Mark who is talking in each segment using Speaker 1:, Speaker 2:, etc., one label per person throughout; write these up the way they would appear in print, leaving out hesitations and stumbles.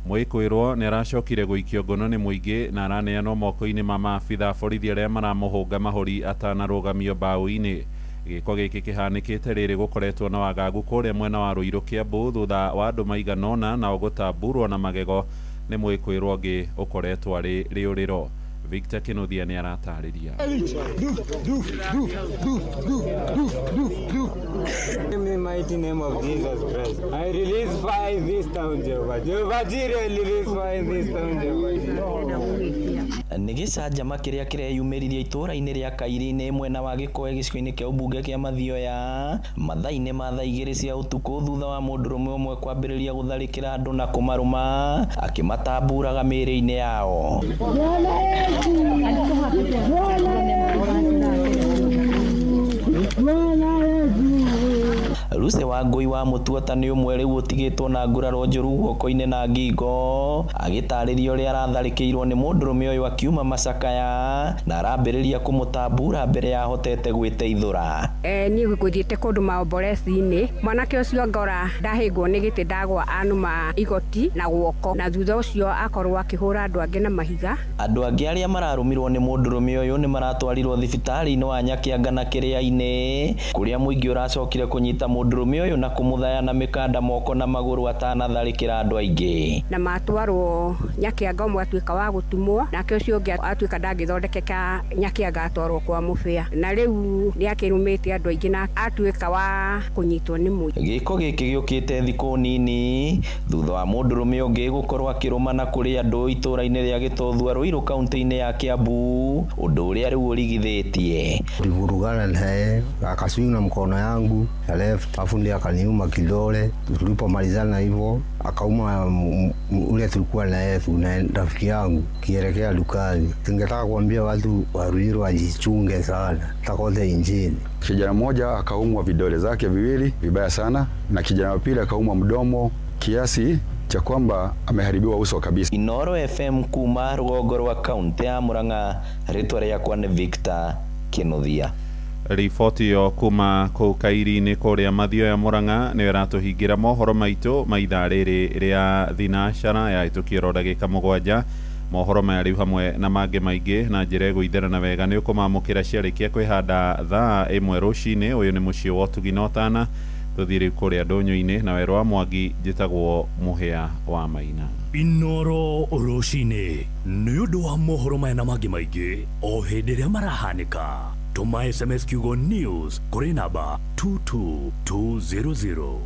Speaker 1: Mwĩkũĩrwo nĩ aracokire gũikio ngono nĩ mũingĩ na araneanwo moko-inĩ ma maabitha a borithi arĩa maramũhũnga mahũri atanarũgamio mbaũ-inĩ. Gĩko gĩkĩ kĩhanĩkĩte rĩrĩ gũkoretwo na wagagu kũrĩa mwena wa Ruiru Kiambu thutha wa andũ maigana ũna nao gũtamburwo na magego nĩ mwĩkũĩrwo ũngĩ ũkoretwo arĩ rĩũrĩro. Victor Kinuthia nĩ aratarĩria.
Speaker 2: In the mighty name of Jesus Christ, I release fire in this town, Jehovah. Jehovah Jireh, I release fire in this town, Jehovah Jireh.
Speaker 3: Nĩ gĩcanjama kĩrĩa kĩreyumĩririe itũũra-inĩ rĩa Kairi-inĩ mwena wa Gĩkoe gĩcigo-inĩ kĩa ũmbunge kĩa Mathioya mathaa-inĩ ma thaa 2 cia ũtukũ thutha wa mũndũrũme ũmwe kwambĩrĩria gũtharĩkĩra andũ na kũmarũma akĩmatamburaga mĩĩrĩ-inĩ yao. Lucy Wangui wa Mutuota nĩ ũmwe rĩu ũtigĩtwo na nguraro njũru guoko-inĩ na ngingo agĩtarĩria ũrĩa aratharĩkĩirwo nĩ mũndũrũme ũyũ akiuma macakaya na arambĩrĩria kũmũtambura mbere ya ahotete gwĩteithũra.
Speaker 4: Niĩ ngũthiĩte kũndũ maomboreci-inĩ, mwanake ũcio ngora ndahĩngwo nĩ gĩtĩ ndagwa anuma igoti na guoko, na thutha ũcio akorwo akĩhũra andũ angĩ na mahiga.
Speaker 3: Andũ angĩ arĩa mararũmirwo nĩ mũndũrũme ũyũ nĩ maratwarirwo thibitarĩ-inĩ wa Nyakianga na Kĩrĩa-inĩ kũrĩa mũingĩ ũracokire kũnyita mũndũrũme ũyũ na kũmũthaya na mĩkanda moko na magũrũ atanatharĩkĩra andũ aingĩ.
Speaker 4: Na matwarwo Nyakianga ũmwe atuĩka wa gũtumwo, nake ũcio ũngĩ atuĩka ndangĩthondekeka Nyakianga atwarwo kwa Mũbĩa, na rĩu nĩakĩrũmĩte andũ aingĩ na atuĩka wa kũnyitwo nĩ mũingĩ.
Speaker 3: Gĩko gĩkĩ gĩũkĩte thikũ nini thutha wa mũndũrũme ũngĩ gũkorwo akĩrũmana kũrĩ andũ itũũra-inĩ rĩa Gĩtothua Ruiru kaunti-inĩ ya Kiambu, ũndũ ũrĩa rĩu ũrigithĩtie.
Speaker 5: Tulivurugana naye akaswing na mkono yangu ya left, afu ndiye akaniuma kidole. Tulipomalizana hivyo akauma ule tulikuwa na yeye na rafiki yangu kielekea dukani. Ningetaka kuambia watu wa Ruiru wajichunge sana takote injini.
Speaker 6: Kijana mmoja akaumwa vidole zake viwili vibaya sana, na kijana wa pili akaumwa mdomo kiasi cha kwamba ameharibiwa uso kabisa.
Speaker 3: Inoro FM kuma rũgongo rwa kaunti ya Murang'a, rĩtwa rĩakwa nĩ Victor Kinuthia.
Speaker 1: Riboti ĩyo kuma kũu Kairi-inĩ kũrĩa Mathioya Murang'a nĩyo ĩratũhingĩra mohoro maitũ ma ithaa rĩrĩ rĩa thinacara yahĩtũkio oro ndagĩka 7. Mohoro maya rĩu hamwe na mangĩ maingĩ na njĩra ĩgũitherana wega nĩ ũkũmamũkĩra ciarĩkia kwĩhanda thaa 1 rũcinĩ. Ũyũ nĩ mũciĩ wa ũtugi na ũtana. Tũthiĩ rĩu kũrĩa ndũnyũ-inĩ na werũ wa Mwangi. Njĩtagwo Mũhĩa wa Maina.
Speaker 7: Inoro rũcinĩ nĩ ũndũ wa mohoro maya na mangĩ maingĩ o hĩndĩ ĩrĩa marahanĩka. Tũma SMS kiugo news kũrĩ namba 22200.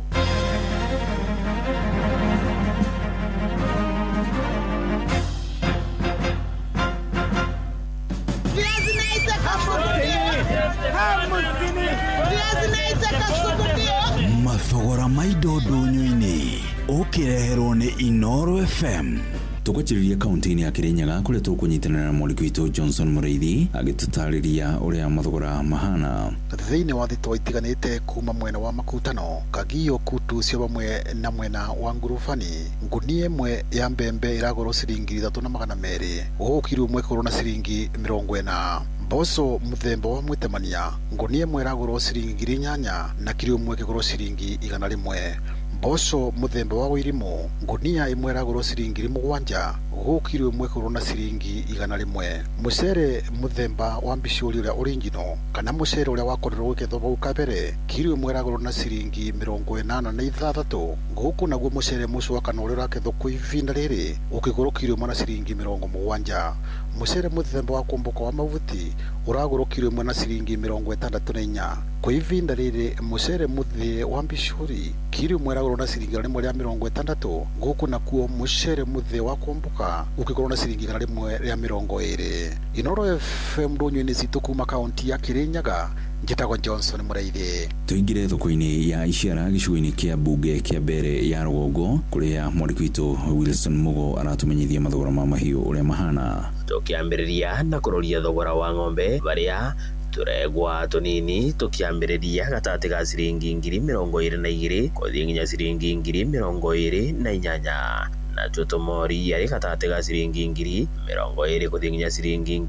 Speaker 8: Mathogora ma indo ndũnyũ-inĩ ũkĩreherwo nĩ Inoro FM.
Speaker 9: Tũkwanjĩrĩria kaunti-inĩ ya Kirinyaga kũrĩa tũkũnyitanĩra na mwandĩki witũ Johnson Mũrĩithi agĩtũtarĩria ũrĩa mathogora mahana.
Speaker 10: Thĩinĩ wa thitoo itiganĩte kuma mwena wa Makutano, Kagio, Kutu cio hamwe na mwena wa Ngurubani, ngunia ĩmwe ya mbembe ĩragũrwo ciringi 3200, gũkũ kiro ĩmwe ĩkũgũrwo na ciringi 40. Mboco mũthemba wa mwĩtemania, ngunia ĩmwe ĩragũrwo ciringi 8,000 na kiro ĩmwe ĩkĩgũrwo ciringi 100. Mboco mũthemba wa ũirimũ, ngunia ĩmwe ĩragũrwo ciringi 7, gũkũ kiro ĩmwe ĩkũgũrwo na ciringi 100. Mũcere mũthemba wa mbicũri ũrĩa ũringino kana mũcere ũrĩa wakorirwo ũgĩkethwo hau kabere, kiro ĩmwe ĩragũrwo na ciringi 86, gũkũ naguo mũcere mũcũa kana ũrĩa ũrakethwo kwa ihinda rĩrĩ ũkĩgũrwo kiro ĩmwe na ciringi 70. Mũcere mũthemba wa kũmbũka wa mavuti ũragũrwo kiro ĩmwe na ciringi 64. Kwa ihinda rĩrĩ mũcere mũthĩ wa mbicũri kiro ĩmwe ĩragũrwo na ciringi 160, gũkũ nakuo mũcere mũthĩ wa kũmbũka ũkĩgũrwo na ciringi 120. Inoro FM ndũnyũ-inĩ citũ kuma kaunti ya Kirinyaga, njĩtagwo Johnson Mũrĩithi.
Speaker 9: Tũingĩre thoko-inĩ ya Iciara gĩcigo-inĩ kĩa mbunge kĩa mbere ya rũgongo kũrĩa mwandĩki witũ Wilson Mugo aratũmenyithia mathogora ma mahiũ ũrĩa mahana.
Speaker 11: Tũkĩambĩrĩria na kũroria thogora wa ng'ombe barĩa tũregwa tũnini tũkĩambĩrĩria gatagatĩ ga ciringi 22,000 gũthiĩ nginya ciringi 28,000. Natuo tũmori arĩ gatagatĩ ga ciringi 20,000 gũthiĩ nginya ciringi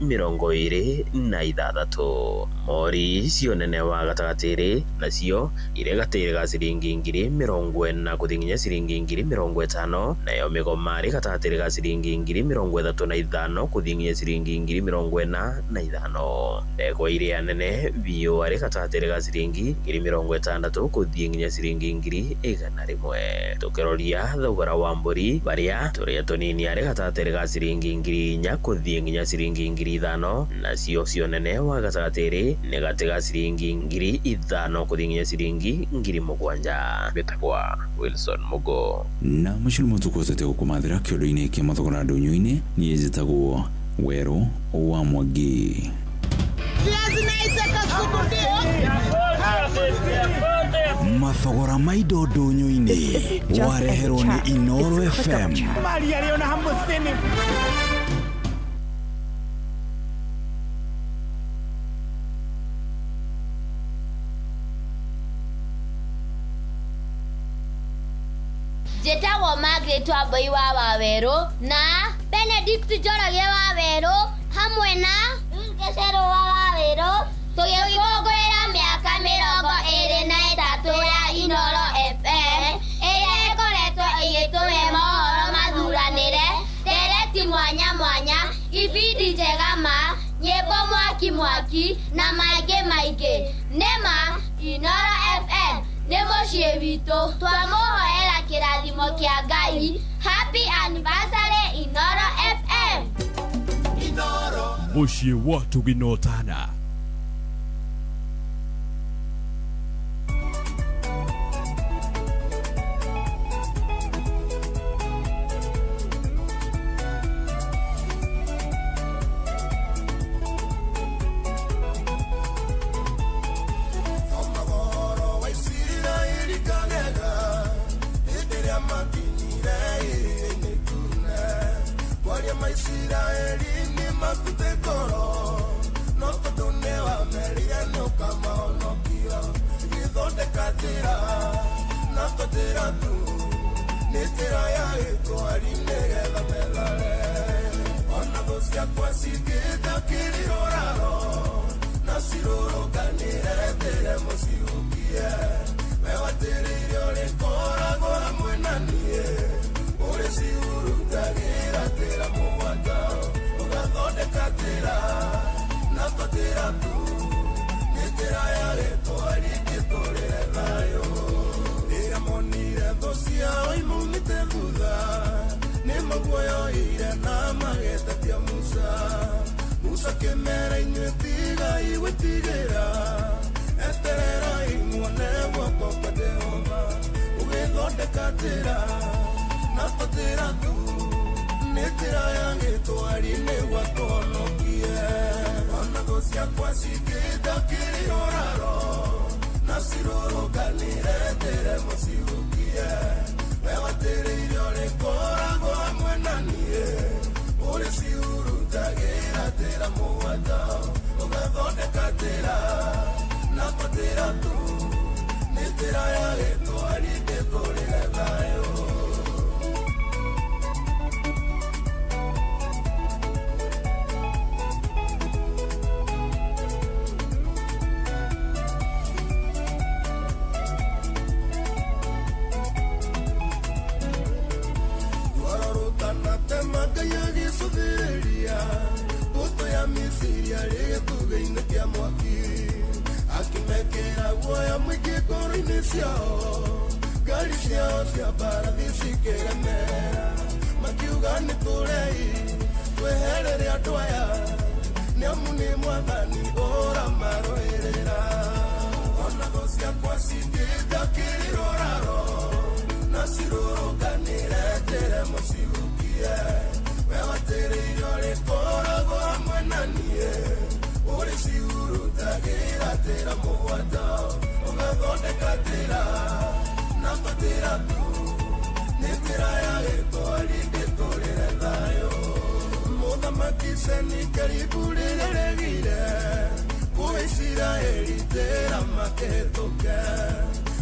Speaker 11: 26,000. Mori cio nene wa gatagatĩ nacio irĩ gatĩrĩ ga ciringi 40,000 gũthiĩ nginya ciringi 50,000. Nayo mĩgoma ĩrĩ gatagatĩ ga ciringi 35,000 gũthiĩ nginya ciringi 45,000. Ndegwa iria nene biũ arĩ gatagatĩ ga ciringi 60,000 gũthiĩ nginya ciringi 100,000. Tũkĩroria thogora wa mbũri baria tũrĩa tũnini arĩ gatagatĩ ga ciringi 4,000 gũthiĩ nginya ciringi 5,000. Nacio cio nene wa gatagatĩ nĩ gatĩ ga ciringi 5,000 gũthiĩ nginya ciringi 7,000. Betagwa Wilson Mugo.
Speaker 9: Na macio nĩmo tũkũhotete gũkũmathĩra kĩondo-inĩ kĩa mathogora ndũnyũ-inĩ. Niĩ njĩtagwo Werũ wa Mwangi.
Speaker 8: Mathogora ma indo ndũnyũ-inĩ wareherwo nĩ Inooro FM.
Speaker 12: Njĩtagwo Margaret Wambui wa Wawerũ na Benedict Njoroge wa Wawerũ hamwe na Ruth Gacerũ wa Wawerũ tũgĩkũngũĩra mĩaka 23 ya Inooro FM ĩrĩa ĩkoretwo ĩgĩtũhe mohoro mathuranĩre, ndereti mwanya mwanya, ibindi njega ma, nyĩmbo mwaki mwaki na mangĩ maingĩ. Nĩma Inooro FM nĩ mũciĩ witũ, twamũhoera kĩrathimo kĩa Ngai. Happy anniversary Inooro FM.
Speaker 7: Mũciĩ wa Tuginotana.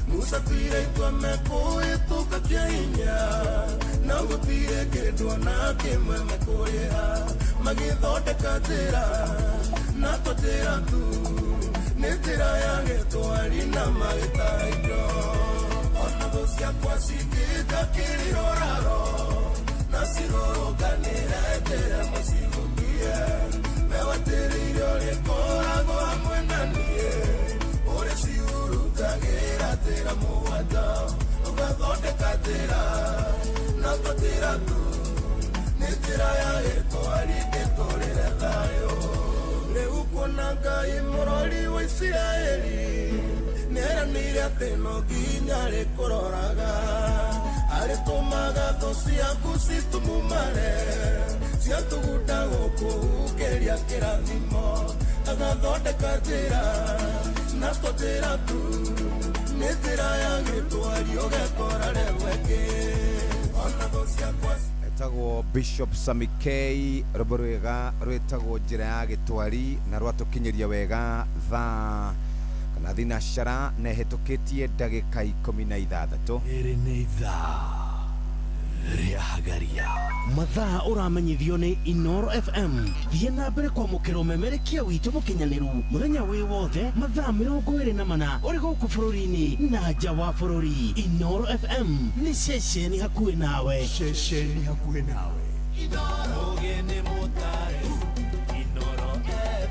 Speaker 13: Musa twire itwame kũhĩtũka kĩa hinya. Na gũtirĩ kĩndũ ona kĩmwe mekũrĩha. Magĩthondeka njĩra na to njĩra tu, nĩ njĩra ya gĩtwari na magĩta indo. Ona thũ ciakwa cingĩnjakĩrĩra ũraro na cirũrũnganĩre njĩra mũcigũkie, mewetereire ũrĩkoragwo hamwe na niĩ, ũrĩcihurutagĩra njĩra mũgwanja, ũgathondeka njĩra na to njĩra tu, nĩ njĩra ya gĩtwari ndĩtũrĩre thayũ. Rĩu kuona Ngai mũrori wa Isiraeli nĩeranĩire atĩ no nginya arĩkũroraga, arĩtũmaga thũ ciaku citumumare, ciatũgunda gũkũhumbĩria kĩrathimo, agathondeka njĩra na to njĩra tu, nĩ njĩra ya gĩtwari ũgekora rĩu ĩngĩ. Ona thũ ciakwa.
Speaker 14: Etagwo Bishop Sammy K, rwĩmbo rwega rwĩtagwo njĩra ya gĩtwari, na rwatũkinyĩria wega thaa kana thinacara na ĩhĩtũkĩtie ndagĩka 16.
Speaker 7: Ĩrĩ nĩ ithaa rĩa Hagaria. Mathaa ũramenyithio nĩ Inoro FM. Thiĩ na mbere kwamũkĩra ũmemerekia witũ mũkinyanĩru mũthenya wĩ wothe mathaa 24 ũrĩ gũkũ bũrũri-inĩ na nja wa bũrũri. Inoro FM nĩ ceceni hakuhĩ nawe.
Speaker 8: Ceceni hakuhĩ nawe.
Speaker 13: Ũgĩ nĩ mũtare Inoro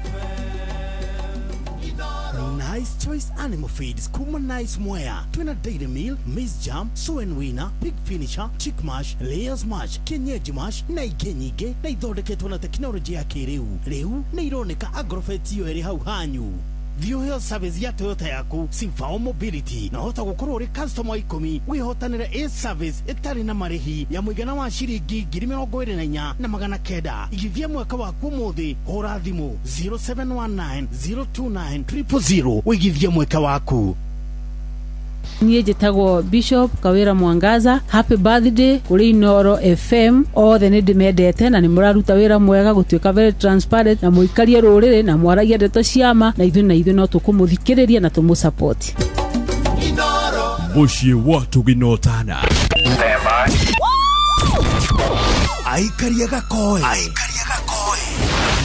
Speaker 13: FM. Inoro.
Speaker 7: Nice Choice Animal Feeds kuma Nice Mwea. Twina Dairy Meal, Miss Jam, Soen Winner, Pig Finisher, Chick Mash, Layers Mash, Kienyeji Mash na ingĩ nyingĩ, na ithondeketwo na tekinoronjĩ ya kĩrĩu. Rĩu nĩ ironeka Agrofet iyo ĩrĩ hau hanyu. Thiĩ ũheo service ya Toyota yaku Sifao Mobility, na hota gũkorwo ũrĩ customer wa 10 wĩhotanĩre a service ĩtarĩ na marĩhi ya mũigana wa ciringi 24,900. Igithia mwaka waku ũmũthĩ, hũra thimũ 0719 029 000 wĩigithie mweka waku.
Speaker 15: Niĩ njĩtagwo Bishop Kawĩra Mwangaza. Happy birthday kũrĩ Inoro FM. Othe nĩ ndĩmendete na nĩ mũraruta wĩra mwega gũtuĩka very transparent na mũikarie rũrĩrĩ na mwaragia ndeto cia ma, na ithuĩ no tũkũmũthikĩrĩria na tũmũsupport.
Speaker 13: Inoro.
Speaker 7: Mũciĩ wa tũginotana.
Speaker 8: Aikaria gakoe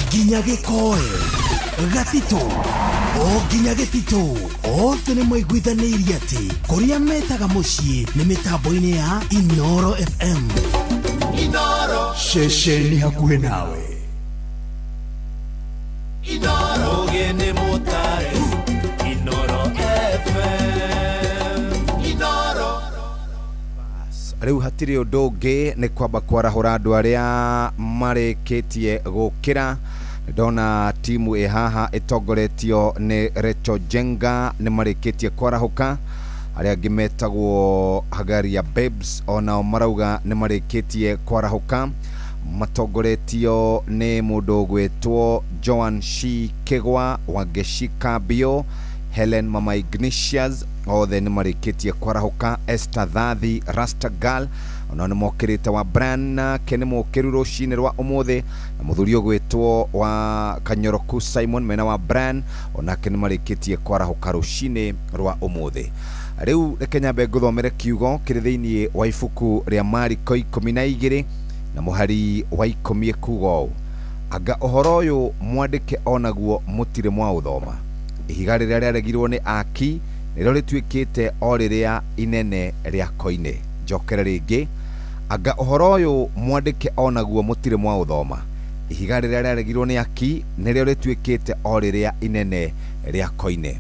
Speaker 8: nginya gĩkoe gatitũ o nginya gĩtitũ, othe nĩ maiguithanĩirie atĩ kũrĩa metaga mũciĩ nĩ mĩtambo-inĩ ya Inoro FM.
Speaker 13: Inoro.
Speaker 8: Ceceni hakuhĩ nawe.
Speaker 13: Inoro. Ũgĩ nĩ mũtare Inoro FM. Inoro.
Speaker 14: Rĩu hatirĩ ũndũ ũngĩ nĩ kwamba kwarahũra andũ arĩa marĩkĩtie gũkĩra. Ndona timu ĩ haha ĩtongoretio nĩ Recho Jenga nĩ marĩkĩtie kwarahũka. Arĩa angĩ metagwo Hagaria Babes onao marauga nĩ marĩkĩtie kwarahũka, matongoretio nĩ mũndũ ũgwĩtwo Joan Shi Kĩgwa, Wangeshi Kabio, Helen Mama Ignatius, othe nĩ marĩkĩtie kwarahũka. Esther Thathi Rastagal onao nĩ mokĩrĩte, wa Brian nake nĩ mũkĩru rũcinĩ rwa ũmũthĩ, na mũthuri ũgwĩtwo wa Kanyoroku Simon mena wa Brian onake nĩ marĩkĩtie kwarahũka rũcinĩ rwa ũmũthĩ. Rĩu reke nyambe ngũthomere kiugo kĩrĩ thĩinĩ wa ibuku rĩa Mariko 12 na mũhari wa 10 ĩkuga ũũ: anga ũhoro ũyũ mwandĩke onaguo mũtirĩ mwaũthoma, ihiga rĩrĩa rĩaregirwo nĩ aki nĩrĩo rĩtuĩkĩte o rĩrĩa inene rĩa koine. Njokere rĩngĩ, anga ũhoro ũyũ mwandĩke onaguo mũtirĩ mwaũthoma, ihiga rĩrĩa rĩaregirwo nĩ aki nĩrĩo rĩtuĩkĩte o rĩrĩa inene rĩa koine.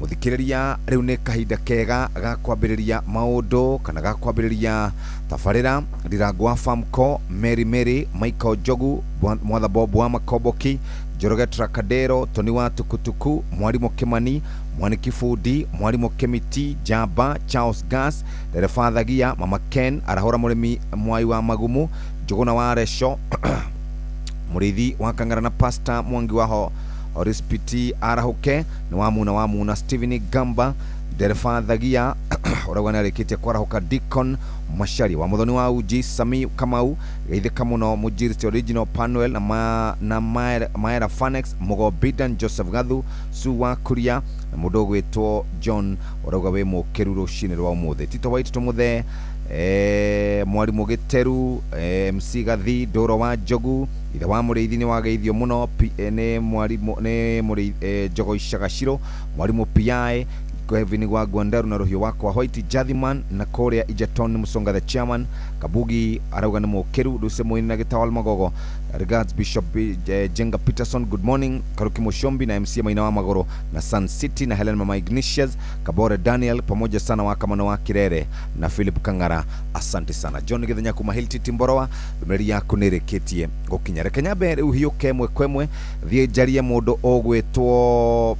Speaker 14: Mũthikĩrĩria, rĩu nĩ kahinda kega ga kwambĩrĩria maũndũ kana ga kwambĩrĩria tabarĩra. Ndirango wa Famco, Mary Mary, Michael Njogu, Mwatha Bob wa Makomboki, Njoroge Trakadero, Tony wa Tukutuku, Mwarimũ Kimani, Mwaniki Fundi, Mwarimũ Kĩmiti, Jamba, Charles Gas, Ndereba Thagia, Mama Ken, Arahũra Mũrĩmi Mwai wa Magumu, Njũgũna wa Resho, Mũrĩithi wa Kang'ara na Pastor Mwangi wa Ho Orispiti arahũke, nĩ wa Muna wa Muna, Stephen Gamba, Ndereba Thagia ũrauga nĩ arĩkĩtie kwarahũka, Deacon Mashari wa Muthoni wa Uji, Sami Kamau, Geithĩka mũno, Mũjiriti Original Panuel na Maera Fanex, Mũgo Bidan, Joseph Gathu, Su wa Kuria na mũndũ ũgwĩtwo John ũrauga wĩ mũkĩru rũcinĩ rwa ũmũthĩ. Tito White tũmũthee Mwarimũ Gĩteru, MC Gathi Ndũro wa Njogu, ithe wa Mũrĩithi nĩ wageithio mũno, nĩ mwarimũ nĩ Njogo Icagaciro, mwarimũ PI Kevin wa Gwandaru na rũhiũ wakwa White Jathiman, na kũrĩa Ijeton Musonga the chairman, Kabugi arauga nĩ mũkĩru Lucy Muini na Gĩtawal Magogo. Regards Bishop Jenga Peterson, good morning. Karuki Mushombi na MC Maina wa Magoro na Sun City na Helen Mama Ignatius Kabore Daniel pamoja sana wa Kamano wa Kirere na Philip Kangara, asante sana. John Githenya kuma Hilti Timboroa, ndũmĩrĩri yaku nĩ ĩrĩkĩtie gũkinya. Reke nyambe rĩu hiũke ĩmwe kwa ĩmwe thiĩ njarie mũndũ ũgwĩtwo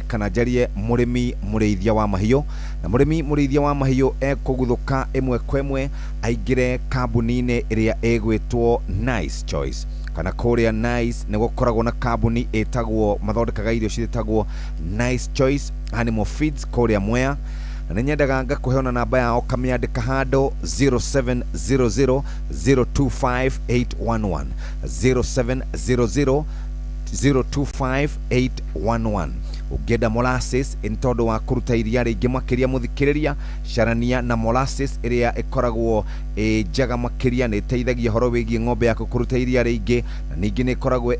Speaker 14: kana njarie mũrĩmi mũrĩithia wa mahiũ, na mũrĩmi mũrĩithia wa mahiũ ekũguthũka ĩmwe kwa ĩmwe aingĩre kambuni-inĩ ĩrĩa ĩgwĩtwo Nice Choice, kana kũrĩa Nice nĩ gũkoragwo na kambuni ĩtagwo mathondekaga irio ciĩtagwo Nice Choice Animal Feeds kũrĩa Mwea, na nĩ nyendaga ngakũhe ona namba yao kamĩandĩka handũ 0700 025 811 0700 025 811. Ũngĩenda molasses nĩ tondũ wa kũruta iria rĩingĩ makĩria mũthikĩrĩria, carania na molasses ĩrĩa ĩkoragwo ĩ njega makĩria, nĩ ĩteithagia ũhoro wĩgiĩ ng'ombe yaku kũruta iria rĩingĩ, na ningĩ nĩ ĩkoragwo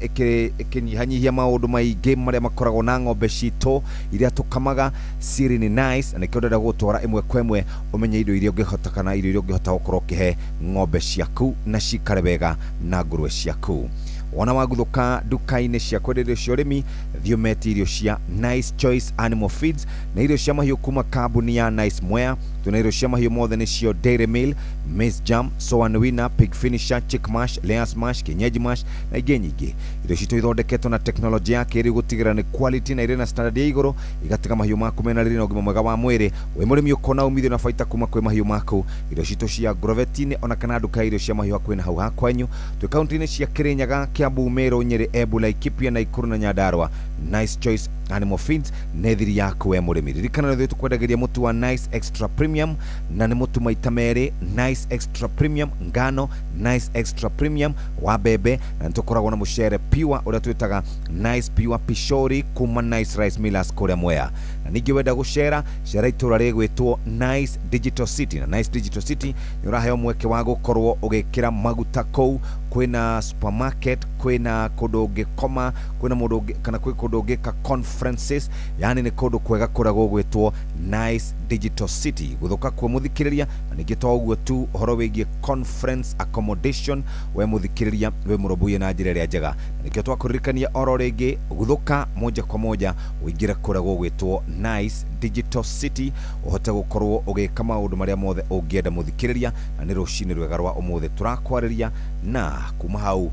Speaker 14: ĩkĩnyihanyihia maũndũ maingĩ marĩa makoragwo na ng'ombe citũ iria tũkamaga. Siri nĩ nice, na nĩkĩo ndĩrenda gũgũtwara ĩmwe kwa ĩmwe ũmenye indo iria ũngĩhota kana irio iria ũngĩhota gũkorwo ũkĩhe ng'ombe ciaku na cikare wega na ngũrwe ciaku. Wona waguthũka nduka-inĩ cia kwendia irio cia ũrĩmi, thiĩ ũmetie irio cia Nice Choice Animal Feeds na irio cia mahiũ kuma kambuni ya Nice Mwea. Tuna irio cia mahiũ mothe nĩcio Dairy Meal, Maize Jam, Soan Winner, Pig Finisher, Chick Mash, Layers Mash, Kienyeji Mash na ingĩ nyingĩ. Irio citũ ithondeketwo na teknolojĩ ya kĩrĩu gũtigĩrĩra nĩ quality na irĩ na standard ya igũrũ, igatiga mahiũ maku mena riri na ũgima mwega wa mwĩrĩ. Wĩ mũrĩmi ũkona umithio na baita kuma kwĩ mahiũ maku. Irio citũ cia Grovetini ona kana nduka ya irio cia mahiũ hakuhĩ na hau ha kwanyu. Twĩ kaunti-inĩ cia Kirinyaga, Kiambu, Meru, Nyeri, Embu, Laikipia, Nakuru na Nyandarua. Nice Choice Animal Feeds nĩ thiri yaku we mũrĩmi. Ririkana nĩ ithuĩ tũkwendagĩria mũtu wa Nice Extra Premium, na nĩ mũtu maita merĩ, Nice Extra Premium ngano, Nice Extra Premium wa mbembe, na nĩ tũkoragwo na mũcere pure ũrĩa twĩtaga Nice Pure Pishori kuma Nice Rice Millers kũrĩa Mwea. Na ningĩ wenda gũcera, cera itũra rĩgwĩtwo Nice Digital City, na Nice Digital City nĩ ũraheo mweke wa gũkorwo ũgĩkĩra maguta kũu. Kwĩna supermarket, kwĩna kũndũ ũngĩkoma, kwĩna mũndũ kana kwĩ kũndũ ũngĩka conferences, yani nĩ kũndũ kwega kũrĩa gũgwĩtwo Nice Digital City. Gũthũka kuo mũthikĩrĩria, na ningĩ to ũguo tu, ũhoro wĩgiĩ conference accommodation, we mũthikĩrĩria wĩ mũrũmbũiye na njĩra ĩrĩa njega. Na nĩkĩo twakũririkania oro rĩngĩ, gũthũka moja kwa moja ũingĩre kũrĩa gũgwĩtwo Nice Digital City, ũhote gũkorwo ũgĩka maũndũ marĩa mothe ũngĩenda mũthikĩrĩria. Na nĩ rũcinĩ rwega rwa ũmũthĩ tũrakwarĩria, na kuma hau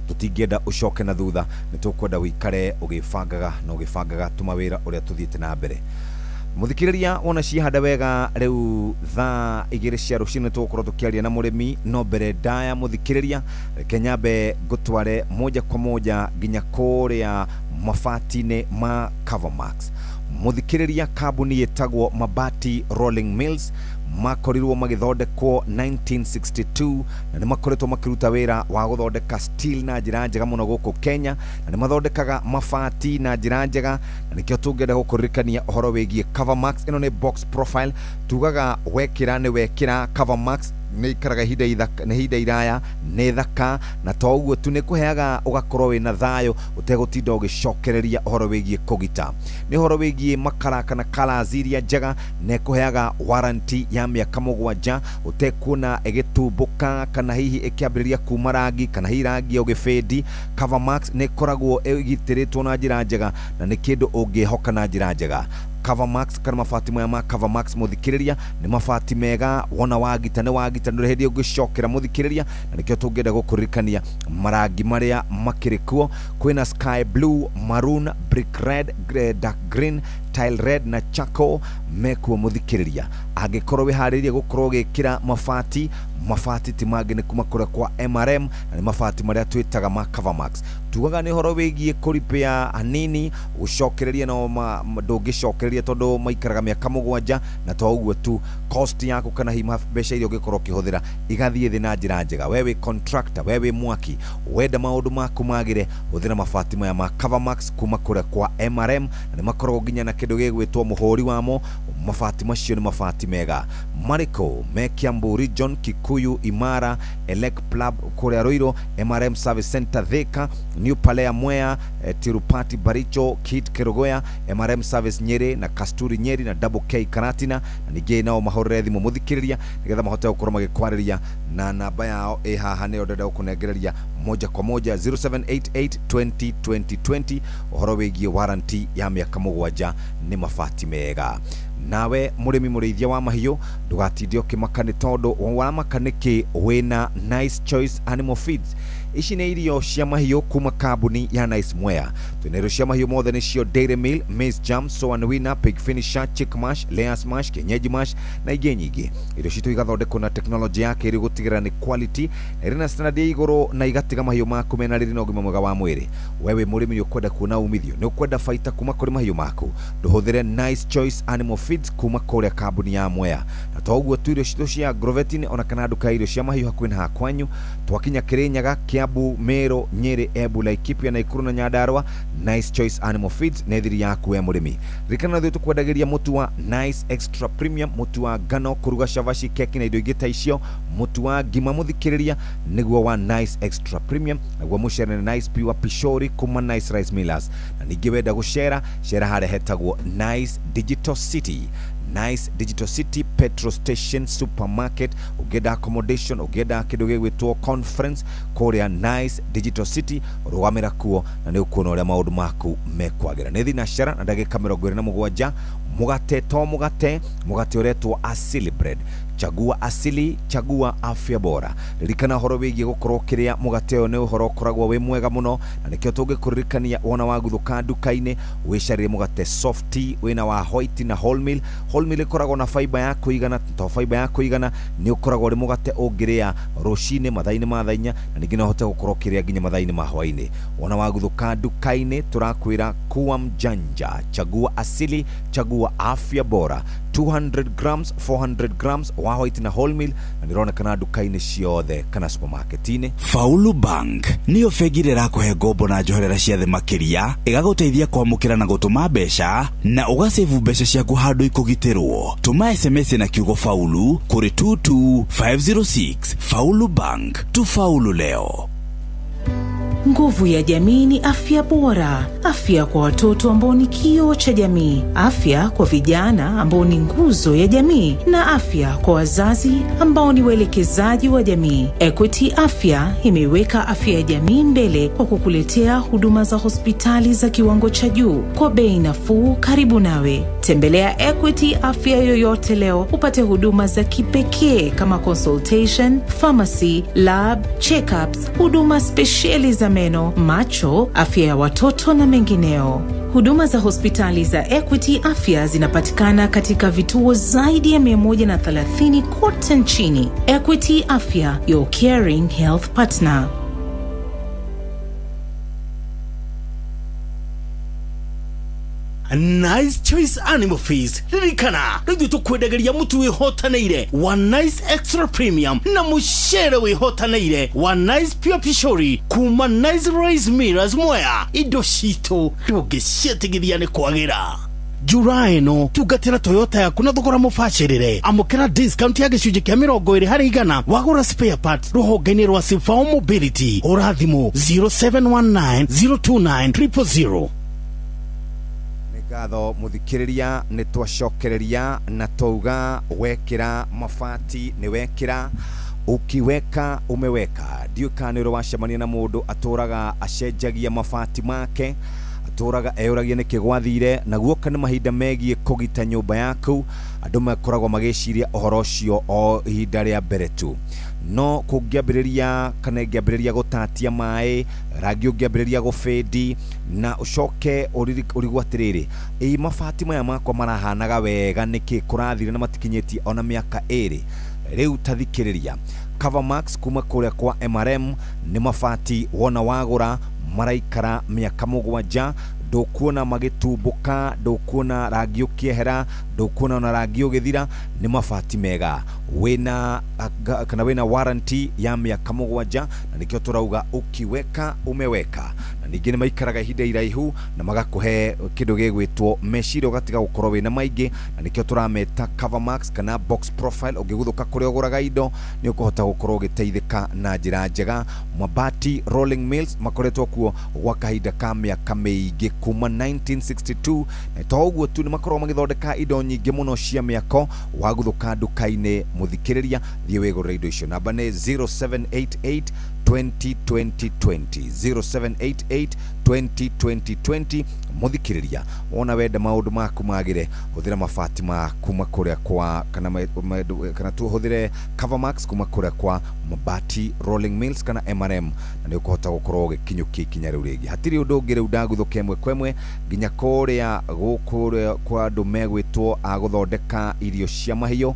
Speaker 14: tũtingĩenda ũcoke na thutha, nĩ tũkwenda ũikare ũgĩbangaga na ũgĩbangaga tũmawĩra ũrĩa tũthiĩte na mbere. Mũthikĩrĩria, wona ciahanda wega rĩu thaa 2 cia rũcinĩ tũgũkorwo tũkĩaria na mũrĩmi, no mbere ndaya mũthikĩrĩria, reke nyambe ngũtware moja kwa moja nginya kũrĩa mabati-inĩ ma Covermax. Mũthikĩrĩria, kambuni ĩtagwo Mabati Rolling Mills makorirwo magĩthondekwo 1962, na nĩ makoretwo makĩruta wĩra wa gũthondeka steel na njĩra njega mũno gũkũ Kenya, na nĩ mathondekaga mabati na njĩra njega, na nĩkĩo tũngĩenda gũkũririkania ũhoro wĩgiĩ Covermax. Ĩno nĩ box profile, tugaga wekĩra nĩ wekĩra Covermax nĩ ikaraga ihinda iraya, nĩ thaka, na to ũguo tu nĩ kũheaga ũgakorwo wĩna thayũ ũtegũtinda ũgĩcokereria ũhoro wĩgiĩ kũgita. Nĩ ũhoro wĩgiĩ makara kana colours iria njega, na ĩkũheaga warranty ya mĩaka 7 ũtekuona ĩgĩtumbũka kana hihi ĩkĩambĩrĩria kuma rangi kana hihi rangi ũgĩbĩndi. Covermax nĩ ĩkoragwo ĩgitĩrĩtwo na njĩra njega na nĩ kĩndũ ũngĩhoka na njĩra njega. Covermax kana mabati maya ma Covermax mũthikĩrĩria nĩ mabati mega, wona wagita nĩ wagita, ndũrĩ hĩndĩ ũngĩcokera mũthikĩrĩria, na nĩkĩo tũngĩenda gũkũririkania marangi marĩa makĩrĩ kuo. Kwĩna sky blue, maroon, brick red, dark green, tile red na charcoal mekuo mũthikĩrĩria. Angĩkorwo wĩharĩirie gũkorwo ũgĩkĩra mabati, mabati ti mangĩ nĩ kuma kũrĩa kwa MRM, na nĩ mabati marĩa twĩtaga ma Covermax. Tugaga nĩ ũhoro wĩgiĩ kũripĩa hanini, gũcokereria no ndũngĩcokereria tondũ maikaraga mĩaka 7, na to ũguo tu cost yaku kana hihi mbeca iria ũngĩkorwo ũkĩhũthĩra igathiĩ thĩ na njĩra njega. We wĩ contractor, we wĩ mwaki, wenda maũndũ maku magĩre, hũthĩra mabati maya ma Covermax kuma kũrĩa kwa MRM, na nĩ makoragwo nginya na kĩndũ gĩgwĩtwo mũhũri wamo. Mabati macio nĩ mabati mega. Marĩkũ? Me Kiambu Region, Kikuyu, Imara, Elec Club kũrĩa Ruiru, MRM Service Center Thika, New Palea Mwea, Tirupati Baricho, Kit Kerugoya, MRM Service Nyeri na Kasturi Nyeri na Double K Karatina. Na ningĩ nao mahũrĩre thimũ mũthikĩrĩria nĩgetha mahote gũkorwo magĩkwarĩria, na namba yao ĩ haha nĩyo ndĩrenda gũkũnengereria moja kwa moja, 0788 20 20 20, ũhoro wĩgiĩ warranty ya mĩaka 7. Nĩ mabati mega. Nawe mũrĩmi mũrĩithia wa mahiũ, ndũgatinde ũkĩmaka nĩ tondũ waramaka nĩkĩ wĩna Nice Choice Animal Feeds. Ici nĩ irio cia mahiũ kuma kambuni ya Nice Mwea. Twĩna irio cia mahiũ mothe, nĩcio Dairy Meal, Maize Jam, Soan Winner, Pig Finisher, Chick Mash, Layers Mash, Kienyeji Mash na ingĩ nyingĩ. Irio citũ igathondekwo na teknolojĩ ya kĩrĩu gũtigĩrĩra nĩ quality na irĩ na standard ya igũrũ na igatiga mahiũ maku mena riri na ũgima mwega wa mwĩrĩ. We wĩ mũrĩmi nĩ ũkwenda kuona umithio, nĩ ũkwenda baita kuma kũrĩ mahiũ maku, ndũhũthĩre Nice Choice Animal Feeds kuma kũrĩa kambuni ya Mwea. Na to ũguo tu, irio citũ cia Agrovetin ona kana nduka ya irio cia mahiũ hakuhĩ na hakwanyu, twakinya Kirinyaga, Kiambu, Meru, Nyeri, Embu, Laikipia, Nakuru na Nyandarua. Nice Choice Animal Feeds nĩ thiri yaku we mũrĩmi. Ririkana ithuĩ tũkwendagĩria mũtu wa Nice Extra Premium, mũtu wa ngano kũruga cabaci, keki na indo ingĩ ta icio, mũtu wa ngima mũthikĩrĩria nĩguo wa Nice Extra Premium, naguo mũcere nĩ Nice Pure Pishori kuma Nice Rice Millers. Na ningĩ wenda gũcera cera harĩa hetagwo Nice Digital City, Nice Digital City Petrol Station Supermarket. Ũngĩenda accommodation, ũngĩenda kĩndũ gĩgwĩtwo conference kũrĩa Nice Digital City, rũgamĩra kuo na nĩ ũkuona ũrĩa maũndũ maku mekwagĩra. Nĩ thinacara na ndagĩka 27. Mũgate to mũgate, mũgate ũretwo Asili Bread. Chagua asili, chagua afya bora. Ririkana ũhoro wĩgiĩ gũkorwo kĩrĩa mũgate ũyũ nĩ ũhoro ũkoragwo wĩ mwega mũno, na nĩkĩo tũngĩkũririkania wona waguthũka nduka-inĩ wĩcarĩrie mũgate softy wĩna wa white na wholemeal. Wholemeal ĩkoragwo na fiber ya kũigana, to fiber ya kũigana nĩ ũkoragwo ũrĩ mũgate ũngĩrĩa rũcinĩ, mathaa-inĩ ma thaa 4, na ningĩ no ũhote gũkorwo ũkĩrĩa nginya mathaa-inĩ ma hwaĩ-inĩ. Wona waguthũka nduka-inĩ tũrakwĩra kuwa mjanja, chagua asili, chagua afya bora. 200 grams, 400 grams wa white na wholemeal, na nĩronekana nduka-inĩ ciothe kana supermarket-inĩ.
Speaker 8: Faulu Bank nĩyo bengi ĩrĩa ĩrakũhe ngombo na njoherera cia thĩ makĩria, ĩgagũteithia kwamũkĩra na gũtũma mbeca na ũgacebu mbeca ciaku handũ ikũgitĩrwo. Tũma SMS na kiugo faulu kũrĩ 22506. Faulu Bank, tufaulu leo.
Speaker 16: Nguvu ya jamii ni afya bora, afya kwa watoto ambao ni kioo cha jamii, afya kwa vijana ambao ni nguzo ya jamii, na afya kwa wazazi ambao ni waelekezaji wa jamii. Equity Afya imeiweka afya ya jamii mbele kwa kukuletea huduma za hospitali za kiwango cha juu kwa bei nafuu karibu nawe. Tembelea Equity Afya yoyote leo upate huduma za kipekee kama consultation, pharmacy, lab, checkups, huduma spesheli za meno, macho, afya ya watoto na mengineo. Huduma za hospitali za Equity Afya zinapatikana katika vituo zaidi ya 130 kote nchini. Equity Afya, your caring health partner.
Speaker 7: Nice Choice Animal Feeds, ririkana rĩu ithuĩ tũkwendagĩria mũtu wĩhotanĩire wa Nice Extra Premium na mũcere wĩhotanĩire wa Nice Pure Pishori kuma Nice Rice Millers Mwea. Indo citũ ndũngĩciĩtigithia nĩ kwagĩra. July ĩno tungatĩra Toyota yaku na thogora mũbacĩrĩre. Amũkĩra discount ya gĩcunjĩ kĩa 20% wagũra spare parts rũhonge-inĩ rwa Sifao Mobility. Hũra thimũ 0719 029 000.
Speaker 14: Nĩ ngatho mũthikĩrĩria, nĩ twacokereria na twauga wekĩra mabati nĩ wekĩra, ukiweka umeweka. Ndiũĩ kana nĩ ũrĩ wacemania na mũndũ atũraga acenjagia mabati make, atũraga eyũragia nĩkĩ gwathire. Na guoka nĩ mahinda megiĩ kũgita nyũmba yaku, andũ makoragwo magĩciria ũhoro ũcio o ihinda rĩa mbere tu, no kũngĩambĩrĩria kana ĩngĩambĩrĩria gũtatia maĩ, rangi ũngĩambĩrĩria gũbĩndi na ũcoke ũrigwo atĩrĩrĩ, ĩ mabati maya makwa marahanaga wega nĩkĩ kũrathire na matikinyĩtie ona mĩaka 2 rĩu? Tathikĩrĩria, Covermax kuma kũrĩa kwa MRM nĩ mabati wona wagũra maraikara mĩaka 7, ndũkuona magĩtumbũka, ndũkuona rangi ũkĩehera, ndũkuona ona rangi ũgĩthira. Nĩ mabati mega wĩna kana wĩna warranty ya mĩaka 7, na nĩkĩo tũrauga ukiweka umeweka. Na Ningĩ nĩ maikaraga ihinda iraihu na magakũhe kĩndũ gĩgwĩtwo meciria ũgatiga gũkorwo wĩna maingĩ, na nĩkĩo tũrameta Cover Max kana box profile. Ũngĩguthũka kũrĩa ũgũraga indo nĩ ũkũhota gũkorwo ũgĩteithĩka na njĩra njega. Mabati Rolling Mills makoretwo kuo gwa kahinda ka mĩaka mĩingĩ kuma 1962, na to ũguo tu, nĩ makoragwo magĩthondeka indo nyingĩ mũno cia mĩako. Waguthũka nduka-inĩ, mũthikĩrĩria, thiĩ wĩgũrĩre indo icio. Namba nĩ 0788 20 20 20, 0788 20 20 20. Mũthikĩrĩria, wona wenda maũndũ maku magĩre, hũthĩra mabati ma kuma kũrĩa kwa kana tuhũthĩre Covermax kuma kũrĩa kwa Mabati Rolling Mills kana MRM, na nĩ ũkũhota gũkorwo ũgĩkinyũkia ikinya rĩu rĩngĩ. Hatirĩ ũndũ ũngĩ. Rĩu ndaguthũka ĩmwe kwa ĩmwe nginya kũrĩa gũkũ kwa andũ megwĩtwo a gũthondeka irio cia mahiũ.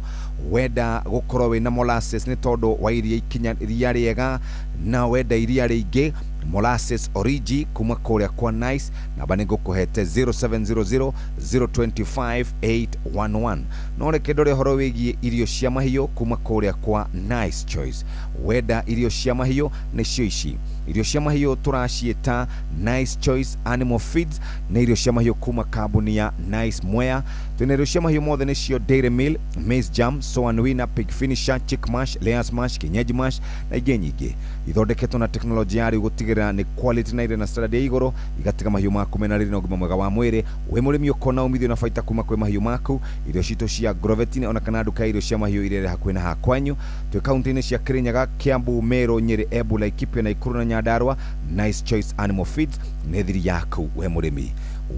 Speaker 14: Wenda gũkorwo wĩna molasses nĩ tondũ wa iria ikinya iria rĩega, na wenda iria rĩingĩ, molasses origi kuma kũrĩa kwa Nice, namba nĩ ngũkũhete 0700 025 811. No reke ndore ũhoro wĩgiĩ irio cia mahiũ kuma kũrĩa kwa Nice Choice. Wenda irio cia mahiũ, nĩcio ici irio cia mahiũ tũraciĩta Nice Choice Animal Feeds, nĩ irio cia mahiũ kuma kambuni ya Nice Mwea. Twĩna irio cia mahiũ mothe, nĩcio Dairy Meal, Maize Jam, Soan Winner, Pig Finisher, Chick Mash, Layers Mash, Kienyeji Mash na ingĩ nyingĩ. Ithondeketwo na teknolojĩ ya rĩu gũtigĩrĩra nĩ quality na irĩ na standard ya igũrũ, igatiga mahiũ maku mena riri na ũgima mwega wa mwĩrĩ. Wĩ mũrĩmi, ũkona umithio na baita kuma kwĩ mahiũ maku. Irio citũ cia Grovetin, ona kana nduka ya irio cia mahiũ iria ĩrĩ hakuhĩ na hakwanyu. Twĩ kaunti-inĩ cia Kirinyaga, Kiambu, Meru, Nyeri, Embu, Laikipia, Nakuru na Nyandarua. Nice Choice Animal Feeds nĩ thiri yaku we mũrĩmi.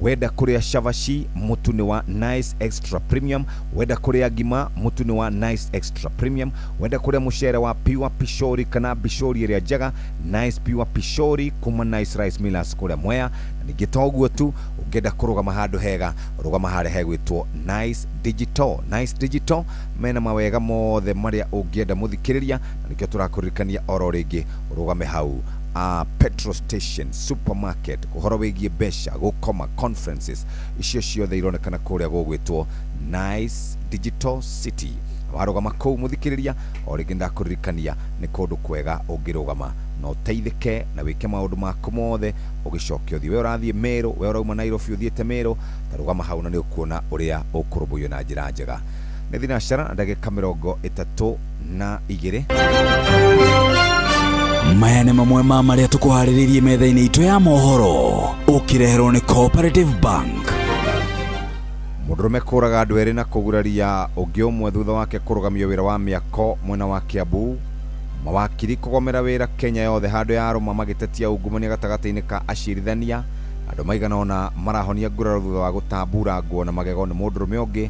Speaker 14: Wenda kũrĩa cabaci, mũtu nĩ wa Nice Extra Premium. Wenda kũrĩa ngima, mũtu nĩ wa Nice Extra Premium. Wenda kũrĩa mũcere wa Pure Pishori kana bishori ĩrĩa njega, Nice Pure Pishori kuma Nice Rice Millers kũrĩa Mwea. Na ningĩ to ũguo tu, ũngĩenda kũrũgama handũ hega, rũgama harĩa hegwĩtwo Nice Digital. Nice Digital mena mawega mothe marĩa ũngĩenda, mũthikĩrĩria, na nĩkĩo tũrakũririkania oro rĩngĩ ũrũgame hau petrol station, supermarket, ũhoro wĩgiĩ mbeca, gũkoma, conferences, icio ciothe ironekana kũrĩa gũgwĩtwo Nice Digital City. Warũgama kũu, mũthikĩrĩria, o rĩngĩ ndakũririkania nĩ kũndũ kwega ũngĩrũgama na ũteithĩke na wĩke maũndũ maku mothe, ũgĩcoke ũthiĩ. We ũrathiĩ Meru, we ũrauma Nairobi ũthiĩte Meru, ta rũgama hau na nĩ ũkuona ũrĩa ũkũrũmbũiyo na njĩra njega. Nĩ thinacara na ndagĩka 32.
Speaker 8: Maya nĩ mamwe ma marĩa tũkũharĩrĩirie metha-inĩ itũ ya mohoro, ũkĩreherwo nĩ Cooperative Bank.
Speaker 14: Mũndũrũme kũraga andũ erĩ na kũguraria ũngĩ ũmwe thutha wake kũrũgamio wĩra wa mĩako mwena wa Kiambu. Mawakiri kũgomera wĩra Kenya yothe handũ ya arũma magĩtetia ungumania gatagatĩ-inĩ ka acirithania. Andũ maigana ũna marahonia nguraro thutha wa gũtamburangwo na magego nĩ mũndũrũme ũngĩ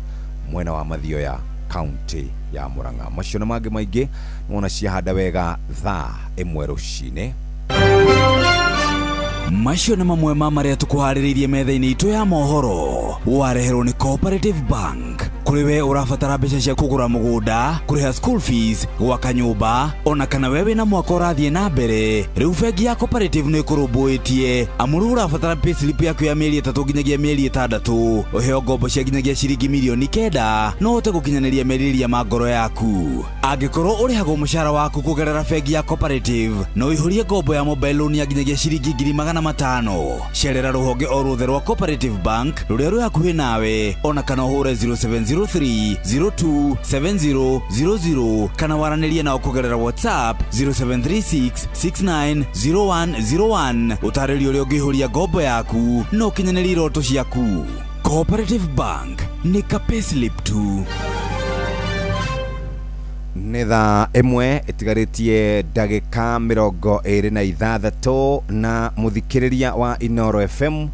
Speaker 14: mwena wa Mathioya, kaunti ya Murang'a. Macio na mangĩ maingĩ nĩwona ciahanda wega thaa 1 rũcinĩ.
Speaker 8: Macio nĩ mamwe ma marĩa tũkũharĩrĩirie metha-inĩ itũ ya mohoro, wareherwo nĩ Cooperative Bank. Kũrĩ we ũrabatara mbeca cia kũgũra mũgũnda, kũrĩha school fees, gwaka nyũmba, ona kana we wĩna mwaka ũrathiĩ na mbere, rĩu bengi ya Cooperative nĩ ĩkũrũmbũĩtie, amu rĩu ũrabatara payslip yaku ya mĩeri 3 nginyagia mĩeri 6, ũheo ngombo cia nginyagia ciringi mirioni 9 no ũhote gũkinyanĩria merirĩria ma ngoro yaku. Angĩkorwo ũrĩhagwo mũcara waku kũgerera bengi ya Cooperative, no ũihũrie ngombo ya mobile loan ya nginyagia ciringi 500,000. Cerera rũhonge o ruothe rwa Cooperative Bank rũrĩa rwĩ hakuhĩ nawe, ona kana ũhũre 0703 027000 kana waranĩrie nao kũgerera WhatsApp 0736 690101, ũtarĩrie ũrĩa ũngĩihũria ngombo yaku na ũkinyanĩrie iroto ciaku. Cooperative Bank nĩ ka payslip tu.
Speaker 14: Nĩ thaa 1 ĩtigarĩtie ndagĩka 26, na mũthikĩrĩria wa Inoro FM,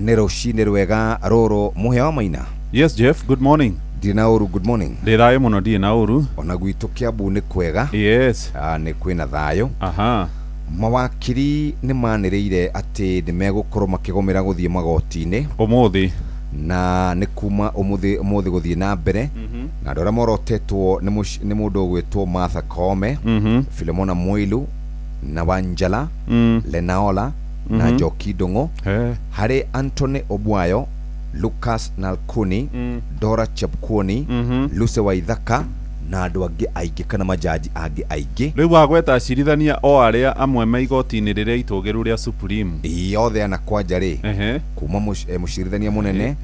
Speaker 14: nĩ rũcinĩ rwega rũrũ, mũhĩa wa Maina.
Speaker 1: Yes Jeff, good morning.
Speaker 14: Ndirĩ na ũru, good morning.
Speaker 1: Ndĩ thayũ mũno, ndirĩ na ũru.
Speaker 14: Ona gwitũ Kiambu nĩ kwega.
Speaker 1: Yes.
Speaker 14: Nĩ kwĩna thayũ.
Speaker 1: Aha.
Speaker 14: Mawakiri nĩ manĩrĩire atĩ nĩ megũkorwo makĩgomera gũthiĩ magoti-inĩ
Speaker 1: ũmũthĩ,
Speaker 14: na nĩ kuma ũmũthĩ ũmũthĩ gũthiĩ na mbere, na andũ arĩa morotetwo nĩ mũndũ ũgwĩtwo Martha Koome, Philemona Mwilu na Wanjala Lenaola na Njoki Ndung'u. Harĩ Anthony Obwayo, Lucas Nalkuni, Dora Chepkuoni, Lucy Waithaka Na andũ angĩ aingĩ kana majaji angĩ aingĩ.
Speaker 1: Rĩu wagweta acirithania o arĩa amwe me igoti-inĩ rĩrĩa itũgĩru rĩa Supreme.
Speaker 14: Ĩĩ, othe ana kwanja rĩ, kuma mũcirithania mũnene,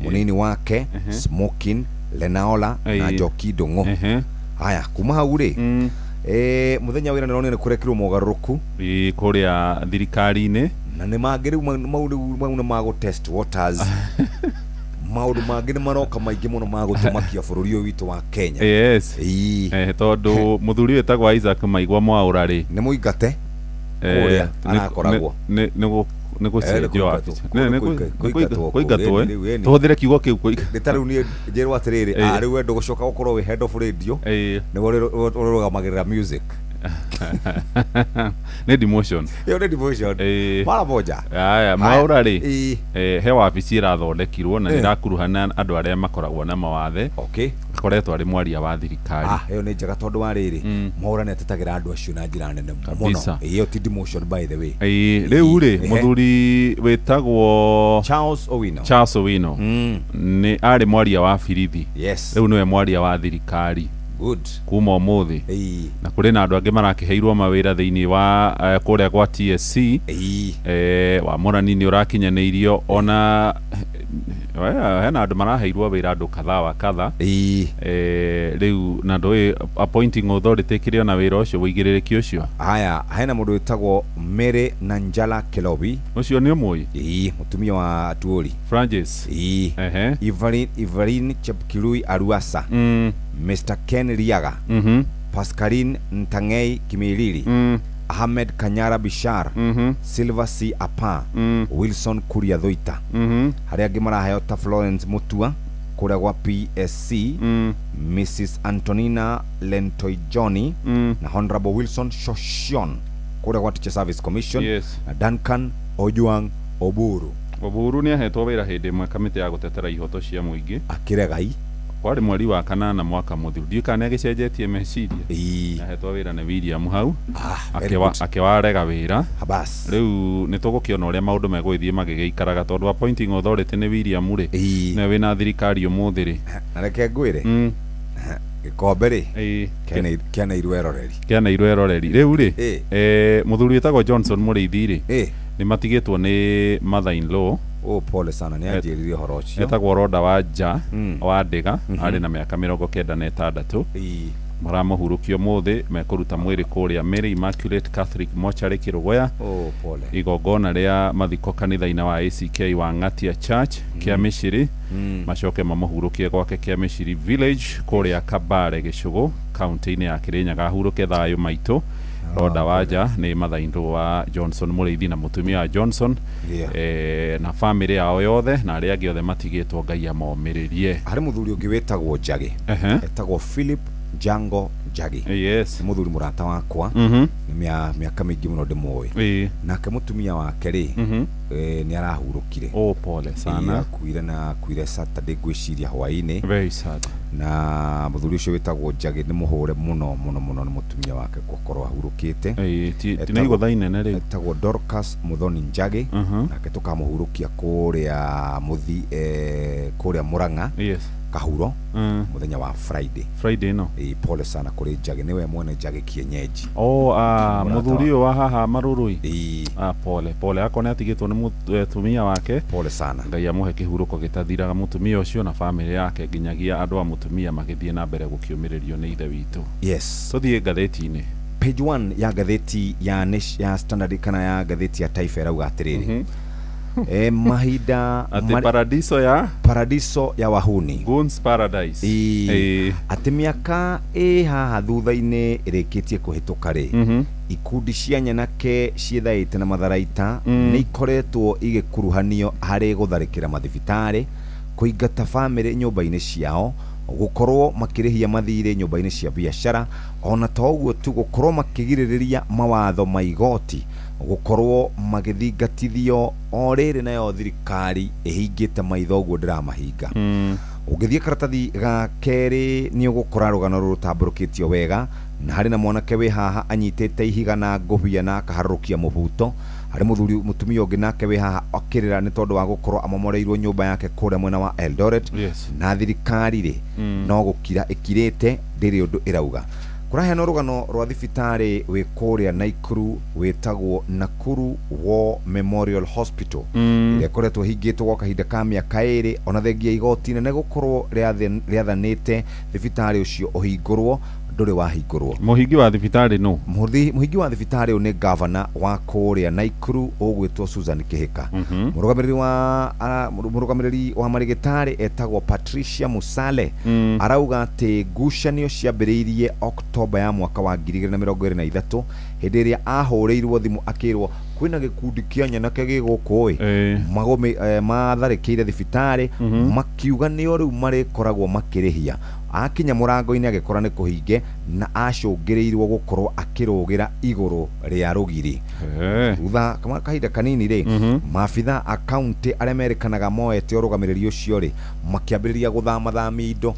Speaker 14: mũnini wake, Smokin Lenaola na Njoki Ndung'u. Haya, kuma hau rĩ, mũthenya wĩra nĩronire nĩ kũrekirwo mogarũrũku
Speaker 1: kũrĩa thirikari-inĩ,
Speaker 14: na nĩ mangĩ rĩu mau rĩu nĩ magũ test waters. Maũndũ mangĩ nĩ maroka maingĩ mũno ma gũtũmakia bũrũri ũyũ witũ wa Kenya.
Speaker 1: Yes. Tondũ mũthuri wĩtagwo Isaac Maigua Mwaũra rĩ,
Speaker 14: nĩ mũingate kũrĩa arakoragwo,
Speaker 1: nĩ gũcenjio wabici, kũingatwo, tũhũthĩre kiugo kĩu kũingatwo.
Speaker 14: Nĩ ta rĩu niĩ njĩrwo atĩrĩrĩ, rĩu we ndũgũcoka gũkorwo wĩ head of radio, nĩwe ũrũgamagĩrĩra music.
Speaker 1: Nĩ demotion.
Speaker 14: Ĩyo nĩ demotion. Mara moja.
Speaker 1: Aya, Mwaũra rĩ, he wabici ĩrathondekirwo na ĩrakuruhana andũ arĩa makoragwo na mawathe.
Speaker 14: Okay.
Speaker 1: Akoretwo arĩ mwaria wa thirikari.
Speaker 14: Ĩyo nĩ njega tondũ wa rĩrĩ, Mwaũra nĩ atetagĩra andũ acio na njĩra nene mũno. Ĩyo ti demotion by the way.
Speaker 1: Rĩu rĩ, mũthuri wĩtagwo
Speaker 14: Charles Owino.
Speaker 1: Charles Owino nĩ arĩ mwaria wa birithi.
Speaker 14: Yes.
Speaker 1: Rĩu nĩwe mwaria wa thirikari.
Speaker 14: Good.
Speaker 1: Kuma ũmũthĩ. Na kũrĩ na andũ angĩ marakĩheirwo mawĩra thĩinĩ wa kũrĩa gwa TSC. Wa Mũrani nĩ ũrakinyanĩirio, ona hena andũ maraheirwo wĩra andũ kadhaa wa kadha. Rĩu na ndũĩ appointing authority kĩrĩ ona wĩra ũcio wĩigĩrĩrĩki ũcio.
Speaker 14: Haya, hena mũndũ wĩtagwo Mary Nanjala Kilobi.
Speaker 1: Ũcio nĩ ũmũĩ?
Speaker 14: Mũtumia wa Atuori
Speaker 1: Francis.
Speaker 14: Evelyn Chepkirui Aruasa. Mr. Ken Riaga. Pascaline Ntangei Kimilili. Ahmed Kanyara Bishar. Silver C. Apa. Wilson Kuria Thuita. Harĩa angĩ maraheo ta Florence Mutua kũrĩa gwa PSC, Mrs. Antonina Lentoijoni na Honorable Wilson Shoshion kũrĩa gwa Teacher Service Commission.
Speaker 1: Yes.
Speaker 14: Na Duncan Ojuang Oburu.
Speaker 1: Oburu nĩ ahetwo wĩra hĩndĩ ĩmwe kamĩtĩ ya gũtetera ihoto cia mũingĩ.
Speaker 14: Akĩrega
Speaker 1: kwarĩ mweri wa kanana mwaka mũthiru, ndiũĩ kana nĩagĩcenjetie meciria. Ahetwo wĩra nĩ William hau, akĩwarega wĩra. Rĩu nĩ tũgũkĩona ũrĩa maũndũ megũgĩthiĩ magĩgĩikaraga tondũ appointing authority nĩ William rĩ, nĩwe wĩna thirikari ũmũthĩ rĩ.
Speaker 14: Na reke ngwĩre, gĩkombe rĩ kĩaneirwo eroreri,
Speaker 1: kĩaneirwo eroreri. Rĩu rĩ, mũthuri wĩtagwo Johnson Mũrĩithi rĩ, nĩ matigĩtwo nĩ mother in law.
Speaker 14: Oh, pole sana, nĩ anjĩrire ũhoro ũcio.
Speaker 1: Etagwo Roda wa Nja wa Ndĩga, arĩ na mĩaka 96. Maramũhurũkia ũmũthĩ, mekũruta mwĩrĩ kũrĩa Mary Immaculate Catholic Mortuary Kĩrũgũya.
Speaker 14: Oh, pole.
Speaker 1: Igongona rĩa mathiko kanitha-inĩ wa ACK wa Ng'atia Church kĩa Mĩciri, macoke mamũhurũkie gwake kĩa Mĩciri Village kũrĩa Kabare Gĩcũgũ, kaunti-inĩ ya Kĩrĩnyaga. Ahurũke thayũ maitũ. Roda Waja nĩ mother-in-law wa Johnson Mũrĩithi na mũtumia wa Johnson, na family yao yothe na arĩa angĩ othe matigĩtwo, Ngai amomĩrĩrie.
Speaker 14: Harĩ mũthuri ũngĩ wĩtagwo Njagi, etagwo Philip Jango Njagi.
Speaker 1: Yes.
Speaker 14: Nĩ mũthuri mũrata wakwa, nĩ mĩaka mĩingĩ mũno ndĩmũĩ. Nake mũtumia wake rĩ, nĩ arahurũkire.
Speaker 1: Oh, pole sana.
Speaker 14: Akuire na akuire Saturday ngwĩciria hwaĩ-inĩ.
Speaker 1: Very sad.
Speaker 14: Na mũthuri ũcio wĩtagwo Njagi nĩ mũhũre mũno mũno mũno nĩ mũtumia wake gũkorwo ahurũkĩte.
Speaker 1: Ti nĩ igũtha inene rĩu.
Speaker 14: Etagwo Dorcas Muthoni Njagi. Nake tũkamũhurũkia kũrĩa mũthi kũrĩa Murang'a.
Speaker 1: Yes.
Speaker 14: Kahuro mũthenya wa Friday.
Speaker 1: Friday no.
Speaker 14: Pole sana kũrĩ Njagi, nĩwe mwene Njagi kienyeji.
Speaker 1: Oh, mũthuri ũyũ wa haha Marũrũi. Pole pole, akorwo nĩ atigĩtwo nĩ mũtumia wake.
Speaker 14: Pole sana.
Speaker 1: Ngai amũhe kĩhurũko gĩtathiraga mũtumia ũcio na family yake, nginyagia andũ a mũtumia magĩthiĩ na mbere gũkĩũmĩrĩrio nĩ ithe witũ.
Speaker 14: Yes.
Speaker 1: Tũthiĩ ngathĩti-inĩ.
Speaker 14: Page 1 ya ngathĩti ya Standard kana ya ngathĩti ya Taifa ĩrauga atĩrĩrĩ, mahinda
Speaker 1: ati paradiso ya
Speaker 14: paradiso ya wahuni,
Speaker 1: Goons Paradise.
Speaker 14: Ati mĩaka ĩ haha thutha-inĩ ĩrĩkĩtie kũhĩtũka rĩ, ikundi cia nyanake ciĩthaĩte na matharaita nĩ ikoretwo igĩkuruhanio harĩ gũtharĩkĩra mathibitarĩ, kũingata bamĩrĩ nyũmba-inĩ ciao, gũkorwo makĩrĩhia mathirĩ nyũmba-inĩ cia biacara, ona to ũguo tu gũkorwo makĩgirĩrĩria mawatho ma igoti gũkorwo magĩthingatithio o rĩrĩ nayo thirikari ĩhingĩte maitho ũguo ndĩramahinga. Ũngĩthiĩ karatathi ga kerĩ nĩ ũgũkora rũgano rũtambũrũkĩtio wega, na harĩ na mwanake wĩ haha anyitĩte ihiga na ngũbia na akaharũrũkia mũbuto Harĩ mũthuri mũtumia ũngĩ nake wĩ haha akĩrĩra nĩ tondũ wa gũkorwo amomoreirwo nyũmba yake kũrĩa mwena wa Eldoret. Na thirikari rĩ, no gũkira ĩkirĩte, ndĩrĩ ũndũ ĩrauga. Kũraheana rũgano rwa thibitarĩ wĩ kũrĩa Nakuru wĩtagwo Nakuru War Memorial Hospital, ĩrĩa ĩkoretwo ĩhingĩtwo gwa kahinda ka mĩaka 2, ona thengia igoti nene gũkorwo rĩathanĩte thibitarĩ ũcio ũhingũrwo, ndũrĩ wahingũrwo.
Speaker 1: Mũhingi wa thibitarĩ nũ?
Speaker 14: Mũhingi wa thibitarĩ ũyũ nĩ gavana wa kũrĩa Nakuru ũgwĩtwo Susan Kihika. Mũrũgamĩrĩri wa marĩgĩtarĩ etagwo Patricia Musale. Arauga atĩ ngucanio ciambĩrĩirie Oktoba ya mwaka wa 2023, hĩndĩ ĩrĩa ahũrĩirwo thimũ akĩrwo kwĩna gĩkundi kĩa nyanake gĩ gũkũ ĩ matharĩkĩire thibitarĩ, makiuga nĩo rĩu marĩkoragwo makĩrĩhia. Akinya mũrango-inĩ agĩkora nĩ kũhinge, na acũngĩrĩirwo gũkorwo akĩrũgĩra igũrũ rĩa rũgiri. Thutha kama kahinda kanini rĩ, maabitha a kaunti arĩa merĩkanaga moete ũrũgamĩrĩri ũcio rĩ, makĩambĩrĩria gũthamathamia indo.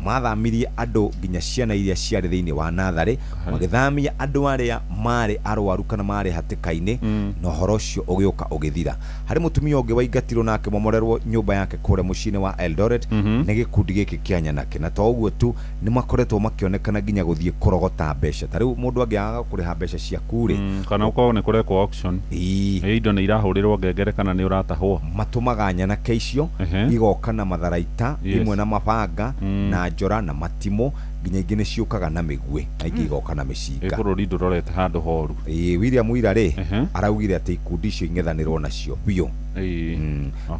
Speaker 14: Mathamirie andũ nginya ciana iria ciarĩ thĩinĩ wa natharĩ, magĩthamia andũ arĩa marĩ arwaru kana marĩ hatĩka-inĩ, na ũhoro ũcio ũgĩũka ũgĩthira. Harĩ mũtumia ũngĩ waingatirwo na akĩmomorerwo nyũmba yake kũrĩa mũciĩ-inĩ wa Eldoret nĩ gĩkundi gĩkĩ kĩa nyanake. Na to ũguo tu, nĩ makoretwo makĩonekana nginya gũthiĩ kũrogota mbeca. Ta rĩu mũndũ angĩaga kũrĩha mbeca ciaku rĩ,
Speaker 1: kana ũkorwo nĩ kũrekwo auction. Indo nĩ irahũrĩrwo ngengere kana nĩ ũratahwo.
Speaker 14: Matũmaga nyanake icio igoka na matharaita, imwe na mabanga, na njora na matimũ, nginya ingĩ nĩ ciũkaga na mĩguĩ, na ingĩ igoka na mĩcinga.
Speaker 1: Bũrũri ndũrorete handũ horu.
Speaker 14: William Wira rĩ, araugire atĩ ikundi icio ing'ethanĩrwo nacio biũ.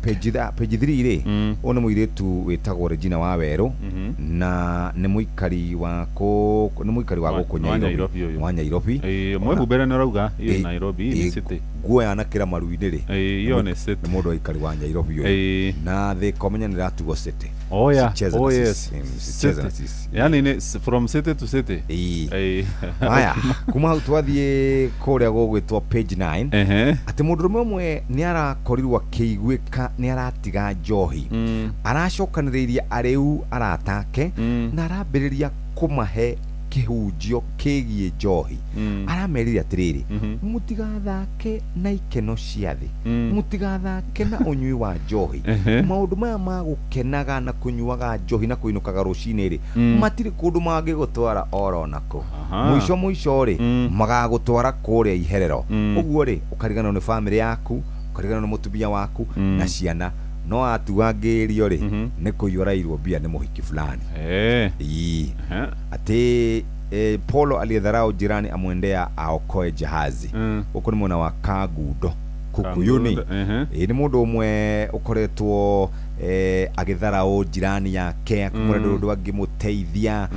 Speaker 14: Page 3 rĩ, ũyũ nĩ mũirĩtu wĩtagwo Regina wa Werũ, na nĩ mũikari wa gũkũ Nairobi, wa Nairobi.
Speaker 1: Mwĩhumbĩre nĩ ũrauga iyo Nairobi nĩ city.
Speaker 14: Nguo yanakĩra maru-inĩ rĩ,
Speaker 1: iyo nĩ city.
Speaker 14: Nĩ mũndũ aikari wa Nairobi ũyũ. Na thĩka ũmenya nĩ ĩratugwo city.
Speaker 1: Oh yeah.
Speaker 14: Oh yes. City.
Speaker 1: Yani ni from city to city.
Speaker 14: Haya, kuma hau twathiĩ kũrĩa gũgwĩtwo page 9. Atĩ mũndũrũme ũmwe nĩ arakorirwo akĩiguĩka nĩ aratiga njohi. Aracokanĩrĩirie arĩu aratake, na arambĩrĩria kũmahe kĩhunjio kĩgiĩ njohi. Aramerire atĩrĩrĩ, mũtigathake na ikeno cia thĩ, mũtigathake na ũnyui wa njohi. Maũndũ maya ma gũkenaga na kũnyuaga njohi na kũinũkaga rũcinĩ rĩ, matirĩ kũndũ mangĩgũtwara oro nako. Mũico mũico rĩ, magagũtwara kũrĩa iherero. Ũguo rĩ, ũkariganĩrwo nĩ bamĩrĩ yaku, ũkariganĩrwo nĩ mũtumia waku na ciana. No atuangĩrio rĩ, nĩ kũiyũrairwo mbia nĩ mũhiki fulani. Atĩ Polo aliyedharau jirani amwendea aokoe jahazi. Gũkũ nĩ mwena wa Kangundo, Kukuyuni. Nĩ mũndũ ũmwe ũkoretwo agĩtharau jirani yake, akamwĩra ndũrĩ ũndũ angĩmũteithia,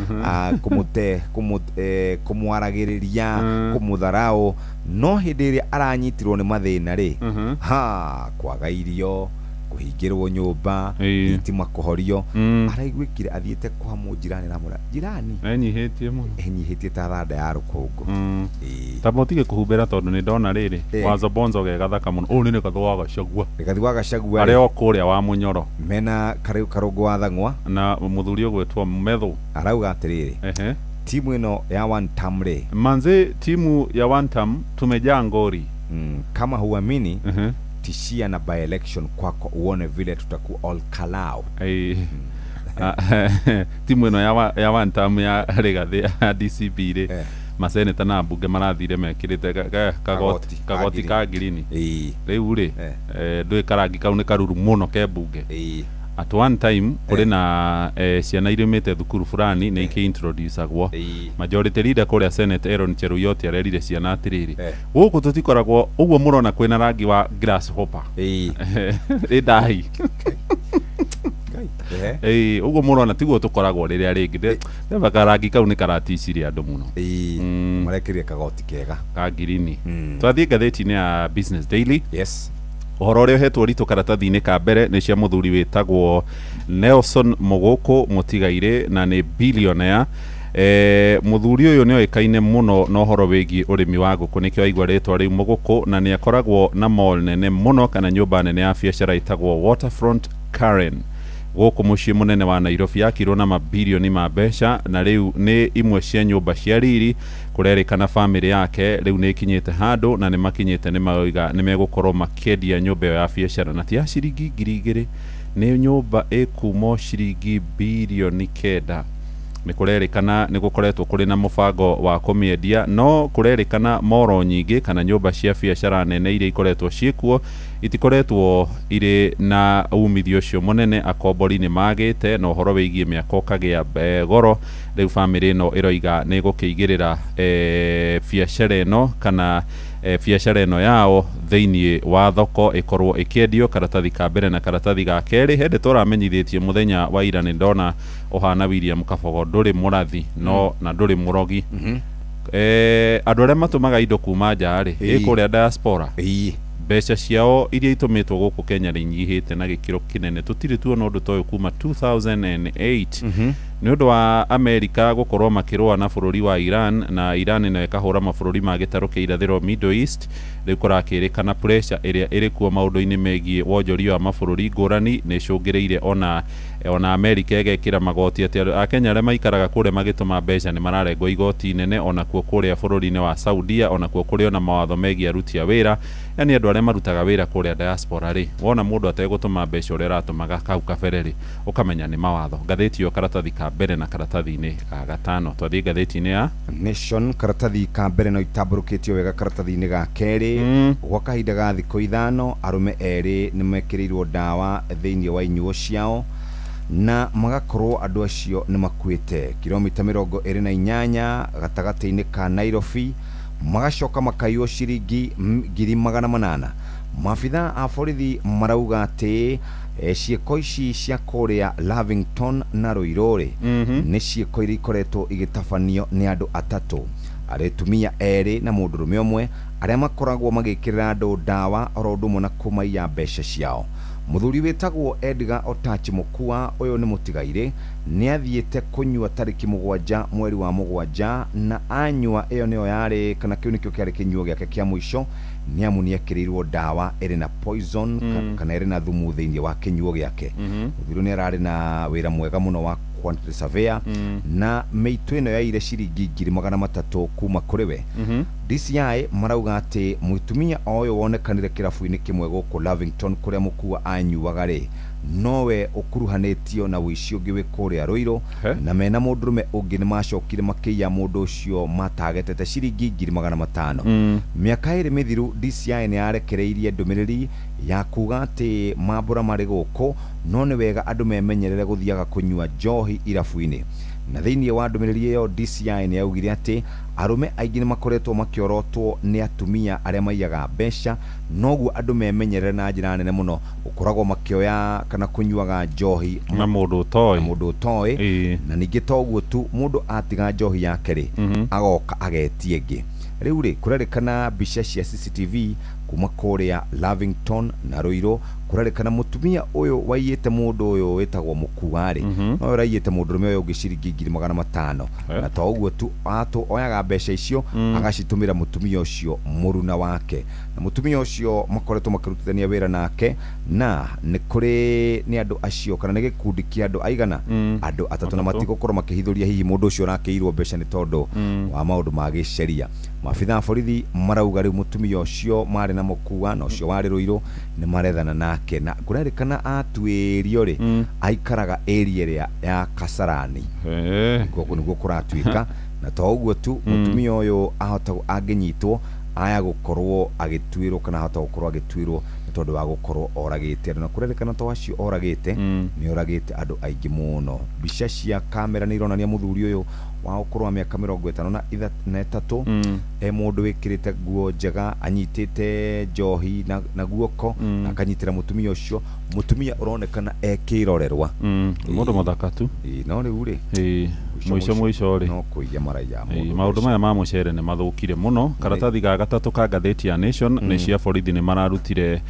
Speaker 14: kũmwaragĩrĩria, kũmũtharau. No hĩndĩ ĩrĩa aranyitirwo nĩ mathĩna rĩ, ha kwaga irio, kũhingĩrwo nyũmba, thitima kũhorio, araiguĩkire athiĩte kwa mũjirani aramwĩra, jirani
Speaker 1: enyihĩtie mũno,
Speaker 14: enyihĩtie ta thanda ya rũkũngũ.
Speaker 1: Ta mũtige kũhumbĩra tondũ nĩ ndona rĩrĩ wazo bonzo ge gathaka mũno. Ũyũ nĩ Rigathĩ wa Gachagua.
Speaker 14: Rigathĩ wa Gachagua
Speaker 1: arĩ o kũrĩa wa Mũnyoro,
Speaker 14: mena Karũngũ wa Thang'wa
Speaker 1: na mũthuri ũgwĩtwo Methu.
Speaker 14: Arauga atĩrĩrĩ, timu ĩno ya one term rĩ,
Speaker 1: manze, timu ya one term tumejaa ngori.
Speaker 14: Kama huamini, tishia na by election kwako uone vile tutaku all kalao.
Speaker 1: Timu ĩno ya one term ya Rigathĩ ya DCP rĩ, maseneta na mbunge marathire mekĩrĩte kagoti ka ngirini. Rĩu rĩ, ndũĩ karangi kau nĩ karuru mũno ke mbunge. At one time kũrĩ na ciana irĩmĩte thukuru fulani nĩ ikĩ-introducagwo. Majority leader kũrĩa Senate Aaron Cheruiyot arerire ciana atĩrĩrĩ, gũkũ tũtikoragwo ũguo mũrona kwĩna rangi wa grasshopper. Ĩ ndahi. Ũguo mũrona tiguo tũkoragwo rĩrĩa rĩngĩ. Ndeba karangi kau nĩ karaticirie andũ mũno.
Speaker 14: Marekĩrire kagoti kega
Speaker 1: ka ngirini. Twathiĩ ngathĩti-inĩ ya Business Daily.
Speaker 14: Yes.
Speaker 1: Ũhoro ũrĩa ũhetwo ũritũ karatathi-inĩ ka mbere nĩ cia mũthuri wĩtagwo Nelson Mũgũkũ Mũtigairĩ, na nĩ billionaire. Mũthuri ũyũ nĩ oĩkaine mũno na ũhoro wĩgiĩ ũrĩmi wa ngũkũ, nĩkĩo aigua rĩtwa rĩu Mũgũkũ, na nĩ akoragwo na mall nene mũno kana nyũmba nene ya biacara ĩtagwo Waterfront Karen. Gũkũ mũciĩ mũnene wa Nairobi yakirwo na mabirioni ma mbeca na rĩu nĩ imwe cia nyũmba cia riri. Kũrerĩkana bamĩrĩ yake rĩu nĩ ĩkinyĩte handũ na nĩ makinyĩte nĩ maroiga nĩ megũkorwo makĩendia nyũmba ĩyo ya biacara na ti ya ciringi 2000, nĩ nyũmba ĩkuuma ciringi birioni 9. Nĩ kũrerĩkana nĩ gũkoretwo kũrĩ na mũbango wa kũmĩendia, no kũrerĩkana moro nyingĩ kana nyũmba cia biacara nene iria ikoretwo ciĩkuo itikoretwo irĩ na umithio ũcio mũnene. Akombori nĩ magĩte na ũhoro wĩgiĩ mĩako ũkagĩa goro. Rĩu bamĩrĩ ĩno ĩroiga nĩ ĩgũkĩigĩrĩra biacara ĩno kana biacara ĩno yao thĩinĩ wa thoko ĩkorwo ĩkĩendio. Karatathi ka mbere na karatathi ga kerĩ he ndeto ũramenyithĩtie mũthenya wa ira. Nĩ ndona ũhana William Kabogo ndũrĩ mũrathi no na ndũrĩ mũrogi. Andũ arĩa matũmaga indo kuma nja rĩ, ĩ kũrĩa diaspora, mbeca ciao iria itũmĩtwo gũkũ Kenya nĩ inyihĩte na gĩkĩro kĩnene. Tũtirĩ tuona ũndũ ta ũyũ kuma 2008 nĩ ũndũ wa Amerika gũkorwo makĩrũa na bũrũri wa Iran, na Iran ĩno ĩkahũra mabũrũri ma gĩtarũ kĩa irathĩro, Middle East. Rĩu kũrakĩrĩkana pressure ĩrĩa ĩrĩ kuo maũndũ-inĩ megiĩ wonjoria wa mabũrũri ngũrani nĩ ĩcũngĩrĩire ona Amerika ĩgekĩra magoti atĩ andũ a Kenya arĩa maikaraga kũrĩa magĩtũma mbeca nĩ mararengwo igoti inene. Onakuo kũrĩa bũrũri-inĩ wa Saudia onakuo kũrĩ ona mawatho megiĩ aruti a wĩra, yani andũ arĩa marutaga wĩra kũrĩa diaspora rĩ, wona mũndũ ategũtũma mbeca ũrĩa aratũmaga kau kabere rĩ, ũkamenya nĩ mawatho. Ngathĩti ĩyo karatathi ka mbere na karatathi-inĩ ga gatano. Twathiĩ ngathĩti-inĩ ya
Speaker 14: Nation, karatathi ka mbere no itambũrũkĩtio wega karatathi-inĩ ga kerĩ. Gwa kahinda ga thikũ 5 arũme erĩ nĩ mekĩrĩirwo ndawa thĩinĩ wa inyuo ciao na magakorwo andũ acio nĩ makuĩte kilomita 28 gatagatĩ-inĩ ka Nairobi, magacoka makaiywo ciringi 800,000. Maabitha a borithi marauga atĩ ciĩko ici cia kũrĩa Lavington na Ruiru rĩ, nĩ ciĩko iria ikoretwo igĩtabanio nĩ andũ atatũ, arĩ tumia erĩ na mũndũrũme ũmwe, arĩa makoragwo magĩkĩrĩra andũ ndawa oro ũndũ ũmwe na kũmaiya mbeca ciao. Mũthuri wĩtagwo Edgar Otachi Mukua, ũyũ nĩ mũtigairĩ, nĩ athiĩte kũnyua tarĩki 7 mweri wa 7, na anyua ĩyo nĩyo yarĩ kana kĩu nĩkĩo kĩarĩ kĩnyuo gĩake kĩa mũico, nĩ amu nĩ ekĩrĩirwo ndawa ĩrĩ na poison kana ĩrĩ na thumu thĩinĩ wa kĩnyuo gĩake. Mũthuri ũyũ nĩ ararĩ na wĩra mwega mũno wa quantity surveyor, na mĩitũ ĩno yaire ciringi 300,000 kuma kũrĩ we. DCI marauga atĩ mũtumia o ũyũ wonekanire kĩrabu-inĩ kĩmwe gũkũ Lavington kũrĩa Mũkua anyuaga rĩ, nowe ũkuruhanĩtio na ũici ũngĩ wĩ kũrĩa Ruiru, na mena mũndũrũme ũngĩ nĩ macokire makĩiya mũndũ ũcio matagetete ciringi 500,000. Mĩaka 2 mĩthiru DCI nĩ yarekereirie ndũmĩrĩri ya kuga atĩ mambũra marĩ gũkũ, no nĩ wega andũ memenyerere gũthiaga kũnyua njohi irabu-inĩ. Na thĩinĩ wa ndũmĩrĩri ĩyo DCI nĩ yaugire atĩ arũme aingĩ nĩ makoretwo makĩorotwo nĩ atumia arĩa maiyaga mbeca, noguo andũ memenyerere na njĩra nene mũno gũkoragwo makĩoya kana kũnyuaga njohi
Speaker 1: na mũndũ ũtoĩ.
Speaker 14: Na mũndũ ũtoĩ. Na ningĩ to ũguo tu, mũndũ atiga njohi yake rĩ, agoka agetie ĩngĩ. Rĩu rĩ, kũrerĩkana mbica cia CCTV kuma kũrĩa Lavington na Ruiru, kũrerĩkana mũtumia ũyũ waiyĩte mũndũ ũyũ wĩtagwo Mũkua rĩ, no ũraiyĩte mũndũrũme ũyũ ũngĩ ciringi 500,000. Na to ũguo tu, atũ oyaga mbeca icio agacitũmĩra mũtumia ũcio mũruna wake, na mũtumia ũcio makoretwo makĩrutithania wĩra nake, na nĩ kũrĩ nĩ andũ acio kana nĩ gĩkundi kĩa andũ aigana, andũ atatũ, na
Speaker 1: Atatũ.
Speaker 14: matigũkorwo makĩhithũria hihi mũndũ ũcio ũrakĩirwo mbeca nĩ tondũ wa maũndũ ma gĩceria. Maabitha a borithi marauga rĩu mũtumia ũcio marĩ na Mũkua na ũcio warĩ Ruiru nĩ marethana nake, na kũrerĩkana atuĩrio rĩ, aikaraga area ĩrĩa ya Kasarani. Nĩguo kũratuĩka. Na to ũguo tu, mũtumia ũyũ ahota angĩnyitwo aya gũkorwo agĩtuĩrwo kana ahota gũkorwo agĩtuĩrwo nĩ tondũ wa gũkorwo oragĩte andũ, na kũrerĩkana to acio oragĩte, nĩ oragĩte andũ aingĩ mũno. Mbica cia kamera nĩ ironania mũthuri ũyũ wa ũkũrũ wa mĩaka 53 e mũndũ wĩkĩrĩte nguo njega, anyitĩte njohi na guoko, na akanyitĩra mũtumia ũcio, mũtumia ũronekana e kĩrorerwa.
Speaker 1: Mũndũ mũthaka tu.
Speaker 14: Ĩĩ, no rĩu rĩ,
Speaker 1: mũico mũico rĩ
Speaker 14: no kũiya maraiya
Speaker 1: Ĩĩ,
Speaker 14: mũndũ.
Speaker 1: Maũndũ maya ma mũcere nĩ mathũkire mũno. Karatathi ga gatatũ ka ngathĩti ya Nation nĩ cia borithi nĩ mararutire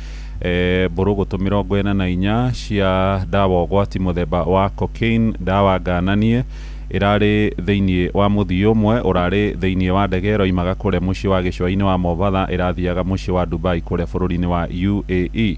Speaker 1: mbũrũgũtũ 44 cia ndawa ũgwati mũthemba wa cocaine, ndawa ngananie ĩrarĩ thĩinĩ wa mũthii ũmwe ũrarĩ thĩinĩ wa ndege ĩroimaga kũrĩa mũciĩ wa gĩcũa-inĩ wa Mombatha ĩrathiaga mũciĩ wa Dubai kũrĩa bũrũri-inĩ wa UAE.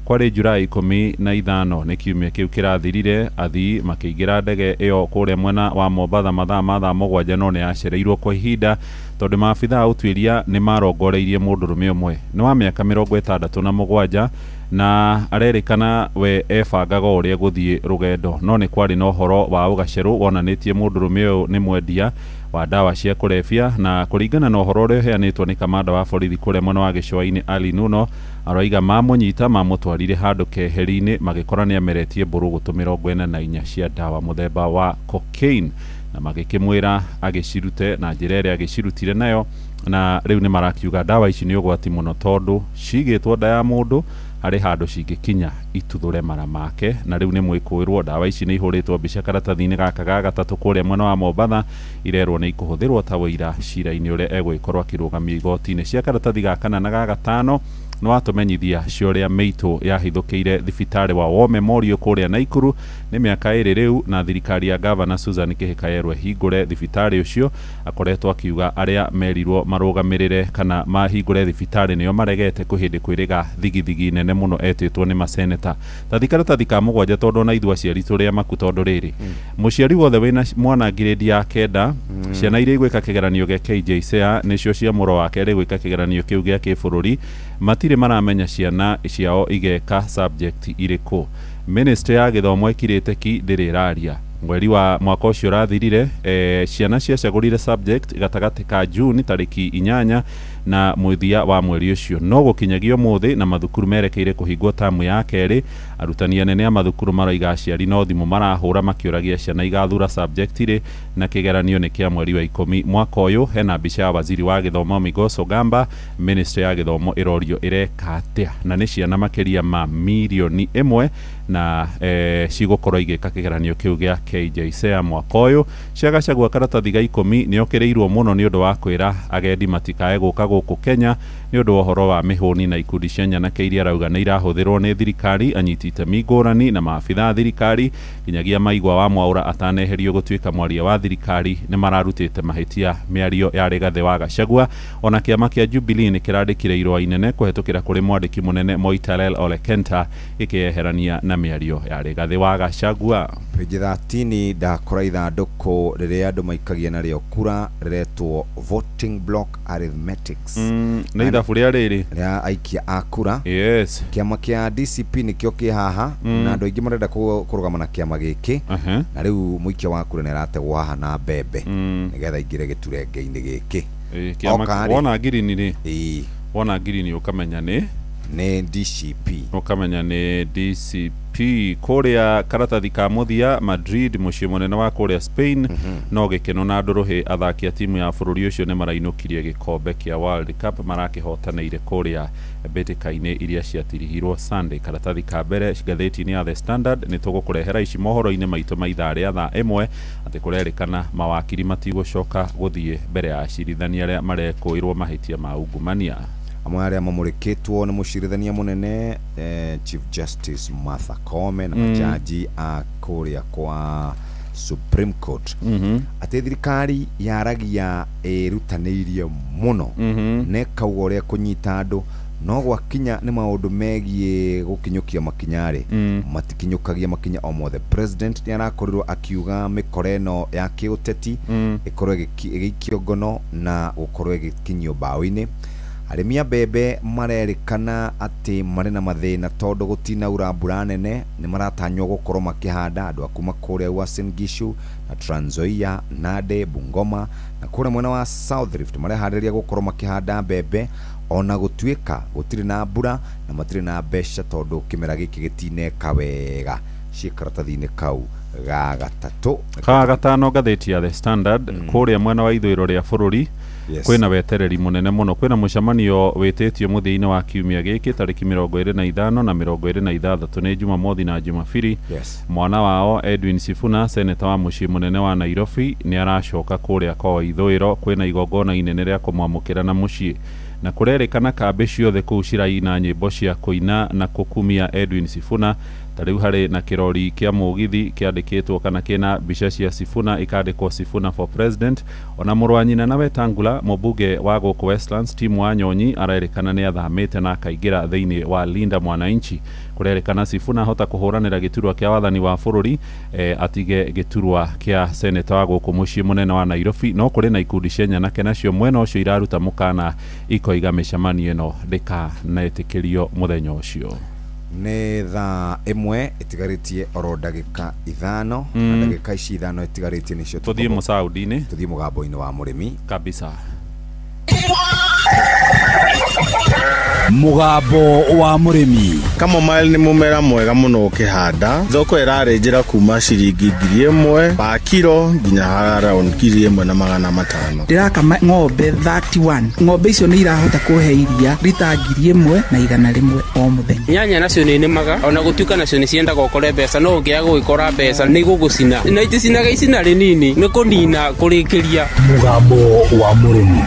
Speaker 1: Kwarĩ Julai 15 nĩ kiumia kĩu kĩrathirire, athii makĩingĩra ndege ĩyo kũrĩa mwena wa Mombatha mathaa ma thaa 7, no nĩ yacereirwo kwa ihinda tondũ maabithaa a ũtuĩria nĩ marongoreirie mũndũrũme ũmwe nĩ wa mĩaka 67 na arerĩkana we ebangaga o ũrĩa gũthiĩ rũgendo, no nĩ kwarĩ na ũhoro wa ũgacerũ wonanĩtie mũndũrũme ũyũ nĩ mwendia wa ndawa cia kũrebia, na kũringana na ũhoro ũrĩa ũheanĩtwo nĩ kamanda wa borithi kũrĩa mwena wa gĩcũa-inĩ Ali Nuno, aroiga mamũnyita mamũtwarire handũ keheri-inĩ magĩkora nĩ ameretie mbũrũgũtũ 44 cia ndawa mũthemba wa cocaine, na magĩkĩmwĩra agĩcirute na njĩra ĩrĩa agĩcirutire nayo, na rĩu nĩ marakiuga ndawa ici nĩ ũgwati mũno tondũ cigĩtwo nda ya mũndũ harĩ handũ cingĩkinya ituthũre mara make, na rĩu nĩ mwĩkũĩrwo ndawa ici nĩ ihũrĩtwo mbica karatathi-inĩ gaka ga gatatũ kũrĩa mwena wa Mombatha, irerwo nĩ ikũhũthĩrwo ta wũira cira-inĩ ũrĩa egũgĩkorwo akĩrũgamio igoti-inĩ. Cia karatathi ga kana na ga gatano nĩ watũmenyithia cia ũrĩa mĩitũ yahithũkĩire thibitarĩ wa War Memorial kũrĩa Naikuru nĩ mĩaka 2 rĩu, na thirikari ya gavana Susan Kihika yerwo ĩhingũre thibitarĩ ũcio. Akoretwo akiuga arĩa merirwo marũgamĩrĩre kana mahingũre thibitarĩ nĩo maregete kwĩ hĩndĩ kwĩrĩga thigithigi nene mũno etĩtwo nĩ maseneta. Tathi karatathi ka 7 tondũ ona ithuĩ aciari tũrĩ amaku tondũ rĩrĩ mũciari wothe wĩna mwana ngirĩndi ya 9 ciana iria igwĩka kĩgeranio gĩa KJSEA nĩcio cia mũro wake arĩ gwĩka kĩgeranio kĩu gĩa kĩbũrũri matirĩ maramenya ciana ciao igeka subject irĩkũ. Ministry ya gĩthomo ĩkirĩte ki ndĩrĩ ĩraria. Mweri wa mwaka ũcio ũrathirire ciana ciacagũrire subject gatagatĩ ka June tarĩki 8 na mũthia wa mweri ũcio, no gũkinyagia ũmũthĩ na mathukuru merekeire kũhingwo tamu ya kerĩ. Arutani anene a mathukuru maroiga aciari no thimũ marahũra makĩũragia ciana igathura subject rĩ, na kĩgeranio nĩ kĩa mweri wa 10 mwaka ũyũ. Hena mbica ya waziri wa gĩthomo Migoso Gamba. Ministry ya gĩthomo ĩrorio ĩreka atĩa, na nĩ ciana makĩria ma mirioni 1 na cigũkorwo igĩka kĩgeranio kĩu gĩa KJSEA mwaka ũyũ. Cia Gachagua karatathi ga 10 nĩ okĩrĩirwo mũno nĩ ũndũ wa kwĩra agendi matikae gũka gũkũ Kenya nĩ ũndũ wa ũhoro wa mĩhũni na ikundi cia nyanake iria arauga nĩ irahũthĩrwo nĩ thirikari, anyiti itemi ngũrani na maabitha a thirikari nginyagia Maigua wa Mwaũra ataneherio gũtuĩka mwaria wa thirikari nĩ mararutĩte mahĩtia mĩario ya Rigathĩ wa Gachagua. Ona kĩama kĩa Jubilee nĩ kĩrandĩkire irũa inene kũhetũkĩra kũrĩ mwandĩki mũnene Moitalel Ole Kenta gĩkĩeherania na mĩario ya Rigathĩ wa Gachagua.
Speaker 14: Page 13 ndakora ithandũkũ rĩrĩa andũ maikagia narĩo kura rĩretwo voting block arithmetics.
Speaker 1: Nĩ ithabu rĩa rĩrĩ
Speaker 14: rĩa aikia a kura.
Speaker 1: Yes.
Speaker 14: Kĩama kĩa DCP nĩkĩo kĩ haha na andũ aingĩ marenda kũrũgama na kĩama gĩkĩ, na rĩu mũikia wa kura nĩ arategwo haha na mbembe nĩgetha aingĩre gĩturenge-inĩ gĩkĩ.
Speaker 1: Wona ngirini rĩ, wona ngirini ũkamenya nĩ
Speaker 14: DCP,
Speaker 1: ũkamenya nĩ DCP. Kũrĩa karatathi ka mũthia Madrid mũciĩ mũnene wa kũrĩa Spain no gĩkeno na ndũrũhĩ athaki a timu ya bũrũri ũcio nĩ marainũkirie gĩkombe kĩa World Cup marakĩhotanĩire kũrĩa mbĩtĩka-inĩ iria ciatirihirwo Sunday. Karatathi ka mbere ngathĩti-inĩ ya The Standard nĩ tũgũkũrehera ici mohoro-inĩ maitũ ma ithaa rĩa thaa 1 atĩ kũrerĩkana mawakiri matigũcoka gũthiĩ mbere ya acirithania arĩa marekũĩrwo mahĩtia ma ungumania.
Speaker 14: Amwe arĩa mamũrĩkĩtwo nĩ mũcirithania mũnene Chief Justice Martha Koome na majaji a kũrĩa kwa Supreme Court atĩ thirikari yaragia ĩrutanĩirie mũno na ĩkauga ũrĩa kũnyita andũ, no gwakinya nĩ maũndũ megiĩ gũkinyũkia makinya rĩ matikinyũkagia makinya o mothe. President nĩ arakorirwo akiuga mĩkora ĩno ya kĩũteti ĩkorwo ĩgĩikio ngono na gũkorwo ĩgĩkinyio mbaũ-inĩ. Arĩmi a mbembe marerĩkana atĩ marĩ na mathĩna tondũ gũtinaura mbura nene, nĩ maratanywo gũkorwo makĩhanda andũ a kuma kũrĩa Uasin Gishu na Trans Nzoia, Nandi, Bungoma na kũrĩa mwena wa South Rift mareharĩria gũkorwo makĩhanda mbembe ona gũtuĩka gũtirĩ na mbura na matirĩ na mbeca tondũ kĩmera gĩkĩ gĩtineka wega. Ciĩ karatathi-inĩ kau ga gatatũ.
Speaker 1: Ka gatano ngathĩti ya The Standard kũrĩa mwena wa ithũĩro rĩa bũrũri.
Speaker 14: Yes.
Speaker 1: Kwĩna wetereri mũnene mũno, kwĩna mũcemanio wĩtĩtio mũthia-inĩ wa kiumia gĩkĩ tarĩki 25 na 26 nĩ Jumamothi na Jumapili.
Speaker 14: Yes.
Speaker 1: Mwana wao Edwin Sifuna seneta wa mũciĩ mũnene wa Nairobi nĩ aracoka kũrĩa kwa ithũĩro, kwĩna igongona inene rĩa kũmwamũkĩra na mũciĩ, na kũrerĩkana kambĩ ciothe kũu ciraina nyĩmbo cia kũina na kũkumia Edwin Sifuna Ta rĩu harĩ na kĩrori kĩa mũgithi kĩandĩkĩtwo kana kĩna mbica cia Sifuna, ikandĩkwo Sifuna for President. Ona mũrũ wa nyina na Wetangula, mũmbunge wa gũkũ Westlands Tim Wanyonyi, arerĩkana nĩ athamĩte na akaingĩra thĩinĩ wa Linda Mwananchi. Kũrerĩkana Sifuna ahota kũhũranĩra gĩturwa kĩa wathani wa bũrũri, atige gĩturwa kĩa seneta wa gũkũ mũciĩ mũnene wa Nairobi. No kũrĩ na ikundi cia nyanake nacio mwena ũcio iraruta mũkana, ikoiga mĩcemanio ĩno ndĩkanetĩkĩrio mũthenya ũcio.
Speaker 14: Nĩ thaa 1 ĩtigarĩtie oro ndagĩka 5, na ndagĩka ici 5 ĩtigarĩtie nĩcio
Speaker 1: tũthiĩ mũcaudi-inĩ,
Speaker 14: tũthiĩ mũgambo-inĩ wa mũrĩmi
Speaker 1: kabisa.
Speaker 8: Mũgambo wa mũrĩmi.
Speaker 17: Chamomile nĩ mũmera mwega mũno ũkĩhanda. Thoko ĩrarĩ njĩra kuma ciringi 1000 pa kiro nginya around 1500.
Speaker 18: Ndĩrakama ng'ombe 31. Ng'ombe icio nĩ irahota kũhe iria rita 1100 o mũthenya.
Speaker 19: Nyanya nacio nĩ nĩmaga, ona gũtuĩka nacio nĩ ciendaga ũkore mbeca, no ũngĩaga gũgĩkora mbeca nĩ igũgũcina, na iticinaga icina rĩnini, nĩ kũnina kũrĩkĩria.
Speaker 8: Mũgambo wa mũrĩmi.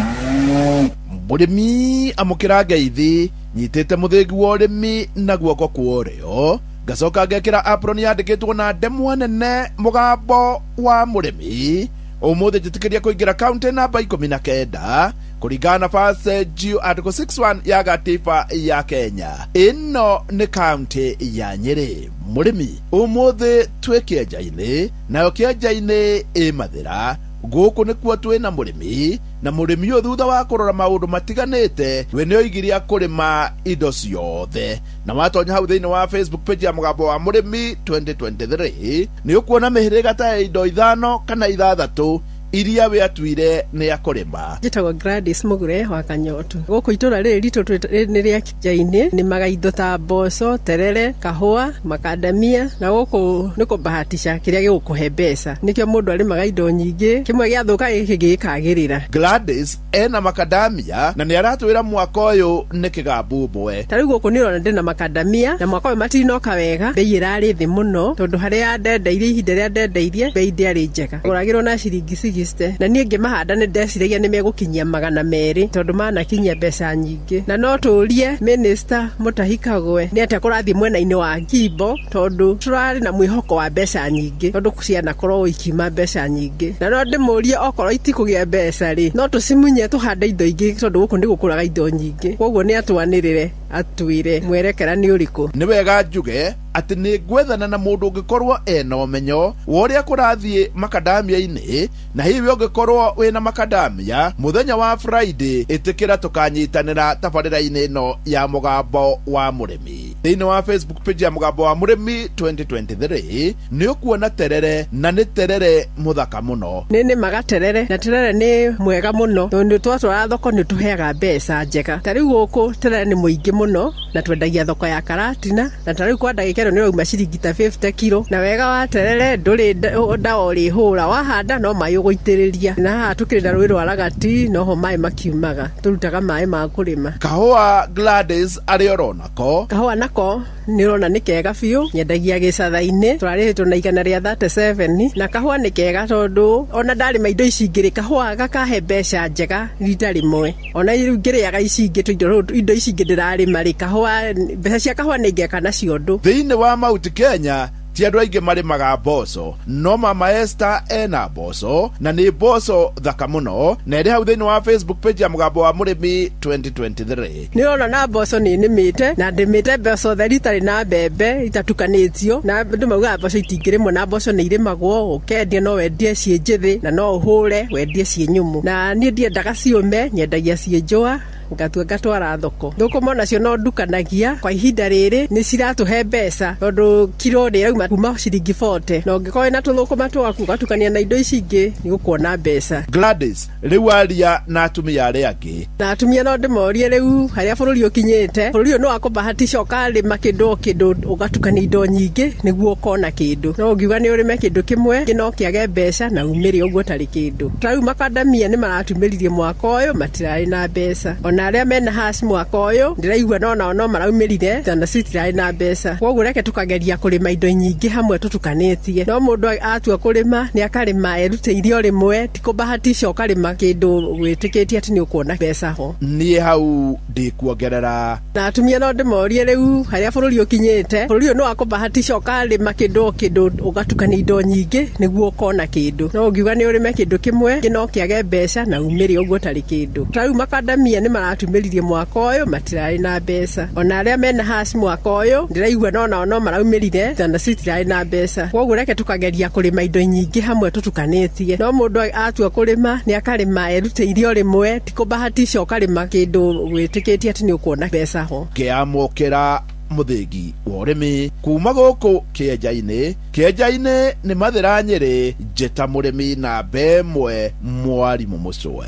Speaker 20: Mũrĩmi amũkĩra ngeithi, nyitĩte mũthĩgi wa ũrĩmi na guoko kwa ũrĩo, ngacoka ngekĩra apron yandĩkĩtwo na ndemwa nene mũgambo wa mũrĩmi. Ũmũthĩ njĩtĩkĩria kũingĩra kaunti namba 19 kũringana na First Geo Article 61 ya gatiba ya Kenya. Ĩno nĩ kaunti ya Nyĩrĩ. Mũrĩmi, ũmũthĩ twĩ kĩenja-inĩ, nayo kĩenja-inĩ ĩ Mathĩra. Gũkũ nĩkuo twĩna mũrĩmi, na mũrĩmi ũyũ thutha wa kũrora maũndũ matiganĩte, we nĩ oigire akũrĩma indo ciothe. Na watonya hau thĩinĩ wa Facebook page ya mũgambo wa mũrĩmi 2023, nĩ ũkuona mĩhĩrĩga ta ya indo 5 kana 6 iria we atuire nĩ akũrĩma.
Speaker 21: Njĩtagwo Gladys Mugure wa Kanyotu. Gũkũ itũra rĩrĩ ritũ nĩ rĩa Kĩenja-inĩ, nĩmaga indo ta mboco, terere, kahũa, makandamia, na gũkũ nĩ kũbahatisha kĩrĩa gĩgũkũhe mbeca. Nĩkĩo mũndũ arĩmaga indo nyingĩ, kĩmwe gĩathũka gĩkĩ gĩkagĩrĩra.
Speaker 20: Gladys ena makadamia na nĩ aratwĩra mwaka ũyũ nĩ kĩgambo ũmwe.
Speaker 21: Ta rĩu gũkũ nĩ ũrona ndĩna makandamia, na mwaka ũyũ matinoka wega, bei ĩrarĩ thĩ mũno, tondũ harĩa ndendeirie, ihinda rĩrĩa ndendeirie, bei ndĩarĩ njega. Ngũragĩrwo na ciringi 60, na niĩ ngĩmahanda nĩ ndeciragia nĩ megũkinyia 200, tondũ manakinyia mbeca nyingĩ. Na no tũrie Minister Mutahi Kagwe nĩ atĩa kũrathiĩ mwena-inĩ wa Kimbo, tondũ tũrarĩ na mwĩhoko wa mbeca nyingĩ, tondũ cianakorwo ikiuma mbeca nyingĩ. Na no ndĩmũrie okorwo itikũgĩa mbeca rĩ, no tũcimunye tũhande indo ingĩ, tondũ gũkũ nĩ gũkũraga indo nyingĩ. Koguo nĩ atwanĩrĩre atwĩre mwerekera nĩ ũrĩkũ.
Speaker 20: Nĩ wega njuge atĩ nĩ ngwethana na mũndũ ũngĩkorwo ena ũmenyo wa ũrĩa kũrathiĩ makadamia-inĩ, na hihi ũngĩkorwo wĩna makadamia mũthenya wa Friday, ĩtĩkĩra tũkanyitanĩra tabarĩra-inĩ ĩno ya mũgambo wa mũrĩmi. Thĩinĩ wa Facebook page ya mũgambo wa mũrĩmi 2023 nĩ ũkuona terere, na nĩ terere mũthaka mũno.
Speaker 21: Nĩ nĩmaga terere, na terere nĩ mwega mũno, tondũ twatwara thoko nĩ tũheaga mbeca njega. Ta rĩu gũkũ terere nĩ mũingĩ mũno, na twendagia thoko ya Karatina, na ta rĩu kwa ndagĩka ĩno nĩ ũrauma ciringi ta 50 kilo. Na wega wa terere ndũrĩ ndawa ũrĩhũra, wahanda no maĩ ũgũitĩrĩria. Na haha tũkĩrĩ na rũĩ rwa Ragati, noho maĩ makiumaga, tũrutaga maĩ ma kũrĩma.
Speaker 20: Kahũa Gladys arĩ oro nako.
Speaker 21: Kahũa nako nĩ ũrona nĩ kega biũ, nyendagia gĩcatha-inĩ, tũrarĩhĩtwo na 137, na kahũa nĩ kega tondũ ona ndarĩma indo ici ingĩ rĩ, kahũa gakahe mbeca njega rita rĩmwe. Ona rĩu ngĩrĩaga ici ingĩ, indo ici ingĩ ndĩrarĩma rĩ, kahũa, mbeca cia kahũa nĩ ngeka nacio ũndũ.
Speaker 20: Thĩinĩ wa Mount Kenya ti andũ aingĩ marĩmaga mboco, no Mama Esther ena mboco, na nĩ mboco thaka mũno, na ĩrĩ hau thĩinĩ wa Facebook page ya mũgambo wa mũrĩmi 2023.
Speaker 21: Nĩ ũrona na mboco nĩ nĩmĩte, na ndĩmĩte mboco theri itarĩ na mbembe itatukanĩtio, na andũ maugaga mboco itingĩrĩmwo, na mboco nĩ irĩmagwo, ũkendia no wendie ciĩ njĩthĩ, na no ũhũre wendie ciĩ nyũmũ. Na niĩ ndiendaga ciũme, nyendagia ciĩ njũa, ngatua ngatwara thoko. Thũkũma onacio no ndukanagia, kwa ihinda rĩrĩ nĩ ciratũhe mbeca, tondũ kiro nĩ ĩrauma kuma ciringi 40, na ũngĩkorwo wĩna tũthũkũma twaku ũgatukania na indo ici ingĩ, nĩ ũkuona mbeca.
Speaker 20: Gladys rĩu aria na atumia arĩa angĩ.
Speaker 21: Na atumia no ndĩmorie rĩu harĩa bũrũri ũkinyĩte, bũrũri ũyũ nĩ wa kũbahatisha, ũkarĩma kĩndũ o kĩndũ ũgatukania indo nyingĩ nĩguo ũkona kĩndũ. No ũngiuga nĩ ũrĩme kĩndũ kĩmwe, no kĩage mbeca na umĩre ũguo ũtarĩ kĩndũ. Ta rĩu makandamia nĩ maratumĩririe mwaka ũyũ, matirarĩ na mbeca. Ona Ona arĩa mena hash mwaka ũyũ ndĩraigua no nao no maraumĩrire tondũ citirarĩ na mbeca. Kwoguo reke tũkageria kũrĩma indo nyingĩ hamwe tũtukanĩtie. No mũndũ atua kũrĩma nĩ akarĩma erutĩire o rĩmwe, ti kũbahatisha ũkarĩma kĩndũ wĩtĩkĩtie atĩ nĩ ũkuona mbeca ho.
Speaker 20: Niĩ hau ndikuongerera.
Speaker 21: Na atumia no ndĩmorie rĩu harĩa bũrũri ũkinyĩte, bũrũri ũyũ nĩ wa kũbahatisha ũkarĩma kĩndũ o kĩndũ ũgatukania indo nyingĩ nĩguo ũkona kĩndũ. No ũngiuga nĩ ũrĩme kĩndũ kĩmwe no kĩage mbeca na umĩre ũguo ũtarĩ kĩndũ. Ta rĩu makandamia nĩ maratumĩririe mwaka ũyũ matirarĩ na mbeca. Ona arĩa mena hash mwaka ũyũ ndĩraigua no nao no maraumĩrire tondũ citirarĩ na mbeca. Kwoguo reke tũkageria kũrĩma indo nyingĩ hamwe tũtukanĩtie. No mũndũ atua kũrĩma nĩ akarĩma erutĩire o rĩmwe, ti kũbahatisha ũkarĩma kĩndũ wĩtĩkĩtie atĩ nĩ ũkuona mbeca ho.
Speaker 20: Ngĩamũkĩra mũthĩgi wa ũrĩmi kuma gũkũ kĩenja-inĩ. Kĩenja-inĩ nĩ Mathĩra Nyĩrĩ, njĩta mũrĩmi namba ĩmwe mwarimũ mũcwe.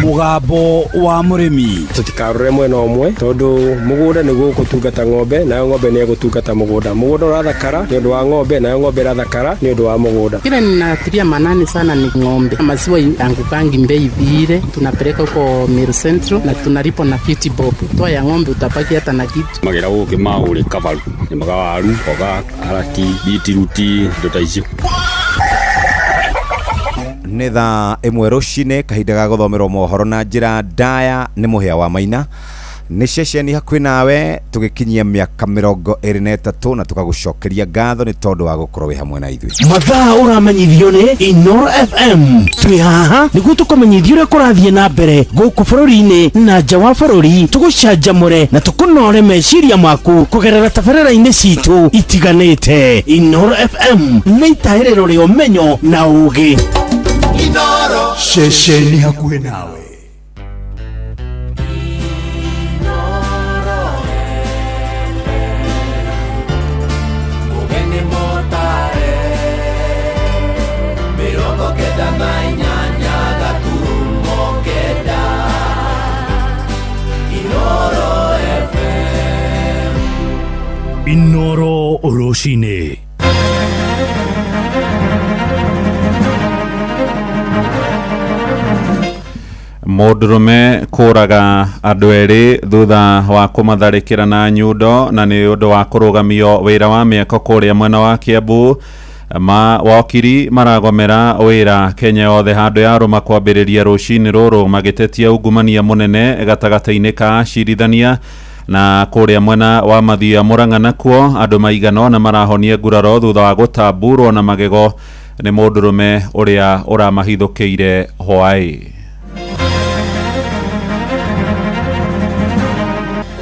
Speaker 8: Mũgambo wa mũrĩmi.
Speaker 2: Tũtikarore mwena ũmwe tondũ mũgũnda nĩguo ũgũtungata ng'ombe nayo ng'ombe nĩ ĩgũtungata mũgũnda. Mũgũnda ũrathakara nĩ ũndũ wa ng'ombe nayo ng'ombe ĩrathakara nĩ ũndũ wa mũgũnda.
Speaker 22: Kile ninatilia manani sana ni ng'ombe. Maziwa yangukangi bei vile tunapeleka huko Meru Central na tunalipa na 50 bob. Toa ya ng'ombe utabaki hata na kitu.
Speaker 23: Magera gũkĩ maũrĩ kabaru nĩmaga waru, mboga, karati, bitiruti, indo ta icio.
Speaker 14: Nĩ thaa 1 rũcinĩ, kahinda ga gũthomerwo mohoro na njĩra ndaya nĩ Mũhĩa wa Maina. Nĩ ceceni hakuhĩ nawe tũgĩkinyia mĩaka 23 na tũkagũcokeria ngatho nĩ tondũ wa gũkorwo wĩ hamwe na ithuĩ.
Speaker 7: Mathaa ũramenyithio nĩ Inoro FM. Twĩ haha nĩguo tũkũmenyithie ũrĩa kũrathiĩ na mbere gũkũ bũrũri-inĩ na nja wa bũrũri, tũgũcanjamũre na tũkũnore meciria maku kũgerera tabarĩra-inĩ citũ itiganĩte. Inoro FM nĩ itahĩrĩro rĩa ũmenyo na ũũgĩ.
Speaker 13: Inoro.
Speaker 24: Ceceni hakuhĩ nawe.
Speaker 7: Inoro rũcinĩ.
Speaker 1: Mũndũrũme kũraga andũ erĩ thutha wa kũmatharĩkĩra na nyundo na nĩ ũndũ wa kũrũgamio wĩra wa mĩako kũrĩa mwena wa Kiambu. Ma wakiri maragomera wĩra Kenya yothe handũ ya rũma kwambĩrĩria rũcinĩ rũrũ magĩtetia ungumania mũnene gatagatĩ-inĩ ka acirithania. Na kũrĩa mwena wa Mathia Murang'a nakuo andũ maigana ũna marahonia nguraro thutha wa gũtamburwo na magego nĩ mũndũrũme ũrĩa ũramahithũkĩire hwaĩ.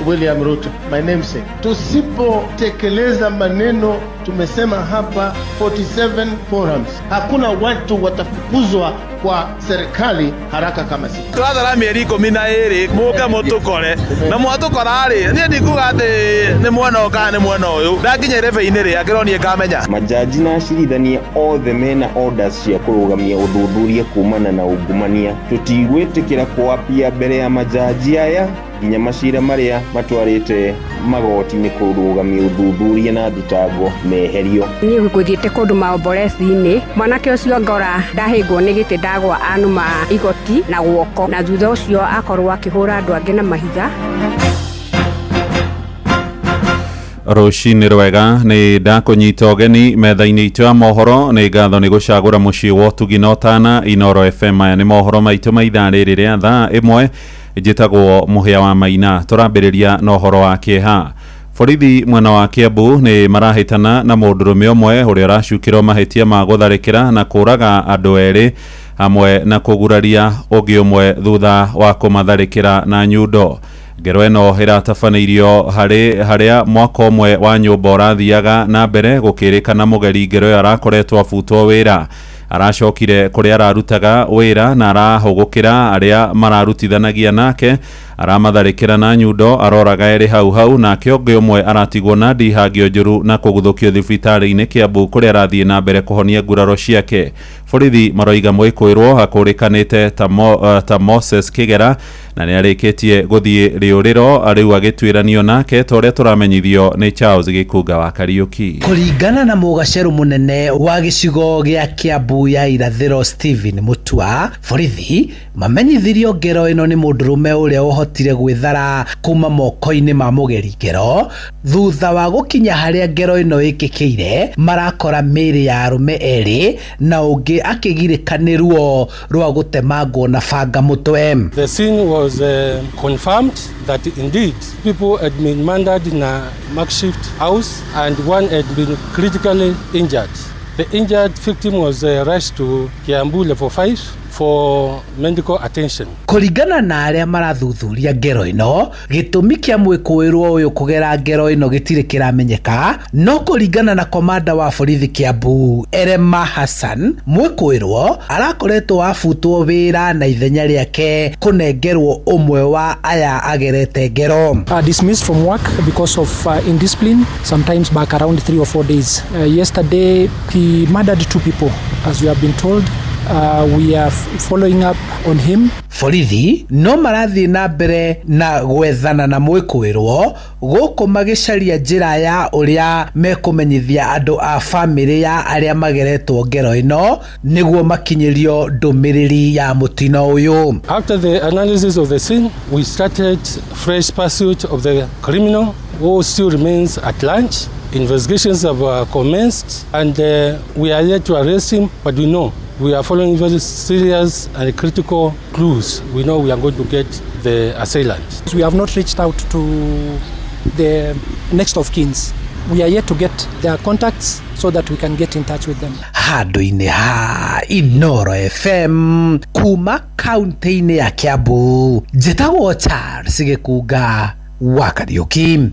Speaker 25: William Ruto, my namesake. Tusipotekeleza maneno tumesema hapa 47 forums, hakuna watu watafukuzwa kwa serikali haraka kama sisi.
Speaker 26: Turathara mĩeri 12 mũke mũtũkore na mwatũkora rĩ, niĩ ndikuga atĩ nĩ mwena ũyũ kana nĩ mwena ũyũ, ndakinya irebe-inĩ rĩ angĩrwo niĩ ngamenya.
Speaker 27: Majaji na acirithania othe mena orders cia kũrũgamia ũthuthuria kumana na ungumania. Tũtigwĩtĩkĩra kwapia mbere ya majaji aya nginya macira marĩa matwarĩte magoti-inĩ kũrũgamia ũthuthuria na thitango meherio.
Speaker 4: Niĩ ngũthiĩte kũndũ maomboreci-inĩ, mwanake ũcio ngora ndahĩngwo nĩ gĩtĩ ndagwa anuma igoti na guoko, na thutha ũcio akorwo akĩhũra andũ angĩ na mahiga.
Speaker 1: Rũcinĩ rwega, nĩ ndakũnyita ũgeni metha-inĩ itũ ya mohoro. Nĩ ngatho nĩ gũcagũra mũciĩ wa ũtugi na ũtana Inoro FM. Maya nĩ mohoro maitũ ma ithaa rĩrĩ rĩa thaa 1. Njĩtagwo Mũhĩa wa Maina. Tũrambĩrĩria na ũhoro wa kĩeha. Borithi mwena wa Kiambu nĩ marahĩtana na mũndũrũme ũmwe ũrĩa ũracukĩrwo mahĩtia ma gũtharĩkĩra na kũraga andũ erĩ hamwe na kũguraria ũngĩ ũmwe thutha wa kũmatharĩkĩra na nyundo. Ngero ĩno ĩratabanĩirio harĩa mwaka ũmwe wa nyũmba ũrathiaga na mbere gũkĩrĩkana mũgeri ngero ĩyo arakoretwo abutwo wĩra. Aracokire kũrĩa ararutaga wĩra na arahũgũkĩra arĩa mararutithanagia nake, aramatharĩkĩra na nyundo, aroraga erĩ hau hau, nake ũngĩ ũmwe aratigwo na ndihangio njũru na kũguthũkio thibitarĩ-inĩ Kiambu kũrĩa arathiĩ na mbere kũhonia nguraro ciake. Borithi maroiga mwĩkũĩrwo akũrĩkanĩte ta Moses Kigera Na nĩ arĩkĩtie gũthiĩ rĩũrĩro rĩu agĩtuĩranio nake ta ũrĩa tũramenyithio nĩ Charles Gĩkunga wa Kariũki.
Speaker 3: Kũringana na mũgacerũ mũnene wa gĩcigo gĩa Kiambu ya irathĩro Stephen Mutua, borithi mamenyithirio ngero ĩno nĩ mũndũrũme ũrĩa ũhotire gwĩthara kuma moko-inĩ ma mũgeri ngero thutha wa gũkinya harĩa ngero ĩno ĩkĩkĩire. Marakora mĩĩrĩ ya arũme erĩ na ũngĩ akĩgirĩka nĩ ruo rwa gũtemangwo na banga mũtwe.
Speaker 5: The scene was confirmed that indeed people had been murdered in a makeshift house and one had been critically injured. The injured victim was rushed to Kiambu Level 5 for medical attention.
Speaker 3: Kũringana na arĩa marathuthuria ngero ĩno, gĩtũmi kĩa mwĩkũĩrwo ũyũ kũgera ngero ĩno gĩtirĩ kĩramenyeka, no kũringana na komanda wa borithi Kiambu Erema Hassan, mwĩkũĩrwo arakoretwo abutwo wĩra na ithenya rĩake kũnengerwo ũmwe wa aya agerete ngero.
Speaker 6: Dismissed from work because of indiscipline, sometimes back around 3 or 4 days. Yesterday he murdered 2 people, as we have been told. We are following up on him.
Speaker 3: Borithi no marathiĩ na mbere na gwethana na mwĩkũĩrwo gũkũ magĩcaria njĩra ya ũrĩa mekũmenyithia andũ a bamĩrĩ ya arĩa mageretwo ngero ĩno nĩguo makinyĩrio ndũmĩrĩri ya mũtino ũyũ.
Speaker 5: After the analysis of the scene, we started fresh pursuit of the criminal who still remains at large. Investigations have commenced and we are yet to arrest him, but we know we are following very serious and critical clues. We know we are going to get the assailant.
Speaker 6: We have not reached out to the next of kins. We are yet to get their contacts so that we can get in touch with them.
Speaker 3: Handũ-inĩ ha Inoro FM kuma kaunti-inĩ ya Kiambu, njĩtagwo Charles Gĩkunga wa Kariũki.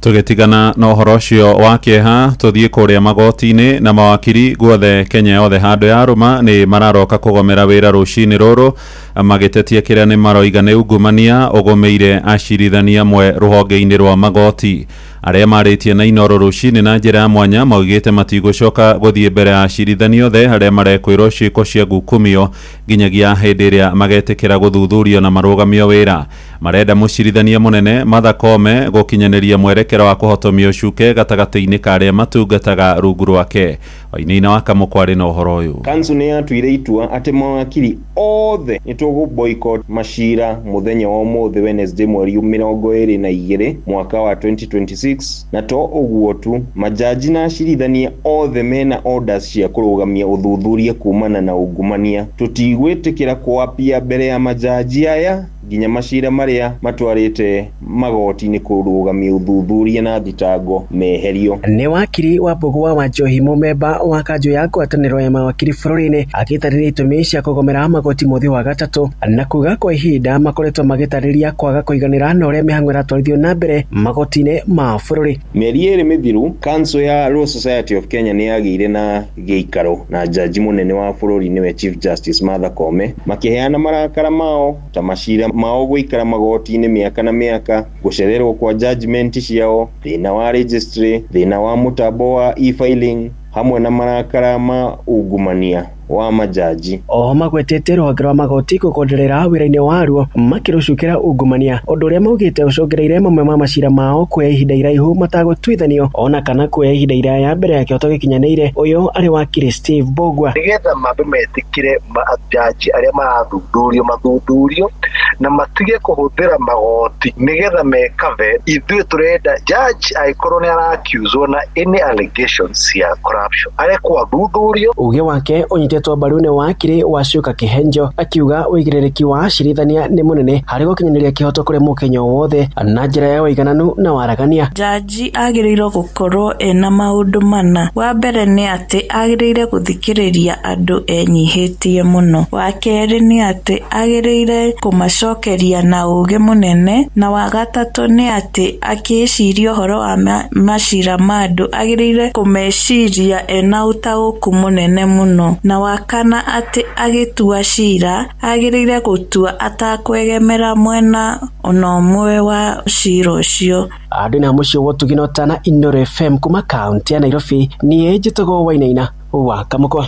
Speaker 1: Tũgĩtigana na ũhoro ũcio wa kĩeha, tũthiĩ kũrĩa magoti-inĩ na mawakiri guothe Kenya yothe handũ ya rũma nĩ mararoka kũgomera wĩra rũcinĩ rũrũ magĩtetia kĩrĩa nĩ maroiga nĩ ungumania ũgũmĩire acirithania amwe rũhonge-inĩ rwa magoti. Arĩa marĩtie na Inoro rũcinĩ na njĩra ya mwanya maugĩte matigũcoka gũthiĩ mbere ya acirithania othe arĩa marekwĩrwo ciĩko cia ngukumio nginyagia hĩndĩ ĩrĩa magetĩkĩra gũthuthurio na marũgamio wĩra. Marenda mũcirithania mũnene Martha Koome gũkinyanĩria mwerekero wa kũhotomia ũcuke gatagatĩ-inĩ ka arĩa matungataga rungu rwake. Wainaina wa Kamũkwarĩ na ũhoro ũyũ.
Speaker 27: Kansu nĩ yatuire itua atĩ mawakiri othe nĩ tũgũ boycott macira mũthenya wa ũmũthĩ Wednesday mweri 22 mwaka wa 2026, na to ũguo tu, majaji na acirithania othe mena orders cia kũrũgamia ũthuthuria kumana na ungumania. Tũtigwĩtĩkĩra kũapia mbere ya majaji aya nginya macira marĩa matwarĩte magoti-inĩ kũrũgamia ũthuthuria na thitango meherio.
Speaker 9: Nĩ wakiri wa Mbũgua wa Njohi, mũmemba wa kanjũ ya ngwatanĩro ya mawakiri bũrũri-inĩ, agĩtarĩria itũmi cia kũgomera magoti mũthĩ wa gatatũ na kuga kwa ihinda makoretwo magĩtarĩria kwaga kũiganĩra na ũrĩa mĩhang'o ĩratwarithio na mbere magoti-inĩ ma bũrũri.
Speaker 27: Mĩeri 2 mĩthiru, Council ya Law Society of Kenya nĩ yagĩire na gĩikaro na jaji mũnene wa bũrũri nĩwe Chief Justice Martha Koome makĩheana marakara mao ta macira mao gũikara magoti-inĩ mĩaka na mĩaka, gũcererwo kwa judgment ciao, thĩna wa registry, thĩna wa mũtambo wa e-filing hamwe na marakara ma ungumania wa majaji.
Speaker 9: Oho magwetete rũhonge rwa magoti kũgonderera wĩra-inĩ waruo makĩrũcukĩra ungumania, ũndũ ũrĩa maugĩte ũcũngĩrĩire mamwe ma macira mao kuoya ihinda iraihu matagũtuithanio ona kana kuoya ihinda iraya mbere ya kĩhoto gĩkinyanĩire. Ũyũ arĩ wakiri Steve Mbũgua.
Speaker 10: Nĩgetha mambe metĩkĩre majaji arĩa marathuthurio mathuthurio na matige kũhũthĩra magoti nĩgetha mekave. Ithuĩ tũrenda judge angĩkorwo nĩ araccuswo na any allegations cia corruption arekwo athuthurio.
Speaker 9: Uge wake ũnyitĩtwo mbaru nĩ wakiri wa Cuka Kĩhenjo akiuga ũigĩrĩrĩki wa acirithania nĩ mũnene harĩ gũkinyanĩria kĩhoto kũrĩ mũkenya wothe na njĩra ya ũigananu na waragania.
Speaker 11: Jaji agĩrĩirwo gũkorwo ena maũndũ mana. Wa mbere nĩ atĩ agĩrĩire gũthikĩrĩria andũ enyihĩtie mũno. Wa kerĩ nĩ atĩ agĩrĩire kũmacokeria na ũũgĩ mũnene, na wa gatatũ nĩ atĩ akĩciria ũhoro wa macira ma andũ agĩrĩire kũmeciria ena ũtaũku mũnene mũno, na wa kana atĩ agĩtua cira agĩrĩire gũtua atakwegemera mwena ona ũmwe wa cira ũcio.
Speaker 9: Andũ na mũciĩ wa Ũtugi na Ũtana, Inoro FM kuma kaunti ya Nairobi, niĩ njĩtagwo Wainaina wa Kamũkwa.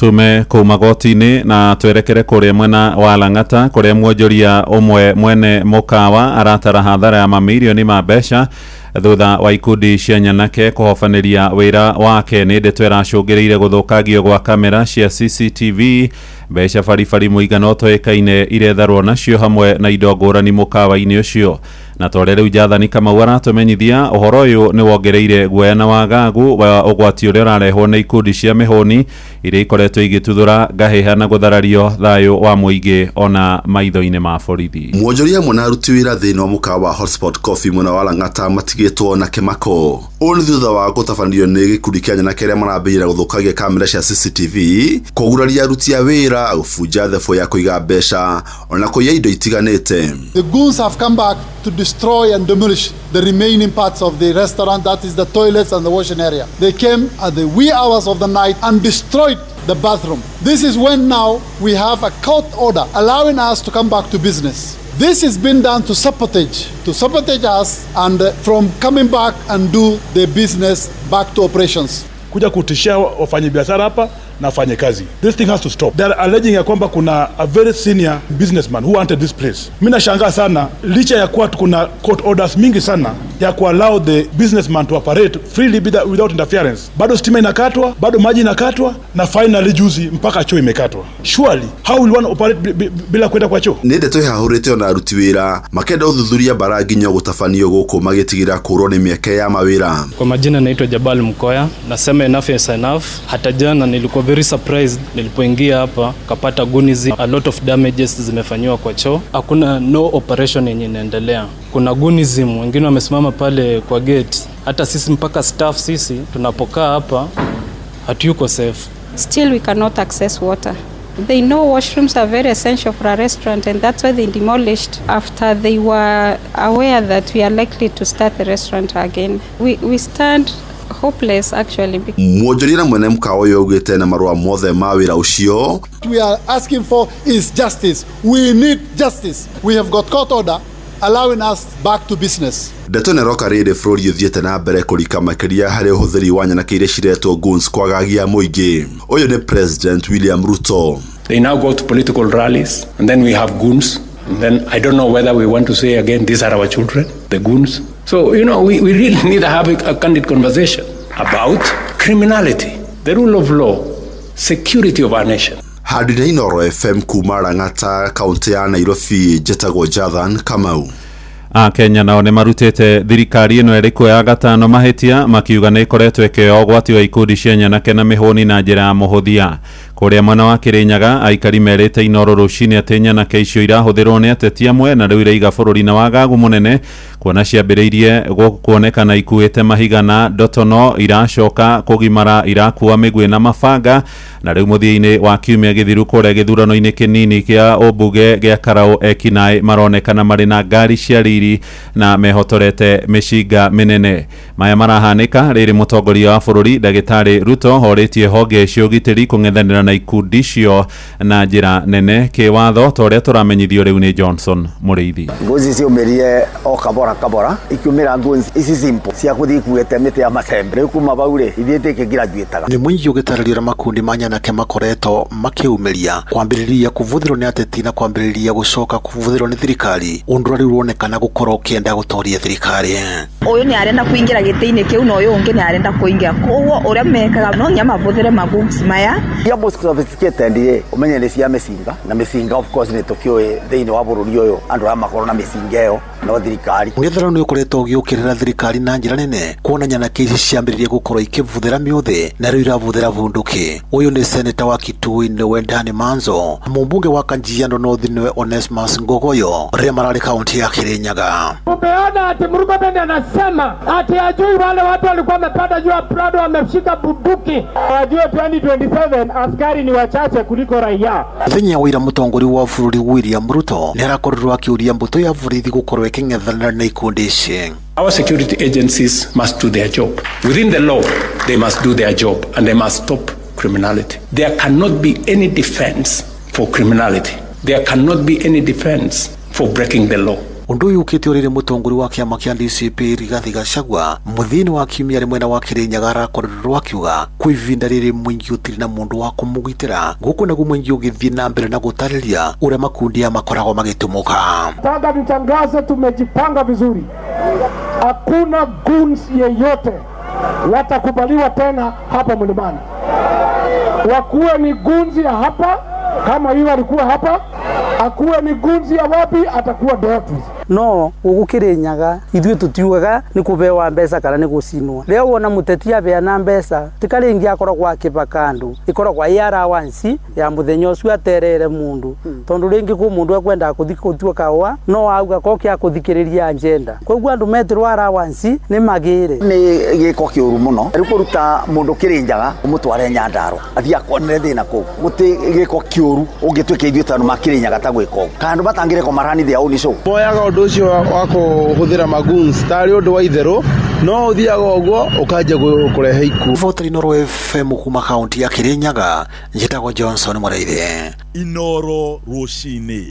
Speaker 1: Tume kuu magoti-inĩ na twerekere kũrĩa mwena wa Lang'ata kũrĩa mwonjoria ũmwe mwene mũkawa aratara hathara ya mamirioni ma mbeca thutha wa ikundi cia nyanake kũhobanĩria wĩra wake. Nĩ ndeto ĩracũngĩrĩire gũthũkangio gwa kamera cia CCTV, mbeca baribari mũigana ũtoĩkaine iretharwo nacio hamwe na indo ngũrani mũkawa-inĩ ũcio. Na tore rĩu Jathani Kamau aratũmenyithia ũhoro ũyũ nĩ wongereire guoya na wagagu wa ũgwati ũrĩa ũrarehwo nĩ ikundi cia mĩhũni iria ikoretwo igĩtuthũra ngahĩha na gũtharario thayũ wa mũingĩ ona maitho-inĩ ma borithi.
Speaker 12: Mwonjoria hamwe na aruti wĩra thĩinĩ wa mũkawa wa Hotspot Coffee mwena wa Lang'ata matigĩtwo na kĩmako. Ũũ nĩ thutha wa gũtabanio nĩ gĩkundi kĩa nyanake arĩa marambĩrĩria gũthũkagia kamera cia CCTV, kũguraria aruti a wĩra, gũbunja thebũ ya kũiga mbeca ona kũiya indo itiganĩte.
Speaker 15: The goons have come back to destroy and demolish the remaining parts of the restaurant, that is the toilets and the washing area. They came at the wee hours of the night and destroyed the bathroom. This is when now we have a court order allowing us to come back to business. This has been done to sabotage us and from coming back and do the business back to operations.
Speaker 16: Kuja kutishia wafanyabiashara hapa na wafanye kazi. This thing has to stop. They are alleging ya kwamba kuna a very senior businessman who wanted this place. Mimi nashangaa sana licha ya kuwa kuna court orders mingi sana ya ku allow the businessman to operate freely without interference. Bado stima inakatwa, bado maji inakatwa na finally juzi mpaka choo imekatwa. Surely how will one operate bila kwenda kwa choo?
Speaker 12: Nĩ ndeto ihahũrĩte ona aruti wĩra makenda ũthuthuria bara nginya gũtabanio gũkũ magĩtigĩra kũrwo nĩ mĩeke ya mawĩra.
Speaker 17: Kwa majina naitwa Jabal Mkoya, nasema enough is enough. Hata jana nilikuwa very surprised nilipoingia hapa kapata gunizi, a lot of damages zimefanywa kwa choo. Hakuna no operation yenye inaendelea. Kuna gunism, wengine wamesimama pale kwa gate. Hata sisi mpaka staff sisi tunapokaa hapa hatuko safe.
Speaker 18: Still we cannot access water. They know washrooms are very essential for a restaurant, and that's why they demolished after they were aware that we are likely to start the restaurant again. We stand hopeless actually.
Speaker 12: Mwonjoria na mwene mũkawa ũyũ augĩte na marũa mothe ma wĩra ũcio.
Speaker 15: We are asking for is justice. We need justice. We have got court order allowing us back to business.
Speaker 12: Ndeto nĩ ĩroka rĩrĩ bũrũri ũthiĩte na mbere kũrika makĩria harĩ ũhũthĩri wa nyanake iria ciretwo goons kwagagia mũingĩ. Ũyũ nĩ President William Ruto.
Speaker 19: They now go to political rallies and then we have goons. And then I don't know whether we want to say again, these are our children, the goons. So, you know, we really need to have a candid conversation about criminality, the rule of law, security of our nation.
Speaker 12: Handũ-inĩ Inooro FM kuma Lang'ata, kaunti ya Nairobi, njĩtagwo Jathan Kamau.
Speaker 1: Akenya nao nĩ marutĩte thirikari ĩno ĩrĩ kuoya gatano mahĩtia makiuga nĩ ĩkoretwo ĩkĩoya ũgwati wa ikundi cia nyanake na mĩhũni na njĩra ya mũhũthia. Kũrĩa mwena wa Kĩrĩnyaga aikari merĩte Inooro rũcinĩ atĩ nyanake icio irahũthĩrwo nĩ ateti amwe na rĩu iraiga bũrũri na wagagu mũnene kuona ciambĩrĩirie kuonekana ikuĩte mahiga na ndotono iracoka kũgimara irakua mĩguĩ na mabanga na rĩu mũthia-inĩ wa kiumia gĩthiru kũrĩa gĩthurano-inĩ kĩnini kĩa ũmbunge gĩa Karau ekinaĩ maronekana marĩ na ngari cia riri na mehotorete mĩcinga mĩnene. Maya marahanĩka rĩrĩ mũtongoria wa bũrũri Ndagĩtarĩ Ruto horĩtie honge cia ũgitĩri kũng'ethanĩra na ikundi icio na njĩra nene kĩwatho ta ũrĩa tũramenyithio rĩu nĩ Johnson Mũrĩithi.
Speaker 21: Ngozi ciumĩrire o kabora kabora ikiumĩra ngozi ici simple cia kũthiĩ ikuĩte mĩtĩ ya macembe rĩu kuma bau rĩ ithiĩte ikĩgraduĩtaga.
Speaker 28: Nĩ mũingĩ ũgĩtarĩria ũrĩa makundi ma nyanake makoretwo makĩumĩria kwambĩrĩria kũbũthĩrwo nĩ ateti na kwambĩrĩria gũcoka kũbũthĩrwo nĩ thirikari ũndũ ũrĩa rĩu ũronekana gũkorwo ũkĩenda gũtoria thirikari.
Speaker 29: Ũyũ nĩ arenda kũingĩra gĩtĩ-inĩ kĩu na ũyũ ũngĩ nĩ arenda kũingĩra koguo ũrĩa mekaga no nginya mabũthĩre maguns maya.
Speaker 21: Iria most sophisticated rĩ ũmenye nĩ cia mĩcinga na mĩcinga of course nĩ tũkĩũĩ thĩinĩ wa bũrũri ũyũ andũ aya makorwo na mĩcinga ĩyo no thirikari.
Speaker 28: Mũng'ethanĩro nĩ ũkoretwo ũgĩũkĩrĩra thirikari na njĩra nene kuona nyanake ici ciambĩrĩria gũkorwo ikĩbũthĩra mĩũthĩ na rĩu irabũthĩra bunduki. Ũyũ nĩ seneta wa Kitui nĩwe Dani Manzo, mũmbunge wa Kajiado North nĩwe Onesmus Ngogoyo rĩrĩa mararĩ kaunti ya Kirinyaga.
Speaker 30: Umeona ati Murkomen anasema ati ajui wale watu walikuwa wamepanda juu ya Prado wameshika bunduki. Wajue 2027 askari ni wachache kuliko raia.
Speaker 28: Mũthenya wa ira mũtongoria wa bũrũri William Ruto nĩ arakorirwo akĩũria mbũtũ ya borithi gũkorwo ĩkĩng'ethanĩra na ikundi ici.
Speaker 19: Our security agencies must do their job. Within the law, they must do their job and they must stop criminality. There cannot be any defense for criminality. There cannot be any defense for breaking the law.
Speaker 28: Undu uyu ukite uriri mutongoria wa kiama kia DCP Rigathi Gachagua muthini wa kiumia ari mwena wa Kirinyaga arakorirwo akiuga kwa ivinda riri mwingi utiri na mundu wa kumugitira guku naguo mwingi ugithii na mbere na gutariria uria makundi ya makoragwo magitumuka.
Speaker 30: Nataka nitangaze tumejipanga vizuri, hakuna goons yeyote watakubaliwa tena hapa mlimani. Wakuwe ni goons ya hapa kama hiyo alikuwa hapa, akuwe ni goons ya wapi atakuwa dealt with.
Speaker 2: No guku Kirinyaga ithuĩ tutiugaga nĩ kũbewa mbeca kana nĩ gũcinwo. Rĩrĩa wona mũteti abeana mbeca ti karingi akoragwo akĩbaka andũ, ĩkoragwo ĩ allowance ya mũthenya ũcio aterere mũndũ, tondũ rĩngĩ kwĩ mũndũ ekwendaga kũthi gũtua kahũa no auga ko kĩa kũthikĩrĩria agenda, koguo andũ metĩrwo allowance nĩ magĩre.
Speaker 21: Nĩ gĩko kĩũru mũno rĩu kũruta mũndũ Kirinyaga ũmũtware Nyandarua athiĩ akonere thĩna kũu, gũtĩ gĩko kĩũru ũngĩtuĩka ithuĩ ta andũ ma Kirinyaga ta gwĩka ũguo, kana andũ matangĩrekwo marani their own show.
Speaker 7: Moyaga ũndũ ũcio wa kũhũthĩra magoons tarĩ ũndũ wa itherũ, no ũthiaga ũguo ũkanjia kũrehe ikuũ.
Speaker 28: Riboti Inooro FM kuma kaunti ya Kirinyaga, njĩtagwo Johnson Mũrĩithi.
Speaker 8: Inooro rũcinĩ.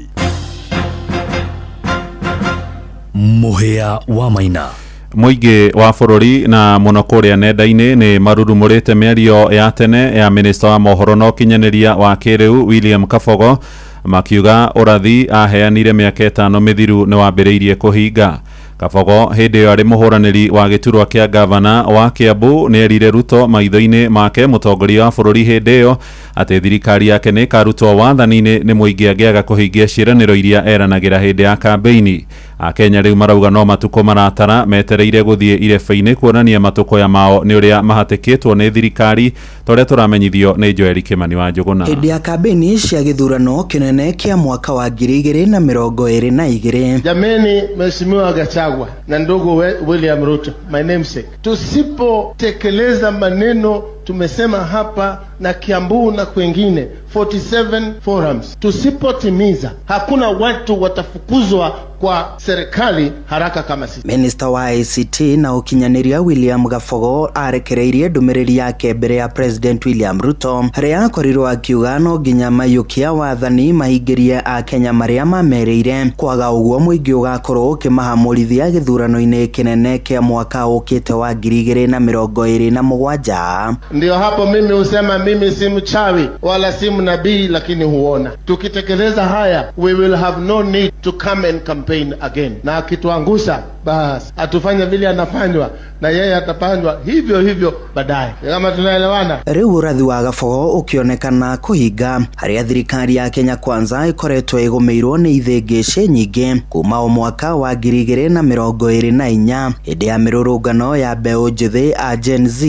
Speaker 13: Mũhĩa wa Maina.
Speaker 1: Mũingĩ wa bũrũri na mũno kũrĩa nenda-inĩ nĩ marurumũrĩte mĩario ya tene ya minista wa mohoro na ũkinyanĩria wa kĩrĩu William Kabogo, makiuga ũrathi aheanire mĩaka 5 mĩthiru nĩ wambĩrĩirie kũhinga. Kabogo hĩndĩ ĩyo arĩ mũhũranĩri wa gĩturwa kĩa gavana wa Kiambu nĩ erire Ruto maitho-inĩ make mũtongoria wa bũrũri hĩndĩ ĩyo atĩ thirikari yake nĩ ĩkarutwo wathani-inĩ nĩ mũingĩ angĩaga kũhingia ciĩranĩro iria eranagĩra hĩndĩ ya kambĩini. Akenya rĩu marauga no matukũ maratara metereire gũthiĩ irebe-inĩ kuonania matũkũya mao nĩ ũrĩa mahatĩkĩtwo nĩ thirikari ta ũrĩa tũramenyithio nĩ Joel Kĩmani wa Njũgũna.
Speaker 8: Hĩndĩ ya kambĩini cia gĩthurano kĩnene kĩa mwaka wa 2022.
Speaker 14: Jameni, Mheshimiwa Gachagua na ndugu William Ruto, my namesake, tusipotekeleza maneno tumesema hapa na Kiambu na kwengine 47 forums, tusipotimiza hakuna watu watafukuzwa kwa serikali haraka kama sisi.
Speaker 8: Minister wa ICT na ũkinyanĩria William Kabogo arekereirie ndũmĩrĩri yake mbere ya President William Ruto harĩa akorirwo akiuga no nginya maiyũkia wathani mahingĩrie akenya marĩa mamerĩire, kwaga ũguo mũingĩ ũgakorwo ũkĩmahamũrithia gĩthurano-inĩ kĩnene kĩa mwaka ũkĩte wa 2027.
Speaker 14: Ndio hapo mimi husema mimi si mchawi wala si mnabii, lakini huona. Tukitekeleza haya we will have no need to come and campaign again. Na akituangusha basi atufanye vile anafanywa na yeye atafanywa hivyo hivyo baadaye. Kama tunaelewana.
Speaker 8: Rĩu ũrathi wa Kabogo ũkĩonekana kũhinga harĩa thirikari ya Kenya Kwanza ĩkoretwo ĩgũmĩirwo nĩ ithĩngĩcĩ nyingĩ kuma o mwaka wa 2024 hĩndĩ ya mĩrũrũngano ya mbeũ njĩthĩ a Gen Z.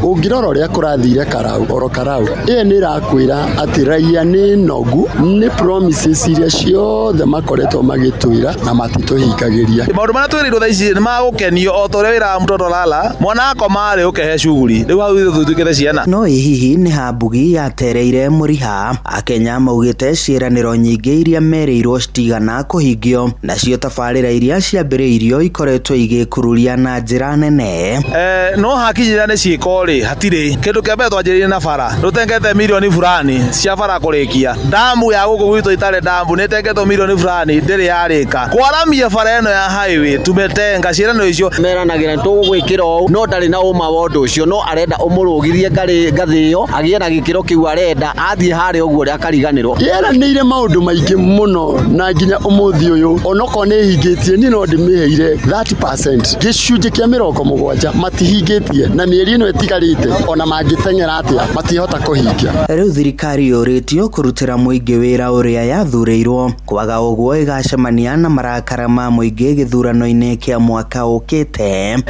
Speaker 20: Ũngĩrora ũrĩa kũrathire Karau oro Karau ĩyo nĩ ĩrakwĩra atĩ raia nĩ nogu nĩ promises iria ciothe makoretwo magĩtwĩra na matitũhingagĩria.
Speaker 26: Maũndũ marĩa twĩrĩirwo thaa ici nĩ magũkenio o ta ũrĩa wĩraga mtoto lala mwana akoma rĩ ũkehe shughuli rĩu hau ithuĩ tũtuĩkĩte ciana.
Speaker 8: No ĩ hihi nĩ hambugi yatereire mũriha? Akenya maugĩte ciĩranĩro nyingĩ iria merĩirwo citigana kũhingio, nacio tabarĩra iria ciambĩrĩirio ikoretwo igĩkururia na njĩra nene.
Speaker 26: No hakinyĩra nĩ ciĩko rĩ hatirĩ kĩndũ kĩa mbere twanjĩrĩirie na bara rũtengete milioni fulani cia bara kũrĩkia damu ya gũkũ gwitũ itarĩ damu nĩ ĩtengetwo milioni fulani ndĩrĩ yarĩka kwaramia bara ĩno ya highway tumetenga ciĩranĩro icio
Speaker 22: meranagĩra tũgũgwĩkĩra ũũ no ndarĩ na ũma wa ũndũ ũcio no arenda ũmũrũgithie ngathĩ ĩyo agĩe na gĩkĩro kĩu arenda athiĩ harĩa ũguo ũrĩa akariganĩrwo.
Speaker 20: Yeranĩire maũndũ maingĩ mũno na nginya ũmũthĩ ũyũ onokorwo nĩ ĩhingĩtie niĩ no ndĩmĩheire 30% gĩcunjĩ kĩa 70 matihingĩtie na mĩeri ĩno ĩtigarĩte ona mangĩteng'era atĩa matihota kũhingia.
Speaker 8: Rĩu thirikari yũrĩtio kũrutĩra mũingĩ wĩra ũrĩa yathurĩirwo, kwaga ũguo ĩgacemania na marakara ma mũingĩ gĩthurano-inĩ kĩa mwaka ũkĩte.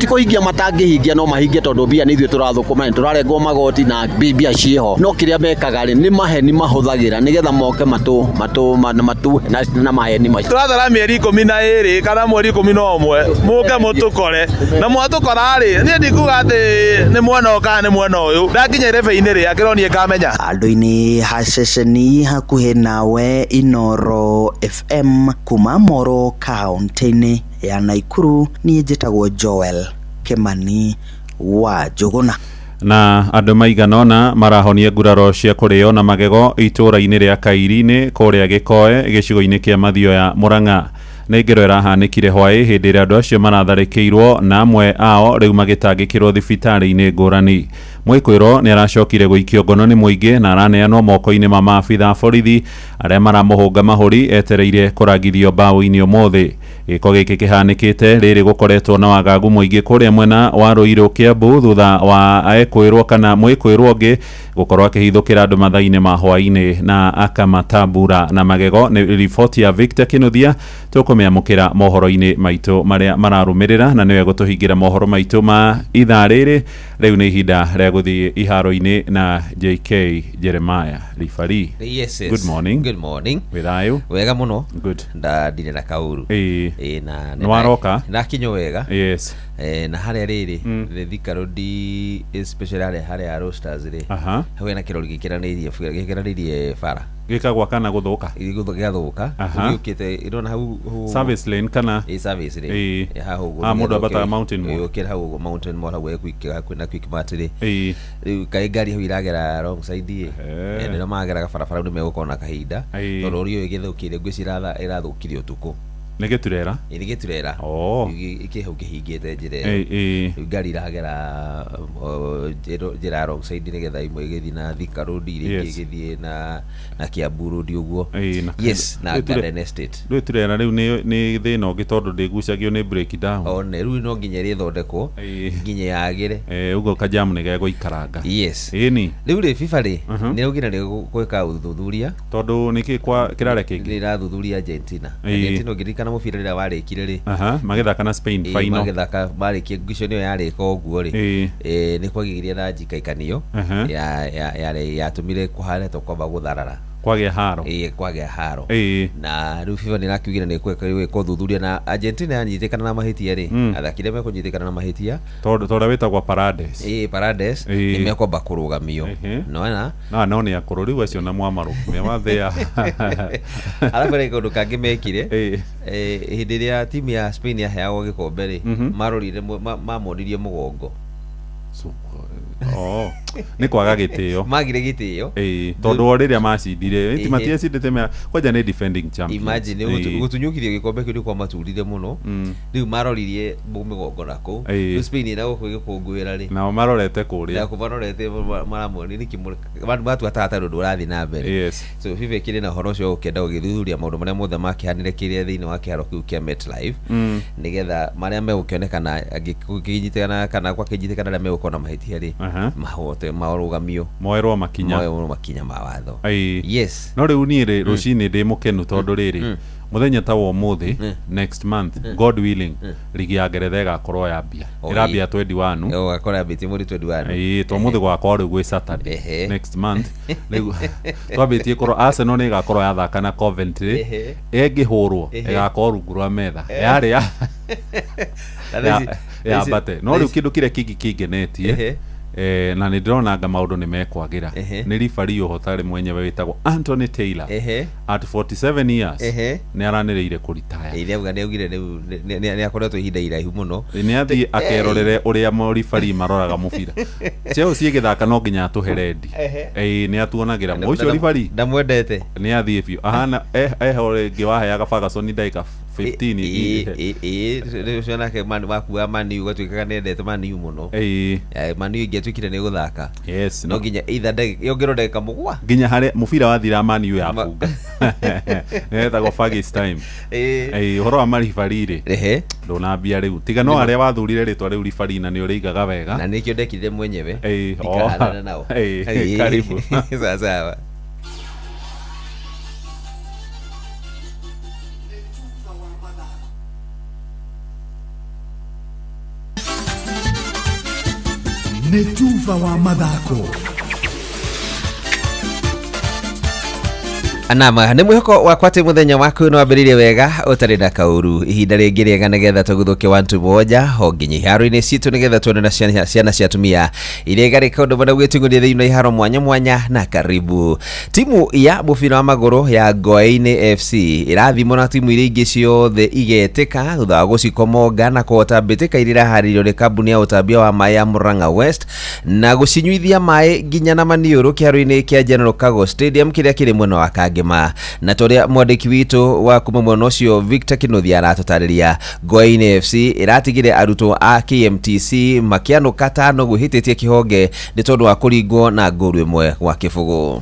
Speaker 22: Ti kũhingia matangĩhingia no mahingie tondũ mbia nĩ ithuĩ tũrathũkũma nĩ tũrarengwo magoti na mbia ciĩho no kĩrĩa mekaga rĩ nĩ maheni mahũthagĩra nĩgetha moke matũ matũ matu na maheni macio.
Speaker 26: Tũrathara mĩeri 12 kana mweri 11 mũke mũtũkore na mwatũkora rĩ niĩ ndikuga atĩ nĩ mwena ũyũ kana nĩ mwena ũyũ ndakinya irebe-inĩ rĩ akĩronie ngamenya.
Speaker 8: Andũ-inĩ ha ceceni hakuhĩ nawe Inooro FM kuma Moro kaunti-inĩ ya Nakuru, niĩ njĩtagwo Joel Kĩmani wa Njũgũna.
Speaker 1: Na andũ maigana ũna marahonia nguraro cia kũrĩo na magego itũũra-inĩ rĩa Kairi-inĩ kũrĩa Gĩkoe gĩcigo-inĩ kĩa Mathioya Murang'a. Nĩ ngero ĩrahanĩkire hwaĩ hĩndĩ ĩrĩa andũ acio maratharĩkĩirwo na amwe ao rĩu magĩtangĩkĩrwo thibitarĩ-inĩ ngũrani. Mwĩkũĩrwo nĩ aracokire gũikio ngono nĩ mũingĩ na araneanwo moko-inĩ ma maabitha a borithi arĩa maramũhũnga mahũri etereire kũrangithio mbaũ-inĩ ũmũthĩ. Gĩko gĩkĩ kĩhanĩkĩte rĩrĩ gũkoretwo na wagagu mũingĩ kũrĩa mwena wa Ruiru Kiambu thutha wa ekwĩrwo kana mwĩkwĩrwo ũngĩ gũkorwo akĩhithũkĩra andũ mathaa-inĩ ma hwaĩ-inĩ na akamatambura na magego. Nĩ riboti ya Victor Kinuthia tũkũmĩamũkĩra mohoro-inĩ maitũ marĩa mararũmĩrĩra na nĩwe gũtũhingĩra mohoro maitũ ma ithaa rĩrĩ. Rĩu nĩ ihinda rĩa gũthiĩ iharo-inĩ na JK Jeremiah Ribari.
Speaker 3: Yes, yes.
Speaker 1: Good morning.
Speaker 3: Good morning.
Speaker 1: Wĩ thayũ?
Speaker 3: Wega mũno.
Speaker 1: Good.
Speaker 3: Nda ndirĩ na kaũru.
Speaker 1: Ĩĩ.
Speaker 3: Ĩĩ, na
Speaker 1: Nĩ waroka?
Speaker 3: Ndakinywo wega.
Speaker 1: Yes.
Speaker 3: Na harĩa rĩrĩ mm. Thika Road especially harĩa Roasters rĩ.
Speaker 1: Aha.
Speaker 3: Hau hena kĩrori gĩkĩranĩirie bara.
Speaker 1: Gĩkagwa kana gũthũka?
Speaker 3: Gĩathũka.
Speaker 1: Aha.
Speaker 3: Gĩũkĩte ĩrona hau
Speaker 1: Service lane kana?
Speaker 3: Ĩ service lane.
Speaker 1: Ĩĩ.
Speaker 3: Ĩ, haha ũguo.
Speaker 1: Haha mũndũ ambataga Mountain Mall.
Speaker 3: Ĩ, ũkĩra hau ũguo Mountain Mall hau hakuhĩ na Quickmart rĩ.
Speaker 1: Ĩĩ.
Speaker 3: Rĩu kaĩ ngari hau iragera wrong side ĩ. Rĩrĩa mageraga barabara nĩ megũkorwo na kahinda.
Speaker 1: Ĩĩ.
Speaker 3: Tondũ rori ĩyo ĩgĩthũkire ngwĩciria ĩrathũkire ũtukũ.
Speaker 1: Nĩ gĩturera?
Speaker 3: Ĩ, nĩ gĩturera.
Speaker 1: Oh.
Speaker 3: Ĩkĩ hau kĩhingĩte njĩra
Speaker 1: Ĩĩ,
Speaker 3: ĩyo.
Speaker 1: ĩĩ.
Speaker 3: Rĩu ngari iragera njĩra ya wrong side nĩgetha imwe igĩthiĩ na Thika Road iria ingĩ
Speaker 1: Yes.
Speaker 3: igĩthiĩ na Kiambu Road ũguo.
Speaker 1: Ĩĩ, na
Speaker 3: Yes, na
Speaker 1: Rĩu ture-
Speaker 3: Garden Estate.
Speaker 1: Rĩu turera rĩu nĩ thĩna ũngĩ tondũ ndĩgucagio nĩ breakdown.
Speaker 3: One rĩu no nginya ĩrĩthondekwo nginya yagĩre.
Speaker 1: Ũguo kajamu nĩ gegũikaranga.
Speaker 3: Yes.
Speaker 1: Ĩni.
Speaker 3: Rĩu rĩ FIFA rĩ nĩ raugire nĩ gwĩka ũthuthuria
Speaker 1: Tondũ nĩkĩ kwa kĩrarĩa kĩngĩ?
Speaker 3: Nĩ irathuthuria Argentina.
Speaker 1: Ĩĩ.
Speaker 3: Argentina ũngĩririkana mũbira rĩrĩa warĩkire rĩ.
Speaker 1: Aha, magĩthaka na Spain
Speaker 3: Ĩĩ,
Speaker 1: final.
Speaker 3: magĩthaka marĩkia ngucanio ĩyo yarĩka ũguo rĩ.
Speaker 1: Ĩĩ.
Speaker 3: Nĩ kwagĩire na njikaikanio
Speaker 1: Aha.
Speaker 3: yatũmire kũhane ta kwamba gũtharara.
Speaker 1: Kwagĩa haro.
Speaker 3: Ĩĩ, kwagĩa haro.
Speaker 1: Ĩĩ.
Speaker 3: Na rĩu FIFA nĩ ĩrakiugire nĩ ĩgwĩka ũthuthuria na Argentina yanyitĩkana na mahĩtia rĩ. Athaki arĩa mekũnyitĩkana na mahĩtia.
Speaker 1: Tondũ ta ũrĩa wĩtagwo Paredes.
Speaker 3: Ĩĩ, Paredes
Speaker 1: Ĩĩ.
Speaker 3: nĩ mekwamba kũrũgamio. Nĩwona?
Speaker 1: Na no nĩ akũrũ rĩu acio na mwamarũ. Mewathĩa.
Speaker 3: Arabu rĩ kaũndũ kangĩ mekire hĩndĩ ĩrĩa timu ya Spain yaheagwo gĩkombe rĩ, marorire mamonirie mũgongo.
Speaker 1: Oh, nĩ kwaga gĩtĩo.
Speaker 3: Magire gĩtĩo.
Speaker 1: Ĩĩ, tondũ o rĩrĩa macindire,
Speaker 3: Ĩhĩ.
Speaker 1: matiacindĩte kwanja nĩ defending champions.
Speaker 3: Imagine
Speaker 1: Ĩĩ.
Speaker 3: gũtunyũkithio gĩkombe kĩu nĩ kwamaturire mũno. Rĩu maroririe mĩgongo na kũu.
Speaker 1: Ĩĩ.
Speaker 3: Rĩu Spain ĩna gũkũ ĩgĩkũngũĩra rĩ.
Speaker 1: Nao marorete kũrĩa.
Speaker 3: Na kũ marorete maramonia nĩkĩ matua ta hatarĩ ũndũ ũrathiĩ na mbere.
Speaker 1: Yes.
Speaker 3: So FIFA ĩkĩrĩ na ũhoro ũcio ũkĩenda gũgĩthuthuria maũndũ marĩa mothe makĩhanire kĩrĩa thĩinĩ wa kĩharo kĩu kĩa MetLife. Nĩgetha marĩa megũkĩonekana angĩkĩnyitĩkana kana gwakĩnyitĩkana arĩa megũkorwo na mahĩtia rĩ,
Speaker 1: Aha.
Speaker 3: mahote marũgamio.
Speaker 1: Moerwo makinya.
Speaker 3: Moerwo makinya ma watho.
Speaker 1: Ĩĩ.
Speaker 3: Yes.
Speaker 1: No rĩu niĩ rĩ rũcinĩ ndĩ mũkenu tondũ rĩrĩ mũthenya ta wa ũmũthĩ next month God willing ligi ya Ngeretha ĩgakorwo yambia.
Speaker 3: Oh,
Speaker 1: Ĩrambia
Speaker 3: ĩĩ.
Speaker 1: 21.
Speaker 3: Ũgakora yambĩtie mweri 21.
Speaker 1: Ĩĩ, to mũthĩ gwakorwo rĩu gwĩ Saturday next month. Rĩu twambĩtie korwo Arsenal nĩ ĩgakorwo yathaka na Coventry.
Speaker 3: Ehe.
Speaker 1: Ĩngĩhũrwo
Speaker 3: Ehe.
Speaker 1: ĩgakorwo rungu rwa metha. Yarĩ ya
Speaker 3: Na thaa ici-
Speaker 1: yambate. No rĩu
Speaker 3: thaa ici-
Speaker 1: kĩndũ kĩrĩa kĩngĩ kĩngenetie
Speaker 3: Ehe.
Speaker 1: na nĩ ndĩrona anga maũndũ nĩ mekwagĩra
Speaker 3: Ehe.
Speaker 1: nĩ ribari ũhotarĩ mwenyewe wĩtagwo Anthony Taylor
Speaker 3: Ehe.
Speaker 1: at 47 years
Speaker 3: Ehe.
Speaker 1: nĩ aranĩrĩire kũritaya.
Speaker 3: Ĩĩ, nĩauga nĩaugire rĩu nĩ akoretwo ihinda iraihu mũno.
Speaker 1: Nĩ athiĩ akerorere ũrĩa moribari maroraga mũbira. Chelsea ĩgĩthaka no nginya atũhe rendi.
Speaker 3: Ehe.
Speaker 1: Ĩĩ, nĩ atuonagĩra ũcio ribari
Speaker 3: ndamwendete.
Speaker 1: Nĩ athiĩ biũ ahana eho rĩngĩ waheaga Ferguson ndagĩka 15
Speaker 3: Ĩĩ, ĩĩ, rĩu ũcio nake makuaga Man U gũtuĩkaga nĩendete Man U mũno.
Speaker 1: Ĩĩ.
Speaker 3: Man U ingĩatuĩkire nĩ gũthaka.
Speaker 1: Yes,
Speaker 3: No nginya either yongerwo ndagĩka mũgwa.
Speaker 1: nginya harĩa mũbira wathira Man U yabunga. Nĩetagwo Fergie's time.
Speaker 3: Ĩĩ.
Speaker 1: Ĩĩ, ũhoro wa maribari rĩ
Speaker 3: Ehe.
Speaker 1: ndũnambia rĩu tiga no arĩa wathurire rĩtwa rĩu ribari na nĩ ũrĩigaga wega.
Speaker 3: Na nĩkĩo ndekire mwenyewe.
Speaker 1: Ĩĩ, oh.
Speaker 3: Ndikahanana nao.
Speaker 1: Ĩĩ,
Speaker 3: Ĩĩ.
Speaker 1: karibu.
Speaker 3: Sawa sawa.
Speaker 4: Nĩ tuba wa mathako.
Speaker 3: Nama nĩ mwĩhoko wakwa atĩ mũthenya waku nĩ wambĩrĩirie wega ũtarĩ na kaũru ihinda rĩngĩ rĩega nĩgetha tũguthũke wantu moja o nginya iharo-inĩ citũ nĩgetha tuone na ciana cia atumia iria igarĩka ũndũ mũna gwĩtungũria thĩinĩ wa iharo mwanya mwanya na karibu timu ya mũbira wa magũrũ ya Ngoe-inĩ FC ĩrathimwo na timu iria ingĩ ciothe igetĩka thutha wa gũcikomonga na kũhota mbĩtĩka iria iraharĩirio nĩ kambuni ya ũtambia wa maĩ ya Murang'a West na gũcinyuithia maĩ nginya na maniũrũ kĩharo-inĩ kĩa General Kago Stadium kĩrĩa kĩrĩ mwena wa Kangema. Kangema. Na toria mwandĩki witũ wa kuma mwena ũcio Victor Kinuthia aratũtarĩria, Ngoini FC ĩratigire arutwo a KMTC makĩanũka tano gwĩhĩtĩtie kĩhonge nĩ tondũ wa kũringwo na ngũru 1-0.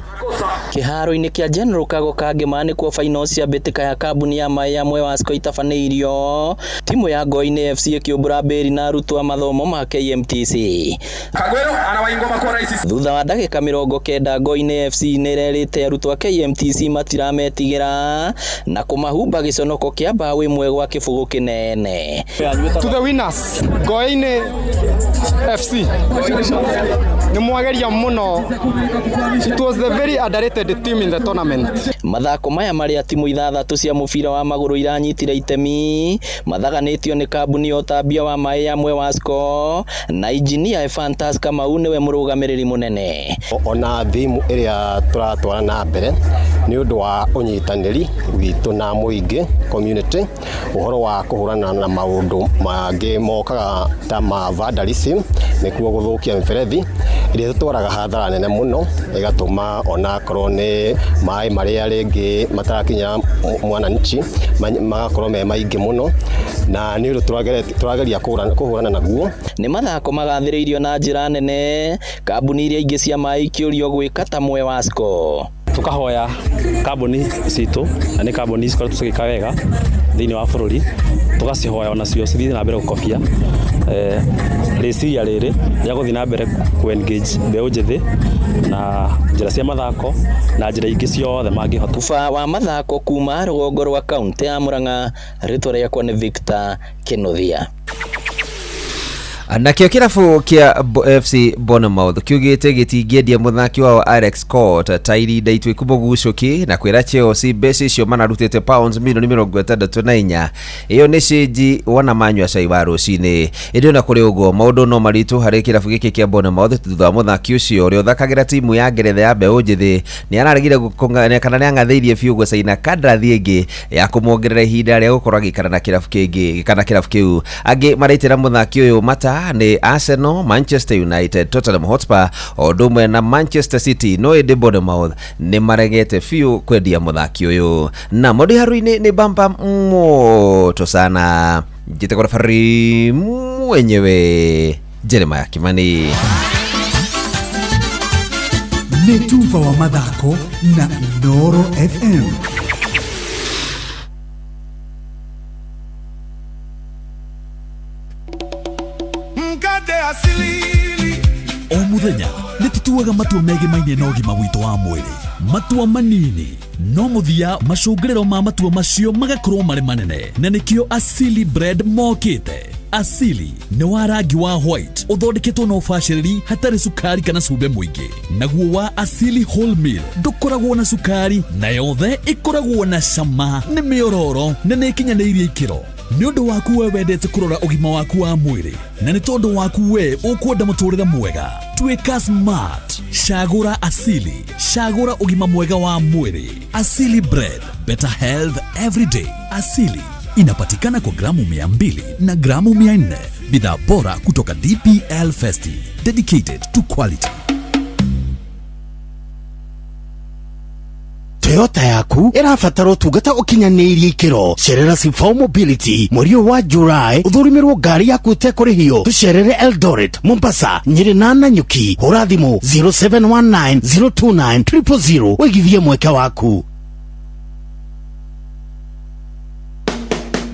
Speaker 5: Kĩharo-inĩ kĩa General Kago Kangema nĩkuo final cia mbĩtĩka ya kambuni ya maĩ ya Mwewasco itabanĩirio, timu ya Ngoini FC ĩkĩũmbũra mbĩri na arutwo a mathomo ma KMTC. Thutha wa ndagĩka 90 Ngoini FC nĩrerĩte arutwo a KMTC matirametigĩra na kũmahumba gĩconoko kĩa mbaũ 1-0 kĩnene.
Speaker 6: To the winners, Ngoini FC nĩ mwageria mũno. It was the very underrated team in the tournament.
Speaker 5: Mathako maya marĩa timu 6 cia mũbira wa magũrũ iranyitire itemi mathaganĩtio nĩ kambuni ya ũtambia wa maĩ ya Mwewasco na injinia Ephantus Kamau nĩwe mũrũgamĩrĩri mũnene.
Speaker 9: Ona thimu ĩrĩa tũratwara na mbere nĩ ũndũ wa ũnyitanĩri witũ na mũingĩ community, ũhoro wa kũhũrana na maũndũ mangĩ mokaga ta ma vandalism, nĩkuo gũthũkia mĩberethi ĩrĩa ĩtũtwaraga hathara nene mũno, ĩgatũma onakorwo nĩ maĩ marĩa rĩngĩ matarakinyĩra mwananchi magakorwo me maingĩ mũno, na nĩ ũndũ tũrageria kũhũrana naguo.
Speaker 5: Nĩ mathako magathĩrĩirio na njĩra nene, kambuni iria ingĩ cia maĩ ikĩũrio gwĩka ta Mwewasco.
Speaker 10: Tukahoya kambuni citũ na nĩ kambuni cikoretwo cigĩka wega thĩinĩ wa bũrũri, tugacihoya onacio cithiĩ na mbere gũkobia rĩciria rĩrĩ rĩa gũthiĩ na mbere ku engage mbeũ njĩthĩ na njĩra cia mathako na njĩra ingĩ ciothe mangĩhota.
Speaker 5: Buba wa mathako kuma rũgongo rwa kaunti ya Murang'a, rĩtwa rĩakwa nĩ Victor Kinuthia.
Speaker 3: Nakĩo kĩrabu kĩa FC Bournemouth kiugĩte gĩtingĩendia mũthaki wao Alex Scott ta irinda ituĩku mũgucũki na kwĩra Chelsea mbeca icio manarutĩte pounds milioni 64. Ĩyo nĩ cĩnji wona manyua cai wa rũcinĩ. Ĩndĩ ona kũrĩ ũguo maũndũ no maritũ harĩ kĩrabu gĩkĩ kĩa Bournemouth thutha wa mũthaki ũcio ũrĩa ũthakagĩra timu ya Ngeretha ya mbeũ njĩthĩ nĩ araregire kana nĩ ang'athĩirie biũ gũcaina kandarathi ĩngĩ ya kũmuongerera ihinda rĩa gũkorwo agĩikara na kĩrabu kĩngĩ kana kĩrabu kĩu. Angĩ maraitĩra mũthaki ũyũ mata ni Arsenal, Manchester United, Tottenham Hotspur o ũndũ ũmwe na Manchester City, no ĩndĩ Bournemouth nĩ maregete biũ kwendia mũthaki ũyũ. Na mũndũ haru-inĩ nĩ bamba moto sana, njĩtagwo referee mwenyewe Jeremiah Kimani.
Speaker 4: Nĩ tuba wa mathako na Inooro FM.
Speaker 13: O muthenya nĩ tũtuaga matua megemainie na ũgima witũ wa mwĩrĩ, matua manini no mũthia macũngĩrĩro ma matua macio magakorwo marĩ manene, na nĩkĩo Asili Bread mokĩte. Asili nĩ wa rangi wa white ũthondeketwo na ũbacĩrĩri hatarĩ cukari kana cumbĩ mũingĩ, naguo wa Asili Wholemeal ndũkoragwo na cukari na yothe ĩkoragwo na cama, nĩ mĩororo na nĩ ĩkinyanĩirie ikĩro. Nĩ ũndũ waku we wendete kũrora ũgima waku wa mwĩrĩ, na nĩ tondũ waku we ũkwenda mũtũrĩre mwega, tuĩka smart, cagũra Asili, cagũra ũgima mwega wa mwĩrĩ. Asili Bread, better health every day. Asili inapatikana kwa gramu 200 na gramu 400. Bidhaa bora kutoka DPL Festi, dedicated to quality.
Speaker 11: Toyota yaku ĩrabatara ũtungata ũkinyanĩirie ikĩro. Cerera Sifao Mobility mweri ũyũ wa July ũthũrimĩrwo ngari yaku ĩtekũrĩhio. Tũcerere Eldoret, Mombasa, Nyĩrĩ na Nanyuki. Hũra thimũ 0719 029 000 ũigithie mweke waku.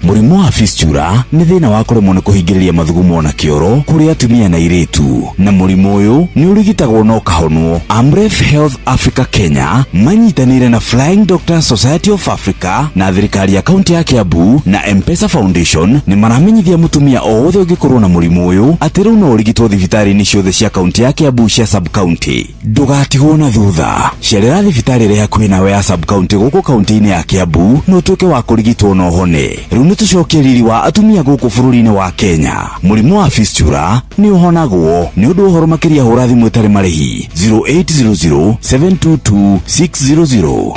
Speaker 16: Mũrimũ wa fistula nĩ thĩna wa kũremwo nĩ kũhingĩrĩria mathugumo na kĩoro kũrĩ atumia na airĩtu, na mũrimũ ũyũ nĩ ũrigitagwo na ũkahonwo. Amref Health Africa Kenya manyitanĩire na Flying Doctors Society of Africa na thirikari ya kaunti ya Kiambu na M-Pesa Foundation nĩ maramenyithia mũtumia o wothe ũngĩkorwo na mũrimũ ũyũ atĩ rĩu no ũrigitwo thibitarĩ-inĩ ciothe cia kaunti ya Kiambu cia sub-county. Ndũgatigwo na thutha, cerera thibitarĩ ĩrĩa hakuhĩ nawe ya sub-county gũkũ kaunti-inĩ ya Kiambu na ũtuĩke wa kũrigitwo na ũhone. Rĩu nĩ tũcokie riri wa atumia gũkũ bũrũri-inĩ wa Kenya. Mũrimũ wa fistula nĩ ũhonagwo. Nĩ ũndũ ũhoro makĩria hũra thimũ ĩtarĩ marĩhi 0800 722 600.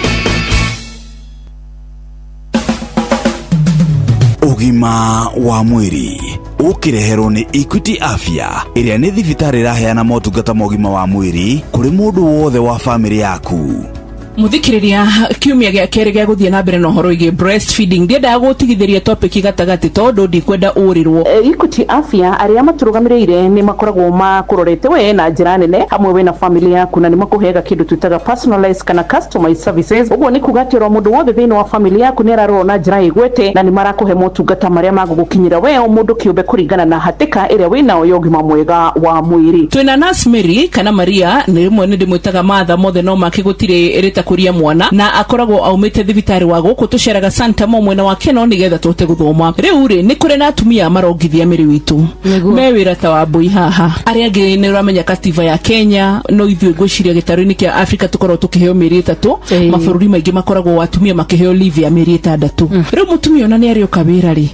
Speaker 16: Ũgima wa mwĩrĩ ũkĩreherwo nĩ Equity Afya ĩrĩa nĩ thibitarĩ ĩraheana motungata ma ũgima wa mwĩrĩ kũrĩ mũndũ wothe wa bamĩrĩ yaku.
Speaker 12: Muthikiriria, kiumia gĩa kerĩ gĩa gũthiĩ na mbere na ũhoro wĩgiĩ breastfeeding, ndiendaga gũtigithĩria topic gatagatĩ tondũ ndikwenda ũrĩrwo.
Speaker 15: Equity Afya arĩa matũrũgamĩrĩire nĩ makoragwo makũrorete we na njĩra nene hamwe we na family yaku, na nĩ makũheaga kĩndũ twĩtaga personalized kana customized services. Ũguo nĩ kuga atĩ oro mũndũ wothe thĩinĩ wa family yaku nĩ ararorwo na njĩra ĩgwete, na nĩ marakũhe motungata marĩa magũgũkinyĩra we o mũndũ kĩũmbe kũringana na hatĩka ĩrĩa wĩnayo ya ũgima mwega wa mwĩrĩ.
Speaker 12: Twĩna Nurse Mary kana Maria, nĩ rĩmwe nĩ ndĩmwĩtaga Martha, mothe no make, gũtirĩ rĩtakũria mwana, na akoragwo aumĩte thibitarĩ wa gũkũ tũceraga Santa Mo mwena wa Keno nĩgetha tũhote gũthoma. Rĩu rĩ, nĩ kũrĩ na atumia marongithia mĩrĩ witũ me wĩra ta wa mbũi haha, arĩa angĩ nĩ ũramenya katiba ya Kenya, no ithuĩ ngwĩciria gĩtarũ-inĩ kĩa Afrika tũkoragwo tũkĩheo mĩeri 3. Mabũrũri maingĩ makoragwo atumia makĩheo leave ya mĩeri 6. Rĩu mũtumia ona nĩ arĩũka wĩra rĩ,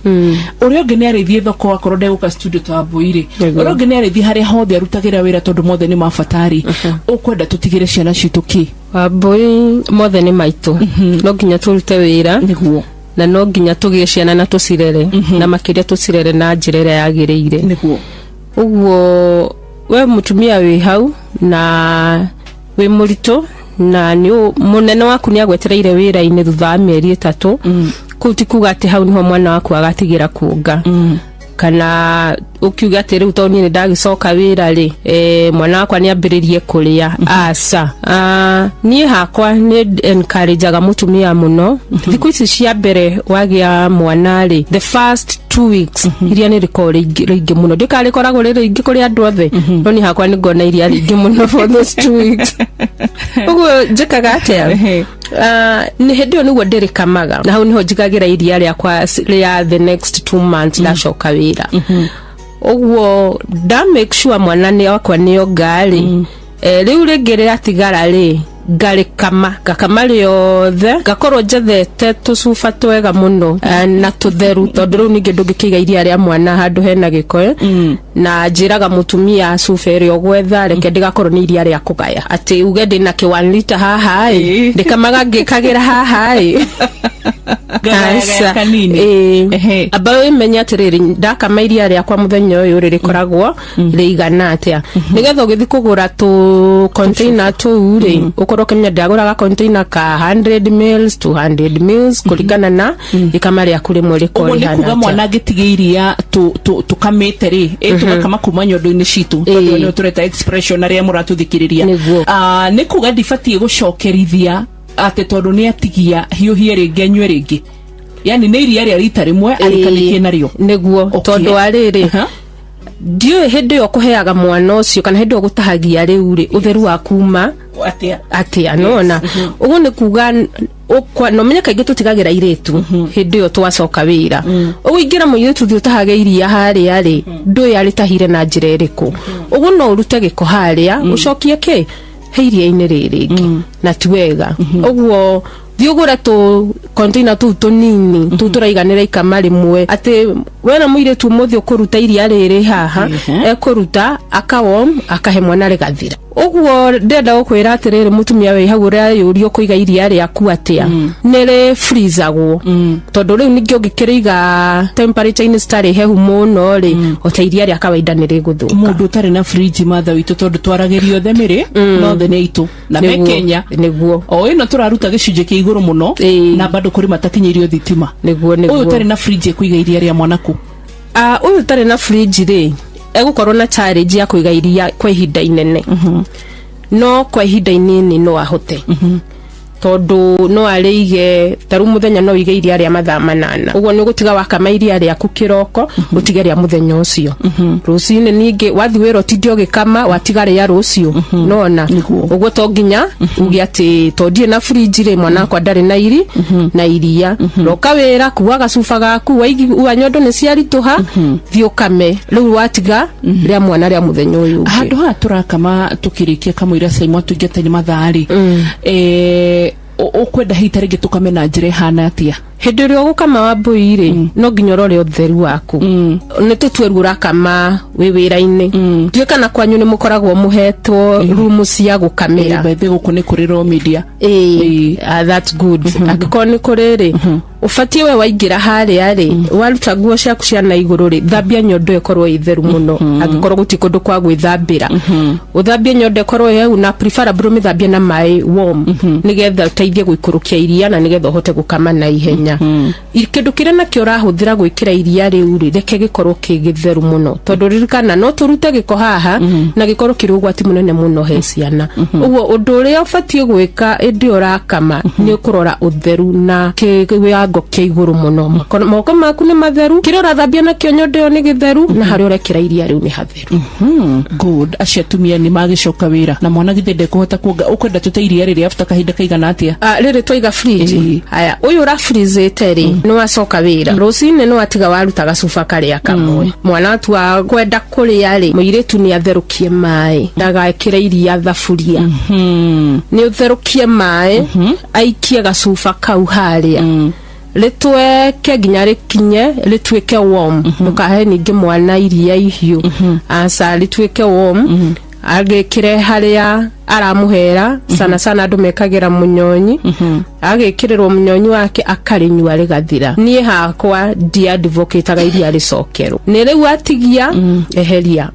Speaker 12: ũrĩa ũngĩ nĩ arĩthiĩ thoko akorwo ndegũka studio ta mbũi rĩ, ũrĩa ũngĩ nĩ arĩthiĩ harĩa hothe arutagĩra wĩra tondũ mothe nĩ mabatari. Ũkwenda tũtigĩre ciana citũ kĩ?
Speaker 17: Wambũi, mothe nĩ maitũ. No nginya tũrute wĩra
Speaker 12: nĩguo,
Speaker 17: na no nginya tũgĩe ciana na tũcirere, na makĩria tũcirere na njĩra ĩrĩa yagĩrĩire. Ũguo we mũtumia wĩ hau na wĩ mũritũ na nĩ mũnene waku nĩ agwetereire wĩra-inĩ thutha wa mĩeri 3, kũu ti kuga atĩ hau niho mwana waku agatigĩra kuonga, kana ũkiuga atĩ rĩu tondũ niĩ nĩ ndagĩcoka wĩra rĩ, mwana wakwa nĩ ambĩrĩrie kũrĩa. Aca. Ah, niĩ hakwa nĩ encourageaga mũtumia mũno thikũ ici cia mbere wagĩa mwana rĩ, the first 2 weeks iria nĩ rĩkoragwo rĩingĩ mũno, ndĩka rĩkoragwo rĩ rĩingĩ kũrĩ andũ othe, no niĩ hakwa nĩ ngona iria rĩingĩ mũno for those 2 weeks. Ũguo njĩkaga atĩa? Ah, nĩ hĩndĩ ĩyo nĩguo ndĩrĩkamaga, na hau nĩho njigagĩra iria rĩakwa rĩa the next 2 months ndacoka wĩra. Ũguo nda make sure mwana nĩ wakwa nĩ onga rĩ, rĩu rĩngĩ rĩratigara rĩ, ngarĩkama, ngakama rĩothe, ngakorwo njethete tũcuba twega mũno, na tũtheru, tondũ rĩu ningĩ ndũngĩkĩiga iria rĩa mwana handũ hena gĩko, eh. Na njĩraga mũtumia cuba ĩrĩa ũgwetha, reke ndĩgakorwo nĩ iria rĩa kũgaya, atĩ uge ndĩna kĩ 1 litre haha ĩ, ndĩkamaga ngĩkagĩra haha ĩ.
Speaker 12: Ngagaya
Speaker 17: Aca.
Speaker 12: kanini.
Speaker 17: Ĩĩ. Amba wĩmenye atĩrĩrĩ, ndakama iria rĩakwa mũthenya ũyũ rĩ, rĩkoragwo rĩigana atĩa, nĩgetha ũgĩthiĩ kũgũra tũ container tũu rĩ, ũkorwo ũkĩmenya ndagũraga container ka 100 mils, 200 mils, kũringana na ikama rĩaku rĩmwe rĩkorwo
Speaker 12: Ũguo nĩ
Speaker 17: rĩhana
Speaker 12: kuga
Speaker 17: atĩa.
Speaker 12: Mwana angĩtiga iria tũkamĩte rĩ, ĩ tũgakama kuma nyondo-inĩ citũ, tondũ nĩo tũreta expression arĩa mũratũthikĩrĩria. Ah, nĩ kuga ndibatiĩ gũcokerithia atĩ tondũ nĩ atigia hiũhie rĩngĩ anyue rĩngĩ, yani nĩ iria rĩa rita rĩmwe arĩkanĩtie narĩo.
Speaker 17: Nĩguo, tondũ wa rĩrĩ, ndiũĩ hĩndĩ ĩyo kũheaga mwana ũcio kana hĩndĩ ĩyo gũtahagia rĩu rĩ, ũtheru wa kuma
Speaker 12: atĩa.
Speaker 17: Atĩa nona. Ũguo nĩ kuga na ũmenye kaingĩ tũtigagĩra airĩtu hĩndĩ ĩyo twacoka wĩra. Ũguo ingĩra mũirĩtu thiĩ ũtahage iria harĩa rĩ, ndũĩ arĩtahire na njĩra ĩrĩkũ. Ũguo no ũrute gĩko harĩa, ũcokie kĩ he iria-inĩ rĩ rĩngĩ, na ti wega. Ũguo thiĩ ũgũre tũ container tũu tũnini, tũu tũraiganĩra ikama rĩmwe, atĩ wena mũirĩtu ũmũthĩ ũkũruta iria rĩrĩ haha, ekũruta akawom akahe mwana rĩgathira. Ũguo ndĩrenda gũkwĩra atĩrĩrĩ, mũtumia wĩ hau ũreyũria ũkũiga iria rĩaku atĩa, nĩ rĩ freezagwo, tondũ rĩu ningĩ ũngĩkĩrĩiga temperature-inĩ citarĩ hehu mũno rĩ, o ta iria rĩa kawaida nĩ rĩgũthũka.
Speaker 12: Mũndũ ũtarĩ na fridge, matha witũ, tondũ twaragĩrio othe mĩrĩ no othe nĩ aitũ na me Kenya o ĩno tũraruta gĩcunjĩ kĩa igũrũ mũno, na bado kũrĩ matakinyĩirio thitima.
Speaker 17: Nĩguo.
Speaker 12: Ũyũ ũtarĩ na fridge ekũiga iria rĩa mwana kũ?
Speaker 17: Ah, ũyũ ũtarĩ na fridge rĩ, egũkorwo na challenge ya kũiga iria kwa ihinda inene, no kwa ihinda inini no ahote, tondũ no arĩige ta rĩu mũthenya, no ũige iria rĩa mathaa 8. Ũguo nĩ ũgũtiga wakama iria rĩaku kĩroko, ũtige rĩa mũthenya ũcio rũcinĩ, ningĩ wathiĩ wĩra ũtinde ũgĩkama, watiga rĩa rũciũ nona. Ũguo to nginya uge atĩ to ndirĩ na fridge rĩ, mwana wakwa ndarĩ na iri na iria. Roka wĩra, kuua gacuba gaku, waigua nyondo nĩ ciaritũha, thiĩ ũkame rĩu watiga rĩa mwana rĩa mũthenya ũyũ ũngĩ.
Speaker 12: Handũ haha tũrakama tũkĩrĩkia kamũira caimwa tũingĩte nĩ mathaa rĩ, ũkwenda hihi ta rĩngĩ tũkame na njĩra ĩhana atĩa?
Speaker 17: Hĩndĩ ĩrĩa ũgũkama wa mbũi rĩ, no nginya ũrore ũtheru waku. Nĩ tũtue rĩu ũrakama wĩ wĩra-inĩ, ndiũĩ kana kwanyu nĩ mũkoragwo mũhetwo rumu cia gũkamĩra.
Speaker 12: By the way, gũkũ nĩ kũrĩ raw media.
Speaker 17: Ĩĩ, ah, that's good. Angĩkorwo nĩ kũrĩ rĩ, Ũbatiĩ we waingĩra harĩa rĩ, waruta nguo ciaku cia na igũrũ rĩ, thambia nyondo ĩkorwo ĩ theru mũno. Angĩkorwo gũtirĩ kũndũ kwa gwĩthambĩra, ũthambie nyondo ĩkorwo ĩ hehu, na preferably ũmĩthambie na maĩ warm, nĩgetha ũteithie gũikũrũkia iria na nĩgetha ũhote gũkama na ihenya. Kĩndũ kĩrĩa nakĩo ũrahũthĩra gwĩkĩra iria rĩu rĩ, reke gĩkorwo kĩ gĩtheru mũno, tondũ ririkana no tũrute gĩko haha na gĩkorwo kĩrĩ ũgwati mũnene mũno he ciana. Ũguo ũndũ ũrĩa ũbatiĩ gwĩka ĩndĩ ũrakama nĩ kũrora ũtheru na kĩwango kĩa igũrũ mũno. Moko maku nĩ matheru, kĩrĩa ũrathambia nakĩo nyondo ĩyo nĩ gĩtheru, na harĩa ũrekĩra iria rĩu nĩ hatheru.
Speaker 12: Good. Acio atumia nĩ magĩcoka wĩra na mwana githĩ ndekũhota kuonga. Ũkwenda tũte iria rĩrĩ after kahinda kaigana atĩa?
Speaker 17: Ah, rĩrĩ twaiga fridge, haya, ũyũ ũrafrizĩte rĩ, nĩ wacoka wĩra rũcinĩ, nĩ watiga waruta gacuba karĩa kamwe. Mwana atua kwenda kũrĩa rĩ, mũirĩtu nĩ atherũkie maĩ, ndagekĩre iria thaburia, nĩ ũtherũkie maĩ, aikie gacuba kau harĩa, rĩtweke nginya rĩkinye rĩtuĩke warm. Ndũkahe ningĩ mwana iria ihiũ, aca, rĩtuĩke warm, agĩkĩre harĩa aramũhera. Sana sana andũ mekagĩra mũnyonyi, agĩkĩrĩrwo mũnyonyi wake akarĩnyua rĩgathira. Niĩ hakwa ndiadvocataga iria rĩcokerwo, nĩ rĩu atigia eheria.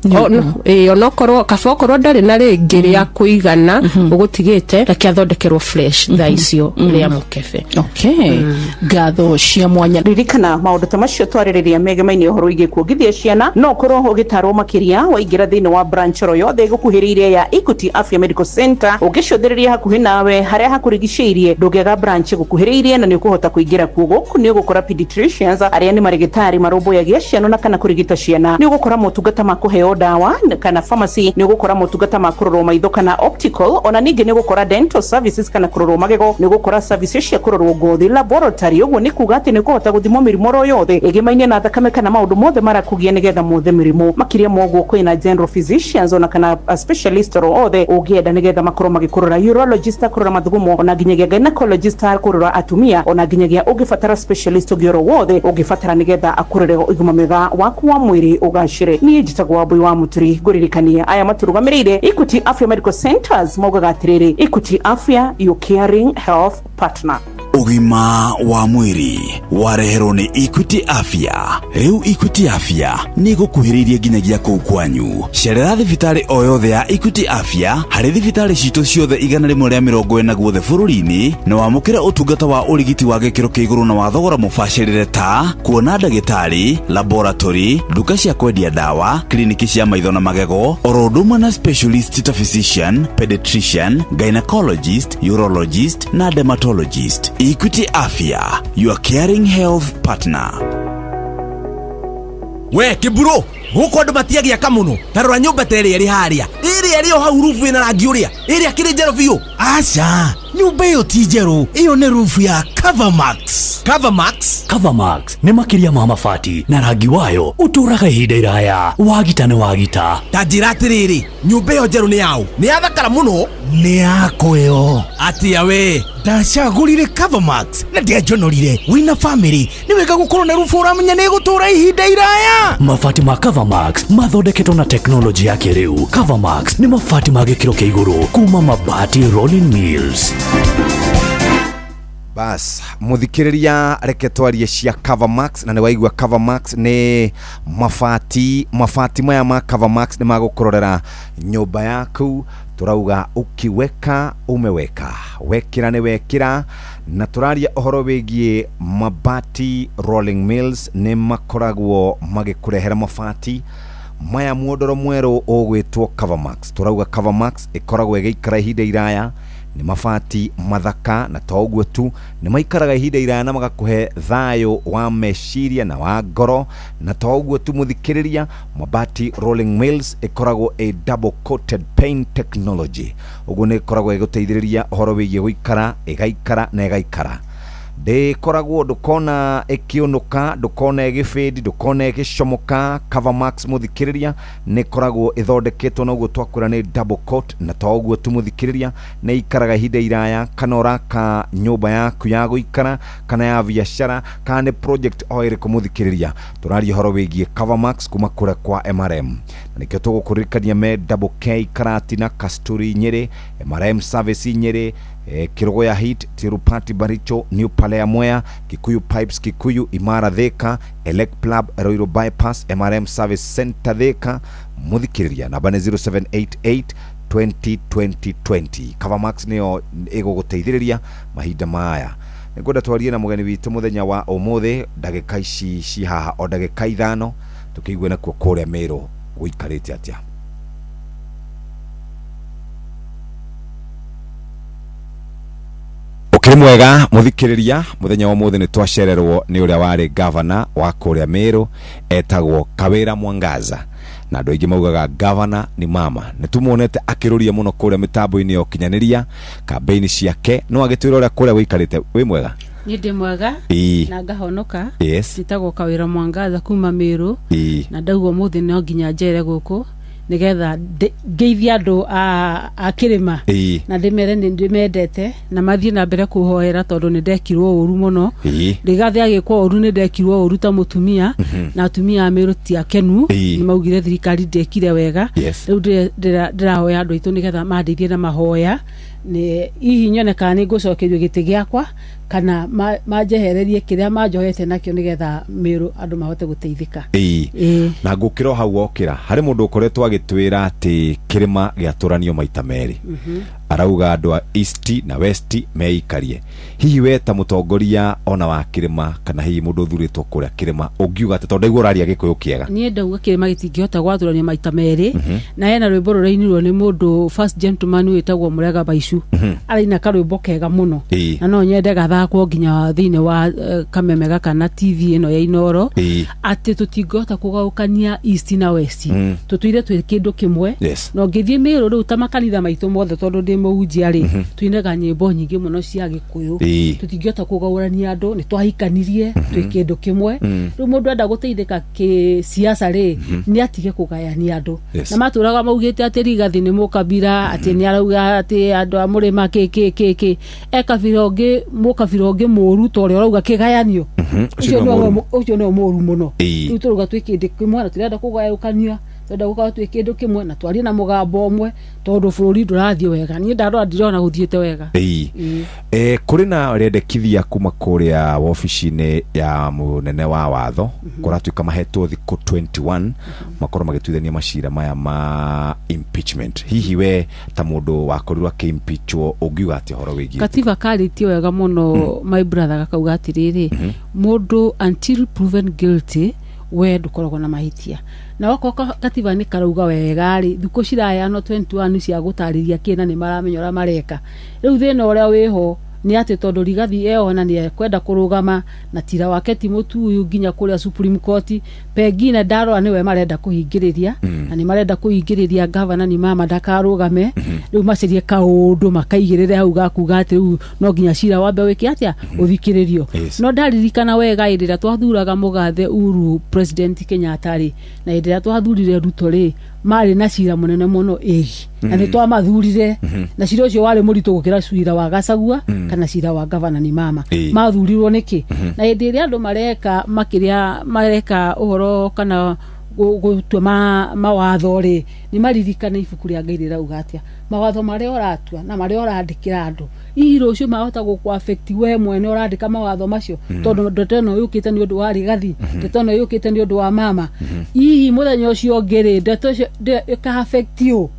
Speaker 17: Onokorwo kaba okorwo ndarĩ na rĩngĩ rĩa kũigana ũgũtigĩte, reke athondekerwo fresh thaa icio rĩa mũkebe.
Speaker 12: Okay, ngatho cia mwanya.
Speaker 15: Ririkana maũndũ ta macio twarĩrĩria megemainie ũhoro wĩgiĩ kuongithia ciana, no ũkorwo ũgĩtarwo makĩria waingĩra thĩinĩ wa branch oro yothe ĩgũkuhĩrĩirie ya Equity Afya Medical Center. Ũngĩcũthĩrĩria hakuhĩ nawe harĩa hakũrigicĩirie, ndũngĩaga branch ĩgũkuhĩrĩirie na nĩ ũkũhota kũingĩra kuo. Gũkũ nĩ ũgũkora pediatricians arĩa nĩ marĩgĩtarĩ marũmbũyagia ciana na kana kũrigita ciana. Nĩ ũgũkora motungata ma kũheo ndawa kana pharmacy. Nĩ ũgũkora motungata ma kũrorwo maitho kana optical. Ona ningĩ nĩ ũgũkora dental services kana kũrorwo magego. Nĩ ũgũkora services cia kũrorwo ngothi, laboratory. Ũguo nĩ kuga atĩ nĩ ũkũhota gũthimwo mĩrimũ oro yothe ĩgĩmainie na thakame kana maũndũ mothe marakũgia nĩgetha mothe mĩrimũ. Makĩria ma ũguo, kwĩna general physicians ona kana a specialist oro othe ũngĩenda nĩgetha makorwo magĩkũrora, urologist akũrora mathugumo, ona nginyagia gynecologist akũrora atumia, ona nginyagia ũngĩbatara specialist ũngĩ oro wothe ũngĩbatara nĩgetha akũrore ũgima mwega waku wa mwĩrĩ ũgacĩre. Niĩ njĩtagwo Wambui wa Mũturi. Ngũririkanie aya matũrũgamĩrĩire Equity Afya Medical Centers maugaga atĩrĩrĩ, Equity Afya, your caring health partner.
Speaker 16: Ũgima wa mwĩrĩ wareherwo nĩ Equity Afya. Rĩu Equity Afya nĩ ĩgũkuhĩrĩirie nginyagia kũu kwanyu. Cerera thibitarĩ o yothe ya Equity Afya harĩ thibitarĩ citũ ciothe 140 guothe bũrũri-inĩ, na wamũkĩre ũtungata wa ũrigiti wa gĩkĩro kĩa igũrũ na wa thogora mũbacĩrĩre, ta kuona ndagĩtarĩ, laboratory, nduka cia kwendia ndawa, kliniki cia maitho na magego, oro ũndũ ũmwe na specialist ta physician, pediatrician, gynecologist, urologist na dermatologist. Equity Afya, your caring health partner.
Speaker 2: We kĩmburu, gũkũ andũ matiagĩaka mũno. Ta rora nyũmba ta ĩrĩa ĩrĩ harĩa, ĩrĩa ĩrĩ o hau, rubu ĩna rangi ũrĩa, ĩrĩa kĩrĩ njerũ biũ.
Speaker 11: Aca, nyũmba ĩyo ti njerũ, ĩyo nĩ rufu ya Covermax.
Speaker 2: Covermax?
Speaker 13: Covermax nĩ makĩria ma mabati, na rangi wayo ũtũũraga ihinda iraya. Wagita nĩ wagita.
Speaker 2: Ta njĩra atĩrĩrĩ, nyũmba ĩyo njerũ nĩ yaũ? Nĩ yathakara mũno.
Speaker 11: Nĩ yakwa ĩyo.
Speaker 2: Atĩa we?
Speaker 11: Ndacagũrire Covermax na ndianjonorire. Wĩna famĩlĩ, nĩ wega gũkorwo na rubu ũramenya nĩ ĩgũtũũra ihinda iraya.
Speaker 13: Mabati ma Covermax mathondeketwo na tekinoronjĩ ya kĩrĩu. Covermax nĩ mabati ma gĩkĩro kĩa igũrũ kuma Mabati Rolling Mills.
Speaker 3: Bas, muthikiriria, reke twarie cia Covermax, na nĩ waigua Covermax nĩ mabati. Mabati maya ma Covermax nĩ magũkũrorera nyũmba yaku. Turauga ukiweka umeweka, wekĩra nĩ wekĩra. Na tũraria ũhoro wĩgiĩ Mabati Rolling Mills, nĩ makoragwo magĩkũrehera mabati maya muondoro mwerũ ũgwĩtwo Covermax. Tũrauga Covermax ĩkoragwo ĩgĩikara ihinda iraya, nĩ mabati mathaka, na to ũguo tu, nĩ maikaraga ihinda iraya na magakũhe thayũ wa meciria na wa ngoro. Na to ũguo tu, mũthikĩrĩria, Mabati Rolling Mills ĩkoragwo ĩ double coated paint technology. Ũguo nĩ ĩkoragwo ĩgũteithĩrĩria ũhoro wĩgiĩ gũikara, ĩgaikara na ĩgaikara. Ndĩkoragwo, ndũkona ĩkĩũnũka, ndũkona ĩgĩbĩndi, ndũkona ĩgĩcomoka. Covermax, mũthikĩrĩria, nĩ ĩkoragwo ĩthondeketwo na ũguo twakwĩra nĩ double coat. Na to ũguo tu, mũthikĩrĩria, nĩ ikaraga ihinda iraya. Kana ũraka nyũmba yaku ya gũikara kana ya biacara kana nĩ project o ĩrĩkũ, mũthikĩrĩria, tũraria ũhoro wĩgiĩ Covermax kuma kũrĩa kwa MRM, na nĩkĩo tũgũkũririkania me Double K, Karatina, Kasturi, Nyĩrĩ, MRM Service Nyĩrĩ.
Speaker 16: Kirogoya Heat, Tirupati Baricho, New Palea Mwea, Kikuyu Pipes Kikuyu, Imara Thika, Elec Club Ruiru Bypass, MRM Service Center Thika. Muthikiriria namba nĩ 0788 20 20 20. Covermax nĩyo ĩgũgũteithĩrĩria mahinda maya. Nĩngwenda twarie na mũgeni witũ mũthenya wa ũmũthĩ ndagĩka ici ci haha o ndagĩka 5 tũkĩigue nakuo kũrĩa Meru gũikarĩte atĩa. Ũkĩrĩ mwega mũthikĩrĩria, mũthenya wa ũmũthĩ nĩ twacererwo nĩ ũrĩa warĩ gavana wa kũrĩa Meru etagwo Kawĩra Mwangaza, na andũ aingĩ maugaga gavana ni mama. Nĩ tumuonete akĩrũria mũno kũrĩa mĩtambo-inĩ ya ũkinyanĩria kambĩini ciake, no agĩtwĩra ũrĩa kũrĩa gũikarĩte. Wĩ mwega?
Speaker 7: Niĩ ndĩ mwega na ngahonoka. Njĩtagwo Kawĩra Mwangaza kuma Meru. Na ndauga ũmũthĩ no nginya njere gũkũ nĩgetha ngeithie andũ a kĩrĩma na ndĩmere nĩ ndĩmendete na mathiĩ na mbere kũhoera tondũ nĩ ndekirwo ũru mũno. Rigathĩ agĩkwo ũru nĩ ndekirwo ũru ta mũtumia, na atumia a Meru ti akenu, nĩ maugire thirikari ndĩekire wega. Rĩu ndĩrahoya andũ aitũ nĩgetha mandeithie na mahoya, nĩ hihi nyone kana nĩ ngũcokerio gĩtĩ gĩakwa kana manjehererie kĩrĩa manjohete nakĩo nĩgetha Meru andũ mahote gũteithĩka.
Speaker 16: Na ngũkĩra o hau wokĩra, harĩ mũndũ ũkoretwo agĩtwĩra atĩ kĩrĩma gĩatũranio maita merĩ. Arauga andũ a East na West meikarie. Hihi we ta mũtongoria ona wa kĩrĩma kana hihi mũndũ ũthurĩtwo kũrĩa kĩrĩma ũngiuga atĩ, tondũ ndaigua ũraria Gĩkũyũ kĩega?
Speaker 7: Niĩ ndauga kĩrĩma gĩtingĩhota gwatũranio maita merĩ. Na hena rwĩmbo rũrainirwo nĩ mũndũ first gentleman wĩtagwo Mũrega Baicu. Araina karwĩmbo kega mũno. Na no nyende gathakwo nginya thĩinĩ wa kameme gaka na TV ĩno ya Inooro. Atĩ tũtingĩhota kũgaũkania East na West. Tũtũire twĩ kĩndũ kĩmwe. Na ũngĩthiĩ Meru rĩu ta makanitha maitũ mothe tondũ ndĩ mũhunjia rĩ, tuinaga nyĩmbo nyingĩ mũno cia Gĩkũyũ. Tũtingĩhota kũgaũrania andũ, nĩ twahikanirie twĩ kĩndũ kĩmwe. Rĩu mũndũ enda gũteithĩka kĩsiasa rĩ, nĩ atige kũgayania andũ. Na matũraga maugĩte atĩ Rigathĩ nĩ mũkabira, atĩ nĩ arauga atĩ andũ a mũrĩma kĩ kĩ kĩ kĩ. E kabira ũngĩ, mũkabira ũngĩ mũru ta ũrĩa ũrauga kĩgayanio.
Speaker 16: Ũcio nĩwe mũru.
Speaker 7: Ũcio nĩwe mũru mũno. Rĩu tũrauga twĩ kĩndũ kĩmwe na tũrenda kũgayũkania, tũrenda gũkorwo twĩ kĩndũ kĩmwe na twarie na mũgambo ũmwe tondũ bũrũri ndũrathiĩ wega. Niĩ ndarora ndirona gũthiĩte wega.
Speaker 16: Kũrĩ na rĩendekithia kuma kũrĩa wobici-inĩ ya mũnene wa watho, kũratuĩka mahetwo thikũ 21 makorwo magĩtuithania macira maya ma impeachment. Hihi we ta mũndũ wakorirwo akĩ-impeachwo ũngiuga atĩa ũhoro wĩgiĩ?
Speaker 7: Katiba karĩtie wega mũno, my brother, gakauga atĩrĩrĩ, mũndũ until proven guilty we ndũkoragwo na mahĩtia. Na wakorwo katiba nĩ karauga wega rĩ, thikũ ciraheanwo 21 cia gũtarĩria kĩ na nĩ maramenya ũrĩa mareka. Rĩu thĩna ũrĩa wĩho nĩ atĩ tondũ Rigathi eona nĩ ekwenda kũrũgama na tira wake ti mũtuyu nginya kũrĩa Supreme Court, pengine ndarora nĩwe marenda kũhingĩrĩria, na nĩ marenda kũhingĩrĩria gavana ni mama ndakarũgame. Rĩu macarie kaũndũ makaigĩrĩre hau gakuga atĩ rĩu no nginya cira wambe wĩke atĩa, ũthikĩrĩrio. No ndaririkana wega hĩndĩ ĩrĩa twathuraga mũgathe Uhuru President Kenyatta rĩ, na hĩndĩ ĩrĩa twathurire Ruto rĩ, marĩ na cira mũnene mũno ĩgi, na nĩ twamathurire, na cira ũcio warĩ mũritũ gũkĩra cira wa Gachagua kana cira wa gavana ni mama. Mathurirwo nĩkĩ? Na hĩndĩ ĩrĩa andũ mareka makĩria mareka ũhoro kana gũtua mawatho rĩ, nĩ maririkane ibuku rĩa Ngai rĩrauga atĩa, mawatho marĩa ũratua na marĩa ũrandĩkĩra andũ, hihi rũciũ mahota gũkũ affect we mwene ũrandĩka mawatho macio, tondũ ndeto ĩno yũkĩte nĩ ũndũ wa Rigathi, ndeto ĩno yũkĩte nĩ ũndũ wa mama, hihi mũthenya ũcio ũngĩ rĩ, ndeto ĩcio ĩka affect ũ?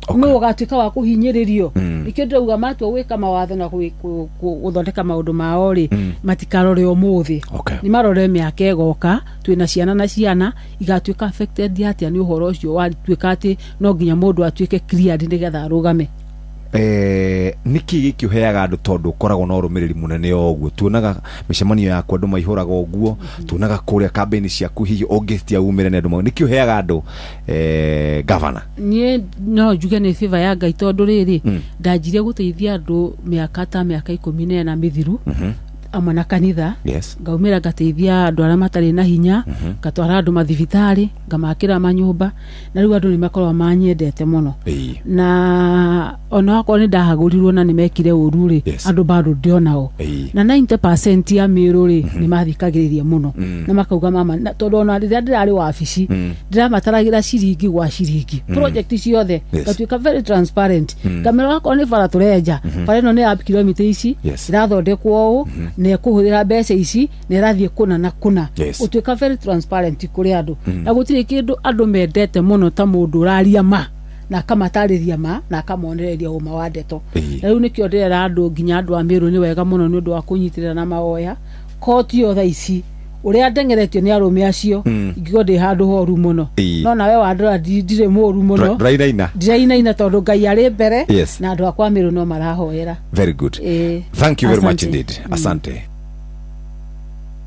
Speaker 7: Nũ ũgatuĩka wa kũhinyĩrĩrio? Nĩkĩo ndĩrauga matua gwĩka mawatho na gũthondeka maũndũ mao rĩ, matikarore ũmũthĩ, nĩ marore mĩaka ĩgoka, twĩna ciana na ciana igatuĩka affected atĩa nĩ ũhoro ũcio watuĩka atĩ no nginya mũndũ atuĩke cleared nĩgetha arũgame.
Speaker 16: Nĩkĩ gĩkĩ ũheaga andũ tondũ ũkoragwo na ũrũmĩrĩri mũnene o ũguo? Tuonaga mĩcemanio yaku andũ maihũraga ũguo, tuonaga kũrĩa kambĩini ciaku hihi ũngĩtia umĩre nĩ andũ mau. Nĩkĩ ũheaga andũ gavana?
Speaker 7: Niĩ no njuge nĩ favor ya Ngai tondũ rĩrĩ, ndanjirie gũteithia andũ mĩaka ta mĩaka 14 mĩthiru. Amwe na kanitha.
Speaker 16: Yes.
Speaker 7: Ngaumĩra ngateithia andũ arĩa matarĩ na hinya, ngatwara andũ mathibitarĩ, ngamakĩra manyũmba, na rĩu andũ nĩ makoragwo manyendete mũno. Na ona wakorwo nĩ ndahagũrirwo na nĩ mekire ũru rĩ, andũ bado ndionao. Na 90% ya Mĩrũ rĩ, nĩ mathikagĩrĩria mũno na makauga mama na, tondũ ona rĩrĩa ndĩrarĩ wabici, ndĩramataragĩra ciringi gwa ciringi, project ciothe, ngatuĩka very transparent. Ngamera wakorwo nĩ bara tũrenja, bara ĩno nĩ ya kilomita ici, ĩrathondekwo ũũ na ĩkũhũthĩra mbeca ici na ĩrathiĩ kũna na kũna. Ũtuĩka very transparent kũrĩ andũ. Na gũtirĩ kĩndũ andũ mendete mũno ta mũndũ ũraria ma na akamatarĩria ma na akamonereria ũma wa ndeto. Na rĩu nĩkĩo ndĩrera andũ nginya andũ a Mĩrũ nĩ wega mũno nĩ ũndũ wa kũnyitĩrĩra na mahoya koti yo thaa ici ũrĩa ndengeretio nĩ arũme acio, ingĩkorwo ndĩ handũ horu mũno. No nawe wandora ndirĩ mũru mũno.
Speaker 16: Ndũrainaina.
Speaker 7: Ndirainaina tondũ Ngai arĩ mbere.
Speaker 16: Yes.
Speaker 7: Na andũ akwa Mĩrũ no marahoera.
Speaker 16: Very good. Thank you very much
Speaker 7: Asante.
Speaker 16: indeed. Asante.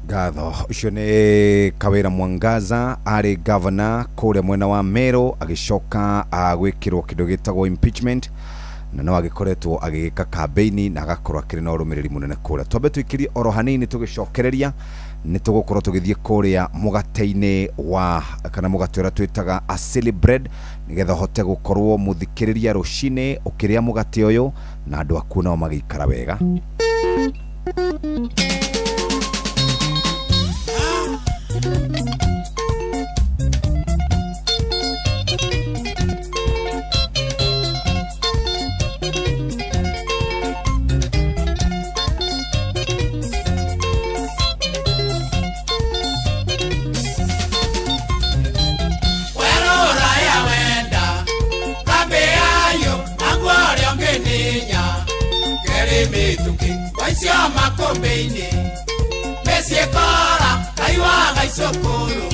Speaker 16: Ngatho. Ũcio nĩ Kawĩra Mwangaza, arĩ governor kũrĩa mwena wa Meru, agĩcoka gwĩkĩrwo kĩndũ gĩtagwo impeachment, na no agĩkoretwo agĩgĩka campaign na agakorwo akĩrĩ na ũrũmĩrĩri mũnene kũrĩa. Twambe tũikĩrie oro hanini, tũgĩcokereria nĩ tũgũkorwo tũgĩthiĩ kũrĩa mũgate-inĩ wa kana mũgate ũrĩa twĩtaga Asili Bread, nĩgetha ũhote gũkorwo mũthikĩrĩria rũcinĩ ũkĩrĩa mũgate ũyũ na andũ aku nao magĩikara wega.
Speaker 18: Werora ya wenda kambe yayo angwore ongeninya keri mituki waisio makombe-inĩ mĩciĩ kora kaiwaga icukuru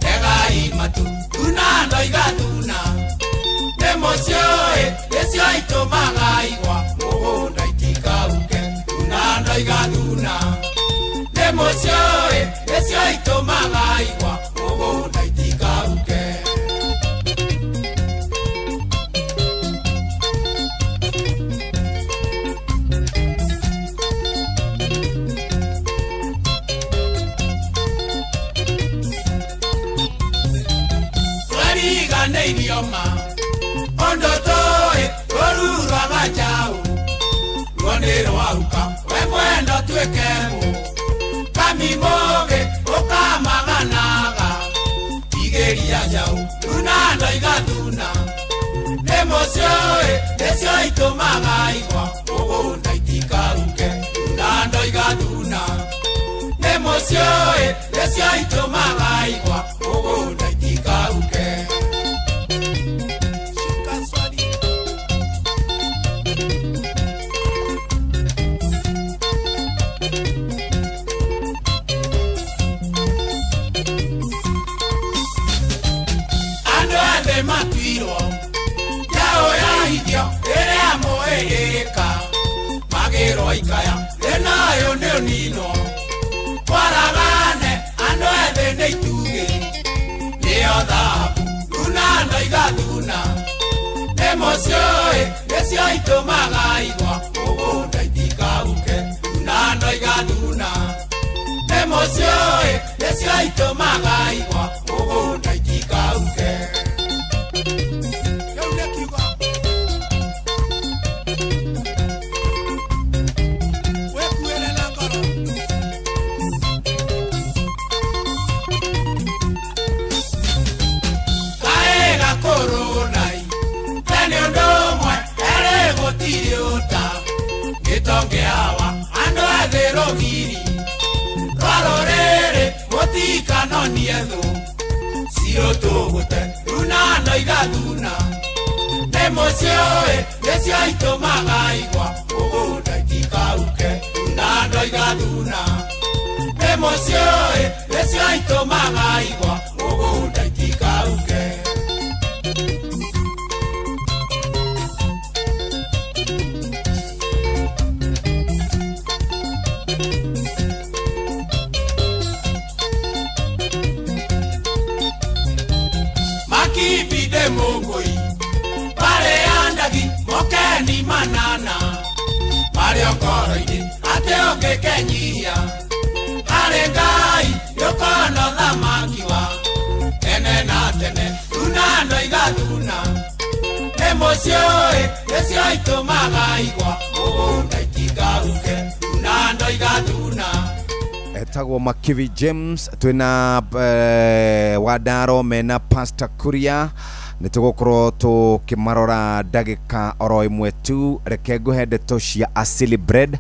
Speaker 18: tegai matu thuna ndoiga thuna nĩ mũciũĩ nĩcio itũmaga igwa mũgũnda itikauke thuna ndoiga thuna nĩ mũciũĩ nĩcio itũmaga igwa mũgũnda itikauke. Twariganĩirio ma ũndũ tũĩ rũru rwa gacaũ ruo nĩ rwaruka we mwendo tuĩke mũ kami mũgĩ ũkamaganaga igĩria njaũ thuna ndoiga thuna nĩ mũciũĩ nĩcio itũmaga igwa mũgũnda itikauke thuna ndoiga thuna nĩ mũciũĩ nĩcio itũmaga igwa mũgũnda itikauke. Shika swali. Andũ othe matuirwo njaũ yahithio ĩrĩa mũĩĩka magĩrwo ikaya thĩna ũyũ nĩ ũninwo kwaragane andũ ethĩ nĩ itugĩ nĩyo thahabu thuna ndoiga thuna nĩ mũciũĩ nĩcio itũmaga igwa mũgũnda itikauke thuna ndoiga thuna nĩ mũciũĩ nĩcio itũmaga igwa mũgũnda itikauke. Kĩu nĩ kiugo. Wĩkuĩre na ngoro. Kaĩ gakũrũnai tene ũndũ ũmwe erĩ gũtirĩ ũta gĩtonge hawa andũ ethĩ rũgiri rwa rũrĩrĩ mũtikanonie thũ cirũ tũgũte thuna ndoiga thuna nĩ mũciũĩ nĩcio itũmaga igwa mũgũnda itikauke thuna ndoiga thuna nĩ mũciũĩ nĩcio itũmaga igwa mũgũnda itikauke. Makibide mũngũi barĩ ya ndagi mokeni manana marĩ o ngoro-inĩ atĩ ũngĩ Ũngĩkenyihia harĩ Ngai nĩũkona ũthamaki wa tene na tene. Thuna ndoiga thuna nĩ mũciũĩ nĩcio itũmaga igwa mũgũnda itikahuke. Thuna ndoiga thuna.
Speaker 14: Etagwo Makivi James twina Wandaro mena Pastor Kuria nĩ tũgũkorwo tũkĩmarora ndagĩka oro ĩmwe tu. Reke ngũhe ndeto cia Asili Bread.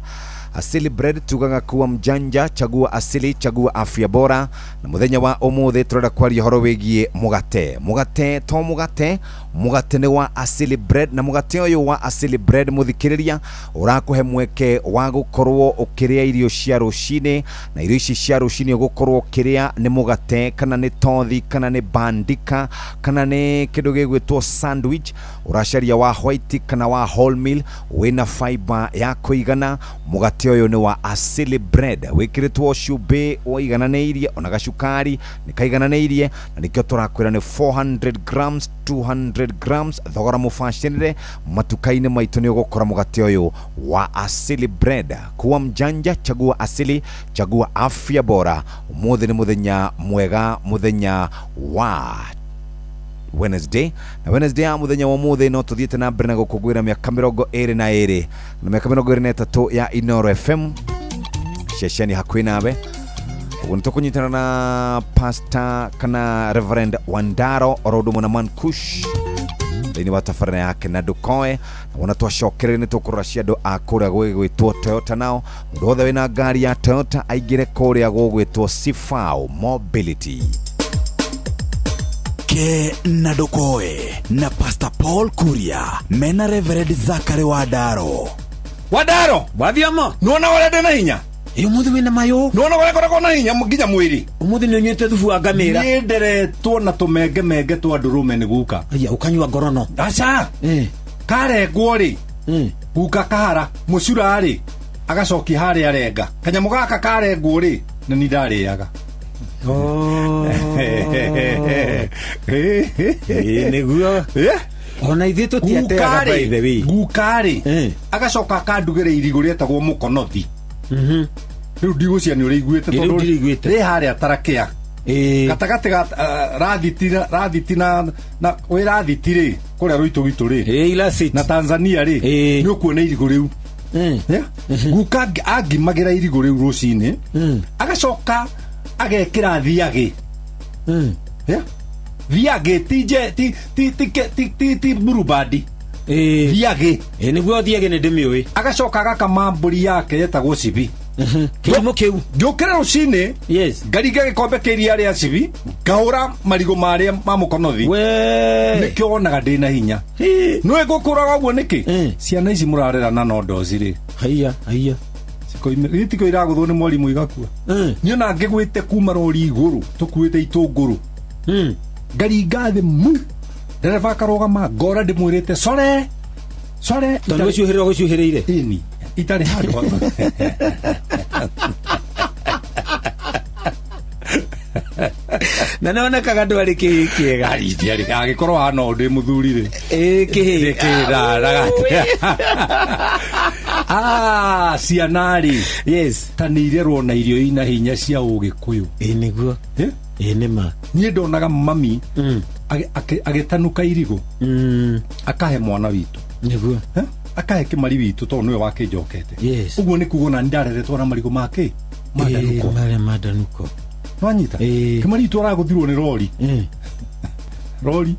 Speaker 14: Asili Bread tugaga kuwa mjanja, chagua asili, chagua afya bora. Na muthenya wa umuthi turenda kwaria horo wigie mugate. Mugate to mugate, mugate ni wa Asili Bread. Na mugate uyu wa Asili Bread muthikiriria urakuhe mweke wa gukorwo ukiria irio cia rucini, na irio ici cia rucini ugukorwo ukiria ni mugate kana ni tothi kana ni bandika kana ni kindu gigwitwo sandwich. Uracaria wa white kana wa wholemeal wina fiber ya kuigana. Mugate uyu ni wa Asili Bread wikiritwo cumbĩ waigananĩirie ona gacukari nĩ kaigananĩirie, na nĩkĩo tũrakwĩra nĩ 400 grams 200 grams thogora mũbacĩrĩre. Matuka-inĩ maitũ nĩ ũgũkora mũgate ũyũ wa Asili Bread. Kuwa mjanja, chagua asili, chagua afya bora. Ũmũthĩ nĩ mũthenya mwega, mũthenya wa Wednesday, na Wednesday ya muthenya wa muthi no tuthiete na mbere na gukungwira miaka 22 na miaka 23 ya Inoro FM ceceni hakuhi nawe. Uguo nĩ tũkũnyitana na Pastor kana Reverend Wandaro oro ũndũ ũmwe na Mankush thĩinĩ wa tabarĩra yake na ndũkoe. Na wona twacokereria nĩ tũkũrora cia andũ a kũrĩa gũgĩtwo Toyota. Nao mũndũ wothe wĩna ngari ya Toyota aingĩre kũrĩa gũgwĩtwo Sifao Mobility.
Speaker 16: Ke na Ndukoe na Pastor Paul Kuria mena Reverend Zachary Wandaro.
Speaker 19: Wandaro
Speaker 21: wathiama
Speaker 19: nuona ũrĩa ndĩ na hinya.
Speaker 21: Ĩ ũmũthĩ wĩna mayũ.
Speaker 19: Nuona ũrĩa ngoragwo na hinya nginya mwĩrĩ.
Speaker 21: Ũmũthĩ nĩ ũnyuĩte thubu wa ngamĩra.
Speaker 19: Niĩ nderetwo na tũmengemenge twa ndũrũme nĩ guka.
Speaker 21: Aya ũkanyua ngorono.
Speaker 19: Aca karengwo rĩ guka kahara mũcura rĩ agacokia harĩa arenga kanyamũ gaka karengwo rĩ na ni ndarĩaga.
Speaker 21: Ĩ nĩguo ona ithuĩ tũtiateaga by the way.
Speaker 19: Guka rĩ agacoka akandugĩra irigũ rĩetagwo mũkonothi. Rĩu ndigũcia nĩ ũrĩiguĩte
Speaker 21: Ĩ, rĩu ndĩrĩiguĩte.
Speaker 19: rĩ harĩa tarakĩa gatagatĩ ga rathiti na wĩ rathiti rĩ kũrĩa rũitũ gwitũ rĩ na Tanzania rĩ nĩ ũkuona irigũ rĩu. Guka angimagĩra irigũ rĩu rũcinĩ agacoka agekĩra thiagĩ. Thiagĩ ti nje ti ti ti ti ti ti burubandi. Thiagĩ.
Speaker 21: Ĩ nĩguo thiagĩ nĩ ndĩmĩũĩ.
Speaker 19: Agacoka agakama mbũri yake yetagwo cibi.
Speaker 21: Kĩhumo kĩu.
Speaker 19: Ngĩũkĩra rũcinĩ ngaringa gĩkombe kĩa iria rĩa cibi ngahũra marigũ marĩa ma mũkonothi. Nĩkĩo wonaga ndĩna hinya. Nĩũĩ ngũkũraga ũguo nĩkĩ? Ciana ici mũrarera na nondoci rĩ.
Speaker 21: Haiya haiya.
Speaker 19: Gĩtiko iragũthwo nĩ mwarimũ igakua. Niĩ ona ngĩgwĩte kuma rori igũrũ tũkuĩte itũngũrũ ngaringa thĩ mu ndereba akarũgama ngora ndĩmwĩrĩte core core.
Speaker 21: Tondũ gũcuhĩrĩra gũcuhĩrĩire.
Speaker 19: Ĩni itarĩ handũ.
Speaker 21: Na nĩonekaga ndwarĩ kĩhĩĩ kĩega.
Speaker 19: Angĩkorwo hana ũndũ ndĩ mũthuri rĩ.
Speaker 21: Ĩ kĩhĩĩ.
Speaker 19: Ciana rĩ
Speaker 21: yes
Speaker 19: ta nĩ irerwo na irio ina hinya cia ũgĩkũyũ.
Speaker 21: Ĩ nĩguo. Ĩ nĩ ma.
Speaker 19: Niĩ ndonaga mami agĩtanuka irigũ akahe mwana witũ.
Speaker 21: Nĩguo.
Speaker 19: Akahe kĩmari witũ tondũ nĩwe wakĩnjokete. Ũguo nĩ kuga ona nĩndareretwo na marigũ make mandanuko.
Speaker 21: Marĩa mandanuko.
Speaker 19: Nwanyita kĩmari witũ aragũthirwo nĩ rori. Rori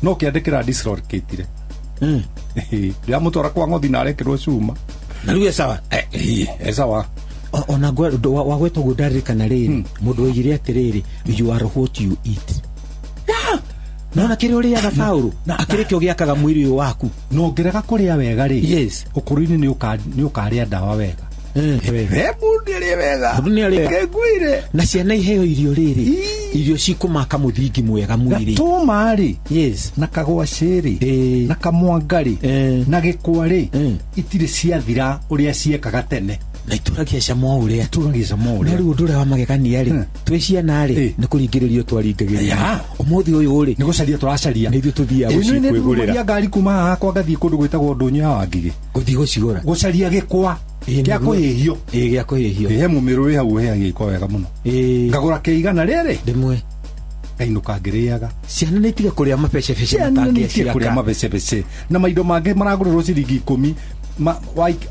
Speaker 19: no kĩandĩkĩra dislocatire. Ndĩramũtwara kwa ng'othi na arekĩrwo cuma.
Speaker 21: Na rĩu e sawa.
Speaker 19: E sawa.
Speaker 21: Ona wagweta ũguo ndaririkana rĩrĩ mũndũ oigire atĩrĩrĩ you are what you eat. Nona kĩrĩa ũrĩaga Paũlũ akĩrĩ kĩo gĩakaga mwĩrĩ ũyũ waku.
Speaker 19: Na ũngĩrega kũrĩa wega rĩ ũkũrũ-inĩ nĩ ũkarĩa ndawa wega. Mũndũ arĩe wega.
Speaker 21: Mũndũ nĩ arĩe.
Speaker 19: Kĩnguire.
Speaker 21: Na ciana iheo irio rĩrĩ irio cikũmaka mũthingi mwega mwĩrĩ.
Speaker 19: Gatũma rĩ na kagwacĩ rĩ na kamwanga rĩ na gĩkwa rĩ itirĩ ciathira ũrĩa ciekaga tene.
Speaker 21: Na itũragia cama o ũrĩa.
Speaker 19: Itũragia cama o ũrĩa.
Speaker 21: No rĩu ũndũ ũrĩa wa magegania rĩ twĩ ciana rĩ nĩ kũringĩrĩrio twaringagĩrĩrio. Ũmũthĩ ũyũ rĩ
Speaker 19: nĩ gũcaria tũracaria.
Speaker 21: Nĩ ithuĩ tũthiaga gũcikwĩgũrĩra.
Speaker 19: Ngari kuma haha kwa ngathiĩ kũndũ gwĩtagwo ndũnyũ ya Wangigĩ.
Speaker 21: Gũthiĩ gũcigũra.
Speaker 19: Gũcaria gĩkwa. Kĩa kũhĩhio.
Speaker 21: Ĩĩ, gĩa kũhĩhio.
Speaker 19: He mũmĩrũ wĩ hau ũhĩhagia iko wega mũno. Ngagũra kĩigana rĩrĩ
Speaker 21: rĩmwe,
Speaker 19: ngainũka ngĩrĩaga.
Speaker 21: Ciana nĩ itige kũrĩa mabecebece.
Speaker 19: Ciana nĩ itige kũrĩa mabecebece na maindo mangĩ maragũrĩrwo ciringi 10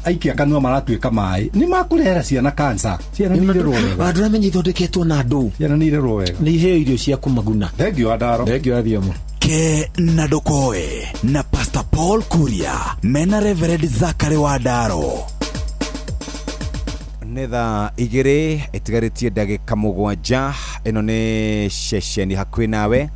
Speaker 19: aikia kanua maratuĩka maĩ, nĩ makũrehera ciana kansa. Ciana nĩ irerwo wega.
Speaker 21: Andũ ramenya ithondeketwo na andũ.
Speaker 19: Ciana nĩ irerwo wega.
Speaker 21: Nĩ iheo irio cia kũmaguna.
Speaker 19: Thengiũ Andaro.
Speaker 21: Thengiũ Athiomo.
Speaker 16: Ke na ndũkoe na Pastor Paul Kuria mena Reverend Zakary Wandaro.
Speaker 14: Nĩ thaa 2 ĩtigarĩtie ndagĩka 7. Ĩno nĩ ceceni hakuhĩ nawe.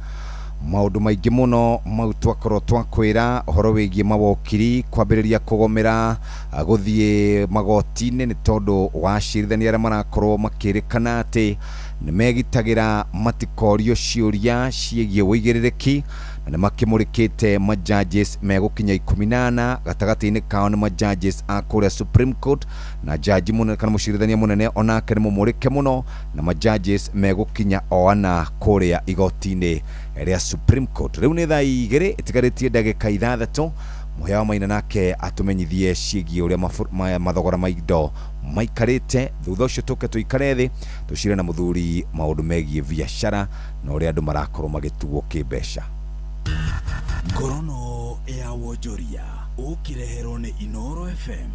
Speaker 14: Maũndũ maingĩ mũno mau twakorwo twakwĩra ũhoro wĩgiĩ mawokiri kwambĩrĩria kũgomera gũthiĩ magoti-inĩ nĩ tondũ wa acirithania arĩa marakorwo makĩrĩkana atĩ nĩ megitagĩra matikorio ciũria ciĩgiĩ ũigĩrĩrĩki, na nĩ makĩmũrĩkĩte majudges megũkinya 14. Gatagatĩ-inĩ kao nĩ majudges a kũrĩa Supreme Court na jaji mũnene kana mũcirithania mũnene onake nĩ mũmũrĩke mũno, na majudges megũkinya o ana kũrĩa igoti-inĩ rĩa Supreme Court. Rĩu nĩ thaa 2 ĩtigarĩtie ndagĩka 6. Mũhĩa wa Maina nake atũmenyithie ciĩgiĩ ũrĩa mathogora ma indo maikarĩte. Thutha ũcio tũke tũikare thĩ tũcire na mũthuri maũndũ megiĩ biacara na ũrĩa andũ marakorwo magĩtuo kĩmbeca.
Speaker 16: Ngorono ya wonjoria ũkĩreherwo nĩ Inoro FM.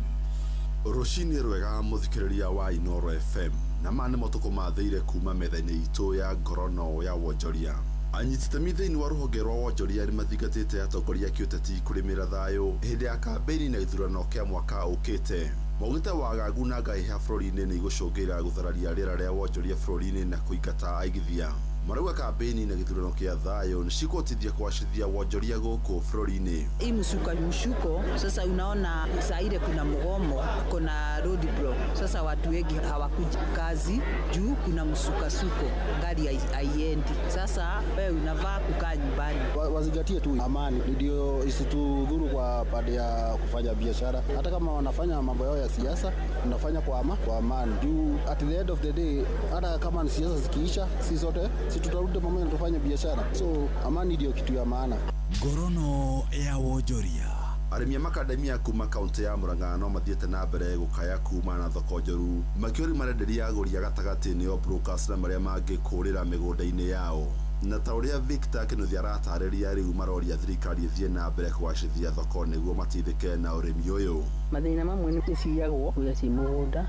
Speaker 20: Rũcinĩ rwega mũthikĩrĩria wa Inoro FM, na ma nĩmo tũkũmathĩire kuma metha-inĩ itũ ya ngorono ya wonjoria. Anyiti itemi thĩinĩ wa rũhonge rwa wonjoria nĩ mathingatĩte atongoria a kĩũteti kũrĩmĩra thayũ hĩndĩ ya kambĩini na gĩthurano kĩa mwaka ũkĩte. Maugĩte wagagu na ngahĩha bũrũri-inĩ nĩ igũcũngĩra gũthararia rĩera rĩa wonjoria bũrũri-inĩ na kũingata aigithia. Marauga kambĩini na gĩthurano kĩa thayũ nĩ cikũhotithia kũgacĩrithia wonjoria gũkũ bũrũri-inĩ.
Speaker 22: Hii msuka mshuko sasa, unaona saa ile kuna mgomo, kuna road block. Sasa watu wengi hawakuji kazi juu kuna msukasuko, gari haiendi. Sasa wewe unavaa kukaa nyumbani.
Speaker 23: Wazingatie tu amani ndio isitudhuru kwa pande ya kufanya biashara. Hata kama wanafanya mambo yao ya siasa, tunafanya kwa amani. Juu at the end of the day, hata kama ni siasa zikiisha, si sote si tutarudi pamoja na tufanye biashara. So amani ndio kitu ya maana.
Speaker 16: Ngorono ya wonjoria.
Speaker 20: Arĩmi a makadamia kuma kaunti ya Murang'a no mathiĩte na mbere gũkaya kuma na thoko njoru makĩũri marenderia agũri a gatagatĩ nĩo brokers na marĩa mangĩ kũrĩra mĩgũnda-inĩ yao. Na ta ũrĩa Victor Kĩnuthia aratarĩria, rĩu maroria thirikari ĩthiĩ na mbere kũgacĩrithia thoko nĩguo mateithĩke na ũrĩmi ũyũ.
Speaker 24: Mathĩna mamwe nĩ ciyagwo kũrĩa ciĩ mũgũnda,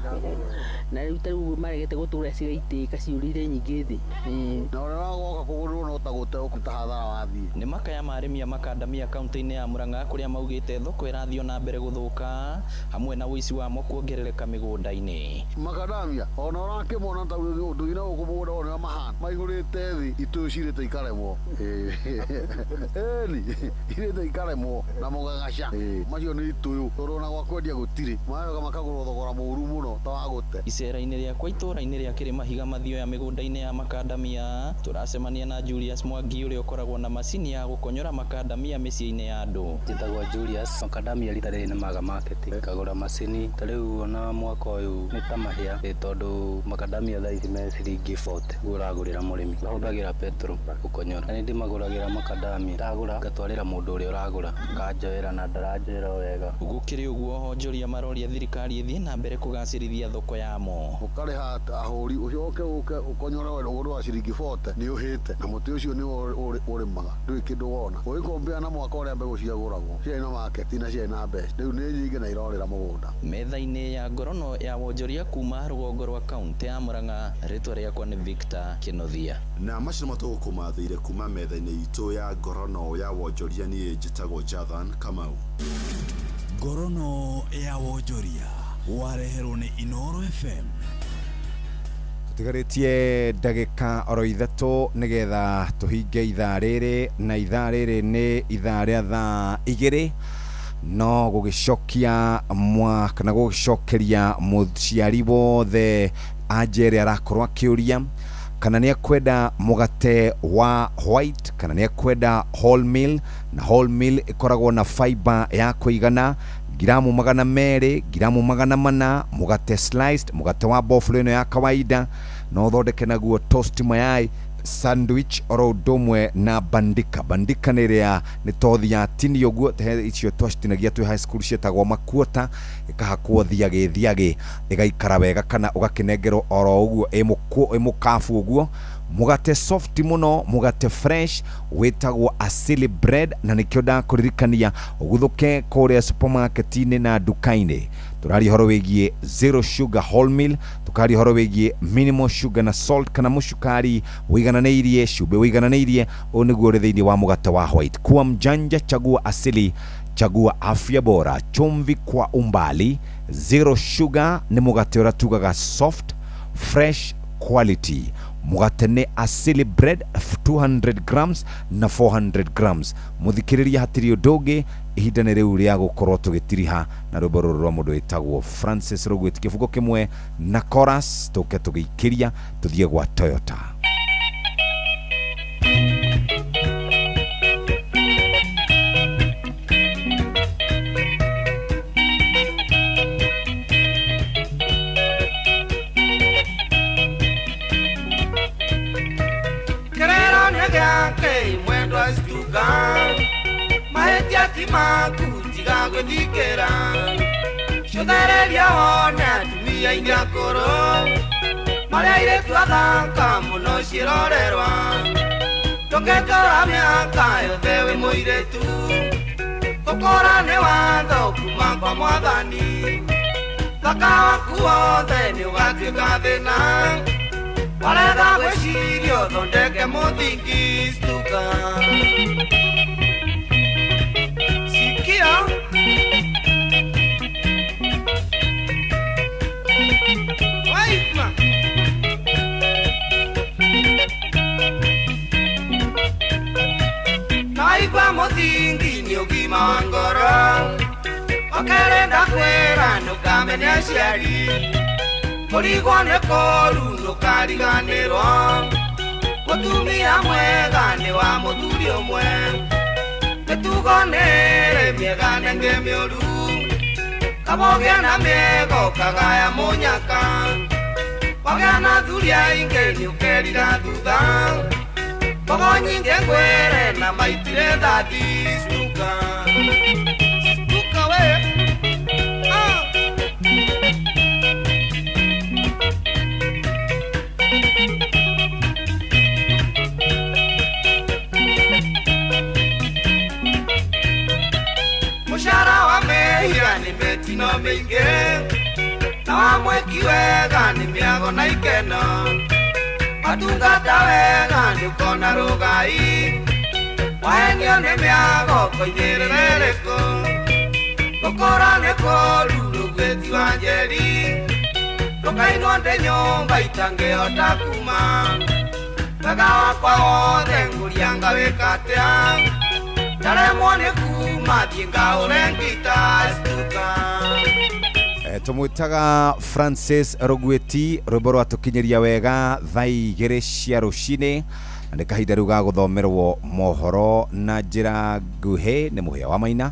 Speaker 24: na rĩu ta rĩu maregete gũtũra cigaitĩka ciũrĩire nyingĩ thĩ.
Speaker 23: Na ũrĩa wagoka kũgũrĩrwo no ta gũte ũkũta hathara wathiĩ.
Speaker 5: Nĩ makaya ma arĩmi a makandamia kaunti-inĩ ya Murang'a kũrĩa maugĩte thoko ĩrathiĩ na mbere gũthũka hamwe na ũici wamo kuongerereka mĩgũnda-inĩ.
Speaker 23: Makadamia ona ũrakĩmona ta ũndũ-inĩ gũkũ mũgũnda ũrĩa mahana maihũrĩte thĩ itũyũ cirĩte ikaremwo. Ĩni irĩte ikaremwo na mũgagaca macio nĩ itũyũ tondũ ona gwa kwendia gũtirĩ mayoga makagũrwo thogora mũũru mũno ta wa gũte.
Speaker 5: Icera-inĩ rĩakwa itũũra-inĩ rĩa Kĩrĩmahiga Mathioya mĩgũnda-inĩ ya makandamia tũracemania na Julius Mwangi ũrĩa ũkoragwo na macini ya gũkonyora makandamia mĩciĩ-inĩ ya andũ.
Speaker 25: Njĩtagwo Julius. Makandamia rita rĩrĩ nĩ maga market ngagũra macini ta rĩu ona mwaka ũyũ nĩ ta mahĩa tondũ makandamia thaa ici me ciringi 40 ũragũrĩra mũrĩmi. Ahũthagĩra petrol gũkonyora. Na nĩ ndĩmagũragĩra makandamia ndagũra ngatwarĩra mũndũ ũrĩa ũragũra akanjoera na ndaranjoera wega.
Speaker 5: Gũkĩrĩ ũguo onjoria maroria thirikari ĩthiĩ na mbere kũgacĩrithia thoko yamo.
Speaker 23: Ũkarĩha ahũri ũcoke ũke ũkonyore ũgũrũ wa ciringi 40 nĩ ũhĩte na mũtĩ ũcio nĩ ũrĩmaga ndũrĩ kĩndũ wona. Ũgĩkombea na mwaka ũrĩa mbegũ ciagũragwo ciarĩ na market na ciarĩ na mbeca rĩu nĩ nyingĩ na irorĩra mũgũnda.
Speaker 5: Metha-inĩ ya ngorono ya wonjoria kuma rũgongo rwa kaunti ya Murang'a, rĩtwa rĩakwa nĩ Victor Kĩnuthia.
Speaker 20: Na macio nĩmo tũgũkũmathĩire kuma metha-inĩ itũ ya ngorono ya wonjoria. Niĩ njĩtagwo Jathan Kamau.
Speaker 16: Ngorono ya wonjoria wareherwo nĩ Inoro FM.
Speaker 14: Tũtigarĩtie ndagĩka oro 3 nĩgetha tũhinge ithaa rĩrĩ, na ithaa rĩrĩ nĩ ithaa rĩa thaa 2 no gũgĩcokia kana gũgĩcokeria mũciari wothe anjere arakorwo akĩũria kana nĩ akwenda mũgate wa white kana nĩ akwenda whole meal, na whole meal ĩkoragwo na fiber ya kũigana giramu 200, giramu 400, mũgate sliced, mũgate wa boflo ĩno ya kawaida no ũthondeke naguo toast mayai Sandwich oro ũndũ ũmwe na bandika. Bandika nĩ ĩrĩa nĩ tothi ya tini ũguo, he icio twacitinagia twĩ high school ciĩtagwo makuota, ĩkahakwo thiagĩ thiagĩ ĩgaikara wega, kana ũgakĩnengerwo oro ũguo ĩ mũkabu ũguo. Mũgate soft mũno, mũgate fresh wĩtagwo Asili Bread, na nĩkĩo ndakũririkania ũguthũke kũrĩa supermarket-inĩ na nduka-inĩ. Tũraria ũhoro wĩgiĩ zero sugar wholemeal, tũkaria ũhoro wĩgiĩ minimal sugar na salt, kana mũcukari wĩigananĩirie, cumbĩ wĩigananĩirie. Ũyũ nĩguo ũrĩ thĩinĩ wa mũgate wa white. Kuwa mjanja, chagua Asili, chagua afya bora. Chumvi kwa umbali, zero sugar nĩ mũgate ũrĩa tugaga soft fresh quality. Mũgate nĩ Asili Bread 200 grams na 400 grams. Mũthikĩrĩria, hatirĩ ũndũ ũngĩ, ihinda nĩ rĩu rĩa gũkorwo tũgĩtiriha na rwĩmbo rũrũ rwa mũndũ wĩtagwo Francis Rũgwĩti, kĩbungo kĩmwe na chorus, tũke tũgĩikĩria tũthiĩ gwa Toyota.
Speaker 18: Kerero nĩ gĩake mwendwa cituka, mahĩtia ti maku, tiga gwĩthikĩra. Cũthereria wone atumia aingĩ akũrũ marĩa airĩtu athaka mũno ciĩrorerwa. Ndũngĩtũra mĩaka yothe wĩ mũirĩtu, gũkũra nĩ watho kuma kwa Mwathani. Thaka waku wothe nĩ ũgatuĩka thĩna, warega gwĩciria ũthondeke mũthingi. Stuka sikia waigua naigua mũthingi nĩ ũgima wa ngoro. Okerĩ ndakwĩra ndũkamene aciari, kũrigwo nĩ kũru ndũkariganĩrwo. Mũtumia mwega nĩ wa mũthuri ũmwe, mĩtugo nĩrĩ mĩega na ĩngĩ mĩũru. Kamũgĩa na mĩega ũkagaya mũnyaka, wagĩa na athuri aingĩ nĩ ũkerira thutha. Mbogo nyingĩ ngwĩre na maitire thathi. Stuka stuka we ah. Mũcara wa mehia nĩ mĩtino mĩingĩ, na wa mwĩki wega nĩ mĩago na ikeno. Watungata wega nĩ ũkona rũgai, wahenio nĩ mĩago koinyĩrĩre rĩkũ. Gũkũra nĩ kũũru rũgwĩti wa njeri, ndũkainwo ndĩ nyũmba itangĩhota kuma. Wega wakwa wothe ngũria ngawĩka atĩa, ndaremwo nĩ kuma thiĩ ngaũre ngita. Stuka.
Speaker 14: Tũmwĩtaga Francis Rũgwĩti, rwĩmbo rwatũkinyĩria wega thaa 2 cia rũcinĩ, na nĩ kahinda rĩu ga gũthomerwo mohoro na njĩra nguhĩ nĩ Mũhĩa wa Maina.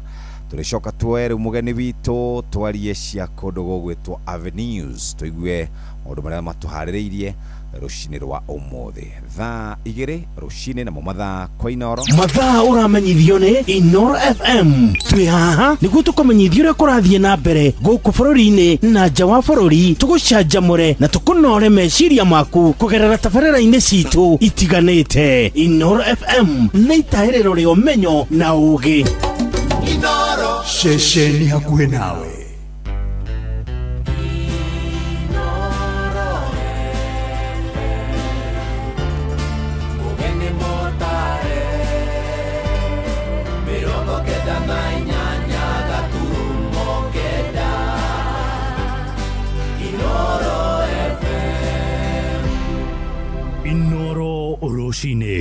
Speaker 14: Tũrĩcoka tuoe rĩu mũgeni witũ twarie cia kũndũ gũgwĩtwo Avenues, tũigue maũndũ marĩa matũharĩrĩirie rũcinĩ rwa ũmũthĩ thaa 2 rũcinĩ, namo mathaa kwa Inoro.
Speaker 11: Mathaa ũramenyithio nĩ Inoro FM. Twĩ haha nĩguo tũkũmenyithia ũrĩa kũrathiĩ na mbere gũkũ bũrũri-inĩ na nja wa bũrũri, tũgũcanjamũre na tũkũnore meciria maku kũgerera tabarĩra-inĩ citũ itiganĩte. Inoro FM nĩ itahĩrĩro rĩa ũmenyo na ũũgĩ.
Speaker 18: Inoro
Speaker 4: ceceni hakuhĩ nawe.
Speaker 18: Ũgeni mũtare 98.9 Inoro FM.
Speaker 13: Inoro rũcinĩ.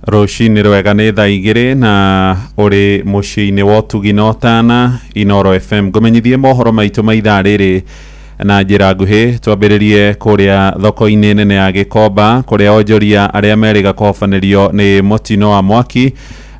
Speaker 1: Rũcinĩ rwega, nĩ thaa 2 na ũrĩ mũciĩ-inĩ wa ũtugi na ũtana Inoro FM. Ngũmenyithie mohoro maitũ ma ithaa rĩrĩ na njĩra nguhĩ. Twambĩrĩrie kũrĩa thoko-inĩ nene ya Gĩkomba, kũrĩa onjoria arĩa merĩga kũhobanĩrio nĩ mũtino wa mwaki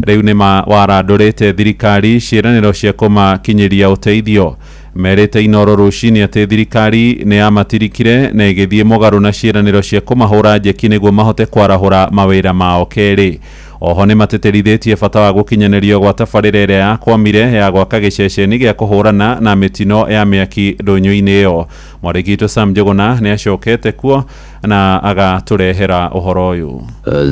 Speaker 1: rĩu nĩ warandũrĩte thirikari ciĩranĩro cia kũmakinyĩria ũteithio. Merĩte Inoro rũcinĩ atĩ thirikari nĩ yamatirikire na ĩgĩthiĩ mũgarũ na ciĩranĩro cia kũmahũra njeki nĩguo mahote kwarahũra mawĩra mao kerĩ. Oho nĩ matĩtĩrithĩtie bata wa gũkinyanĩrio gwa tabarĩra ĩrĩa yakwamire ya gwaka gĩceceni gĩa kũhũrana na mĩtino ya mĩaki ndũnyũ-inĩ ĩyo. Mwarĩki witũ Sam Njũgũna nĩ acokete kuo na agatũrehera ũhoro ũyũ.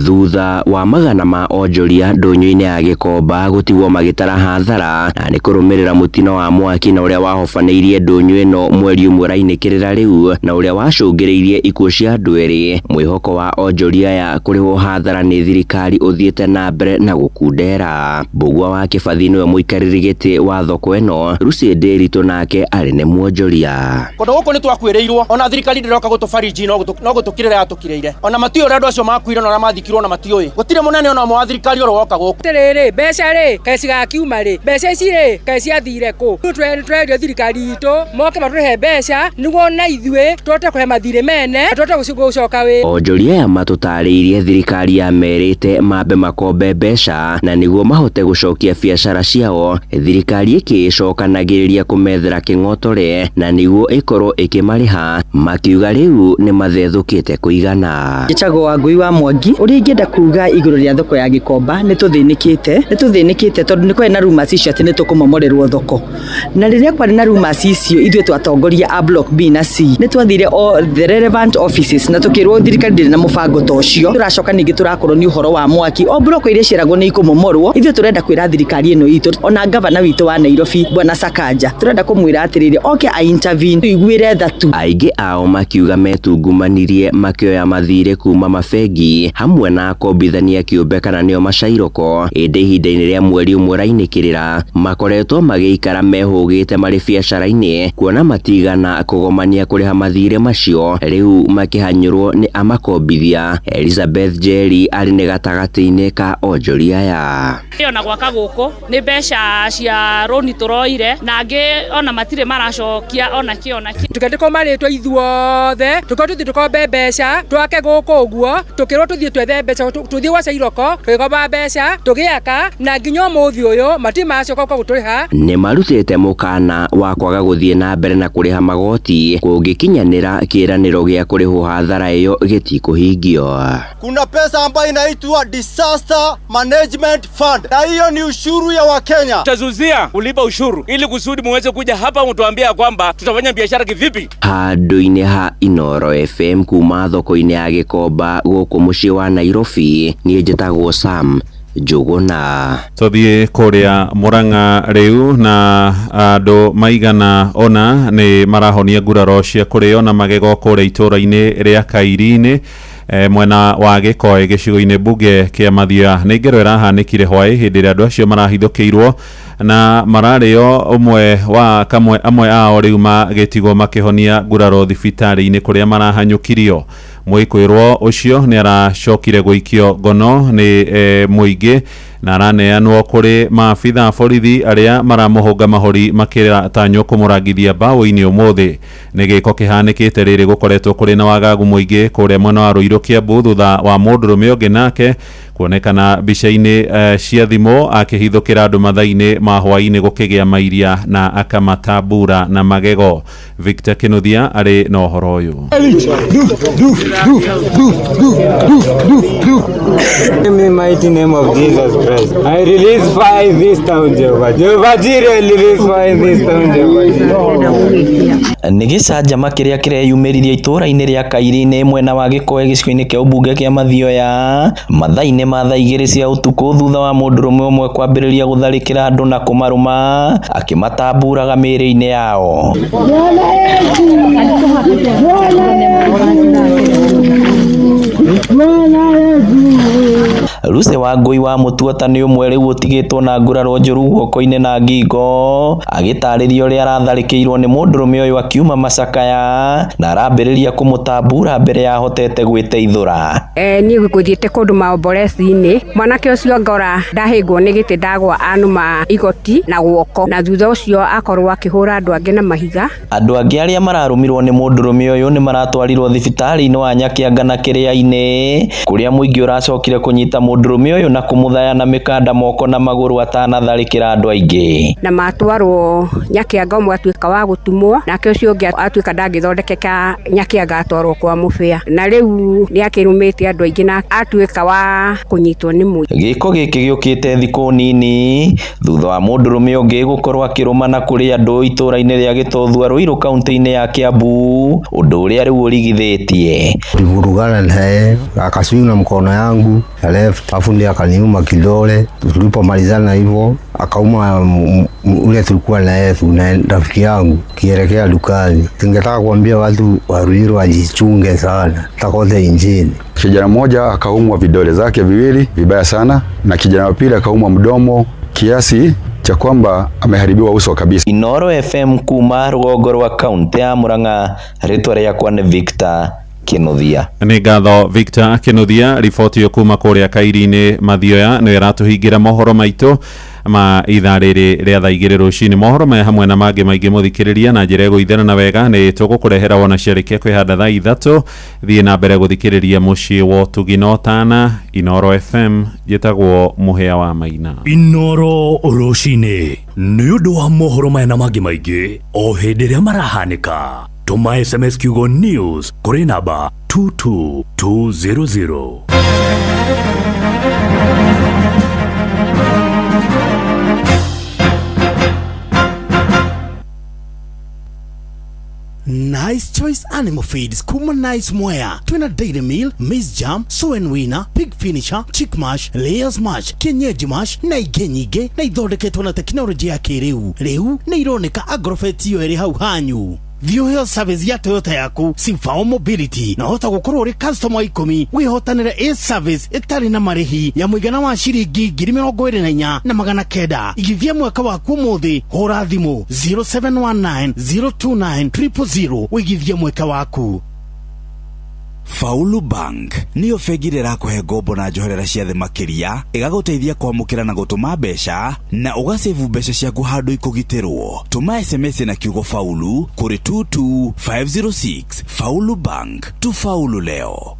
Speaker 6: Thutha wa magana ma onjoria ndũnyũ-inĩ ya Gĩkomba gũtigwo magĩtara hathara na nĩ kũrũmĩrĩra mũtino wa mwaki na ũrĩa wahobanĩirie ndũnyũ ĩno mweri ũmwe ũrainĩkĩrĩra rĩu na ũrĩa wacũngĩrĩirie ikuũ cia andũ erĩ. Mwĩhoko wa onjoria aya kũrĩhwo hathara nĩ thirikari ũthiĩte na mbere na gũkundera. Mbũgua wa Kĩbathi nĩwe mũikarĩri gĩtĩ wa thoko ĩno, Lucy Ndĩritũ nake arĩ nĩ mwonjoria.
Speaker 8: Kũndũ gũkũ nĩ twakuĩrĩirwo ona thirikari ndĩroka gũtũbariji no gũtũkĩrĩra yatũkĩrĩire ona matiũĩ ũrĩa andũ acio makuire na ũrĩa mathikirwo na matiũĩ gũtirĩ mũnene ona ũmwe wa thirikari ũrĩa woka gũkũ.
Speaker 9: Atĩrĩrĩ, mbeca rĩ kaĩ cigakiuma rĩ, mbeca ici rĩ kaĩ ciathire kũ? Rĩu tũrerio thirikari itũ moke matũrĩhe mbeca nĩguo na ithuĩ tũhote kũhe mathirĩ mene tũhote gũcoka wĩra.
Speaker 6: Onjoria aya matũtarĩirie thirikari yamerĩte mambe makombe mbeca na nĩguo mahote gũcokia biacara ciao, thirikari ĩkĩcokanagĩrĩria kũmethera kĩng'otore na nĩguo ĩkorwo ĩkĩmarĩha, makiuga rĩu nĩ mathethũkĩte kũigana.
Speaker 10: Njĩtagwo Wangui wa Mwangi. Ũrĩa ingĩenda kuga igũrũ rĩa thoko ya Gĩkomba nĩ tũthĩnĩkĩte tondũ nĩ kwarĩ na rumors icio atĩ nĩ tũkũmomorerwo thoko, na rĩrĩa kwarĩ na rumors icio ithuĩ twatongoria a block B na C nĩ twathire all the relevant offices na tũkĩrwo thirikari ndĩrĩ na mũbango ta ũcio. Tũracoka ningĩ tũrakorwo nĩ ũhoro wa mwaki, o block iria ciaragwo nĩ ikũmomorwo. Ithuĩ tũrenda kwĩra thirikari ĩno itũ ona gavana witũ wa Nairobi Bwana Sakaja tũrenda kũmwĩra atĩrĩrĩ oke a intervene tũiguĩre tha tu.
Speaker 6: Aingĩ ao makiuga metungumanirie makĩoya mathirĩ kuma mabengi hamwe na akombithania kĩũmbe kana nĩo macairoko, ĩndĩ ihinda-inĩ rĩa mweri ũmwe ũrainĩkĩrĩra makoretwo magĩikara mehũgĩte marĩ biacara-inĩ kuona matigana kũgomania kũrĩha mathirĩ macio, rĩu makĩhanyũrwo nĩ amakombithia. Elizabeth Njeri arĩ nĩ gatagatĩ-inĩ ka onjoria aya.
Speaker 17: Ona gwaka gũkũ nĩ mbeca cia rũni tũroire na angĩ ona matirĩ maracokia ona kĩ ona kĩ.
Speaker 9: Tũkĩandĩkwo marĩtwa ithuothe tũkorwo tũthiĩ tũkombe mbeca twake gũkũ ũguo tũkĩrwo tũthiĩ twethe mbeca tũthiĩ gwa Cairoko tũgĩkomba mbeca tũgĩaka na nginya ũmũthĩ ũyũ matirĩ maracoka gũka gũtũrĩha.
Speaker 6: Nĩ marutĩte mũkana wa kwaga gũthiĩ na mbere na kũrĩha magoti kũngĩkinyanĩra kĩĩranĩro gĩa kũrĩhwo hathara ĩyo gĩtikũhingio.
Speaker 26: Kuna pesa ambayo inaitwa Disaster Management Fund na hiyo ni ushuru ya Wakenya.
Speaker 27: Tutazuzia kulipa ushuru ili kusudi muweze kuja hapa mtuambia kwamba tutafanya biashara kivipi.
Speaker 6: Handũ-inĩ ha Inoro FM kuma thoko-inĩ ya Gĩkomba gũkũ mũciĩ wa Nairobi, niĩ njĩtagwo Sam Njũgũna.
Speaker 1: Tũthiĩ kũrĩa Murang'a rĩu na andũ maigana ona nĩ marahonia nguraro cia kũrĩo na magego kũrĩa itũũra-inĩ rĩa Kairi-inĩ mwena wa Gĩkoe gĩcigo-inĩ mbunge kĩa Mathioya. Nĩ ngero ĩrahanĩkire hwaĩ hĩndĩ ĩrĩa andũ acio marahithũkĩirwo na mararĩo ũmwe wa kamwe amwe ao rĩu magĩtigwo makĩhonia nguraro thibitarĩ-inĩ kũrĩa marahanyũkirio. Mwĩkũĩrwo ũcio nĩ aracokire gũikio ngono nĩ mũingĩ na araneanwo kũrĩ maabitha a borithi arĩa maramũhũnga mahũri makĩratanywo kũmũrangithia mbaũ-inĩ ũmũthĩ. Nĩ gĩko kĩhanĩkĩte rĩrĩ gũkoretwo kũrĩ na wagagu mũingĩ kũrĩa mwena wa Ruiru Kiambu thutha wa mũndũrũme ũngĩ nake kuonekana mbica-inĩ cia thimũ akĩhithũkĩra andũ mathaa-inĩ ma hwaĩ-inĩ gũkĩgĩa mairia na akamatambura na magego. Victor Kinuthia arĩ na ũhoro ũyũ.
Speaker 28: In the mighty name of Jesus Christ, I release fire in this town, Jehovah. Jehovah Jireh, I release fire in this town, Jehovah Jireh.
Speaker 5: Nĩ gĩcanjama kĩrĩa kĩreyumĩririe itũũra-inĩ rĩa Kairi-inĩ mwena wa Gĩkoe gĩcigo-inĩ kĩa ũmbunge kĩa Mathioya mathaa-inĩ ma thaa 2 cia ũtukũ thutha wa mũndũrũme ũmwe kwambĩrĩria gũtharĩkĩra andũ na kũmarũma akĩmatamburaga mĩĩrĩ-inĩ yao. Lucy Wangui wa Mũtuota nĩ ũmwe rĩu ũtigĩtwo na nguraro njũru guoko-inĩ na ngingo agĩtarĩria ũrĩa aratharĩkĩirwo nĩ mũndũrũme ũyũ akiuma macakaya na arambĩrĩria kũmũtambura mbere ya ahotete gwĩteithũra.
Speaker 29: Niĩ ngũthiĩte kũndũ maomboreci-inĩ, mwanake ũcio ngora ndahĩngwo nĩ gĩtĩ ndagwa anuma igoti na guoko, na thutha ũcio akorwo akĩhũra andũ angĩ na mahiga.
Speaker 5: Andũ angĩ arĩa mararũmirwo nĩ mũndũrũme ũyũ nĩ maratwarirwo thibitarĩ-inĩ wa Nyakianga na Kĩrĩa-inĩ kũrĩa mũingĩ ũracokire kũnyita mũndũrũme Mũndũrũme ũyũ na kũmũthaya na mĩkanda moko na magũrũ atanatharĩkĩra andũ aingĩ.
Speaker 29: Na matwarwo Nyakianga, ũmwe atuĩka wa gũtumwo, nake ũcio ũngĩ atuĩka ndangĩthondekeka Nyakianga atwarwo kwa Mũbĩa, na rĩu nĩ akĩrũmĩte andũ aingĩ na atuĩka wa kũnyitwo nĩ mũingĩ.
Speaker 5: Gĩko gĩkĩ gĩũkĩte thikũ nini thutha wa mũndũrũme ũngĩ gũkorwo akĩrũmana kũrĩ andũ itũũra-inĩ rĩa Gĩtothua Ruiru kaunti-inĩ ya Kiambu, ũndũ ũrĩa rĩu ũrigithĩtie.
Speaker 2: Tulivurugana naye akaswing na mkono yangu ya left, afu ndiye akaniuma kidole. Tulipomalizana hivyo akauma ule tulikuwa naye na rafiki yangu kielekea dukani. Tungetaka kuambia watu wa Ruiru wajichunge sana takote injini.
Speaker 3: Kijana mmoja akaumwa vidole zake viwili vibaya sana, na kijana wa pili akaumwa mdomo kiasi cha kwamba ameharibiwa uso kabisa.
Speaker 5: Inoro FM kuma rũgongo rwa kaunti ya Murang'a, rĩtwa rĩakwa nĩ Victor Kinuthia.
Speaker 1: Nĩ ngatho Victor Kinuthia, riboti ĩyo kuma kũrĩa Kairi-inĩ Mathioya nĩyo ĩratũhingĩra mohoro maitũ ma ithaa rĩrĩ rĩa thaa 2 rũcinĩ. Mohoro maya hamwe na mangĩ maingĩ mũthikĩrĩria na njĩra ĩgũithana wega nĩ tũgũkũrehera wona ciarĩkia kwĩhanda thaa 3. Thiĩ na mbere gũthikĩrĩria mũciĩ wa ũtugi na ũtana Inoro FM. Njĩtagwo Mũhĩa wa Maina.
Speaker 13: Inoro rũcinĩ nĩ ũndũ wa mohoro maya na mangĩ maingĩ o hĩndĩ ĩrĩa marahanĩka. Tũma SMS kiugo news kũrĩ namba 22200.
Speaker 11: Nice Choice Animal Feeds kuma Nice Mwea twina Dairy Meal, Maize Jam, Soy and Winner, Pig Finisher, Chick Mash, Layers Mash, Kienyeji Mash na ingĩ nyingĩ, na ithondeketwo na tekinoronjĩ ya kĩrĩu. Rĩu nĩ ironeka Agrofet iyo ĩrĩ hau hanyu. Thiĩ ũheo service ya Toyota yaku Sifao Mobility na hota gũkorwo ũrĩ customer 10 wĩhotanĩre a service ĩtarĩ na marĩhi ya mũigana wa ciringi 24,900. Igithia mwaka waku ũmũthĩ, hũra thimũ 0719 029 000 ũigithie mweka waku.
Speaker 16: Faulu Bank niyo bengi ĩrĩa ĩrakũhe ngombo na njoherera cia thĩ makĩria, ĩgagũteithia kwamũkĩra na gũtũma mbeca na ũgacevu mbeca ciaku handũ ikũgitĩrwo. Tũma SMS na kiugo Faulu kũrĩ 22506. Faulu Bank, tufaulu leo.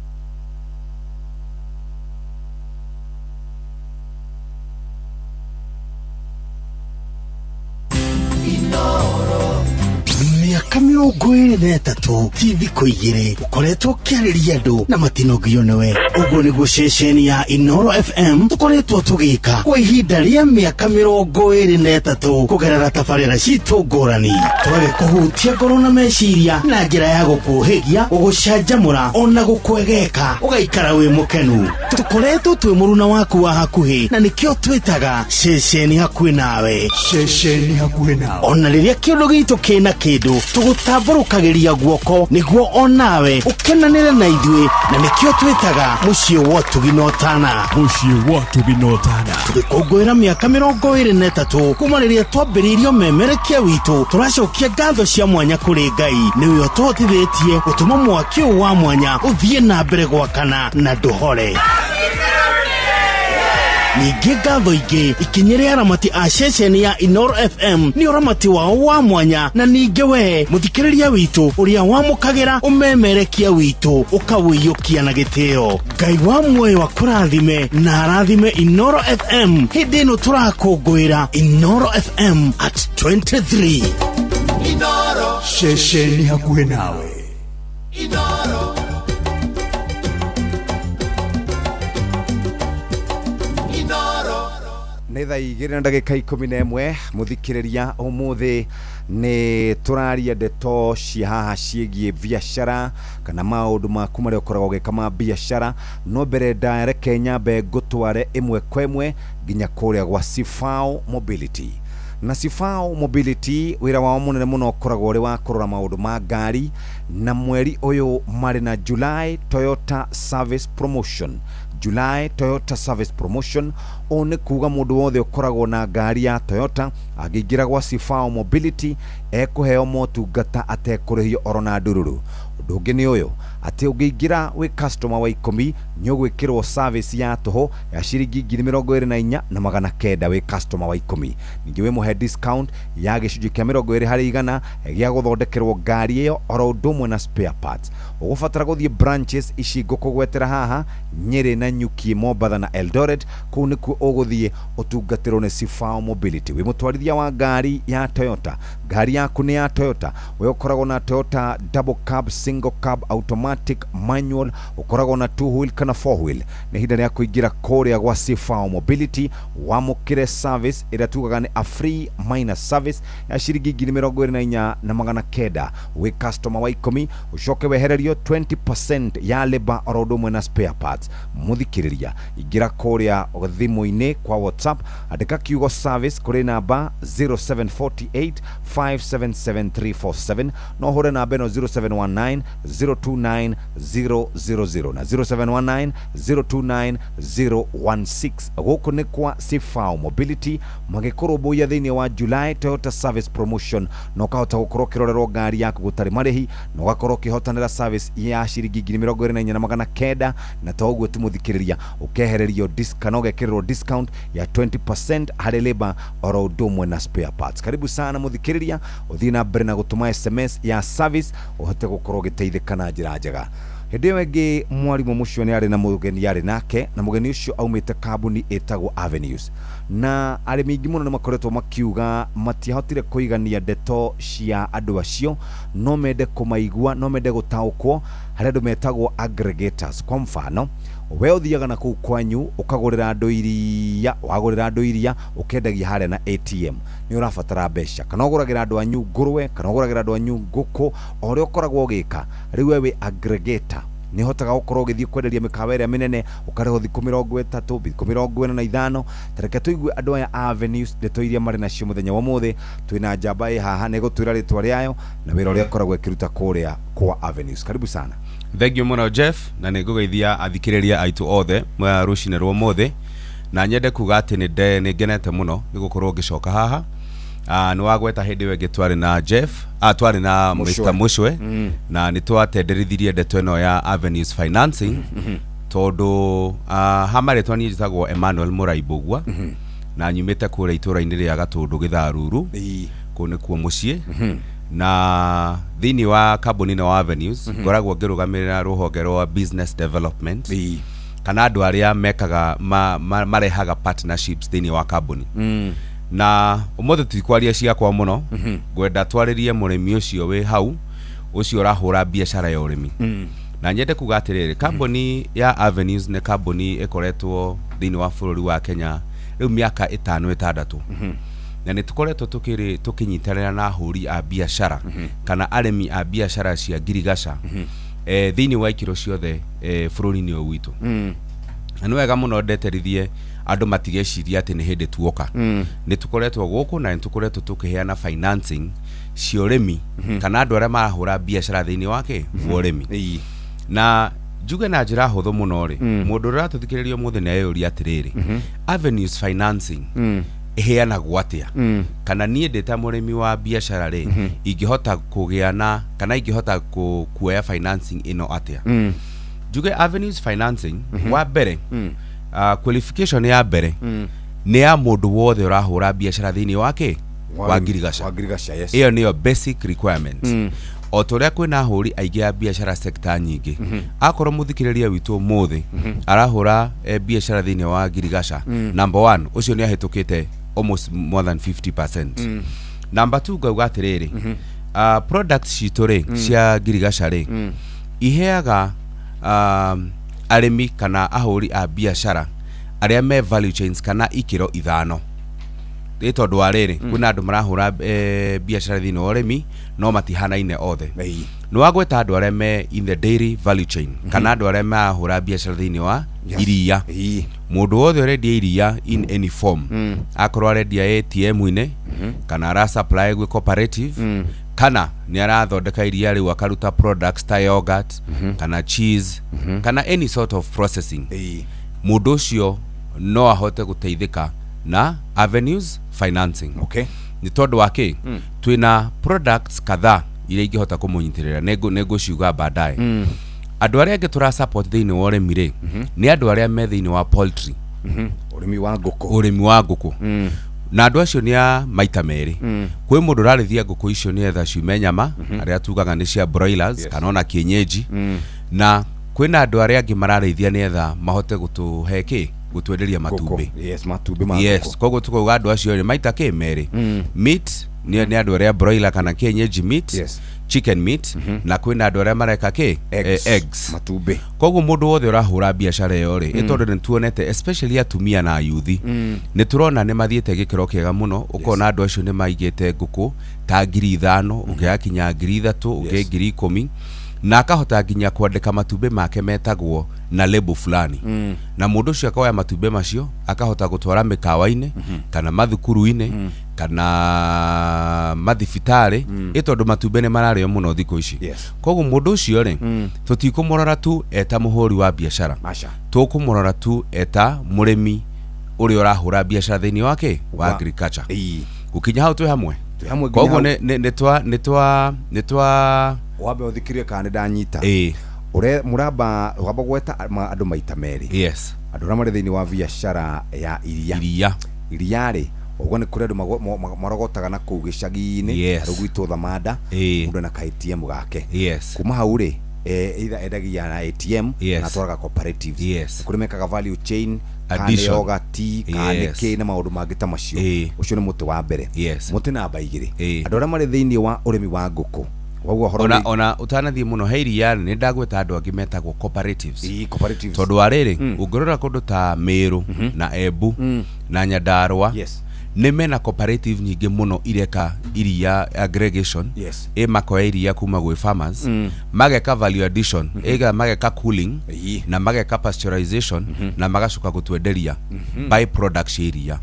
Speaker 11: Mĩaka 23 ti thikũ 2 ũkoretwo ũkĩarĩria andũ na matinogio nĩwe. Ũguo nĩguo ceceni ya Inoro FM tũkoretwo tũgĩka kwa ihinda rĩa mĩaka 23 kũgerera tabarĩra citũ ngũrani, tũgagĩkũhutia ngoro na meciria na njĩra ya gũkũhĩgia, gũgũcanjamũra ona gũkwegeka ũgaikara wĩ mũkenu. Tũkoretwo twĩ mũruna waku wa hakuhĩ na nĩkĩo twĩtaga ceceni hakuhĩ nawe.
Speaker 4: Ceceni hakuhĩ nawe.
Speaker 11: Ona rĩrĩa kĩũndũ gitũ kĩna kĩndũ tũgũtambũrũkagĩria guoko nĩguo onawe ũkenanĩre na ithuĩ, na nĩkĩo twĩtaga mũciĩ wa ũtugi na ũtana.
Speaker 4: Mũciĩ wa ũtugi na ũtana.
Speaker 11: Tũgĩkũngũĩra mĩaka 23 kuma rĩrĩa twambĩrĩirio memerekia witũ, tũracokia ngatho cia mwanya kũrĩ Ngai nĩwe ũtũhotithĩtie gũtũma mwaki ũyũ wa mwanya ũthiĩ na mbere gwakana na ndũhore. Ningĩ ngatho ingĩ ikinyĩre aramati a ceceni ya Inoro FM nĩ ũramati wao wa mwanya, na ningĩ we mũthikĩrĩria witũ ũrĩa wamũkagĩra ũmemerekia witũ ũkawĩiyũkia na gĩtĩo. Ngai wa muoyo akũrathime na arathime Inoro FM hĩndĩ ĩno tũrakũngũĩra Inoro FM at 23.
Speaker 4: Inoro ceceni hakuhĩ nawe.
Speaker 18: Inoro
Speaker 14: nĩ thaa 2:11 mũthikĩrĩria ũmũthĩ nĩ tũraria ndeto cia haha ciĩgiĩ biacara kana maũndũ maku marĩa ũkoragwo ũgĩka ma biacara. No mbere ndareke nyambe ngũtware ĩmwe kwa ĩmwe nginya kũrĩa gwa Sifao Mobility. Na Sifao Mobility wĩra wao mũnene mũno ũkoragwo ũrĩ wa kũrora maũndũ ma ngari, na mweri ũyũ marĩ na July Toyota Service Promotion. July Toyota Service Promotion ũũ nĩ kuga mũndũ wothe ũkoragwo na ngari ya Toyota angĩingĩra gwa Sifao Mobility ekũheo motungata atekũrĩhio oro na ndururu. Ũndũ ũngĩ nĩ ũyũ, Atĩ ũngĩingĩra wĩ customer wa 10 nĩ ũgwĩkĩrwo service ya tũhũ ya ciringi 24,900 wĩ customer wa 10. Ningĩ wĩ mũhe discount ya gĩcunjĩ kĩa 20% gĩa gũthondekerwo ngari ĩyo oro ũndũ ũmwe na spare parts. Ũgũbatara gũthiĩ branches ici ngũkũgwetera haha, Nyeri na Nyuki, Mombatha na Eldoret. Kũu nĩkuo ũgũthiĩ ũtungatĩrwo nĩ Sifao Mobility. Wĩ mũtwarithia wa ngari ya Toyota, ngari yaku nĩ ya Toyota, we ũkoragwo na Toyota double cab, single cab, automatic, manual, ũkoragwo na two wheel kana four wheel, nĩ ihinda rĩa kũingĩra kũrĩa gwa Sifao Mobility wamũkĩre service ĩrĩa tugaga nĩ a free minor service ya ciringi 24,900 wĩ customer wa 10, ũcoke wehererio 20% ya labor oro ũndũ ũmwe na spare parts. Mũthikĩrĩria, ingĩra kũrĩa thimũ-inĩ kwa WhatsApp, andĩka kiugo service kũrĩ namba 0748 577347. No ũhũre namba ĩno 0719 029 000 na 0719 029 016. Gũkũ nĩ kwa Sifao Mobility magĩkũrũmbũiya thĩinĩ wa July Toyota service promotion, na ũkahota gũkorwo ũkĩrorerwo ngari yaku gũtarĩ marĩhi na ũgakorwo ũkĩhotanĩra service ya ciringi 24,900, na to ũguo tu mũthikĩrĩria, ũkehererio kana ũgekĩrĩrwo discount ya 20% harĩ labor oro ũndũ ũmwe na spare parts. Karibu sana mũthikĩrĩria, ũthiĩ na mbere na gũtũma SMS ya service ũhote gũkorwo ũgĩteithĩka na njĩra njega. Hĩndĩ ĩyo ĩngĩ mwarimũ mũcio nĩ arĩ na mũgeni arĩ nake, na mũgeni ũcio aumĩte kambuni ĩtagwo Avenues, na arĩmi aingĩ mũno nĩ makoretwo makiuga matiahotire kũigania ndeto cia andũ acio, no mende kũmaigua, no mende gũtaũkwo harĩ andũ metagwo aggregators. Kwa mfano, we ũthiaga na kũu kwanyu ũkagũrĩra andũ iria, wagũrĩra andũ iria ũkendagia harĩa na ATM, nĩ ũrabatara mbeca, kana ũgũragĩra andũ anyu ngũrwe, kana ũgũragĩra andũ anyu ngũkũ, o ũrĩa ũkoragwo ũgĩka. Rĩu we wĩ aggregator, nĩ hotaga gũkorwo ũgĩthiĩ kwenderia mĩkawa ĩrĩa mĩnene, ũkarĩhwo thikũ 30, thikũ 45. Tareke tũigue andũ aya a Avenues ndeto iria marĩ nacio mũthenya wa ũmũthĩ. Twĩna njamba ĩ haha, nĩ gũtwĩra rĩtwa rĩayo na wĩra ũrĩa ĩkoragwo ĩkĩruta kũrĩa kwa Avenues. Karibu sana.
Speaker 7: Thank you mũno Jeff, na nĩ ngũgeithia athikĩrĩria aitũ othe rũcinĩ rwa ũmũthĩ, na nyende kuga atĩ nĩ ngenete mũno nĩ gũkorwo ngĩcoka haha. Nĩ wagweta hĩndĩ ĩyo ĩngĩ twarĩ na Jeff, twarĩ na Mr. Mushwe, na nĩ twatenderithirie ndeto ĩno ya Avenues Financing, tondũ ha marĩtwa niĩ njĩtagwo Emmanuel Mũraimbũgua, na nyumĩte kũrĩa itũũra-inĩ rĩa Gatũndũ Gĩtharuru, kũu nĩkuo mũciĩ. Na thĩinĩ wa kambuni ĩno wa Avenues ngoragwo ngĩrũgamĩrĩra rũhonge rwa business development, kana andũ arĩa mekaga marehaga partnerships thĩinĩ wa kambuni. Na ũmũthĩ tũtikwaria ciakwa mũno, ngwenda twarĩrie mũrĩmi ũcio wĩ hau, ũcio ũrahũra biacara ya ũrĩmi. Na nyende kuga atĩrĩrĩ, kambuni ya Avenues nĩ kambuni ĩkoretwo thĩinĩ wa bũrũri wa Kenya rĩu mĩaka 5 6, na nĩ tũkoretwo tũkĩnyitanĩra na ahũri a biacara kana arĩmi a biacara cia ngirigaca thĩinĩ wa ikĩro ciothe bũrũri-inĩ ũyũ witũ. Na nĩ wega mũno ndeterithie andũ matigeciria atĩ nĩ hĩndĩ tuoka. Nĩ tũkoretwo gũkũ na nĩ tũkoretwo tũkĩheana financing cia ũrĩmi, kana andũ arĩa marahũra biacara thĩinĩ wake wa ũrĩmi. Na njuge na njĩra hũthũ mũno rĩ, mũndũ ũrĩa ũratũthikĩrĩria ũmũthĩ nĩ eyũria atĩrĩrĩ, Avenues Financing ĩheanagwo atĩa? Kana niĩ ndĩ ta mũrĩmi wa biacara rĩ, ingĩhota kũgĩa na kana ingĩhota kuoya financing ĩno atĩa? Njuge Avenues Financing wa mbere, qualification ya mbere nĩ ya mũndũ wothe ũrahũra biacara thĩinĩ wake wa ngirigaca.
Speaker 14: Yes.
Speaker 7: Ĩyo nĩyo basic requirement. O ta ũrĩa kwĩna ahũri aingĩ a biacara sector nyingĩ, akorwo mũthikĩrĩria witũ ũmũthĩ arahũra biacara thĩinĩ wa ngirigaca, number 1 ũcio nĩ ahĩtũkĩte almost more than 50%. Number 2 ngauga atĩrĩrĩ, products citũ rĩ cia ngirigaca rĩ iheaga arĩmi kana ahũri a biacara arĩa me value chains kana ikĩro 5. Nĩ tondũ wa rĩrĩ, kwĩna andũ marahũra biacara thĩinĩ wa ũrĩmi no matihanaine othe. Nĩ wagweta andũ arĩa me in the dairy value chain, kana andũ arĩa marahũra biacara thĩinĩ wa iria. Mũndũ wothe ũrendia iria in any form, akorwo arendia ATM-inĩ, kana ara supply gwĩ cooperative, kana nĩ arathondeka iria rĩu akaruta products ta yogurt, kana cheese, kana any sort of processing, mũndũ ũcio no ahote gũteithĩka na Avenues Financing. Nĩ tondũ wa kĩ? Twĩna products kadhaa iria ingĩhota kũmũnyitĩrĩra, nĩ ngũciuga baadaye. Andũ arĩa angĩ tũra support thĩinĩ wa ũrĩmi rĩ, nĩ andũ arĩa me thĩinĩ wa poultry.
Speaker 14: Ũrĩmi wa ngũkũ.
Speaker 7: Ũrĩmi wa ngũkũ. Na andũ acio nĩ a maita merĩ. Kwĩ mũndũ ũrarĩithia ngũkũ icio nĩgetha ciume nyama, arĩa tugaga nĩ cia broilers kana ona kienyeji. Na kwĩna andũ arĩa angĩ mararĩithia nĩgetha mahote gũtũhe kĩ, gũtwenderia matumbĩ.
Speaker 14: Yes, matumbĩ ma
Speaker 7: Yes,
Speaker 14: ngũkũ.
Speaker 7: koguo tukauga andũ acio nĩ maita kĩ merĩ. Meat nĩ andũ arĩa broiler kana kienyeji meat.
Speaker 14: Yes.
Speaker 7: Chicken meat. Na kwĩna andũ arĩa mareka kĩ?
Speaker 14: Eggs.
Speaker 7: Eggs.
Speaker 14: Matumbĩ.
Speaker 7: Koguo mũndũ wothe ũrahũra biacara ĩyo rĩ, ĩ tondũ nĩ tuonete especially atumia na yuthi, nĩ tũrona nĩ mathiĩte gĩkĩro kĩega mũno. Ũkona andũ acio nĩ maigĩte ngũkũ ta 5,000, ũngĩ agakinya 3,000, ũngĩ 10,000, na akahota nginya kwandĩka matumbĩ make metagwo na label fulani. Na mũndũ ũcio akoya matumbĩ macio akahota gũtwara mĩkawa-inĩ, kana mathukuru-inĩ, kana mathibitarĩ, ĩ tondũ matumbĩ nĩ mararĩo mũno thikũ ici. Koguo mũndũ ũcio rĩ, tũtikũmũrora tu eta mũhũri wa biacara, tũkũmũrora tu eta mũrĩmi ũrĩa ũrahũra biacara thĩinĩ wa kĩ, wa agriculture. Gũkinya hau twĩ hamwe.
Speaker 14: Twĩ hamwe nginya
Speaker 7: Koguo
Speaker 14: hau.
Speaker 7: nĩ twa
Speaker 14: Wambe ũthikĩrie kana nĩ ndanyita.
Speaker 7: Ĩĩ.
Speaker 14: Ure mũramba wamba gweta andũ maita merĩ.
Speaker 7: Yes.
Speaker 14: Andũ arĩa marĩ thĩinĩ wa biacara ya iria.
Speaker 7: Iria.
Speaker 14: Iria rĩ, ũguo nĩ kũrĩ andũ marogotaga na kũu gĩcagi-inĩ.
Speaker 7: Yes.
Speaker 14: Tarĩu gwitũ Thamanda,
Speaker 7: Ĩĩ.
Speaker 14: mũndũ ena ka ATM gake.
Speaker 7: Yes.
Speaker 14: Kuma hau rĩ, either endagia na ATM
Speaker 7: Yes.
Speaker 14: na atwaraga cooperatives.
Speaker 7: Yes.
Speaker 14: Kũrĩ mekaga value chain, kana nĩ
Speaker 7: Addition.
Speaker 14: yogurt, kana nĩ
Speaker 7: Yes.
Speaker 14: kĩ na maũndũ mangĩ ta macio.
Speaker 7: Ĩĩ.
Speaker 14: Ũcio nĩ mũtĩ wa mbere.
Speaker 7: Yes.
Speaker 14: Mũtĩ namba igĩrĩ.
Speaker 7: Ĩĩ.
Speaker 14: Andũ arĩa marĩ thĩinĩ wa ũrĩmi wa ngũkũ. Waguo ũhoro
Speaker 7: Ona
Speaker 14: wĩ-
Speaker 7: ona ũtanathiĩ mũno he iria nĩ ndagweta andũ angĩ metagwo cooperatives.
Speaker 14: Ĩĩ, cooperatives.
Speaker 7: Tondũ wa rĩrĩ, ũngĩrora kũndũ ta Meru na Embu na Nyandarua,
Speaker 14: Yes.
Speaker 7: nĩ mena cooperative nyingĩ mũno ireka iria aggregation.
Speaker 14: Yes.
Speaker 7: Ĩ makoya iria kuma gwĩ farmers, mageka value addition, ĩga mageka cooling, na mageka pasteurization, na magacoka gũtwenderia by product cia iria.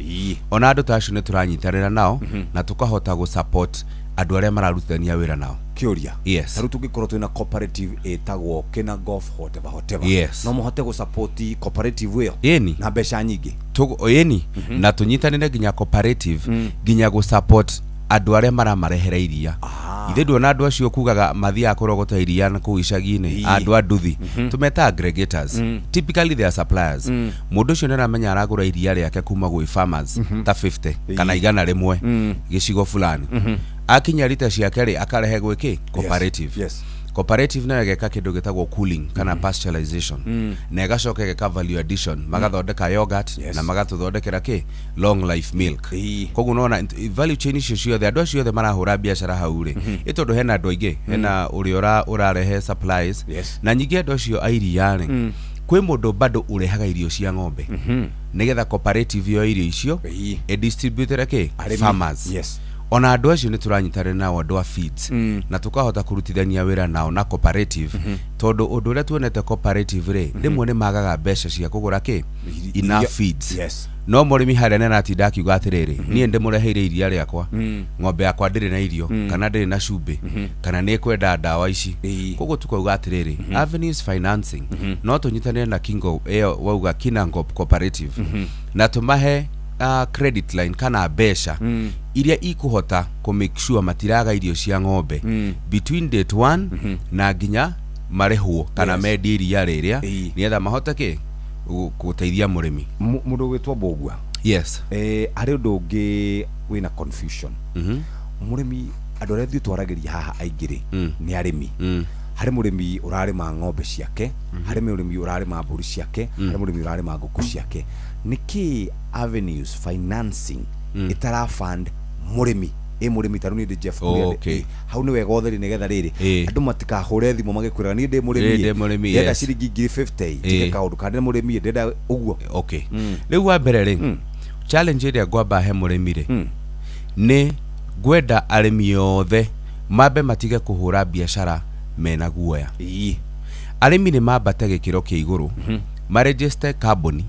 Speaker 7: Ona andũ ta acio nĩ tũranyitanĩra nao na tũkahota gũ support andũ arĩa mararutithania wĩra nao.
Speaker 14: Kĩũria.
Speaker 7: Yes.
Speaker 14: Tarĩu tũngĩkorwo twĩna cooperative ĩtagwo Kina Golf whatever whatever.
Speaker 7: Yes.
Speaker 14: No mũhote gũ support cooperative ĩyo.
Speaker 7: Ĩni.
Speaker 14: Na mbeca nyingĩ.
Speaker 7: Ĩni, na tũnyitanĩre nginya cooperative nginya gũ support andũ arĩa maramarehera iria. Ithe nduona andũ acio kugaga mathiaga kũrogota iria na kũu icagi-inĩ, andũ a nduthi tũmeta aggregators. Typically they are suppliers. Mũndũ ũcio nĩ aramenya aragũra iria rĩake kuma gwĩ farmers ta 50 kana 100 gĩcigo fulani. Akinya rita ciake rĩ, akarehe gwĩ kĩ, cooperative.
Speaker 14: Yes.
Speaker 7: Cooperative nayo ĩgeka kĩndũ gĩtagwo cooling kana pasteurization, na ĩgacoka ĩgeka value addition, magathondeka yogurt na magatũthondekera kĩ, long life milk. Koguo nona value chain icio ciothe, andũ acio othe marahũra biacara hau rĩ, ĩ tondũ hena andũ aingĩ, hena ũrĩa ũrarehe supplies.
Speaker 14: Yes.
Speaker 7: Na nyingĩ andũ acio a iria rĩ, kwĩ mũndũ bado ũrehaga irio cia ng'ombe nĩgetha cooperative yo irio icio ĩdistributere kĩ,
Speaker 14: Arĩmi.
Speaker 7: farmers.
Speaker 14: Yes.
Speaker 7: Ona andũ acio nĩ tũranyitanĩra nao, andũ a feeds, na tũkahota kũrutithania wĩra nao na cooperative, tondũ ũndũ ũrĩa tuonete cooperative rĩ, rĩmwe nĩ magaga mbeca cia kũgũra kĩ, enough feeds.
Speaker 14: Yes.
Speaker 7: No mũrĩmi harĩa nĩ aratinda akiuga atĩrĩrĩ, niĩ ndĩmũreheire iria rĩakwa, ng'ombe yakwa ndĩrĩ na irio, kana ndĩrĩ na cumbĩ, kana nĩ ĩkwenda ndawa ici. Koguo tukauga atĩrĩrĩ, avenues financing, no tũnyitanĩre na kingo ĩyo wauga Kinangop cooperative, na tũmahe credit line kana mbeca iria ikuhota kũ make sure matiraga irio cia ng'ombe between date one na nginya marĩhwo kana mendie iria rĩrĩa, nĩgetha mahote kĩ, gũteithia mũrĩmi.
Speaker 14: Mũndũ ũgwĩtwo Mbũgua.
Speaker 7: Yes.
Speaker 14: Harĩ ũndũ ũngĩ wĩna confusion. Mũrĩmi, andũ arĩa ithuĩ twaragĩria haha aingĩ rĩ, nĩ arĩmi. Harĩ mũrĩmi ũrarĩma ng'ombe ciake, harĩ mũrĩmi ũrarĩma mbũri ciake, harĩ mũrĩmi ũrarĩma ngũkũ ciake. Nĩkĩ avenues financing ĩtara fund mũrĩmi, ĩ mũrĩmi ta rĩu niĩ ndĩ Jeff Kuria, hau nĩ wega ũtheri nĩgetha rĩrĩ, andũ matikahũre thimũ magĩkwĩraga niĩ ndĩ mũrĩmi,
Speaker 7: Ndĩ mũrĩmi,
Speaker 14: ndĩrenda ciringi 50,000 njĩke kaũndũ, kana ndĩ mũrĩmi, ndĩrenda ũguo.
Speaker 7: Okay, rĩu wa mbere rĩ, challenge ĩrĩa ngwamba he mũrĩmi rĩ, nĩ ngwenda arĩmi othe mambe matige kũhũra biacara mena guoya. Arĩmi nĩ mambate gĩkĩro kĩa igũrũ, maregister kambuni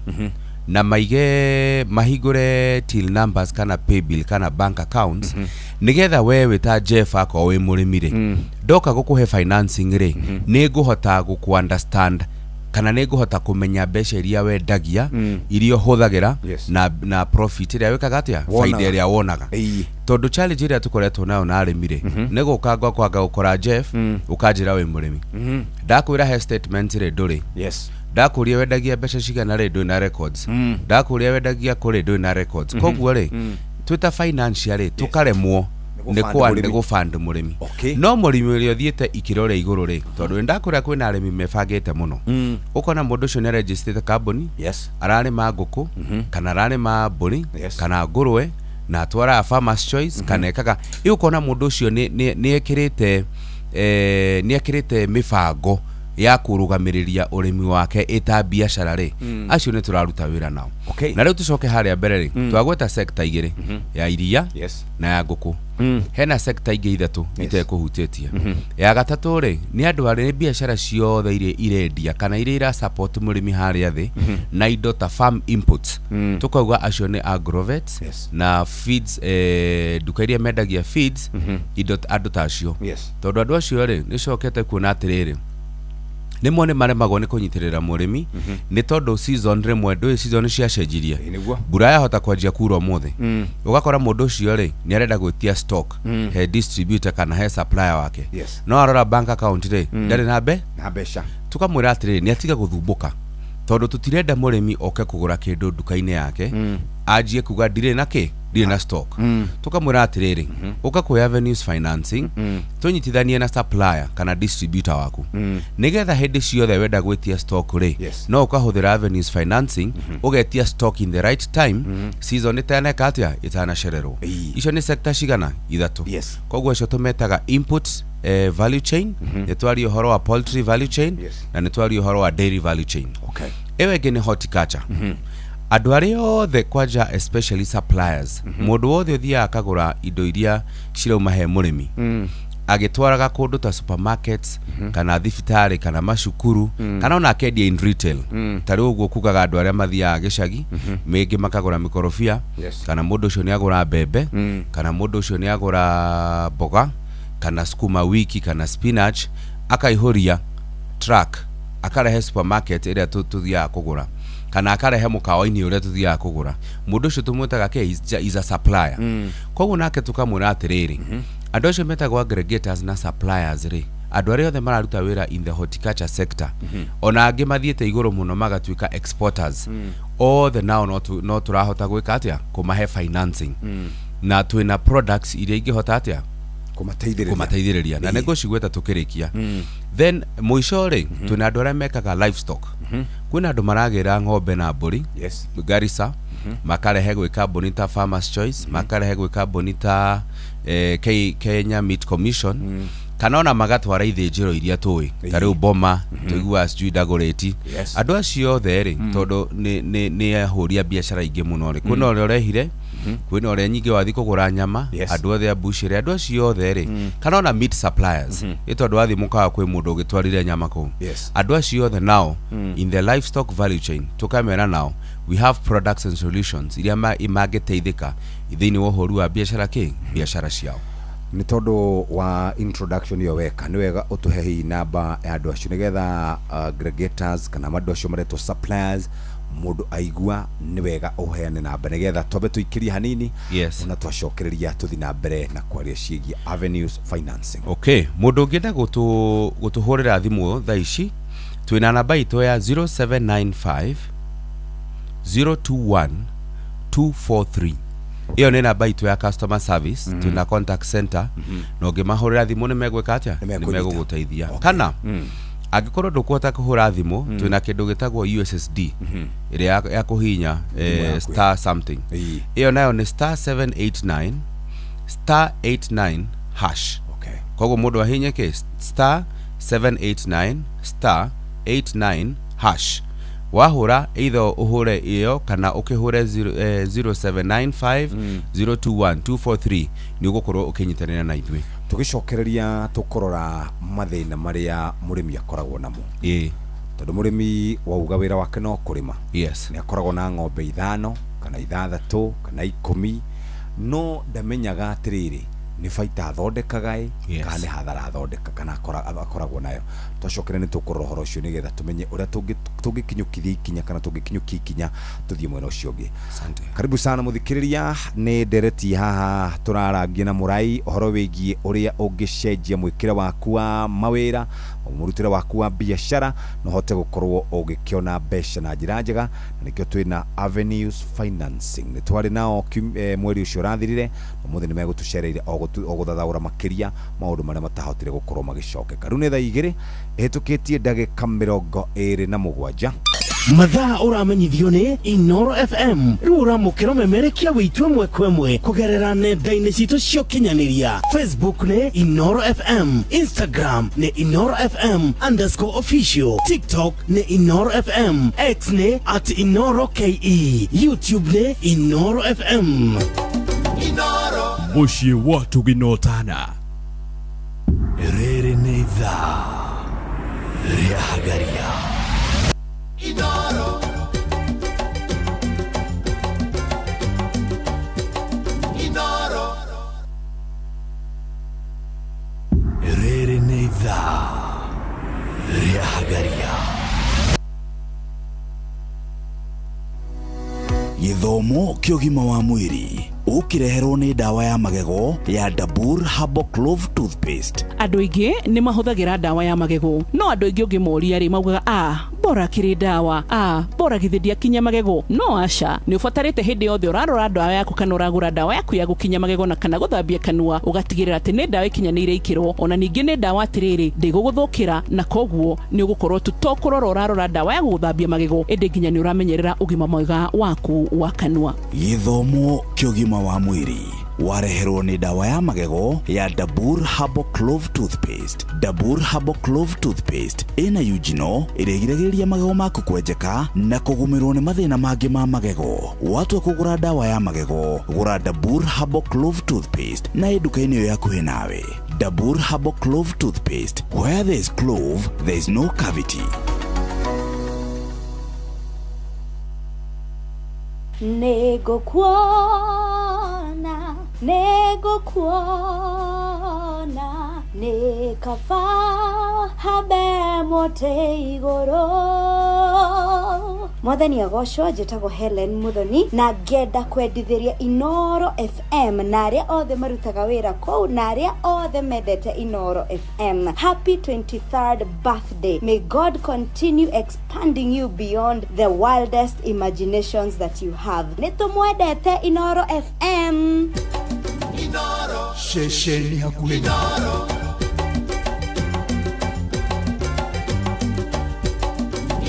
Speaker 7: na maige mahingũre till numbers kana paybill kana bank accounts, nĩgetha we wĩ ta Jeff akorwo wĩ mũrĩmi rĩ, ndoka gũkũhe financing rĩ, nĩ ngũhota gũkũ understand. Kana nĩ ngũhota kũmenya mbeca iria wendagia, iria ũhũthagĩra, na profit ĩrĩa wĩkaga atĩa,
Speaker 14: Wonaga.
Speaker 7: faida ĩrĩa wonaga. Tondũ challenge ĩrĩa tũkoretwo nayo na arĩmi rĩ, nĩ gũka ngwakwanga gũkora Jeff, ũkanjĩra wĩ mũrĩmi, ndakwĩra he statement rĩ, ndũrĩ. Ndakũria wendagia mbeca cigana rĩ, ndũrĩ na records. Ndakũria wendagia kũrĩ, ndũrĩ na records. Koguo rĩ, twĩ ta financial rĩ, tũkaremwo
Speaker 14: Nĩ
Speaker 7: nĩ
Speaker 14: gũ-fund
Speaker 7: kwa
Speaker 14: mũrĩmi.
Speaker 7: nĩ gũ-fund mũrĩmi. No mũrĩmi ũrĩa ũthiĩte ikĩro rĩa igũrũ rĩ, tondũ nĩ ndakwĩra kwĩna arĩmi mebangĩte mũno, ũkona mũndũ ũcio nĩ aregistrĩte kambuni, ararĩma ngũkũ kana ararĩma mbũri kana ngũrwe, na atwaraga Farmers Choice kana ekaga ĩ, ũkona mũndũ ũcio nĩ ekĩrĩte nĩ ekĩrĩte mĩbango ya kũrũgamĩrĩria ũrĩmi wake ĩta biacara rĩ, acio nĩ tũraruta wĩra nao. Na rĩu tũcoke harĩa mbere rĩ, twagweta sector igĩrĩ, ya iria na ya ngũkũ. Hena sector ingĩ ithatũ itekũhutĩtie. Ya gatatũ rĩ, nĩ andũ arĩa nĩ biacara ciothe iria irendia kana iria ira support mũrĩmi harĩa thĩ na indo ta farm inputs. Tũkauga acio nĩ agrovets na feeds, nduka iria mendagia feeds, indo andũ ta acio. Tondũ andũ acio rĩ, nĩ cokete kuona atĩrĩrĩ, rĩmwe nĩ maremagwo nĩ kũnyitĩrĩra mũrĩmi nĩ tondũ season rĩmwe ndũĩ season ciacenjirie, mbura yahota kwanjia kura ũmũthĩ, ũgakora mũndũ ũcio rĩ, nĩ arenda gwĩtia stock he distributor kana he supplier wake, no arora bank account rĩ, ndarĩ na mbe
Speaker 14: na mbeca.
Speaker 7: Tukamwĩra atĩrĩrĩ, nĩ atiga gũthumbũka, tondũ tũtirenda mũrĩmi oke kũgũra kĩndũ nduka-inĩ yake, anjie kuga ndirĩ na kĩ, ndirĩ na stock. Tukamwĩra atĩrĩrĩ, ũka kwĩ Avenues Financing, tũnyitithanie na supplier kana distributor waku, nĩgetha hĩndĩ ciothe wenda gwĩtia stock rĩ, no ũkahũthĩra Avenues Financing, ũgetia stock in the right time, season ĩtaneka atĩa, ĩtanacererwo. Icio nĩ sector cigana? Ithatũ. Koguo acio tũmetaga input value chain. Nĩ twaria ũhoro wa poultry value chain na nĩ twaria ũhoro wa dairy value chain. Ĩyo ĩngĩ nĩ horticulture, andũ arĩa othe kwanja especially suppliers, mũndũ wothe ũthiaga akagũra indo iria cirauma he mũrĩmi, agĩtwaraga kũndũ ta supermarkets kana thibitarĩ kana macukuru, kana ona akendia in retail. Ta rĩu ũguo kugaga andũ arĩa mathiaga gĩcagi mĩngĩ makagũra mĩkorobia, kana mũndũ ũcio nĩ agũra mbembe, kana mũndũ ũcio nĩ agũra mboga kana sukuma wiki kana spinach, akaihũria truck, akarehe supermarket ĩrĩa tũthiaga kũgũra, kana akarehe mũkawa-inĩ ũrĩa tũthiaga kũgũra, mũndũ ũcio tũmwĩtaga kĩ? Is a supplier. Koguo nake tũkamwĩra atĩrĩrĩ, andũ acio metagwo aggregators na suppliers rĩ, andũ arĩa othe mararuta wĩra in the horticulture sector, ona angĩ mathiĩte igũrũ mũno magatuĩka exporters, othe nao no tũrahota gwĩka atĩa, kũmahe financing, na twĩna products iria ingĩhota atĩa
Speaker 14: kũmateithĩrĩria.
Speaker 7: Kũmateithĩrĩria, na nĩ ngũcigweta tũkĩrĩkia. Then mũico rĩ, twĩna andũ arĩa mekaga livestock. Kwĩna andũ maragĩra ng'ombe na mbũri Garissa, makarehe gwĩ kambuni ta Farmers Choice, makarehe gwĩ kambuni ta Kenya Meat Commission, kana ona magatwara ithĩnjĩro iria tũĩ ta rĩu Boma, tũiguaga sijui Dagoretti. Andũ acio othe rĩ, tondũ nĩ ahũri a biacara aingĩ mũno rĩ, kwĩna ũrĩa ũrehire, kwĩna ũrĩa nyingĩ wathiĩ kũgũra nyama, andũ othe a bucĩrĩ, andũ acio othe rĩ, kana ona meat suppliers, ĩ tondũ wathiĩ mũkawa kwĩ mũndũ ũgĩtwarire nyama kũu, andũ acio othe nao in the livestock value chain, tũkamera nao we have products and solutions iria mangĩteithĩka thĩinĩ wa ũhũri wa biacara kĩ biacara ciao.
Speaker 14: Nĩ tondũ wa introduction ĩyo weka, nĩ wega ũtũhe hihi namba ya andũ acio, nĩgetha aggregators kana andũ acio maretwo suppliers, mũndũ aigua nĩ wega ũheane namba nĩgetha twambe tũikĩrie hanini, ona twacokereria tũthi na mbere na kwaria ciĩgiĩ Avenues Financing.
Speaker 7: Okay, mũndũ ũngĩenda gũtũhũrĩra thimũ thaa ici, twĩna namba itũ ya 0795 021 243. Ĩyo nĩ namba itũ ya customer service. Twĩna contact center, na ũngĩmahũrĩra thimũ nĩ megwĩka atĩa? Nĩ
Speaker 14: Nĩmekũnyita.
Speaker 7: Megũgũteithia. Kana angĩkorwo ndũkũhota kũhũra thimũ, twĩna kĩndũ gĩtagwo USSD ĩrĩa ya kũhinya
Speaker 14: Thimũ yaku.
Speaker 7: Star something. Ĩyo nayo nĩ star 789 star 89 hash. Koguo mũndũ ahinye kĩ, star 789 star 89 hash. Wahũra, either ũhũre ĩyo kana ũkĩhũre 0795 021 243, nĩ ũgũkorwo ũkĩnyitanĩra na ithuĩ.
Speaker 14: Tũgĩcokereria tũkũrora mathĩna marĩa mũrĩmi akoragwo namo, tondũ mũrĩmi wauga wĩra wake no kũrĩma, nĩ akoragwo na ng'ombe 5 kana 6 kana 10, no ndamenyaga atĩrĩrĩ, nĩ baita athondekaga ĩ, kana nĩ hathara athondeka kana akoragwo nayo. Twacokera nĩ tũkũrora ũhoro ũcio nĩgetha tũmenye ũrĩa tũngĩ Tũngĩkinyũkithia ikinya kana tũngĩkinyũkia ikinya tũthiĩ mwena ũcio ũngĩ. Karibu sana mũthikĩrĩria, nĩ ndereti haha tũrarangia na Mũrai ũhoro wĩgiĩ ũrĩa ũngĩcenjia mwĩkĩre waku wa mawĩra, mũrutĩre waku wa biacara, na ũhote gũkorwo ũgĩkĩona mbeca na njĩra njega, na nĩkĩo twĩna Avenues Financing. Nĩ twarĩ nao mweri ũcio ũrathirire, ũmũthĩ nĩ megũtũcereire o gũthathaũra makĩria maũndũ marĩa matahotire gũkorwo magĩcokeka. Rĩu nĩ thaa 2 ĩhĩtũkĩtie ndagĩka 27.
Speaker 11: Mathaa ũramenyithio nĩ Inoro FM. Rĩu ũramũkĩra ũmemerekia wĩitũ ĩmwe kwa ĩmwe kũgerera nenda-inĩ citũ cia ũkinyanĩria. Facebook nĩ Inoro FM, Instagram nĩ Inoro FM underscore official, TikTok nĩ Inoro FM, X nĩ at Inoro KE, YouTube nĩ Inoro FM.
Speaker 18: Inoro.
Speaker 13: Mũciĩ wa Tũginotana. Rĩrĩ nĩ ithaa rĩa Hagaria.
Speaker 18: Inoro. Inoro.
Speaker 13: Rĩrĩ nĩ ithaa rĩa Hagaria.
Speaker 16: Gĩthomo kĩa ũgima wa mwĩrĩ ũkĩreherwo nĩ ndawa ya magego ya Dabur Herbal Clove Toothpaste.
Speaker 12: Andũ aingĩ nĩ mahũthagĩra ndawa ya magego, no andũ aingĩ ũngĩmoria rĩ maugaga a bora kĩrĩ ndawa, a bora githĩ ndiakinya magego. No aca, nĩ ũbatarĩte hĩndĩ yothe ũrarora ndawa yaku kana ũragũra ndawa yaku ya gũkinya magego na kana gũthambia kanua, ũgatigĩrĩra atĩ nĩ ndawa ĩkinyanĩire ikĩro, ona ningĩ nĩ ndawa atĩrĩrĩ ndĩgũgũthũkĩra, na koguo nĩ ũgũkorwo tu to kũrora ũrarora ndawa ya gũgũthambia magego, ĩndĩ nginya nĩ ũramenyerera ũgima mwega waku wa kanua.
Speaker 16: Gĩthomo kĩa ũgima wa mwĩrĩ wareherwo nĩ ndawa ya magego ya Dabur Herbal Clove Toothpaste. Dabur Herbal Clove Toothpaste ĩna eugenol ĩrĩa ĩgiragĩrĩria magego maku kwenjeka na kũgũmĩrwo nĩ mathĩna mangĩ ma magego. Watua kũgũra ndawa ya magego, gũra Dabur Herbal Clove Toothpaste na ĩ nduka-inĩ ĩyo hakuhĩ nawe. Dabur Herbal Clove Toothpaste, where there is clove, there is no cavity.
Speaker 15: Nĩngũkuona, nĩngũkuona, nĩ kaba hambe mũtĩ igũrũ. Mwathani agocwo. Njĩtagwo Helen Muthoni na ngenda kwendithĩria Inoro FM na arĩa othe marutaga wĩra kũu na arĩa othe mendete Inoro FM. Happy 23rd birthday. May God continue expanding you beyond the wildest imaginations that you have. Nĩ tũmwendete Inoro FM.
Speaker 18: Inoro.
Speaker 4: Ceceni hakuhĩ.
Speaker 18: Inoro.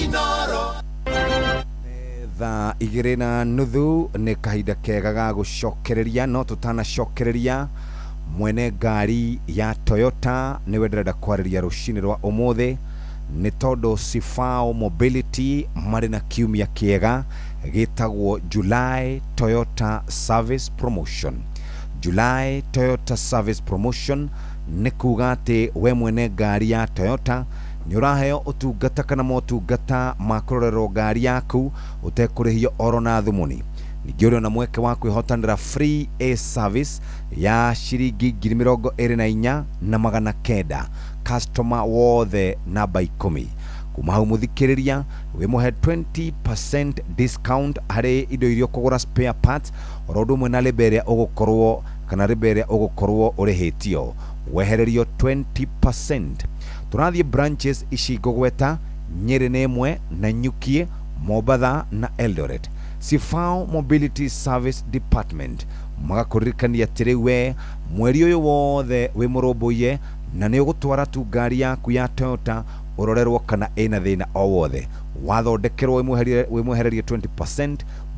Speaker 18: Inoro.
Speaker 14: Thaa 2:30 nĩ kahinda kega ga gũcokereria, no tũtanacokereria mwene ngari ya Toyota nĩwe ndĩrenda kwarĩria rũcinĩ rwa ũmũthĩ, nĩ tondũ Sifao Mobility marĩ na kiumia kĩega gĩtagwo July Toyota Service Promotion. July Toyota Service Promotion nĩ kuga atĩ we mwene ngari ya Toyota nĩ ũraheo ũtungata kana motungata ma kũrorerwo ngari yaku ũtekũrĩhio oro na thumuni. Ningĩ ũrĩ na mweke wa kwĩhotanĩra free A service ya ciringi 24,900 customer wothe namba 10. Kuma hau mũthikĩrĩria wĩmũhe 20% discount harĩ indo iria ũkũgũra spare parts, oro ũndũ ũmwe na rĩba ĩrĩa ũgũkorwo kana rĩba ĩrĩa ũgũkorwo ũrĩhĩtio wehererio 20%. Tũrathiĩ branches ici ngũgweta: Nyĩrĩ nĩ ĩmwe, Nanyuki, Mombatha na Eldoret. Sifao Mobility Service Department magakũririkania atĩ rĩu we mweri ũyũ wothe wĩ mũrũmbũiye na nĩ ũgũtwara tu ngari yaku ya Toyota ũrorerwo kana ĩna thĩna o wothe, wathondekerwo wĩmwehererie 20%.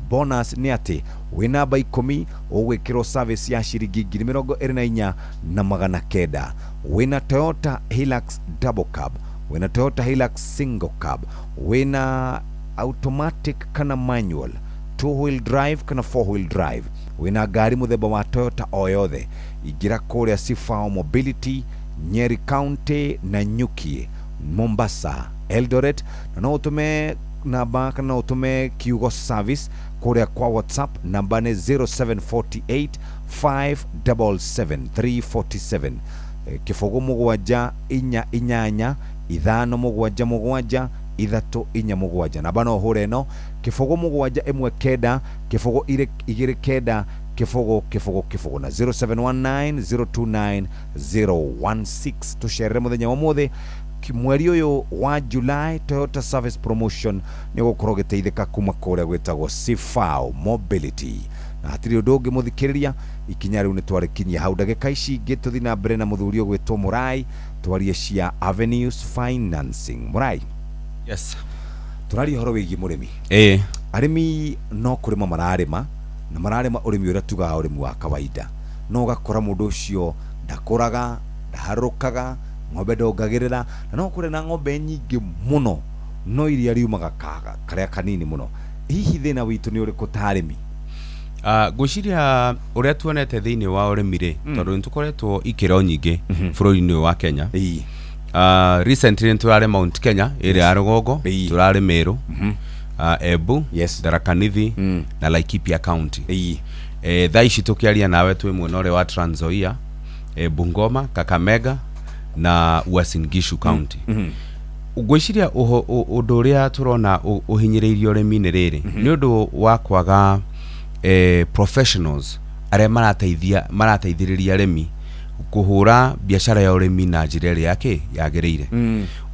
Speaker 14: Bonus nĩ atĩ wĩ namba 10 ũgwĩkĩrwo service ya ciringi 24,900. Wĩna Toyota Hilux double cab, wĩna Toyota Hilux single cab, wĩna automatic kana manual, two wheel drive kana four wheel drive, wĩna ngari mũthemba wa Toyota o yothe, ingĩra kũrĩa Sifao Mobility, Nyeri County, Nanyuki, Mombasa, Eldoret, na no ũtũme namba kana no ũtũme kiugo service kũrĩa kwa WhatsApp, namba nĩ 0748 577 347, 0 7 8 8 5 7 7 4 Ithatũ inya mũgwanja. Namba no ũhũre ĩno, kĩbũgũ mũgwanja ĩmwe kenda, kĩbũgũ igĩrĩ kenda, kĩbũgũ kĩbũgũ kĩbũgũ, na 0719 029 016. Tũcerere mũthenya wa ũmũthĩ, mweri ũyũ wa July, Toyota Service Promotion, nĩ ũgũkorwo ũgĩteithĩka kuma kũrĩa gwĩtagwo Cifao Mobility. Na hatirĩ ũndũ ũngĩ, mũthikĩrĩria, ikinya rĩu nĩ twarĩkinyia hau. Ndagĩka ici ingĩ tũthiĩ na mbere na mũthuri ũgwĩtwo Mũrai, twarie cia Avenues Financing. Mũrai.
Speaker 7: Yes.
Speaker 14: Tũraria ũhoro wĩgiĩ mũrĩmi. Arĩmi no kũrĩma mararĩma, na mararĩma ũrĩmi ũrĩa tugaga ũrĩmi wa kawaida, no ũgakora mũndũ ũcio ndakũraga, ndaharũrũkaga, ng'ombe ndongagĩrĩra, na no kũrĩ na ng'ombe nyingĩ mũno, no iria riumaga karĩa kanini mũno. Hihi thĩna witũ nĩ ũrĩkũ ta arĩmi?
Speaker 7: Ngwĩciria ũrĩa tuonete thĩinĩ wa ũrĩmi rĩ, tondũ nĩ tũkoretwo ikĩro nyingĩ bũrũri-inĩ ũyũ wa Kenya. Recently nĩ tũrarĩ Mount Kenya ĩrĩa ya rũgongo, tũrarĩ Meru, Embu, Tharaka Nithi na Laikipia County. Thaa ici tũkĩaria nawe twĩ mwena ũrĩa wa Trans Nzoia, Bungoma, Kakamega na Uasin Gishu County. Ngwĩciria ũndũ ũrĩa tũrona ũhinyĩrĩirie ũrĩmi-inĩ rĩrĩ nĩ ũndũ wa kwaga professionals arĩa marateithia, marateithĩrĩria arĩmi kũhũra biacara ya ũrĩmi na njĩra ĩrĩa yakĩ yagĩrĩire.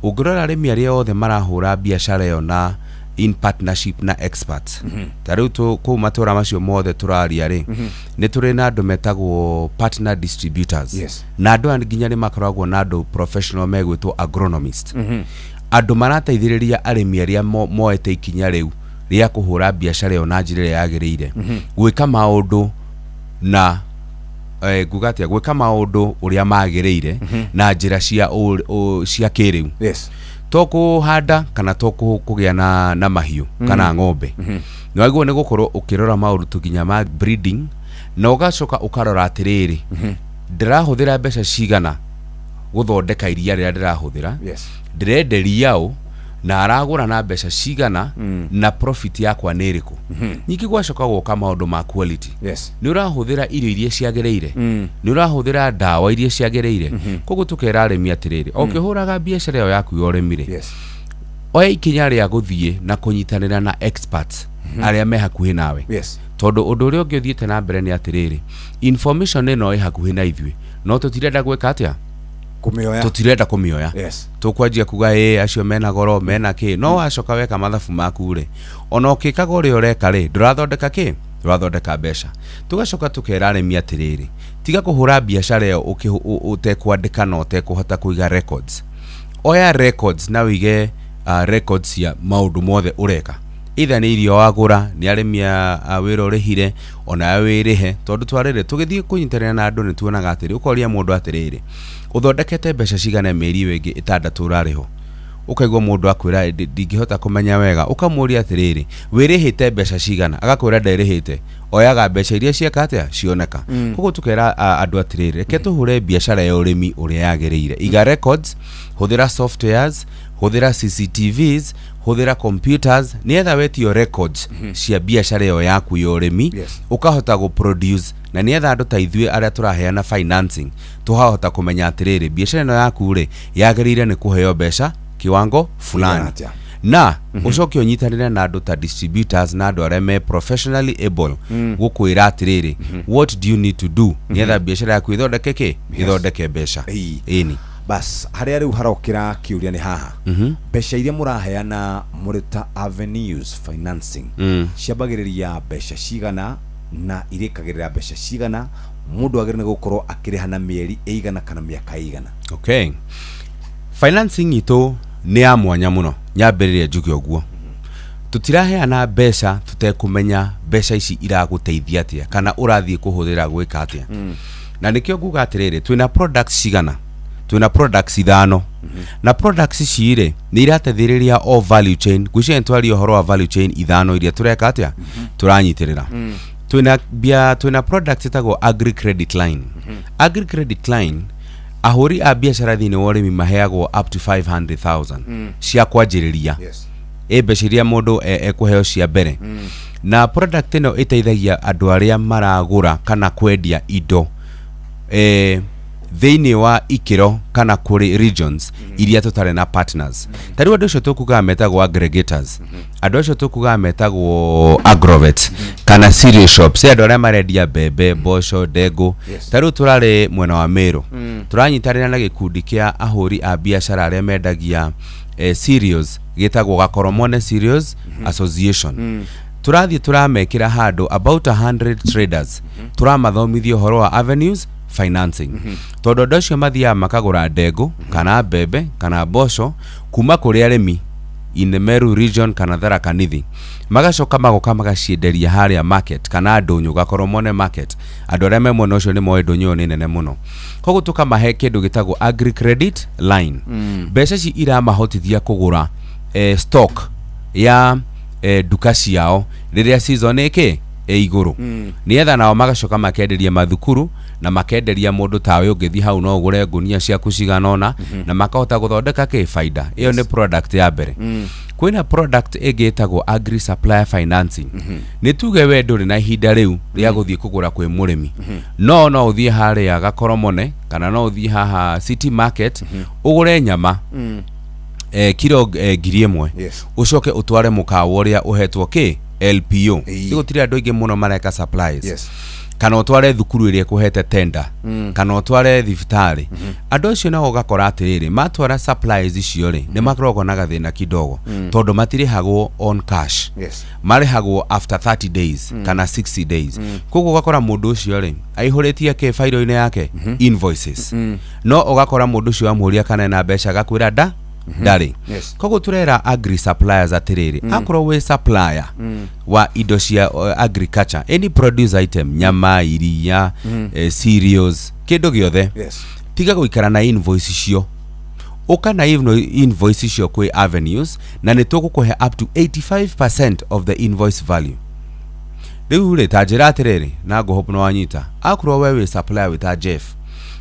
Speaker 7: Ũngĩrora arĩmi arĩa othe marahũra biacara ĩyo na in partnership na experts, ta rĩu kũu matũra macio mothe tũraria rĩ, nĩ tũrĩ na andũ metagwo partner distributors, na andũ aya nginya nĩ makoragwo na andũ professional megwĩtwo agronomist, andũ marateithĩrĩria arĩmi arĩa moete ikinya rĩu rĩa kũhũra biacara ĩyo na njĩra ĩrĩa yagĩrĩire, gwĩka maũndũ na nguga atĩa, gwĩka maũndũ ũrĩa magĩrĩire na njĩra cia kĩrĩu, to kũhanda kana to kũgĩa na mahiũ kana ng'ombe. Nĩ wagĩrĩirwo nĩ gũkorwo ũkĩrora maũndũ tu nginya ma breeding, na ũgacoka ũkarora atĩrĩrĩ, ndĩrahũthĩra mbeca cigana gũthondeka iria rĩrĩa ndĩrahũthĩra, ndĩrenderia ũ, na aragũra na mbeca cigana, na profit yakwa nĩ ĩrĩkũ. Ningĩ gwacoka gwoka maũndũ ma quality. Nĩ ũrahũthĩra irio iria ciagĩrĩire, nĩ ũrahũthĩra ndawa iria ciagĩrĩire. Koguo tũkera arĩmi atĩrĩrĩ, o ũkĩhũraga biacara ĩyo yaku ya ũrĩmi rĩ, oya ikinya rĩa gũthiĩ na kũnyitanĩra na experts arĩa me hakuhĩ nawe, tondũ ũndũ ũrĩa ũngĩ ũthiĩte na mbere nĩ atĩrĩrĩ, information ĩno ĩ hakuhĩ na ithuĩ, no tũtirenda gwĩka atĩa?
Speaker 14: Kũmĩoya.
Speaker 7: Tũtirenda kũmĩoya. Tũkwanjia kuga ĩ acio mena goro, mena kĩ, no wacoka weka mathabu maku rĩ, ona ũkĩkaga ũrĩa ũreka rĩ, ndũrathondeka kĩ, ndũrathondeka mbeca. Tũgacoka tũkera arĩmi atĩrĩrĩ, tiga kũhũra biacara ĩyo ũtekwandĩka na ũtekũhota kũiga records. Oya records na wĩige records cia maũndũ mothe ũreka, either nĩ irio wagũra, nĩ arĩmi a wĩra ũrĩhire, onawe wĩrĩhe, tondũ twarĩrĩ tũgĩthiĩ kũnyitanĩra na andũ nĩ tuonaga atĩrĩ, ũkoria mũndũ atĩrĩrĩ, ũthondekete mbeca cigana mĩeri ĩyo ĩngĩ 6 ũrarĩhwo? Ũkaigua mũndũ akwĩra, "Ndingĩhota kũmenya wega." Ũkamũria atĩrĩrĩ, wĩrĩhĩte mbeca cigana? Agakwĩra nderĩhĩte, oyaga mbeca iria cieka atĩa, cioneka. Koguo tũkera andũ atĩrĩrĩ, reke tũhũre biacara ya ũrĩmi ũrĩa yagĩrĩire. Iga records, hũthĩra softwares, hũthĩra CCTVs, hũthĩra computers, nĩgetha wetio records cia biacara ĩyo yaku ya ũrĩmi, ũkahota gũ produce, na nĩgetha andũ ta ithuĩ arĩa tũraheana financing tũhahota kũmenya atĩrĩrĩ, biacara ĩno yaku rĩ, yagĩrĩire nĩ kũheo mbeca kiwango fulani.
Speaker 14: Atĩa?
Speaker 7: Na ũcoke ũnyitanĩre na andũ ta distributors na andũ arĩa me professionally able gũkwĩra atĩrĩrĩ, what do you need to do nĩgetha biacara yaku ĩthondeke kĩ, ĩthondeke mbeca. Ĩni.
Speaker 14: Bas, harĩa rĩu harokĩra kĩũria nĩ haha, mbeca iria mũraheana mũrĩ ta Avenues Financing ciambagĩrĩria mbeca cigana na irĩkagĩrĩra mbeca cigana? Mũndũ agĩrĩire nĩ gũkorwo akĩrĩha na mĩeri ĩigana kana mĩaka ĩigana?
Speaker 7: Okay, financing itũ nĩ ya mwanya mũno. Nyambĩrĩrie njuge ũguo, tũtiraheana mbeca tũtekũmenya mbeca ici iragũteithia atĩa kana ũrathiĩ kũhũthĩra gwĩka atĩa. Na nĩkĩo nguga atĩrĩrĩ, twĩna products cigana? Twĩna products ithano, na products ici rĩ, nĩ irateithĩrĩria o value chain. Ngwĩciria nĩ twaria ũhoro wa value chain ithano iria tũreka atĩa, tũranyitĩrĩra. Twĩna bia, twĩna product ĩtagwo Agri Credit Line. Agri Credit Line, ahũri a biacara thĩinĩ wa ũrĩmi maheagwo up to 500,000 cia kwanjĩrĩria, ĩ mbeca iria mũndũ ekũheo cia mbere. Na product ĩno ĩteithagia andũ arĩa maragũra kana kwendia indo. Thĩinĩ wa ikĩro kana kũrĩ regions iria tũtarĩ na partners, ta rĩu andũ acio tũkugaga metagwo aggregators, andũ acio tũkugaga metagwo agrovet kana cereal shops, andũ arĩa marendia mbembe, mboco, ndengũ. Ta rĩu tũrarĩ mwena wa Meru, tũranyitanĩra na gĩkundi kĩa ahũri a biacara arĩa mendagia cereals gĩtagwo Gakoromone Cereals Association. Tũrathiĩ tũramekĩra handũ about 100 traders, tũramathomithia ũhoro wa avenues financing, tondũ andũ acio mathiaga makagũra ndengũ kana mbembe kana mboco kuma kũrĩ arĩmi in the Meru region kana Tharaka Nithi, magacoka magoka magacienderia harĩa market kana ndũnyũ Gakoromone market. Andũ arĩa me mwena ũcio nĩ moĩ ndũnyũ ĩyo nĩ nene mũno. Koguo tũkamahe kĩndũ gĩtagwo agri credit line. Mbeca ici iramahotithia kũgũra stock ya nduka ciao rĩrĩa season ĩkĩ ĩ igũrũ, nĩgetha nao magacoka makenderia mathukuru na makenderia mũndũ tawe ũngĩthiĩ hau no ũgũre ngunia ciaku cigana ũna, na makahota gũthondeka kĩ baida. Ĩyo nĩ product ya mbere. Kwĩna product ĩngĩ ĩtagwo agri supplier financing. Nĩ tuge we ndũrĩ na ihinda rĩu rĩa gũthiĩ kũgũra kwĩ mũrĩmi, no no ũthiĩ harĩa Gakoromone kana no ũthiĩ haha City Market ũgũre nyama kiro 1000, ũcoke ũtware mũkawa ũrĩa ũhetwo kĩ LPO. Gũtirĩ andũ aingĩ mũno mareka supplies. Kana ũtware thukuru ĩrĩa ĩkũhete tender, kana ũtware thibitarĩ. Andũ acio nao ũgakora atĩrĩrĩ, matwara supplies icio rĩ, nĩ makoragwo na gathĩna kidogo, tondũ matirĩhagwo on cash, marĩhagwo after 30 days kana 60 days. Koguo ũgakora mũndũ ũcio rĩ, aihũrĩtie kĩ fairo-inĩ yake invoices, no ũgakora mũndũ ũcio wamũria kana ena mbeca agakwĩra nda ndarĩ. Koguo turera agri suppliers atĩrĩrĩ, akorwo wĩ supplier wa indo cia agriculture, any produce item, nyama, iria, cereals, kĩndũ gĩothe, tiga gũikara na invoice icio, ũka na invoice icio kwĩ avenues na nĩ tũgũkũhe up to 85% of the invoice value. Rĩu rĩ, ta njĩra atĩrĩrĩ, na ngũhope nĩ wanyita, akorwo we wĩ supplier wĩta Jeff,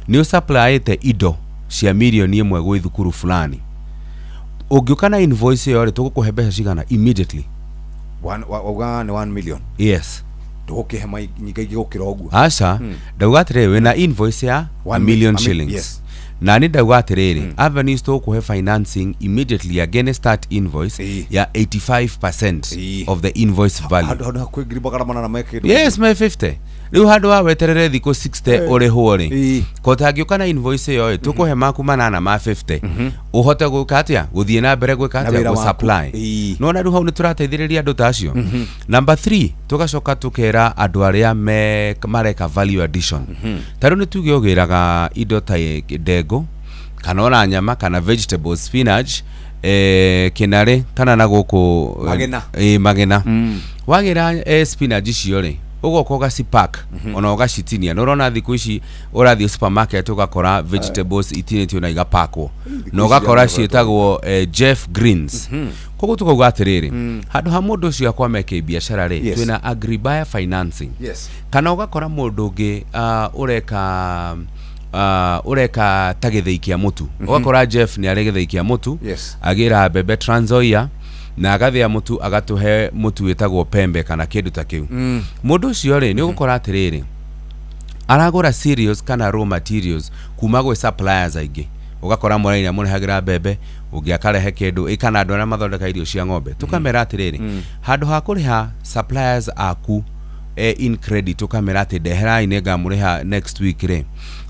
Speaker 7: nĩ ũsupplyĩte indo cia 1 million gwĩ thukuru fulani, ũngĩũka na invoice ĩyo rĩ, tũgũkũhe mbeca cigana immediately?
Speaker 14: Wauga nĩ 1 million?
Speaker 7: Yes.
Speaker 14: Ndũgũkĩhe nyingaingĩ gũkĩra ũguo?
Speaker 7: Aca, ndauga atĩrĩrĩ, wĩna invoice ya a million shillings, na nĩ ndauga atĩrĩrĩ, avenues tũgũkũhe financing immediately against that invoice ya 85% of the invoice value.
Speaker 14: Handũ hakuhĩ 800,000 me kĩndũ.
Speaker 7: Yes, me 50. Rĩu handũ ha weterere thikũ 60 ũrĩhwo rĩ, kotangĩũka na invoice ĩyo ĩ, tũkũhe maku manana ma 50, ũhote gwĩka atĩa, gũthiĩ na mbere gwĩka
Speaker 14: Na
Speaker 7: atĩa,
Speaker 14: wĩra waku.
Speaker 7: Gũsupply. Nona rĩu hau nĩ tũrateithĩrĩria andũ ta acio. Number 3, tũgacoka tũkera andũ arĩa me mareka value addition. Ta rĩu nĩ tuge ũgĩraga indo ta ndengũ kana ona nyama kana vegetables, spinach, kĩnarĩ kana na gũkũ
Speaker 14: Magena.
Speaker 7: Magena. Wagĩra spinach icio rĩ, ũgoka ũgacipack ona ũgacitinia. Nĩ ũrona thikũ ici ũrathiĩ supermarket ũgakora vegetables itinĩtio na igapakwo na ũgakora ciĩtagwo Jeff Greens. Koguo tũkauga atĩrĩrĩ, handũ ha mũndũ ũcio akwame kĩbiacara rĩ, twĩna agribuyer financing. Kana ũgakora mũndũ ũngĩ ũreka ta gĩthĩi kĩa mũtu, ũgakora Jeff nĩ arĩ gĩthĩi kĩa mũtu, agĩra mbembe Trans Nzoia na agathĩa mũtu, agatũhe mũtu wĩtagwo Pembe kana kĩndũ ta kĩu. Mũndũ ũcio rĩ, nĩ ũgũkora atĩrĩrĩ, aragũra cereals kana raw materials kuma gwĩ suppliers aingĩ. Ũgakora mũraini amũrehagĩra mbembe, ũngĩ akarehe kĩndũ ĩ, kana andũ arĩa mathondeka irio cia ng'ombe. Tũkamera atĩrĩrĩ, handũ ha kũrĩha suppliers aku in credit, ũkamera atĩ ndeherai nĩ ngamũrĩha next week rĩ,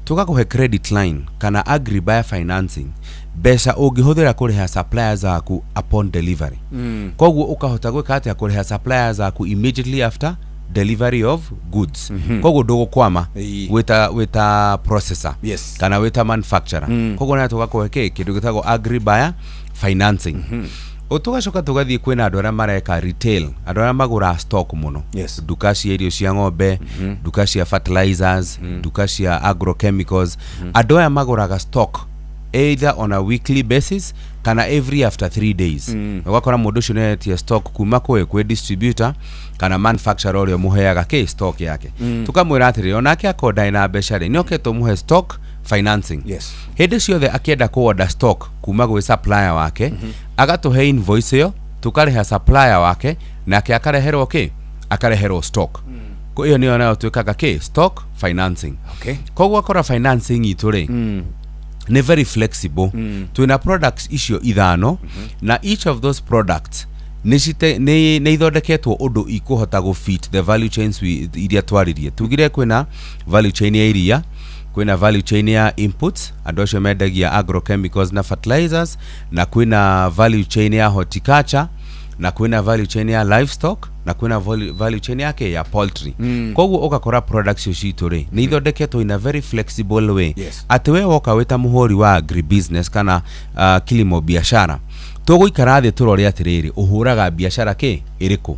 Speaker 7: tũgakũhe credit line kana agribuyer financing, mbeca ũngĩhũthĩra kũrĩha suppliers aku upon delivery. Koguo ũkahota gwĩka atĩa, kũrĩha suppliers aku immediately after delivery of goods. Koguo ndũgũkwama wĩta processor kana wĩta manufacturer. Koguo na tũgakũhe kĩ kĩndũ gĩtagwo agribuyer financing. Tũgacoka tũgathiĩ kwĩna andũ arĩa mareka retail, andũ arĩa magũraga stock mũno, nduka cia irio cia ng'ombe, nduka cia fertilizers, nduka cia agrochemicals. Andũ aya magũraga stock either on a weekly basis kana every after 3 days. Ũgakora mũndũ ũcio nĩetie stock kuma kwĩ distributor kana manufacturer ũrĩa ũmũheaga kĩ stock yake. Tũkamwĩra atĩrĩrĩ, onake akorwo ndarĩ na mbeca rĩ, nĩoke tũmũhe stock financing. Hĩndĩ ciothe akĩenda kũ order stock kuma gwĩ supplier wake, agatũhe invoice ĩyo, tũkarĩha supplier wake, nake akareherwo kĩ, akareherwo stock. Ĩyo nĩyo nayo twĩkaga kĩ stock financing.
Speaker 14: Okay.
Speaker 7: Koguo akora financing itũ rĩ nĩ very flexible. Twĩna products icio ithano, na each of those products nĩ ithondeketwo ũndũ ikũhota gũ fit the value chains iria twaririe. Tugire kwĩna value chain ya iria, kwĩna value chain ya inputs, andũ acio mendagia agrochemicals na fertilizers, na kwĩna value chain ya horticulture, na kwĩna value chain ya livestock, na kwĩna value chain yake ya poultry. Koguo ũgakora products icio citũ rĩ nĩ ithondeketwo in a very flexible way, atĩ we woka wĩ ta mũhũri wa agribusiness kana kilimo biashara, tũgũikara thĩ tũrore atĩrĩrĩ, ũhũraga biacara kĩ ĩrĩkũ,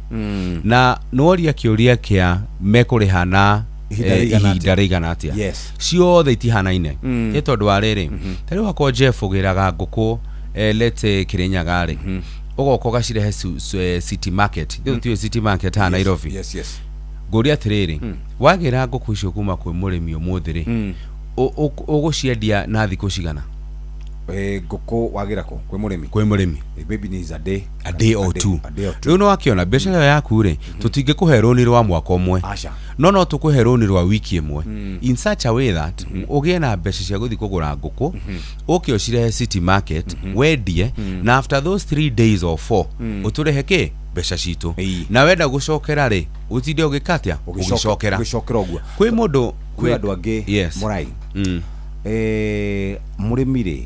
Speaker 7: na nĩworia kĩũria kĩa mekũrĩha na
Speaker 14: ihinda rĩigana
Speaker 7: ihinda rĩigana atĩa. Ciothe itihanaine. Nĩ tondũ wa rĩrĩ, ta rĩu hakwa Jeff ũgĩraga ngũkũ, let's say Kĩrĩnyaga rĩ, ũgoka ũgacirehe city market. Rĩu tiũĩ city market haha Nairobi?
Speaker 14: Yes.
Speaker 7: Ngũria atĩrĩrĩ, wagĩra ngũkũ icio kuma kwĩ mũrĩmi ũmũthĩ rĩ, ũgũciendia na thikũ cigana?
Speaker 14: Ngũkũ wagĩra kũ kwĩ mũrĩmi?
Speaker 7: Kwĩ mũrĩmi.
Speaker 14: Maybe needs a day.
Speaker 7: A day or two.
Speaker 14: A day or two.
Speaker 7: Rĩu nĩ wakĩona biacara ĩyo yaku rĩ, tũtingĩkũhe rũni rwa mwaka ũmwe.
Speaker 14: Aca.
Speaker 7: No tũkũhe rũni rwa wiki ĩmwe in such a way that ũgĩe na mbeca cia gũthiĩ kũgũra ngũkũ, ũke ũcirehe city market wendie, na after those 3 days or 4 ũtũrĩhe kĩ mbeca citũ. Na wenda gũcokera rĩ, ũtinde ũgĩka atĩa? Ũgĩcokera.
Speaker 14: Ũgĩcokera ũguo.
Speaker 7: Kwĩ mũndũ
Speaker 14: Kwĩ andũ angĩ, Mũrai, mũrĩmi rĩ,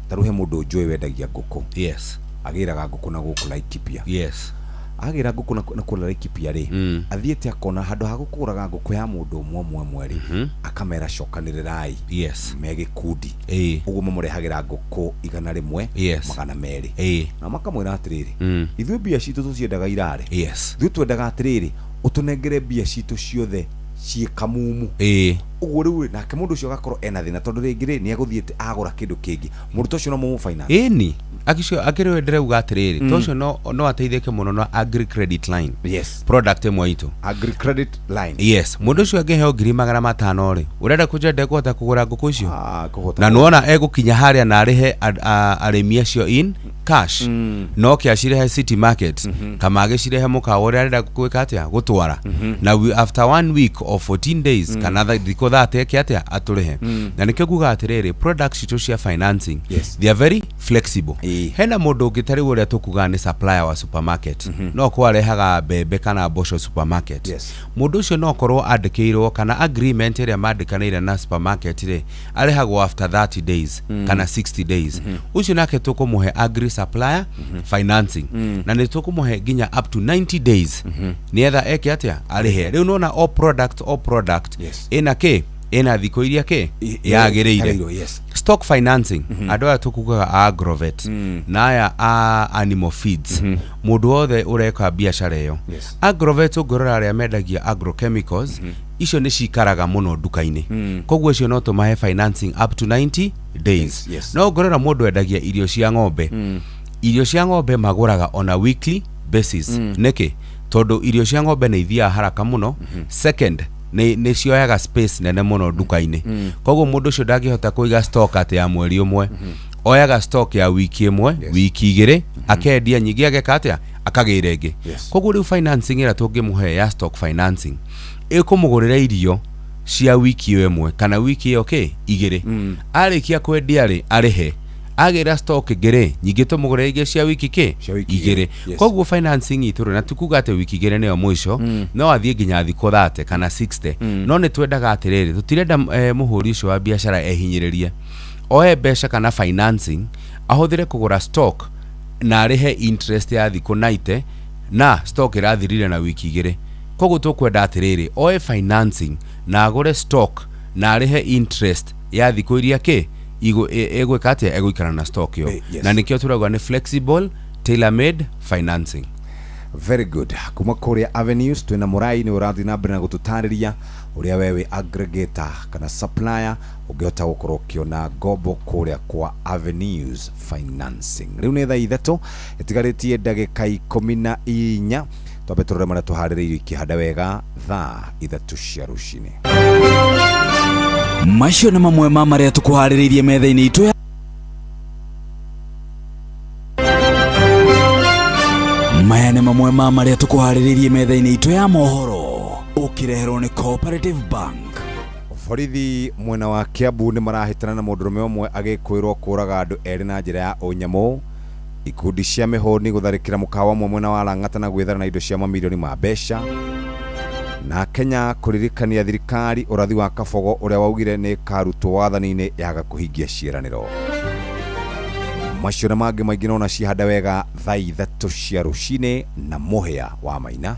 Speaker 14: ta rĩu he mũndũ njũĩ wendagia ngũkũ. Agĩraga ngũkũ na gũkũ Laikipia. Agĩra ngũkũ na kũrĩa Laikipia rĩ, athiĩte akona handũ ha gũkũraga ngũkũ ya mũndũ ũmwe ũmwe ũmwe rĩ, akamera cokanĩrĩrai me gĩkundi. Ũguo mamũrehagĩra ngũkũ 100, 200. Na makamwĩra atĩrĩrĩ, ithuĩ mbia citũ tũciendaga irare. Ithuĩ twendaga atĩrĩrĩ, ũtũnengere mbia citũ ciothe ciĩ kamumu. Ũguo rĩu rĩ, nake mũndũ ũcio agakorwo ena thĩna, tondũ rĩngĩ rĩ nĩ egũthiĩte agũra kĩndũ kĩngĩ, mũndũ ta ũcio no mũmũ finance?
Speaker 7: Ĩni acio akĩrĩ ndĩrauga atĩrĩrĩ, to ũcio no ateithĩke mũno na agri credit line product ĩmwe itũ.
Speaker 14: Agri credit line.
Speaker 7: Yes, mũndũ ũcio angĩheo 500,000 rĩ, ũrenda kũnjĩra ndekũhota kũgũra ngũkũ icio?
Speaker 14: Kũhota.
Speaker 7: Na nĩwona egũkinya harĩa na arĩhe arĩmi acio in cash, no ke acirehe city market kama agĩcirehe mũkawa ũrĩa arenda gwĩka atĩa gũtwara, na after one week or 14 days kana thikũ 30 eke atĩa atũrĩhe. Na nĩkĩo nguga atĩrĩrĩ, products citũ cia financing, they are very flexible. Hena mũndũ ũngĩ ta rĩu ũrĩa tũkugaga nĩ supplier wa supermarket, no korwo arehaga mbembe kana mboco supermarket. Mũndũ ũcio no korwo andĩkĩirwo kana agreement ĩrĩa mandĩkanĩire na supermarket rĩ, arĩhagwo after 30 days kana 60 days. Ũcio nake tũkũmũhe agri supplier financing, na nĩ tũkũmũhe nginya up to 90 days nĩgetha eke atĩa arĩhe. Rĩu nona o product ĩna kĩ, ĩna thikũ iria kĩ yagĩrĩire.
Speaker 14: Yagĩrĩirwo, yes.
Speaker 7: Stock financing, andũ aya tũkugaga a agrovet na aya a animal feeds, mũndũ wothe ũreka biacara ĩyo. Agrovet, ũngĩrora arĩa mendagia agrochemicals, icio nĩ cikaraga mũno nduka-inĩ, koguo icio no tũmahe financing up to 90 days. No ũngĩrora mũndũ endagia irio cia ng'ombe, irio cia ng'ombe magũraga on a weekly basis. Nĩkĩ? Tondũ irio cia ng'ombe nĩ ithiaga haraka mũno. Second, nĩ cioyaga space nene mũno nduka-inĩ. Koguo mũndũ ũcio ndangĩhota kũiga stock atĩ ya mweri ũmwe. Oyaga stock ya wiki ĩmwe, wiki 2, akendia nyingĩ, ageka atĩa, akagĩra ĩngĩ. Koguo rĩu financing ĩrĩa tũngĩmũhe ya stock financing ĩkũmũgũrĩra irio cia wiki ĩyo ĩmwe kana wiki ĩyo kĩ 2. Arĩkia kwendia rĩ, arĩhe, agĩra stock ĩngĩ rĩ, nyingĩ tũmũgũrĩre ingĩ cia wiki kĩ 2. Koguo financing itũ rĩ, na tikuga atĩ wiki 2 nĩyo mũico, no athiĩ nginya thikũ 30 kana 60. No nĩ twendaga atĩrĩrĩ, tũtirenda mũhũri ũcio wa biacara ehinyĩrĩrie oe mbeca kana financing ahũthĩre kũgũra stock na arĩhe interest ya thikũ 90 na stock ĩrathirire na wiki 2. Koguo tũkwenda atĩrĩrĩ, oe financing na agũre stock na arĩhe interest ya thikũ iria kĩ ĩgwĩka atĩa egũikara na stock ĩyo. Na nĩkĩo tũrauga nĩ flexible tailor made financing.
Speaker 14: Very good. Kuma kũrĩa Avenues twĩna Mũrai, nĩ ũrathiĩ na mbere na gũtũtarĩria ũrĩa we wĩ aggregator kana supplier ũngĩhota gũkorwo ũkĩona ngombo kũrĩa kwa Avenues Financing. Rĩu nĩ thaa 3 ĩtigarĩtie ndagĩka 14. Twambe tũrore marĩa tũharĩrĩirio ikĩhanda wega thaa 3 cia rũcinĩ.
Speaker 16: Macio nĩ mamwe ma marĩa tũkũharĩrĩirie metha-inĩ itũ ya maya nĩ mamwe ma marĩa tũkũharĩrĩirie metha-inĩ itũ ya mohoro. Ũkĩreherwo nĩ Cooperative Bank.
Speaker 14: Borithi mwena wa Kiambu nĩ marahĩtana na mũndũrũme ũmwe agĩkwĩrwo kũraga andũ erĩ na njĩra ya ũnyamũ. Ikundi cia mĩhũni gũtharĩkĩra mũkawa ũmwe mwena wa Lang'ata na gwĩthara na indo cia mamirioni ma mbeca. Na Kenya kũririkania thirikari ũrathi wa Kabogo ũrĩa waugire nĩ ĩkarutwo wathani-inĩ yaga kũhingia ciĩranĩro. Macio na mangĩ maingĩ nona cihanda wega thaa 3 cia rũcinĩ na mũhĩa wa Maina.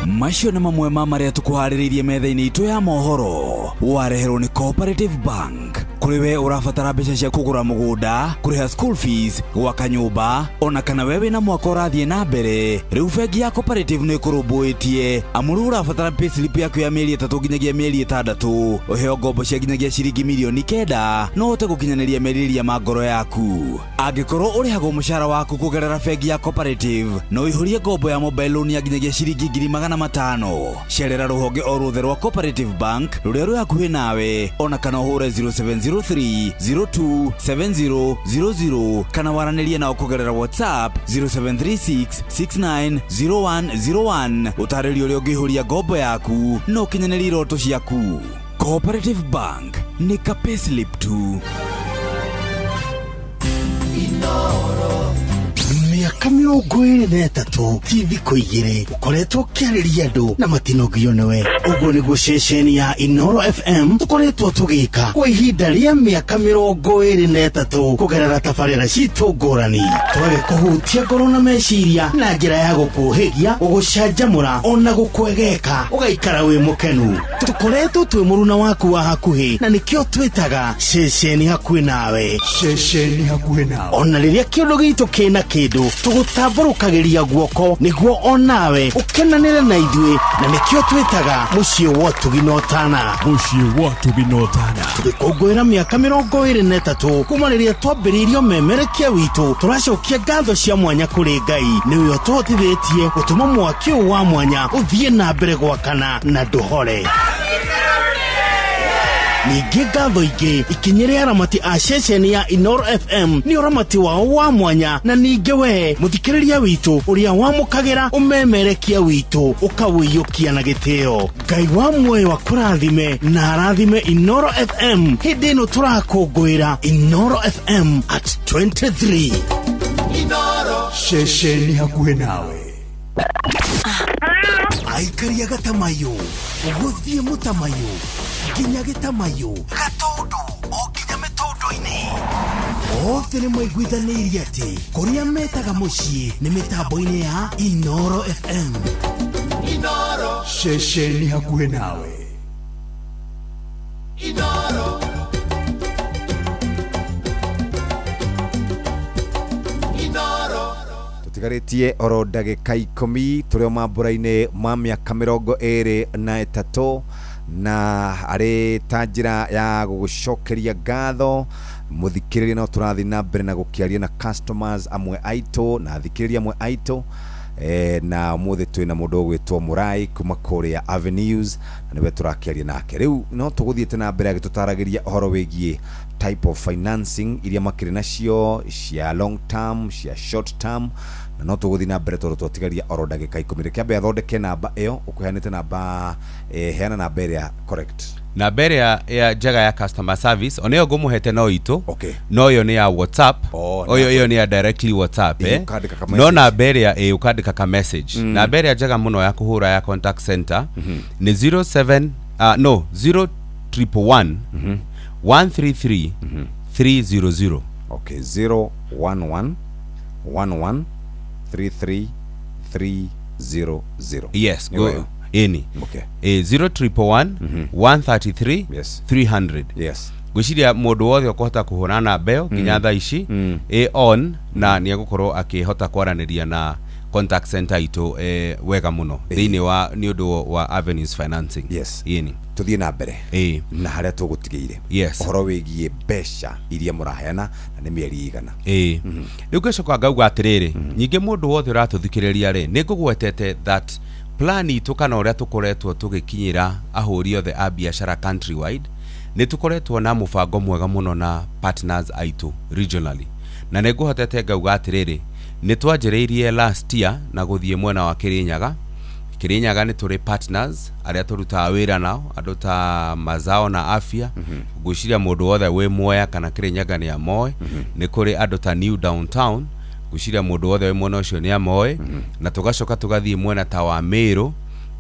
Speaker 16: Macio nĩ mamwe ma marĩa tũkũharĩrĩirie metha-inĩ itũ ya mohoro. Wareherwo nĩ Cooperative Bank. Kũrĩ we ũrabatara mbeca cia kũgũra mũgũnda, kũrĩha school fees, gwaka nyũmba, ona kana we wĩna mwaka ũrathiĩ na mbere, rĩu bengi ya Cooperative nĩ ĩkũrũmbũĩtie. Amu rĩu ũrabatara payslip yaku ya mĩeri 3 nginyagia mĩeri 6, ũheo ngombo cia nginyagia ciringi mirioni 9, no ũhote gũkinyanĩria merirĩria ma ngoro yaku. Angĩkorwo ũrĩhagwo mũcara waku kũgerera bengi ya Cooperative, no ũihũrie ngombo ya mobile loan ya nginyagia ciringi 500,000. Cerera rũhonge o ruothe rwa Cooperative Bank rũrĩa rwĩ hakuhĩ nawe, ona kana ũhũre 0703 027000 kana waranĩrie nao kũgerera WhatsApp 0736 690101. Ũtarĩrio ũrĩa ũngĩihũria ngombo yaku na ũkinyanĩrie iroto ciaku. Cooperative Bank nĩ ka payslip tu.
Speaker 11: Mĩaka 23 ti thikũ 2 ũkoretwo ũkĩarĩria andũ na matinogio nĩwe. Ũguo nĩguo ceceni ya Inooro FM tũkoretwo tũgĩka kwa ihinda rĩa mĩaka 23 kũgerera tabarĩra citũ ngũrani, tũgagĩkũhutia ngoro na meciria na njĩra ya gũkũhĩgia, gũgũcanjamũra ona gũkwegeka ũgaikara wĩ mũkenu. Tũkoretwo twĩ mũruna waku wa hakuhĩ na nĩkĩo twĩtaga ceceni hakuhĩ nawe.
Speaker 4: Ceceni hakuhĩ nawe.
Speaker 11: Ona rĩrĩa kĩũndũ gitũ kĩna kĩndũ tũgũtambũrũkagĩria guoko nĩguo onawe ũkenanĩre na ithuĩ, na nĩkĩo twĩtaga mũciĩ wa ũtugi na ũtana.
Speaker 4: Mũciĩ wa ũtugi na ũtana.
Speaker 11: Tũgĩkũngũĩra mĩaka 23 kuma rĩrĩa twambĩrĩirio memerekia witũ, tũracokia ngatho cia mwanya kũrĩ Ngai nĩwe ũtũhotithĩtie gũtũma mwaki ũyũ wa mwanya ũthiĩ na mbere gwakana na ndũhore. Ningĩ ngatho ingĩ ikinyĩre aramati a ceceni ya Inooro FM nĩ ũramati wao wa mwanya, na ningĩ we mũthikĩrĩria witũ ũrĩa wamũkagĩra ũmemerekia witũ ũkawĩiyũkia na gĩtĩo. Ngai wa muoyo akũrathime na arathime Inooro FM hĩndĩ ĩno tũrakũngũĩra Inooro FM at 23.
Speaker 4: Inooro ceceni hakuhĩ nawe.
Speaker 11: Aikaria gatamayo gũthiĩ mũtamayo nginya gĩtamayo gatũndũ o nginya mĩtũndũ-inĩ. Othe nĩ maiguithanĩirie atĩ kũrĩa metaga mũciĩ nĩ mĩtambo-inĩ ya Inooro FM.
Speaker 18: Inooro
Speaker 4: ceceni hakuhĩ nawe.
Speaker 18: Inooro Inooro.
Speaker 14: Tũtigarĩtie oro ndagĩka 10 tũrĩ o mambũra-inĩ ma mĩaka 23 na arĩ ta njĩra ya gũgũcokeria ngatho mũthikĩrĩria, no tũrathiĩ na mbere na gũkĩaria na customers amwe aitũ na athikĩrĩria amwe aitũ, na ũmũthĩ twĩna mũndũ ũgwĩtwo Mũrai kuma kũrĩa Avenues na nĩwe tũrakĩaria nake. Rĩu no tũgũthiĩte na mbere agĩtũtaragĩria ũhoro wĩgiĩ type of financing iria makĩrĩ nacio cia long term, cia short term, na no tũgũthiĩ na mbere tondũ twatigaria oro ndagĩka 10. Reke ambe athondeke namba ĩyo ũkũheanĩte namba, heana namba ĩrĩa correct.
Speaker 7: Namba ĩrĩa ya njega ya customer service ona ĩyo ngũmũhete no itũ.
Speaker 14: Okay.
Speaker 7: No ĩyo nĩ ya WhatsApp.
Speaker 14: Oh,
Speaker 7: ĩyo nĩ ya directly WhatsApp.
Speaker 14: Ũkandĩka ka
Speaker 7: No
Speaker 14: message.
Speaker 7: namba ĩrĩa ũkandĩka ka message. Namba ĩrĩa njega mũno ya kũhũra ya contact center nĩ 07 no 0111 133 300.
Speaker 14: Okay, 011 11 33 300.
Speaker 7: Yes,
Speaker 14: Nĩ
Speaker 7: go
Speaker 14: weyo.
Speaker 7: ini.
Speaker 14: Okay.
Speaker 7: 0111 133
Speaker 14: Yes.
Speaker 7: 300.
Speaker 14: Yes.
Speaker 7: Ngwĩciria mũndũ wothe ũkũhota kũhũra namba ĩyo nginya thaa ici ĩ on na nĩ egũkorwo akĩhota kwaranĩria na contact center itũ wega mũno thĩinĩ wa nĩ ũndũ wa Avenues Financing.
Speaker 14: Yes.
Speaker 7: Ĩni.
Speaker 14: Tũthiĩ na mbere na harĩa tũgũtigĩire.
Speaker 7: Yes.
Speaker 14: Ũhoro wĩgiĩ mbeca iria mũraheana na nĩ mĩeri igana.
Speaker 7: Rĩu ngacoka ngauga atĩrĩrĩ, nyingĩ mũndũ wothe ũratũthikĩrĩria rĩ, nĩ ngũgwetete that plan itũ kana ũrĩa tũkoretwo tũgĩkinyĩra ahũri othe a biacara countrywide, nĩ tũkoretwo na mũbango mwega mũno na partners aitũ regionally, na nĩ ngũhotete ngauga atĩrĩrĩ, nĩ twanjĩrĩirie last year na gũthiĩ mwena wa Kĩrĩnyaga. Kirinyaga nĩ tũrĩ partners arĩa tũrutaga wĩra nao, andũ ta Mazao na Afya. Ngwĩciria mũndũ wothe wĩ Mwea kana Kirinyaga nĩ amoĩ. Nĩ kũrĩ andũ ta New Downtown, ngwĩciria mũndũ wothe wĩ mwena ũcio nĩ amoĩ. Na tũgacoka tũgathiĩ mwena ta wa Meru.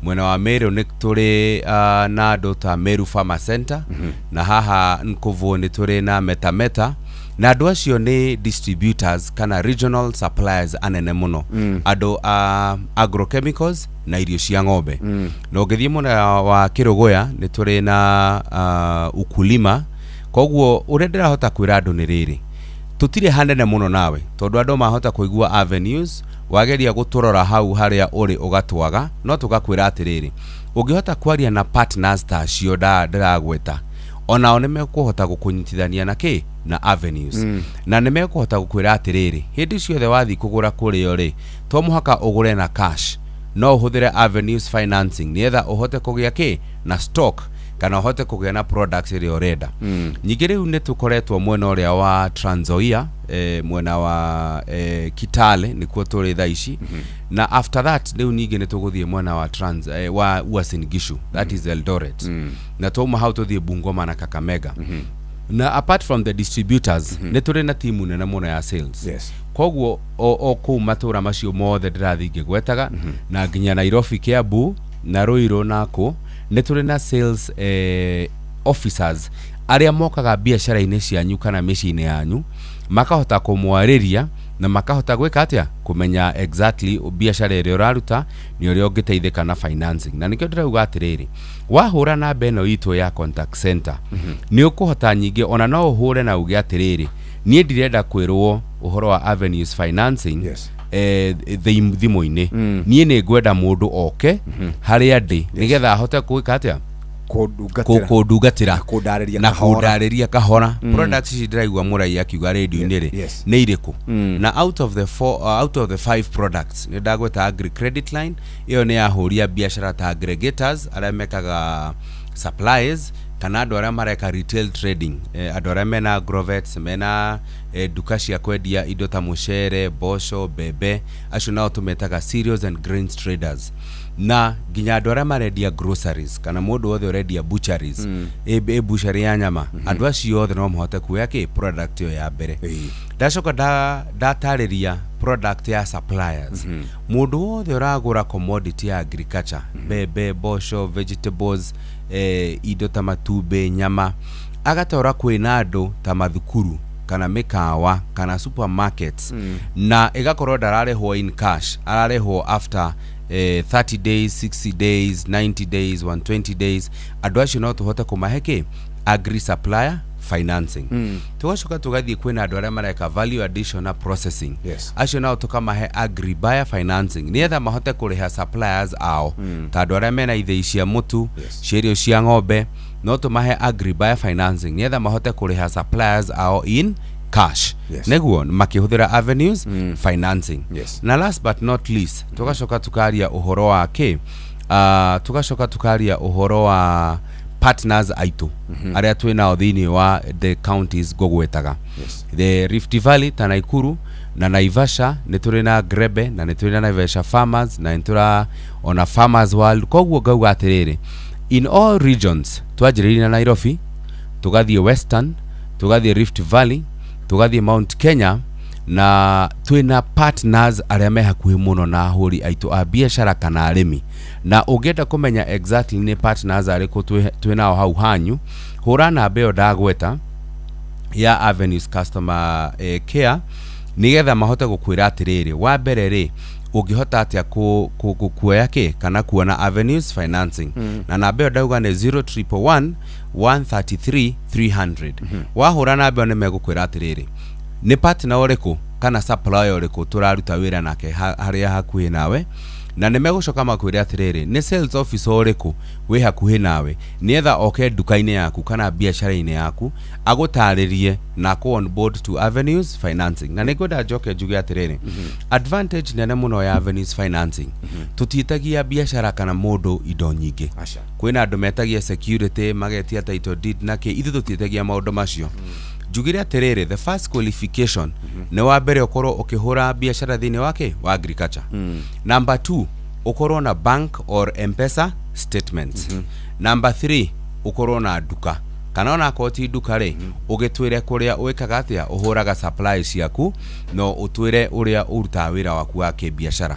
Speaker 7: Mwena wa Meru nĩ tũrĩ na andũ ta Meru Farmer Center, na haha Nkuvu nĩ tũrĩ na Meta Meta, na andũ acio nĩ distributors kana regional suppliers anene mũno, andũ a agrochemicals na irio cia ng'ombe. Na ũngĩthiĩ mwena wa Kĩrũgũya nĩ tũrĩ na Ukulima. Koguo ũrĩa ndĩrahota kwĩra andũ nĩ rĩrĩ, tũtirĩ hanene mũno nawe, tondũ andũ mahota kũigua avenues, wageria gũtũrora hau harĩa ũrĩ ũgatwaga. No tũgakwĩra atĩrĩrĩ, ũngĩhota kwaria na partners ta acio ndĩragweta, onao nĩ mekũhota gũkũnyitithania na kĩ na avenues, na nĩ mekũhota gũkwĩra atĩrĩrĩ, hĩndĩ ciothe wathiĩ kũgũra kũrĩo rĩ, to mũhaka ũgũre na cash, no ũhũthĩre avenues financing nĩgetha ũhote kũgĩa kĩ na stock kana ũhote kũgĩa na products ĩrĩa ũrenda. Ningĩ rĩu nĩ tũkoretwo mwena ũrĩa wa Trans Nzoia, mwena wa Kitale nĩkuo tũrĩ thaa ici. Na after that rĩu ningĩ nĩ tũgũthiĩ mwena wa Trans wa Uasin Gishu, that is Eldoret, na twauma hau tũthiĩ Bungoma na Kakamega. Na apart from the distributors, nĩ tũrĩ na timu nene mũno ya sales. Koguo o kũu matũra macio mothe ndĩrathiĩ ngĩgwetaga, na nginya Nairobi, Kiambu na Ruiru nako nĩ tũrĩ na sales officers arĩa mokaga biacara-inĩ cianyu kana mĩciĩ-inĩ yanyu, makahota kũmwarĩria na makahota gwĩka atĩa, kũmenya exactly biacara ĩrĩa ũraruta nĩ ũrĩa ũngĩteithĩka na financing. Na nĩkĩo ndĩrauga atĩrĩrĩ, wahũra namba ĩno itũ ya contact center, nĩ ũkũhota nyingĩ ona no ũhũre na uge atĩrĩrĩ, niĩ ndirenda kwĩrwo ũhoro wa avenues financing thimũ-inĩ, niĩ nĩ ngwenda mũndũ oke harĩa ndĩ nĩgetha ahote gwĩka atĩa, kũndungatĩra
Speaker 14: kũndarĩria
Speaker 7: na
Speaker 14: kahora.
Speaker 7: Kũndarĩria kahora products ici ndĩraigua mũrai akiuga radio-inĩ rĩ nĩ irĩkũ. Na out of the four, out of the five products nĩ ndagweta agri credit line, ĩyo nĩ yahũria biacara ta aggregators arĩa mekaga supplies kana andũ arĩa mareka retail trading, andũ arĩa mena agrovets, mena nduka cia kwendia indo ta mũcere, mboco, mbembe, acio nao tũmetaga cereals and grains traders, na nginya andũ arĩa marendia groceries kana mũndũ wothe ũrendia butcheries, ĩ butchery ya nyama, andũ acio othe no mahote kuoya kĩ product ĩyo ya mbere. Ndacoka ndatarĩria product ya suppliers, mũndũ wothe ũragũra commodity ya agriculture, mbembe, mboco, vegetables, indo ta matumbĩ, nyama, agatwara kwĩna andũ ta mathukuru kana mĩkawa kana supermarkets, na ĩgakorwo ndararĩhwo in cash, ararĩhwo after 30 days, 60 days, 90 days, 120 days, andũ acio no tũhote kũmahe kĩ agri supplier financing. Tũgacoka tũgathiĩ kwĩna andũ arĩa mareka value addition na processing, acio nao tũkamahe agri buyer financing nĩgetha mahote kũrĩha suppliers ao, ta andũ arĩa mena ithĩi cia mũtu, cia irio cia ng'ombe, no tũmahe agri buyer financing nĩgetha mahote kũrĩha suppliers ao in cash, nĩguo makĩhũthĩra avenues financing. Na last but not least, tũgacoka tukaria ũhoro wa kĩ, tũgacoka tukaria ũhoro wa partners aitũ arĩa twĩ nao thĩinĩ wa the counties ngũgwetaga, the Rift Valley ta Naikuru na Naivasha, nĩ tũrĩ na Grebe na nĩ tũrĩ na Naivasha Farmers na nĩ tũra ona Farmers World. Koguo ngauga atĩrĩrĩ, in all regions, twanjĩrĩirie na Nairobi, tũgathiĩ Western, tũgathiĩ Rift Valley, tũgathiĩ Mount Kenya, na twĩna partners arĩa me hakuhĩ mũno na ahũri aitũ a biacara kana arĩmi. Na ũngĩenda kũmenya exactly nĩ partners arĩkũ twĩ nao hau hanyu, hũra namba ĩyo ndagweta ya avenues customer care nigetha mahote gũkwĩra atĩrĩrĩ, wa mbere rĩ, ũngĩhota atĩa kuoya kĩ kana kuona avenues financing. Na namba ĩyo ndauga nĩ 0111 133 300. Wahũra namba ĩyo nĩ megũkwĩra atĩrĩrĩ, nĩ partner ũrĩkũ kana supplier ũrĩkũ tũraruta wĩra nake harĩa hakuhĩ nawe, na nĩ megũcoka makwĩre atĩrĩrĩ, nĩ sales officer ũrĩkũ wĩ hakuhĩ nawe nĩgetha oke nduka-inĩ yaku kana biacara-inĩ yaku agũtarĩrie na akũ on board to avenues financing. Na nĩngwenda njoke njuge atĩrĩrĩ, advantage nene mũno ya avenues financing, tũtiĩtagia biacara kana mũndũ indo nyingĩ. Kwĩna andũ metagia security, magetia title deed na kĩ, ithuĩ tũtiĩtagia maũndũ macio. Njugire atĩrĩrĩ, the first qualification nĩ wa mbere ũkorwo ũkĩhũra biacara thĩinĩ wa kĩ wa agriculture. Number two, Ũkorwo na bank or Mpesa statements. Number 3, ũkorwo na nduka, kana ona akorwo ti nduka rĩ, ũgĩtwĩre kũrĩa wĩkaga atĩa, ũhũraga supply ciaku, no ũtwĩre ũrĩa ũrutaga wĩra waku wa kĩbiacara.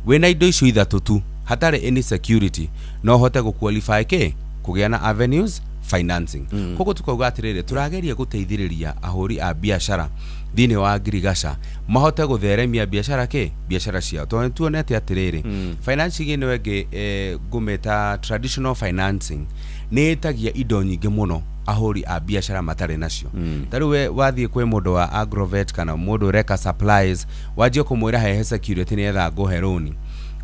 Speaker 7: Wĩna indo icio ithatũ tu, hatarĩ any security, no ũhote gũ-qualify kĩ kũgĩa na Avenues Financing. Koguo tukauga atĩrĩrĩ, tũrageria gũteithĩrĩria ahũri a biacara thĩinĩ wa ngirigaca mahote gũtheremia biacara kĩ biacara ciao, tondũ nĩ tuonete atĩrĩrĩ, financing ĩno ĩngĩ ngũmĩta traditional financing nĩ ĩtagia indo nyingĩ mũno ahũri a biacara matarĩ nacio. Ta rĩu we wathiĩ kwĩ mũndũ wa agrovet kana mũndũ ũreka supplies, wanjie kũmwĩra hehe security nĩgetha ngũhe rũni,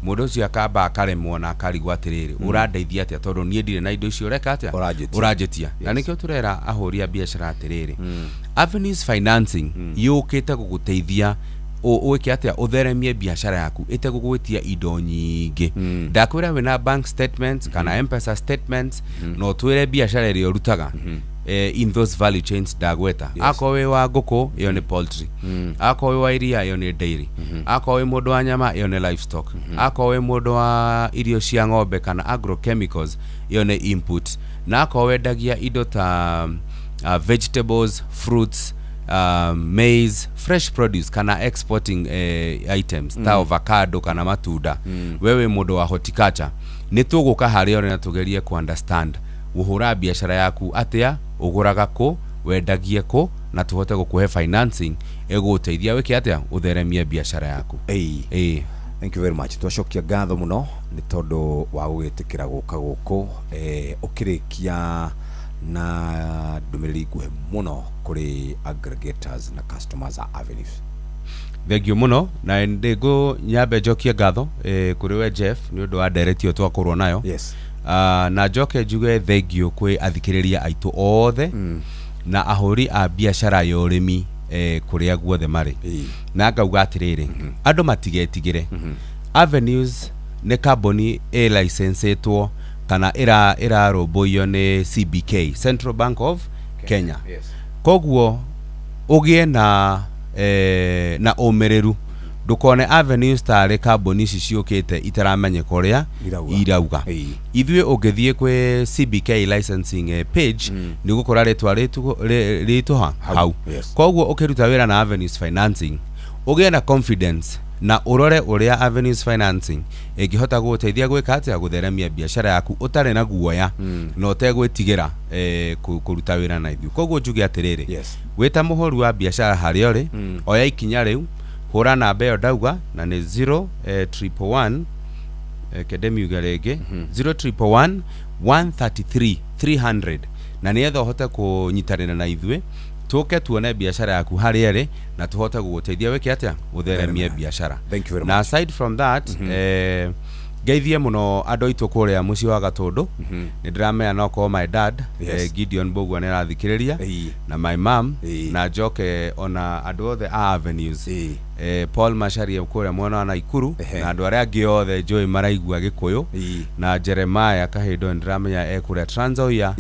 Speaker 7: mũndũ ũcio akamba akaremwo na akarigwo atĩrĩrĩ, ũrandeithia atĩa tondũ niĩ ndirĩ na indo icio ũreka atĩa, ũranjĩtia. Na nĩkĩo tũrera ahũri a biacara atĩrĩrĩ, Avenues Financing yũkĩte gũgũteithia wĩke atĩa, ũtheremie biacara yaku ĩtegũgwĩtia indo nyingĩ. Ndakwĩra wĩna bank statements kana Mpesa statements, na ũtwĩre biacara ĩrĩa ũrutaga in those value chains ndagweta. Akorwo wĩ wa ngũkũ, ĩyo nĩ poultry. Akorwo wĩ wa iria, ĩyo nĩ dairy. Akorwo wĩ mũndũ wa nyama, ĩyo nĩ livestock. Akorwo wĩ mũndũ wa irio cia ng'ombe kana agrochemicals, ĩyo nĩ input. Na akorwo wendagia indo ta vegetables, fruits, maize, fresh produce kana exporting items ta avocado kana matunda, we wĩ mũndũ wa horticulture, nĩ tũgũka harĩa ũrĩ na tũgerie ku understand ũhũra biacara yaku atĩa, ũgũraga kũ, wendagie kũ, na tũhote gũkũhe financing ĩgũgũteithia wĩke atĩa, ũtheremie biacara yaku.
Speaker 14: Ĩĩ. Thank you very much. Twacokia ngatho mũno nĩ tondũ wa gũgĩtĩkĩra gũka gũkũ, ũkĩrĩkia na ndũmĩrĩri nguhĩ mũno kũrĩ aggregators na customers a Avenues.
Speaker 7: Thengio mũno, na ndĩngũ nyambe njokie ngatho kũrĩ we Jeff nĩ ũndũ wa ndereti ĩyo twakorwo nayo. Na njoke njuge thengio kwĩ athikĩrĩria aitũ othe na ahũri a biacara ya ũrĩmi kũrĩa guothe marĩ. Na ngauga atĩrĩrĩ, andũ matigetigĩre. Avenues nĩ kambuni ĩ-licensĩtwo kana ĩrarũmbũiyo nĩ CBK, Central Bank of Kenya. Koguo ũgĩe na ũmĩrĩru, ndũkone Avenues tarĩ kambuni ici ciũkĩte itaramenyeka ũrĩa
Speaker 14: Irauga.
Speaker 7: irauga. Ithuĩ ũngĩthiĩ kwĩ CBK licensing page, nĩ ũgũkora rĩtwa rĩtũ hau. Koguo ũkĩruta wĩra na Avenues Financing, ũgĩe na confidence na ũrore ũrĩa Avenues Financing ĩngĩhota gũgũteithia gwĩka atĩa, gũtheremia biacara yaku ũtarĩ na guoya na ũtegwĩtigĩra kũruta wĩra na ithuĩ. Koguo njuge atĩrĩrĩ, wĩta mũhũri wa biacara harĩa ũrĩ, oya ikinya rĩu, hũra namba ĩyo ndauga, na nĩ 0 111, kende miuge rĩngĩ, 0 111 133 300, na nĩgetha ũhote kũnyitanĩra na ithuĩ tũke tuone biacara yaku harĩa ĩrĩ na tũhote gũgũteithia wĩke atĩa, ũtheremie biacara.
Speaker 14: Thank you very
Speaker 7: Na aside from that, ngeithie mũno andũ aitũ kũrĩa mũciĩ wa Gatũndũ. Nĩ ndĩramenya no korwo my dad, Gideon Mbũgua, nĩ arathikĩrĩria, na my mom, na njoke ona andũ othe a Avenues, Paul Macharia kũrĩa mwena wa Naikuru, na andũ arĩa angĩ othe njũĩ maraigua Gĩkũyũ, na Jeremiah Kahindo nĩ ndĩramenya e kũrĩa Trans Nzoia,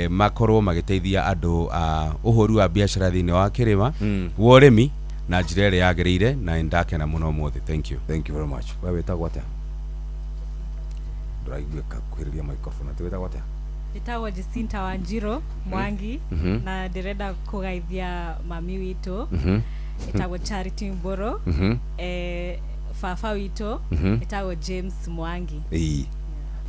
Speaker 7: makorwo magĩteithia andũ a ũhũri wa biacara thĩinĩ wa kĩrĩma wa ũrĩmi na njĩra ĩrĩa yagĩrĩire, na nĩ ndakena mũno ũmũthĩ. Thank you.
Speaker 14: Thank you very much. We wĩtagwo atĩa? Ndũraiguĩka, kuhĩrĩria microphone. Atĩ wĩtagwo atĩa?
Speaker 8: Njĩtagwo Jacinta Wanjiro Mwangi. Na ndĩrenda kũgaithia mami witũ ĩtagwo Charity Mboro, baba witũ ĩtagwo James Mwangi.
Speaker 14: Ĩĩ.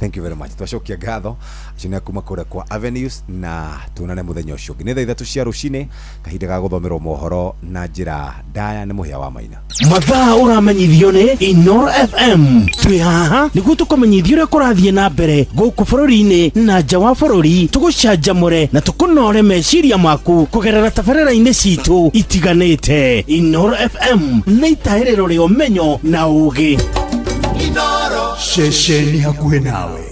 Speaker 14: Thank you very much. Twacokia ngatho acio nĩ kuma kũrĩa kwa Avenues, na tuonane mũthenya ũcio ũngĩ. Nĩ thaa 3 cia rũcinĩ, kahinda ga gũthomerwo mohoro na njĩra ndaya nĩ Mũhĩa wa Maina.
Speaker 11: Mathaa ũramenyithio nĩ Inoro FM. Twĩ haha nĩguo tũkũmenyithia ũrĩa kũrathiĩ na mbere gũkũ bũrũri-inĩ na nja wa bũrũri, tũgũcanjamũre na tũkũnore meciria maku kũgerera tabarĩra-inĩ citũ itiganĩte. Inoro FM nĩ itahĩrĩro rĩa ũmenyo na ũũgĩ.
Speaker 18: Inoro.
Speaker 4: Ceceni hakuhĩ nawe.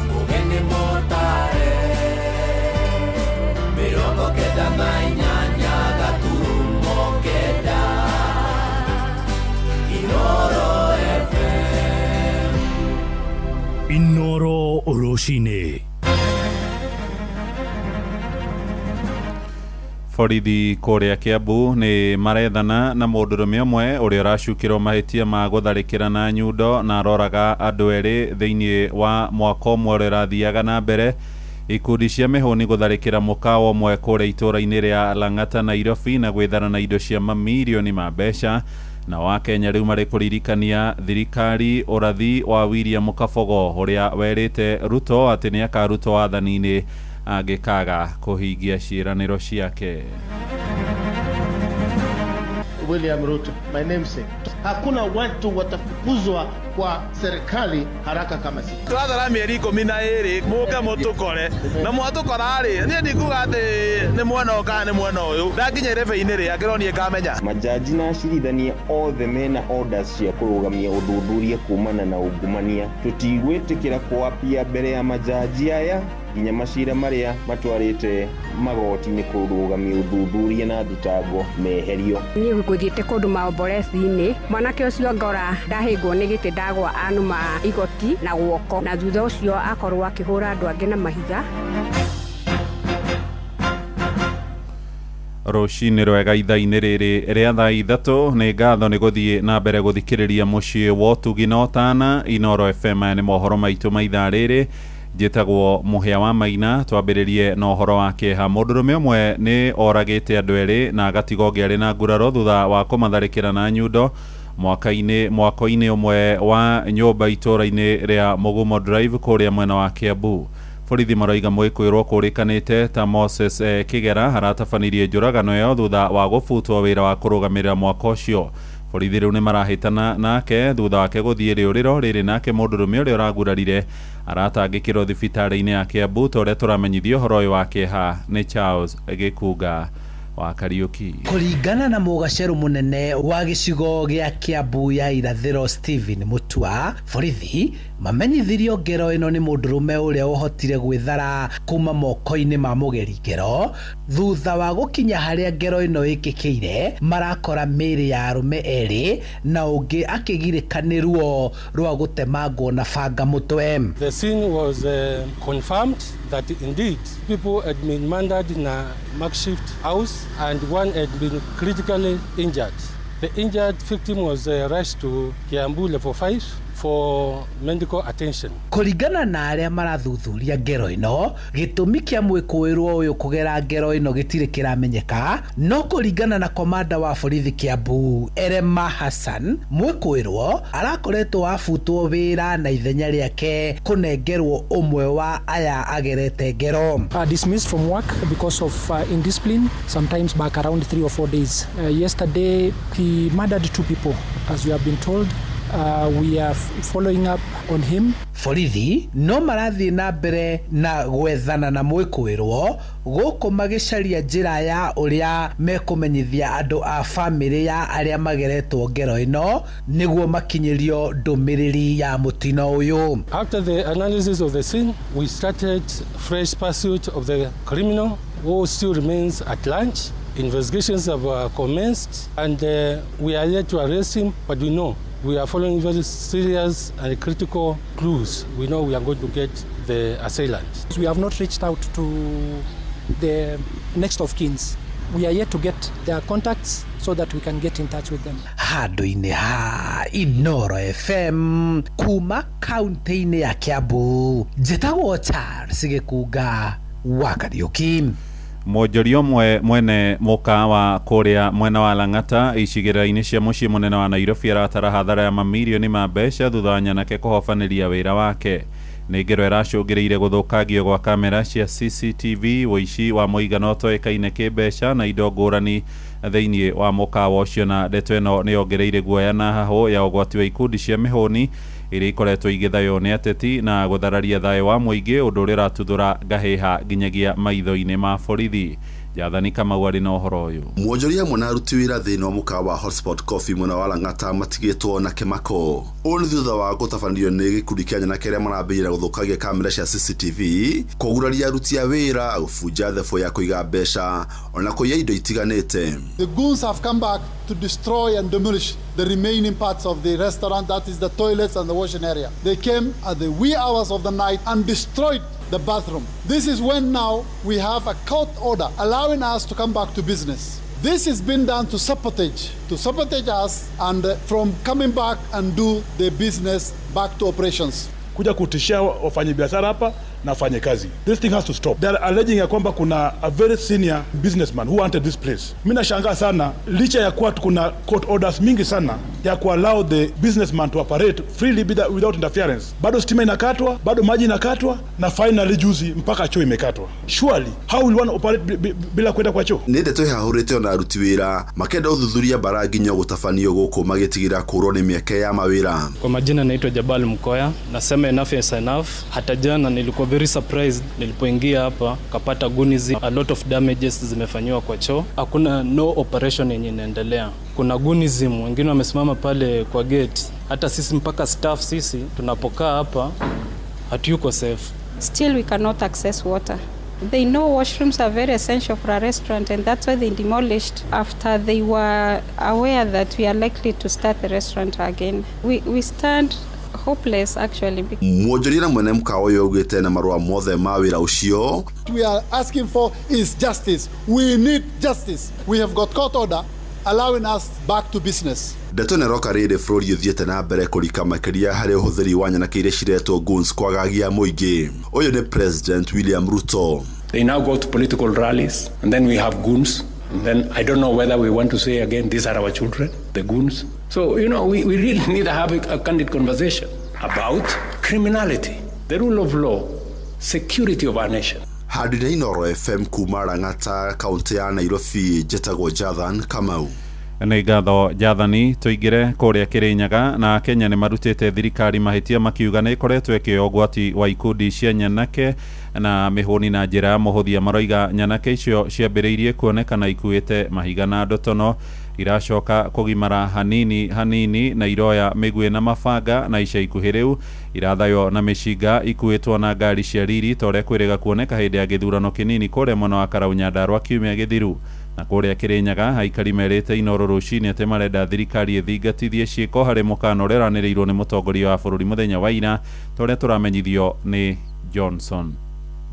Speaker 18: Mugeni motare 98.9 Inoro FM.
Speaker 11: Inoro rũcinĩ.
Speaker 1: Borithi kũrĩa Kiambu nĩ marethana na mũndũrũme ũmwe ũrĩa ũracukĩrwo mahĩtia ma gũtharĩkĩra na nyundo na aroraga andũ erĩ thĩinĩ wa mwaka ũmwe ũrĩa ũrathiaga na mbere. Ikundi cia mĩhũni gũtharĩkĩra mũkawa ũmwe kũrĩa itũũra-inĩ rĩa Lang'ata Nairobi na gwĩthara na indo cia mamirioni ma mbeca. Na wa Kenya rĩu marĩ kũririkania thirikari ũrathi wa William Kabogo ũrĩa werĩte Ruto atĩ nĩ akarutwo wathani-inĩ angĩkaga kũhingia ciĩranĩro ciake.
Speaker 10: William Ruto, my namesake. Hakuna watu watafukuzwa kwa serikali haraka kama sisi.
Speaker 17: Twathara mĩeri 12 mũke mũtũkore na mwatũkora rĩ niĩ ndikuga atĩ nĩ mwena ũyũ kana nĩ mwena ũyũ ndakinya irebe-inĩ rĩ angĩrwo niĩ ngamenya.
Speaker 19: Majaji na acirithania othe mena orders cia kũrũgamia ũthuthuria kumana na ungumania. Tũtigwĩtĩkĩra kwapia mbere ya majaji aya nginya macira marĩa matwarĩte magoti-inĩ kũrũgamia ũthuthuria na thitango meherio.
Speaker 29: Niĩ ngũthiĩte kũndũ maomboreci-inĩ, mwanake ũcio ngora ndahĩngwo nĩ gĩtĩ ndagwa anuma igoti na guoko, na thutha ũcio akorwo akĩhũra andũ angĩ na mahiga.
Speaker 1: Rũcinĩ rwega ithaa-inĩ rĩrĩ rĩa thaa 3 nĩ ngatho nĩ gũthiĩ na mbere gũthikĩrĩria mũciĩ wa ũtugi na ũtana. Inooro FM. Aya nĩ mohoro maitũ ma ithaa rĩrĩ. Njĩtagwo Mũhĩa wa Maina. Twambĩrĩrie na ũhoro wa kĩeha. Mũndũrũme ũmwe nĩ oragĩte andũ erĩ na agatiga ũngĩ arĩ na nguraro thutha wa kũmatharĩkĩra na nyundo mwako-inĩ ũmwe wa nyũmba itũũra-inĩ rĩa Mugumo Drive kũrĩa mwena wa Kiambu. Borithi maroiga mwĩkũĩrwo kũrĩkanĩte ta Moses Kigera aratabanirie njũragano ĩyo thutha wa gũbutwo wĩra wa kũrũgamĩrĩra mwako ũcio. Borithi rĩu nĩ marahĩtana nake thutha wake gũthiĩ rĩũrĩro rĩrĩ nake mũndũrũme ũrĩa ũragurarire aratangĩkĩrwo thibitarĩ-inĩ ya Kiambu. Ta ũrĩa tũramenyithio ũhoro ũyũ wa kĩeha nĩ Charles Gĩkunga wa Kariuki.
Speaker 20: Kũringana na mũgacerũ mũnene wa gĩcigo gĩa Kiambu ya irathĩro Stephen Mutua, borithi mamenyithirio ngero ĩno nĩ mũndũrũme ũrĩa ũhotire gwĩthara kuma moko-inĩ ma mũgeri ngero. Thutha wa gũkinya harĩa ngero ĩno ĩkĩkĩire, marakora mĩĩrĩ ya arũme erĩ na ũngĩ akĩgirĩka nĩ ruo rwa gũtemangwo na banga mũtwe.
Speaker 21: The scene was confirmed that indeed people had been murdered in a makeshift house and one had been critically injured. The injured victim was rushed to Kiambu level 5 for medical attention.
Speaker 20: Kũringana na arĩa marathuthuria ngero ĩno, gĩtũmi kĩa mwĩkũĩrwo ũyũ kũgera ngero ĩno gĩtirĩ kĩramenyeka, no kũringana na komanda wa borithi Kiambu Erema Hassan, mwĩkũĩrwo arakoretwo abutwo wĩra na ithenya rĩake kũnengerwo ũmwe wa aya agerete ngero.
Speaker 22: Dismissed from work because of indiscipline, sometimes back around 3 or 4 days. Yesterday he murdered 2 people, as we have been told. We are following up on him.
Speaker 20: Borithi no marathiĩ na mbere na gwethana na mwĩkũĩrwo gũkũ magĩcaria njĩra ya ũrĩa mekũmenyithia andũ a bamĩrĩ ya arĩa mageretwo ngero ĩno nĩguo makinyĩrio ndũmĩrĩri ya mũtino ũyũ.
Speaker 21: After the analysis of the scene, we started fresh pursuit of the criminal who still remains at large. Investigations have commenced and we are yet to arrest him, but we know we are following very serious and critical clues. We know we are going to get the assailant.
Speaker 22: We have not reached out to the next of kins. We are yet to get their contacts so that we can get in touch with them.
Speaker 20: Handũ-inĩ ha Inooro FM kuma kaunti-inĩ ya Kiambu, njĩtagwo Charles Gĩkunga wa Kariuki.
Speaker 1: Mwonjoria ũmwe mwene mũkawa kũrĩa mwena wa Lang'ata icigĩrĩra-inĩ cia mũciĩ mũnene wa Nairobi aratara hathara ya mamirioni ma mbeca thutha wa nyanake kũhobanĩria wĩra wake. Nĩ ngero ĩracũngĩrĩire gũthũkangio gwa kamera cia CCTV, ũici wa mũigana ũtoĩkaine kĩmbeca na indo ngũrani thĩinĩ wa mũkawa ũcio. Na ndeto ĩno nĩ yongereire guoya na hahũ ya ũgwati wa ikundi cia mĩhũni iria ikoretwo igĩthaywo nĩ ateti na gũthararia thayũ wa mũingĩ, ũndũ ũrĩa ũratuthũra ngahĩha nginyagia maitho-inĩ ma borithi. Jathani Kamau arĩ na ũhoro ũyũ.
Speaker 23: Mwonjoria hamwe na aruti wĩra thĩinĩ wa mũkawa wa Hotspot Coffee mwena wa Lang'ata matigĩtwo na kĩmako. Ũũ nĩ thutha wa gũtabanio nĩ gĩkundi kĩa nyanake arĩa marambĩrĩria gũthũkangia kamera cia CCTV, kũguraria aruti a wĩra, gũbunja thebũ ya kũiga mbeca ona kũiya indo itiganĩte.
Speaker 24: The goons have come back to destroy and demolish the remaining parts of the restaurant, that is the toilets and the washing area. They came at the wee hours of the night and destroyed the bathroom. This is when now we have a court order allowing us to come back to business. This has been done to sabotage us and from coming back and do the business back to operations.
Speaker 2: Kuja kutishia wafanyabiashara hapa na wafanye kazi. This thing has to stop. They are alleging ya kwamba kuna a very senior businessman who wanted this place. Mimi nashangaa sana licha ya kuwa kuna court orders mingi sana ya ku allow the businessman to operate freely without interference. Bado stima inakatwa, bado maji inakatwa na finally juzi mpaka choo imekatwa. Surely how will one operate bila kwenda kwa choo?
Speaker 23: Nĩ ndeto ihahũrĩte ona aruti wĩra makenda ũthuthuria mbara nginya gũtabanio gũkũ magĩtigĩra kũrwo nĩ mĩeke ya mawĩra.
Speaker 3: Kwa majina naitwa Jabal Mkoya, nasema enough is enough. Hata jana nilikuwa very surprised nilipoingia hapa kapata gunizi, a lot of damages zimefanyiwa kwa choo. Hakuna no operation yenye inaendelea. Kuna gunism, wengine wamesimama pale kwa gate. Hata sisi mpaka staff sisi tunapokaa hapa hatuyuko safe.
Speaker 5: Still we cannot access water. They know washrooms are very essential for a restaurant, and that's why they demolished after they were aware that we are likely to start the restaurant again. We stand hopeless actually.
Speaker 23: Mwonjoria na mwene mũkawa ũyũ augĩte na marũa mothe ma wĩra ũcio.
Speaker 24: We are asking for is justice. We need justice. We have got court order allowing us back to business.
Speaker 23: Ndeto nĩ roka rĩrĩ bũrũri ũthiĩte na mbere kũrika makĩria harĩ ũhũthĩri wa nyanake iria ciretwo goons kwagagia mũingĩ. Ũyũ nĩ President William Ruto.
Speaker 6: They now go to political rallies and then we have goons. And then I don't know whether we want to say again, these are our children, the goons. So, you know, we really need to have a candid conversation about criminality, the rule of law, security of our nation.
Speaker 23: Handũ-inĩ Inooro FM kuma Lang'ata, kaunti ya Nairobi, njĩtagwo Jathan Kamau.
Speaker 1: Nĩ ngatho Jathani. Tũingĩre kũrĩa Kĩrĩnyaga na Kenya nĩ marutĩte thirikari mahĩtia makiuga nĩ ĩkoretwo ĩkĩoya ũgwati wa ikundi cia nyanake na mĩhũni na njĩra ya mũhũthia. Maroiga nyanake icio ciambĩrĩirie kuonekana ikuĩte mahiga na ndotono, iracoka kũgimara hanini hanini na iroya mĩguĩ na mabanga, na ica ikuhĩ rĩu irathaywo na mĩcinga ikuĩtwo na ngari cia riri ta ũrĩa kwĩrĩga kuoneka hĩndĩ ya gĩthurano kĩnini kũrĩa mwena wa Karau Nyandarua kiumia gĩthiru. Na kũrĩa Kĩrĩnyaga aikari merĩte Inooro rũcinĩ atĩ marenda thirikari ĩthingatithie ciĩko harĩ mũkana ũrĩa ũranĩrĩirwo nĩ mũtongoria wa bũrũri mũthenya wa ira, ta ũrĩa tũramenyithio nĩ Johnson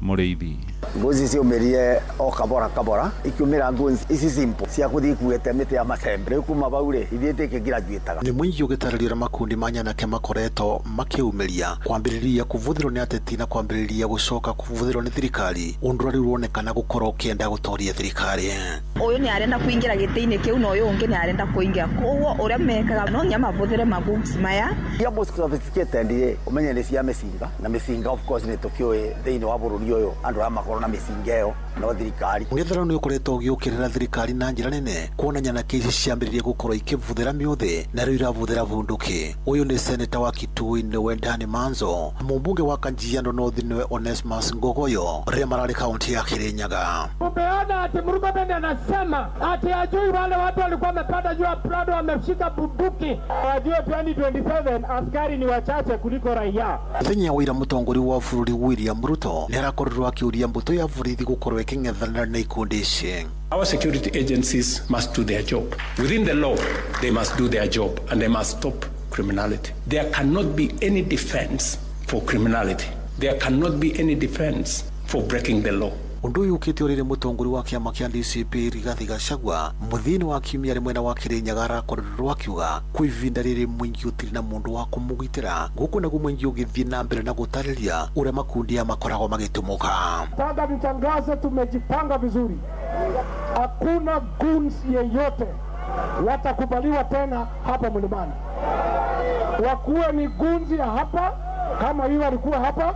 Speaker 1: Mũrĩithi.
Speaker 29: Ngozi ciumĩrire o kabora kabora ikiumĩra ngozi ici simple cia gũthiĩ ikuĩte mĩtĩ ya macembe. Rĩu kuma bau rĩ ithiĩte ikĩgraduĩtaga.
Speaker 9: Nĩ mũingĩ ũgĩtarĩria ũrĩa makundi ma nyanake makoretwo makĩumĩria kwambĩrĩria kũbũthĩrwo nĩ ateti na kwambĩrĩria gũcoka kũbũthĩrwo nĩ thirikari, ũndũ ũrĩa rĩu ũronekana gũkorwo ũkĩenda gũtoria thirikari.
Speaker 25: Ũyũ nĩ arenda kũingĩra gĩtĩ-inĩ kĩu na ũyũ ũngĩ nĩ arenda kũingĩra, koguo ũrĩa mekaga no nginya mabũthĩre maguns maya.
Speaker 29: Iria most sophisticated rĩ ũmenye nĩ cia mĩcinga, na mĩcinga of course nĩ tũkĩũĩ thĩinĩ wa bũrũri ũyũ andũ aya makorwo na mĩcinga ĩyo no thirikari.
Speaker 9: Mũng'ethanĩro nĩ ũkoretwo ũgĩũkĩrĩra thirikari na njĩra nene kuona nyanake ici ciambĩrĩria gũkorwo ikĩbũthĩra mĩũthĩ na rĩu irabũthĩra bunduki. Ũyũ nĩ seneta wa Kitui nĩwe Dani Manzo, mũmbunge wa Kajiado North nĩwe Onesmus Ngogoyo, rĩrĩa mararĩ kaunti ya Kirinyaga.
Speaker 26: Umeona ati Murkomen anasema ati ajui wale watu walikuwa wamepanda juu ya Prado wameshika bunduki. Wajue 2027 askari ni wachache kuliko raia.
Speaker 9: Mũthenya wa ira mũtongoria wa bũrũri William Ruto nĩ arakorirwo akĩũria mbũtũ ya borithi gũkorwo ĩkĩng'ethanĩra na ikundi ici.
Speaker 6: Our security agencies must do their job. Within the law, they must do their job and they must stop criminality. There cannot be any defense for criminality. There cannot be any defense for breaking the law.
Speaker 9: Ũndũ ũyũ ũkĩte ũrĩrĩ mũtongoria wa kĩama kĩa DCP Rigathi Gachagua mũthia-inĩ wa kiumia arĩ mwena wa Kĩrĩnyaga arakorirwo akiuga kwa ihinda rĩrĩ mũingĩ ũtirĩ na mũndũ wa kũmũgitĩra, gũkũ naguo mũingĩ ũgĩthiĩ na mbere na gũtarĩria ũrĩa makundi aya makoragwo magĩtumũka.
Speaker 26: Nataka nitangaze tumejipanga vizuri, hakuna goons yeyote watakubaliwa tena hapa mlimani. Wakuwe ni goons ya hapa kama hiyo alikuwa hapa,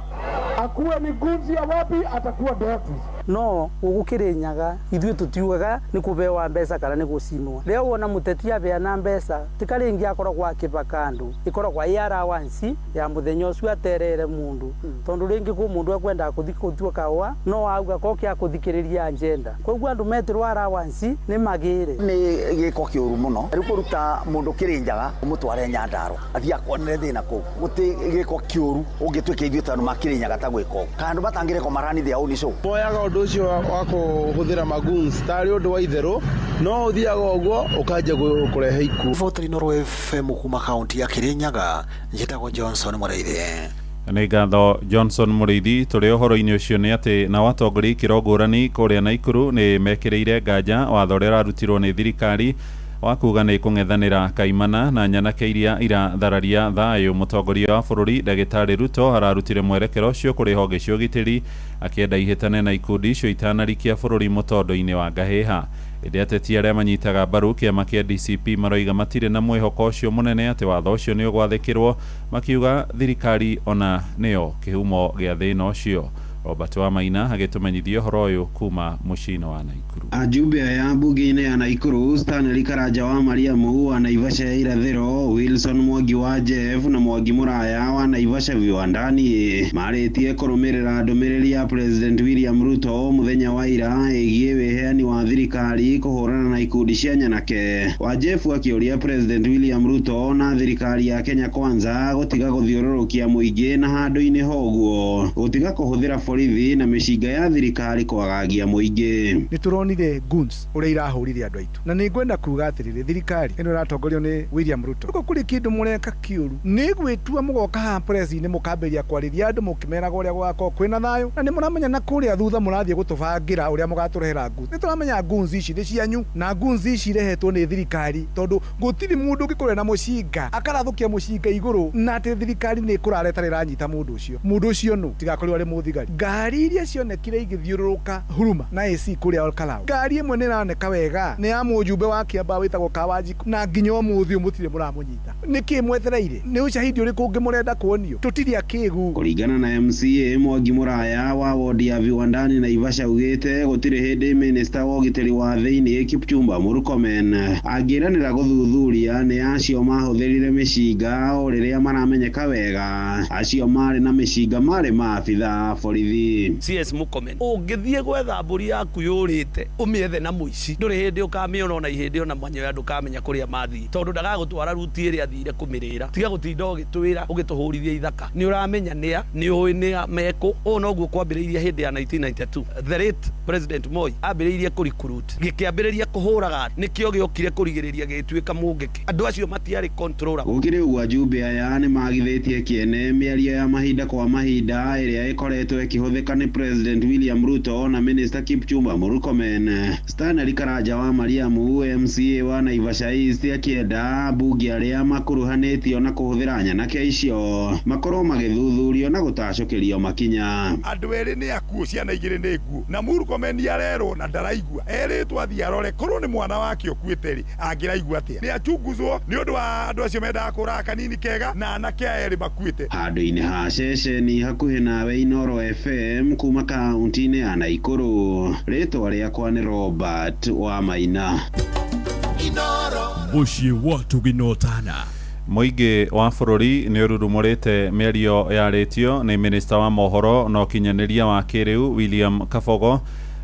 Speaker 26: akuwe ni gunzi ya wapi atakuwa directors.
Speaker 27: No guku Kirinyaga ithuĩ tũtiugaga nĩ kũbewa mbeca kana nĩ gũcinwo. Rĩrĩa wona mũteti abeana mbeca ti karingĩ akoragwo akĩbaka andũ, ĩkoragwo ĩ allowance ya mũthenya ũcio aterere mũndũ, tondũ rĩngĩ kwĩ mũndũ ekwendaga kũthi gũtua kahũa no auga koke akũthikĩrĩria agenda, koguo andũ metĩrwo allowance nĩ magĩre.
Speaker 29: Nĩ gĩko kĩũru mũno rĩu kũruta mũndũ Kirinyaga ũmũtware Nyandarua athiĩ akonere thĩna kũu, gũtĩ gĩko kĩũru ũngĩtuĩka ithuĩ ta andũ ma Kirinyaga ta gwĩka ũguo, kana andũ matangĩrekwo marani their own show.
Speaker 17: Moyaga ũndũ ũcio wa kũhũthĩra magoons tarĩ ũndũ wa itherũ, no ũthiaga ũguo ũkanjia kũrehe ikuũ.
Speaker 9: Riboti Inooro FM kuma kaunti ya Kirinyaga, njĩtagwo Johnson Mũrĩithi.
Speaker 1: Nĩ ngatho Johnson Mũrĩithi. Tũrĩ ũhoro-inĩ ũcio nĩ atĩ nao atongoria ikĩro ngũrani kũrĩa Naikuru nĩ mekĩrĩire nganja watho ũrĩa ũrarutirwo nĩ thirikari wa kuga nĩ kũng'ethanĩra kaimana na nyanake iria irathararia thayũ. Mũtongoria wa bũrũri Ndagĩtarĩ Ruto ararutire mwerekero ũcio kũrĩ honge cia ũgitĩri akĩenda ihĩtane na ikundi icio itanarikia bũrũri mũtondo-inĩ wa ngahĩha. Ĩndĩ ateti arĩa manyitaga mbaru kĩama kĩa DCP maroiga matirĩ na mwĩhoko ũcio mũnene atĩ watho ũcio nĩ ũgwathĩkĩrwo, makiuga thirikari ona nĩyo kĩhumo gĩa thĩna ũcio. Robert Wamaina agĩtũmenyithia ũhoro ũyũ kuma mũciĩ-inĩ wa Naikuru.
Speaker 4: Ajumbe aya mbunge-inĩ ya Naikuru Stanley Karanja wa Mariamu wa Naivasha ya Irathĩro, Wilson Mwangi wa Jeff na Mwangi Mũraya wa Naivasha Viwandani marĩtie kũrũmĩrĩra ndũmĩrĩri ya President William Ruto mũthenya wa ira ĩgiĩ wĩheani wa thirikari kũhũrana na ikundi cia nyanake. Wa Jeff akĩũria President William Ruto na thirikari ya Kenya Kwanza gũtiga gũthiũrũrũkia mũingĩ na handũ-inĩ hoguo gũtiga kũhũthĩra borithi na mĩcinga ya thirikari kwagagia mũingĩ.
Speaker 7: Nĩ tũronire goons ũrĩa irahũrire andũ aitũ, na nĩ ngwenda kuga atĩrĩrĩ, thirikari ĩno ĩratongorio nĩ William Ruto, ũguo kũrĩ kĩndũ mũreka kĩũru nĩ gwĩtua mũgoka haha press-inĩ mũkambĩrĩria kwarĩria andũ mũkĩmeraga ũrĩa gũgakorwo kwĩna thayũ, na nĩ mũramenya na kũrĩa thutha mũrathiĩ gũtũbangĩra ũrĩa mũgatũrehera goons. Nĩ tũramenya goons ici nĩ cianyu na goons ici irehetwo nĩ thirikari, tondũ gũtirĩ mũndũ ũngĩkorwo na mũcinga akarathũkia mũcinga igũrũ na atĩ thirikari nĩ ĩkũrara ĩtarĩ ĩranyita mũndũ ũcio. Mũndũ ũcio nũ tigakorirwo arĩ mũthigari. Ngari iria cionekire igĩthiũrũrũka Huruma na AC kũrĩa Olkalau, ngari ĩmwe nĩ ĩroneka wega nĩ ya mũjumbe wa Kĩambaa wĩtagwo Kawanjikũ, na nginya ũmũthĩ ũyũ mũtirĩ mũramũnyita. Nĩkĩ mwetereire? Nĩ ushahidi ũrĩkũ ũngĩ mũrenda kuonio? Tũtirĩ akĩgu.
Speaker 4: Kũringana na MCA Mwangi Mũraya wa wodi ya Viwandani Naivasha augĩte gũtirĩ hĩndĩ minista wa ũgitĩri wa thĩinĩ Kipchumba Murkomen angĩranĩra gũthuthuria nĩ acio mahũthĩrire mĩcinga o rĩrĩa maramenyeka wega acio marĩ na mĩcinga marĩ maabitha a borithi.
Speaker 8: CS Murkomen, ũngĩthiĩ gwetha mbũri yaku yũrĩte ũmĩethe na mũici ndũrĩ hĩndĩ ũkamĩona ona ihĩndĩ ona manyoya ndũkamenya kũrĩa mathiĩ, tondũ ndagagũtwara ruti ĩrĩa athire kũmĩrĩra. Tiga gũtinda ũgĩtwĩra ũgĩtũhũrithia ithaka, nĩ ũramenya nĩa, nĩ ũĩ nĩa mekũ. Ũũ noguo kwambĩrĩirie hĩndĩ ya 1992 the late President Moi ambĩrĩirie kũrecruit, gĩkĩambĩrĩria kũhũraga, nĩkĩo gĩokire kũrigĩrĩria gĩgĩtuĩka mũngĩkĩ. Andũ acio matiarĩ controllable.
Speaker 4: Gũkĩrĩ ũguo ajumbe aya nĩ magithĩtie kĩene mĩario ya mahinda kwa mahinda ĩrĩa ĩkoretwo ĩkĩhũthĩka nĩ President William Ruto na Minister Kipchumba Murkomen. Stanley Karanja wa Mariamu MCA wa Naivasha East akĩenda ambunge arĩa makuruhanĩtio na kũhũthĩra nyanake icio makorwo magĩthuthurio na gũtacũkĩrio makinya.
Speaker 12: Andũ erĩ nĩ akuũ, ciana igĩrĩ nĩ nguũ, na Murkomen arerwo na ndaraigua, erĩtwo athiĩ arore korwo nĩ mwana wake ũkuĩte rĩ angĩraigua atĩa. Nĩ achunguzwo nĩ ũndũ wa andũ acio mendaga kũraga kanini kega na anake aya erĩ makuĩte.
Speaker 4: Handũ-inĩ ha ceceni hakuhĩ nawe Inooro FM kuma kaunti-inĩ ya Naikuru, rĩtwa rĩakwa nĩ Robert Wamaina.
Speaker 13: Mũciĩ wa Tũginotana.
Speaker 1: Mũingĩ wa bũrũri nĩ ũrurumũrĩte mĩario yarĩtio nĩ minista wa mohoro na ũkinyanĩria wa kĩrĩu William Kabogo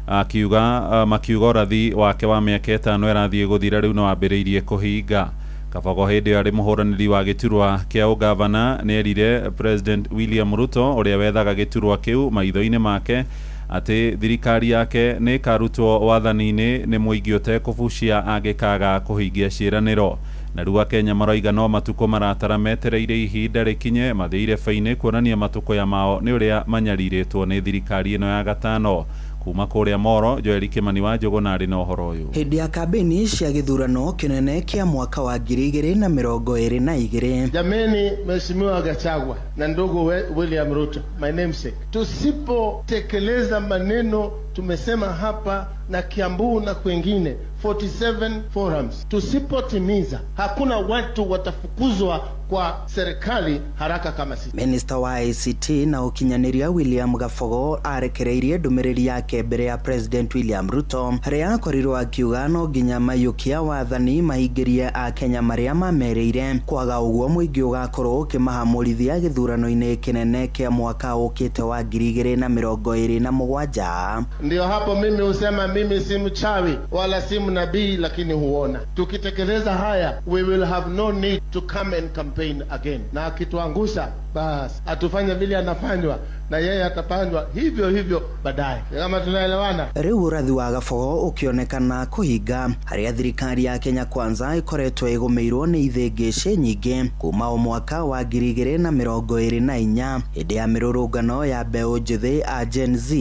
Speaker 1: akiuga makiuga ũrathi wake wa mĩaka 5 ĩrathiĩ gũthira rĩu no wambĩrĩirie kũhinga. Kabogo hĩndĩ ĩyo arĩ mũhũranĩri wa gĩturwa kĩa ũgavana nĩ erire President William Ruto ũrĩa wethaga gĩturwa kĩu maitho-inĩ make atĩ thirikari yake nĩ ĩkarutwo wathani-inĩ nĩ mũingĩ ũtekũbucia angĩkaga kũhingia ciĩranĩro. Na rĩu Akenya maroiga no matukũ maratara metereire ihinda rĩkinye mathiĩ irebe-inĩ kuonania matukũya mao nĩ ũrĩa manyarirĩtwo nĩ thirikari ĩno ya gatano. Kuma kũrĩa Moro, Joel Kimani wa Njũgũna arĩ na ũhoro ũyũ.
Speaker 14: Hĩndĩ ya kambĩini cia gĩthurano kĩnene kĩa mwaka wa 2022.
Speaker 10: Jameni, Mheshimiwa Gachagua na ndugu William Ruto, my namesake, tusipotekeleza maneno tumesema hapa na Kiambu na kwengine 47 forums, tusipotimiza hakuna watu watafukuzwa kwa serikali haraka kama sisi.
Speaker 14: Minister wa ICT na ũkinyanĩria William Gabogo arekereirie ndũmĩrĩri yake mbere ya President William Ruto harĩa akorirwo akiuga no nginya mayũkia wathani mahingĩrie Akenya marĩa mamerĩire, kwaga ũguo mũingĩ ũgakorwo ũkĩmahamũrithia gĩthurano-inĩ kĩnene kĩa mwaka ũkĩte wa 2027.
Speaker 10: Ndio hapo mimi husema mimi si mchawi wala si mnabii, lakini huona. Tukitekeleza haya we will have no need to come and campaign again. Na akituangusha Bas atufanye vile anafanywa na yeye atapandwa hivyo hivyo baadaye. Kama tunaelewana.
Speaker 14: Riu urathi wa Gabogo ukionekana kuhinga haria thirikari ya Kenya Kwanza ikoretwo igumiirwo ni ithĩngĩcĩ nyingĩ kuma o mwaka wa 2024 hĩndĩ ya mĩrũrũngano ya mbeũ njĩthĩ a Gen Z.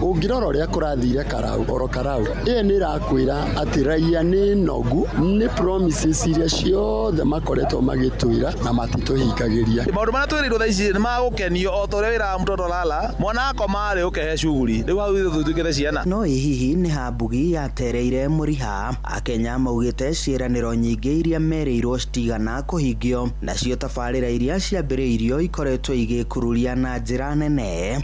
Speaker 11: Ũngĩrora ũrĩa kũrathire Karau oro Karau ĩyo nĩ ĩrakwĩra atĩ raia nĩ nogu nĩ promises iria ciothe makoretwo magĩtwĩra na matitũhingagĩria.
Speaker 17: Maũndũ marĩa twĩrĩirwo thaa ici nĩ magũkenio o ta ũrĩa wĩraga mtoto lala mwana akoma rĩ ũkehe shughuli rĩu hau ithuĩ tũtuĩkĩte ciana.
Speaker 14: No hihi nĩ hambugi yatereire mũriha. Akenya maugĩte ciĩranĩro nyingĩ iria merĩirwo citigana kũhingio nacio tabarĩra iria ciambĩrĩirio ikoretwo igĩkururia na njĩra nene.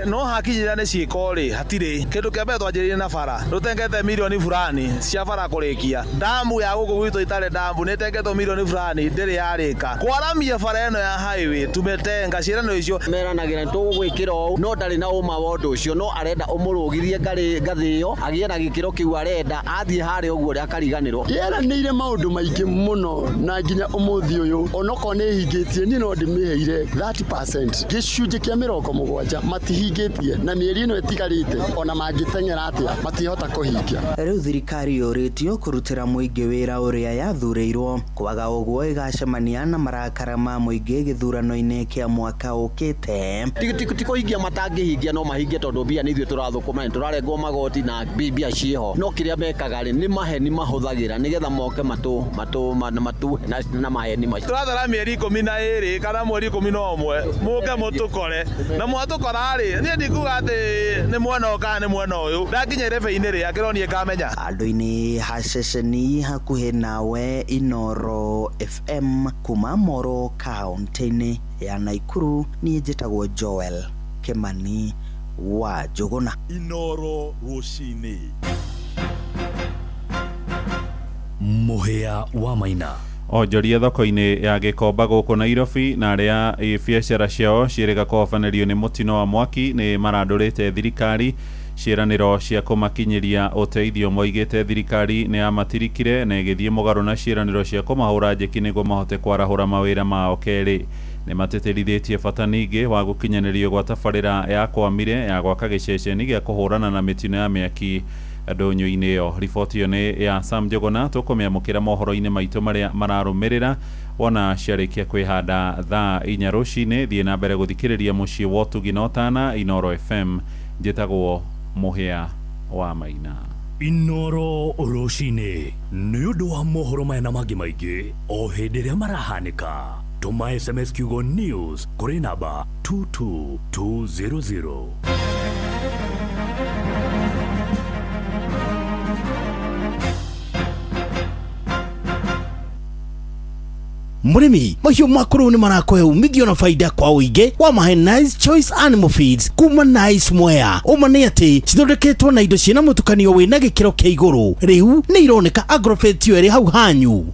Speaker 17: No hakinyĩra nĩ ciĩko rĩ hatirĩ kĩndũ kĩa mbere twanjĩrĩirie na bara rũtengete milioni fulani cia bara kũrĩkia damu ya gũkũ gwitũ itarĩ damu nĩ ĩtengetwo milioni fulani ndĩrĩ yarĩka kwaramia bara ĩno ya highway tumetenga ciĩranĩro icio
Speaker 15: meranagĩra tũgũgwĩkĩra ũũ no ndarĩ na ũma wa ũndũ ũcio no arenda ũmũrũgithie ngathĩ ĩyo agĩe na gĩkĩro kĩu arenda athiĩ harĩa ũguo ũrĩa akariganĩrwo.
Speaker 11: Yeranĩire maũndũ maingĩ mũno na nginya ũmũthĩ ũyũ onokorwo nĩ hingĩtie niĩ no ndĩmĩheire 30% gĩcunjĩ kĩa 70 matihingĩtie na mĩeri ĩno ĩtigarĩte ona mangĩteng'era atĩa matihota kũhingia.
Speaker 14: Rĩu thirikari yũrĩtio kũrutĩra mũingĩ wĩra ũrĩa yathurĩirwo kwaga ũguo ĩgacemania na marakara ma mũingĩ gĩthurano-inĩ kĩa mwaka ũkĩte.
Speaker 15: Ti kũhingia matangĩhingia no mahingie tondũ mbia nĩ ithuĩ tũrathũkũma nĩ tũrarengwo magoti na mbia ciĩho no kĩrĩa mekaga rĩ nĩ maheni mahũthagĩra nĩgetha moke matũ na maheni macio.
Speaker 17: Tũrathara mĩeri 12 kana mweri 11 mũke mũtũkore na mwatũkora rĩ niĩ ndikuga atĩ nĩ mwena ũyũ kana nĩ mwena ũyũ ndakinya irebe-inĩ rĩ akĩronie ngamenya.
Speaker 14: Andũ-inĩ ha ceceni hakuhĩ nawe Inoro FM kuma Moro kaunti-inĩ ya Nakuru niĩ njĩtagwo Joel Kimani wa Njũgũna.
Speaker 13: Inoro rũcinĩ. Mũhĩa wa Maina.
Speaker 1: Onjoria thoko-inĩ ya Gĩkomba gũkũ Nairobi na arĩa biacara ciao ciĩrĩga kũhobanĩrio nĩ mũtino wa mwaki nĩ marandũrĩte thirikari ciĩranĩro cia kũmakinyĩria ũteithio. Moigĩte thirikari nĩ yamatirikire na ĩgĩthiĩ mũgarũ na ciĩranĩro cia kũmahũra njeki nĩguo mahote kwarahũra mawĩra mao. Kerĩ nĩ matĩtĩrithĩtie bata ningĩ wa gũkinyanĩrio gwa tabarĩra ya Kwamire ya gwaka gĩceceni gĩa kũhũrana na mĩtino ya mĩaki ndũnyũ-inĩ ĩyo. Riboti ĩyo nĩ ya Sam Njũgũna tũkũmĩamũkĩra mohoro-inĩ maitũ marĩa mararũmĩrĩra wona ciarĩkia kwĩhanda thaa 4 rũcinĩ. Thiĩ na mbere gũthikĩrĩria mũciĩ wa ũtugi na ũtana Inoro FM. Njĩtagwo Mũhĩa wa Maina.
Speaker 13: Inoro rũcinĩ nĩ ũndũ wa mohoro maya na mangĩ maingĩ o hĩndĩ ĩrĩa marahanĩka. Tũma SMS kiugo news kũrĩ namba 22200.
Speaker 16: Mũrĩmi mahiũ maku rĩu nĩ marakũhe umithio na faida kwa ũingĩ wa mahe Nice Choice Animal Feeds kuma Nice Mwea. Ũma nĩ atĩ cithondeketwo na indo ciĩna mũtukanio wĩna gĩkĩro kĩa igũrũ. Rĩu nĩ ironeka Agrovet ĩyo ĩrĩ hau hanyu.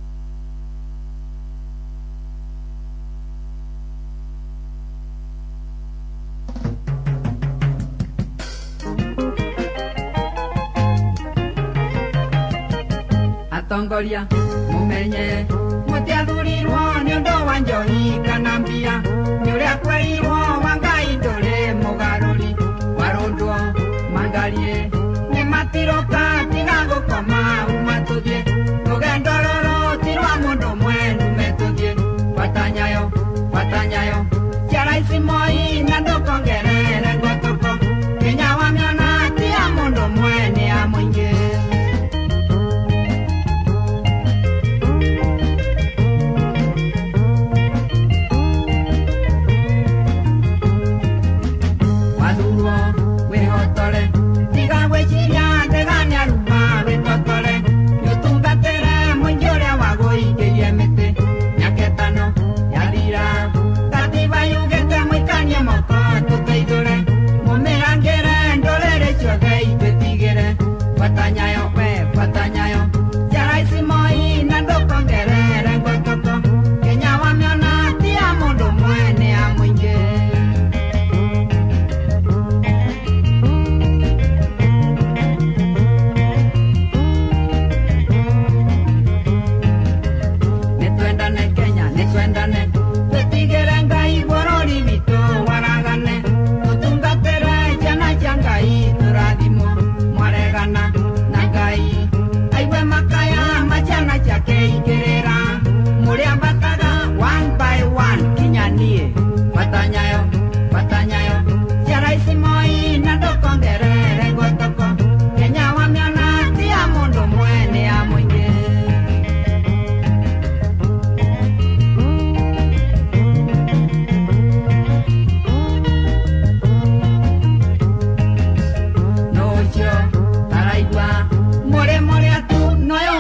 Speaker 18: Atongoria mumenye mutiathurirwo nĩ ũndũ wa njohi kana mbia nĩ ũrĩa kwerirwo wa Ngai ndũrĩ mũgarũri warũndwo mangarie nĩ matiroka tiga gũkoma uma tũthiĩ rũgendo rũrũ ti rwa mũndũ ũmwe ndume tũthiĩ batanyayo ciara ici moi na ndũkongerere ngotũko Kenya wamĩona ti ya mũndũ ũmwe nĩ ya mũingĩ. Tiga gwĩciria ndega nĩaruma wĩtotore.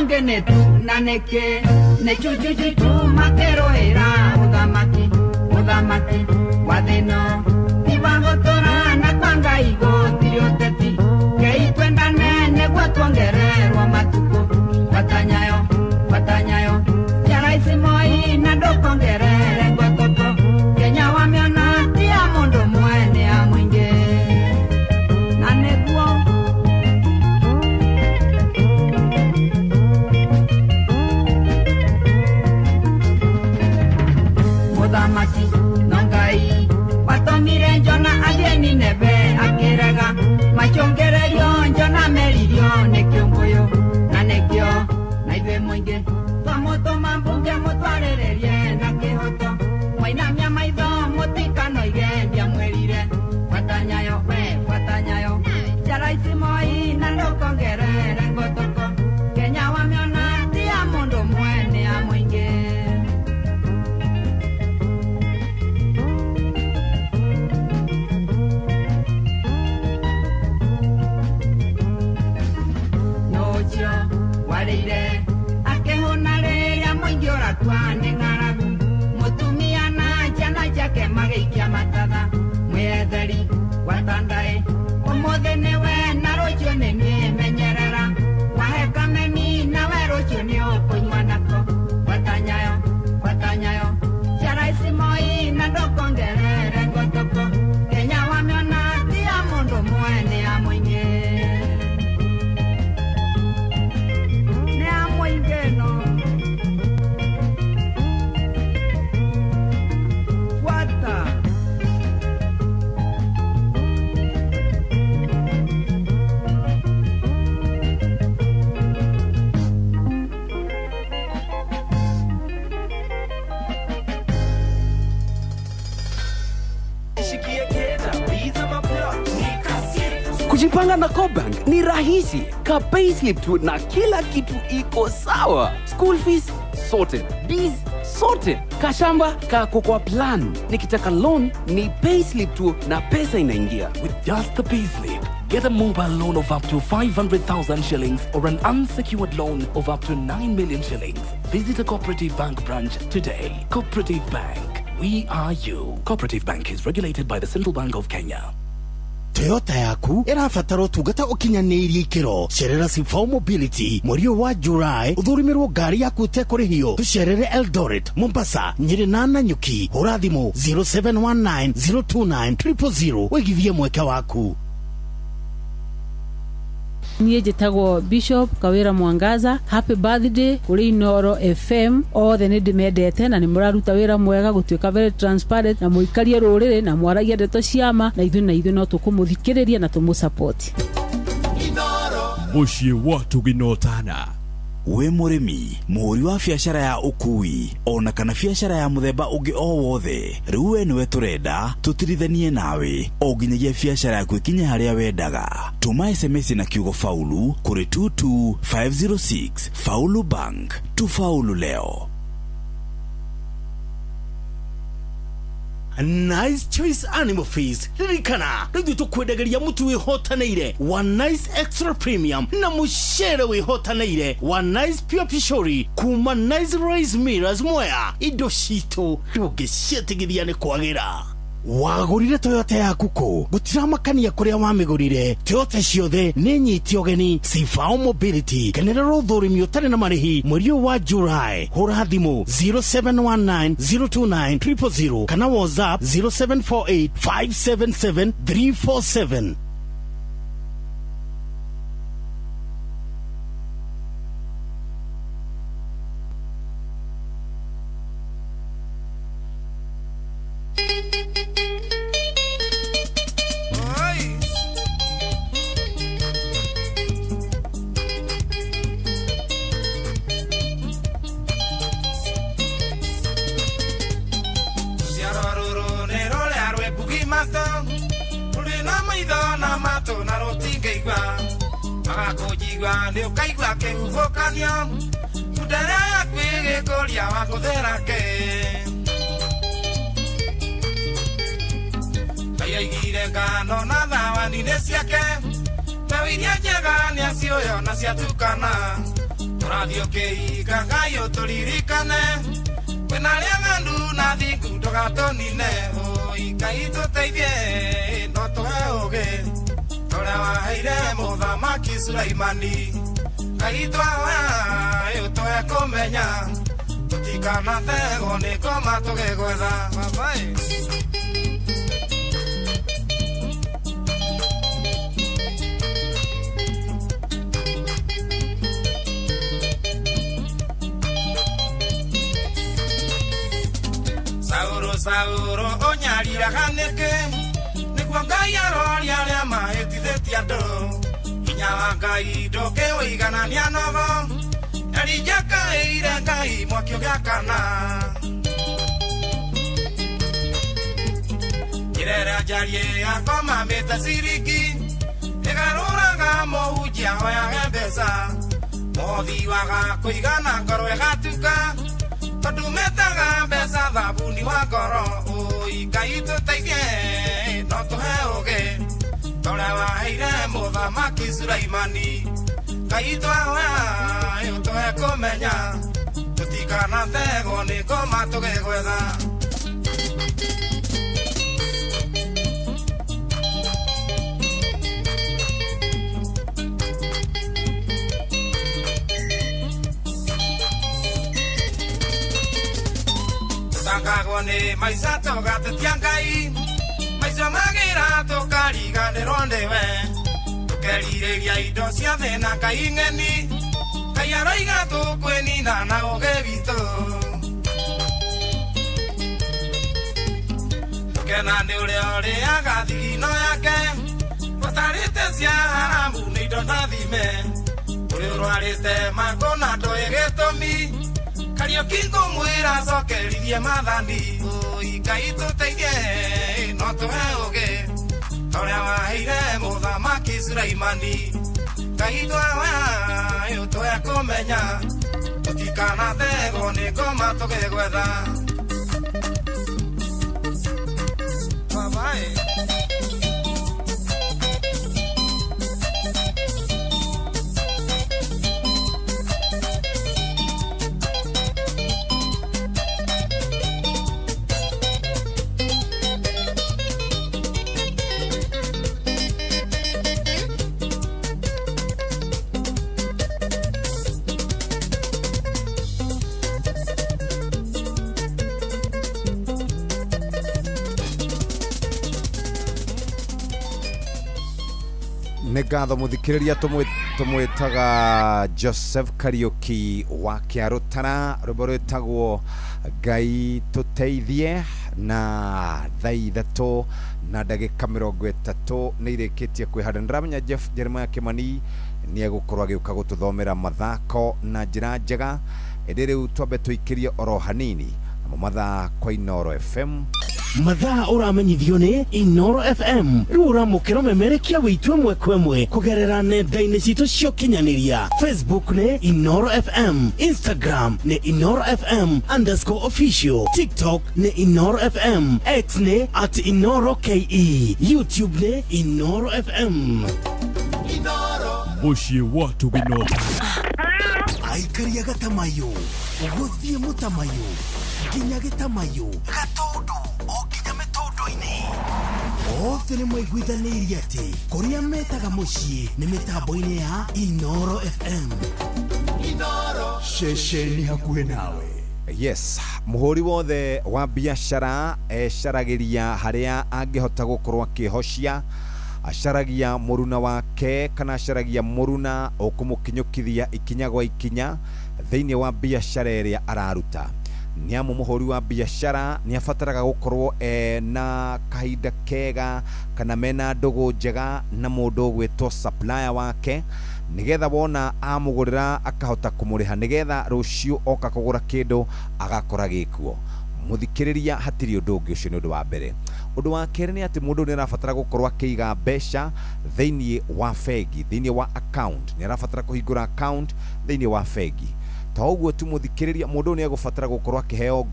Speaker 18: angĩ nĩ tu na nĩkĩ nĩ chuchuchuchu makĩrũĩra ũthamaki ũthamaki wa thĩno ti wa gũtũra na kwa Ngai gũtirĩ ũteti Ngai twendane nĩguo tuongererwo matukũ Watanyayo watanyayo ya Rais Moi na ndũkongerere ngotoko Kenya wamĩona ti ya mũndũ mwene ya mũingĩ na nĩguo Mũthamaki no Ngai watũmire Jona athiĩ Nineve akĩrega machongererio Jona meririo nĩ kĩũngũyũ na nĩkĩo na ithuĩ mũingĩ twamũtũma mbunge mũtwarĩrĩrie na kĩhoto mwainamia maitho mũtikanoige ndiamwĩrire Watanyayo we watanyayo ya Rais Moi na ndũkongerere ngotoko Kenya wamĩona ti ya mũndũ mwene ya mũingĩ. Nũcio warĩire akĩhũna rĩrĩa mũingĩ ũrakua nĩ ng'aragu mũtumia na ciana ciake magĩikia matatha mwĩetheri watandaĩ ũmũthĩ nĩwe na rũciũ nĩ niĩ menyerera wahe kameni nawe rũciũ nĩ ũkũnyua nako watanyayo watanyayo cia Rais Moi na ndũkongerere ngotoko Kenya wamĩona ti ya mũndũ mwene ya mũingĩ nĩ ya mũingĩ no Fuata.
Speaker 2: Kujipanga na CoBank ni rahisi. Ka payslip tu na kila kitu iko sawa. School fees sorted, bills sorted, kashamba kako kwa plan. Nikitaka loan ni payslip tu na pesa inaingia.
Speaker 3: With just the payslip, get a mobile loan of up to 500,000 shillings or an unsecured loan of up to 9 million shillings. Visit a Cooperative Bank branch today. Cooperative Bank, we are you. Cooperative Bank is regulated by the Central Bank of Kenya.
Speaker 16: Toyota yaku ĩrabatara ũtungata ũkinyanĩirie ikĩro. Cerera Sifao Mobility mweri ũyũ wa July ũthũrĩmĩrwo ngari yaku ũtekũrĩhio. Tũcerere Eldoret, Mombasa, Nyĩrĩ na Nanyuki. Hũra thimũ 0719 029 000 wĩgithie mweke waku.
Speaker 5: Niĩ njĩtagwo Bishop Kawĩra Mwangaza. Happy birthday kũrĩ Inooro FM. Othe nĩ ndĩmendete na nĩ mũraruta wĩra mwega gũtuĩka very transparent na mũikarie rũrĩrĩ na mwaragia ndeto cia ma na ithuĩ no tũkũmũthikĩrĩria na tũmũsupport.
Speaker 13: Mũciĩ wa Tũginotana.
Speaker 19: Wĩ mũrĩmi, mũhũri wa biacara ya ũkui ona kana biacara ya mũthemba ũngĩ o wothe, rĩu we nĩwe tũrenda tũtirithanie nawe o nginyagia biacara yaku ĩkinye harĩa wendaga. Tũma SMS na kiugo faulu kũrĩ 22506. Faulu Bank, tufaulu leo.
Speaker 16: Nice Choice Animal Feeds ririkana rĩu tũkwendagĩria mũtu wĩhotanĩire wa Nice Extra Premium na mũcere wĩhotanĩire wa Nice Pure Pishori kuma Nice Rice Millers Mwea. Indo citũ ndũngĩciĩtigithia nĩ kwagĩra. Wagũrire Toyota yaku kũ? Gũtiramakania kũrĩa wamĩgũrire. Toyota ciothe nĩ nyiti ũgeni. Sifao Mobility kenerera ũthũrimi ũtarĩ na marĩhi mweri ũyũ wa July. Hũra thimũ 0719 029 000 kana WhatsApp 0748 577 347.
Speaker 20: Ngai aigire ngano na thawani-inĩ ciake.
Speaker 6: Iria njega nĩacioyo na ciatukana tũrathiĩ ũkĩhinga Ngai ũtũririkane kwĩna arĩa ng'andu na thingu ndũgatũnine ũi Ngai tũteithie no tũhe ũgĩ ũrĩa waheire mũthamaki Sulaimani Ngai twahoya ũtũhe kũmenya tũtikanategwo nĩ ngoma tũgĩgwetha babaĩ. Sauro Sauro ũnyariraga nĩkĩ nĩguo Ngai aroria arĩa mahĩtithĩtie andũ hinya wa Ngai ndũngĩũiganania nogo Elija kaĩire Ngai mwaki ũgĩakana njĩra ĩrĩa njariĩ yakoma mĩte ciringi ĩgarũraga mũhunjia ahoyage mbeca mũhothi waga kũigana ngoro ĩgatuka tondũ metaga mbeca thabuni wa ngoro ũi Ngai tũteithie no tũhe ũgĩ ta ũrĩa waheire mũthamaki Sulaimani Ngai twahoya ũtũhe kũmenya tũtikanategwo nĩ ngoma tũgĩgwetha. Tũtangagwo nĩ maica tũgatetia Ngai maica magĩra tũkariganĩrwo nĩwe tũkerirĩria indo cia thĩ na Ngai ng'eni Ngai aroiga tũkwĩnina na ũgĩ witũ tũkena nĩ ũrĩa ũrĩaga thigino yake ũtarĩte cia haramu nĩ indo na thime ũrĩ ũrwarĩte mangũ na ndũĩ gĩtũmi Kariũki ngũmwĩra acokerithie maathani ũi Ngai tũteithie no tũhe ũgĩ ta ũrĩa waheire mũthamaki Sulaimani Ngai twahoya ũtũhe kũmenya tũtikanategwo nĩ ngoma tũgĩgwetha babaĩ.
Speaker 20: Nĩ ngatho mũthikĩrĩria tũmwĩtaga Joseph Kariũki wa Kĩarũtara rwĩmbo rwĩtagwo Ngai tũteithie na thaa 3 na ndagĩka 30 nĩ irĩkĩtie kwĩhanda. Nĩndĩramenya Jeff Jeremiah Kimani nĩ egũkorwo agĩũka gũtũthomera mathako na njĩra njega ĩndĩ rĩu twambe tũikĩrie oro hanini namo mathaa kwa Inooro FM.
Speaker 16: Mathaa ũramenyithio nĩ Inooro FM rĩu ũramũkĩra ũmemerekia wĩitũ ĩmwe kwa ĩmwe kũgerera nenda-inĩ citũ cia ũkinyanĩria. Facebook nĩ Inooro FM, Instagram nĩ Inooro FM _official, TikTok nĩ Inooro FM, X nĩ @InooroKE, YouTube nĩ Inooro FM.
Speaker 13: Mũciĩ wa Tugino.
Speaker 16: Aikaria gatamayo gũthiĩ mũtamayo nginya gĩtamayo gatũndũ o nginya mĩtũndũ-inĩ othe nĩ maiguithanĩirie atĩ kũrĩa metaga mũciĩ nĩ mĩtambo-inĩ ya Inooro FM.
Speaker 21: Ceceni hakuhĩ nawe.
Speaker 20: Yes, mũhũri wothe wa biacara ecaragĩria harĩa angĩhota gũkorwo akĩhocia acaragia mũruna wake kana acaragia mũruna ũkũmũkinyũkithia ikinya gwa ikinya thĩinĩ wa biacara ĩrĩa araruta. Nĩ amu mũhũri wa biacara nĩ abataraga gũkorwo na kahinda kega kana mena ndũgũ njega na mũndũ ũgwĩtwo supplier wake nigetha wona amũgũrĩra akahota kũmũrĩha nigetha rũciũ oka kũgũra kĩndũ agakora gĩkuo. Mũthikĩrĩria hatirĩ ũndũ ũngĩ, ũcio nĩ ũndũ wa mbere. Ũndũ wa kerĩ nĩ atĩ mũndũ nĩ arabatara gũkorwo akĩiga mbeca thĩinĩ wa bengi, thĩinĩ wa account. Nĩ arabatara kũhingũra account thĩinĩ wa bengi To ũguo tu mũthikĩrĩria, mũndũ nĩ egũbatara gũkorwo akĩheo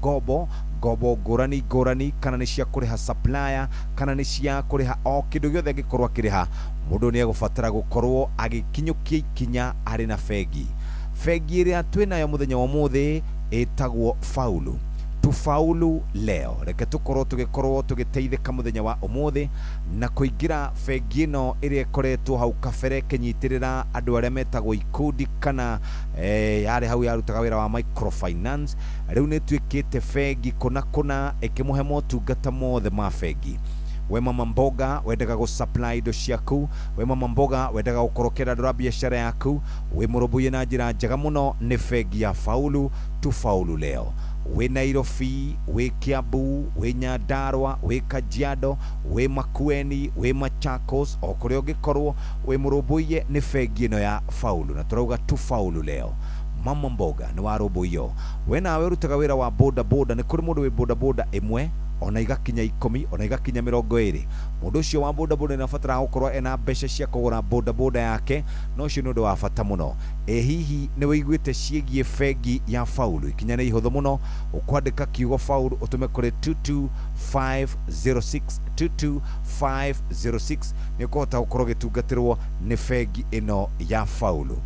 Speaker 20: ngombo ngũrani ngũrani, kana nĩ cia kũrĩha supplier, kana nĩ cia kũrĩha o kĩndũ gĩothe angĩkorwo akĩrĩha. Mũndũ nĩ egũbatara gũkorwo agĩkinyũkia ikinya arĩ na bengi. Bengi ĩrĩa twĩnayo mũthenya wa ũmũthĩ ĩtagwo Faulu. Tufaulu leo. Reke tũkorwo tũgĩkorwo tũgĩteithĩka mũthenya wa ũmũthĩ na kũingĩra bengi ĩno ĩrĩa ĩkoretwo hau kabere ĩkĩnyitĩrĩra andũ arĩa metagwo ikundi, kana yarĩ hau yarutaga wĩra wa microfinance. Rĩu nĩ ĩtuĩkĩte bengi kũna kũna, ĩkĩmũhe motungata mothe ma bengi. We mama mboga wendaga gũ supply indo ciaku, we mama mboga wendaga gũkorwo ũkĩandandũra biacara yaku, wĩ mũrũmbũiye na njĩra njega mũno nĩ bengi ya Faulu. Tufaulu leo. Wĩ Nairobi, wĩ Kiambu, wĩ Nyandarua, wĩ Kajiado, wĩ Makueni, wĩ Machakos, o kũrĩa ũngĩkorwo wĩ mũrũmbũiye nĩ bengi ĩno ya Faulu, na tũrauga tufaulu leo. Mama mboga nĩ warũmbũiyo. We nawe ũrutaga wĩra wa boda boda, nĩ kũrĩ mũndũ wĩ boda boda ĩmwe ona igakinya 10, ona igakinya 20. Mũndũ ũcio wa boda boda nĩabataraga gũkorwo ena mbeca cia kũgũra boda boda yake, na ũcio nĩ ũndũ wa bata mũno. Ĩ hihi nĩ wĩiguĩte ciĩgiĩ bengi ya Faulu? Ikinya nĩ ihũthũ mũno, ũkwandĩka kiugo Faulu ũtũme kũrĩ 22506 22506, nĩ ũkũhota gũkorwo ũgĩtungatĩrwo nĩ bengi ĩno ya Faulu.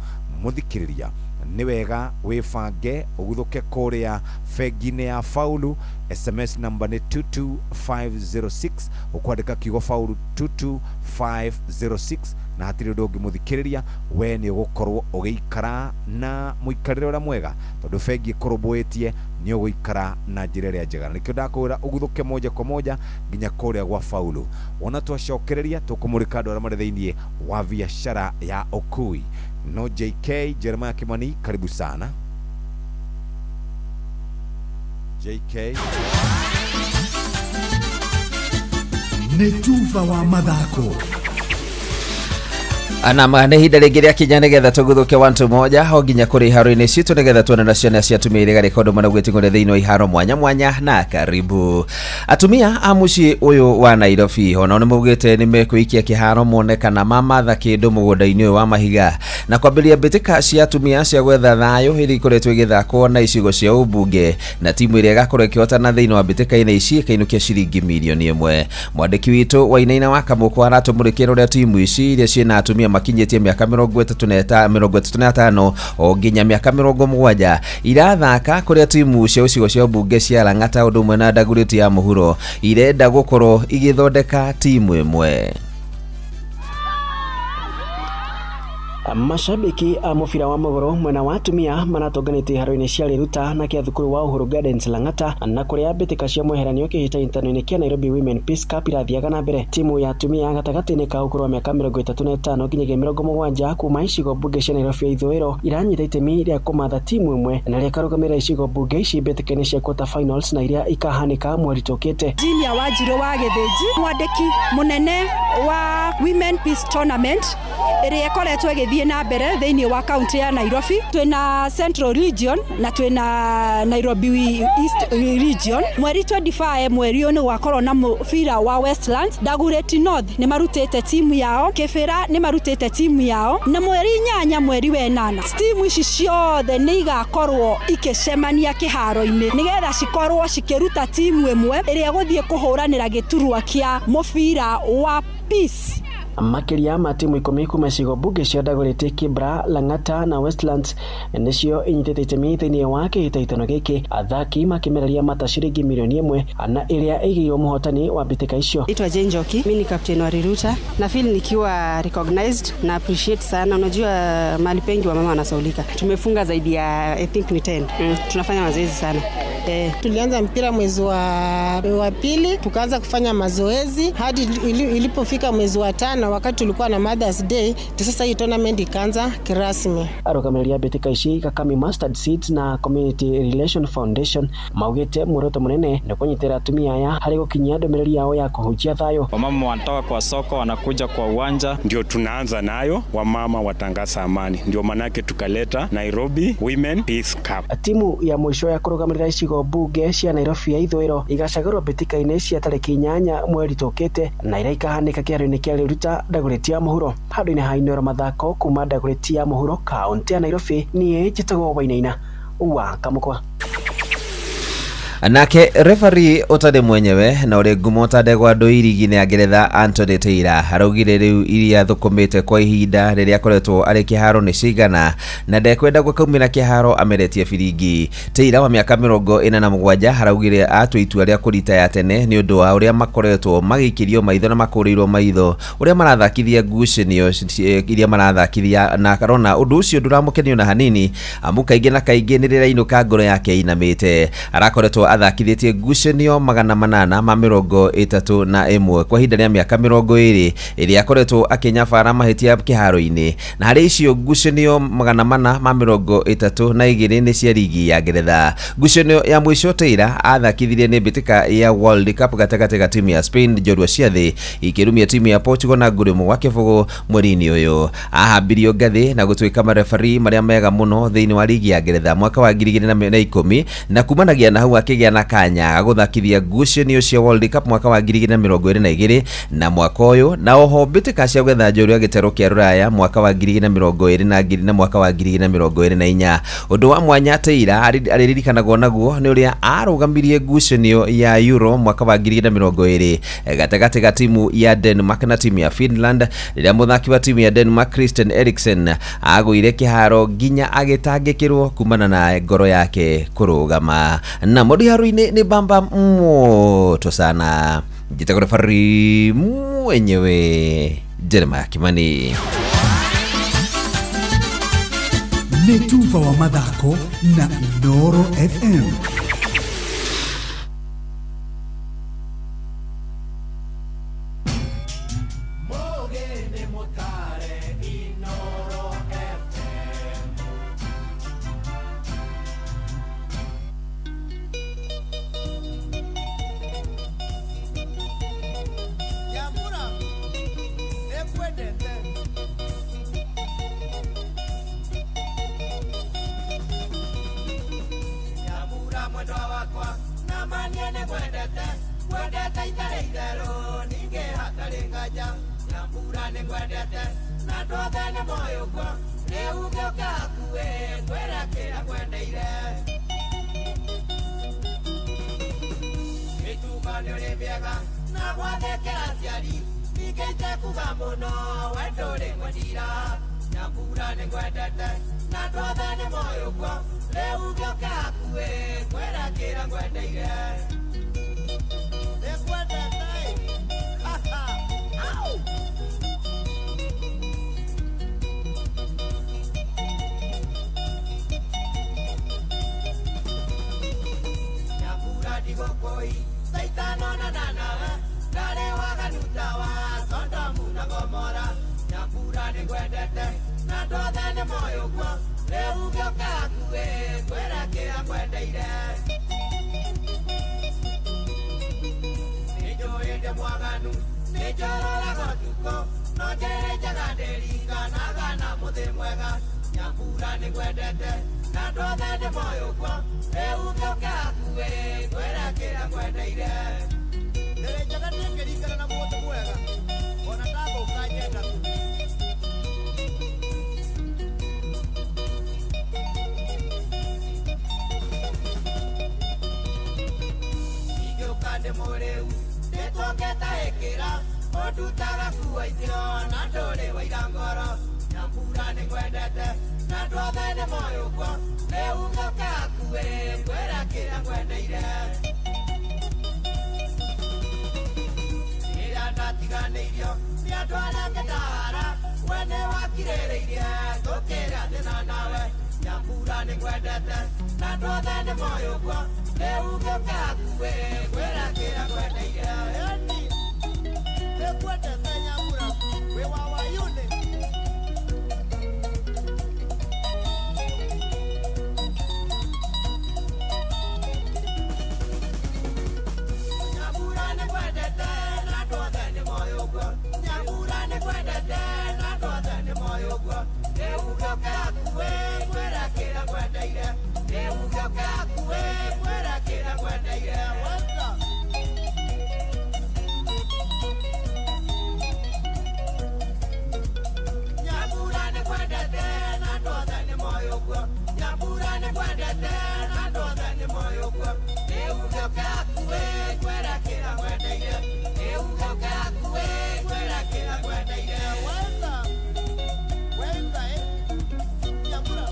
Speaker 20: Mũthikĩrĩria, nĩ wega wĩbange ũguthũke kũrĩa bengi-inĩ ya Faulu. SMS namba nĩ 22506, ũkwandĩka kiugo Faulu 22506, na hatirĩ ũndũ ũngĩ mũthikĩrĩria, we nĩ ũgũkorwo ũgĩikara na mũikarĩre ũrĩa mwega, tondũ bengi ĩkũrũmbũĩtie nĩ ũgũikara na njĩra ĩrĩa njega. Na nĩkĩo ndakwĩra ũguthũke moja kwa moja nginya kũrĩa gwa Faulu. Wona twacokereria tũkũmũrĩka andũ arĩa marĩ thĩinĩ wa biacara ya ũkui. No JK Jeremiah Kimani, karibu sana JK.
Speaker 21: Nĩ tuba wa mathako.
Speaker 22: Anama nĩ ihinda rĩngĩ rĩakinya nĩgetha tũguthũke 1-1 o nginya kũrĩ iharo-inĩ citũ nĩgetha tuone na ciana cia atumia iria garĩka ũndũ mũno gwĩting'ũrĩa thĩinĩ wa iharo mwanya mwanya. Na karibu atumia a mũciĩ ũyũ wa Nairobi onao nĩmaugĩte nĩmekwĩikia kĩharo mone kana mamatha kĩndũ mũgũnda-inĩ ũyũ wa mahiga na kwambĩrĩria mbĩtĩka cia atumia cia gwetha thayũ iria ikoretwo igĩthakwo na icigo cia ũmbunge, na timu ĩrĩa ĩgakorwo ĩkĩhotana thĩinĩ wa mbĩtĩka-inĩ ici ĩkainũkia ciringi milioni 1. Mwandĩki witũ Wainaina wa Kamũkwa aratũmũrĩkĩra ũrĩa timu ici iria ciĩna atumia makinyĩtie mĩaka 35 o nginya mĩaka 70 irathaka kũrĩa timu cia icigo cia mbunge cia Lang'ata ũndũ ũmwe na Dagoretti ya mũhuro irenda gũkorwo igĩthondeka timu ĩmwe.
Speaker 23: Mashabiki a mũbira wa magũrũ mwena wa atumia maratonganĩte iharo-inĩ cia Riruta na kĩa thukuru wa Uhuru Gardens Lang'ata, na kũrĩa mbĩtĩka cia mweheranio kĩhĩtahĩtano-inĩ kĩa Nairobi Women Peace Cup irathiaga na mbere. Timu ya atumia gatagatĩ-inĩ ka ũkũrũ wa mĩaka 35 nginyagia 70 kuma icigo mbunge cia Nairobi ya ithũĩro iranyita itemi rĩa kũmatha timu ĩmwe na rĩa karũgamĩrĩra icigo mbunge ici mbĩtĩka-inĩ cia quarter finals na iria ikahanĩka mweri tũkĩte.
Speaker 24: Junior Wanjirũ wa Gĩthĩnji, mwandĩki mũnene wa Women Peace Tournament ĩrĩa ĩkoretwo ĩgĩthiĩ na mbere thĩinĩ wa kaunti ya Nairobi. Twĩna Central Region na twĩna Nairobi East Region. Mweri 25 mweri ũyũ nĩ gwakorwo na mũbira wa Westlands. Dagoretti North nĩ marutĩte timu yao, Kibera nĩ marutĩte timu yao, na mweri 8 mweri wa 8 timu ici ciothe nĩ igakorwo ikĩcemania kĩharo-inĩ nĩgetha cikorwo cikĩruta timu ĩmwe ĩrĩa ĩgũthiĩ kũhũranĩra gĩturwa kĩa mũbira wa Peace.
Speaker 23: Makĩria ma timu 10 kuma icigo mbunge cia Dagoretti, Kibra, Lang'ata na Westlands nĩcio inyitĩte itemi thĩinĩ wa kĩhĩtahĩtano gĩkĩ, athaki makĩmereria mata ciringi milioni 1 na ĩrĩa ĩigĩirwo mũhotani wa mbĩtĩka icio.
Speaker 25: Naitwa Jane Njoki, mimi ni captain wa Riruta na feel nikiwa recognized na appreciate sana. Unajua mahali pengi wa mama wanasaulika. Tumefunga zaidi ya I think ni 10. Tunafanya mazoezi sana.
Speaker 26: Tulianza mpira mwezi wa pili, tukaanza kufanya mazoezi hadi ilipofika mwezi wa 5 wakati tulikuwa na Mother's Day, sasa hii tournament ikaanza kirasmi.
Speaker 23: Arũgamĩrĩri a mbĩtĩka ici Kakami Mustard Seeds na Community Relation Foundation maugĩte muoroto mũnene nĩ kũnyitĩrĩra atumia aya harĩ gũkinyia ndũmĩrĩri yao ya kũhunjia thayũ.
Speaker 27: Wamama wanatoka kwa soko wanakuja kwa uwanja,
Speaker 28: ndio tunaanza nayo, wamama watangaza amani, ndio manake tukaleta Nairobi Women Peace Cup.
Speaker 23: Timu ya mũico ya kũrũgamĩrĩra icigo mbunge cia Nairobi ya ithũĩro igacagũrwo mbĩtĩka-inĩ cia tarĩki 8 mweri tũkĩte na iria ikahanĩka kĩharo-inĩ kĩa Riruta Dagoretti ya mũhuro. Handũ-inĩ ha Inooro mathako kuma Dagoretti ya mũhuro kaunti ya Nairobi, niĩ njĩtagwo Wainaina Wa Kamukwa.
Speaker 22: Nake refari utari mwenyewe na uri ngumo ta ndegwa ndũirigi-inĩ ya Ngeretha Anthony Taylor araugire rĩu iria thũkũmĩte kwa ihinda rĩrĩa akoretwo arĩ kĩharo nĩ cigana na ndekwenda gũkaumĩra kĩharo ameretie biringi. Taylor wa mĩaka 47 araugire atua itua rĩa kũritaya tene nĩ ũndũ wa ũrĩa makoretwo magĩikĩrio maitho na makũrĩirwo maitho ũrĩa marathakithia ngucanio iria marathakithia, na akarona ũndũ ũcio ndũramũkenio na hanini amu kaingĩ na kaingĩ nĩ rĩrainũka ngoro yake inamĩte. Arakoretwo athakithĩtie ngucanio 831 kwa ihinda rĩa mĩaka 20 ĩrĩa akoretwo akĩnyabara mahĩtia kĩharo-inĩ, na harĩ icio ngucanio 432 nĩ cia rigi ya Ngeretha. Ngucanio ya mũico Taylor athakithirie nĩ mbĩtĩka ya World Cup gatagatĩ ga timu ya Spain njorua cia thĩ ikĩrumia timu ya Portugal na ngũrĩ 1-0 mweri-inĩ ũyũ. Ahambirio ngathĩ na gũtuĩka marefari marĩa mega mũno thĩinĩ wa rigi ya Ngeretha mwaka wa 2010 na kumanagia na hau akĩgĩa na kanya gũthakithia ngucanio cia World Cup mwaka wa 2022 na mwaka ũyũ, na oho mbĩtĩka cia gwetha njorua gĩtarũ kĩa Rũraya mwaka wa 2022 na mwaka wa 2024. Ũndũ wa mwanya Taylor arĩririkanagwo naguo nĩ ũrĩa arũgamirie ngucanio ya Euro mwaka wa 2020 gatagatĩ ga timu ya Denmark na timu ya Finland rĩrĩa mũthaki wa timu ya Denmark Christian Eriksen agũire kĩharo nginya agĩtangĩkĩrwo kumana na ngoro yake kũrũgama. Na mũndũ ni bamba moto sana. Njitagwo refari mwenyewe Jeremiah Kimani.
Speaker 21: Nĩ tuba wa mathako na Inooro FM.
Speaker 6: uge hakuĩ ngwĩre kĩrĩa ngwendeire, ĩ uge ũke hakuĩ ngwĩre kĩrĩa ngwendeire. Wenda, wenda, Nyambura,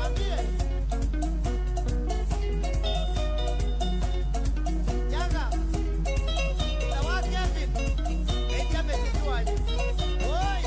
Speaker 6: ambie. Nyaga, na wa Kevin, ngeithia Mrs. wanyu. Oi.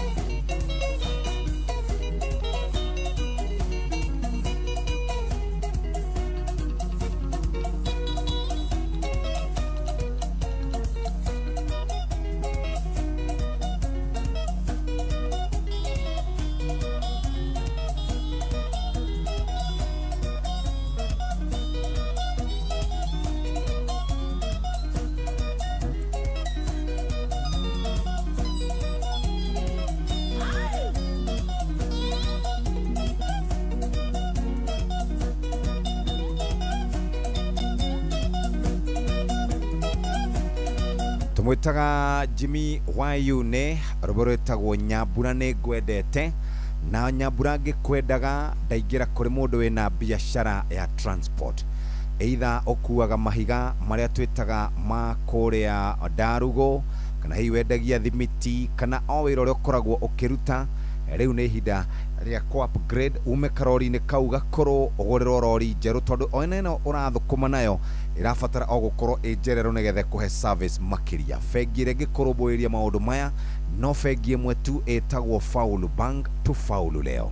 Speaker 20: Tumwĩtaga Jimmy Wayune, rwĩmbo rwĩtagwo Nyambura nĩ ngwendete. Na Nyambura ngĩkwendaga ndaingĩra kũrĩ mũndũ wĩna biacara ya transport, either ũkuaga mahiga marĩa twĩtaga ma kũrĩa Ndarugo, kana hihi wendagia thimiti, kana o wĩra ũrĩa ũkoragwo ũkĩruta. Rĩu nĩ ihinda rĩa kũ upgrade ume karori-inĩ kau gakũrũ ũgũrĩrwo rori njerũ, tondũ ona ĩno ũrathũkũma nayo ĩrabatara o gũkorwo ĩ njererũ nĩgetha ĩkũhe service makĩria. Bengi ĩrĩa ĩngĩkũrũmbũĩria maũndũ maya no bengi ĩmwe tu ĩtagwo Faulu Bank. Tufaulu leo.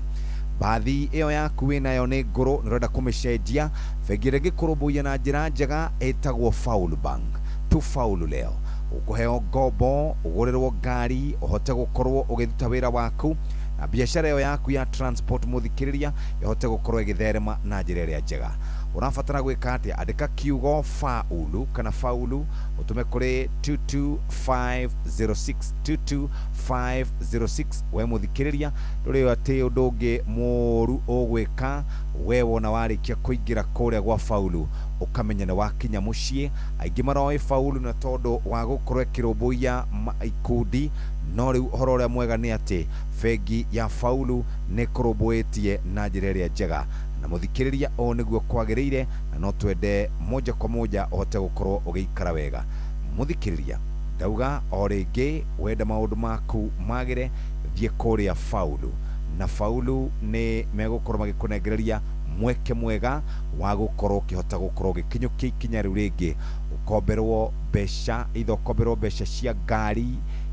Speaker 20: Bathi ĩyo yaku wĩnayo nĩ ngũrũ, nĩ ũrenda kũmĩcenjia, bengi ĩrĩa ĩngĩkũrũmbũiya na njĩra njega ĩtagwo Faulu Bank. Tufaulu leo. Ũkũheo ngombo, ũgũrĩrwo ngari, ũhote gũkorwo ũgĩruta wĩra waku na biacara ĩyo yaku ya transport mũthikĩrĩria ĩhote gũkorwo ĩgĩtherema na njĩra ĩrĩa njega. Ũrabatara gwĩka atĩa? Andĩka kiugo faulu kana faulu ũtũme kũrĩ 22506 22506. We mũthikĩrĩria, ndũrĩ atĩ ũndũ ũngĩ mũũru ũgwĩka. We wona warĩkia kũingĩra kũrĩa gwa faulu ũkamenya nĩ wakinya mũciĩ. Aingĩ maroĩ faulu na tondũ wa gũkorwo ĩkĩrũmbũiya ikundi, no rĩu ũhoro ũrĩa mwega nĩ atĩ bengi ya faulu nĩ ĩkũrũmbũĩtie na njĩra ĩrĩa njega. Na mũthikĩrĩria, ũũ nĩguo kwagĩrĩire, na no twende moja kwa moja ũhote gũkorwo ũgĩikara wega. Mũthikĩrĩria, ndauga o rĩngĩ, wenda maũndũ maku magĩre, thiĩ kũrĩa faulu, na faulu nĩ megũkorwo magĩkũnengereria mweke mwega wa gũkorwo ũkĩhota gũkorwo ũgĩkinyũkia ikinya rĩu rĩngĩ, ũkomberwo mbeca, either ũkomberwo mbeca cia ngari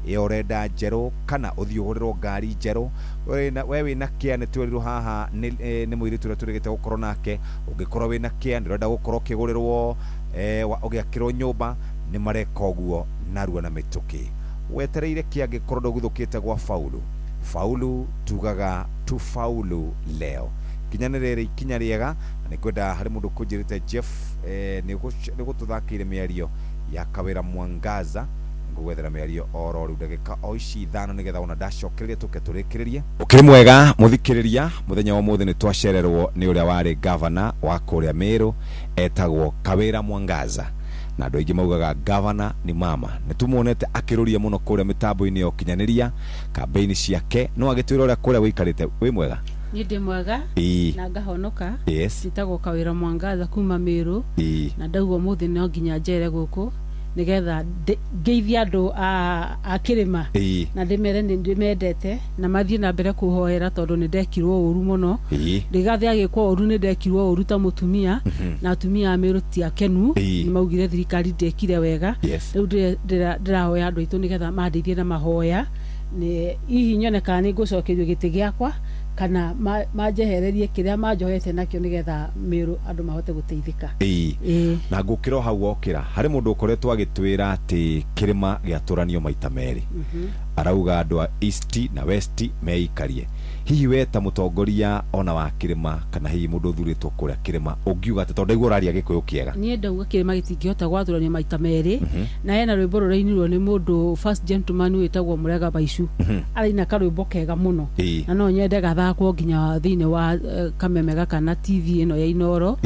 Speaker 20: ĩyo ũrenda njerũ, kana ũthiĩ ũgũrĩrwo ngari njerũ. We wĩna kĩa, nĩ twerirwo haha nĩ mũirĩtu ũrĩa tũrĩgĩte gũkorwo nake, ũngĩkorwo wĩna kĩa nĩ ũrenda gũkorwo ũkĩgũrĩrwo, ũgĩakĩrwo nyũmba, nĩ mareka ũguo narua na mĩtũkĩ. Wetereire kĩ angĩkorwo ndũguthũkĩte gwa faulu? Faulu tugaga tufaulu leo. Kinya nĩ rĩrĩ ikinya rĩega, na nĩ ngwenda harĩ mũndũ kũnjĩrĩte Jeff, nĩ ũgũtũthakĩire mĩario ya Kawĩra Mwangaza. Ngũgwethera mĩario oro rĩu ndagĩka o ici 5 nĩgetha ona ndacokereria tũke tũrĩkĩrĩrie. Ũkĩrĩ mwega mũthikĩrĩria, mũthenya wa ũmũthĩ nĩ twacererwo nĩ ũrĩa warĩ gavana wa kũrĩa Meru, etagwo Kawĩra Mwangaza, na andũ aingĩ maugaga gavana ni mama. Nĩ tumuonete akĩrũria mũno kũrĩa mĩtambo-inĩ ya ũkinyanĩria kambeini ciake, no agĩtwĩra ũrĩa kũrĩa wĩikarĩte. Wĩ mwega?
Speaker 5: Niĩ ndĩ mwega na ngahonoka. Njĩtagwo Kawĩra Mwangaza kuma Meru, na ndauga ũmũthĩ no nginya njere gũkũ nĩgetha ngeithie andũ a kĩrĩma na ndĩmere nĩ ndĩmendete na mathiĩ na mbere kũhoera, tondũ nĩ ndekirwo ũru mũno. Rigathĩ agĩkwo ũru, nĩ ndekirwo ũru ta mũtumia, na atumia a Meru ti akenu, nĩ maugire thirikari ndĩekire wega. Rĩu ndĩrahoya andũ aitũ nĩgetha mandeithie na mahoya, nĩ hihi nyone kana nĩ ngũcokerio gĩtĩ gĩakwa, kana manjehererie kĩrĩa manjohete nakĩo, nĩgetha Meru andũ mahote gũteithĩka.
Speaker 20: Na ngũkĩra o hau wokĩra, harĩ mũndũ ũkoretwo agĩtwĩra atĩ kĩrĩma gĩatũranio maita merĩ, arauga andũ a East na West meikarie. Hihi we ta mũtongoria ona wa kĩrĩma, kana hihi mũndũ ũthurĩtwo kũrĩa kĩrĩma, ũngiuga atĩ tondũ ndaigua ũraria Gĩkũyũ kĩega?
Speaker 5: Niĩ ndauga kĩrĩma gĩtingĩhota gwatũranio maita merĩ. Na hena rwĩmbo rũrainirwo nĩ mũndũ first gentleman wĩtagwo Mũrega Baicu, araina karwĩmbo kega mũno, na no nyende gathakwo nginya thĩinĩ wa kameme gaka na TV ĩno ya Inooro,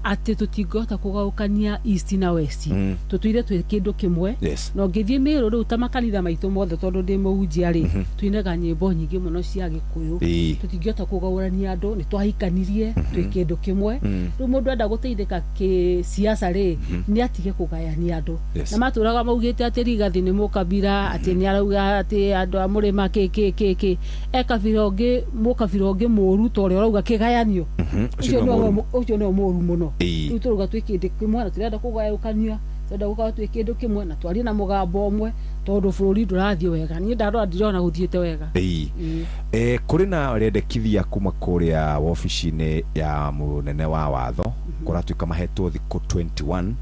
Speaker 5: atĩ tũtingĩhota kũgaũkania East na West, tũtũire twĩ kĩndũ kĩmwe. Na ũngĩthiĩ Meru rĩu ta makanitha maitũ mothe, tondũ ndĩ mũhunjia rĩ, tuinaga nyĩmbo nyingĩ mũno cia Gĩkũyũ. Tũtingĩhota kũgũrania andũ, nĩ twahikanirie twĩ kĩndũ kĩmwe. Rĩu mũndũ enda gũteithĩka kĩsiasa rĩ, nĩ atige kũgayania andũ. Na matũraga maugĩte atĩ Rigathi nĩ mũkabira, atĩ nĩ arauga atĩ andũ a mũrĩma kĩ kĩ kĩ kĩ, e kabira ũngĩ, mũkabira ũngĩ mũru ta ũrĩa ũrauga kĩgayanio.
Speaker 20: Ũcio nĩwe mũru.
Speaker 5: Ũcio nĩwe mũru mũno. Rĩu tũrauga twĩ kĩndũ kĩmwe na tũrenda kũgayũkania, tũrenda gũkorwo twĩ kĩndũ kĩmwe na twarie na mũgambo ũmwe, tondũ bũrũri ndũrathiĩ wega. Niĩ ndarora ndirona gũthiĩte wega.
Speaker 20: Kũrĩ na rĩendekithia kuma kũrĩa wobici-inĩ ya mũnene wa watho, kũratuĩka mahetwo thikũ 21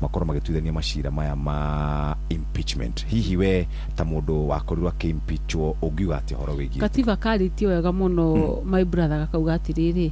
Speaker 20: makorwo magĩtuithania macira maya ma impeachment. Hihi we ta mũndũ wakorirwo akĩ-impeachwo ũngiuga atĩa ũhoro wĩgiĩ?
Speaker 5: Katiba karĩtie wega mũno, my brother, gakauga atĩrĩrĩ,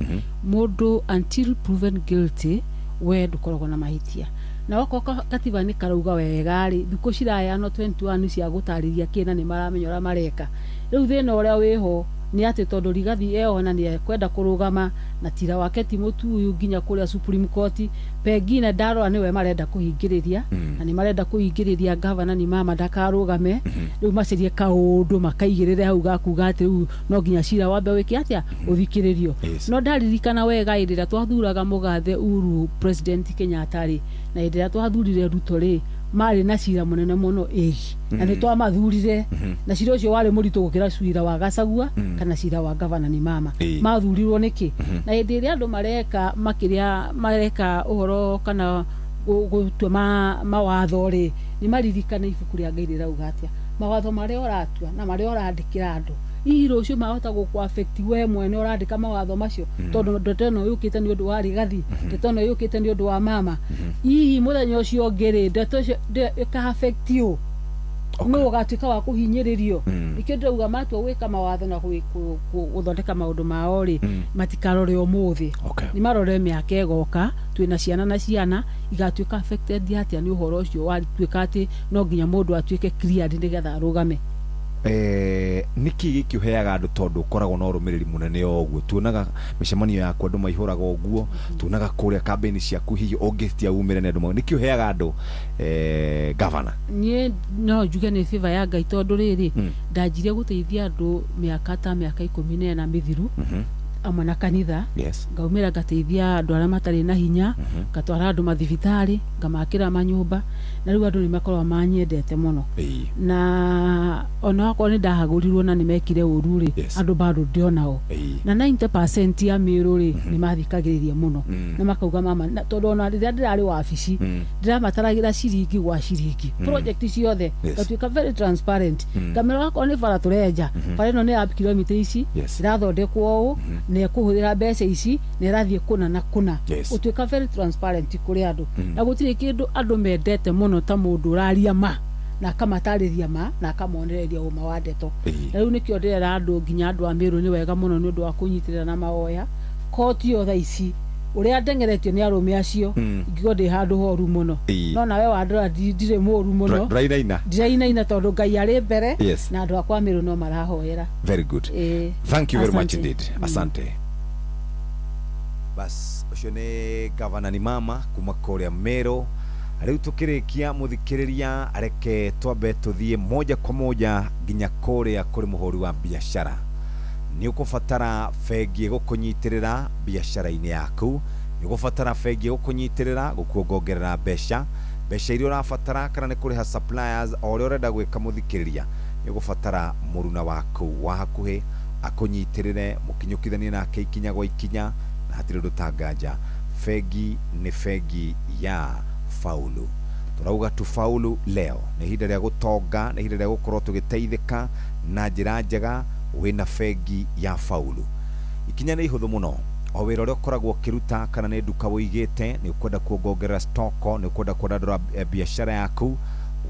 Speaker 5: mũndũ until proven guilty, we ndũkoragwo na mahĩtia. Na okorwo katiba nĩ karauga wega rĩ, thikũ ciraheanwo 21 cia gũtarĩria kĩ, na nĩ maramenya ũrĩa mareka. Rĩu thĩna ũrĩa wĩho nĩ atĩ tondũ Rigathi eona nĩ ekwenda kũrũgama na tira wake ti mũtuyu nginya kũrĩa Supreme Court, pengine ndarora nĩwe marenda kũhingĩrĩria, na nĩ marenda kũhingĩrĩria gavana ni mama ndakarũgame. Rĩu macarie kaũndũ makaigĩrĩre hau gakuga atĩ rĩu no nginya cira wambe wĩke atĩa, ũthikĩrĩrio. No ndaririkana wega hĩndĩ ĩrĩa twathuraga mũgathe Uhuru President Kenyatta rĩ, na hĩndĩ ĩrĩa twathurire Ruto rĩ, marĩ na cira mũnene mũno ĩgi, na nĩ twamathurire, na cira ũcio warĩ mũritũ gũkĩra cira wa Gachagua kana cira wa gavana ni mama. Mathurirwo nĩkĩ? Na hĩndĩ ĩrĩa andũ mareka makĩrĩa mareka ũhoro kana gũtua mawatho rĩ, nĩ maririkane ibuku rĩa Ngai rĩrauga atĩa, mawatho marĩa ũratua na marĩa ũrandĩkĩra andũ, hihi rũciũ mahota gũkũ affect we mwene ũrandĩka mawatho macio, tondũ ndeto ĩno yũkĩte nĩ ũndũ wa Rigathi, ndeto ĩno yũkĩte nĩ ũndũ wa mama, hihi mũthenya ũcio ũngĩ rĩ, ndeto ĩcio ĩka affect you, nũ ũgatuĩka wa kũhinyĩrĩrio? Nĩkĩo ndĩrauga matua gwĩka mawatho na gũthondeka maũndũ mao rĩ, matikarore ũmũthĩ, nĩ marore mĩaka ĩgoka, twĩna ciana na ciana igatuĩka affected atĩa nĩ ũhoro ũcio watuĩka atĩ no nginya mũndũ atuĩke cleared nĩgetha arũgame.
Speaker 20: Nĩkĩ gĩkĩ ũheaga andũ, tondũ ũkoragwo na ũrũmĩrĩri mũnene o ũguo, tuonaga mĩcemanio yaku andũ maihũraga ũguo, tuonaga kũrĩa kambĩini ciaku hihi ũngĩtia umĩre nĩ andũ nĩkĩ ũheaga andũ, gavana?
Speaker 5: Niĩ no njuge nĩ favor ya Ngai, tondũ rĩrĩ, ndanjirie gũteithia andũ mĩaka ta mĩaka 14 mĩthiru, amwe na kanitha. Ngaumĩra ngateithia andũ arĩa matarĩ na hinya, ngatwara andũ mathibitarĩ, ngamakĩra manyũmba, na rĩu andũ nĩ makoragwo manyendete mũno. Na ona okorwo nĩ ndahagũrirwo na nĩ mekire ũru rĩ, andũ bado ndionao, na 90% ya Mĩrũ rĩ, nĩ mathikagĩrĩria mũno na makauga mama na, tondũ ona rĩrĩa ndĩrarĩ wabici, ndĩramataragĩra ciringi gwa ciringi, project ciothe, ngatuĩka very transparent, ngamera wakorwo nĩ bara tũrenja, bara ĩno nĩ ya kilomita ici, ĩrathondekwo ũũ na ĩkũhũthĩra mbeca ici na ĩrathiĩ kũna na kũna. Ũtuĩka very transparent kũrĩ andũ, na gũtirĩ kĩndũ andũ mendete mũno ta mũndũ ũraria ma na akamatarĩria ma na akamonereria ũma wa ndeto. Na rĩu nĩkĩo ndĩrera andũ, nginya andũ a Mĩrũ, nĩ wega mũno nĩ ũndũ wa kũnyitĩrĩra na mahoya koti yo thaa ici ũrĩa ndengeretio nĩ arũme acio, ingĩkorwo ndĩ handũ horu mũno. No nawe wandora ndirĩ mũru mũno.
Speaker 20: Ndũrainaina.
Speaker 5: Ndirainaina tondũ Ngai arĩ mbere, na andũ akwa Mĩrũ no marahoera.
Speaker 20: Very good. Thank you very much.
Speaker 5: Asante.
Speaker 20: Indeed. Asante. Bas, ũcio nĩ gavana ni mama kuma kũrĩa Meru. Rĩu tũkĩrĩkia, mũthikĩrĩria, reke twambe tũthiĩ moja kwa moja nginya kũrĩa kũrĩ mũhũri wa biacara. Nĩ ũkũbatara bengi ĩgũkũnyitĩrĩra biacara-inĩ yaku, nĩ ũgũbatara bengi ĩgũkũnyitĩrĩra gũkuongongerera mbeca, mbeca iria ũrabatara, kana nĩ kũrĩha suppliers, o ũrĩa ũrenda gwĩka. Mũthikĩrĩria, nĩ ũgũbatara mũruna waku wa hakuhĩ akũnyitĩrĩre, mũkinyũkithanie nake ikinya gwa ikinya, na hatirĩ ũndũ tanganja. Bengi nĩ bengi ya Faulu. Tũrauga tu faulu leo. Nĩ ihinda rĩa gũtonga, nĩ ihinda rĩa gũkorwo tũgĩteithĩka na njĩra njega wĩna bengi ya Faulu. Ikinya nĩ ihũthũ mũno. O wĩra ũrĩa ũkoragwo ũkĩruta, kana nĩ nduka wũigĩte, nĩ ũkwenda kuongongerera stoko, nĩ ũkwenda kwandandũra biacara yaku,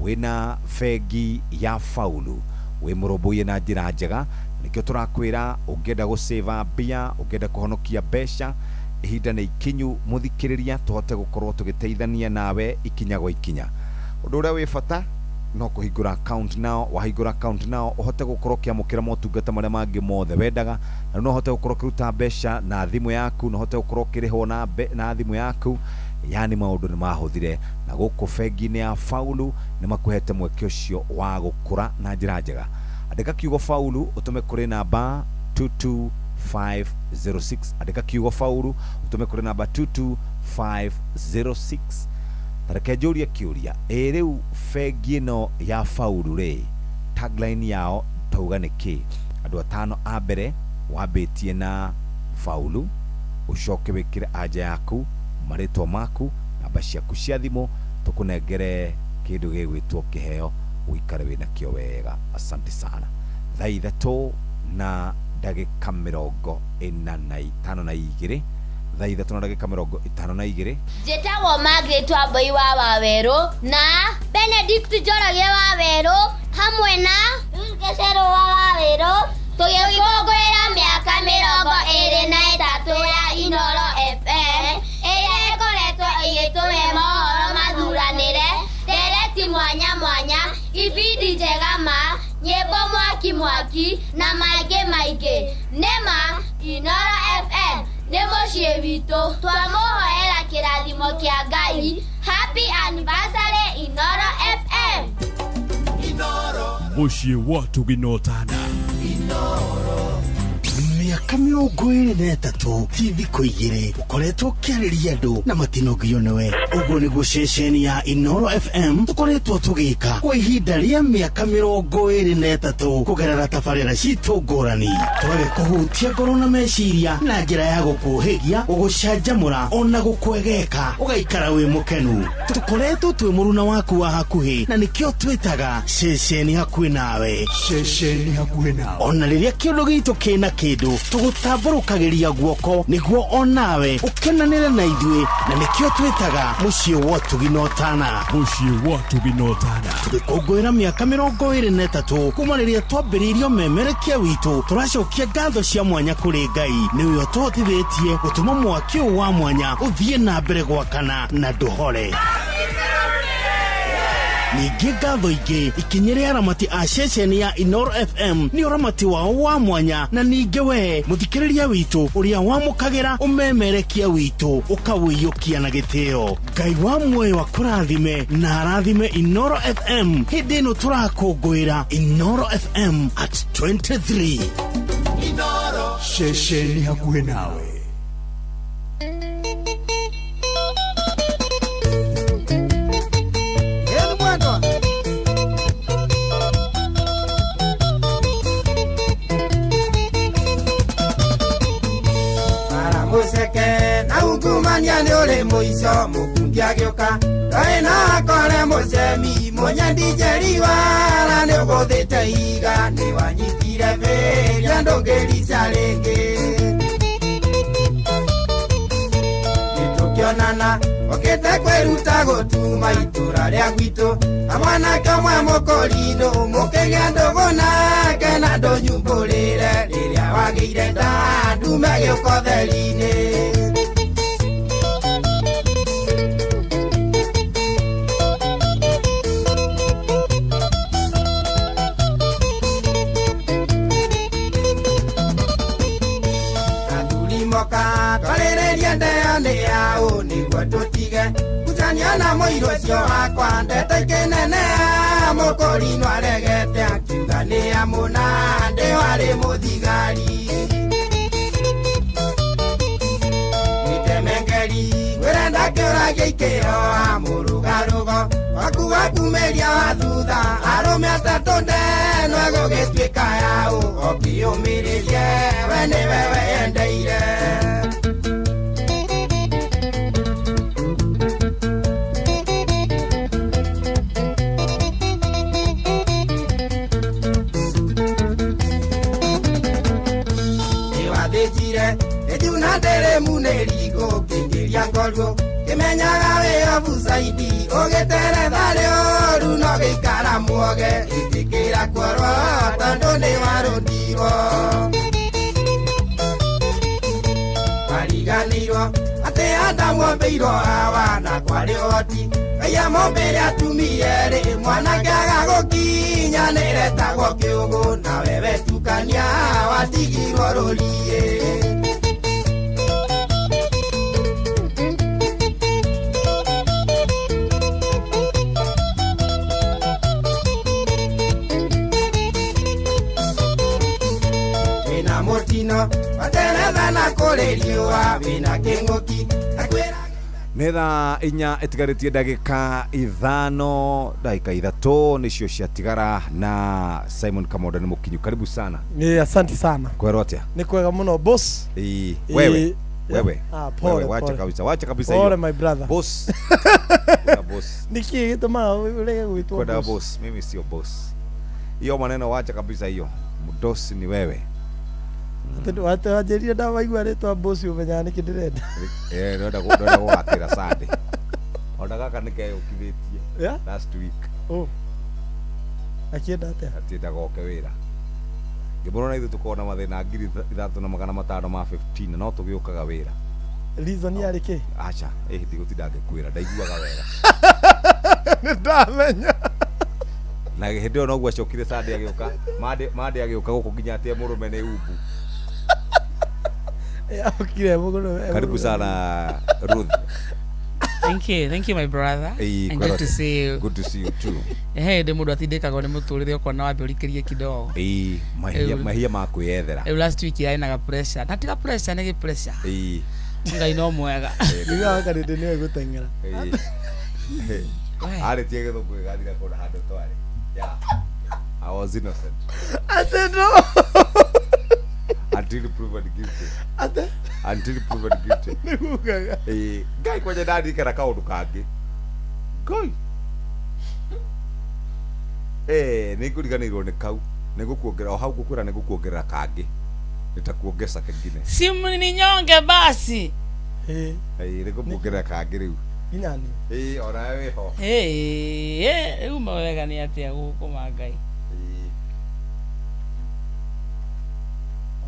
Speaker 20: wĩna bengi ya Faulu wĩ mũrũmbũiye na njĩra njega. Nĩkĩo tũrakwĩra, ũngĩenda gũsave mbia, ũngĩenda kũhonokia mbeca, ihinda nĩ ikinyu, mũthikĩrĩria, tũhote gũkorwo tũgĩteithania nawe ikinya gwa ikinya. Ũndũ ũrĩa wĩ bata no kũhingũra account nao. Wahingũra account nao, ũhote gũkorwo ũkĩamũkĩra motungata marĩa mangĩ mothe wendaga, na no ũhote gũkorwo ũkĩruta mbeca na thimũ yaku, no ũhote gũkorwo ũkĩrĩhwo na thimũ yaku. Yani maũndũ nĩ mahũthire, na gũkũ bengi-inĩ ya Faulu nĩ makũhete mweke ũcio wa gũkũra na njĩra njega. Andĩka kiugo Faulu ũtũme kũrĩ namba 22506. Andĩka kiugo faulu ũtũme kũrĩ namba 22506. Tareke njũrie kĩũria, ĩ rĩu bengi ĩno ya faulu rĩ, tagline yao tauga nĩ kĩ? Andũ atano a mbere wambĩtie na faulu, ũcoke wĩkĩre anja yaku, marĩtwa maku, namba ciaku cia thimũ, tũkũnengere kĩndũ gĩgwĩtwo kĩheo ũikare wĩnakĩo wega. Asante sana. Thaa 3 na ndagĩka 42, thaa 3 na ndagĩka 52.
Speaker 4: Njĩtagwo Margaret Wambui wa Wawerũ na Benedict Njoroge wa Wawerũ hamwe na Ruth Gacerũ wa Wawerũ tũgĩkũngũĩra mĩaka 23 ya Inooro FM ĩrĩa ĩkoretwo ĩgĩtũhe mohoro mathuranĩre, ndereti mwanya mwanya, ibindi njega ma, nyĩmbo mwaki mwaki na maingĩ maingĩ. Nĩma Inooro FM nĩ mũciĩ witũ, twamũhoera kĩrathimo kĩa Ngai. Happy anniversary Inooro FM.
Speaker 13: Mũciĩ wa Tũginotana.
Speaker 16: Mĩaka 23 ti thikũ igĩrĩ ũkoretwo ũkĩarĩria andũ na matinogio nĩwe. Ũguo nĩguo ceceni ya Inooro FM tũkoretwo tũgĩka kwa ihinda rĩa mĩaka 23 kũgerera tabarĩra citũ ngũrani, tũgagĩkũhutia ngoro na meciria na njĩra ya gũkũhĩgia, gũgũcanjamũra ona gũkwegeka ũgaikara wĩ mũkenu. Tũkoretwo twĩ mũruna waku wa hakuhĩ na nĩkĩo twĩtaga ceceni hakuhĩ nawe.
Speaker 21: Ceceni hakuhĩ nawe.
Speaker 16: Ona rĩrĩa kĩũndũ gitũ kĩna kĩndũ tũgũtambũrũkagĩria guoko nĩguo onawe ũkenanĩre na ithuĩ, na nĩkĩo twĩtaga mũciĩ wa Tũginotana.
Speaker 13: Mũciĩ wa Tũginotana.
Speaker 16: Tũgĩkũngũĩra mĩaka 23 kuma rĩrĩa twambĩrĩirio memerekia witũ, tũracokia ngatho cia mwanya kũrĩ Ngai nĩwe ũtũhotithĩtie gũtũma mwaki ũyũ wa mwanya ũthiĩ na mbere gwakana na ndũhore. Ningĩ ngatho ingĩ ikinyĩre aramati a ceceni ya Inooro FM nĩ ũramati wao wa mwanya, na ningĩ we mũthikĩrĩria witũ ũrĩa wamũkagĩra ũmemerekia witũ ũkawĩiyũkia na gĩtĩo. Ngai wa muoyo akũrathime na arathime Inooro FM hĩndĩ ĩno tũrakũngũĩra Inooro FM at 23.
Speaker 21: Inooro, ceceni hakuhĩ nawe.
Speaker 6: Ungumania nĩ ũrĩ mũico mũkungi agĩũka ndoĩ na akore mũcemi mũnyendi njeri wara nĩ ũgũthĩte iga nĩ wanyitire bĩria ndũngĩrica rĩngĩ. Nĩtũkĩonana okĩte kwĩruta gũtuma itũra rĩa gwitũ amwanake ũmwe mũkũrinũ mũkĩgĩa ndũgũ nake na ndũnyumbũrĩre rĩrĩa wagĩire nda ndume gĩũko theri-inĩ. Kucania mũirũ ũcio wakwa ndete kĩnene mũkũrinũ aregete akiuga nĩ amũna ndĩ warĩ mũthigari. Mĩtemengeri wĩrenda kĩũragia ikĩro amũrũgarũgo waku wakumĩria wa thutha arũme atatũ ndenwe gũgĩtuĩka yaũ ũkĩũmĩrĩrie we nĩwe weyendeire. Ngorwo kimenyaga wĩ obucaidi ũgĩteretha rĩũru no gĩikara muoge ĩtĩkĩra kuorwo tondũ nĩ warũndirwo. Wariganĩirwo atĩ Adamu ombĩirwo Hawa na kwarĩ ũhoti Ngai amombĩre atumia erĩ mwanake agagũkinya nĩretagwo kĩũgũ nawe wetukania watigirwo rũriĩ. Kũrĩ riũa wĩna kĩng'ũki.
Speaker 20: Nĩ thaa 4 ĩtigarĩtie ndagĩka 5, ndagĩka 3 nĩcio ciatigara, na Simon Kamoda nĩ mũkinyu. Karibu sana.
Speaker 7: Ni asante sana.
Speaker 20: Kwerwo atĩa?
Speaker 7: Nĩ kwega mũno boss.
Speaker 20: Ĩĩ, wewe. Wewe.
Speaker 7: Ah, pole,
Speaker 20: Wewe, wacha
Speaker 7: pole.
Speaker 20: kabisa, wacha kabisa
Speaker 7: Pole,
Speaker 20: hiyo.
Speaker 7: my brother.
Speaker 20: Boss. Kuna boss.
Speaker 7: Nĩkĩ gĩtũmaga ũrege gwĩtwo
Speaker 20: Kwenda
Speaker 7: boss?
Speaker 20: boss, mimi sio boss. Hiyo maneno wacha kabisa hiyo. Mdosi ni wewe.
Speaker 7: Atĩ wanjĩrire ndamaigua rĩtwa boss ũmenyaga nĩkĩ ndĩrenda.
Speaker 20: Eh, ndĩrenda gũgakĩra Sunday. Ona gaka nĩkeyũkithĩtie.
Speaker 7: Yeah?
Speaker 20: Last week.
Speaker 7: Oh. Akĩenda atĩa?
Speaker 20: Atienda goke wĩra. Ngĩmũrora ithuĩ tũkoragwo na mathĩna 3500 ma 15 no tũgĩũkaga wĩra.
Speaker 7: Reason yarĩ kĩ?
Speaker 20: Aca, ĩ ndigũtinda ngĩkwĩra, ndaiguaga wega.
Speaker 7: Nĩ ndamenya.
Speaker 20: Na hĩndĩ ĩyo noguo acokire Sunday agĩũka, Monday agĩũka gũkũ nginya atĩ e mũrũme nĩ umbu.
Speaker 7: Okire mũgũrũ.
Speaker 20: Karibu sana Ruth.
Speaker 8: Thank you my brother.
Speaker 20: Ĩĩ,
Speaker 8: And good to see you.
Speaker 20: Good to see you too.
Speaker 8: He ndĩ mũndũ atindĩkagwo nĩ mũtũrĩre ũkona wambe ũrikĩrie kidogo.
Speaker 20: Ĩĩ, mahia mahia ma kwĩyethera.
Speaker 8: Rĩu last week yarĩ naga pressure. Na tiga pressure nĩ gĩ pressure.
Speaker 20: Ĩĩ.
Speaker 8: Ngai no mwega.
Speaker 7: Niguaga karĩndĩ nĩwe gũteng'era.
Speaker 20: Ĩĩ. Arĩtie gĩthũngũ gĩgathira kũndũ handũ twarĩ. Yeah. I was innocent.
Speaker 7: Atĩ no.
Speaker 20: Until proven guilty.
Speaker 7: Atĩ?
Speaker 20: Until proven guilty.
Speaker 7: Nĩgugaga.
Speaker 20: Ĩĩ, Ngai kwanja ndarikana kaũndũ kangĩ. Ngai. Nĩ ngũriganĩirwo nĩ kau. Nĩ ngũkuongerera o hau ngũkwĩra nĩ ngũkuongerera kangĩ. Nitakuongeza kengine.
Speaker 8: Simu ni nyonge basi.
Speaker 7: Ĩĩ.
Speaker 20: Ĩĩ, nĩ ngũkuongerera kangĩ rĩu.
Speaker 7: Nginya niĩ.
Speaker 20: Ĩĩ, onawe wĩho.
Speaker 8: Ĩĩ, rĩu mawega nĩ atĩa gũkũ ma Ngai.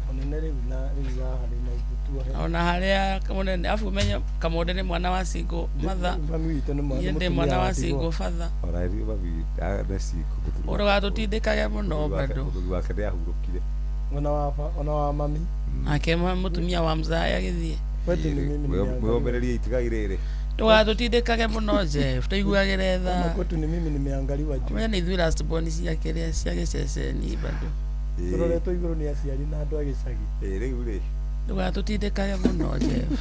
Speaker 7: Mũnene rĩu na rĩu haha rĩ na ithuĩ tuohe.
Speaker 8: Ona harĩa mũnene afu ũmenye Kamonde nĩ mwana wa single mother.
Speaker 7: Mami witũ nĩ mwana
Speaker 8: Niĩ ndĩ
Speaker 7: mũtumia
Speaker 8: mwana wa
Speaker 7: wa ndigwa.
Speaker 8: single father.
Speaker 20: Ona rĩu mami nĩ cingo.
Speaker 8: Ũrũgatũtindĩkage mũno bado.
Speaker 20: Mũthuri wake nĩ ahurũkire.
Speaker 7: Ona wa ba, ona wa mami.
Speaker 8: Nake mũtumia wa mzaya agĩthiĩ.
Speaker 7: Kwetu nĩ mimi nimeangaliwa.
Speaker 20: Mwĩyũmĩrĩrie itigai rĩrĩ.
Speaker 8: Ndũgatũtindĩkage mũno Jeff, tũiguagĩre tha.
Speaker 7: Kama kwetu ni mimi nimeangaliwa juu.
Speaker 8: Ũmenye nĩ ithuĩ last born cia kĩrĩa cia gĩceceni bado.
Speaker 7: Tũroretwo igũrũ nĩ aciari na andũ a gĩcagi.
Speaker 20: Ĩĩ, rĩu rĩ.
Speaker 8: Ndũgatũtindĩkage mũno Jeff.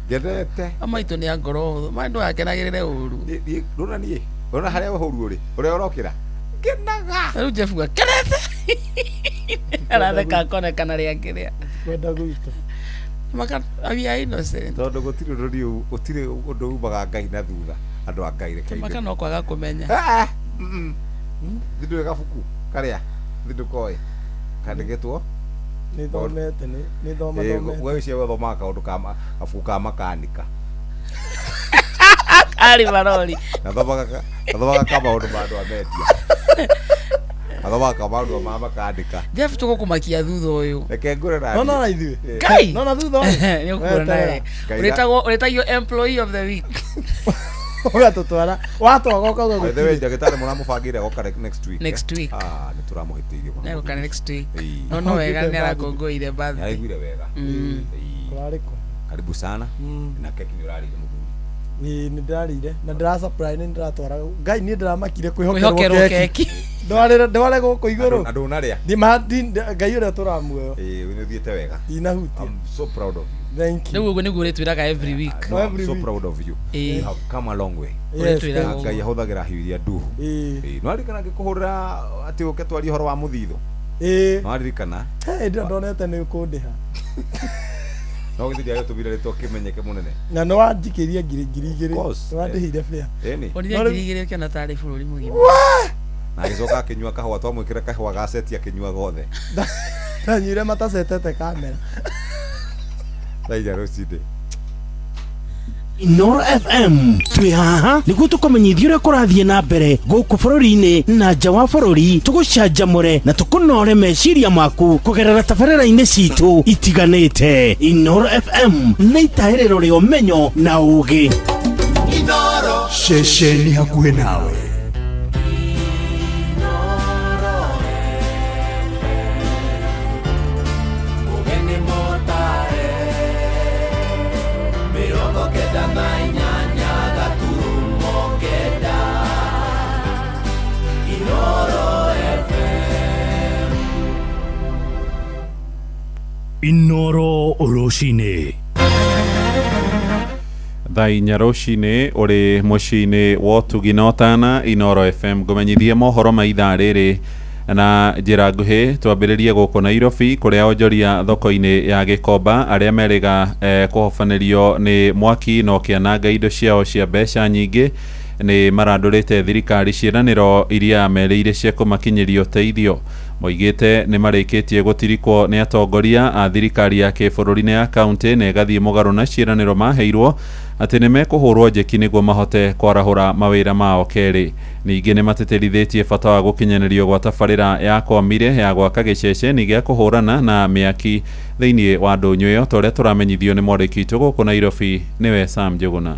Speaker 20: Ngendete.
Speaker 8: Amaitũ nĩ a ngoro hũthũ, ma ndũgakenagĩrĩre ũru.
Speaker 20: Niĩ ndũrona niĩ, ndũrona harĩa ũhũru ũrĩ, ũrĩa ũrokĩra. Ngenaga.
Speaker 8: Rĩu Jeff gakenete. Aratheka akonekana rĩa kĩrĩa.
Speaker 7: Kwenda gwitũ.
Speaker 8: Maka we are innocent.
Speaker 20: Tondũ gũtirĩ ũndũ niĩ gũtirĩ ũndũ umaga Ngai na thutha. Andũ a Ngai reke
Speaker 8: Maka no kwaga kũmenya.
Speaker 20: Thindũ gabuku karĩa thindũ koĩ kandĩkĩtwo
Speaker 7: Nĩ thomete nĩ thoma thomete.
Speaker 20: We ũcio wethomaga kaũndũ ka gabuku ka makanika.
Speaker 8: Arĩ marori.
Speaker 20: Nathomaga ka maũndũ ma andũ a media. Nathomaga ka maũndũ ma makandĩka.
Speaker 8: Jeff tũgũkũmakia thutha ũyũ.
Speaker 20: Reke ngũre na
Speaker 7: Nona na ithuĩ.
Speaker 8: Ngai.
Speaker 7: Nona thutha ũyũ.
Speaker 8: Nĩ ũkuona
Speaker 7: Weterera.
Speaker 8: we. Ũrĩtagio employee of the week.
Speaker 7: Ũgatũtwara. Watwaga ũkauga
Speaker 20: By the way,
Speaker 7: gũtirĩ.
Speaker 20: ndagĩtarĩ mũramũbangĩire goka next week.
Speaker 8: Next week.
Speaker 20: Ah, nĩ tũramũhĩtĩirie mũno.
Speaker 8: Negũka next week.
Speaker 20: Ĩĩ.
Speaker 8: No no wega nĩ arakũngũire birthday.
Speaker 20: Nĩaraiguire wega.
Speaker 7: Kũrarĩ kwega.
Speaker 20: Karibu sana. Na keki nĩ ũrarĩire mũthuri.
Speaker 7: Ĩĩ nĩ ndĩrarĩire na ndĩra supply nĩ ndĩratwara. Ngai niĩ ndĩramakire kwĩhokerwo
Speaker 8: Kwĩhokerwo
Speaker 7: keki. Ndwarĩre ndware gũkũ igũrũ.
Speaker 20: Andũ ũnarĩa.
Speaker 7: Ngai ũrĩa tũramuoyo.
Speaker 20: Ĩĩ, nĩ ũthiĩte wega.
Speaker 7: Ndinahutia.
Speaker 20: I'm so proud of you.
Speaker 7: Thank you.
Speaker 8: Rĩu ũguo nĩguo ũrĩtwĩraga every week.
Speaker 20: No, I'm so proud of you.
Speaker 8: Ĩĩ.
Speaker 20: You have come a long way.
Speaker 8: Yes,
Speaker 20: Na
Speaker 8: thank
Speaker 20: Ngai
Speaker 8: you.
Speaker 20: ahũthagĩra hiũ iria nduhu.
Speaker 7: Ĩĩ.
Speaker 20: Nĩ waririkana ngĩkũhũrĩra atĩ ũke twarie ũhoro wa mũthithũ?
Speaker 7: Ĩĩ.
Speaker 20: Nĩ waririkana?
Speaker 7: Hey, ndĩra ndonete nĩ ũkũndĩha.
Speaker 20: No githĩ ndiagĩtũmire rĩtwa kĩmenyeke mũnene.
Speaker 7: Na nĩ wanjikĩrie 2,000.
Speaker 20: Course.
Speaker 7: Nĩ wandĩhire fare.
Speaker 20: Ĩni.
Speaker 8: Onire 2,000 ũkĩona tarĩ bũrũri mũgima.
Speaker 20: Na agĩcoka akĩnyua kahũa twamwĩkĩra kahũa gaceti akĩnyua gothe.
Speaker 7: Ndanyuire matacetete kamera.
Speaker 20: Thaa 4 rũcinĩ.
Speaker 16: Inoro FM twĩ haha nĩguo tũkũmenyithia ũrĩa kũrathiĩ na mbere gũkũ bũrũri-inĩ na nja wa bũrũri, tũgũcanjamũre na tũkũnore meciria maku kũgerera tabarĩra-inĩ citũ itiganĩte. Inoro FM nĩ itahĩrĩro rĩa ũmenyo na ũũgĩ.
Speaker 21: Ceceni hakuhĩ nawe.
Speaker 6: 9. Inoro FM.
Speaker 13: Inoro rũcinĩ.
Speaker 1: Thaa 4 rũcinĩ ũrĩ mũciĩ-inĩ wa ũtugi na ũtana Inoro FM ngũmenyithie mohoro ma ithaa rĩrĩ na njĩra nguhĩ. Twambĩrĩrie gũkũ Nairobi kũrĩa onjoria thoko-inĩ ya Gĩkomba arĩa merĩga kũhobanĩrio nĩ mwaki na ũkĩananga indo ciao cia mbeca nyingĩ nĩ marandũrĩte thirikari ciĩranĩro iria merĩire cia kũmakinyĩria ũteithio. Moigĩte nĩ marĩkĩtie gũtirikwo nĩ atongoria a thirikari ya kĩbũrũri na ya kaunti na ĩgathiĩ mũgarũ na ciĩranĩro maheirwo atĩ nĩ mekũhũrwo njeki nĩguo mahote kwarahũra mawĩra mao kerĩ. Ningĩ nĩ matĩtĩrithĩtie bata wa gũkinyanĩrio gwa tabarĩra ya Kwamire ya gwaka gĩceceni gĩa kũhũrana na mĩaki thĩinĩ wa ndũnyũ ĩyo, ta ũrĩa tũramenyithio nĩ mwandĩki witũ gũkũ Nairobi nĩwe Sam Njũgũna.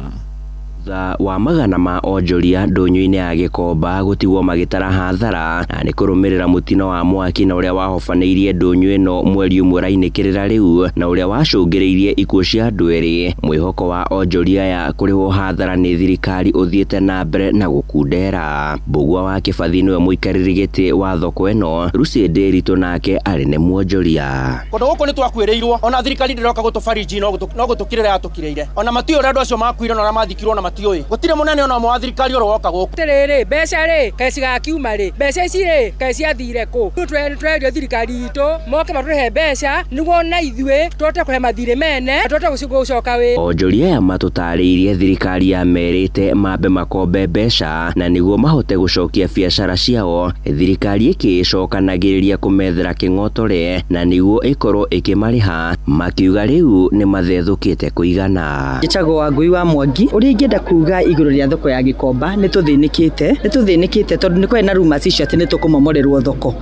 Speaker 9: Thutha wa magana ma onjoria ndũnyũ-inĩ ya Gĩkomba gũtigwo magĩtara hathara na nĩ kũrũmĩrĩra mũtino wa mwaki na ũrĩa wahobanĩirie ndũnyũ ĩno mweri ũmwe ũrainĩkĩrĩra rĩu na ũrĩa wacũngĩrĩirie ikuũ cia andũ erĩ, mwĩhoko wa onjoria aya kũrĩhwo hathara nĩ thirikari ũthiĩte na mbere na gũkundera. Mbũgua wa Kĩbathi nĩwe mũikarĩri gĩtĩ wa thoko ĩno, Lucy Ndĩritũ nake arĩ nĩ mwonjoria.
Speaker 10: Kũndũ gũkũ nĩ twakuĩrĩirwo, ona thirikari ndĩroka gũtũbariji no gũtũkirĩra yatũkirĩire, ona matiũĩ ũrĩa andũ acio makuire na ũrĩa mathikirwo na matiũĩ. Gũtirĩ mũnene ona ũmwe wa thirikari ũrĩ woka gũkũ.
Speaker 11: Atĩrĩrĩ, mbeca rĩ kaĩ cigakiuma rĩ, mbeca ici rĩ kaĩ ciathire kũ? Rĩu tũrerio thirikari itũ moke matũrĩhe mbeca nĩguo na ithuĩ tũhote kũhe mathirĩ mene, tũhote gũcoka wĩra.
Speaker 9: Onjoria aya matũtarĩirie thirikari yamerĩte mambe makombe mbeca na nĩguo mahote gũcokia biacara ciao, thirikari ĩkĩcokanagĩrĩria kũmethera kĩng'otore na nĩguo ĩkorwo ĩkĩmarĩha, makiuga rĩu nĩ mathethũkĩte kũigana.
Speaker 12: Njĩtagwo Wangũi wa Mwangi. Ũrĩa ingĩenda kuga igũrũ rĩa thoko ya Gĩkomba, nĩ tũthĩnĩkĩte tondũ nĩ kwarĩ na rumors icio atĩ nĩ tũkũmomorerwo thoko,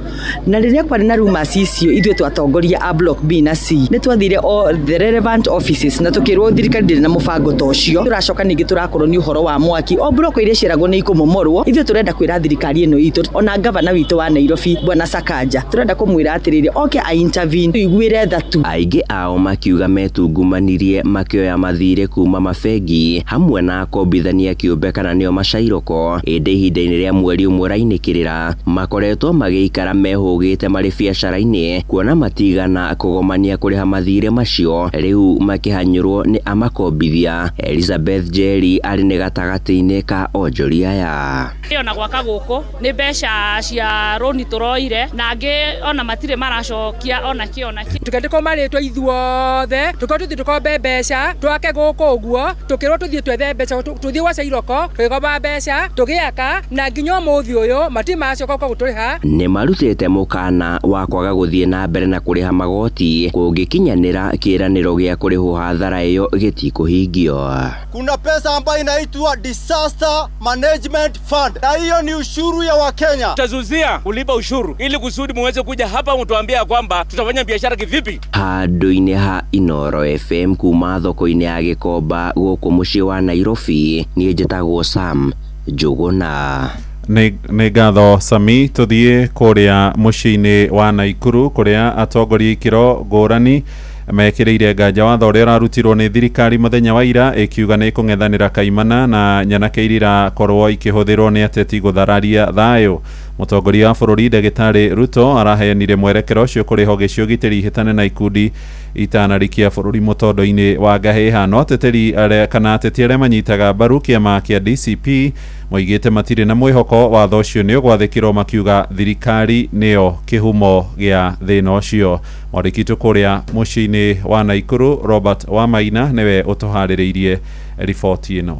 Speaker 12: na rĩrĩa kwarĩ na rumors icio ithuĩ twatongoria a block B na C nĩ twathire all the relevant offices na tũkĩrwo thirikari ndĩrĩ na mũbango ta ũcio. Tũracoka ningĩ tũrakorwo nĩ ũhoro wa mwaki, o block iria ciaragwo nĩ ikũmomorwo. Ithuĩ tũrenda kwĩra thirikari ĩno itũ ona gavana witũ wa Nairobi Bwana Sakaja, tũrenda kũmwĩra atĩrĩrĩ oke a intervene tũiguĩre tha tu.
Speaker 9: Aingĩ ao makiuga metungumanirie makĩoya mathirĩ kuma mabengi hamwe na akombithania kĩũmbe kana nĩo macairoko, ĩndĩ ihinda-inĩ rĩa mweri ũmwe ũrainĩkĩrĩra makoretwo magĩikara mehũgĩte marĩ biacara-inĩ kuona matigana kũgomania kũrĩha mathirĩ macio, rĩu makĩhanyũrwo nĩ amakombithia. Elizabeth Njeri arĩ nĩ gatagatĩ-inĩ ka onjoria aya.
Speaker 14: Ona gwaka gũkũ nĩ mbeca cia rũni tũroire na angĩ ona matirĩ maracokia ona kĩ ona kĩ.
Speaker 11: Tũkĩandĩkwo marĩtwa ithuothe tũkorwo tũthiĩ tũkombe mbeca twake gũkũ ũguo, tũkĩrwo tũthiĩ twethe mbeca tũthiĩ gwa Cairoko tũgĩkomba mbeca tũgĩaka na nginya ũmũthĩ ũyũ matirĩ maracoka gũka gũtũrĩha.
Speaker 9: Nĩ marutĩte mũkana wa kwaga gũthiĩ na mbere na kũrĩha magoti kũngĩkinyanĩra kĩĩranĩro gĩa kũrĩhwo hathara ĩyo gĩtikũhingio.
Speaker 15: Kuna pesa ambayo inaitwa Disaster Management Fund na hiyo ni ushuru ya Wakenya.
Speaker 17: Tutazuzia kulipa ushuru ili kusudi muweze kuja hapa mtuambia kwamba tutafanya biashara kivipi.
Speaker 9: Handũ-inĩ ha Inoro FM kuma thoko-inĩ ya Gĩkomba gũkũ mũciĩ wa Nairobi, niĩ njĩtagwo Sam Njũgũna.
Speaker 1: Nĩ ngatho Sami. Tũthiĩ kũrĩa mũciĩ-inĩ wa Naikuru kũrĩa atongoria ikĩro ngũrani mekĩrĩire nganja watho ũrĩa ũrarutirwo nĩ thirikari mũthenya wa ira ĩkiuga nĩ ĩkũng'ethanĩra kaimana na nyanake iria irakorwo ikĩhũthĩrwo nĩ ateti gũthararia thayũ. Mũtongoria wa bũrũri Ndagĩtarĩ Ruto araheanire mwerekero ũcio kũrĩ honge cia ũgitĩri ihĩtane na ikundi itanarikia bũrũri mũtondo-inĩ wa ngahĩha. No ateteri arĩa kana ateti arĩa manyitaga mbaru kĩama kĩa DCP moigĩte matirĩ na mwĩhoko watho ũcio nĩ ũgwathĩkĩrwo, makiuga thirikari nĩyo kĩhumo gĩa thĩna ũcio. Mwandĩki witũ kũrĩa mũciĩ-inĩ wa Naikuru Robert Wamaina nĩwe ũtũharĩrĩirie riboti ĩno.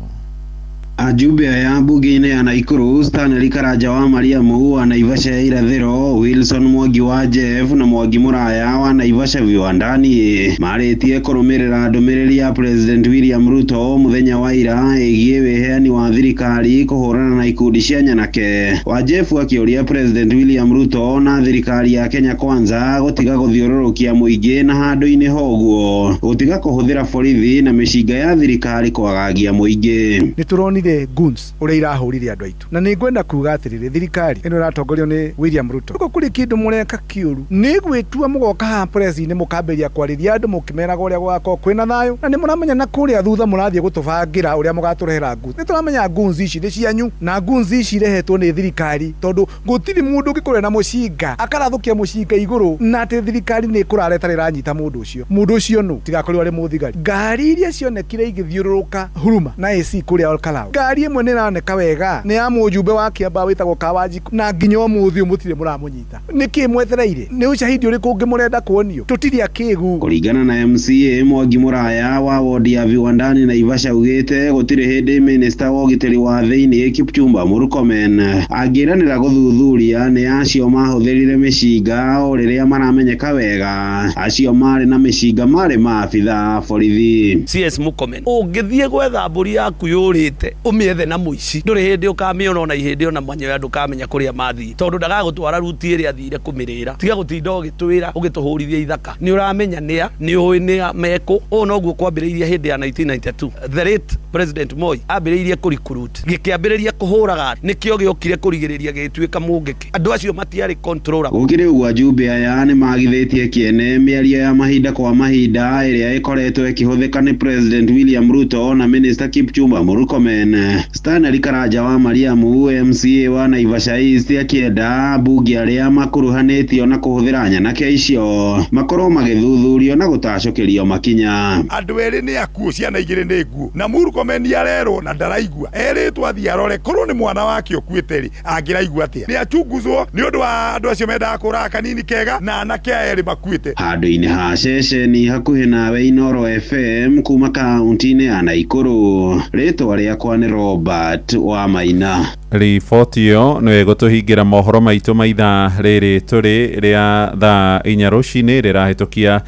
Speaker 29: Ajumbe aya mbunge-inĩ ya Naikuru Stanley Karanja wa Mariamu wa Naivasha ya Irathĩro, Wilson Mwangi wa Jeff na Mwangi Mũraya wa Naivasha Viwandani marĩtie kũrũmĩrĩra ndũmĩrĩri ya President William Ruto mũthenya wa ira ĩgiĩ wĩheani wa thirikari kũhũrana na ikundi cia nyanake. Wa Jeff akĩũria President William Ruto na thirikari ya Kenya Kwanza gũtiga gũthiũrũrũkia mũingĩ na handũ-inĩ hoguo, gũtiga kũhũthĩra borithi na mĩcinga ya thirikari kwagagia mũingĩ.
Speaker 7: Nĩ tũronire
Speaker 2: Nĩndĩronire goons ũrĩa irahũrire andũ aitũ, na nĩ ngwenda kuga atĩrĩrĩ, thirikari ĩno ĩratongorio nĩ William Ruto, ũguo kũrĩ kĩndũ mũreka kĩũru, nĩ gwĩtua mũgoka haha press-inĩ mũkambĩrĩria kwarĩria andũ mũkĩmeraga ũrĩa gũgakorwo kwĩna thayũ, na nĩ mũramenya na kũrĩa thutha mũrathiĩ gũtũbangĩra ũrĩa mũgatũrehera goons. Nĩ tũramenya goons ici nĩ cianyu, na goons ici irehetwo nĩ thirikari, tondũ gũtirĩ mũndũ ũngĩkorwo na mũcinga akarathũkia mũcinga igũrũ na atĩ thirikari nĩ ĩkũrara ĩtarĩ ĩranyita mũndũ ũcio. Mũndũ ũcio nũ tigakorirwo arĩ mũthigari. Ngari iria cionekire igĩthiũrũrũka Huruma na AC kũrĩa Olkalau, ngari ĩmwe nĩ ĩroneka wega nĩ ya mũjumbe wa Kiambaa wĩtagwo Kawanjiku, na nginya ũmũthĩ ũyũ mũtirĩ mũramũnyita. Nĩkĩ mwetereire? Nĩ ushahidi ũrĩkũ ũngĩ mũrenda kuonio? Tũtirĩ akĩgu.
Speaker 29: Kũringana na MCA Mwangi Mũraya wa wodi ya Viwandani Naivasha augĩte gũtirĩ hĩndĩ minista wa ũgitĩri wa thĩinĩ Kipchumba Murkomen angĩranĩra gũthuthuria nĩ acio mahũthĩrire mĩcinga o rĩrĩa maramenyeka wega acio marĩ na mĩcinga marĩ maabitha a borithi.
Speaker 3: CS Murkomen, ũngĩthiĩ gwetha mbũri yaku yũrĩte ũmĩethe na mũici, ndũrĩ hĩndĩ ũkamĩona ona ihĩndĩ ona manyoya ndũkamenya kũrĩa mathiĩ, tondũ ndagagũtwara ruti ĩrĩa athire kũmĩrĩra. Tiga gũtinda ũgĩtwĩra ũgĩtũhũrithia ithaka, nĩ ũramenya nĩa, nĩ ũĩ nĩa mekũ. Ũũ noguo kwambĩrĩirie hĩndĩ ya 1992, the late President Moi ambĩrĩirie kũrecruit, gĩkĩambĩrĩria kũhũraga, nĩkĩo gĩokire kũrigĩrĩria gĩgĩtuĩka mũngĩkĩ. Andũ acio matiarĩ controllable.
Speaker 29: Gũkĩrĩ ũguo ajumbe aya nĩ magithĩtie kĩene mĩario ya mahinda kwa mahinda ĩrĩa ĩkoretwo ĩkĩhũthĩka nĩ President William Ruto na Minister Kipchumba Murkomen. Stanley Karanja wa Mariamu MCA wa Naivasha East akĩenda ambunge arĩa makuruhanĩtio na kũhũthĩra nyanake icio makorwo magĩthuthurio na gũtacũkĩrio makinya.
Speaker 18: Andũ erĩ nĩ akuũ, ciana igĩrĩ nĩ nguũ, na Murkomen arerwo na ndaraigua, erĩtwo athiĩ arore korwo nĩ mwana wake ũkuĩte rĩ angĩraigua atĩa. Nĩ achunguzwo nĩ ũndũ wa andũ acio mendaga kũraga kanini kega na anake aya erĩ makuĩte.
Speaker 29: Handũ-inĩ ha ceceni hakuhĩ nawe Inooro FM kuma kaunti-inĩ ya Naikuru, rĩtwa rĩakwa nĩ Robert wa Maina.
Speaker 1: Riboti ĩyo nĩyo ĩgũtũhingĩra mohoro maitũ ma ithaa rĩrĩ tũrĩ rĩa thaa 4 rũcinĩ rĩrahĩtũkia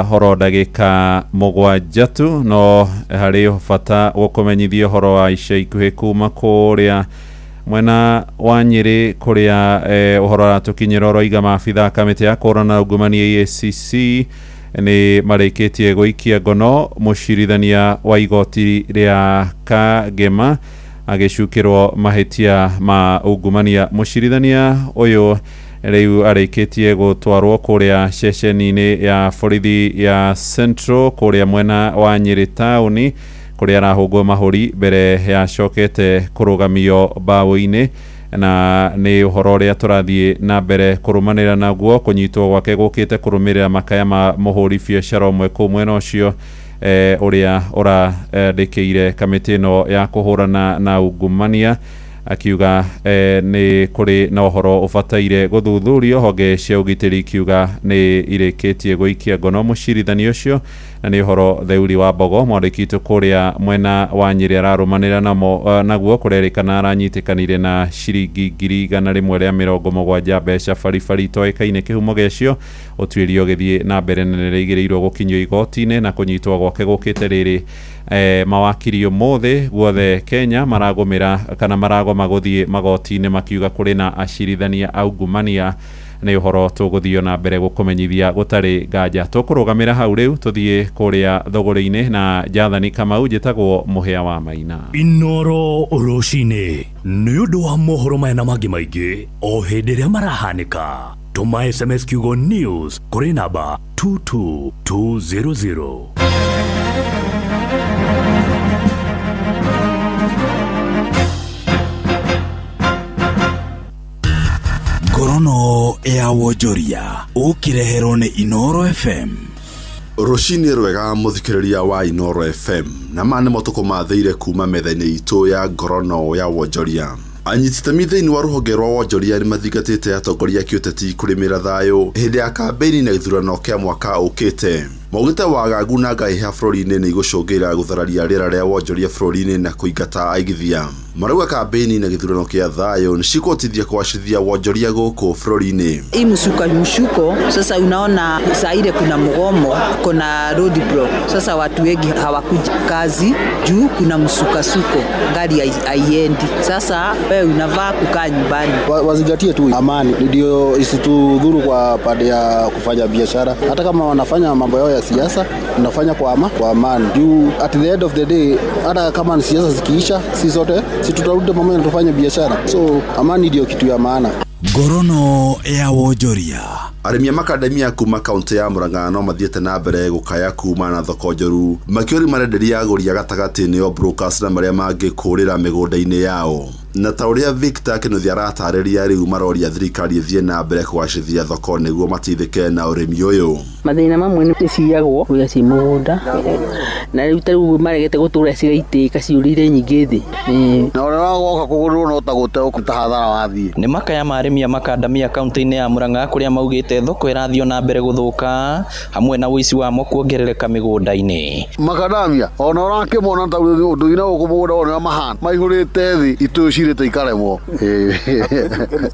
Speaker 1: horo ndagĩka 7 tu, no harĩ bata gũkũmenyithia ũhoro wa ica ikuhĩ kuma kũrĩa mwena wa Nyĩrĩ kũrĩa ũhoro ũratũkinyĩra ũroiga maabitha a kamĩtĩ ya kũhũrana na ungumania EACC nĩ marĩkĩtie gũikia ngono mũcirithania wa igoti rĩa Kangema agĩcukĩrwo mahĩtia ma ungumania. Mũcirithania ũyũ rĩu arĩkĩtie gũtwarwo kũrĩa ceceni-inĩ ya borithi ya Central kũrĩa mwena wa Nyĩrĩ taũni kũrĩa arahũngwo mahũri mbere yacokete kũrũgamio mbaũ-inĩ, na nĩ ũhoro ũrĩa tũrathiĩ na mbere kũrũmanĩra naguo. Kũnyitwo gwake gũkĩte kũrũmĩrĩra makaya ma mũhũri biacara ũmwe kũu mwena ũcio ũrĩa ũrandĩkĩire kamĩtĩ ĩno ya kũhũrana na ungumania akiuga nĩ kũrĩ na ũhoro ũbataire gũthuthurio. Honge cia ũgitĩri ikiuga nĩ irĩkĩtie gũikia ngono mũcirithania ũcio, na nĩ ũhoro Theuri wa Mbogo mwandĩki witũ kũrĩa mwena wa Nyĩrĩ ararũmanĩra namo naguo kũrerĩkana aranyitĩkanire na ciringi 170,000 mbeca baribari itoĩkaine kĩhumo gĩacio. Ũtuĩria ũgĩthiĩ na mbere na nĩrĩigĩrĩirwo gũkinyio igoti-inĩ na kũnyitwo gwake gũkĩte rĩrĩ mawakiri ũmũthĩ guothe Kenya maragũmĩra kana maragoma gũthiĩ magoti-inĩ makiuga kũrĩ na acirithania aungumania. Nĩ ũhoro tũgũthiĩ na mbere gũkũmenyithia gũtarĩ nganja. Tũkũrũgamĩra hau rĩu tũthiĩ kũrĩa thũgũrĩ-inĩ na Jathani Kamau. Njĩtagwo Mũhĩa wa Maina.
Speaker 13: Inooro rũcinĩ nĩ ũndũ wa mohoro maya na mangĩ maingĩ o hĩndĩ ĩrĩa marahanĩka. Tũma SMS kiugo news kũrĩ namba 22200.
Speaker 19: Ngorono ya wonjoria ũkĩreherwo nĩ Inooro FM.
Speaker 24: Rũcinĩ rwega mũthikĩrĩria wa Inooro FM, na ma nĩmo tũkũmathĩire kuma metha-inĩ itũ ya ngorono ya wonjoria. Anyiti itemi thĩinĩ wa rũhonge rwa wonjoria nĩ mathingatĩte atongoria a kĩũteti kũrĩmĩra thayũ hĩndĩ ya kambĩini na gĩthurano kĩa mwaka ũkĩte. Maugĩte wagagu na ngahĩha bũrũri-inĩ nĩ igũcũngĩra gũthararia rĩera rĩa wonjoria bũrũri-inĩ na kũingata aigithia. Marauga kambĩini na gĩthurano kĩa thayũ nĩ cikũhotithia kũgacĩrithia wonjoria gũkũ bũrũri-inĩ.
Speaker 12: Hii msuka mshuko sasa, unaona saa ile kuna mgomo, kuna road block. Sasa watu wengi hawakuji kazi juu kuna msukasuko, gari haiendi. Sasa wewe unavaa kukaa nyumbani.
Speaker 25: Wazingatie tu amani ndio isitudhuru kwa pande ya kufanya biashara. Hata kama wanafanya mambo yao ya
Speaker 4: siasa, tunafanya kwa amani. Juu at the end of the day, hata kama ni siasa zikiisha, si sote si tutarudi pamoja na tufanye biashara. So amani ndio kitu ya maana.
Speaker 19: Ngorono ya wonjoria.
Speaker 24: Arĩmi a makadamia kuma kaunti ya Murang'a no mathiĩte na mbere gũkaya kuma na thoko njũru, makĩũria marenderia agũri a gatagatĩ nĩo brokers na marĩa mangĩ kũrĩra mĩgũnda-inĩ yao. Na ta ũrĩa Victor Kĩnuthia aratarĩria, rĩu maroria thirikari ĩthiĩ na mbere kũgacĩrithia thoko nĩguo mateithĩke na ũrĩmi ũyũ.
Speaker 5: Mathĩna mamwe nĩ ciyagwo kũrĩa ciĩ mũgũnda, na rĩu ta rĩu maregete gũtũra cigaitĩka ciũrĩire nyingĩ thĩ.
Speaker 4: Na ũrĩa wagoka kũgũrĩrwo no ta gũte ũkũta hathara wathiĩ.
Speaker 8: Nĩ makaya ma arĩmi a makandamia kaunti-inĩ ya Murang'a kũrĩa maugĩte thoko ĩrathiĩ na mbere gũthũka hamwe na ũici wamo kuongerereka mĩgũnda-inĩ.
Speaker 4: Makadamia ona ũrakĩmona ta ũndũ-inĩ gũkũ mũgũnda ũrĩa mahana maihũrĩte thĩ itũyũ cirĩte ikaremwo,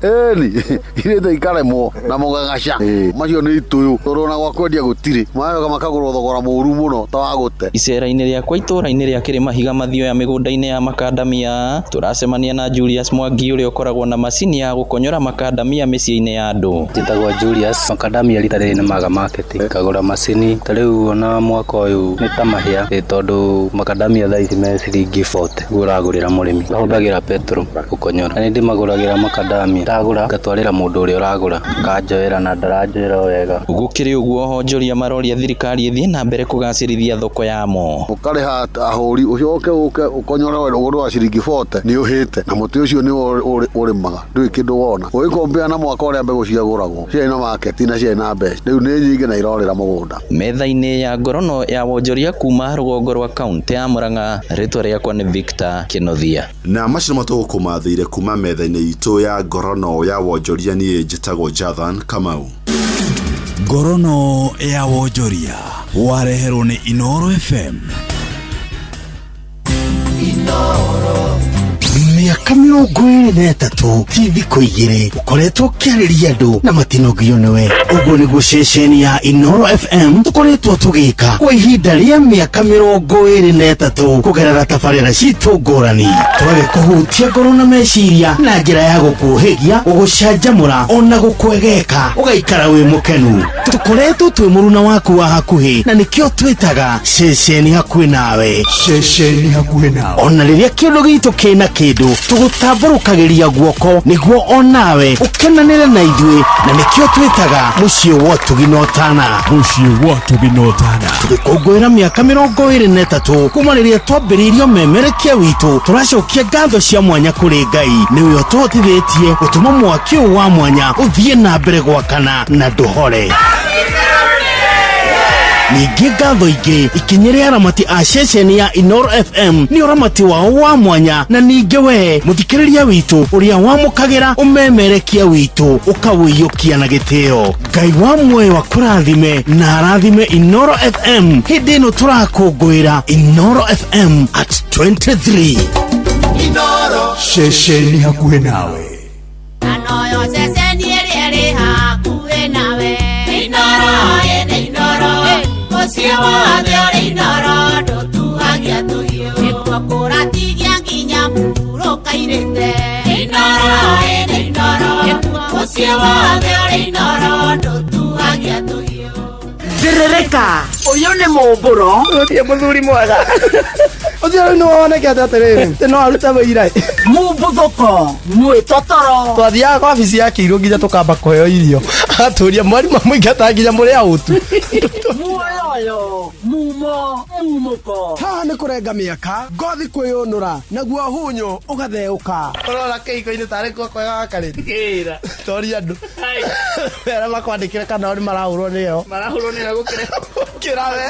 Speaker 4: ĩni irĩte ikaremwo na mũgagaca macio nĩ itũyũ tondũ ona gwa kwendia gũtirĩ, mayoga makagũrwo thogora mũru mũno ta wa gũte.
Speaker 8: Icera-inĩ rĩakwa itũra-inĩ rĩa Kĩrĩmahiga Mathioya mĩgũnda-inĩ ya makandamia tũracemania na Julius Mwangi ũrĩa ũkoragwo na macini ya gũkonyora makandamia mĩciĩ-inĩ ya andũ.
Speaker 22: Njĩtagwo Julius. Makandamia rita rĩrĩ nĩ maga market ngagũra macini ta rĩu ona mwaka ũyũ nĩ ta mahĩa, tondũ makandamia thaa ici me ciringi 40 ũragũrĩra mũrĩmi. Ahũthagĩra petrol gũkonyora. Na nĩ ndĩmagũragĩra makandamia, ndagũra ngatwarĩra mũndũ ũrĩa ũragũra akanjoera na ndaranjoera wega.
Speaker 8: Gũkĩrĩ ũguo onjoria maroria thirikari ĩthiĩ na mbere kũgacĩrithia thoko yamo.
Speaker 4: Ũkarĩha ahũri ũcoke ũke ũkonyore ũgũrũ wa ciringi 40 nĩ ũhĩte na mũtĩ ũcio nĩ ũrĩmaga ndũrĩ kĩndũ wona. Ũgĩkombea na mwaka ũrĩa mbegũ ciagũragwo ciarĩ na market na ciarĩ na mbeca, rĩu nĩ nyingĩ na irorĩra mũgũnda.
Speaker 8: Metha-inĩ ya ngorono ya wonjoria kuma rũgongo rwa kaunti ya Murang'a, rĩtwa rĩakwa nĩ Victor Kĩnuthia.
Speaker 24: Na macio nĩmo tũgũkũmathĩire kuma metha-inĩ itũ ya ngorono ya wonjoria. Niĩ njĩtagwo Jathan Kamau.
Speaker 19: Ngorono ya wonjoria wareherwo nĩ Inooro FM.
Speaker 21: Inooro. Mĩaka 23 ti thikũ igĩrĩ ũkoretwo ũkĩarĩria andũ na matinogio nĩwe. Ũguo nĩguo ceceni ya Inooro FM tũkoretwo tũgĩka kwa ihinda rĩa mĩaka 23 kũgerera tabarĩra citũ ngũrani, tũgagĩkũhutia ngoro na meciria na njĩra ya gũkũhĩgia, gũgũcanjamũra ona gũkwegeka ũgaikara wĩ mũkenu. Tũkoretwo twĩ mũruna waku wa hakuhĩ na nĩkĩo twĩtaga ceceni hakuhĩ nawe.
Speaker 23: Ceceni hakuhĩ nawe.
Speaker 21: Ona rĩrĩa kĩndũ gitũ kĩna kĩndũ tũgũtambũrũkagĩria guoko nĩguo onawe ũkenanĩre na ithuĩ, na nĩkĩo twĩtaga mũciĩ wa ũtugi na ũtana.
Speaker 23: Mũciĩ wa ũtugi na ũtana.
Speaker 21: Tũgĩkũngũĩra mĩaka 23 kuma rĩrĩa twambĩrĩirio memerekia witũ, tũracokia ngatho cia mwanya kũrĩ Ngai nĩwe ũtũhotithĩtie gũtũma mwaki ũyũ wa mwanya ũthiĩ na mbere gwakana na ndũhore. Ningĩ ngatho ingĩ ikinyĩre aramati a ceceni ya Inooro FM nĩ ũramati wao wa mwanya, na ningĩ we mũthikĩrĩria witũ ũrĩa wamũkagĩra ũmemerekia witũ ũkawĩiyũkia na gĩtĩo. Ngai wa muoyo akũrathime na arathime Inooro FM hĩndĩ ĩno tũrakũngũĩra Inooro FM at 23.
Speaker 23: Inooro. Ceceni hakuhĩ nawe.
Speaker 25: Anoyo ceceni ĩrĩa ĩrĩ hakuhĩ nawe. Inooro ĩnĩ Inooro. Mũciĩ wothe ũrĩ Inooro ndũtuagia tũhiũ. Nĩkuo kũratigia nginya mũhurũka-irĩte. Inooro ĩnĩ Inooro. Mũciĩ wothe ũrĩ Inooro ndũtuagia tũhiũ.
Speaker 26: Thĩrĩrĩka ũyũ nĩ mũmbũro.
Speaker 7: Ũthiĩ mũthuri mwega. Ũcio rĩu nĩwonekete atĩrĩrĩ tĩ no arute wĩira.
Speaker 26: Mũmbuthũko mwĩtotoro.
Speaker 7: Twathiaga kwa wabici ya Kĩirũ nginya tũkamba kũheo irio. Atũria mwarimũ amũingata nginya mũrĩ aũtu.
Speaker 26: Muoyoyo mumo mumũko.
Speaker 7: Haha nĩ kũrenga mĩaka, ngothi kwĩyũnũra, naguo hunyũ ũgatheũka. Ũrona kĩhiko-inĩ tarĩ kuo kwega wakarĩte. Toria andũ. Arĩa makwandĩkĩre kana o nĩ marahũrwo nĩyo.
Speaker 17: Marahũrwo nĩyo gũkĩra.
Speaker 7: Gũkĩra we.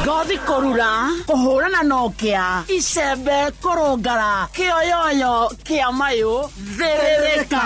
Speaker 26: Ngothi kũrura, kũhũrana na ũkĩa, icembe kũrũngara, kĩoyoyo kĩa mayũ, thĩrĩrĩka.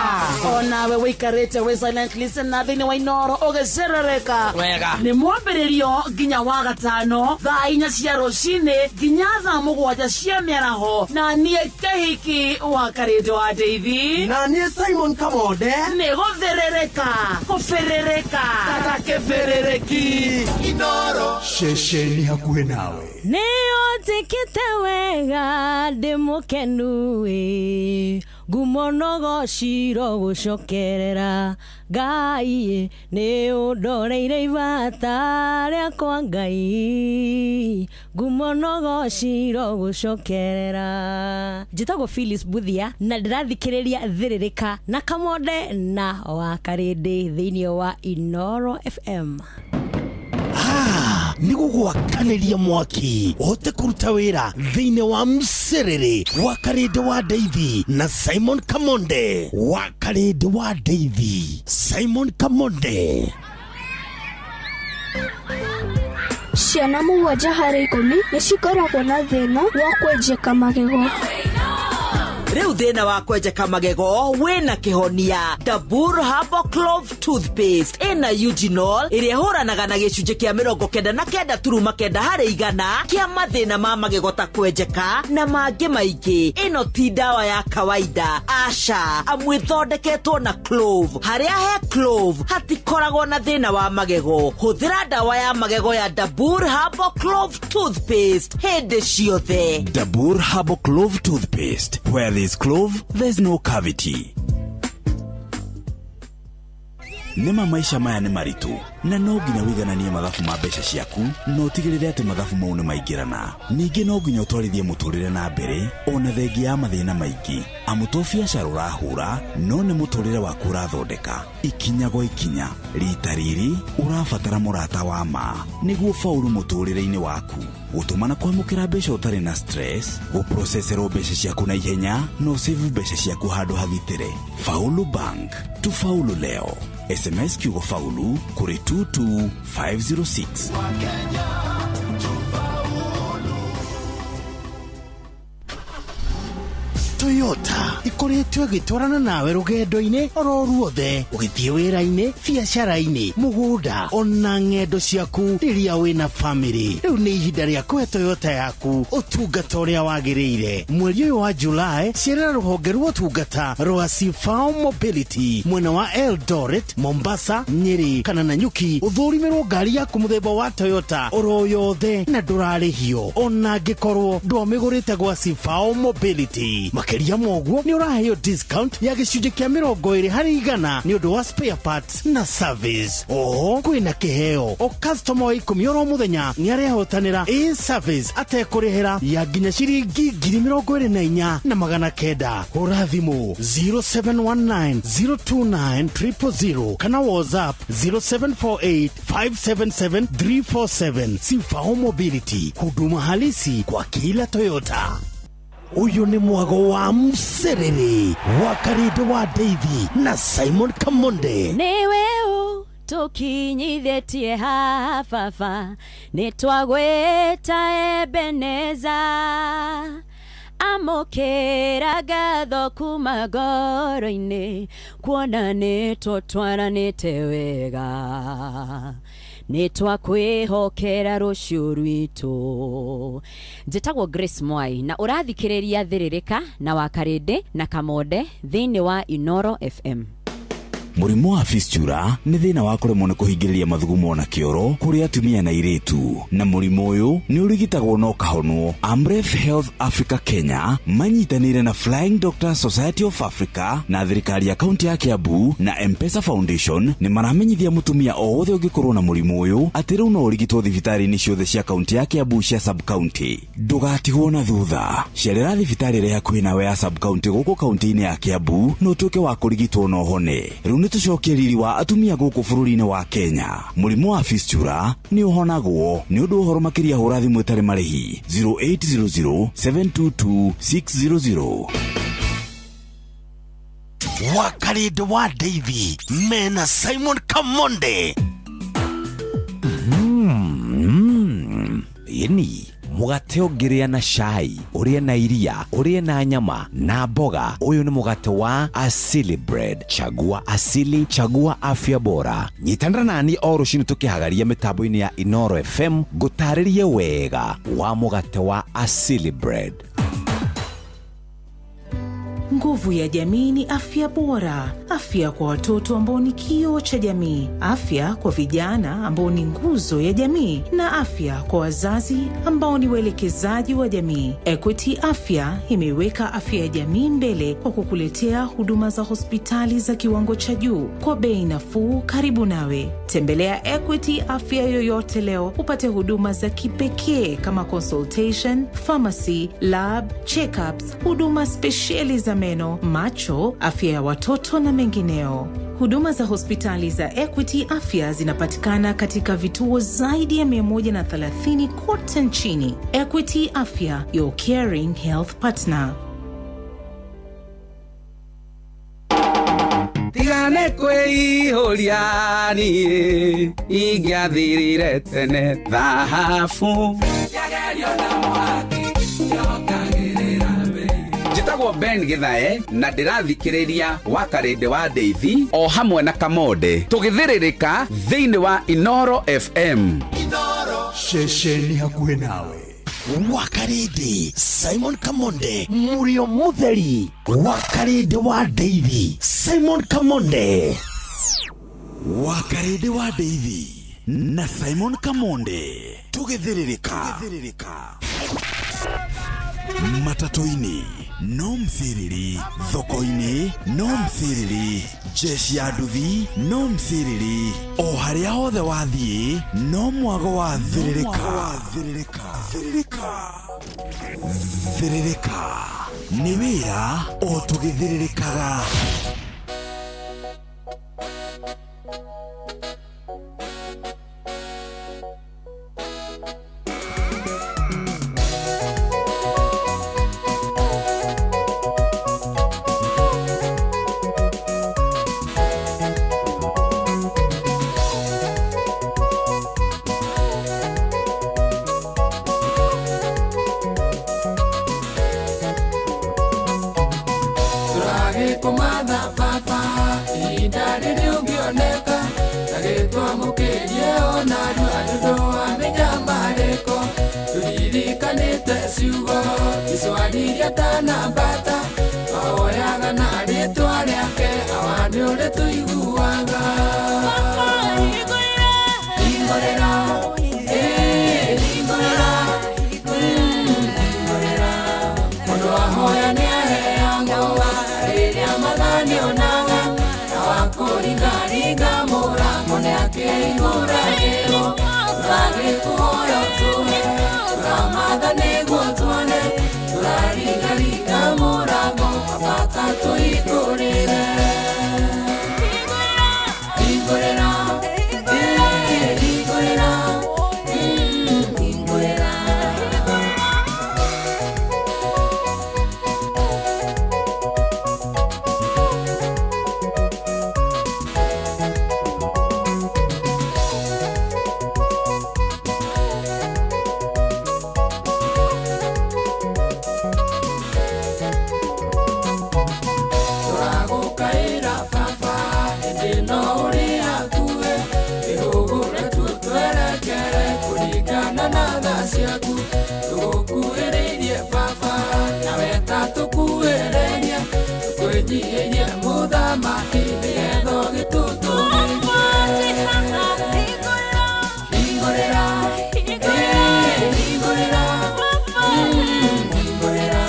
Speaker 26: Onawe wĩikarĩte wĩ silent listener thĩinĩ wa Inooro ũgĩcerereka.
Speaker 17: Wega.
Speaker 26: Nĩ mwambĩrĩrio nginya wa gatano thaa 4 cia rũcinĩ nginya thaa 7 cia mĩaraho, na niĩ Kĩhiki wa Karĩndũ wa Ndeithi,
Speaker 7: na niĩ Simon Kamonde.
Speaker 26: Nĩ gũthĩrĩrĩka kũbĩrĩrĩka
Speaker 7: ta kĩbĩrĩrĩki.
Speaker 23: Inooro. Ceceni hakuhĩ nawe.
Speaker 27: Nĩ ũnjĩkĩte wega ndĩ mũkenu ĩ.
Speaker 6: Ngumo nogociro gũcokerera Ngai nĩ ũndoreire ibata rĩakwa Ngai ngumo nogociro gũcokerera. Njĩtagwo Phyllis Buthia na ndĩrathikĩrĩria Thĩrĩrĩka na Kamonde na Wakarĩndĩ thĩinĩ wa Inoro FM.
Speaker 21: Nĩ gũgwakanĩria mwaki ũhote kũruta wĩra thĩinĩ wa mserere wa Karĩndĩ wa Ndeithi na Simon Kamonde. Wa Karĩndĩ wa Ndeithi, Simon Kamonde.
Speaker 10: Ciana 7 harĩ 10 nĩ cikoragwo na thĩna wa kwenjeka magego.
Speaker 11: Rĩu thĩna wa kwenjeka magego wĩna kĩhonia. Dabur Herbal Clove Toothpaste ĩna eugenol ĩrĩa ĩhũranaga na gĩcunjĩ kĩa 99.9% kĩa mathĩna ma magego ta kwenjeka na mangĩ maingĩ. Ĩno ti ndawa ya kawaida, aca, amu ĩthondeketwo na clove. Harĩa he clove hatikoragwo na thĩna wa magego. Hũthĩra ndawa ya magego ya Dabur Herbal Clove Toothpaste hĩndĩ ciothe.
Speaker 19: Dabur Herbal Clove Toothpaste. Where there's clove, there's no cavity. Nĩma maisha maya nĩ maritũ na no nginya wĩigananie mathabu ma mbeca ciaku na ũtigĩrĩre atĩ mathabu mau nĩ maingĩrana. Ningĩ no nginya ũtwarithie mũtũrĩre na mbere ona thengia ya mathĩna maingĩ, amu to biacara ũrahũra no nĩ mũtũrĩre waku ũrathondeka ikinya gwa ikinya. Rita rĩrĩ ũrabatara mũrata wa ma nĩguo faulu mũtũrĩre-inĩ waku, gũtũma na kwamũkĩra mbeca ũtarĩ na stress, gũproceserwo mbeca ciaku na ihenya na ũsave mbeca ciaku handũ hagitĩre. Faulu Bank, tufaulu leo. SMS kiugo faulu kũrĩ 22506.
Speaker 21: Toyota ikoretwo ĩgĩtwarana nawe rũgendo-inĩ oro ruothe, ũgĩthiĩ wĩra-inĩ, biacara-inĩ, mũgũnda ona ng'endo ciaku rĩrĩa wĩna famĩlĩ. Rĩu nĩ ihinda rĩa kũhe Toyota yaku ũtungata ũrĩa wagĩrĩire. Mweri ũyũ wa Julai, cerera rũhonge rwa ũtungata rwa Sifao Mobility mwena wa Eldoret, Mombasa, Nyeri kana Nanyuki, ũthũrimĩrwo ngari yaku mũthemba wa Toyota oro yothe na ndũrarĩhio ona angĩkorwo ndwamĩgũrĩte gwa Sifao Mobility. Makĩria ma ũguo, nĩ ũraheo discount ya gĩcunjĩ kĩa 20% nĩ ũndũ wa spare parts na service. Oho kwĩna kĩheo, o customer wa 10 oro mũthenya nĩ arehotanĩra a service atekũrĩhĩra ya nginya ciringi 24,900. Hũra thimũ 0719 029 000 kana WhatsApp 0748 577 347. Sifao Mobility, huduma halisi kwa kila Toyota. Uyu nĩ mwago wa mserere wa Karĩndĩ wa Ndeithi na Simon Kamonde.
Speaker 6: Nĩwe tũkinyithĩtie haha baba, nĩ twagwĩta Ebeneza. Amũkĩra ngatho kuma ngoro-inĩ, kuona nĩ tũtwaranĩte wega, nĩ twakwĩhokera rũciũ rwitũ. Njĩtagwo Grace Mwai na ũrathikĩrĩria Thĩrĩrĩka na Wakarĩndĩ na Kamonde thĩinĩ wa Inoro FM.
Speaker 19: Mũrimũ wa fistula nĩ thĩna wa kũremwo nĩ kũhingĩrĩria mathugumo na kĩoro kũrĩ atumia na airĩtu, na mũrimũ ũyũ nĩ ũrigitagwo na ũkahonwo. Amref Health Africa Kenya manyitanĩire na Flying Doctors Society of Africa na thirikari ya kaunti ya Kiambu na M-Pesa Foundation nĩ maramenyithia mũtumia o wothe ũngĩkorwo na mũrimũ ũyũ atĩ rĩu no ũrigitwo thibitarĩ-inĩ ciothe cia kaunti ya Kiambu cia sub county. Ndũgatigwo na thutha, cerera thibitarĩ ĩrĩa hakuhĩ nawe ya sub county gũkũ kaunti-inĩ ya Kiambu na ũtuĩke wa kũrigitwo na ũhone. Rĩu nĩ tũcokie riri wa atumia gũkũ bũrũri-inĩ wa Kenya. Mũrimũ wa fistula nĩ ũhonagwo. Nĩ ũndũ ũhoro makĩria hũra thimũ ĩtarĩ marĩhi 0800 722 600.
Speaker 21: Wa Karĩndĩ wa Ndeithi mena Simon Kamonde.
Speaker 19: Ĩni mũgate ũngĩrĩa na cai, ũrĩe na iria, ũrĩe na nyama na mboga. Ũyũ nĩ mũgate wa Asili Bread. Chagua Asili, chagua afya bora. Nyitanĩra nani o rũcinĩ tũkĩhagaria mĩtambo-inĩ ya Inoro FM ngũtarĩrie wega wa mũgate wa Asili Bread.
Speaker 2: Nguvu ya jamii ni afya bora, afya kwa watoto ambao ni kioo cha jamii, afya kwa vijana ambao ni nguzo ya jamii, na afya kwa wazazi ambao ni waelekezaji wa jamii. Equity Afya imeiweka afya ya jamii mbele kwa kukuletea huduma za hospitali za kiwango cha juu kwa bei nafuu, karibu nawe. Tembelea Equity Afya yoyote leo upate huduma za kipekee kama consultation, pharmacy, lab, checkups, huduma spesheli za meno, macho, afya ya watoto na mengineo. Huduma za hospitali za Equity Afya zinapatikana katika vituo zaidi ya 130 kote nchini. Equity Afya, your caring health partner.
Speaker 3: Tigane kwĩihũria niĩ ingĩathirire tene thahabu. Njĩtagwo Ben Githae na ndĩrathikĩrĩria Wakarĩndĩ wa Ndeithi o hamwe na Kamonde tũgĩthĩrĩrĩka thĩinĩ wa Inoro FM.
Speaker 23: Ceceni hakuhĩ nawe.
Speaker 21: Wakarĩndĩ Simon Kamonde Mũrio Mũtheri. Wakarĩndĩ wa Ndeithi Simon Kamonde.
Speaker 19: Wakarĩndĩ wa Ndeithi na Simon Kamonde tũgĩthĩrĩrĩka matatũ-inĩ no mthiriri, thoko-inĩ no mthiriri, jeshi ya nduthi no mthiriri, o harĩa hothe wathiĩ no mwago wa thĩrĩrĩka. Thĩrĩrĩka nĩ wĩra o tũgĩthĩrĩrĩkaga.
Speaker 9: Tũragĩkũmatha baba ihinda rĩrĩ ũngĩoneka tagĩtwamũkĩrie ona narua nĩ ũndũ wa mĩnyamarĩko tũririkanĩte ciugo icwaririe tanambata twahoyaga na rĩtwa rĩake awa nĩ ũrĩ tũiguaga. Hingũrĩra, hingũrĩra, hingũrĩra, mũndũ ahoya nĩ aheagwo rĩrĩa mathani onaga na wakũringaringa mũrango nĩ akĩhingũragĩrwo. Tũragĩkũhoya ũtũhe, tũramatha nĩguo tuone, tũraringaringa mũrango baba tũhingũrĩre. Hingũrĩra, hingũrĩra, hingũrĩra. Tũragũkaĩra baba ĩndĩ no ũrĩ hakuhĩ, ĩhũgũre tu twerekere kũringana na tha ciaku. Tũgũkuhĩrĩirie baba nawe ta tũkuhĩrĩrie, tũkwĩnyihĩrie mũthamaki nĩgetha ũgĩtũtũmĩrie. Hingũrĩra, hingũrĩra, hingũrĩra,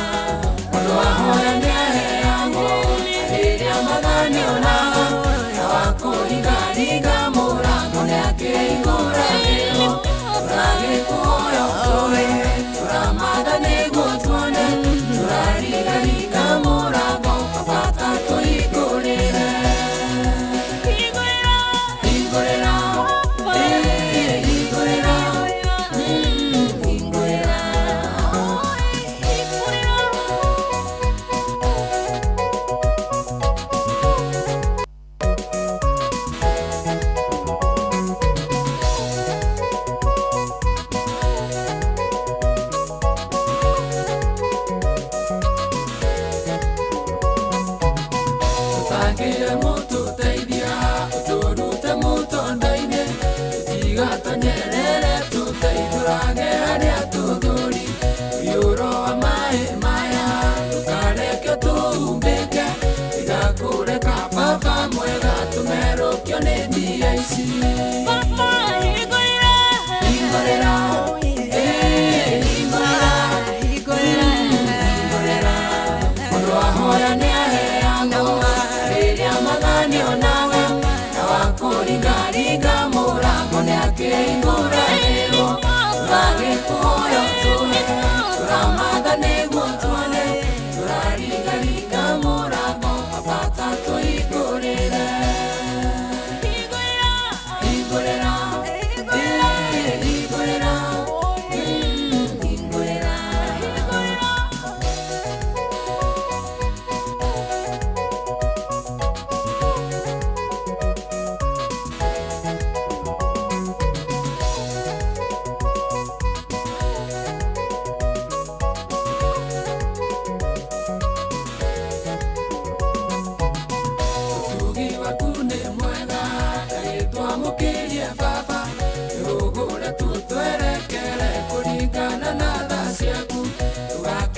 Speaker 9: mũndũ ahoya nĩ aheagwo rĩrĩa mathani onaga na wakũringaringa mũrango nĩ akĩhingũragĩrwo. Tũragĩkũhoya ũtũhe, tũramatha nĩguo tuone, tũraringaringa mũrango baba tũhingũrĩre.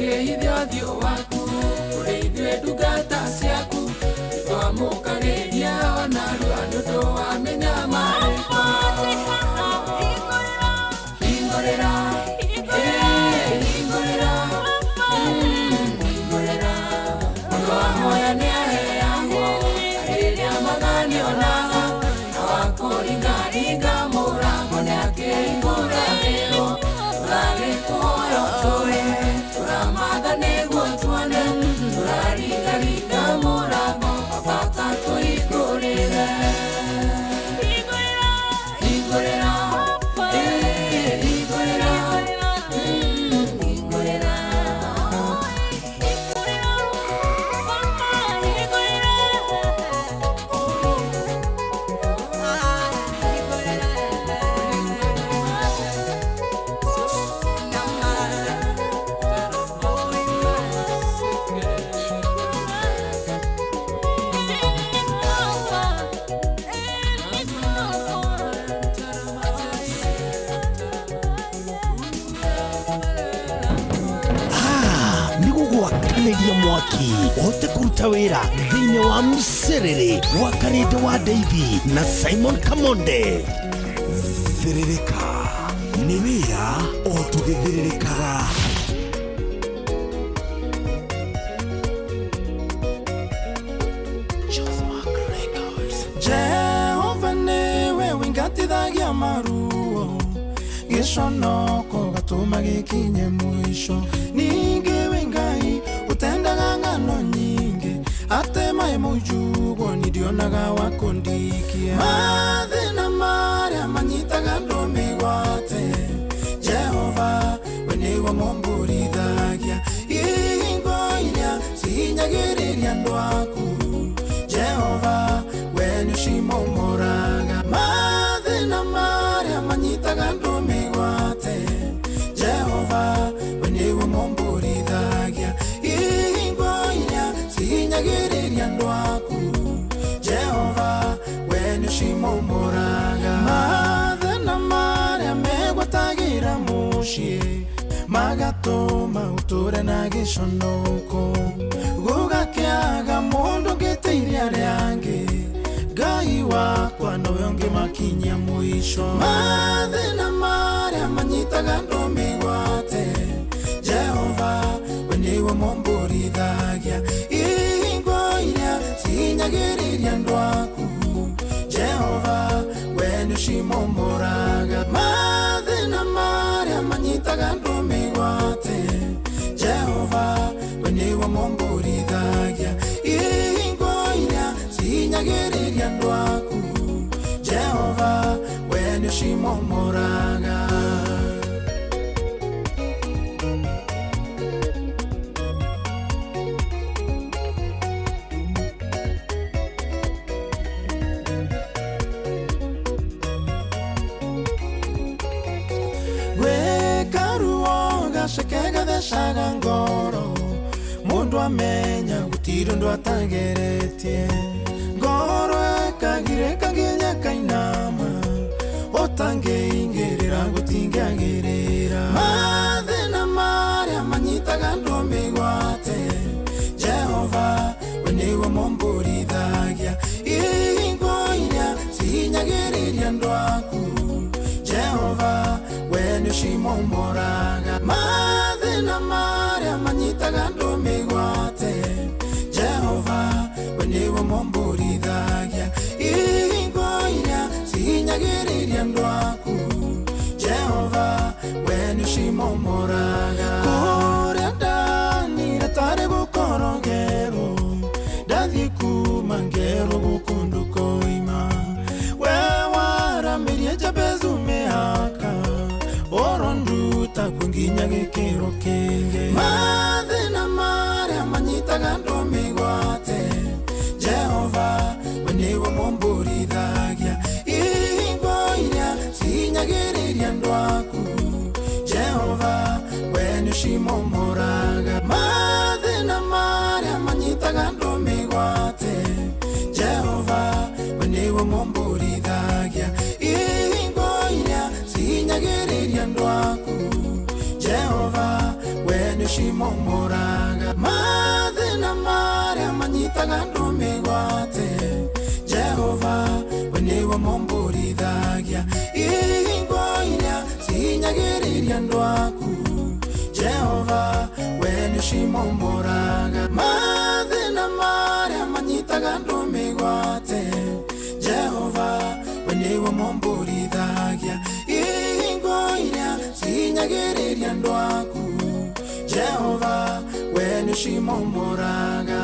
Speaker 9: Ndũgakĩhithe ũthiũ waku kũrĩ ithuĩ ndungata ciaku, nĩtwamũkagĩria o narua nĩ ũndũ wa mĩnyamarĩko. Hingũrĩra, hingũrĩra, hingũrĩra, mũndũ ahoya nĩaheagwo, na rĩrĩa matha nĩonaga, na wa kũringaringa mũrango nĩakĩhingũragĩrwo. Tũragĩkũhoya ũtũhe, tũramatha nĩguo tuone, tũraringaringa mũrango, baba tũhingũrĩre. Hingũrĩra, hingũrĩra, hingũrĩra.
Speaker 21: Nĩ gũgwakanĩria mwaki ũhote kũruta wĩra thĩinĩ wa mũcerere wa Karĩndĩ wa Ndeithi na Simon Kamonde.
Speaker 19: Thĩrĩrĩka nĩ wĩra o tũgĩthĩrĩrĩkaga.
Speaker 1: Jehova nĩwe wingatithagia maruo, gĩconoko gatũma gĩkinye mũico. Ningĩ wĩ Ngai ũtendaga ng'ano nyingĩ, atĩ maĩ mũnjugwo nĩ ndionaga wa kũndikia. Mathĩna marĩa manyitaga andũ mĩgwate, Jehova we nĩwe mũmbũrithagia. Ihingo iria cihinyagĩrĩria andũ aku, Jehova we nĩũcimomoraga. Mathĩna marĩa manyitaga andũ mĩgwate, Jehova we nĩwe mũmbũrithagia. Ihingo iria cihinyagĩrĩria andũ aku, Jehova we nĩũcimomoraga. Mathĩna marĩa megwatagĩra mũciĩ, magatũma ũtũre na gĩconoko, gũgakĩaga mũndũ ũngĩteithia arĩa angĩ, Ngai wakwa nowe ũngĩmakinyia mũico. Mathĩna marĩa manyitaga andũ mĩgwate, Jehova we nĩwe mũmbũrithagia. Ihingo iria cihinyagĩrĩria andũ aku, Jehova we nĩũcimomoraga. Mathĩna marĩa manyitaga andũ mĩgwate, Jehova we nĩwe mũmbũrithagia. Ihingo iria cihinyagĩrĩria andũ aku, Jehova we nĩũcimomoraga. Gwĩka ruo gaceke gathecaga ngoro, mũndũ amenya gũtirĩ ũndũ atageretie. Ngoro ĩkagirĩka nginya kainama, ũtangĩingĩrĩra gũtingĩagĩrĩra. Mathĩna marĩa manyitaga andũ mĩgwate, Jehova we nĩwe mũmbũrithagia. Ihingo iria cihinyagĩrĩria andũ aku, Jehova we nĩũcimomoraga. Mathĩna marĩa manyitaga andũ mĩgwate, Jehova we nĩwe mũmbũrithagia. Ihingo iria cihinyagĩrĩria andũ aku, Jehova we nĩũcimomoraga. Kũrĩa ndanire tarĩ gũkorogerwo, ndathiĩ kuma ngerwo gũkũ ndũkoima. We waramĩrie Jabezu mĩhaka, ũronduta kuo nginya gĩkĩro kĩngĩ. Mathĩna marĩa manyitaga andũ mĩgwate, Jehova we nĩwe mũmbũrithagia. Ihingo iria cihinyagĩrĩria andũ aku, Jehova we nĩũcimomoraga. Mathĩna marĩa manyitaga andũ mĩgwate, Jehova we nĩwe mũmbũrithagia. Ihingo iria cihinyagĩrĩria andũ aku, Jehova we nĩũcimomoraga. nĩũcimomoraga. Mathĩna marĩa manyitaga andũ mĩgwate, Jehova we nĩwe mũmbũrithagia. Ihingo iria cihinyagĩrĩria andũ aku, Jehova we nĩũcimomoraga. Mathĩna marĩa manyitaga andũ mĩgwate, Jehova we nĩwe mũmbũrithagia. Ihingo iria cihinyagĩrĩria andũ aku, Jehova we nĩũcimomoraga.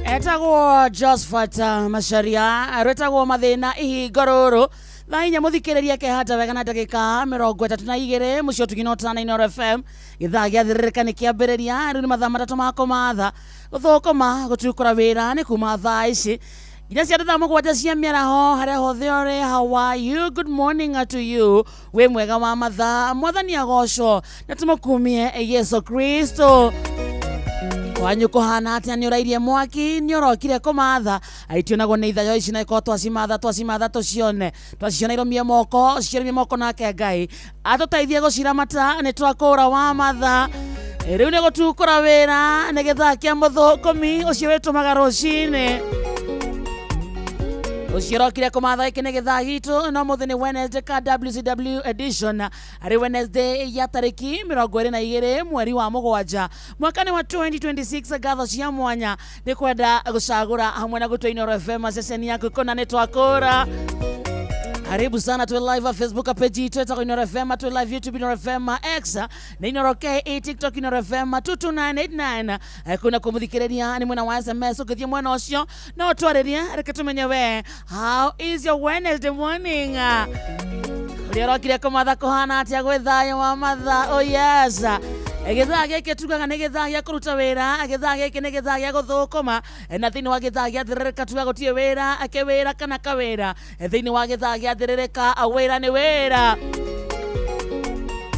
Speaker 26: Etagwo Josphat Macharia, rwĩtagwo mathĩna ihingo rũrũ. Thaa 4 mũthikĩrĩria kehata wega na ndagĩka 32 mũciĩ ũtugino tana Inooro FM. Gĩthaa gĩathĩrĩrĩka nĩ kĩambĩrĩria, rĩu nĩ mathaa 3 ma kũmatha gũthũkũma gũtukũra wĩra nĩ kuma thaa ici nginya cia thaa 7 cia mĩaraho. Harĩa hothe ũrĩ, how are you? Good morning to you. Wĩ mwega wa mathaa, mwathani agocwo na tũmũkumie Yesu Kristo. Kwanyu kũhana atĩa? Nĩ ũrairie mwaki, nĩ ũrokire kũmatha? Aitionagwo nĩ ithayo ici na ikorwo twacimatha twacimatha tũcione, twaciona irũmie moko, cirũmie moko, nake Ngai atũteithie gũciramata. Nĩ twakũra wa matha, rĩu nĩ gũtukũra wĩra, nĩ gĩthaa kĩa mũthũkũmi ũcio wĩtũmaga rũcinĩ, ũcio ũrokire kũmatha. Gĩkĩ nĩ gĩthaa gitũ no mũthĩ nĩ Wednesday ka WCW edition, arĩ Wednesday ya tarĩki 22 mweri wa 7 mwaka nĩ wa 2026. Ngatho cia mwanya nĩ kwenda gũcagũra hamwe na gũtua Inooro FM ceceni yaku kũna nĩ twakũra. Karibu sana, tuwe live Facebook page yetu ĩtagwo Inooro FM, tuwe live YouTube Inooro FM, X na Inooro KE, TikTok Inooro FM 22989. Kuna kũmũthikĩrĩria nĩ mwena wa SMS, ũngĩthiĩ mwena ũcio no twarĩrie, reke tũmenye we, how is your Wednesday morning? Ũrĩa ũrokire kũmatha kũhana atĩa? Gwĩ thayũ wa matha? Oh yes, gĩthaa gĩkĩ tugaga nĩ gĩthaa gĩa kũruta wĩra, gĩthaa gĩkĩ nĩ gĩthaa gĩa gũthũkũma, na thĩinĩ wa gĩthaa gĩa thĩrĩrĩka tuga gũtirĩ wĩra kĩwĩra kana kawĩra. Thĩinĩ wa gĩthaa gĩa thĩrĩrĩka wĩra nĩ wĩra.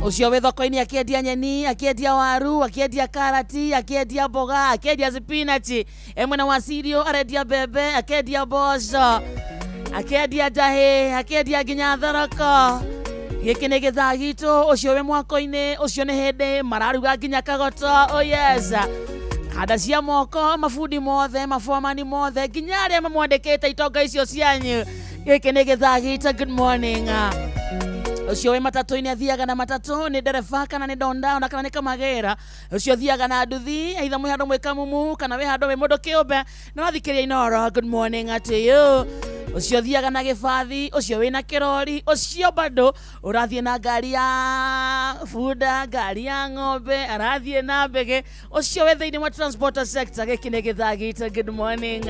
Speaker 26: Ũcio wĩ thoko-inĩ akĩendia nyeni, akĩendia waru, akĩendia karati, akĩendia mboga, akĩendia spinach, e mwena wa cirio arendia mbembe, akĩendia mboco, akĩendia njahĩ, akĩendia nginya thoroko, gĩkĩ nĩ gĩthaa gitũ. Ũcio wĩ mwako-inĩ ũcio nĩ hĩndĩ mararuga nginya kagoto. Oh yes, kanda cia moko, mabundi mothe, mabomani mothe, nginya arĩa mamwandĩkĩte itonga icio cianyu, gĩkĩ nĩ gĩthaa gitũ. Good morning. Ũcio wĩ matatũ-inĩ, athiaga na matatũ, nĩ ndereba kana nĩ donda ona kana nĩ kamagĩra, ũcio ũthiaga na nduthi, aitha mwĩ handũ mwĩ kamumu kana wĩ handũ wĩ mũndũ kĩũmbe na wathikĩrĩria Inooro, good morning to you. Ũcio ũthiaga na gĩbathi, ũcio wĩna kĩrori, ũcio bado ũrathiĩ na ngari ya bunda, ngari ya ng'ombe, arathiĩ na mbege, ũcio wĩ thĩinĩ wa transport sector, gĩkĩ nĩ gĩthaa gitũ. Good morning.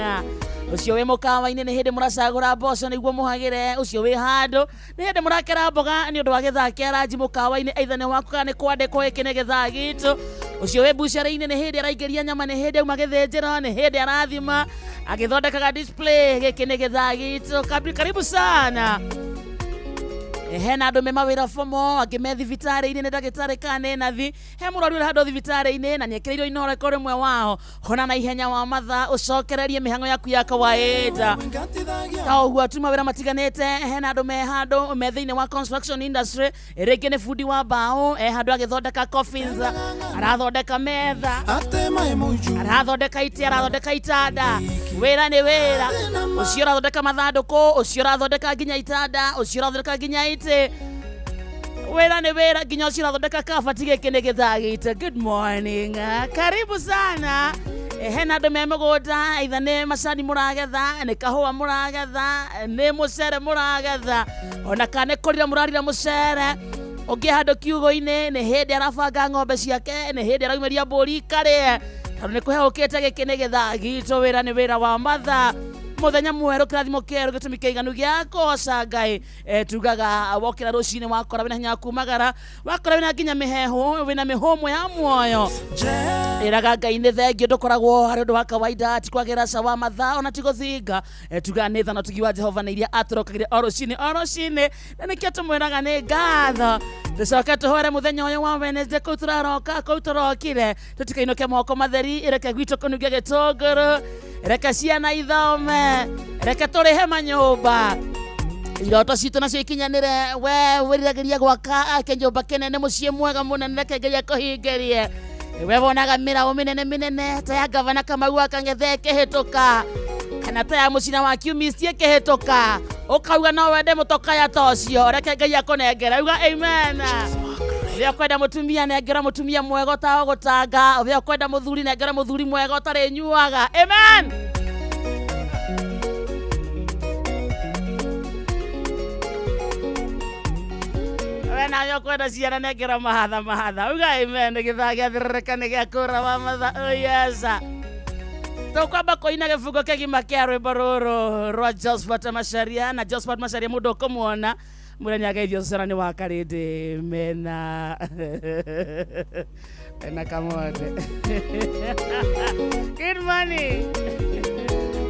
Speaker 26: Ũcio wĩ mũkawa-inĩ, nĩ hĩndĩ mũracagũra mboco nĩguo mũhagĩre, ũcio wĩ handũ nĩ hĩndĩ mũrakera mboga nĩ ũndũ wa gĩthaa kĩa ranji mũkawa-inĩ, aitha nĩ waku kana nĩ kwandĩkwo, gĩkĩ nĩ gĩthaa gitũ. Ũcio wĩ mbucarĩ-inĩ, nĩ hĩndĩ araingĩria nyama, nĩ hĩndĩ auma gĩthĩnjĩro, nĩ hĩndĩ arathima agĩthondekaga display, gĩkĩ nĩ gĩthaa gitũ. Karibu sana. Hena andũ me mawĩra bomo, angĩ me thibitarĩ-inĩ, nĩ ndagĩtarĩ kana nĩ nathi, he mũrwaru ũrĩ handũ thibitarĩ-inĩ na nĩekĩrĩirwo Inooro ĩkorwo rĩmwe wao, hona na ihenya wa matha, ũcokererie mĩhang'o yaku ya kawaida. Ta ũguo tu mawĩra matiganĩte, hena andũ me handũ me thĩinĩ wa construction industry, rĩngĩ nĩ bundi wa mbaũ, e handũ agĩthondeka coffins, arathondeka metha, arathondeka itĩ, arathondeka itanda, wĩra nĩ wĩra. Ũcio ũrathondeka mathandũkũ, ũcio ũrathondeka nginya itanda, ũcio ũrathondeka nginya itĩ, wĩra nĩ wĩra, nginya ũcio ũrathondeka kabati, gĩkĩ nĩ gĩthaa gitũ. Good morning, karibu sana. Hena andũ me mũgũnda, either nĩ macani mũragetha, nĩ kahũa mũragetha, nĩ mũcere mũragetha, ona kana nĩ kũrira mũrarira mũcere. Ũngĩ handũ kiugũ-inĩ nĩ hĩndĩ arabanga ng'ombe ciake, nĩ hĩndĩ araumĩria mbũri ikarĩe tondũ nĩ kũhehũkĩte. Gĩkĩ nĩ gĩthaa gitũ. Wĩra nĩ wĩra wa matha, mũthenya mwerũ, kĩrathimo kĩerũ, gĩtũmi kĩiganu gĩa kũgoca Ngai. Tugaga wokĩra rũcinĩ wakora wĩna hinya wa kumagara, wakora wĩna nginya mĩhehu, wĩna mĩhũmũ ya muoyo, ĩraga Ngai nĩ thengio. Ndũkoragwo harĩ ũndũ wa kawaida, ti kwagĩra ca wa mathaa ona ti gũthinga. Tugaga nĩ tha na ũtugi wa Jehova na iria atũrokagĩre o rũcinĩ o rũcinĩ, na nĩkĩo tũmwĩraga nĩ ngatho. Tũcoke tũhore mũthenya ũyũ wa Wednesday, kũu tũraroka, kũu tũrokire, tũtikainũke moko matheri. Reke gwitũ kũnunge gĩtũngũrũ, reke ciana ithome, reke tũrĩhe manyũmba. Iroto citũ nacio ikinyanĩre. We wĩriragĩria gwaka kĩnyũmba kĩnene, mũciĩ mwega mũnene, reke Ngai akũhingĩrie. We wonaga mĩraũ mĩnene mĩnene ta ya gavana Kamau wa Kang'ethe ĩkĩhĩtũka, kana ta ya mũcina wa Kiumisti ĩkĩhĩtũka, ũkauga no wende mũtokaya ta ũcio, reke Ngai akũnengere. Uga amen. Ũrĩa ũkwenda mũtumia, nengera mũtumia mwega ũtagũgũtanga. Ũrĩa ũkwenda mũthuri, nengera mũthuri mwega ũtarĩ nyuaga. Amen. We nawe ũkwenda ciana, nengera mahatha mahatha. Uga amen. Gĩthaa gĩathĩrĩrĩka nĩ gĩa kũra wa matha. Oh yes, tũkwamba kũina gĩbungo kĩgima kĩa rwĩmbo rũrũ rwa Josephat Macharia. Na Josephat Macharia, mũndũ ũkũmuona mũrĩa nĩageithio cora nĩ wa Karĩndĩ mena Kamonde. Good morning.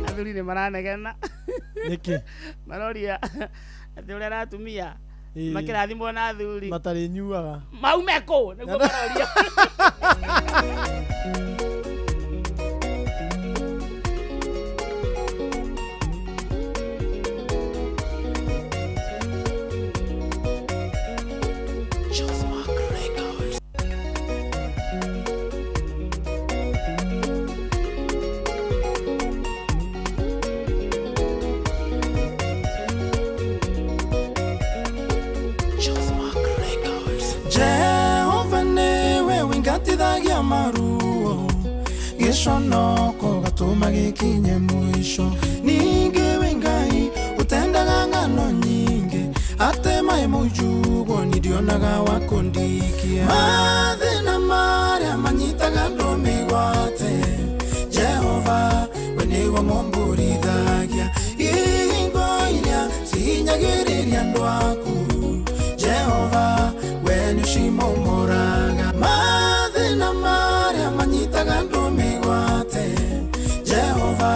Speaker 26: Athuri nĩ maranegena.
Speaker 7: Nĩkĩ?
Speaker 26: Maroria atĩ ũrĩa aratumia
Speaker 7: Ĩĩ.
Speaker 26: makĩrathimwo na athuri
Speaker 7: matarĩ nyuaga.
Speaker 26: Maume kũ nĩguo maroria.
Speaker 1: Jehova nĩwe wingatithagia maruo, gĩconoko gatũma gĩkinye mũico. Ningĩ wĩ Ngai ũtendaga ng'ano nyingĩ, atĩ maĩ mũnjugwo nindionaga wa kũndikia. Mathĩna marĩa manyitaga andũ mĩgwate, Jehova we nĩwe mũmbũrithagia. Ihingo iria cihinyagĩrĩria andũ aku, Jehova we nĩũcimomoraga. Mathĩna marĩa manyitaga andũ mĩgwate, Jehova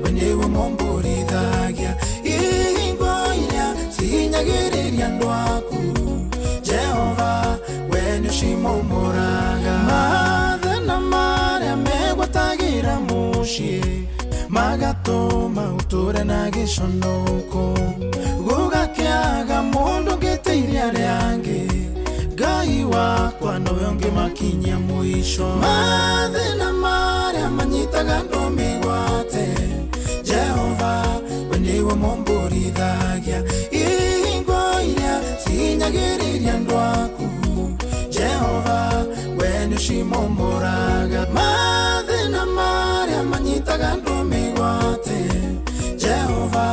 Speaker 1: we nĩwe mũmbũrithagia. Ihingo iria cihinyagĩrĩria andũ aku, Jehova we nĩũcimomoraga. Mathĩna marĩa megwatagĩra mũciĩ, magatũma ũtũre na gĩconoko, gũgakĩaga mũndũ ũngĩteithia arĩa angĩ, Ngai wakwa nowe ũngĩmakinyia mũico. Mathĩna marĩa manyitaga andũ mĩgwate, Jehova we nĩwe mũmbũrithagia. Ihingo iria cihinyagĩrĩria andũ aku, Jehova we nĩũcimomoraga. Mathĩna marĩa manyitaga andũ mĩgwate, Jehova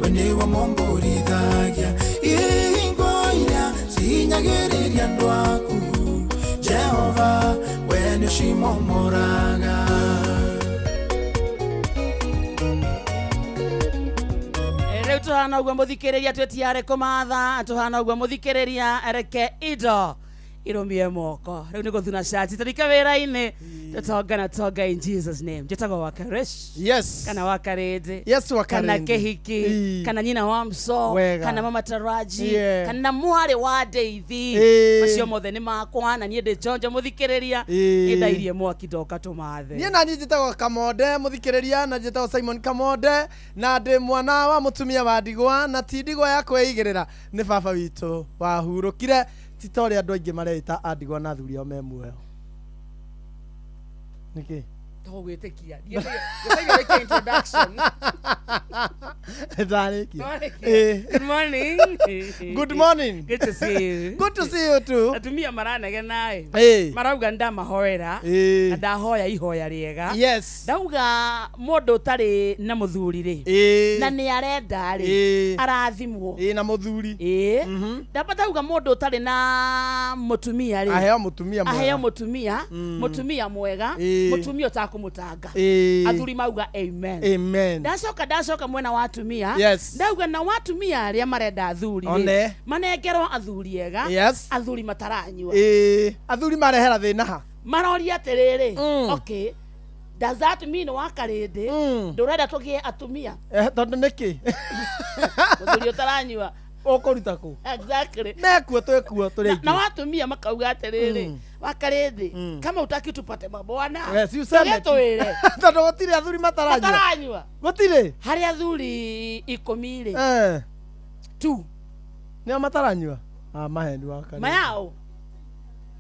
Speaker 1: we nĩwe mũmbũrithagia. Ihingo iria cihinyagĩrĩria andũ aku, Jehova we nĩũcimomoraga.
Speaker 26: Rĩu tũhana ũguo mũthikĩrĩria, twĩtiarĩ kũmatha tũhana ũguo mũthikĩrĩria, reke indo irũmie moko. Rĩu nĩ gũthuna cati tũrike wĩra-inĩ, tũtonga na tonga in Jesus name. Njĩtagwo Wakaresh.
Speaker 7: Yes.
Speaker 26: Kana Wakarĩndĩ.
Speaker 7: Yes, Wakarĩndĩ.
Speaker 26: Kana Kĩhiki.
Speaker 7: Ii.
Speaker 26: Kana nyina wa mso.
Speaker 7: Wega.
Speaker 26: Kana mama Taraji.
Speaker 7: Yeah.
Speaker 26: Kana mwarĩ wa Ndeithi.
Speaker 7: Ii.
Speaker 26: Macio mothe nĩ makwa na niĩ ndĩ njonjo mũthikĩrĩria.
Speaker 7: Ii.
Speaker 26: Nĩ ndairie mwaki ndoka tũmathe.
Speaker 7: Niĩ naniĩ njĩtagwo Kamonde mũthikĩrĩria, na njĩtagwo Simon Kamonde, na ndĩ mwana wa mũtumia wa ndigwa, na ti ndigwa ya kwĩigĩrĩra, nĩ baba witũ wahurũkire, ti ta ũrĩa andũ aingĩ mareĩta a ndigwa na athuri ao me muoyo. Nĩkĩ?
Speaker 26: Tũgwĩtĩkia. Ndiĩtĩkia introduction.
Speaker 7: Ndarĩkia.
Speaker 26: Ndarĩkia.
Speaker 7: Ĩĩ.
Speaker 26: Good morning.
Speaker 7: Good morning.
Speaker 26: Good to see you.
Speaker 7: Good to see you too.
Speaker 26: Atumia maranegena ĩ.
Speaker 7: Ĩĩ.
Speaker 26: Marauga ndamahoera.
Speaker 7: Ĩĩ.
Speaker 26: Na ndahoya ihoya rĩega.
Speaker 7: Yes.
Speaker 26: Ndauga mũndũ ũtarĩ na mũthuri rĩ.
Speaker 7: Ĩĩ.
Speaker 26: Na nĩ arenda rĩ.
Speaker 7: Ĩĩ.
Speaker 26: Arathimwo.
Speaker 7: Ĩĩ, na mũthuri.
Speaker 26: Ĩĩ. Ndamba ndauga mũndũ ũtarĩ na mũtumia rĩ.
Speaker 7: Aheo mũtumia mwega.
Speaker 26: Aheo mũtumia. Mũtumia mwega.
Speaker 7: Ĩĩ.
Speaker 26: Mũtumia ũtakũmũtanga.
Speaker 7: Ĩĩ.
Speaker 26: Athuri mauga amen.
Speaker 7: Amen.
Speaker 26: Ndacoka mwena wa atumia.
Speaker 7: Yes.
Speaker 26: Ndauga na watumia arĩa marenda athuri rĩ,
Speaker 7: One.
Speaker 26: manengerwo athuri ega.
Speaker 7: Yes.
Speaker 26: Athuri mataranyua.
Speaker 7: Ĩĩ. Athuri marehera thĩna ha?
Speaker 26: Maroria atĩrĩrĩ, okay, does that mean Wakarĩndĩ ndũrenda tũgĩe atumia?
Speaker 7: Eh, tondũ nĩkĩ?
Speaker 26: Mũthuri ũtaranyua
Speaker 7: Ũkũruta kũ?
Speaker 26: Exactly.
Speaker 7: Mekuo, twĩkuo tũrĩ
Speaker 26: Na
Speaker 7: aingĩ.
Speaker 26: watumia makauga atĩrĩrĩ, Wakarĩndĩ, kama utaki tupate mabwana,
Speaker 7: Eh, si useme tu.
Speaker 26: twĩre.
Speaker 7: Tondũ gũtirĩ athuri mataranyua.
Speaker 26: Mataranyua.
Speaker 7: Gũtirĩ.
Speaker 26: Harĩ athuri 10 rĩ,
Speaker 7: Eh.
Speaker 26: Two.
Speaker 7: Nĩo mataranyua? Ah, maheni wa
Speaker 26: Mayao.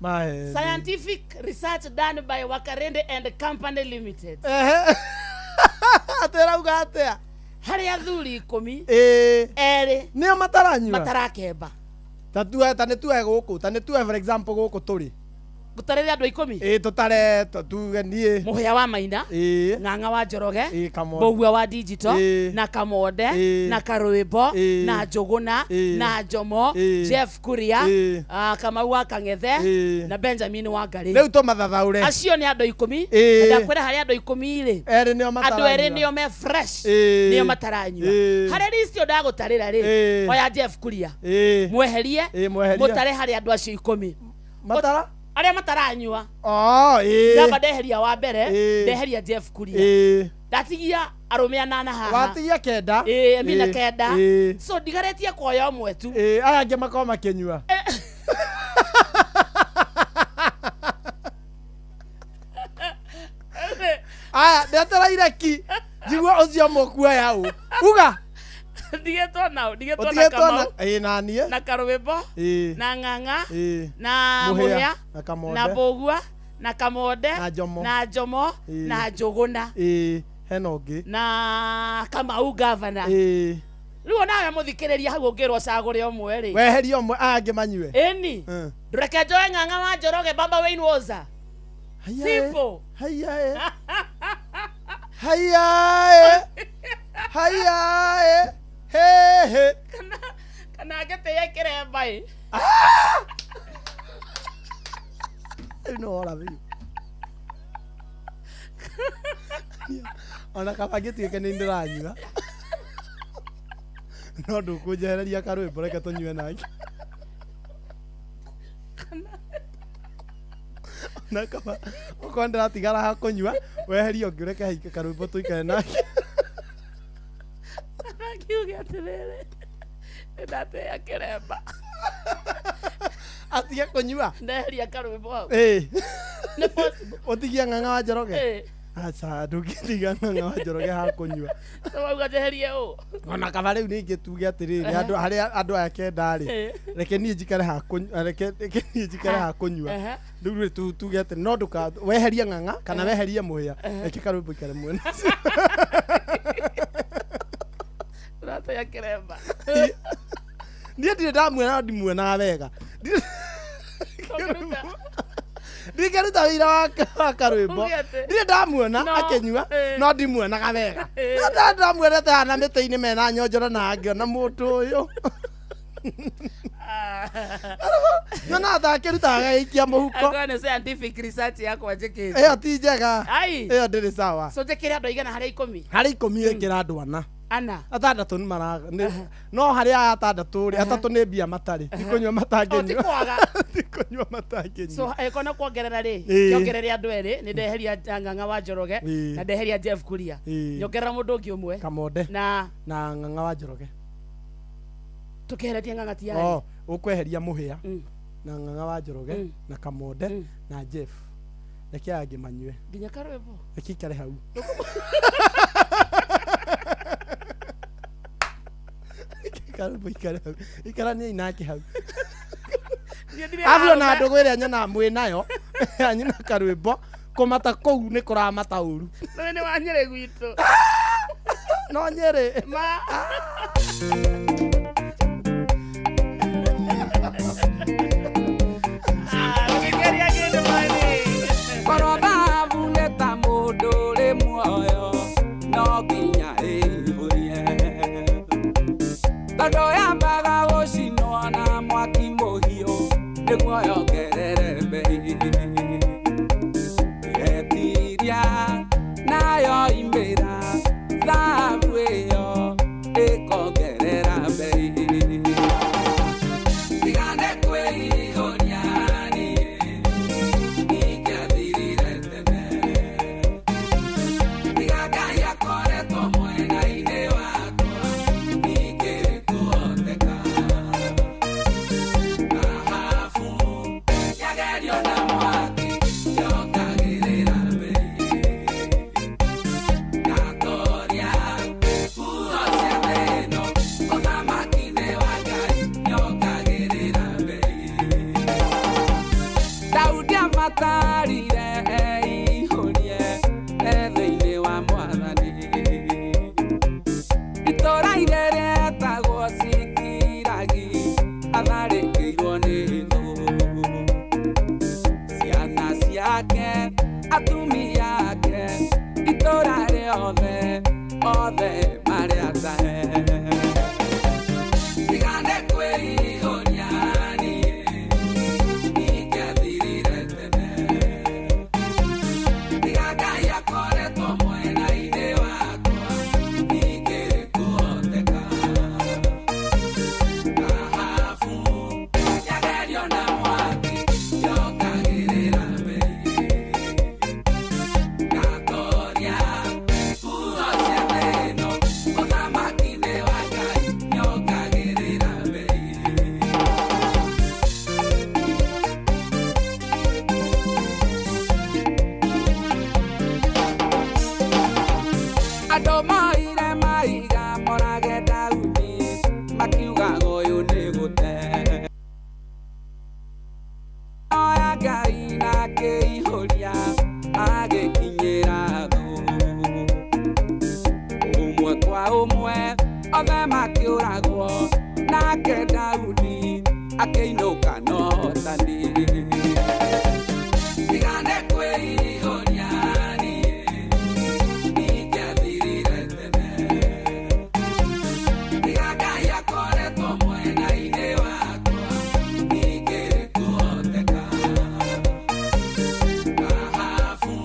Speaker 7: Maheni.
Speaker 26: Scientific research done by Wakarende and Company Limited.
Speaker 7: Ehe. Atĩrauga atĩa?
Speaker 26: Harĩ athuri 10
Speaker 7: Ĩĩ.
Speaker 26: erĩ
Speaker 7: Nĩo mataranyua?
Speaker 26: Matarakemba.
Speaker 7: Ta tuoe ta nĩ tuoe gũkũ, ta nĩ tuoe for example gũkũ tũrĩ.
Speaker 26: Gũtarĩria andũ 10.
Speaker 7: Ĩĩ tũtare tuge niĩ.
Speaker 26: Mũhĩa wa Maina.
Speaker 7: Ĩĩ.
Speaker 26: Ng'ang'a wa Njoroge.
Speaker 7: Ĩĩ Kamonde.
Speaker 26: Mbũgua wa Digital.
Speaker 7: Ĩĩ.
Speaker 26: Na Kamonde.
Speaker 7: Ĩĩ.
Speaker 26: Na Karwĩmbo.
Speaker 7: Ĩĩ.
Speaker 26: Na Njũgũna.
Speaker 7: Ĩĩ.
Speaker 26: Na Njomo.
Speaker 7: Ĩĩ.
Speaker 26: Jeff Kuria.
Speaker 7: Ĩĩ.
Speaker 26: Kamau wa Kang'ethe.
Speaker 7: Ĩĩ.
Speaker 26: Na Benjamin wa Ngarĩ.
Speaker 7: Rĩu tũmathathaũre.
Speaker 26: Acio nĩ andũ 10.
Speaker 7: Ĩĩ.
Speaker 26: Na ndakwĩra harĩ andũ 10 rĩ.
Speaker 7: Erĩ nĩo
Speaker 26: Andũ
Speaker 7: mataranyua.
Speaker 26: erĩ nĩo me fresh.
Speaker 7: Ĩĩ.
Speaker 26: Nĩo mataranyua.
Speaker 7: Ĩĩ.
Speaker 26: Harĩ list ĩyo ndagũtarĩra rĩ.
Speaker 7: Ĩĩ.
Speaker 26: Oya Jeff Kuria.
Speaker 7: Ĩĩ.
Speaker 26: Mweherie.
Speaker 7: Ĩĩ, mweherie.
Speaker 26: Mũtare harĩ andũ acio 10.
Speaker 7: Matara?
Speaker 26: Arĩa mataranyua.
Speaker 7: Oh, ĩĩ.
Speaker 26: Ndamba ndeheria wa mbere,
Speaker 7: Ĩĩ.
Speaker 26: ndeheria Jeff Kuria.
Speaker 7: Ĩĩ.
Speaker 26: Ndatigia arũme anana haha.
Speaker 7: Watigia kenda.
Speaker 26: Ĩĩ, amina
Speaker 7: Ĩĩ.
Speaker 26: kenda.
Speaker 7: Ĩĩ.
Speaker 26: So ndigarĩtie kuoya ũmwe tu.
Speaker 7: Ĩĩ, aya angĩ makorwo makĩnyua. Aya, ndetereire ki. Njigua ũcio mũkuoya ũ. Uga.
Speaker 26: Ndigetwo nao, ndigetwo na
Speaker 7: Ũtigĩtwo na
Speaker 26: Kamau.
Speaker 7: ĩĩ na niĩ.
Speaker 26: Na Karwĩmbo.
Speaker 7: Ĩĩ.
Speaker 26: Na Ng'ang'a.
Speaker 7: Ĩĩ.
Speaker 26: Na
Speaker 7: Mũhĩa.
Speaker 26: Mũhĩa.
Speaker 7: Na Kamonde.
Speaker 26: Na Mbũgua. Na Kamonde.
Speaker 7: Na Njomo.
Speaker 26: Na Njomo.
Speaker 7: Ĩĩ.
Speaker 26: Na Njũgũna.
Speaker 7: Ĩĩ, hena ũngĩ.
Speaker 26: Na Kamau gavana.
Speaker 7: Ĩĩ.
Speaker 26: Rĩu onawe mũthikĩrĩria hau ũngĩrwo ũcagũre ũmwe rĩ.
Speaker 7: Weherie ũmwe aya angĩ manyue.
Speaker 26: Ĩni. Ndũreke njoe Ng'ang'a wa Njoroge Baba Wayne Woza. Simple.
Speaker 7: Haiya. Haiya. Haiya. He he.
Speaker 26: Kana ngĩtĩye kĩremba ĩ.
Speaker 7: Rĩu nĩ wora biũ. Ona kaba ngĩtuĩke nĩ ndĩranyua. No ndũkũnjehereria karwĩmbo reke tũnyue nake. Ona kaba okorwo ndĩratigara ha kũnyua weherie ũngĩ ũreke haike karwĩmbo tũikare nake.
Speaker 26: Akiuge atĩrĩrĩ, nĩndatĩĩa kĩremba.
Speaker 7: Atige kũnyua.
Speaker 26: Ndeheria karwĩmbo hau.
Speaker 7: Ĩĩ.
Speaker 26: Nĩ possible.
Speaker 7: Ũtigie Ng'ang'a wa Njoroge.
Speaker 26: Ĩĩ.
Speaker 7: Aca ndũngĩtiga Ng'ang'a wa Njoroge ha kũnyua.
Speaker 26: So wauga njeherie ũ.
Speaker 7: Ona kaba rĩu ningĩ tuge atĩrĩrĩ andũ harĩa andũ aya kenda rĩ
Speaker 26: Ĩĩ.
Speaker 7: reke niĩ njikare ha kũnyua reke niĩ njikare ha kũnyua
Speaker 26: Ehe.
Speaker 7: rĩu rĩ tuge atĩ no ndũka weherie Ng'ang'a kana
Speaker 26: Ehe.
Speaker 7: weherie Mũhĩa
Speaker 26: Ehe.
Speaker 7: reke karwĩmbo ikare mwena.
Speaker 26: Ndĩratĩĩa kĩremba.
Speaker 7: Niĩ ndirĩ ndamuona no ndimuonaga wega. Ndingĩruta wĩira wa karwĩmbo.
Speaker 26: Uge atĩ.
Speaker 7: Ndirĩ ndamuona
Speaker 26: No.
Speaker 7: akĩnyua
Speaker 26: Ĩĩ.
Speaker 7: no ndimuonaga wega.
Speaker 26: Ĩĩ.
Speaker 7: No ndamuonete haha na mĩtĩ-inĩ mena nyonjoro na ngĩona mũndũ ũyũ. Nyonaga ta akĩrutaga agagĩikia mũhuko.
Speaker 26: Angorwo nĩ scientific research yakwa njĩkĩte.
Speaker 7: Ĩyo ti njega.
Speaker 26: Ai.
Speaker 7: Ĩyo ndĩrĩ sawa.
Speaker 26: So njĩkĩre andũ aigana harĩ 10?
Speaker 7: Harĩ 10 ĩkĩra andũ ana.
Speaker 26: Ana.
Speaker 7: Atandatũ nĩ maraga. No harĩ aya atandatũ rĩ, atatũ nĩ mbia matarĩ. Ti kũnyua
Speaker 26: Oh, ti
Speaker 7: matangĩnyua.
Speaker 26: kwaga.
Speaker 7: Ti kũnyua matangĩnyua.
Speaker 26: So angĩkorwo nĩ kuongerera rĩ,
Speaker 7: Ĩĩ.
Speaker 26: nyongerere andũ erĩ, nĩ ndeheria Ng'ang'a wa Njoroge
Speaker 7: Ĩĩ.
Speaker 26: na ndeheria Jeff Kuria.
Speaker 7: Ĩĩ.
Speaker 26: Nyongerera mũndũ ũngĩ ũmwe.
Speaker 7: Kamonde.
Speaker 26: Na
Speaker 7: Na Ng'ang'a wa Njoroge.
Speaker 26: tũkĩheretie Ng'ang'a ti yarĩ.
Speaker 7: Oh, ũkweheria Mũhĩa na Ng'ang'a wa Njoroge na Kamonde na Jeff. Reke aya angĩ manyue.
Speaker 26: Nginya karwĩmbo.
Speaker 7: Reke ikare hau. Reke karwĩmbo ikare hau. Ikaraniai nake hau.
Speaker 26: Niĩ ndirĩ
Speaker 7: Arabu ona
Speaker 26: arũme.
Speaker 7: ndũgũ ĩrĩa nyonaga mwĩ nayo yanyu na karwĩmbo kũmata kũu nĩ kũramata ũru.
Speaker 26: Rũĩ nĩ wa Nyĩrĩ gwitũ.
Speaker 7: No Nyĩrĩ.
Speaker 26: Ma.
Speaker 9: Korwo thahabu nĩ ta mũndũ ũrĩ muoyo no nginya ĩihũrie tondũ yambaga gũcinwo na mwaki mũhiũ nĩguo yongerere mbei yetiria nayo imĩra thahabu ĩyo ĩkongerera mbei tigane kwĩihũria niĩ ingĩathirire tene tiga Ngai akoretwo mwena-inĩ wakwa ingĩrĩ kũhoteka thahabu Kana ũhotani. Tigane kwĩihũria niĩ, ingĩathirire tene. Tiga Ngai akoretwo mwena-inĩ wakwa, ingĩrĩ kũhoteka. Thahabu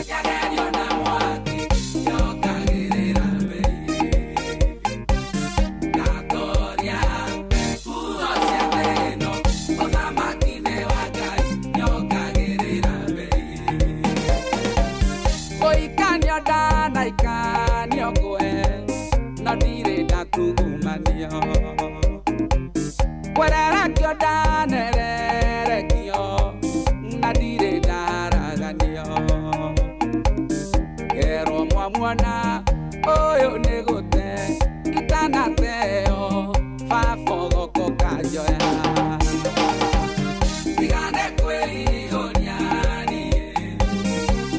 Speaker 9: yagerio na mwaki, yongagĩrĩra mbei. Ndatoria huho cia thĩ ĩno, ũthamaki-inĩ wa Ngai nyongagĩrĩra mbei. Kũikanio ndanaikanio ngwe, no ndirĩ ndatungumanio. Kwererekio ndanererekio, na ndirĩ ndaharaganio. Kerwo mwamuona ũyũ nĩ gũte itanateo, baba ũgoka ũkanjoya. Tigane kwĩihũria niĩ,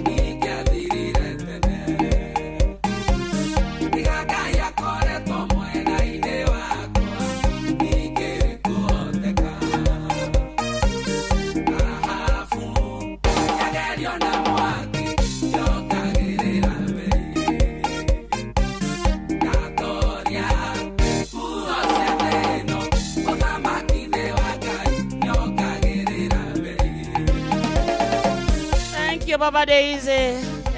Speaker 9: ingĩathirire tene. Tiga Ngai akoretwo mwena-inĩ wakwa, ingĩrĩ kũhoteka. Thahabu yagerio na mwaki, yongagĩrĩra mbei. Ndatoria huho cia thĩ ĩno, ũthamaki-inĩ wa Ngai nyongagĩrĩra mbei.
Speaker 26: Thank you Baba Daisy.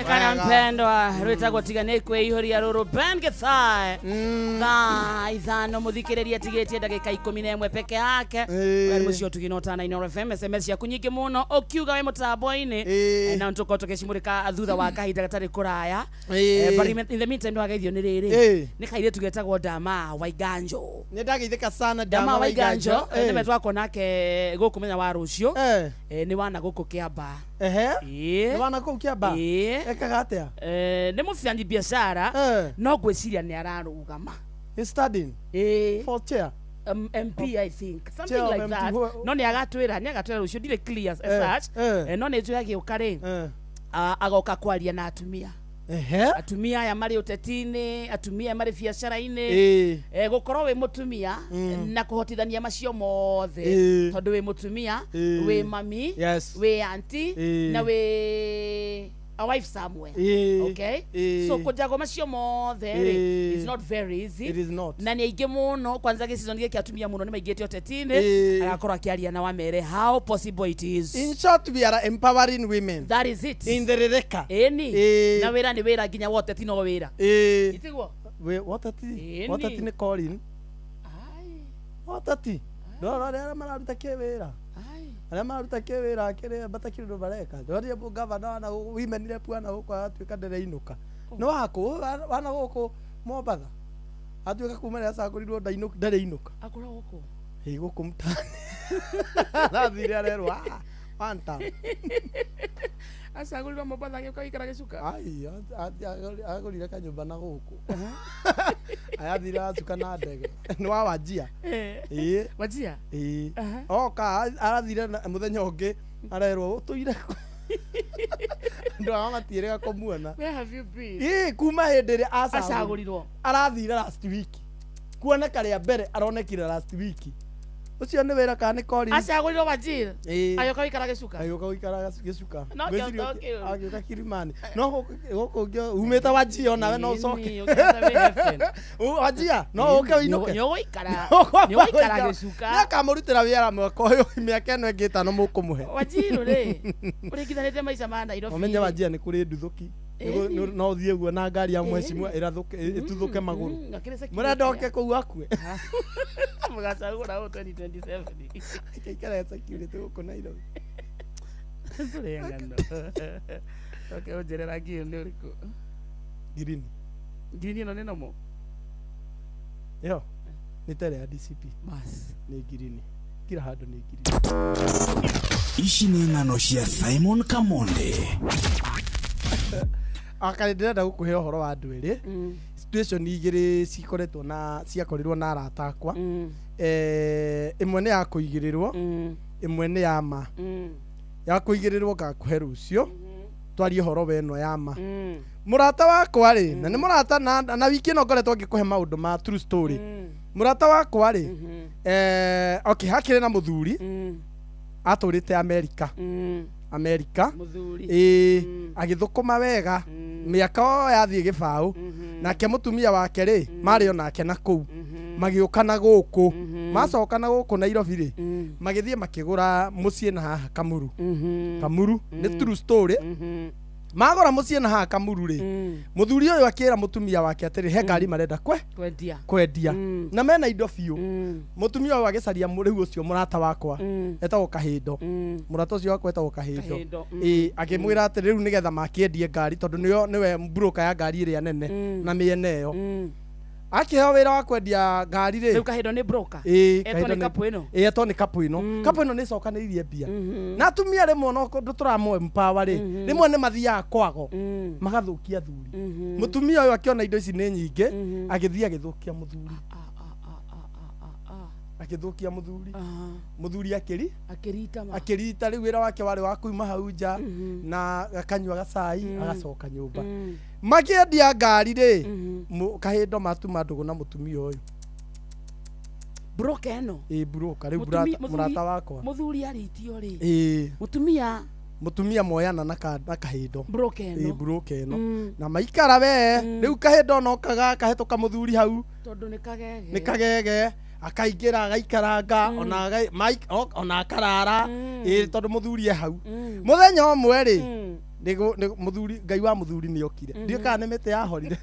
Speaker 26: Kana
Speaker 7: Wega.
Speaker 26: mpendwa rwĩtagwo tiga nĩ kwĩihũria rũrũ Ben Githae thaa 5 mũthikĩrĩria tigĩtie ndagĩka 11 peke yake. Wee mũciĩ ũtugino tana Inooro FM. SMS ciaku nyingĩ mũno ũkiuga wĩ mũtambo-inĩ, na nĩtũkorwo tũgĩcimũrĩka thutha wa kahinda gatarĩ kũraya. But in the meantime nĩwageithio nĩ rĩrĩ nĩ kairĩtu getagwo Dama Waiganjo.
Speaker 7: Nĩ ndageithĩka sana.
Speaker 26: Dama
Speaker 7: Dama
Speaker 26: Waiganjo.
Speaker 7: Waiganjo.
Speaker 26: Nĩwe twakorwo nake gũkũ mũthenya wa rũciũ. Nĩ wana gũkũ Kĩamba.
Speaker 7: Ehe.
Speaker 26: Ĩĩ.
Speaker 7: Nĩ wana kũu Kĩamba?
Speaker 26: Ĩĩ.
Speaker 7: Ekaga atĩa?
Speaker 26: Nĩ mũbianyi biacara, no ngwĩciria nĩ ararũgama.
Speaker 7: He's studying.
Speaker 26: Ĩĩ.
Speaker 7: For chair.
Speaker 26: MP, I think something
Speaker 7: Chair of
Speaker 26: like
Speaker 7: MP,
Speaker 26: that. No nĩ agatwĩra rũciũ, ndirĩ clear as such. No nĩ njũĩ agĩũka rĩ, agoka kwaria na atumia.
Speaker 7: Ehe.
Speaker 26: Atumia aya marĩ ũteti-inĩ, atumia aya marĩ biacara-inĩ. Gũkorwo wĩ mũtumia na kũhotithania macio mothe, tondũ wĩ mũtumia, wĩ mami, wĩ auntie, na wĩ a wife somewhere. Okay, so kũjagwo macio mothe rĩ, is not very easy.
Speaker 7: It is not.
Speaker 26: Na nĩ aingĩ mũno, kwanza gĩcizo gĩkĩ atumia mũno nĩ maingĩte ũteti-inĩ. Agakorwo akĩaria na wamere how possible it is.
Speaker 7: In short, we are empowering women.
Speaker 26: That is it.
Speaker 7: In the rereka.
Speaker 26: Ĩni. Na wĩra nĩ wĩra, nginya wa ũteti no wĩra. Itiguo?
Speaker 7: We woteti.
Speaker 26: Ĩni.
Speaker 7: Woteti nĩ Colin. Woteti. Ndorora arĩa mararuta kĩ wĩra. Arĩa mararuta kĩ wĩra kĩrĩa matakĩrĩ ũndũ mareka. Ndorire gavana wana women rep wana gũkũ atuĩka ndereinũka. Nĩ wakũ wana gũkũ Mombatha. Atuĩka kuma rĩrĩa acagũrirwo ndareinũka.
Speaker 26: Akoragwo gũkũ.
Speaker 7: Ĩ gũkũ mtaani. Arathire arerwo ah one time.
Speaker 26: Acagũrirwo Mombatha agĩũka gũikara gĩcuka.
Speaker 7: Ai, agũrire kanyũmba na gũkũ. Ayathire acuka na ndege. Nĩ wa Wajia. Ĩĩ.
Speaker 26: Wajia?
Speaker 7: Ĩĩ. Oka arathire na mũthenya ũngĩ arerwo ũtũire kũ. Andũ aya matiĩrĩga kũmuona.
Speaker 26: Where have you been?
Speaker 7: Ĩĩ, kuma hĩndĩ ĩrĩa
Speaker 26: acagũrirwo.
Speaker 7: Arathire last week. Kuoneka rĩa mbere aronekire last week. Ũcio nĩ wĩra kana nĩ Colin?
Speaker 26: Acagũrirwo Wajir.
Speaker 7: Ĩĩ.
Speaker 26: Agĩũka gũikara gĩcuka.
Speaker 7: Agĩũka gũikara gĩcuka.
Speaker 26: No
Speaker 7: Ngwĩciria
Speaker 26: kĩo kĩu.
Speaker 7: agĩũka Kilimani. No gũkũ ũngĩ umĩte Wajia onawe no ũcoke.
Speaker 26: Ĩni, ũkĩenda wĩ heaven.
Speaker 7: Wajia no ũke ũinũke.
Speaker 26: Nĩũgũikara.
Speaker 7: Nĩũgũikara
Speaker 26: Nĩũgũikara gĩcuka.
Speaker 7: Nĩakamũrutĩra wĩra mwaka ũyũ, mĩaka ĩno ĩngĩ 5 mũkũmũhe.
Speaker 26: Wajiru rĩ, ũringithanĩtie maica ma Nairobi.
Speaker 7: Ũmenye Wajia nĩ kũrĩ nduthũki.
Speaker 26: Ĩni.
Speaker 7: No ũthiĩ ũguo na ngari ya mheshimiwa ĩrathũke ĩtuthũke magũrũ.
Speaker 26: Akĩrĩ security.
Speaker 7: Mũrenda oke kũu akue.
Speaker 26: Mũgacagũra ũũ 2027.
Speaker 7: Ikaikara security gũkũ Nairobi.
Speaker 26: Tũrĩ ng'ano. Okay, ũnjĩre rangi ũyũ nĩ ũrĩkũ?
Speaker 7: Green.
Speaker 26: Green ĩno nĩ nomo?
Speaker 7: Ĩyo nĩ tere ya DCP.
Speaker 26: Bas.
Speaker 7: Nĩ green. Kila handũ nĩ green.
Speaker 19: Ici nĩ ng'ano cia Simon Kamonde.
Speaker 7: Akarĩ ndĩrenda gũkũhe ũhoro wa andũ erĩ, situation igĩrĩ cikoretwo na ciakorirwo na arata akwa. Ĩmwe nĩ ya kũigĩrĩrwo, ĩmwe nĩ ya ma. Ya kũigĩrĩrwo ngakũhe rũciũ, twarie ũhoro wa ĩno ya ma. Mũrata wakwa rĩ, na nĩ mũrata na wiki ĩno ngoretwo ngĩkũhe maũndũ ma true story. Mũrata wakwa rĩ, okay, hakĩrĩ na mũthuri atũrĩte Amerika. Amerika.
Speaker 26: Mũthuri.
Speaker 7: Ĩĩ, agĩthũkũma wega mĩaka o yathiĩ gĩbaũ, nake mũtumia wake rĩ, marĩ o nake na kũu, magĩũka na gũkũ, macoka na gũkũ Nairobi rĩ, magĩthiĩ makĩgũra mũciĩ na haha Kamuru. Kamuru nĩ true story. Magũra mũciĩ na haha Kamuru rĩ, mũthuri ũyũ akĩra mũtumia wake atĩrĩ, he ngari marenda
Speaker 26: kwendia.
Speaker 7: Kwendia, na mena indo biũ. Mũtumia ũyũ agĩcaria rĩu ũcio mũrata wakwa etagwo Kahĩndo, mũrata ũcio wakwa etagwo Kahĩndo.
Speaker 26: Kahĩndo.
Speaker 7: Ĩĩ, akĩmwĩra atĩ rĩu nĩgetha makĩendie ngari, tondũ nĩyo nĩwe broker ya ngari ĩrĩa nene na mĩena ĩyo, akĩheo wĩra wa kwendia ngari rĩ.
Speaker 26: Rĩu Kahĩndo nĩ broker.
Speaker 7: Ĩĩ.
Speaker 26: Etwo
Speaker 7: Kahĩndo
Speaker 26: nĩ kapu ĩno.
Speaker 7: Ĩĩ, etwo nĩ kapu ĩno. Kapu ĩno nĩ ĩcokanĩrĩirie mbia, na atumia rĩmwe no kũndũ tũramũ empower rĩ, rĩmwe nĩ mathiaga kwago magathũkia thuri. Mũtumia ũyũ akĩona indo ici nĩ nyingĩ, agĩthiĩ agĩthũkia mũthuri, agĩthũkia mũthuri. Mũthuri akĩri
Speaker 26: akĩrita ma.
Speaker 7: Akĩrita. Rĩu wĩra wake warĩ wa kuuma hau nja na akanyua gacai, agacoka nyũmba. Makĩendia ngari rĩ, Kahĩndo matuma ndũgũ na mũtumia ũyũ.
Speaker 26: Broker ĩno.
Speaker 7: Ĩ, broker rĩu. Mũrata wakwa.
Speaker 26: Mũthuri arĩtio rĩ,
Speaker 7: ĩĩ,
Speaker 26: mũtumia.
Speaker 7: Mũtumia moyana na na Kahĩndo.
Speaker 26: Broker ĩno.
Speaker 7: Ĩ, broker ĩno, na maikara we. Rĩu Kahĩndo nokaga akahĩtũka mũthuri hau.
Speaker 26: Tondũ nĩ kagege.
Speaker 7: Nĩ kagege, akaingĩra agaikaranga, ona ona akarara, ĩ, tondũ mũthuri e hau. Mũthenya ũmwe rĩ, mũthuri, ngai wa mũthuri nĩ okire, ndiũ kana nĩ mĩtĩ yahorire.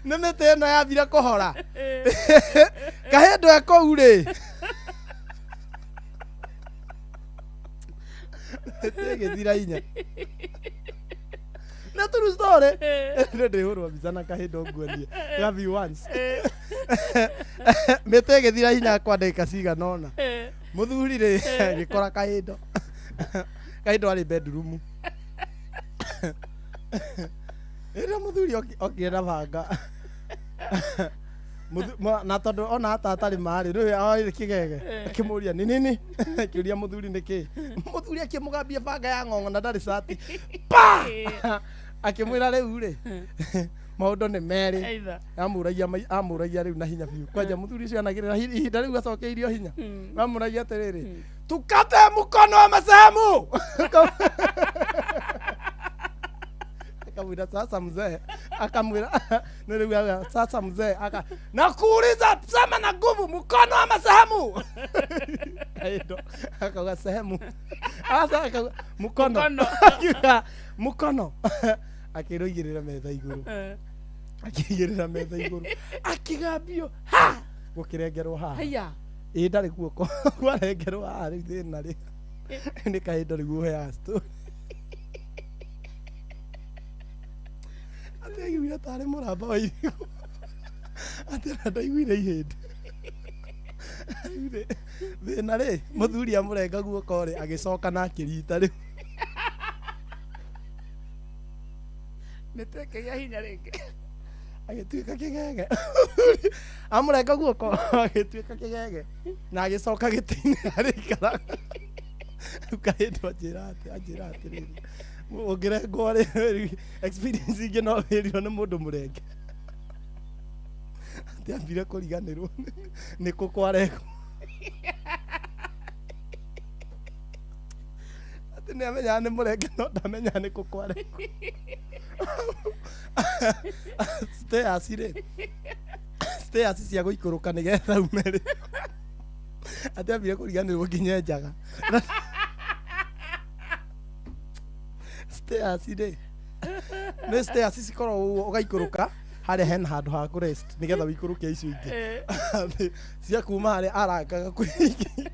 Speaker 7: Nĩ mĩtĩ ĩno yathire kũhora. Kahĩndo e kũu rĩ, mĩtĩ ĩgĩthira hinya. Nĩ true story. Nĩ ndĩhũrwo mbica na Kahĩndo nguonie gathi once. Mĩtĩ ĩgĩthira hinya kwa ndagĩka cigana ũna, mũthuri rĩ, agĩkora Kahĩndo. Kahĩndo arĩ bedroom. Rĩrĩa mũthuri okire na banga, na tondũ ona hata atarĩ marĩ rĩu oire kĩgege, akĩmũria nĩ nini, akĩũria mũthuri nĩ kĩ. Mũthuri akĩmũgambia banga ya ng'ong'o, na ndarĩ cati pa, akĩmwĩra rĩu rĩ, maũndũ nĩ merĩ.
Speaker 26: Either.
Speaker 7: Amũragia rĩu na hinya biũ kwanja. Mũthuri ũcio anagĩrĩra ihinda rĩu acokeirio hinya, amũragia atĩrĩrĩ, tukate mkono wa masehemu. Akamwĩra sasa mzee, akamwĩra nĩ rĩu sasa mzee aka nakuuliza, sema na nguvu, mkono wa masehemu. Kaido akauga sehemu, asa akauga mkono.
Speaker 26: Mkono.
Speaker 7: Akiuga mkono, akĩrũigĩrĩra metha igũrũ, akĩigĩrĩra metha igũrũ, akĩgambio ha gũkĩrengerwo haha.
Speaker 26: Haya.
Speaker 7: Ĩ, ndarĩ guoko kwarengerwo haha. Rĩu thĩna rĩ, nĩ Kahĩndo rĩu ũheaga story atĩ aiguire tarĩ mũramba wa irigũ, atĩ ona ndaiguire ihĩndĩ. Rĩu rĩ, thĩna rĩ, mũthuri amũrenga guoko rĩ, agĩcoka na akĩrita rĩu.
Speaker 26: Mĩtĩ ĩkĩgĩa hinya rĩngĩ.
Speaker 7: Agĩtuĩka kĩgege. Amũrenga guoko agĩtuĩka kĩgege na agĩcoka gĩtĩ-inĩ arĩikara. Rĩu Kahĩndo anjĩra atĩrĩrĩ, ũngĩrengwo rĩ, experience ingĩ no wĩrirwo nĩ mũndũ mũrenge, atĩ ambire kũriganĩrwo nĩ kũ kwarengwo, atĩ nĩ amenyaga nĩ mũrenge no ndamenyaga nĩ kũ kwarengwo. Stairs rĩ, stairs cia gũikũrũka nĩgetha ume rĩ, atĩ ambire kũriganĩrwo nginya njaga. Stairs rĩ, nĩ stairs cikoragwo ũguo, ũgaikũrũka harĩa hena handũ ha kũ rest nĩgetha ũikũrũke icio ingĩ. Atĩ cia kuma harĩa arangaga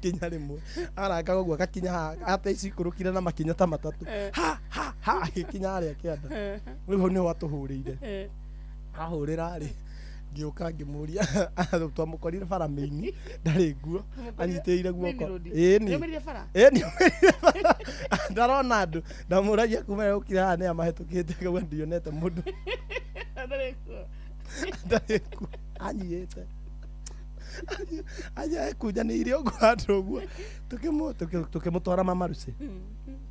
Speaker 7: kinya rĩmwe arangaga ũguo agakinya haha, atĩ ici ikũrũkire na makinya ta matatũ, ha ha ha, agĩkinya harĩa kĩanda. Rĩu hau nĩho atũhũrĩire. Ahũrĩra rĩ, ngĩũka ngĩmũria, twamũkorire bara mĩini, ndarĩ nguo, anyitĩrĩire guoko. Ĩni.
Speaker 26: Nĩaumĩrire bara?
Speaker 7: Ĩni, nĩaumĩrire bara, ndarona andũ. Ndamũragia kuma rĩrĩa ũkire haha nĩ amahĩtũkĩte, akauga ndionete mũndũ.
Speaker 26: Ndarĩ kuo.
Speaker 7: Ndarĩ kuo, anyiĩte anya ekunjanĩire ũguo handũ ũguo. Tũkĩmũtwara mamarucĩ,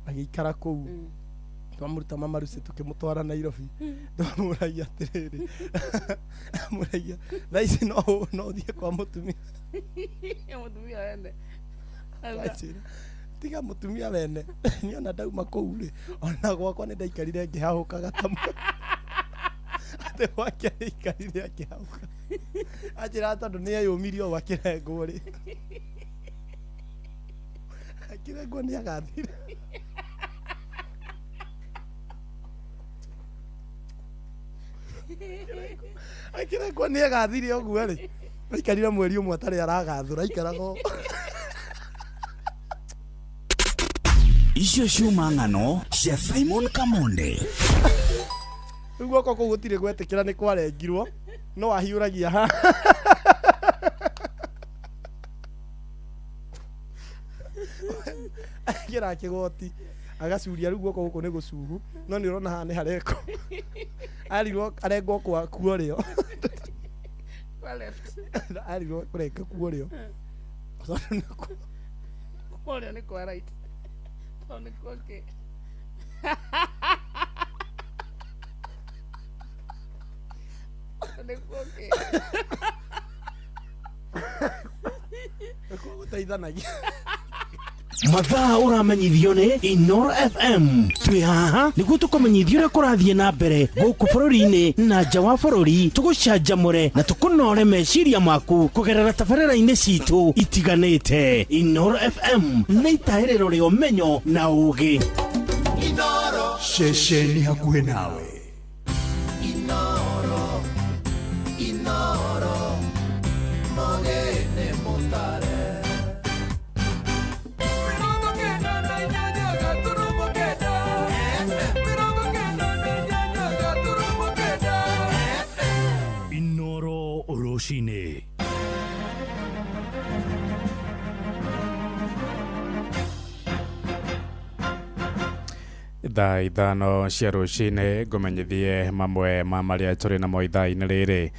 Speaker 7: agĩikara kũu. Twamuruta mama Lucy tukimutwara Nairobi. Twamuragia atiriri. Amuragia thaa ici no uthie kwa mutumia.
Speaker 13: Mutumia wene.
Speaker 7: Anjĩra, tiga mutumia wene. Ni ona ndauma kũu rĩ, ona gwakwa nĩ ndaikarire ngĩhahũkaga ta atĩ gwake aikarire akĩhahũka. Anjĩra tondũ nĩ eyũmirie ũũ akĩrengwo rĩ. Akĩrengwo nĩ agathire. Akĩrengwo nĩ agathire ũguo rĩ. Aikarire mweri ũmwe atarĩ aragathũra, aikaraga o.
Speaker 19: Icio ciuma ng'ano cia Simon Kamonde.
Speaker 7: Rĩu guoko kũu gũtirĩ gwetĩkĩra nĩ kwarengirwo, no ahiũragia ha. Aingĩra kĩgoti agacuria rĩu guoko gũkũ nĩ gũcuhu, no nĩ ũrona haha nĩ harengwo. Arirwo arengwo kwa kuorĩo.
Speaker 13: Kwa left.
Speaker 7: Arirwo kũrenga kuorĩo. Tondũ nĩ
Speaker 13: Kuorĩo nĩ kwa right. Tondũ nĩ kwa kĩ. Nĩ kwa kĩ.
Speaker 7: Nĩkuo gũteithanagia.
Speaker 21: Mathaa ũramenyithio nĩ Inoro FM. Twĩ haha nĩguo tũkũmenyithie ũrĩa kũrathiĩ na mbere gũkũ bũrũri-inĩ na nja wa bũrũri, tũgũcanjamũre na tũkũnore meciria maku kũgerera tabarĩra-inĩ citũ itiganĩte. Inoro FM nĩ itahĩrĩro rĩa ũmenyo na ũgĩ.
Speaker 23: Inoro ceceni hakuhĩ nawe.
Speaker 1: Inoro, Inoro, mogene mutare.
Speaker 23: Inoro rũcinĩ.
Speaker 14: Thaa 5 cia rũcinĩ ngũmenyithie mamwe ma marĩa tũrĩ namo ithaa-inĩ rĩrĩ.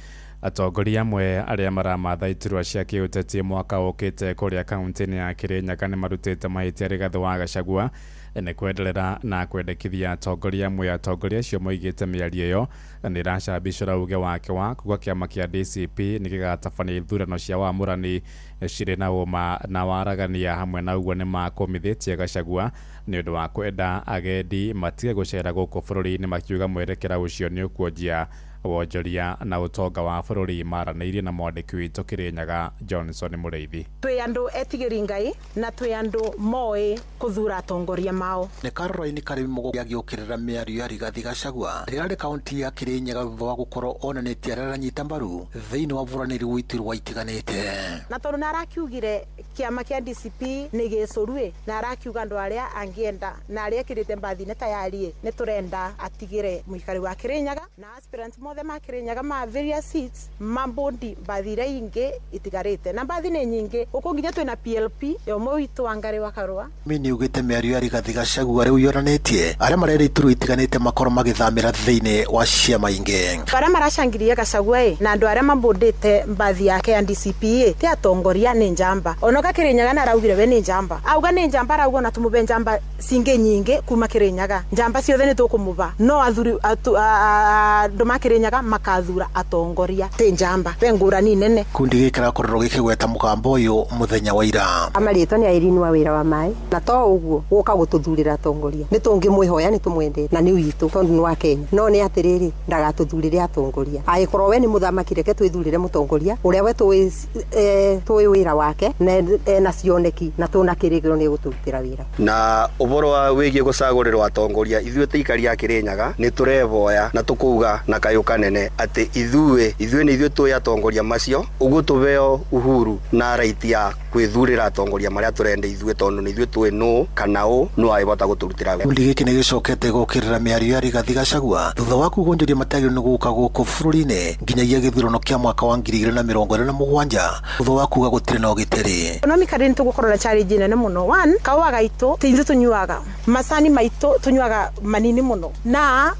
Speaker 14: Atongoria amwe arĩa maramatha iturwa cia kĩũteti mwaka ũkĩte kũrĩa kaunti-inĩ ya Kĩrĩnyaga nĩ marutĩte mahĩtia Rigathĩ wa Gachagua nĩ kwenderera na kwendekithia atongoria amwe. Atongoria acio moigĩte mĩario ĩyo nĩ ĩracambicũra uge wake wa kuga kĩama kĩa DCP nĩ gĩgatabania ithurano cia wamũrani cirĩ na ũma na waragania. Hamwe na ũguo nĩ makũmithĩtie Gachagua nĩ ũndũ wa kwenda agendi matige gũcera gũkũ bũrũri-inĩ, makiuga mwerekera ũcio nĩ ũkuonjia wonjoria na ũtonga wa bũrũri. Maranĩirie na mwandĩki witũ Kĩrĩnyaga Johnson Mũrĩithi.
Speaker 15: Twĩ andũ etigĩri Ngai na twĩ andũ moĩ kũthura atongoria mao.
Speaker 16: Nĩ Caroline Karimi Mũgũkũ agĩũkĩrĩra mĩario ya Rigathĩ Gachagua rĩrĩa arĩ kaunti ya Kĩrĩnyaga thutha wa gũkorwo onanĩtie arĩa aranyita mbaru thĩinĩ wa ũhũranĩri wa iturwa itiganĩte.
Speaker 15: Na tondũ nĩ arakiugire kĩama kĩa DCP nĩ gĩcũru na arakiuga andũ arĩa angĩenda na arĩa ekĩrĩte mbathi-inĩ tayari nĩ tũrenda atigĩre mũikari wa Kĩrĩnyaga na aspirant mothe ma Kĩrĩnyaga ma various seats mambondi mbathi iria ingĩ itigarĩte na mbathi nĩ nyingĩ gũkũ nginya twĩna PLP ya ũmwe witũ Wangari wa Karũa.
Speaker 16: Mini ugĩte mĩario ya Rigathĩ Gachagua rĩu yonanĩtie arĩa marera iturwa itiganĩte makorwo magĩthamĩra thĩinĩ wa ciama ingĩ.
Speaker 15: Arĩa maracangirie Gachagua na andũ arĩa mambondĩte mbathi yake ya DCP ti atongoria nĩ njamba. Onoka Kĩrĩnyaga na araugire we nĩ njamba. Auga nĩ njamba arauga ona tũmũbe njamba cingĩ nyingĩ kuma Kĩrĩnyaga. Njamba ciothe nĩ tũkũmũba no athuri andũ ma Kĩrĩnyaga makathura atongoria ti njamba be ngũrani nene.
Speaker 16: Kundi gĩkĩ kĩrakorirwo gĩkĩgweta mũgambo ũyũ mũthenya wa ira.
Speaker 17: Amarĩtwa nĩ Irene wa wĩra wa maĩ na to ũguo gũka gũtũthurĩra atongoria nĩ tũngĩmwĩhoya nĩ tũmwendete na nĩ witũ tondũ nĩ wa Kenya, no nĩ atĩrĩrĩ ndagatũthurĩre atongoria. Angĩkorwo we nĩ mũthamaki reke twĩthurĩre mũtongoria ũrĩa we tũĩ wĩra wake na ena cioneki na tũna kĩrĩgĩrĩro nĩ gũtũrutĩra wĩra.
Speaker 18: Na ũhoro wa wĩgiĩ gũcagũrĩrwo atongoria ithuĩ ta aikari a Kĩrĩnyaga nĩ tũreboya na tũkauga na kayũ kanene atĩ ithuĩ nĩ ithuĩ tũĩ atongoria macio ũguo tũbeo uhuru na right ya kwĩthurĩra atongoria marĩa tũrenda ithuĩ tondũ nĩ ithuĩ tũĩ nũ kana ũ nũ angĩhota gũtũrutĩra wĩra.
Speaker 16: Gĩkundi gĩkĩ nĩ gĩcokete gũkĩrĩra mĩario ya Rigathĩ Gachagua thutha wa kuga onjoria matiagĩrĩirwo nĩ gũka gũkũ bũrũri-inĩ nginyagia gĩthurano kĩa mwaka wa 2027 thutha wa kuga gũtirĩ na ũgitĩri.
Speaker 15: Economically nĩ tũgũkorwo na challenge nene mũno. One, kahũa gaitũ ti ithuĩ tũnyuaga, macani maitũ tũnyuaga manini mũno na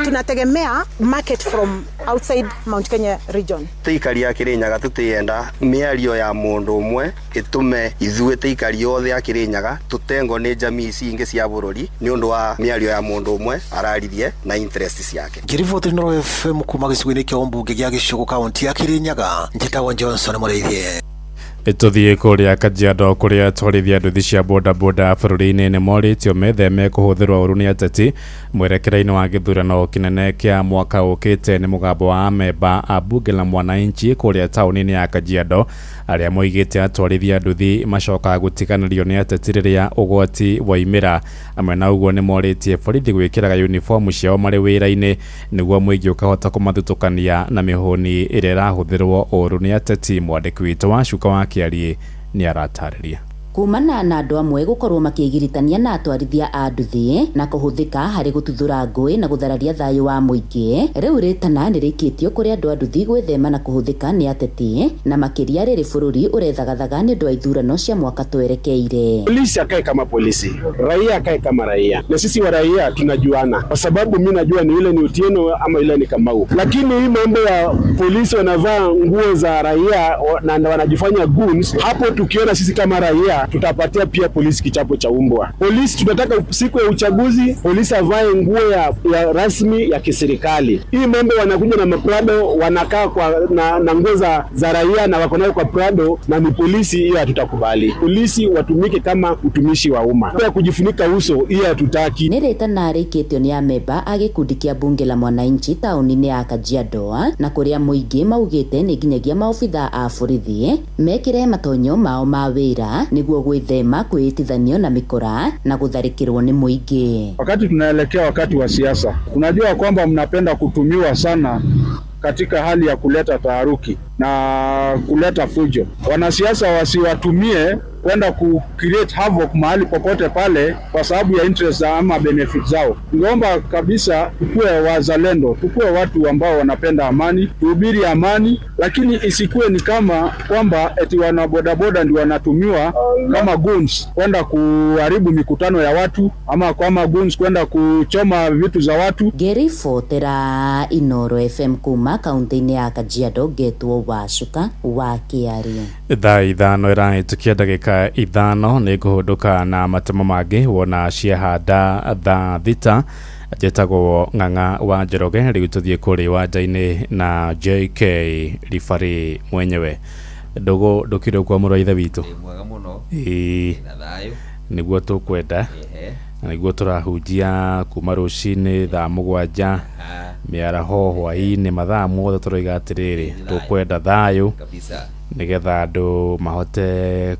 Speaker 15: tunategemea market ticket from outside Mount Kenya region.
Speaker 18: Tũikari a Kĩrĩnyaga tũtĩenda mĩario ya mũndũ ũmwe ĩtũme ithuĩ tũikari othe a Kĩrĩnyaga tũtengwo nĩ jamii ici ingĩ cia bũrũri nĩ ũndũ wa mĩario ya mũndũ ũmwe araririe na interest ciake.
Speaker 16: Ngĩriboti Inooro FM kuma gĩcigo-inĩ kĩa ũmbunge gĩa Gĩcũgũ kaunti ya Kĩrĩnyaga, njĩtagwo Johnson Mũrĩithie.
Speaker 14: Tũthiĩ kũrĩa Kajiado kũrĩa atwarithia nduthi cia bodaboda bũrũri-inĩ nĩ morĩtio metheme kũhũthĩrwo ũru nĩ ateti mwerekera-inĩ wa gĩthurano kĩnene kĩa mwaka ũkĩte. Nĩ mũgambo wa amemba a bunge la mwananchi kũrĩa taũni-inĩ ya Kajiado arĩa moigĩte atwarithia nduthi macokaga gũtiganĩrio nĩ ateti rĩrĩa ũgwati waimĩra. Amwe na ũguo nĩ morĩtie borithi gwĩkĩraga uniform ciao marĩ wĩra-inĩ nĩguo mũingĩ ũkahota kũmathutũkania na mĩhũni ĩrĩa ĩrahũthĩrwo ũru nĩ ateti. Mwandĩki witũ wa Cuka wa Kĩariĩ nĩ aratarĩria.
Speaker 4: Kumana na andũ amwe gũkorwo makĩgiritania na atwarithia a nduthi na kũhũthĩka harĩ gũtuthũra ngũĩ na gũthararia thayũ wa mũingĩ, rĩu rĩtana nĩ rĩikĩtio kũrĩ andũ a nduthi gwĩthema na kũhũthĩka nĩ ateti na makĩria rĩrĩ bũrũri ũrethagathaga nĩ ũndũ wa ithurano cia mwaka twerekeire.
Speaker 5: Polisi akae kama polisi, raia akae kama raia, na sisi wa raia tunajuana, kwa sababu mi najua ni yule ni Otieno ama yule ni Kamau. Lakini hii mambo ya polisi wanavaa nguo za raia na wanajifanya goons, hapo tukiona sisi kama raia tutapatia pia polisi kichapo cha umbwa. Polisi tunataka siku ya uchaguzi polisi avae nguo ya rasmi ya kiserikali. Hii mambo wanakuja na maprado wanakaa kwa na nguo za raia na wako nayo kwa prado na ni polisi, hiyo hatutakubali. Polisi watumike kama utumishi wa umma. Kwa kujifunika uso hiyo hatutaki.
Speaker 4: Nĩ rĩtana rĩikĩtio nĩ amemba a gĩkundi kĩa bunge la mwananchi taũni-inĩ ya Kajiado na kũrĩa mũingĩ maugĩte nĩ nginyagia maobitha a borithi mekĩre matonyo mao ma wĩra nĩguo gwĩthema kwĩĩtithanio na mikora na gũtharĩkĩrwo nĩ mũingĩ.
Speaker 8: Wakati tunaelekea wakati wa siasa, unajua kwamba mnapenda kutumiwa sana katika hali ya kuleta taharuki na kuleta fujo. Wanasiasa wasiwatumie kwenda ku create havoc mahali popote pale kwa sababu ya interest ama benefit zao. Ningeomba kabisa tukue wazalendo, tukue watu ambao wanapenda amani, tuhubiri amani, lakini isikuwe ni kama kwamba eti wana bodaboda ndio wanatumiwa kama goons kwenda kuharibu mikutano ya watu ama kama goons kwenda kuchoma vitu za watu.
Speaker 4: Ngĩribotera Inooro FM kuma kaunti-inĩ ya Kajiado, ngetwo Wacuka wa Kĩarie.
Speaker 14: Thaa 5 ĩrahĩtũkia ndagĩka 5 nĩ ngũhũndũka na matemo mangĩ wona ciahanda thaa 6. Njĩtagwo Ng'ang'a wa Njoroge, rĩu tũthiĩ kũrĩ wanja-inĩ na JK Ribari mwenyewe. Ndũgũ ndũkire kwa mũrũ wa ithe witũ.
Speaker 12: Mwega mũno.
Speaker 14: Ĩĩ.
Speaker 12: Na thayũ.
Speaker 14: Nĩguo tũkwenda. Na nĩguo tũrahunjia kuma rũcinĩ thaa 7 mĩaraho hwaĩ-inĩ mathaa mothe tũroiga atĩrĩrĩ tũkwenda thayũ
Speaker 12: kabisa
Speaker 14: nĩgetha andũ mahote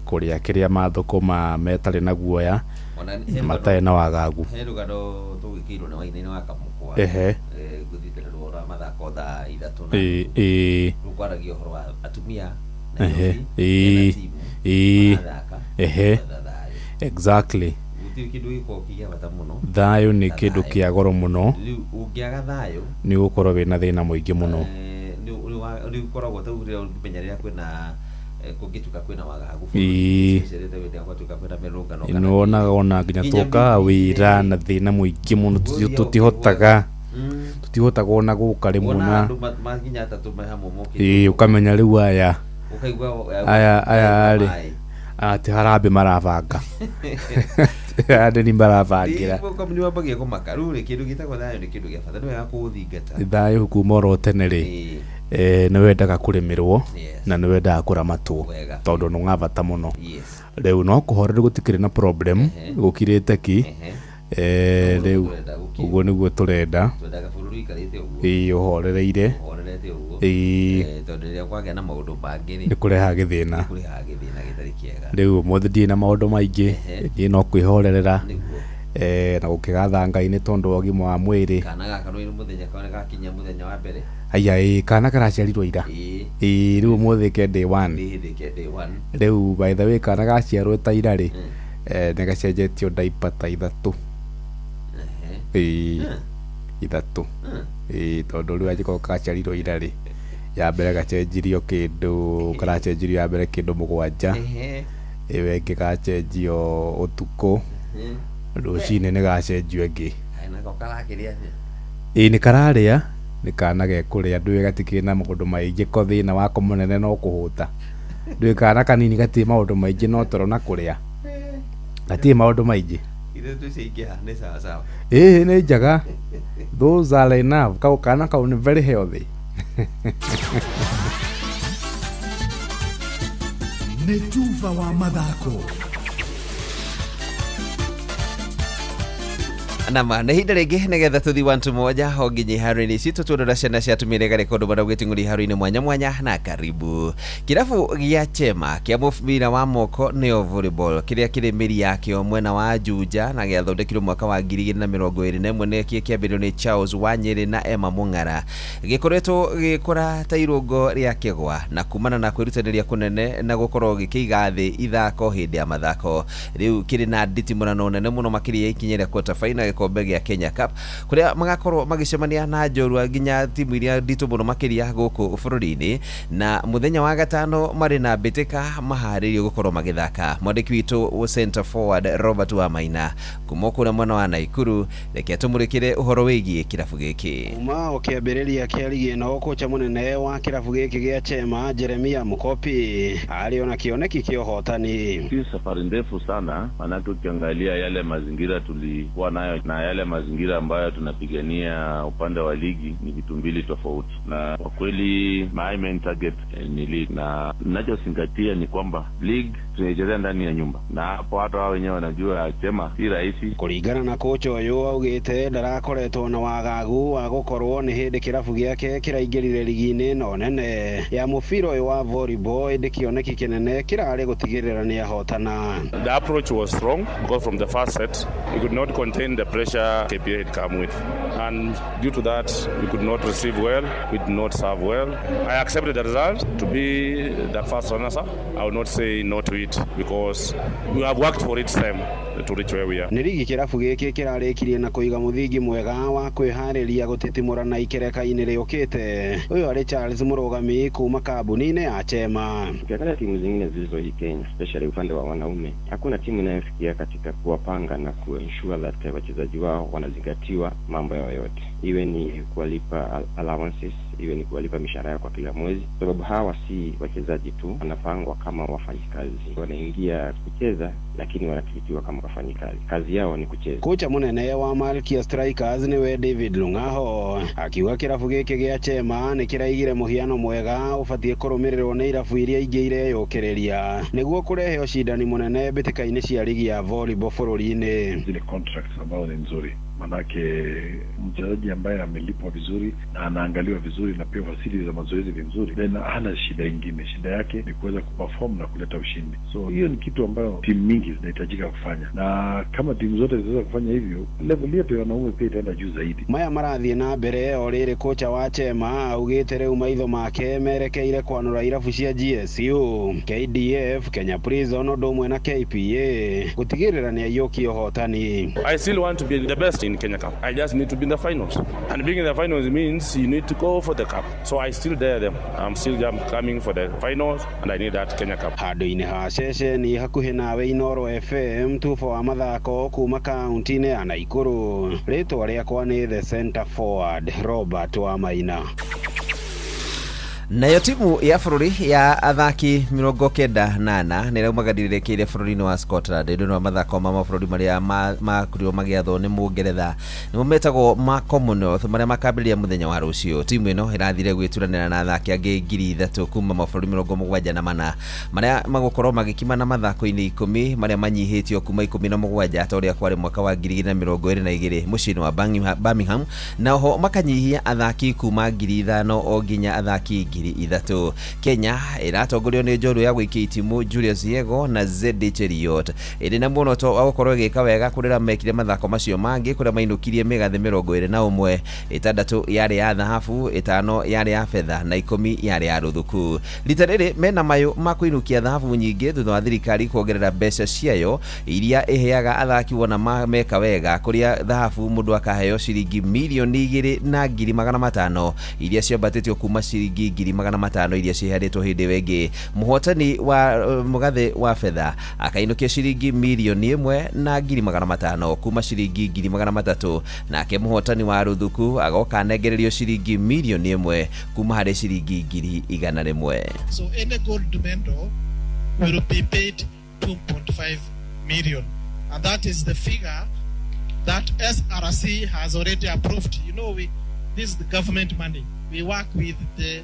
Speaker 14: kũrĩa kĩrĩa mathũkũma metarĩ na guoya matarĩ na wagagu.
Speaker 12: He rũgano tũgĩkĩirwo nĩ Wainaina wa Kamũkwa.
Speaker 14: Ehe.
Speaker 12: Ngũthiĩte na rũgano rwa mathako thaa 3 na
Speaker 14: Ĩĩ.
Speaker 12: rũkwaragia ũhoro wa atumia
Speaker 14: Ehe.
Speaker 12: Nairobi,
Speaker 14: Ĩĩ.
Speaker 12: mena timu, marathaka,
Speaker 14: Ehe.
Speaker 12: kwetha thayũ.
Speaker 14: Exactly.
Speaker 12: Gũtirĩ kĩndũ gĩkoragwo kĩ gĩa bata mũno.
Speaker 14: Thayũ nĩ kĩndũ kĩa goro mũno.
Speaker 12: Rĩu ũngĩaga thayũ
Speaker 14: nĩ ũgũkorwo wĩna thĩna mũingĩ mũno.
Speaker 12: Nĩ ũkoragwo ta rĩu rĩrĩa ũngĩmenya rĩrĩa kwĩna kũngĩtuĩka kwĩna wagagu
Speaker 14: Ĩĩ.
Speaker 12: bũrũri-inĩ, hĩndĩ ĩrĩa gwatuĩka kwĩna mĩrũrũngano kana
Speaker 14: Nĩ wonaga ona nginya tũkaga wĩra na thĩna mũingĩ mũno, tũtihotaga ona gũka rĩmwe
Speaker 12: Wona
Speaker 14: na
Speaker 12: andũ makinya atatũ me hamwe mokĩte.
Speaker 14: Ĩĩ, ũkamenya rĩu aya
Speaker 12: Ũkaigua
Speaker 14: aya rĩ
Speaker 12: maĩ.
Speaker 14: atĩ harambĩ marabanga. Andũ nĩ marabangĩra.
Speaker 12: Nĩ wambagia kũmaka. Rĩu rĩ, kĩndũ gĩtagwo thayũ nĩ kĩndũ gĩa bata, nĩ wega kũũthingata.
Speaker 14: Thayũ kuma oro tene rĩ, nĩ wendaga kũrĩmĩrwo na nĩ wendaga kũramatwo tondũ nĩ wa bata mũno. Rĩu no kũhoreru gũtikĩrĩ na problem, gũkirĩte ki. Rĩu ũguo nĩguo tũrenda.
Speaker 12: Twendaga bũrũri ũikarĩte ũguo.
Speaker 14: Ĩĩ, ũhorereire.
Speaker 12: Ũhorerete ũguo.
Speaker 14: Ĩĩ.
Speaker 12: Tondũ rĩrĩa kwagĩa na maũndũ mangĩ rĩ,
Speaker 14: Nĩ kũrehaga gĩthĩna.
Speaker 12: Nĩ kũrehaga gĩthĩna gĩtarĩ kĩega.
Speaker 14: Rĩu ũmũthĩ ndirĩ na maũndũ maingĩ, niĩ no kwĩhorerera. Na gũkĩgatha Ngai nĩ tondũ wa ũgima wa mwĩrĩ.
Speaker 12: Kana gaka nĩ mũthenya kaone gakinya mũthenya wa mbere.
Speaker 14: Aya, ĩĩ, kana karaciarirwo ira. Ĩĩ, rĩu ũmũthĩ ke day one.
Speaker 12: Nĩ hĩndĩ ke day one.
Speaker 14: Rĩu by the way kana gaciarwo ta ira rĩ, nĩ gacenjetio diaper ta 3. Ĩĩ, 3. Ĩĩ, tondũ rĩu angĩkorwo gaciarirwo ira rĩ, ya mbere gacenjirio kĩndũ, karacenjirio ya mbere kĩndũ 7. Ĩyo ĩngĩ gacenjio ũtukũ. Rũcinĩ nĩ gacenjio ĩngĩ.
Speaker 12: Nako karakĩrĩa atĩa?
Speaker 14: Ĩĩ, nĩ kararĩa. Nĩ kana gekũrĩa, ndũĩ gatikĩrĩ na maũndũ maingĩ, ko thĩna wako mũnene no kũhũta. Ndũĩ kana kanini gatirĩ maũndũ maingĩ no toro na kũrĩa, gatirĩ maũndũ maingĩ.
Speaker 12: Ithuĩ ciaingĩha nĩ sawa sawa.
Speaker 14: Ĩĩ, nĩ njega, those are enough. Kau kana kau nĩ very healthy.
Speaker 23: Nĩ tuba wa mathako.
Speaker 12: Nama nĩ ihinda rĩngĩ nĩgetha tũthi wantu moja o nginya iharo-inĩ citũ tuonora ciana cia atumia iria rekondo bada gwĩting'ũria iharo-inĩ mwanya mwanya. Na karibu kĩrabu gĩa Chema kĩa mũbira wa moko nĩyo volleyball, kĩrĩa kĩrĩ mĩri yakĩo mwena wa Juja na gĩathondekirwo mwaka wa 2021 nĩkĩo kĩambĩrĩirio nĩ Charles Wanyĩrĩ na Emma Mũng'ara, gĩkoretwo gĩgĩkũra ta irũngo rĩa kĩgwa na kumana na kwĩrutanĩria kũnene na gũkorwo gĩkĩiga thĩ ithako hĩndĩ ya mathako. Rĩu kĩrĩ na nditimũrano nene mũno makĩria ya ikinya rĩa quarter final gĩkombe gĩa Kenya Cup, kũrĩa magakorwo magĩcemania na njorua nginya timu iria nditũ mũno makĩria gũkũ bũrũri-inĩ, na mũthenya wa gatano marĩ na mbĩtĩka maharĩirio gũkorwo magĩthaka. Mwandĩki witũ center forward Robert Wamaina kuma kũrĩa mwena wa Naikuru, reke atũmũrĩkĩre ũhoro wĩgiĩ kĩrabu gĩkĩ.
Speaker 10: Kuma o kĩambĩrĩria kĩa ligi ĩno, kocha mũnene wa kĩrabu gĩkĩ gĩa Chema Jeremia Mukopi arĩ ona kĩoneki kĩa ũhotani.
Speaker 11: Si safari ndefu sana, maanake ukiangalia yale mazingira tulikuwa nayo na yale mazingira ambayo tunapigania upande wa ligi ni vitu mbili tofauti, na kwa kweli my main target ni league, na ninachozingatia ni kwamba league tunaichezea ndani ya nyumba, na hapo hata wao wenyewe wanajua Chema si rahisi.
Speaker 10: Kũringana na kocha ũyũ, augĩte ndarakoretwo na wagagu wa gũkorwo nĩ hĩndĩ kĩrabu gĩake kĩraingĩrire ligi-inĩ ĩno nene ya mũbira ũyũ wa volleyball, ĩndĩ kĩoneki kĩnene kĩrarĩ gũtigĩrĩra nĩ ahotana.
Speaker 20: The approach was strong because from the first set we could not contain the pressure KPA had come with, and due to that we could not receive well, we did not serve well. I accepted the result to be the first runners-up. I will not say no to it because we have worked for it time to reach where we are.
Speaker 10: Nĩ rigi kĩrabu gĩkĩ kĩrarĩkirie na kũiga mũthingi mwega wa kwĩharĩria gũtitimũrana ikereka-inĩ rĩũkĩte. Ũyũ arĩ Charles Mũrũgami kuma kambuni-inĩ ya Chema.
Speaker 22: Ukiangalia timu zingine zilizo hii Kenya, especially upande wa wanaume, hakuna timu inayofikia katika kuwapanga na kuensure that wachezaji wao wanazingatiwa mambo yao yote, iwe ni kuwalipa allowances, iwe ni kuwalipa mishahara yao kwa kila mwezi, sababu hawa si wachezaji tu, wanapangwa kama wafanyikazi, wanaingia kucheza lakini wanatreatiwa kama wafanyikazi, kazi yao ni kucheza.
Speaker 10: Kocha munene wa Malkia Strikers niwe David Lungaho akiuga kĩrabu gĩkĩ gĩa Chema nĩ kĩraigire mũhiano mwega ũbatiĩ kũrũmĩrĩrwo nĩ irabu iria ingĩ ireyũkĩrĩria nĩguo kũrehe ũcindani mũnene mbĩtĩka-inĩ cia ligi ya volleyball bũrũri-inĩ.
Speaker 24: Zile contracts ambazo ni nzuri, manake mchezaji ambaye amelipwa vizuri na anaangaliwa vizuri na pia facilities za mazoezi ni nzuri, then hana shida ingine. Shida yake ni kuweza kuperform na kuleta ushindi. So hiyo ni kitu ambayo timu mingi zinahitajika kufanya, na kama timu zote zinaweza kufanya hivyo, level yetu ya wanaume pia itaenda juu zaidi.
Speaker 10: Maya marathiĩ na mbere o rĩrĩ, kocha wa Chema augĩte rĩu maitho make merekeire kwanũra irabu cia GSU, KDF, Kenya Prison ũndũ ũmwe na KPA gũtigĩrĩra nĩ aiyũkia ũhotani.
Speaker 20: I still want to be the best in Kenya Cup. I just need to be in the finals. And being in the finals means you need to go for the cup. So I still dare them. I'm still coming for the finals and I need that Kenya Cup.
Speaker 10: Handũ-inĩ ha ceceni hakuhĩ nawe Inoro FM, tubo wa mathako kuma kaunti-inĩ ya Naikuru, rĩtwa rĩakwa nĩ the center forward Robert Wamaina.
Speaker 12: Nayo timu ya bũrũri ya athaki 94 nĩ ĩraumagarĩrĩkĩire bũrũri-inĩ wa Scotland nĩ ũndũ wa mathako ma mabũrũri marĩa makorirwo magĩathwo nĩ Mũngeretha nĩmo metagwo ma Commonwealth marĩa makambĩrĩria mũthenya wa rũciũ. Timu ĩno ĩrathire gwĩturanĩra na athaki angĩ 3,000 kuma mabũrũri 74 marĩa magũkorwo magĩkimana mathako-inĩ 10 marĩa manyihĩtio kuma 17 ta ũrĩa kwarĩ mwaka wa 2022 mũciĩ-inĩ wa Birmingham, na oho makanyihia athaki kuma 5,000 o nginya athaki 3,000. Kenya ĩratongorio nĩ njorua ya gũikia itimu Julius Yego na Zedi Cheriot, ĩrĩ na muoroto wa gũkorwo ĩgĩka wega kũrĩa mekire mathako macio mangĩ kũrĩa mainũkirie mĩgathĩ 21, 6 yarĩ ya thahabu, 5 yarĩ ya betha na 10 yarĩ ya rũthuku. Rita rĩrĩ mena mayũ ma kũinũkia thahabu nyingĩ thutha wa thirikari kuongerera mbeca ciayo iria ĩheaga athaki wona meka wega, kũrĩa thahabu mũndũ akaheo ciringi 2,500,000 iria ciambatĩtio kuma ciringi 500,000 iria ciheanĩtwo hĩndĩ ĩyo ĩngĩ. Mũhotani wa mũgathĩ wa betha akainũkia ciringi 1,500,000 kuma ciringi 300,000, nake mũhotani wa ruthuku agoka anengererio ciringi 1,000,000 kuma harĩ ciringi 100,000.
Speaker 2: So any gold medal will be paid 2.5 million, and that is the figure that SRC has already approved. You know, this is the government money. We work with the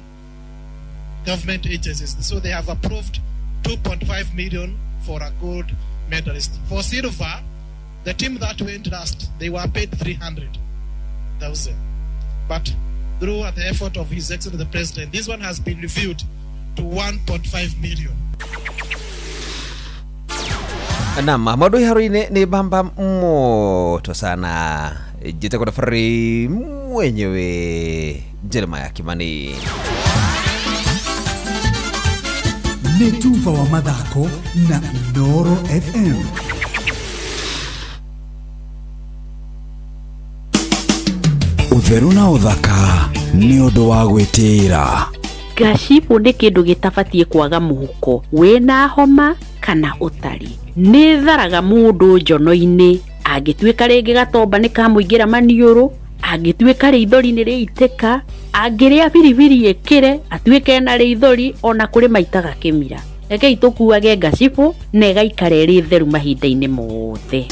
Speaker 2: government agencies, so they have approved 2.5 million for a gold medalist. For silver, the team that went last, they were paid 300,000. But through the effort of His Excellency the President, this one has been reviewed to 1.5 million.
Speaker 12: Naam, maũndũ iharo-inĩ nĩ bamba moto sana. Njĩtagwo Dabarĩ mwenyewe Jeremiah Kimani.
Speaker 23: Nĩ tuba wa mathako na Inooro FM.
Speaker 19: Ũtheru na ũthaka nĩ ũndũ wa gwĩtĩĩra.
Speaker 3: Ngacibũ nĩ kĩndũ gĩtabatiĩ kwaga mũhuko wĩna homa kana ũtarĩ. Nĩ tharaga mũndũ njono-inĩ, angĩtuĩka rĩngĩ gatomba nĩ kamũingĩra maniũrũ, angĩtuĩka rĩithori nĩ rĩitĩka, angĩrĩa biribiri ĩkĩre atuĩke ena rĩithori, ona kũrĩ maitaga kĩmira. Rekei tũkuage ngacibũ na ĩgaikara ĩrĩ theru mahinda-inĩ mothe.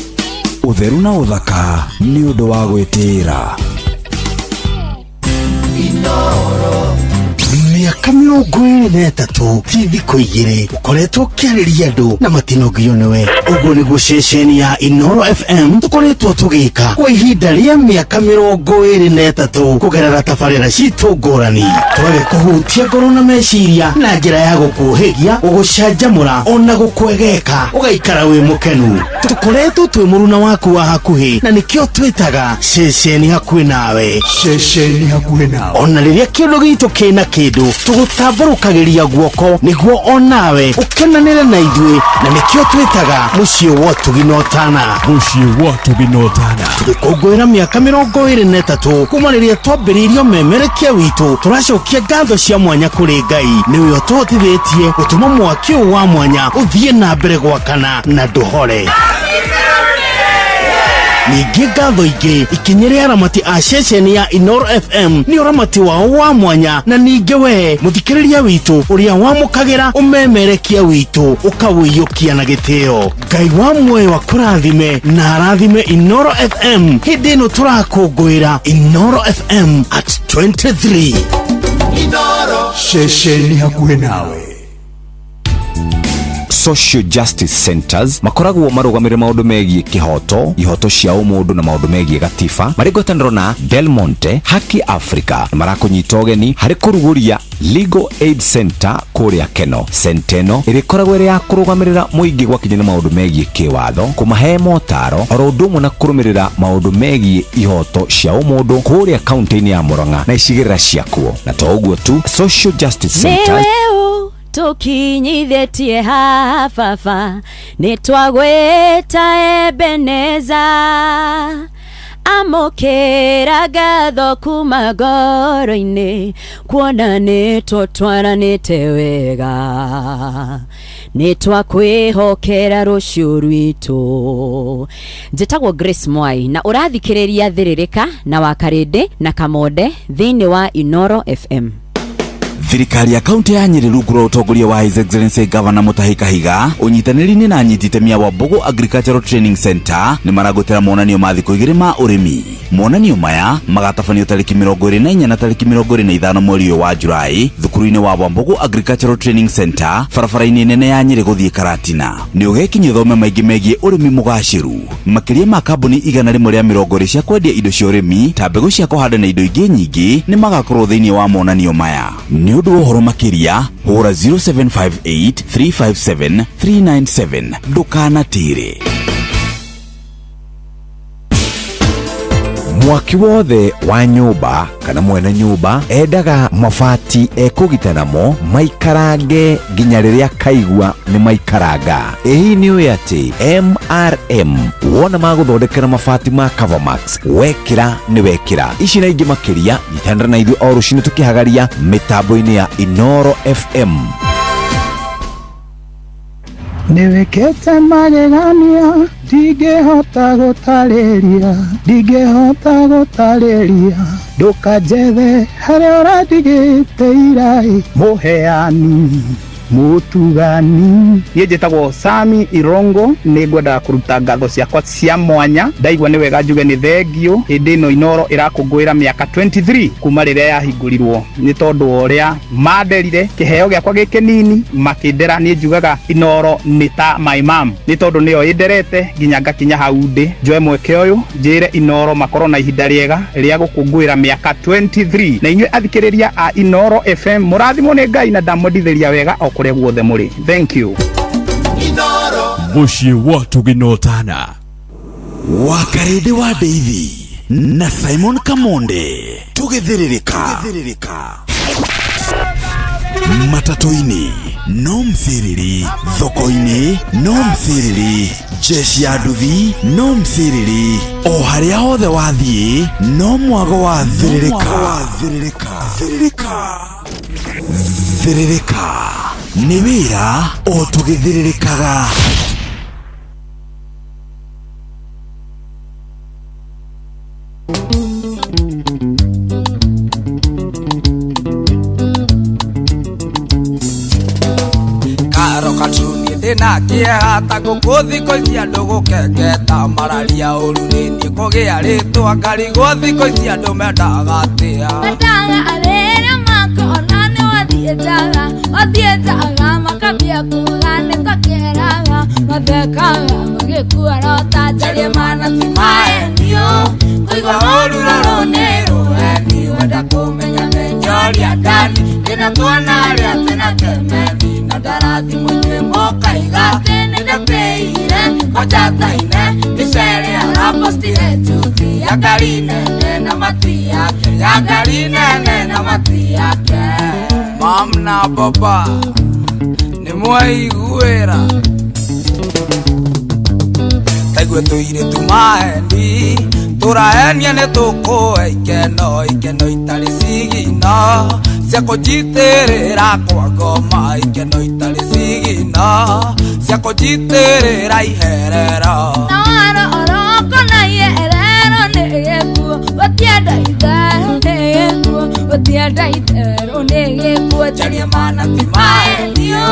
Speaker 19: Ũtheru na ũthaka nĩ ũndũ wa gwĩtĩĩra.
Speaker 21: Mĩaka 23 ti thikũ igĩrĩ ũkoretwo ũkĩarĩria andũ na matinogio nĩwe. Ũguo nĩguo ceceni ya Inooro FM tũkoretwo tũgĩka kwa ihinda rĩa mĩaka 23 kũgerera tabarĩra citũ ngũrani. Twage kũhutia ngoro na meciria na njĩra ya gũkũhĩgia, gũgũcanjamũra ona gũkwegeka ũgaikara wĩ mũkenu. Tũkoretwo twĩ mũruna waku wa hakuhĩ na nĩkĩo twĩtaga ceceni hakuhĩ nawe.
Speaker 23: Ceceni hakuhĩ nawe.
Speaker 21: Ona rĩrĩa kĩndũ gitũ kĩna kĩndũ tũgũtambũrũkagĩria guoko nĩguo onawe ũkenanĩre na ithuĩ, na nĩkĩo twĩtaga mũciĩ wa ũtugi na ũtana.
Speaker 23: Mũciĩ wa ũtugi na ũtana.
Speaker 21: Tũgĩkũngũĩra mĩaka 23 kuma rĩrĩa twambĩrĩirio memerekia witũ, tũracokia ngatho cia mwanya kũrĩ Ngai nĩwe ũtũhotithĩtie gũtũma mwaki ũyũ wa mwanya ũthiĩ na mbere gwakana na ndũhore. Ningĩ ngatho ingĩ ikinyĩre aramati a ceceni ya Inooro FM nĩ ũramati wao wa mwanya, na ningĩ we mũthikĩrĩria witũ ũrĩa wamũkagĩra ũmemerekia witũ ũkawĩiyũkia na gĩtĩo. Ngai wa muoyo akũrathime na arathime Inooro FM hĩndĩ ĩno tũrakũngũĩra Inooro FM at 23.
Speaker 1: Inooro
Speaker 23: ceceni hakuhĩ nawe.
Speaker 19: Social Justice Centers makoragwo marũgamĩrĩre maũndũ megiĩ kĩhoto, ihoto cia ũmũndũ na maũndũ megiĩ gatiba, marĩ ngwatanĩro na Del Monte Haki Africa na marakũnyita ũgeni harĩ kũrugũria Legal Aid Center kũrĩa Keno. Center ĩno ĩrĩkoragwo ĩrĩ ya kũrũgamĩrĩra mũingĩ gwakinya nĩ maũndũ megiĩ kĩwatho, kũmahe motaro oro ũndũ ũmwe na kũrũmĩrĩra maũndũ megiĩ ihoto cia ũmũndũ kũrĩa kaunti-inĩ ya Murang'a na icigĩrĩra ciakuo. Na to ũguo tu, Social Justice Center
Speaker 6: tukinyithĩtie haha baba nĩ twagwĩta Ebeneza, amũkĩra ngatho kuma ngoro-inĩ kuona nĩ tũtwaranĩte wega, nĩ twakwĩhokera rũciũ rwitũ.
Speaker 4: Njĩtagwo Grace Mwai na ũrathikĩrĩria Thĩrĩrĩka na Wakarĩndĩ na Kamonde thĩinĩ wa Inooro FM.
Speaker 19: Thirikari ya kaunti ya Nyeri rungu rwa ũtongoria wa His Excellency Governor Mutahi Kahiga ũnyitanĩri-inĩ na anyiti itemi a Wambugu Agricultural Training Center nĩ maragũtĩra monanio ma thikũ igĩrĩ ma ũrĩmi. Monanio maya magatabanio tarĩki 24 na tarĩki 25 mweri ũyũ wa Julai thukuru-inĩ wa Wambugu Agricultural Training Center barabara-inĩ nene ya Nyeri gũthiĩ Karatina. Nĩ ũgekinyia ũthome maingĩ megiĩ ũrĩmi mũgacĩru. Makĩria ma kambuni 120 cia kwendia indo cia ũrĩmi ta mbegũ cia kũhanda na indo ingĩ nyingĩ nĩ magakorwo thĩinĩ wa monanio maya. Nĩ ũndũ wa ũhoro makĩria hũra 0758 357 397. Ndũkanatĩre.
Speaker 7: Mwaki wothe wa nyũmba kana mwene nyũmba endaga mabati ekũgita namo maikarange nginya rĩrĩa kaigua nĩ maikaranga. Ĩ hihi nĩ ũĩ atĩ MRM wona magũthondekera mabati ma Covermax wekĩra nĩ wekĩra. Ici na ingĩ makĩria nyitanĩra na ithuĩ o rũcinĩ tũkĩhagaria mĩtambo-inĩ ya Inoro FM.
Speaker 9: Nĩwĩkĩte magegania ndingĩhota gũtarĩria, ndingĩhota gũtarĩria, ndũkanjethe harĩa ũrandigĩte iraĩ, mũheani mũtugani.
Speaker 13: Niĩ njĩtagwo Sami Irongo, nĩ ngwendaga kũruta ngatho ciakwa cia mwanya. Ndaigua nĩ wega njuge nĩ thengio hĩndĩ ĩno Inoro ĩrakũngũĩra mĩaka 23 kuma rĩrĩa yahingũrirwo, nĩ tondũ wa ũrĩa manderire kĩheo gĩakwa gĩ kĩnini makĩndera. Niĩ njugaga Inoro nĩ ta my mom, nĩ tondũ nĩyo ĩnderete nginya ngakinya hau ndĩ. Njoe mweke ũyũ njĩre Inoro makorwo na ihinda rĩega rĩa gũkũngũĩra mĩaka 23, na inyuĩ athikĩrĩria a Inoro FM mũrathimwo nĩ Ngai na ndamwendithĩria wega o kũrĩa guothe mũrĩ. Thank you.
Speaker 19: Mũciĩ wa tũgĩnotana wa Karĩndĩ wa Ndeithi na Simon Kamonde tũgĩthĩrĩrĩka matatũ-inĩ no mthĩrĩrĩ, thoko-inĩ no mthĩrĩrĩ, jeshi ya nduthi no mthĩrĩrĩ, o harĩa hothe wathiĩ no mwago wa thĩrĩrĩka. Thĩrĩrĩka nĩ wĩra o tũgĩthĩrĩrĩkaga.
Speaker 17: Karo katuni ndĩna kĩeha ta ngũkũ thikũ ici andũ gũkengeta mararia ũru nĩ niĩ kũgĩa rĩtwa ngarigwo thikũ ici andũ mendaga atĩa.
Speaker 25: Mendaga arĩa makona nĩ wathiĩ njaga, wathiĩ njaga makambia kuga nĩ ta kĩeraga, mathekaga magĩkua rota njarie mana ti maenio, kũigua ũru rũrũ nĩ rũheni, wenda kũmenya menyoria ndani, ndĩna tuona arĩa twĩna kĩmeni, na ndarathimwo inyuĩ mũkaiga atĩ nĩndatĩire kwanja-taine, mbica ĩrĩa arapostire juzi ya ngari nene na mati yake, ya ngari nene na mati yake.
Speaker 17: Mam na baba nĩ mwaiguĩra taigue tũirĩ tumaendi tũraenia nĩ tũkũhe ikeno, ikeno itarĩ cigino cia kũnjitĩrĩra kwa ngoma, ikeno itarĩ cigino cia kũnjitĩrĩra iherero.
Speaker 25: Na waro oroko na iherero nĩ gĩkuũ, gũtienda itherũ nĩ gĩkuũ, gũtienda itherũ nĩ gĩkuũ,
Speaker 17: njarie mana ti maenio,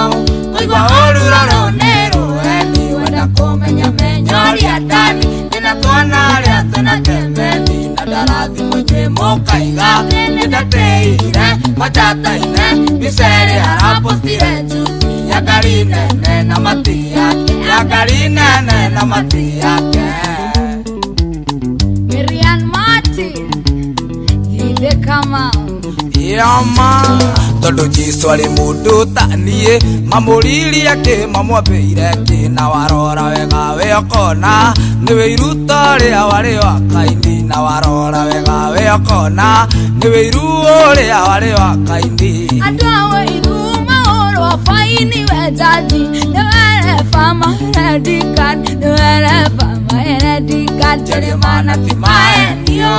Speaker 17: kũigua ũru rũrũ nĩ rũheni, wenda kũmenya menyoria ndani, ndĩna tuona arĩa twĩna kĩmeni, na ndarathimwo inyuĩ mũkaiga nĩndatĩire kwanja-taine, mbica ĩrĩa arapostire juzi ya ngari nene na mati yake, ya ngari nene na mati yake.
Speaker 25: Miriam Martin, githĩ Kamau
Speaker 17: Yama tondũ Jesũ arĩ mũndũ ta niĩ, mamũririe kĩ mamwambĩire kĩ, na warora wega we ũkona nĩ wĩiru ta ũrĩa warĩ wa Kaini, na warora wega we ũkona nĩ wĩiru ũrĩa warĩ wa Kaini.
Speaker 25: Andũ a wĩiru mahũrwo baini we jaji, nĩ wereba mahendika, nĩ wereba mahendika,
Speaker 17: njarie mana ti maenio,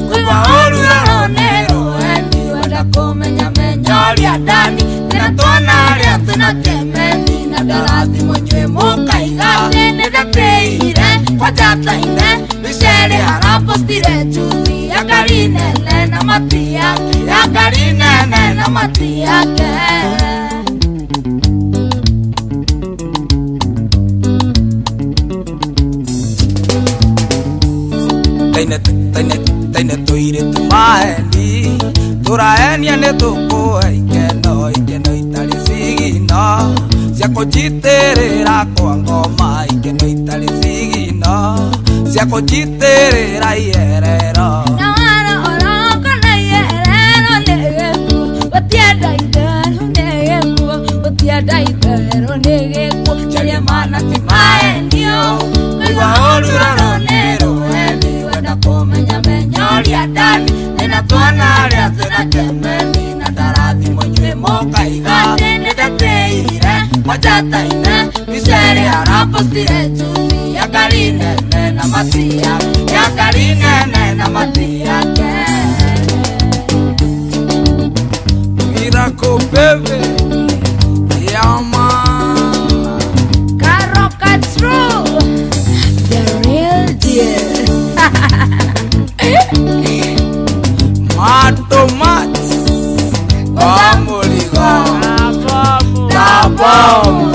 Speaker 17: kũigua ũru rũrũ nĩ rũheni, wenda kũmenya menyoria ndani, ndĩna tuona arĩa twĩna kĩmeni, na ndarathimwo inyuĩ mũkaiga atĩ nĩndatĩire kwanja-taine, mbica ĩrĩa arapostire juzi ya ngari nene na mati yake, ya ngari nene na mati yake. Taine taine taine tũirĩ tumaendi tũraenia nĩ tũkũhe ikeno, ikeno itarĩ cigino cia kũnjitĩrĩra kwa ngoma, ikeno itarĩ cigino cia kũnjitĩrĩra iherero.
Speaker 25: Na waro oroko na iherero nĩ gĩkuũ, gũtienda itherũ nĩ gĩkuũ, gũtienda itherũ nĩ gĩkuũ,
Speaker 17: njarie mana ti maenio, kũigua ũru rũrũ nĩ rũheni, wenda kũmenya menyoria Mojataine Misere arapostire juzi Ya karinene na matia Ya karinene na matia
Speaker 1: Miracle baby Yeah man
Speaker 25: Karoka true The real deal
Speaker 1: Mato mat Amoligo Tabom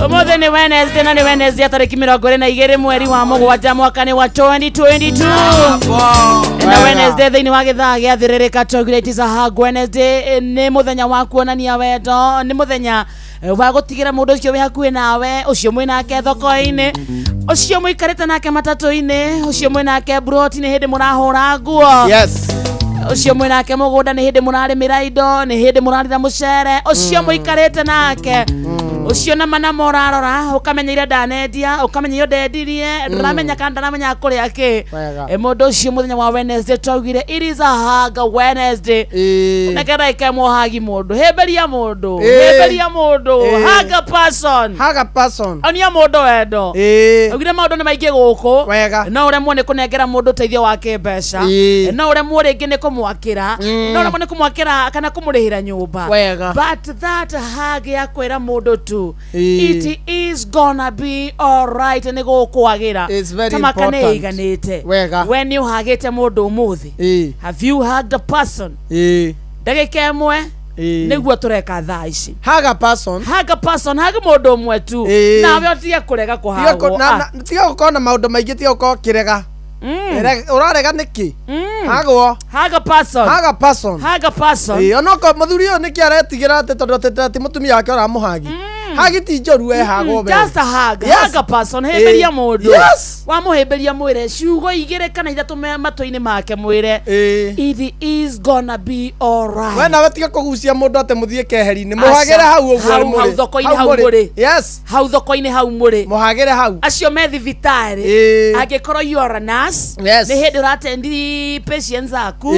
Speaker 5: Umuthi ni Wednesday na ni Wednesday tariki 22 mweri wa mugwanja mwaka ni wa 2022 na Wednesday thiini wa githaa gia thiririka twaugire it is a hug Wednesday ni muthenya wa kuonania wendo ni muthenya wa gutigira mundu ucio wi hakuhi nawe ucio mwi nake thoko-ini ucio muikarite nake matatu-ini ucio mwi nake broti-ini hindi murahura nguo
Speaker 8: yes
Speaker 5: ucio mwi nake mugunda ni hindi murarimira indo ni hindi murarira mucere ucio muikarite nake ucio na mana morarora ukamenya iria ndanendia ukamenya iyo ndendirie ndaramenya kana ndaramenya kuria ki mundu ucio muthenya wa Wednesday twaugire it is a hug Wednesday nekera ikemwo hagi mundu himberia mundu himberia mundu hug a person
Speaker 8: hug a person
Speaker 5: onia mundu wendo augire maundu ni maingi guku no uremwo ni kunengera mundu uteithio wa kimbeca no uremwo ringi ni kumwakira no uremwo ni kumwakira kana kumurihira nyumba but that hug ya kwira mundu tu it is gonna be all right ni gukwagira
Speaker 8: tamaka
Speaker 5: ni iganite when you hagite mundu umuthi have you hugged a person ndagika imwe niguo tureka thaa ici
Speaker 8: hug a person
Speaker 5: hug a person hug mundu umwe tu nawe utige kurega kuhagwo
Speaker 8: tiga gukorwo na maundu maingi tiga gukorwo kirega urarega niki hagwo
Speaker 5: hug a person
Speaker 8: hug a person
Speaker 5: hug a person
Speaker 8: onoko muthuri uyu niki aretigira ati tondu ati mutumia wake uramuhagi hagi ti njoru ehagwo
Speaker 5: be just a hug hug a person himberia mundu wamuhimberia mwire ciugo igire kana ithatu matu-ini make mwire it is gonna be all right
Speaker 8: we nawe tiga kugucia mundu ati muthie keheri-ini muhagire hau uguo muri
Speaker 5: hau thoko-ini hau muri
Speaker 8: yes
Speaker 5: hau thoko-ini hau muri
Speaker 8: muhagire hau
Speaker 5: acio me thibitari angikorwo you are a nurse ni hindi uratendi patients aku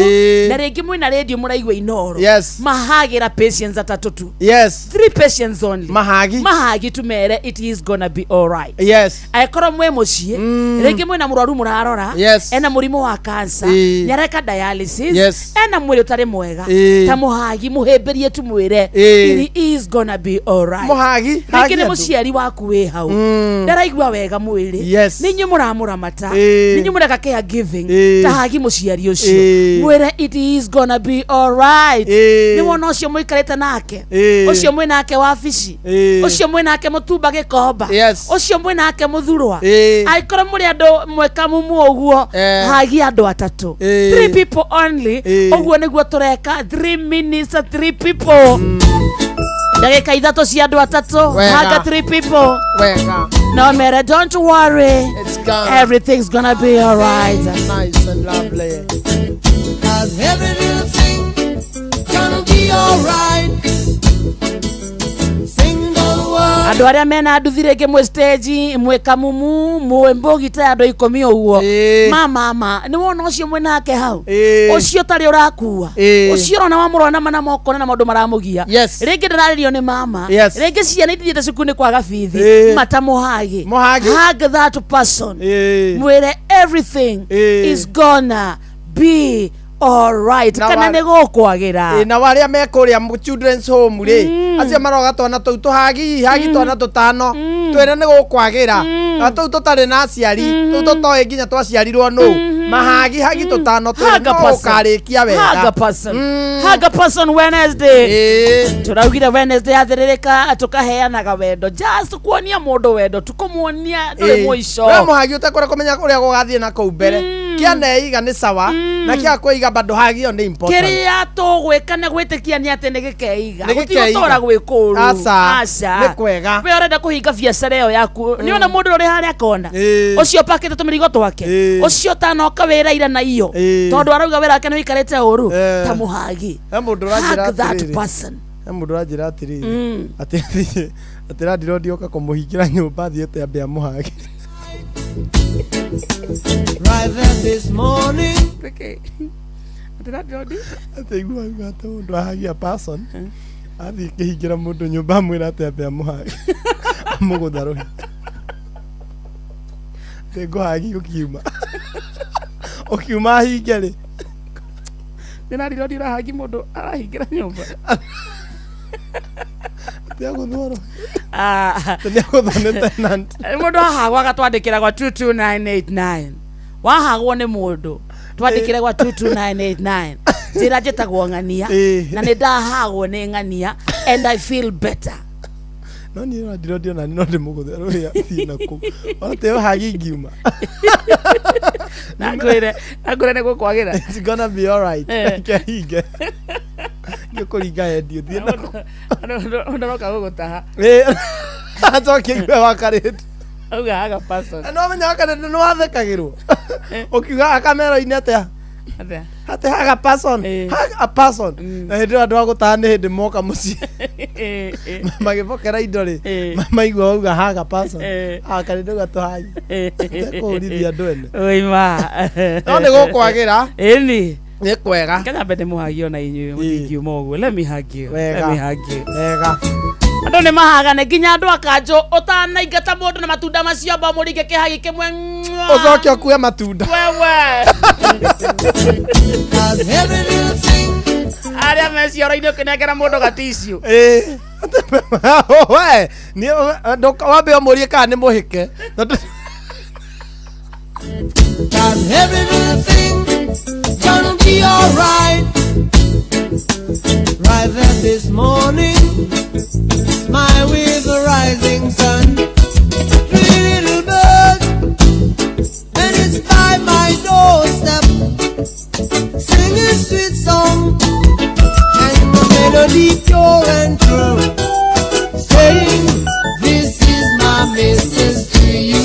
Speaker 5: na ringi mwina radio muraigua Inoro mahagira patients atatu tu
Speaker 8: yes
Speaker 5: 3 patients only
Speaker 8: mahagi
Speaker 5: mahagi tumere it is gonna be all right
Speaker 8: yes
Speaker 5: akorwo mwe mucii ringi mwina murwaru murarora ena murimu wa cancer nyareka dialysis ena mwiri utari mwega ta muhagi muhimbirie tumwire it is gonna be all right
Speaker 8: muhagi
Speaker 5: ringi ni muciari waku wi hau ndaraigua wega mwiri ninyu muramuramata ninyu mureka care giving ta hagi muciari ucio mwire it is gonna be all right ni wona ucio muikarite nake ucio mwi nake wabici ucio mwi nake mutumba gikomba ucio mwi nake muthurwa aikorwo muri andu mweka mumu uguo hagi andu atatu 3 people only uguo niguo tureka 3 minutes 3 people ndagika ithatu cia andu atatu haga 3 people
Speaker 8: wega
Speaker 5: no mere don't worry
Speaker 8: it's gonna
Speaker 5: everything's gonna be all right
Speaker 8: nice and lovely
Speaker 1: as every little thing gonna be all right
Speaker 5: andu aria mena nduthi ringi mwi stage mwi kamumu mwi mbugita andu 10 uguo mama ni wona ucio mwi nake hau ucio tari urakua ucio urona wamurona mana moko na maundu maramugia ringi ndararirio ni mama ringi ciana ithiite cukuru ni kwaga bithi matamuhagi hug that person mwire everything is gonna be all right kana ni gukwagira
Speaker 8: na waria me kuria children's home ri acio maroga twana tuu tuhagi hagi twana tutano twire ni gukwagira na tuu tutari na aciari tuu tutoi nginya twaciarirwo nu mahagi hagi tutano twire no ukarikia wega
Speaker 5: hug a person hug a person Wednesday turaugire Wednesday athiririka tukaheanaga wendo just kuonia mundu wendo tukumuonia nduri muico
Speaker 8: we muhagi utakora kumenya uria gugathie na kuu mbere kia neiga ni sawa na kia kuiga bado hagio ni important
Speaker 5: kiria tugwika na gwitikia ni ati ni gikeiga gutigutora gwikuru
Speaker 8: aca ni kwega
Speaker 5: we urenda kuhinga biacara iyo yaku ni ona mundu uri haria kona ucio pakite tumirigo twake ucio tanoka wira ira na iyo tondu arauga wira wake ni wikarite uru ta muhagi
Speaker 8: he mundu uranjira
Speaker 5: hug that person
Speaker 8: he mundu uranjira atiriri ati ati randirondi oka kumuhingira nyumba athiete ambe amuhage
Speaker 1: Right there this morning.
Speaker 5: Okay. Ati
Speaker 8: Ati igua atĩ mũndũ ahagia person Athiĩ kĩhingĩra mũndũ nyũmba amwĩra atĩ ambe amũhage amũgũtha rũhĩ. Ngũhagi ũkiuma. Ũkiuma ahinge rĩ.
Speaker 5: Ndĩrarirwo ndirahagi mũndũ arahingĩra nyũmba.
Speaker 8: Nĩagũthwo rũhĩ.
Speaker 5: Ah.
Speaker 8: Nĩagũthwo nĩ tenant.
Speaker 5: Mũndũ ahagwo agatwandĩkĩra gwa 22989. Wahagwo nĩ mũndũ twandĩkĩre gwa 22989. Njĩra njĩtagwo ng'ania na nĩ ndahagwo nĩ ng'ania and I feel better.
Speaker 8: No niĩ no ndiro nani no ndĩmũgũthe rũhĩ athiĩ na kũu. Ona tĩyo hagi ingiuma.
Speaker 5: Na ngwĩre nĩ gũkwagĩra.
Speaker 8: It's gonna be alright.
Speaker 5: Eh.
Speaker 8: Reke hinge. Ngĩkũringa hendi ũthiĩ na kũu.
Speaker 5: Ũndũ aroka gũgũtaha.
Speaker 8: Ĩ, acoke aigue wakarĩte.
Speaker 5: Auga haga person.
Speaker 8: Na no menya wakarĩte nĩ wathekagĩrwo. Ũkiuga akamero-inĩ atĩa?
Speaker 5: Atĩa?
Speaker 8: Atĩ haga person. Hug a person. Na hĩndĩ ĩyo andũ a gũtaha nĩ hĩndĩ moka mũciĩ. Magĩbokera indo rĩ, maigua wauga hug a person. Akarĩte uga tũhagi. Tekũhũrithia andũ ene.
Speaker 5: Oima.
Speaker 8: No nĩ gũkwagĩra.
Speaker 5: Ĩni.
Speaker 8: Nĩ kwega.
Speaker 5: Kenya mbere mũhagi ona inyuĩ mũtingiuma ũguo. Let me hug you.
Speaker 8: Wega.
Speaker 5: Let me hug you.
Speaker 8: Wega.
Speaker 5: Andũ nĩ mahagane nginya andũ akanjũ ũtanaingata mũndũ na matunda macio amba mũringe kĩhagi kĩmwe.
Speaker 8: Ũcoke ũkue matunda.
Speaker 5: Wewe. Arĩa me cioro-inĩ ũkĩnengera mũndũ gaticiũ.
Speaker 8: Ĩ. We, nĩ wambe ũmũrie kana nĩ mũhĩke. Tondũ
Speaker 1: Cause every little thing gonna be alright. Right there this morning, smile with the rising sun. Three little birds, and it's by my doorstep, singing sweet song, and the melody pure and true, saying, "This is my message to you."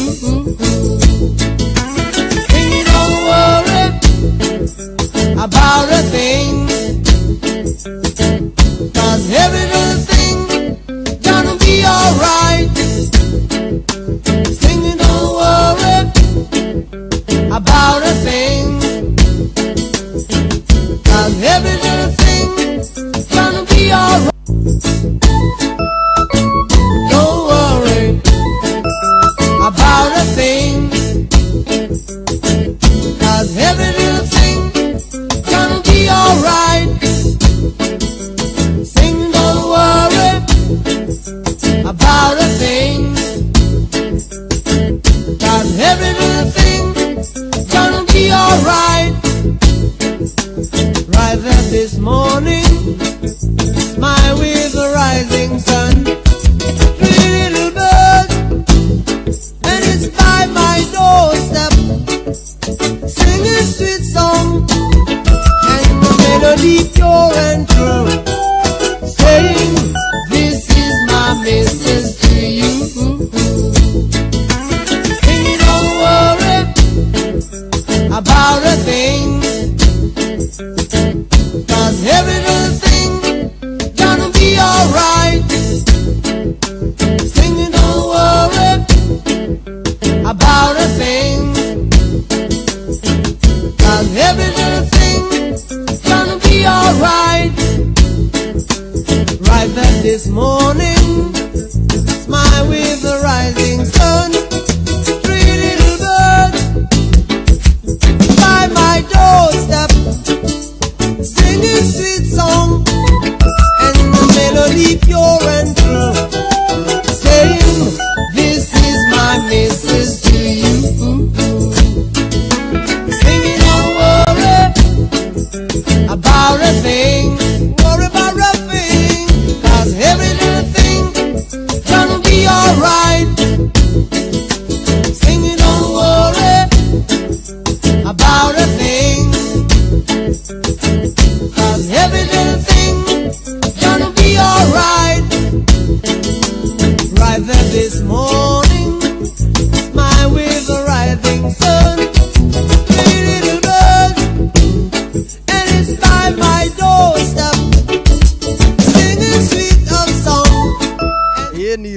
Speaker 1: Singing, don't worry about a thing. Cause every little thing gonna be alright. Singing, don't worry about a thing. Cause every little thing gonna be alright. Don't worry about a thing. Cause every little thing gonna be alright. Sing, don't worry about a thing. Cause every little thing gonna be alright. Right there this morning, smile with the rising sun. Three little birds, and it's by my doorstep, singing sweet song, and the melody pure and true, saying, "This is my message to you." Singing, don't worry about a thing. Cause every little thing gonna be alright. Singing, don't worry about a thing. Cause every little thing gonna be alright. Right there this morning, smile with the rising sun. Three little birds by my doorstep, singing sweet song, and the melody pure and true, saying, "This is my message to you." Singing, don't worry about a thing, worry about a thing, 'cause every little thing gonna be alright.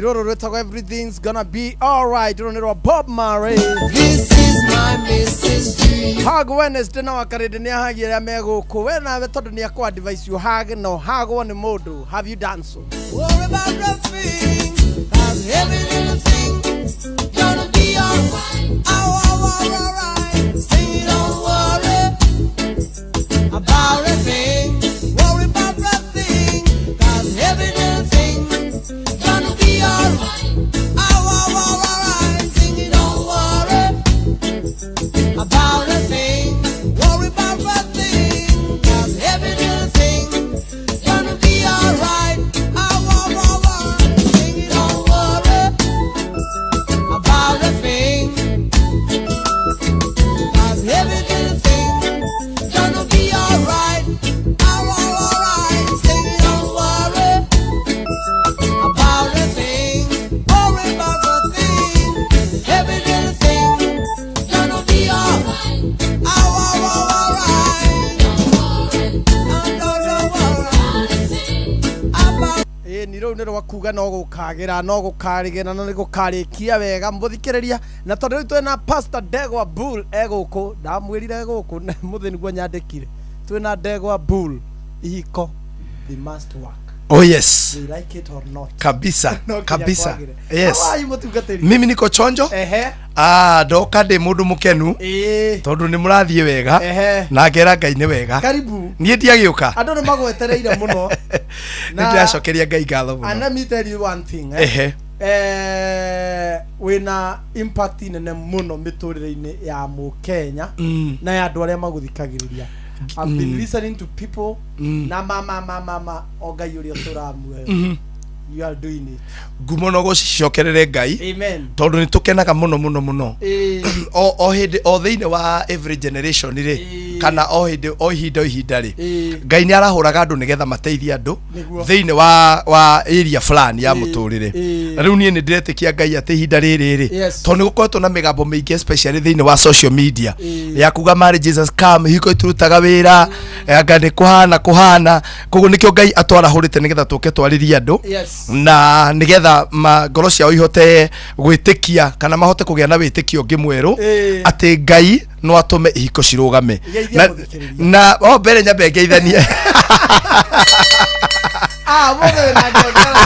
Speaker 8: Rũrũ rwĩtagwo everything's gonna be alright. Rũrũ nĩ rwa Bob Marley.
Speaker 1: This is my message to you.
Speaker 8: Hug Wednesday na wakarĩndĩ nĩ ahagia arĩa me gũkũ we nawe tondũ nĩ akũ advise you hug na ũhagwo nĩ mũndũ. Have you done so?
Speaker 1: Worry about nothing, 'cause every little thing gonna be alright. Oh, oh, oh, alright. Say don't worry about a thing. Worry about nothing, 'cause every little thing gonna be alright. Oh, oh, oh, alright. Sing don't worry about a thing. Worry about nothing, 'cause every little thing gonna be alright. Oh, oh, oh, oh. Sing don't worry about a thing, 'cause every little thing gonna be alright. Oh, oh, alright. Sing don't worry about a thing. Worry about a thing. Every little thing gonna be alright. Oh, oh, oh, alright. Don't worry about.
Speaker 8: Ĩĩ ni rũu nĩ rwa kuga no gũkagĩra no gũkarĩgĩra na nĩ gũkarĩkia wega mũthikĩrĩria na tondũ rĩu twĩna Pastor Ndegwa Bull e gũkũ ndamwĩrire gũkũ na mũthĩ nĩguo nyandĩkire twĩna Ndegwa Bull ihiko they must work.
Speaker 11: Oh yes.
Speaker 8: They like it or not.
Speaker 11: Kabisa.
Speaker 8: No nginya
Speaker 11: Kabisa.
Speaker 8: kwagĩre.
Speaker 11: Yes.
Speaker 8: How are you mũtungatĩri?
Speaker 11: Mimi niko chonjo.
Speaker 8: Ehe.
Speaker 11: Ah, ndoka ndĩ mũndũ mũkenu
Speaker 8: Ĩĩ.
Speaker 11: tondũ nĩ mũrathiĩ wega
Speaker 8: Ehe.
Speaker 11: na ngera Ngai nĩ wega.
Speaker 8: Karibu.
Speaker 11: Niĩ ndiagĩũka.
Speaker 8: Andũ nĩ magwetereire mũno.
Speaker 11: Nĩ ndĩracokeria Ngai ngatho
Speaker 8: And
Speaker 11: mũno.
Speaker 8: let me tell you one thing. Eh?
Speaker 11: Ehe.
Speaker 8: Wĩna impact nene mũno mĩtũrĩre-inĩ ya mũkenya na ya andũ arĩa magũthikagĩrĩria. I've been listening to people na mama mama mama o Ngai ũrĩa ũtũraga muoyo. You are doing it.
Speaker 11: Ngumo no gũcicokerere Ngai
Speaker 8: Amen.
Speaker 11: tondũ nĩ tũkenaga mũno mũno mũno.
Speaker 8: Ĩĩ.
Speaker 11: O hĩndĩ o thĩinĩ wa every generation rĩ kana o hĩndĩ o ihinda o ihinda rĩ
Speaker 8: Ĩĩ.
Speaker 11: Ngai nĩ arahũraga andũ nĩgetha mateithie andũ
Speaker 8: Nĩguo.
Speaker 11: thĩinĩ wa area fulani ya mũtũrĩre
Speaker 8: Ĩĩ.
Speaker 11: na rĩu niĩ nĩ ndĩretĩkia Ngai atĩ ihinda rĩrĩ rĩ
Speaker 8: Yes.
Speaker 11: tondũ nĩ gũkoretwo na mĩgambo mĩingĩ especially thĩinĩ wa social media
Speaker 8: Ĩĩ.
Speaker 11: ya kuga marriages has come ihiko itirutaga wĩra anga nĩ kũhana kũhana koguo nĩkĩo Ngai atwarahũrĩte nĩgetha tũke twarĩrie andũ
Speaker 8: Yes.
Speaker 11: na nĩgetha ngoro ciao ihote gwĩtĩkia kana mahote kũgĩa na wĩtĩkio ũngĩ mwerũ
Speaker 8: Ĩĩ.
Speaker 11: atĩ Ngai no atũme ihiko cirũgame
Speaker 8: Geithia
Speaker 11: na,
Speaker 8: mũthikĩrĩria.
Speaker 11: na o mbere nyambe ngeithanie
Speaker 8: Ah, mũthĩ wĩna ngengere.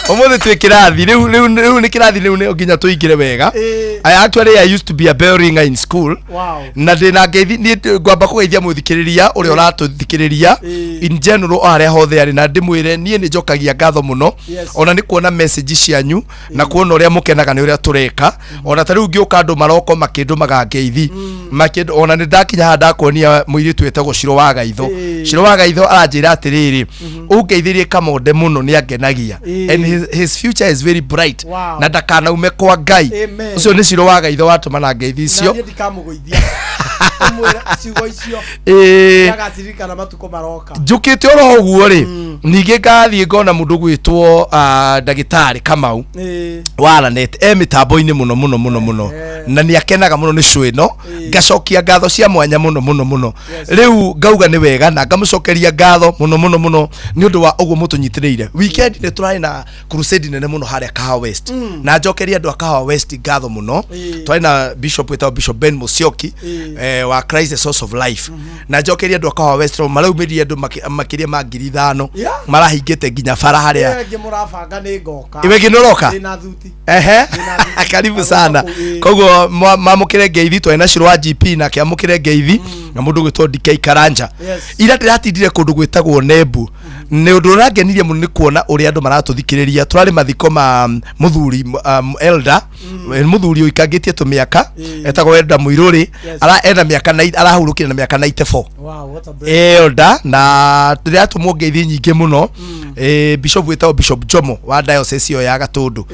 Speaker 11: ũmũthĩ twĩ kĩrathi rĩu rĩu rĩu nĩ kĩrathi rĩu nĩ nginya tũingĩre wega.
Speaker 8: Ĩĩ.
Speaker 11: I actually I used to be a bell ringer in school.
Speaker 8: Wow.
Speaker 11: Na ndĩna ngeithi niĩ ngwamba kũgeithia mũthikĩrĩria ũrĩa ũratũthikĩrĩria in general o harĩa hothe arĩ na ndĩmwĩre niĩ nĩ njokagia ngatho mũno
Speaker 8: Yes.
Speaker 11: ona nĩ kuona message cianyu na kuona ũrĩa mũkenaga nĩ ũrĩa tũreka ona ta rĩu ngĩũka andũ maroko makĩndũmaga ngeithi makĩndũ ona nĩ ndakinya haha ndakuonia mũirĩtu wĩtagwo Ciro wa Gaitho.
Speaker 8: Ĩĩ.
Speaker 11: Ciro wa Gaitho aranjĩra atĩrĩrĩ ũngeithĩrie Kamonde mũno nĩ angenagia
Speaker 8: Ĩĩ.
Speaker 11: and his future is very bright
Speaker 8: Wow.
Speaker 11: na ndakanaume kwa Ngai.
Speaker 8: Amen.
Speaker 11: Ũcio nĩ Ciro wa Gaitho watũma na ngeithi
Speaker 8: Na
Speaker 11: icio.
Speaker 8: niĩ ndikamũgũithia. Ũmwĩre ciugo icio.
Speaker 11: Ĩĩ.
Speaker 8: Nĩagacirikana matukũ maroka.
Speaker 11: Njũkĩte oro ũguo rĩ ningĩ ngathiĩ ngona mũndũ gwĩtwo ndagĩtarĩ Kamau
Speaker 8: Ĩĩ.
Speaker 11: wa Lanet e mĩtambo-inĩ mũno mũno mũno mũno na nĩ akenaga mũno nĩ show ĩno ngacokia ngatho cia mwanya mũno mũno mũno rĩu ngauga nĩ wega na ngamũcokeria ngatho mũno mũno mũno nĩ ũndũ wa ũguo mũtũnyitĩrĩire. Weekend nĩ tũrarĩ na crusade nene mũno harĩa Kahawa West na njokeria andũ a Kahawa West ngatho mũno. Twarĩ na bishop wĩtagwo Bishop Ben Musyoki wa Christ the Source of Life na njokeria andũ a Kahawa West tondũ maraumĩrire andũ makĩria ma 5,000 marahingĩte nginya bara harĩa.
Speaker 8: Ĩyo ĩngĩ mũrabanga nĩ ngoka.
Speaker 11: Iwe ĩngĩ nĩ ũroka?
Speaker 8: Ndĩna thuti.
Speaker 11: Ehe, karibu sana. Koguo mamũkĩre ngeithi twarĩ na Ciro wa GP nake amũkĩre ngeithi na mũndũ gwĩtwo DK Karanja.
Speaker 8: Yes.
Speaker 11: Ira ndĩratindire kũndũ gwĩtagwo Nembu nĩ ũndũ ũrangenirie mũno nĩ kuona ũrĩa andũ maratũthikĩrĩria. Tũrarĩ mathiko ma mũthuri elder mũthuri ũikangĩtie tũmĩaka etagwo Elder Mũirũrĩ.
Speaker 8: Yes.
Speaker 11: Ara ena mĩaka arahurũkire na mĩaka 94.
Speaker 8: Wow, what a blessing.
Speaker 11: Elder na ndĩratũmwo ngeithi nyingĩ mũno bishop wĩtagwo Bishop Jomo wa diocese ĩyo ya Gatũndũ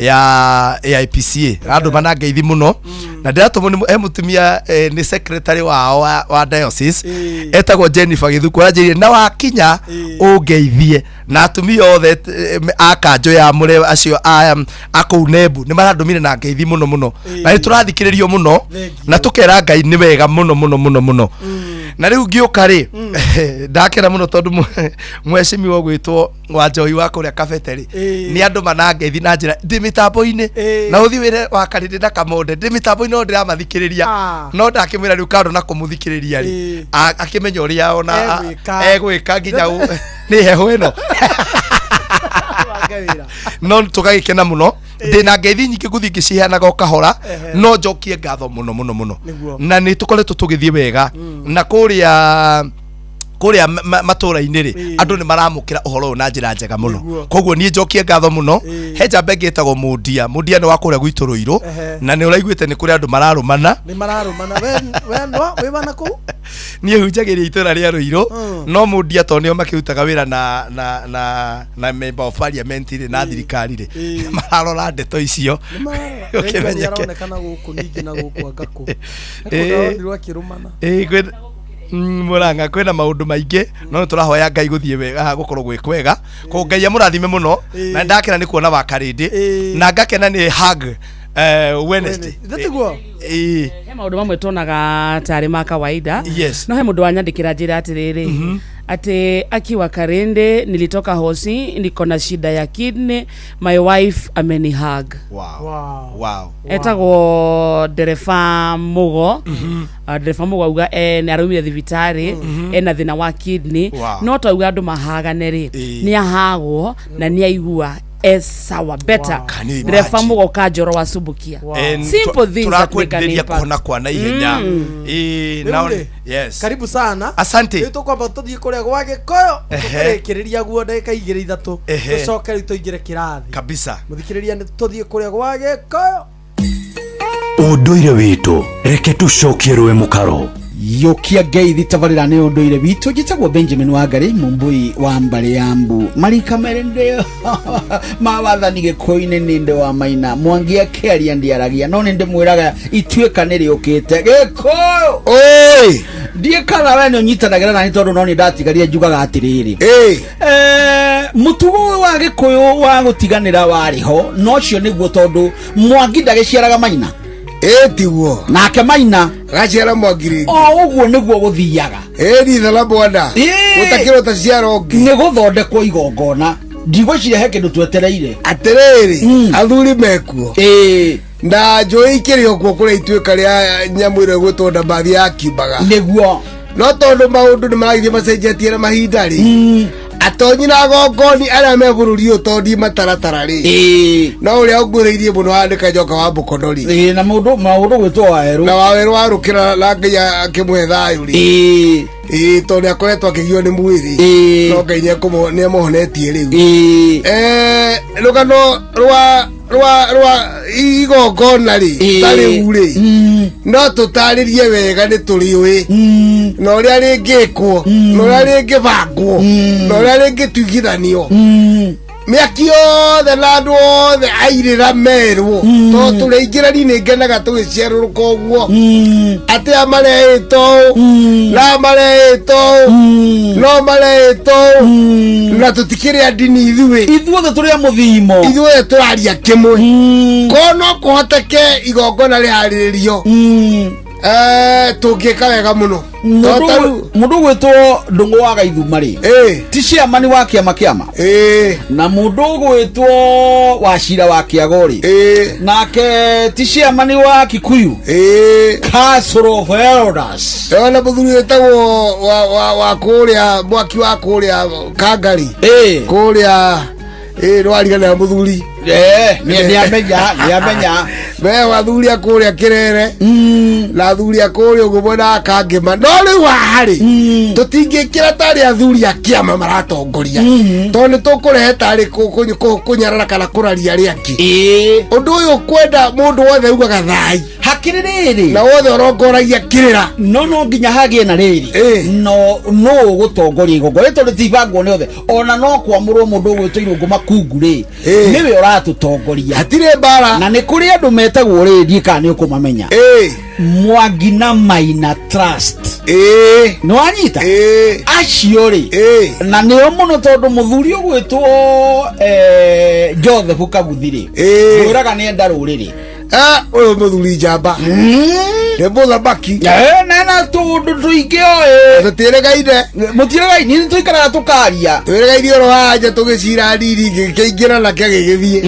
Speaker 11: ya AIPCA arandũma na ngeithi mũno na ndĩratũmwo nĩ he mũtumia nĩ secretary wao wa diocese etagwo Jennifer Gĩthuku aranjĩrire na wakinya ũngeithie na atumia othe a kanjũ ya mũre acio a kũu Nembu nĩ marandũmire na ngeithi mũno mũno na nĩ tũrathikĩrĩrio mũno na tũkera Ngai nĩ wega mũno mũno mũno mũno. Na rĩu ngĩũka rĩ, ndakena mũno tondũ mwecimiwa ũgwĩtwo wa Njohi wa kũrĩa Kabete rĩ, nĩ andũ manangeithi na njĩra ndĩ mĩtambo-inĩ, na ũthiĩ wĩre wa Karĩndĩ na Kamonde ndĩ mĩtambo-inĩ no ndĩramathikĩrĩria. No ndakĩmwĩra rĩu kando na kũmũthikĩrĩria rĩ, akĩmenya ũrĩa ona
Speaker 8: Egwĩka.
Speaker 11: Egwĩka nginya nĩ heho ĩno, no tũgagĩkena mũno. Ndĩna ngeithi nyingĩ ngũthiĩ ngĩciheanaga o kahora, no njokie ngatho mũno mũno mũno. Na nĩ tũkoretwo tũgĩthiĩ wega na kũrĩa kũrĩa matũra-inĩ rĩ, andũ nĩ maramũkĩra ũhoro ũyũ na njĩra njega mũno. Koguo niĩ njokie ngatho mũno. He njamba ĩngĩ ĩtagwo Mũndia. Mũndia nĩ wa kũrĩa gwitũ Rũirũ. Na nĩ ũraiguĩte nĩ kũrĩ andũ mararũmana.
Speaker 8: Nĩ mararũmana. We no wĩ wana kũu?
Speaker 11: Niĩ hunjagĩria itũra rĩa Rũirũ, no Mũndia tondũ nĩo makĩrutaga wĩra na member of parliament rĩ, na thirikari rĩ, nĩ mararora ndeto icio
Speaker 8: Gũkĩmenyeke.
Speaker 11: ũkĩmenyeke.
Speaker 8: Aronekana gũkũ ningĩ na gũkũ anga kũ? Nĩkũndonirwo akĩrũmana.
Speaker 11: Ĩĩ, Mũrang'a kwĩna maũndũ maingĩ, no nĩ tũrahoya Ngai gũthiĩ wega, gũkorwo gwĩ kwega. Ko Ngai amũrathime mũno. Na ndakena nĩ kuona wa Karĩndĩ, na ngakena nĩ hug Wednesday.
Speaker 8: Tiguo?
Speaker 11: Ĩĩ.
Speaker 5: He maũndũ mamwe tuonaga tarĩ ma kawaida. No he mũndũ wanyandĩkĩra njĩra atĩrĩrĩ, atĩ akiwa Karende, nilitoka hosi, niko na shida ya kidney, my wife amenihug.
Speaker 11: Wow.
Speaker 5: Etagwo ndereba Mũgo. Ah, ndereba Mũgo auga nĩ araumire thibitarĩ, ena thĩna wa kidney. No tauga andũ mahagane rĩ, nĩ ahagwo na nĩ aigua e sawa, better.
Speaker 11: Can you
Speaker 5: Ndereba
Speaker 11: imagine?
Speaker 5: Mũgo Kanjoro wa Subukia.
Speaker 11: And
Speaker 5: Simple things that make an
Speaker 11: tũrakwendithĩria
Speaker 5: impact.
Speaker 11: kuona kwa na ihenya. Ĩĩ,
Speaker 8: Rĩu rĩ,
Speaker 11: yes.
Speaker 8: Karibu sana.
Speaker 11: Asante.
Speaker 8: Rĩu tũkwamba tũthiĩ kũrĩa gwa Gĩkũyũ, tũkĩrĩkĩrĩria guo ndagĩka igĩrĩ ithatũ, tũcoke rĩu tũingĩre kĩrathi.
Speaker 11: Kabisa.
Speaker 8: Mũthikĩrĩria, nĩ tũthiĩ kũrĩa gwa Gĩkũyũ.
Speaker 19: Ũndũire witũ, reke tũcokie rũĩ mũkaro.
Speaker 21: Yũkia ngeithi tabarĩra nĩ ũndũire witũ. Njĩtagwo Benjamin Wangari, mũmbui wa mbarĩ ya mbu marika merĩ ndĩ ma wathani gĩkũyũ-inĩ. Nĩ ndĩ wa maina Mwangi akĩaria ndiaragia, no nĩ ndĩmwĩraga ituĩka nĩ rĩũkĩte Gĩkũyũ.
Speaker 14: Oi!
Speaker 21: Ndiĩ kana we nĩ ũnyitanagĩra nani, tondũ no nĩ ndatigarire njugaga atĩrĩrĩ, mũtugo ũyũ wa Gĩkũyũ wa gũtiganĩra warĩ ho, no ũcio nĩguo tondũ Mwangi ndagĩciaraga Maina.
Speaker 14: Ĩ tiguo?
Speaker 21: Nake Maina
Speaker 14: gaciara Mwangi rĩngĩ.
Speaker 21: O ũguo nĩguo gũthiaga.
Speaker 14: Ĩ ritha na bwana gũtakĩrwo ta ciara ũngĩ.
Speaker 21: Nĩ gũthondekwo igongona, ndigwĩciria he kĩndũ twetereire.
Speaker 14: Atĩrĩrĩ, athuri mekuo na njũĩ ikĩrĩ o kuo kũrĩa ituĩka rĩa nyamũ ĩrĩa ĩgwĩtwo ndambathi ya kiumbaga.
Speaker 21: Nĩguo.
Speaker 14: No tondũ maũndũ nĩ maragĩthiĩ macenjetie na mahinda rĩ, atonyi na agongoni arĩa me bũrũri ũyũ, tondũ mataratara rĩ, no ũrĩa ũngũrĩirie mũno handĩka njoka wa Mũkono rĩ.
Speaker 21: Ĩĩ, na mũndũ maũndũ gwĩtwo Wawerũ.
Speaker 14: Na Wawerũ warũkĩra na Ngai akĩmũhe thayũ rĩ. Ĩĩ, tondũ nĩ akoretwo akĩgio nĩ mwĩrĩ, no Ngai nĩ amũhonetie rĩu. Rũgano rwa igongona rĩ, ta rĩu rĩ, no tũtarĩrie wega nĩ tũrĩũĩ na ũrĩa rĩngĩkwo na ũrĩa rĩngĩbangwo na ũrĩa rĩngĩtuigithanio mĩaki yothe na andũ othe airĩra merwo, tondũ tũrĩ aingĩ nĩ ngenaga tũgĩciarũrũka ũguo atĩ a mareĩtwo ũũ na mareĩtwo ũũ no mareĩtwo ũũ, na tũtikĩrĩ a ndini ithuĩ.
Speaker 21: Ithuothe tũrĩ a mũthimo.
Speaker 14: Ithuothe tũraria kĩmwe ko no kũhoteke igongona rĩharĩrĩrio. Tũngĩka wega mũno.
Speaker 21: Mũndũ mũndũ ũgwĩtwo Ndũng'ũ wa Gaithuma rĩ, ti ciamani wa kĩama kĩama, na mũndũ ũgwĩtwo Wacira wa Kĩago rĩ, nake ti ciamani wa Kikuyu Council of Elders.
Speaker 14: Ona mũthuri wĩtagwo wa kũrĩa mwaki wa kũrĩa Kangari kũrĩa ĩ nĩwariganĩra mũthuri.
Speaker 21: Nĩamenya, nĩamenya.
Speaker 14: Me athuri a kũrĩa Kĩrere na athuri a kũrĩa ũguo mwena wa Kangĩma, no rĩu haha rĩ, tũtingĩkĩra tarĩ athuri a kĩama maratongoria, tondũ nĩ tũkũrehe tarĩ kũnyarara kana kũraria arĩa angĩ. Ũndũ ũyũ kwenda mũndũ wothe ugaga thai
Speaker 21: Hakĩrĩ rĩrĩ,
Speaker 14: na wothe ũrongoragia kĩrĩra.
Speaker 21: No nginya hagĩe na rĩrĩ, no ũgũtongoria igongona tondũ tibangwo nĩ othe, ona no kwamũrwo mũndũ ũgwĩtwo Irũngũ Makungu rĩ, nĩwe ũratũtongoria.
Speaker 14: Hatirĩ mbara.
Speaker 21: Na nĩ kũrĩ andũ metagwo rĩ, ndiĩ kana nĩ ũkũmamenya, Mwangi na Maina Trust. Nĩ wanyita acio rĩ, na nĩo mũno, tondũ mũthuri ũgwĩtwo Joseph Kaguthi rĩ, ngwĩraga nĩ enda rũrĩrĩ.
Speaker 14: Ũyũ mũthuri njamba nĩ mũthamaki.
Speaker 15: Nena tũndũ tũingĩ oĩ.
Speaker 14: Tũtiĩrĩgaine.
Speaker 15: Mũtiĩrĩgaine, nĩ tũikaraga tũkaria.
Speaker 14: Twĩrĩgaine oro haha nja tũgĩcira riri gĩkĩingĩra nakĩo gĩgĩthiĩ.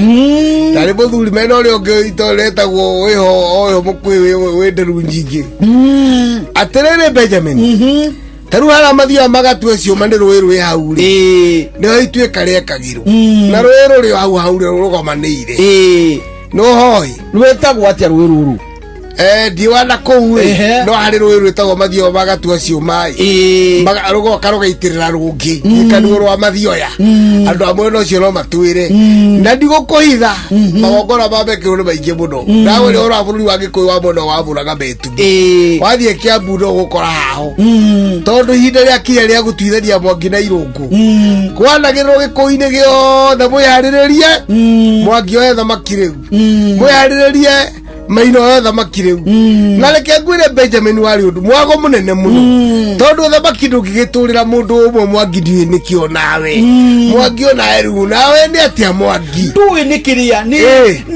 Speaker 14: Tarĩ mũthuri mena ũrĩa ũngĩ itũũra rĩtagwo wĩho oyo mũkuĩ wĩ nderu nyingĩ. Atĩrĩrĩ Benjamin, ta rĩu harĩa mathiaga magatua ciũma nĩ rũĩ rwĩ hau rĩ, nĩho ituĩka rĩekagĩrwo na rũĩ rũrĩ o hau hau rũgomanĩire. No hoi
Speaker 15: rwĩtagwo atĩa rũĩ rũrũ?
Speaker 14: Ndiwana kũu ĩ, no harĩ rũĩ rwĩtagwo mathioya magatua ciũma ĩ, rũgoka rũgaitĩrĩra rũngĩ gĩkanuo rwa mathioya. Andũ a mwena ũcio no matwĩre na ndigũkũhitha magongona ma mekĩrwo nĩ maingĩ mũno. Nawe ũrĩa ũhoro wa bũrũri wa Gĩkũyũ wa mwena wa Mũrang'a Metugi, wathiĩ Kĩambu no ũgũkora haho, tondũ ihinda rĩa kinya rĩa gũtuithania Mwangi na Irũngũ kwanagĩrĩrwo Gĩkũyũ-inĩ gĩothe, mwĩharĩrĩrie Mwangi oye thamaki rĩu, mwĩharĩrĩrie Maina oye thamaki rĩu. Na reke ngwĩre Benjamin, warĩ ũndũ mwago mũnene mũno, tondũ thamaki ndũngĩgĩtũrĩra mũndũ ũmwe. Mwangi ndiũĩ nĩkĩo nawe Mwangi onawe rĩu nawe nĩ atĩa Mwangi?
Speaker 15: Ndũĩ nĩ kĩrĩa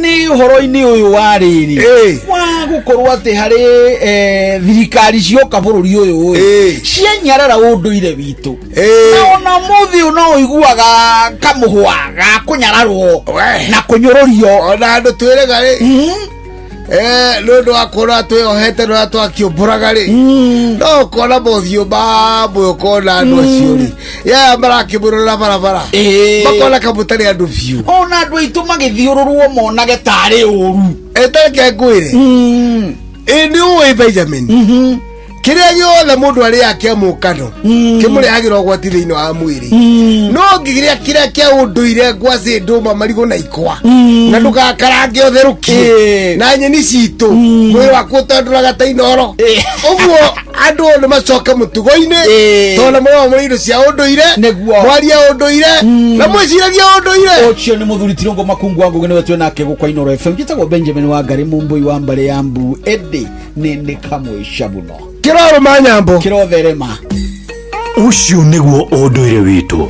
Speaker 15: nĩ ũhoro-inĩ ũyũ wa rĩrĩ wa gũkorwo atĩ harĩ thirikari cioka bũrũri ũyũ ĩ cianyarara ũndũire witũ, na ona mũthĩ ũyũ no ũiguaga kamũhwa ga kũnyararwo na kũnyũrũrio.
Speaker 14: Ona andũ twĩrega rĩ, nĩ ũndũ wa kuona twĩohete nĩ ũrĩa twakĩũmbũraga rĩ, no ũkona mothiũ mamwe, ũkona andũ acio rĩ yaya marakĩmũrora barabara, makona kamũtarĩ andũ biũ.
Speaker 15: Ona andũ aitũ magĩthiũrũrwo monage tarĩ ũru.
Speaker 14: Etareke ngwĩre, ĩ nĩ ũĩ Benjamin, kĩrĩa gĩothe mũndũ arĩaga kĩa mũkano kĩmũrehagĩra ũgwati thĩinĩ wa mwĩrĩ, no ngĩrĩa kĩrĩa kĩa ũndũire, ngwacĩ, ndũma, marigũ na ikwa, na ndũgakarange, ũtherũkie na nyeni citũ, mwĩrĩ waku ũtandũraga ta inoro. Ũguo andũ nĩ macoke mũtugo-inĩ, tondũ mũrĩ mũrĩ indo cia ũndũire, mwarie ũndũire na mwĩciragie ũndũire.
Speaker 15: Ũcio nĩ mũthuri Tirũngũ Makungu wa Ngũgĩ, nĩwe twĩ nake gũkwa Inoro FM. Njĩtagwo Benjamin wa Ngarĩ, Mũmbũi wa mbarĩ ya Mbu, ĩndĩ nĩ nĩ kamwe mũno.
Speaker 14: Kĩrorũma nyambo.
Speaker 15: Kĩrotherema.
Speaker 19: Ũcio nĩguo ũndũire witũ.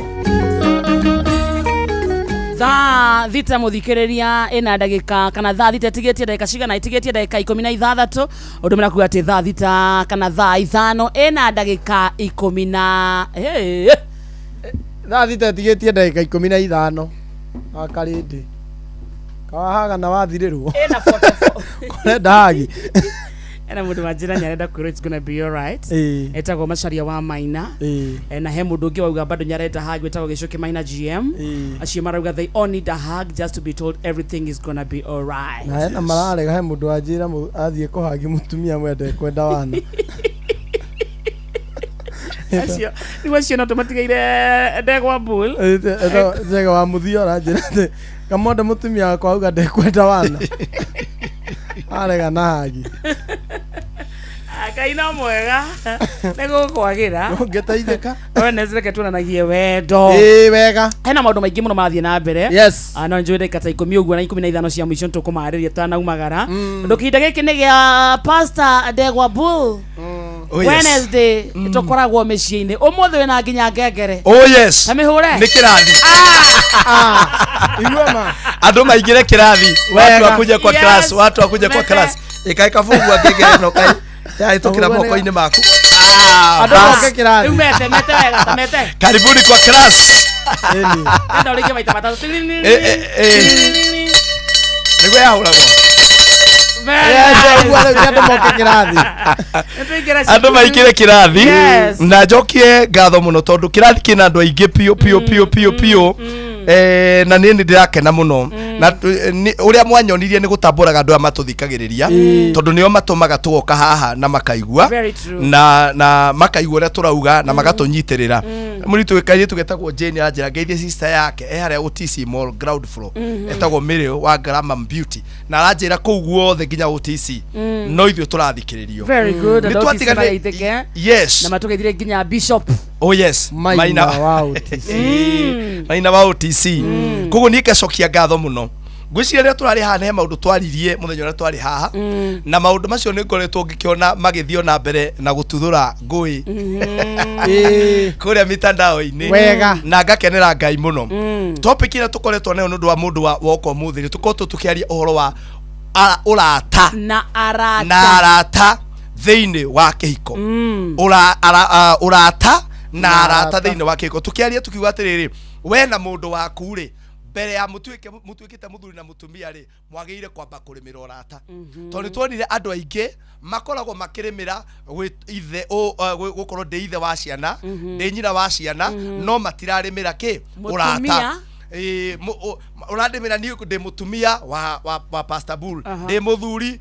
Speaker 5: 6:00 mũthikĩrĩria ĩna ndagĩka, kana 6:00 ĩtigĩtie ndagĩka cigana? Ĩtigĩtie ndagĩka 16. Ũndũ mena kuga atĩ 6:00 kana 5:00 ĩna ndagĩka ikũmi na hey.
Speaker 8: 6:00 ĩtigĩtie ndagĩka 15 wakarĩndĩ kawahaga na wathirĩrwo
Speaker 5: Ĩna 44.
Speaker 8: Kũrenda hagi.
Speaker 5: Ena mũndũ wa njĩra nĩarenda kwĩrwo it's gonna be alright. Etagwo Macharia wa Maina. Na he mũndũ ũngĩ wauga bado nĩarenda hug, wĩtagwo Gĩcũkĩ Maina GM. Acio marauga they all need a hug just to be told everything is gonna be alright.
Speaker 8: Na hena mararega, he mũndũ wanjĩra athiĩ kũhagi mũtumia mwende kwenda wana.
Speaker 5: Acio rĩu acio no tũmatigeire ndegwa bull.
Speaker 8: Njega wa mũthio aranjĩra atĩ kamonde mũtumia wakwa auga ndekwenda wana, arega na hagi.
Speaker 5: Ngai no mwega, nĩ gũkwagĩra.
Speaker 8: Ũngĩteithĩka.
Speaker 5: Wene reke tuonanagie wendo.
Speaker 8: Ĩĩ wega.
Speaker 5: Hena maũndũ maingĩ mũno marathiĩ na mbere.
Speaker 8: Yes.
Speaker 5: Ah, no njũĩ ndagĩka ta 10 ũguo na 15 cia mũico nĩtũkũmarĩria tũtanaumagara, tondũ kĩhinda gĩkĩ nĩ gĩa Pastor Ndegwa Bull.
Speaker 11: Oh, yes.
Speaker 5: Wednesday tũkoragwo mĩciĩ-inĩ, ũmũthĩ wĩna nginya ngengere.
Speaker 11: Oh yes.
Speaker 5: Ta mĩhũre.
Speaker 11: Nĩ kĩrathi.
Speaker 8: Igua ma.
Speaker 11: Andũ maingĩre kĩrathi.
Speaker 8: Wega.
Speaker 11: Watu wakuje kwa
Speaker 5: Yes.
Speaker 11: class, watu wakuje kwa
Speaker 5: Mete.
Speaker 11: class. Ĩkaĩ kabungu ngengere ĩno kai. Yahĩtũkĩra
Speaker 8: Kabungu nĩ-
Speaker 11: moko-inĩ maku. Ah,
Speaker 8: Andũ
Speaker 11: bas.
Speaker 8: moke kĩrathi.
Speaker 5: Rĩu mete mete wega, ta mete.
Speaker 11: Karibuni kwa class.
Speaker 5: Enda ũrĩkie maita matatũ.
Speaker 11: Eh, eh, eh. Nĩguo yahũragwo.
Speaker 5: Very
Speaker 8: Yes,
Speaker 5: nice.
Speaker 8: ũguo rĩu nĩ andũ moke kĩrathi.
Speaker 5: Nĩtũingĩre
Speaker 11: Andũ
Speaker 5: cukuru.
Speaker 11: maingĩre kĩrathi.
Speaker 5: Yes.
Speaker 11: Na njokie ngatho mũno tondũ kĩrathi kĩna andũ aingĩ biũ biũ biũ biũ biũ. Na niĩ nĩ ndĩrakena mũno na ũrĩa mwanyonirie nĩ gũtambũraga andũ aya matũthikagĩrĩria, tondũ nĩo matũmaga tũgoka haha na makaigua.
Speaker 5: Very true.
Speaker 11: Na makaigua ũrĩa tũrauga na magatũnyitĩrĩra. Mũritũ kairĩtu getagwo Jane aranjĩra ngeithie sister yake e harĩa OTC Mall ground floor, etagwo Mary wa Glamour Beauty, na aranjĩra kũu guothe nginya OTC no ithuĩ tũrathikĩrĩrio.
Speaker 5: Very good.
Speaker 11: Nĩ
Speaker 5: Andũ OTC
Speaker 11: twatigane-
Speaker 5: mageithĩke.
Speaker 11: Yes.
Speaker 5: Na matũgeithire nginya Bishop.
Speaker 11: Oh yes.
Speaker 8: Maina wa OTC.
Speaker 11: Maina wa OTC. Koguo niĩ ngacokia ngatho mũno. Ngwĩciria rĩrĩa tũrarĩ haha nĩ he maũndũ twaririe mũthenya ũrĩa twarĩ haha, na maũndũ macio nĩ ngoretwo ngĩkĩona magĩthiĩ na mbere na gũtuthũra ngũĩ kũrĩa mitandao-inĩ.
Speaker 8: Wega.
Speaker 11: Na ngakenera Ngai mũno. Topic ĩrĩa tũkoretwo nayo nĩ ũndũ wa mũndũ wa woka ũmũthĩ, nĩ tũkoretwo tũkĩaria ũhoro wa Ũrata
Speaker 5: na arata.
Speaker 11: Na arata thĩinĩ wa kĩhiko. Ũrata na arata thĩinĩ wa kĩhiko. Tũkĩaria tukiuga atĩrĩrĩ, we na mũndũ waku rĩ, mbere ya mũtuĩkĩte mũthuri na mũtumia rĩ, mwagĩrĩire kwamba kũrĩmĩra ũrata. Tondũ nĩ tuonire andũ aingĩ makoragwo makĩrĩmĩra ithe gũkorwo ndĩ ithe wa ciana, ndĩ nyina wa ciana, no matirarĩmĩra kĩ? Ũrata. Ũrandĩmĩra niĩ ndĩ mũtumia wa Pastor Bull, ndĩ mũthuri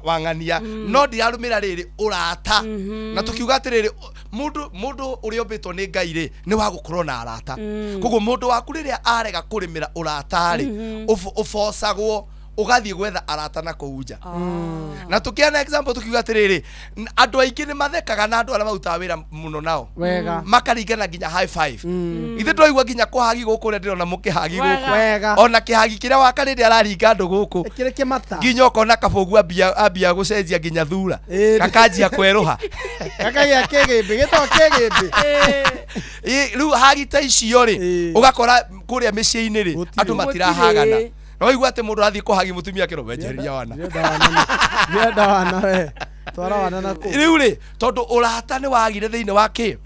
Speaker 11: wa ng'ania, no ndirarũmĩra rĩrĩ ũrata. Na tũkiuga atĩrĩrĩ, mũndũ ũrĩa ũmbĩtwo nĩ Ngai rĩ, nĩ wa gũkorwo na arata. Koguo mũndũ waku rĩrĩa arega kũrĩmĩra ũrata rĩ, ũbocagwo ũgathiĩ gwetha arata na kũu nja. Na tũkĩana example tukiuga atĩrĩrĩ, andũ aingĩ nĩ mathekaga na andũ arĩa marutaga wĩra mũno nao.
Speaker 8: Wega.
Speaker 11: Makaringana nginya high five. Ithe ndwaigua nginya kũhagi gũkũ ũrĩa ndĩrona mũkĩhagi gũkũ.
Speaker 8: Wega.
Speaker 11: Ona kĩhagi kĩrĩa wakarĩrĩ araringa andũ gũkũ.
Speaker 8: Kĩrĩ kĩmata.
Speaker 11: Nginya ũkona kabũgu ambia gũcenjia nginya thura. Gakanjia kwerũha.
Speaker 8: Gakagĩa kĩgĩmbĩ, gĩtagwo kĩgĩmbĩ.
Speaker 11: Rĩu hagi ta icio rĩ, ũgakora kũrĩa mĩciĩ-inĩ rĩ, andũ matirahagana. No igua atĩ mũndũ athiĩ kũhagi mũtumia akĩrwo wenjereria wana.
Speaker 8: Ndĩrenda wana we. Twara wana na kũu.
Speaker 11: Rĩu rĩ, tondũ ũrata nĩ wagire thĩinĩ wa kĩ?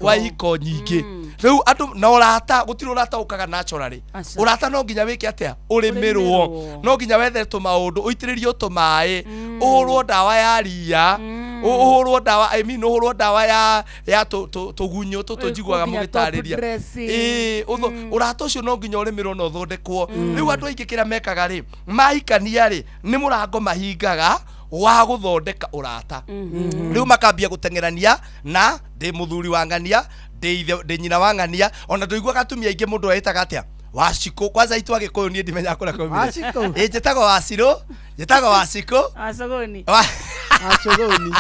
Speaker 8: Wa
Speaker 11: ihiko nyingĩ. Rĩu andũ na ũrata, gũtirĩ ũrata ũkaga naturally. Ũrata no nginya wĩke atĩa? Ũrĩmĩrwo. No nginya wethe tũmaũndũ, ũitĩrĩrio tũmaĩ, ũhũrwo ndawa ya ria, ũhũrwo ndawa, I mean ũhũrwo ndawa ya tũgunyũ tũtũ njiguaga mũgĩtarĩria. Ũrata ũcio no nginya ũrĩmĩrwo na ũthondekwo. Rĩu andũ aingĩ kĩrĩa mekaga rĩ, mahikania rĩ, nĩ mũrango mahingaga wa gũthondeka ũrata. Rĩu makambia gũteng'erania na ndĩ mũthuri wa ng'ania, ndĩ nyina wa ng'ania, ona ndũiguaga atumia aingĩ mũndũ etaga atĩa? Wacikũ. Kwanza itũ Agĩkũyũ niĩ ndimenyaga kũrĩa kwaumire.
Speaker 8: Wacikũ?
Speaker 11: Njĩtagwo Wacirũ, njĩtagwo Wacikũ.
Speaker 5: Wacogoni.
Speaker 8: Wacogoni.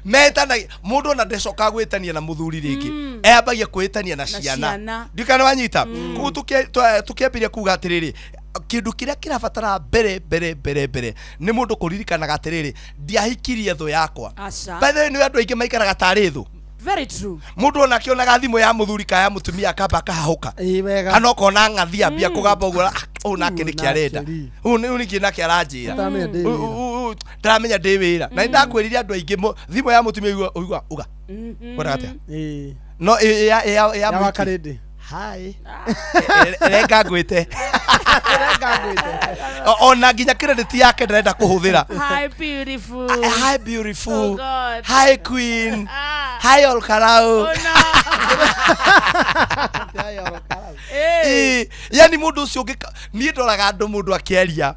Speaker 11: Metana mũndũ ona ndacokaga gwĩtania na mũthuri rĩngĩ. Eyambagia kwĩtania na ciana. Ndikana wanyita. Koguo tũkĩambĩrĩria kuga atĩrĩrĩ, kĩndũ kĩrĩa kĩrabatara mbere mbere mbere mbere nĩ mũndũ kũririkanaga atĩrĩrĩ, ndiahikirie thũ yakwa. By the way, nĩ andũ aingĩ maikaraga tarĩ thũ.
Speaker 5: Very true.
Speaker 11: Mũndũ ona akĩonaga thimũ ya mũthuri kana ya mũtumia akamba akahahũka. Kana ũkona ng'athi ambia kũgamba ũguo, ũyũ nake nĩkĩ arenda. Ũyũ nĩkĩ nake aranjĩra. Ndaramenya ndĩ wĩra. Na nĩndakwĩrire andũ aingĩ thimũ ya mũtumia ũigua uga. Kwendaga atĩa? No ya
Speaker 8: Wakarĩndĩ.
Speaker 11: Hi. Renga ngwĩte. Ona nginya credit yake ndarenda kũhũthĩra.
Speaker 5: Hi beautiful.
Speaker 11: Hi beautiful.
Speaker 5: Oh God.
Speaker 11: Hi queen. Hi Olkarau.
Speaker 5: Oh no.
Speaker 11: Yani mũndũ ũcio ũngĩ niĩ ndoraga andũ mũndũ akĩaria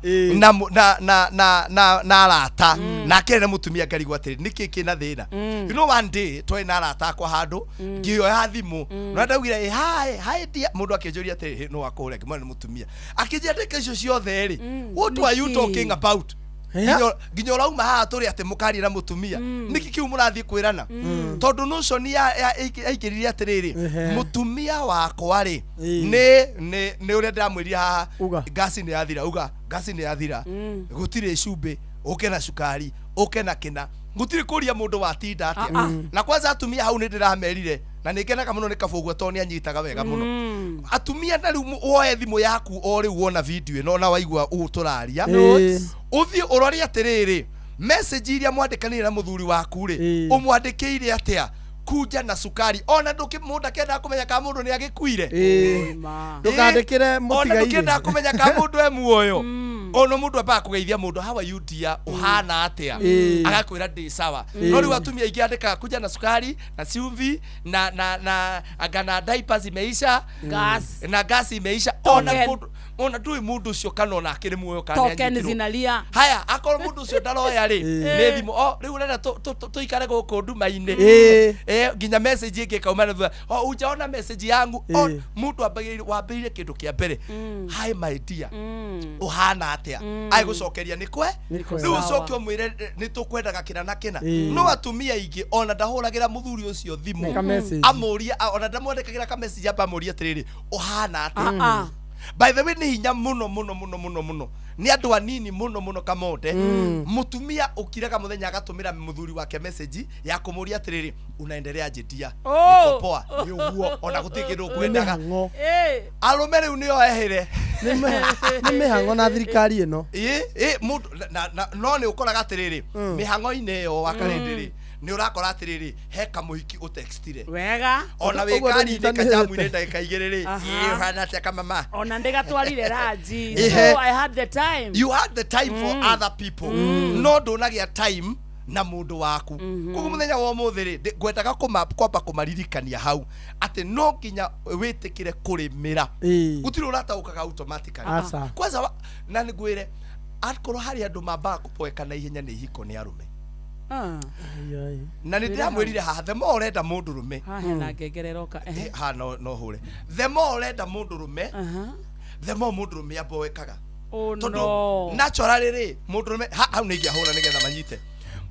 Speaker 11: na arata na akĩaria na mũtumia ngarigwo atĩrĩ nĩkĩ kĩna thĩna. You know one day twarĩ na arata akwa handũ ngĩoya thimũ na ndaugire hi hi dear, mũndũ akĩnjũria atĩrĩ no akũhũre, ngĩmwĩra nĩ mũtumia akĩnjĩra ndĩka icio ciothe rĩ, what are you talking about? Nginya ũrauma haha tũrĩ atĩ mũkaria na mũtumia nĩkĩ kĩu mũrathiĩ kwĩrana? Tondũ notion yaingĩrire atĩrĩrĩ, mũtumia wakwa rĩ nĩ ũrĩa ndĩramwĩrire haha, ngasi nĩ yathira, uga ngasi nĩ yathira, gũtirĩ cumbĩ, ũke na cukari, ũke na kĩna, gũtirĩ kũria mũndũ watinda atĩa. Na kwanza atumia hau nĩ ndĩramerire na nĩ ngenaga mũno nĩ Kabũgua tondũ nĩ anyitaga wega mũno. Atumia na rĩu woe thimũ yaku o rĩu wona video ĩno na waigua ũũ tũraria, ũthiĩ ũrore atĩrĩrĩ, message iria mwandĩkanĩire na mũthuri waku rĩ, ũmwandĩkĩire atĩa? Kunja na cukari. Ona mũndũ akĩendaga kũmenya kana mũndũ nĩ agĩkuire.
Speaker 8: Ndũkandĩkĩre mũtigaire.
Speaker 11: Ona ndũkĩendaga kũmenya kana mũndũ e muoyo. Ona mũndũ ambaga kũgeithia mũndũ, how are you dear, ũhana atĩa? Agakwĩra ndĩ sawa. No rĩu atumia aingĩ andĩkaga kunja na cukari na chumvi na na na anga na diapers imeisha,
Speaker 5: gas
Speaker 11: na gas imeisha. Ona mũndũ ona ndũĩ mũndũ ũcio kana ona akĩrĩ muoyo kana
Speaker 5: token zinalia.
Speaker 11: Haya, akorwo mũndũ ũcio ndaroya rĩ, nĩ thimũ. O rĩu ũrenda tũikare gũkũ nduma-inĩ. Nginya message ĩngĩ ĩkauma na thutha. O ujaona message yangu. O mũndũ wambĩrĩirie kĩndũ kĩa mbere. Hi my dear. Ũhana atĩa? Agĩgũcokeria nĩ kwe. Rĩu ũcoke ũmwĩre nĩ tũkwendaga kĩna na kĩna. No atumia aingĩ ona ndahũragĩra mũthuri ũcio thimũ. Amũrie ona ndamwandĩkagĩra ka message amba amũrie atĩrĩrĩ, ũhana atĩa? By the way, nĩ hinya mũno mũno mũno mũno mũno. Nĩ andũ anini mũno mũno Kamonde. Mũtumia ũkiraga mũthenya agatũmĩra mũthuri wake message ya kũmũria atĩrĩrĩ, unaendelea aje dear? Niko poa. Nĩ ũguo ona gũtirĩ kĩndũ ũkwendaga. Arũme rĩu nĩo ehĩre.
Speaker 8: Nĩ mĩhang'o na thirikari ĩno.
Speaker 11: Ĩ ĩ mũndũ no nĩ ũkoraga atĩrĩrĩ, mĩhang'o-inĩ ĩyo wa karĩndĩ rĩ, nĩ ũrakora atĩrĩrĩ, he kamũhiki ũtextire
Speaker 5: wega
Speaker 11: ona wĩ
Speaker 8: Ũguo
Speaker 11: ngari-inĩ
Speaker 8: ndũnyitanĩrĩte.
Speaker 11: kajamu-inĩ ndagĩka igĩrĩ rĩ,
Speaker 5: Aha.
Speaker 11: ĩ ũhana atĩa kamama?
Speaker 5: Ona ndĩgatwarire ranji.
Speaker 11: Ehe.
Speaker 5: So I had the time.
Speaker 11: You had the time for other people, no ndũnagĩa time na mũndũ waku. Koguo mũthenya wa ũmũthĩ rĩ, ngwendaga kwamba kũmaririkania hau atĩ no nginya wĩtĩkĩre kũrĩmĩra.
Speaker 8: Ĩĩ.
Speaker 11: Gũtirĩ ũrataũkaga automatically.
Speaker 8: Aca.
Speaker 11: Kwanza na nĩngwĩre, akorwo harĩ andũ mambaga kũboeka na ihenya nĩ ihiko, nĩ arũme.
Speaker 5: Ah.
Speaker 11: Na nĩ ndĩramwĩrire haha, the more ũrenda mũndũrũme,
Speaker 5: Haha hena ngengere ĩroka. Ehe.
Speaker 11: Ha no hũre, the more ũrenda mũndũrũme, the more mũndũrũme aboekaga.
Speaker 5: Oh,
Speaker 11: Tondũ
Speaker 5: no.
Speaker 11: naturally rĩ, mũndũrũme hau nĩ ingĩahũra nĩgetha manyite.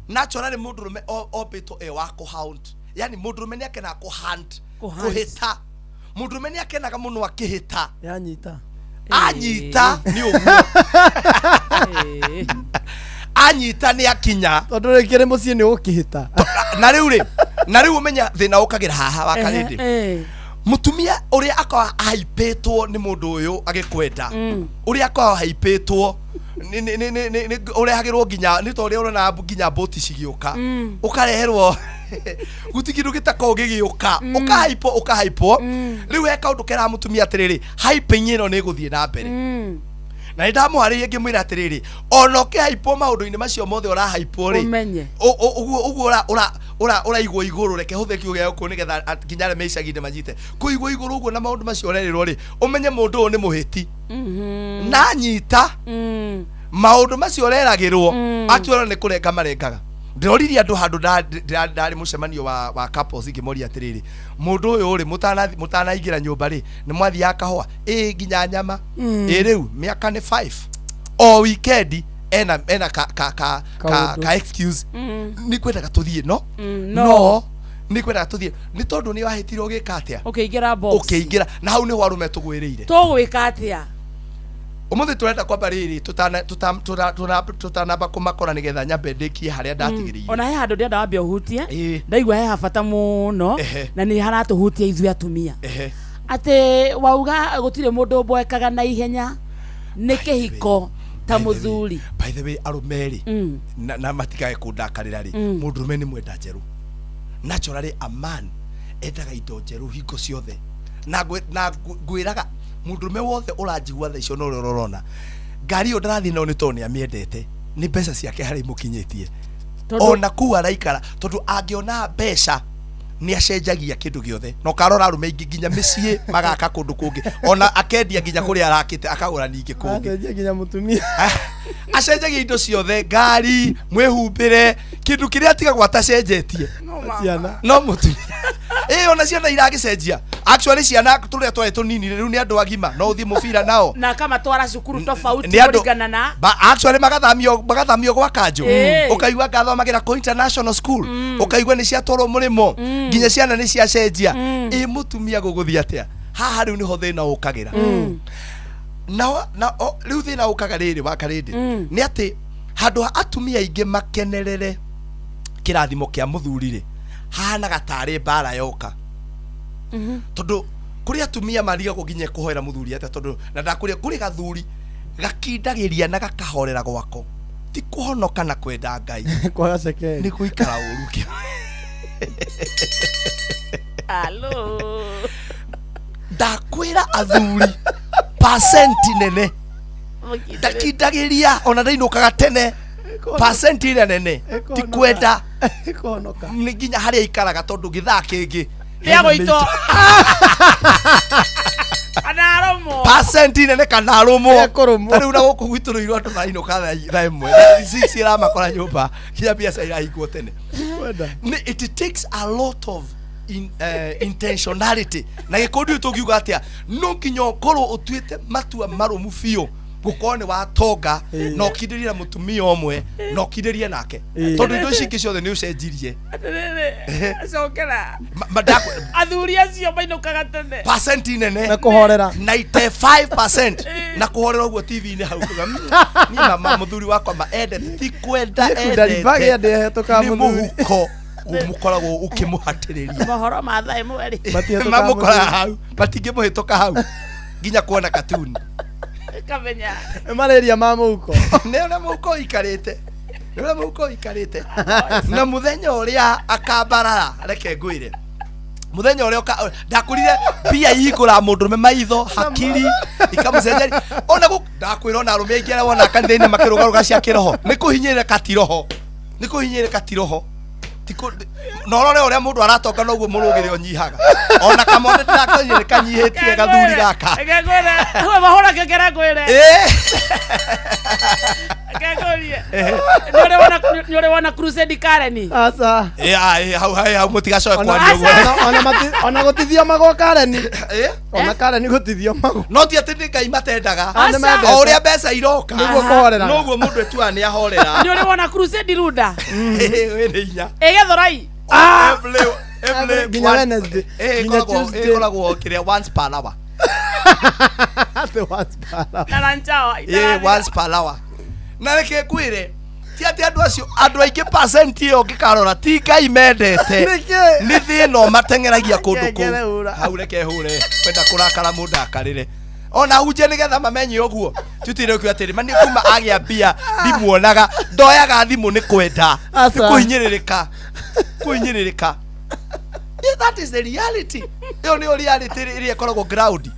Speaker 11: Naturally mũndũrũme ombĩtwo e wa kũhunt, yani mũndũrũme nĩ akenaga kũhunt,
Speaker 5: Kũhunt.
Speaker 11: kũhĩta. Mũndũrũme nĩ akenaga mũno akĩhĩta.
Speaker 8: Yanyita.
Speaker 11: Anyita nĩ ũguo, anyita nĩ akinya.
Speaker 8: Tondũ rĩngĩ rĩ mũciĩ nĩ ũgũkĩhĩta.
Speaker 11: Na rĩu rĩ, na rĩu ũmenya thĩna ũkagĩra haha wa karĩndĩ, mũtumia ũrĩa akoragwo ahaipĩtwo nĩ mũndũ ũyũ agĩkwenda, ũrĩa akoragwo ahaipĩtwo ũrehagĩrwo nginya nĩ ta ũrĩa ũrona nginya mbũti cigĩũka, ũkareherwo guti kĩndũ gĩtakoragwo gĩgĩũka, ũkahaipwo ũkahaipwo. Rĩu he kaũndũ keraga mũtumia atĩrĩrĩ, hyping ĩno nĩ ĩgũthiĩ na mbere. Na nĩ ndamũharĩirie ngĩmwĩra atĩrĩrĩ, ona ũkĩhaipwo maũndũ-inĩ macio mothe ũrahaipwo rĩ,
Speaker 5: Ũmenye.
Speaker 11: Ũguo ũguo ũraigwo igũrũ, reke hũthĩre kiugo gĩa gũkũ nĩgetha nginya arĩa me icagi-inĩ manyite kũigwo igũrũ ũguo na maũndũ macio ũrerĩrwo rĩ, ũmenye mũndũ ũyũ nĩ mũhĩti na nyita maũndũ macio ũreragĩrwo atuona nĩ kũrenga marengaga. Ndĩroririe andũ handũ ndarĩ mũcemanio wa couples, ngĩmoria atĩrĩrĩ, mũndũ ũyũ rĩ, mũtanaingĩra nyũmba rĩ, nĩ mwathiaga kahũa ĩ nginya nyama ĩ rĩu mĩaka nĩ 5 o weekend ena ka
Speaker 8: Kaũndũ.
Speaker 11: ka excuse, nĩ kwendaga tũthiĩ no
Speaker 5: no.
Speaker 11: no nĩ kwendaga tũthiĩ nĩ tondũ nĩ wahĩtire ũgĩka atĩa?
Speaker 5: Ũkĩingĩra box.
Speaker 11: Ũkĩingĩra na hau nĩho arũme tũgwĩrĩire.
Speaker 5: Tũgwĩka atĩa?
Speaker 11: Ũmũthĩ tũrenda kwamba rĩrĩ tũtanamba kũmakora nĩgetha nyambe ndĩkie harĩa ndatigĩrĩire.
Speaker 5: Ona he handũ ndĩrenda wambe ũhutie.
Speaker 11: Ĩĩ.
Speaker 5: Ndaigua he habata mũno
Speaker 11: Ehe.
Speaker 5: na nĩ haratũhutia ithuĩ atumia,
Speaker 11: Ehe.
Speaker 5: atĩ wauga gũtirĩ mũndũ ũmboekaga na ihenya nĩ kĩhiko ta mũthuri.
Speaker 11: By the way, arũme rĩ, na matikae kũndakarĩra rĩ, mũndũrũme nĩ mwenda njerũ. Naturally a man endaga indo njerũ hingo ciothe, na ngwĩraga mũndũrũme wothe ũranjigua thaa icio na ũrĩa ũrona ngari ĩyo ndarathiĩ nayo nĩ tondũ nĩ amĩendete, nĩ mbeca ciake harĩa imũkinyĩtie. Ona kuu araikara, tondũ angĩona mbeca nĩ acenjagia kĩndũ gĩothe, na ũkarora arũme aingĩ nginya mĩciĩ magaka kũndũ kũngĩ, ona akendia nginya kũrĩa arakĩte akagũra ningĩ kũngĩ.
Speaker 8: Acenjia nginya mũtumia.
Speaker 11: Acenjagia indo ciothe, ngari, mwĩhumbĩre, kĩndũ kĩrĩa atigagwo atacenjetie
Speaker 8: ciana.
Speaker 11: No mũtumia ĩ, ona ciana iragĩcenjia. Actually ciana tũrĩa twarĩ tũnini rĩu nĩ andũ agima, no ũthiĩ mũbira nao.
Speaker 5: Na akamatwara cukuru tofauti
Speaker 11: Nĩ andũ-
Speaker 5: kũringana na
Speaker 11: Actually magathamio gwa kanjũ,
Speaker 5: Ĩĩ.
Speaker 11: ũkaigua ngathomagĩra kũ international school, ũkaigua nĩ ciatwarwo mũrĩmo, nginya ciana nĩ ciacenjia. Ĩ mũtumia gũgũthiĩ atĩa haha? Rĩu nĩho thĩna ũkagĩra na rĩu thĩna ũkaga rĩrĩ wa karĩndĩ nĩ atĩ handũ ha atumia aingĩ makenerere kĩrathimo kĩa mũthuri rĩ, hahanaga tarĩ mbara yoka, tondũ kũrĩ atumia marigagwo nginya kũhoera mũthuri atĩa, tondũ na ndakũrĩa kũrĩ gathuri gakindagĩria na gakahorera gwako, ti kũhonoka na kwenda Ngai.
Speaker 8: Kwaga cekeri.
Speaker 11: Nĩ gũikara ũru.
Speaker 5: Alo.
Speaker 11: Ndakwĩra athuri pasenti nene ndakindagĩria, ona ndainũkaga tene, pasenti ĩrĩa nene ti kwenda.
Speaker 8: Kũhonoka.
Speaker 11: Nĩ nginya harĩa aikaraga, tondũ gĩthaa kĩngĩ
Speaker 5: Nĩagũitwo kana arũmwo.
Speaker 11: Pasenti nene kana arũmwo.
Speaker 8: Nĩekũrũmwo.
Speaker 11: Ta rĩu na gũkũ gwitũ rũirũ andũ marainũka thaa 1, 6 ĩramakora nyũmba, nginya biacara irahingwo tene.
Speaker 8: Kwenda.
Speaker 11: It takes a lot of intentionality, na gĩkũndũ tũngiuga atĩa, no nginya ũkorwo ũtuĩte matua marũmu biũ gũkorwo nĩ watonga na ũkindĩrie na mũtumia ũmwe na ũkindĩrie nake, tondũ indo ici ingĩ ciothe nĩ ũcenjirie.
Speaker 5: Atĩrĩrĩ, cokera. Athuri acio mainũkaga tene.
Speaker 11: Percent nene
Speaker 8: Na kũhorera.
Speaker 11: 95% na kũhorera ũguo TV-inĩ hau kuga, niĩ mama mũthuri wakwa ma endete ti kwenda."
Speaker 8: Niĩ kundari bag
Speaker 11: Endete
Speaker 8: ndĩhetũkaga
Speaker 11: nĩ
Speaker 8: mũthuri.
Speaker 11: mũhuko mũkoragwo ũkĩmũhatĩrĩria.
Speaker 5: Mohoro ma thaa 1 rĩ.
Speaker 8: Matihetũkaga
Speaker 11: Mamũkoraga
Speaker 8: mũthuri.
Speaker 11: hau, matingĩmũhĩtũka hau nginya kuona katuni.
Speaker 5: Kamenya.
Speaker 8: Nĩ malaria ma mũhuko.
Speaker 11: Nĩ ũrĩa mũhuko ũikarĩte. Nĩ ũrĩa mũhuko ũikarĩte. Na mũthenya ũrĩa akambarara, reke ngwĩre. Mũthenya ũrĩa ndakwĩrire mbia ihingũraga mũndũrũme maitho, hakiri, ikamũcenjeria. Ona ndakwĩra ona arũme aingĩ arĩa wona kanitha-inĩ makĩrũgarũga cia kĩroho, nĩ kũhinyĩrĩrĩka ti roho. Nĩ kũhinyĩrĩrĩka ti roho. Na ũrore ũrĩa mũndũ aratonga noguo mũrũgĩre ũnyihaga. Ona kamwe ndĩrakonyire kanyihĩtie gathuri gaka.
Speaker 5: Reke ngwĩre, we mahũra kĩngere ngwĩre. Reke ngũrie. Nĩ ũrĩ wona crusade Karen?
Speaker 8: Aca.
Speaker 11: Hau, hau, hau mũtigacoke kwaria ũguo.
Speaker 8: Ona gũtithiomagwo Karen. Ona Karen gũtithiomagwo.
Speaker 11: No ti atĩ nĩ Ngai matendaga.
Speaker 8: Aca. Nĩ mendete.
Speaker 11: O ũrĩa mbeca iroka.
Speaker 8: Nĩguo kũhorera.
Speaker 11: Noguo mũndũ etuaga nĩ ahorera.
Speaker 5: Nĩ ũrĩ wona crusade Runda?
Speaker 11: Wĩ hinya.
Speaker 5: Ĩgĩthũrai.
Speaker 11: Every
Speaker 8: Nginya Wednesday. Nginya Tuesday.
Speaker 11: Ĩkoragwo kĩrĩa once per hour.
Speaker 8: Atĩ once per hour.
Speaker 5: Na lunch hour.
Speaker 11: Once per hour. Na reke ngwĩre, ti atĩ andũ acio, andũ aingĩ percent ĩyo ũngĩkarora ti Ngai mendete.
Speaker 8: Nĩkĩ?
Speaker 11: Nĩ thĩna ũmateng'eragia kũndũ
Speaker 8: Ngengere
Speaker 11: kũu.
Speaker 8: hũra.
Speaker 11: Hau reke hũre, kwenda kũrakara mũndũ akarĩre. Ona hunjie nĩgetha mamenye ũguo. Tutire ũkiuga atĩrĩ, ma nĩ kuma agĩa mbia ndimuonaga, ndoyaga thimũ nĩ kwenda. Nĩ
Speaker 8: Aca.
Speaker 11: kũhinyĩrĩrĩka. Kũhinyĩrĩrĩka. Yeah, that is the reality. Ĩyo nĩyo reality ĩrĩa ĩkoragwo ground.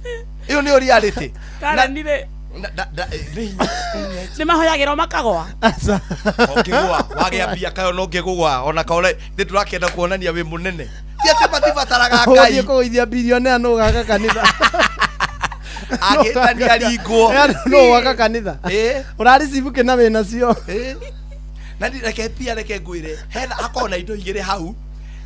Speaker 11: Ĩyo nĩyo reality.
Speaker 5: Karen rĩ.
Speaker 11: Nĩ hinya.
Speaker 5: Nĩ mahoyagĩrwo makagwa.
Speaker 11: Ũngĩgũa, wagĩa mbia kayo no ũngĩgũa, ona kaũre, nĩ tũrakĩenda kuonania wĩ mũnene. Ti atĩ matibataraga Ngai.
Speaker 8: Ũgũthiĩ kũgũithia bilionea nũ ũgaka kanitha.
Speaker 11: Agĩtania ringwo.
Speaker 8: Nũ ũgaka kanitha. Ũraricibu kĩna wĩna cio.
Speaker 11: Na ni reke pia reke ngwĩre, hena hakoragwo na indo igĩrĩ hau.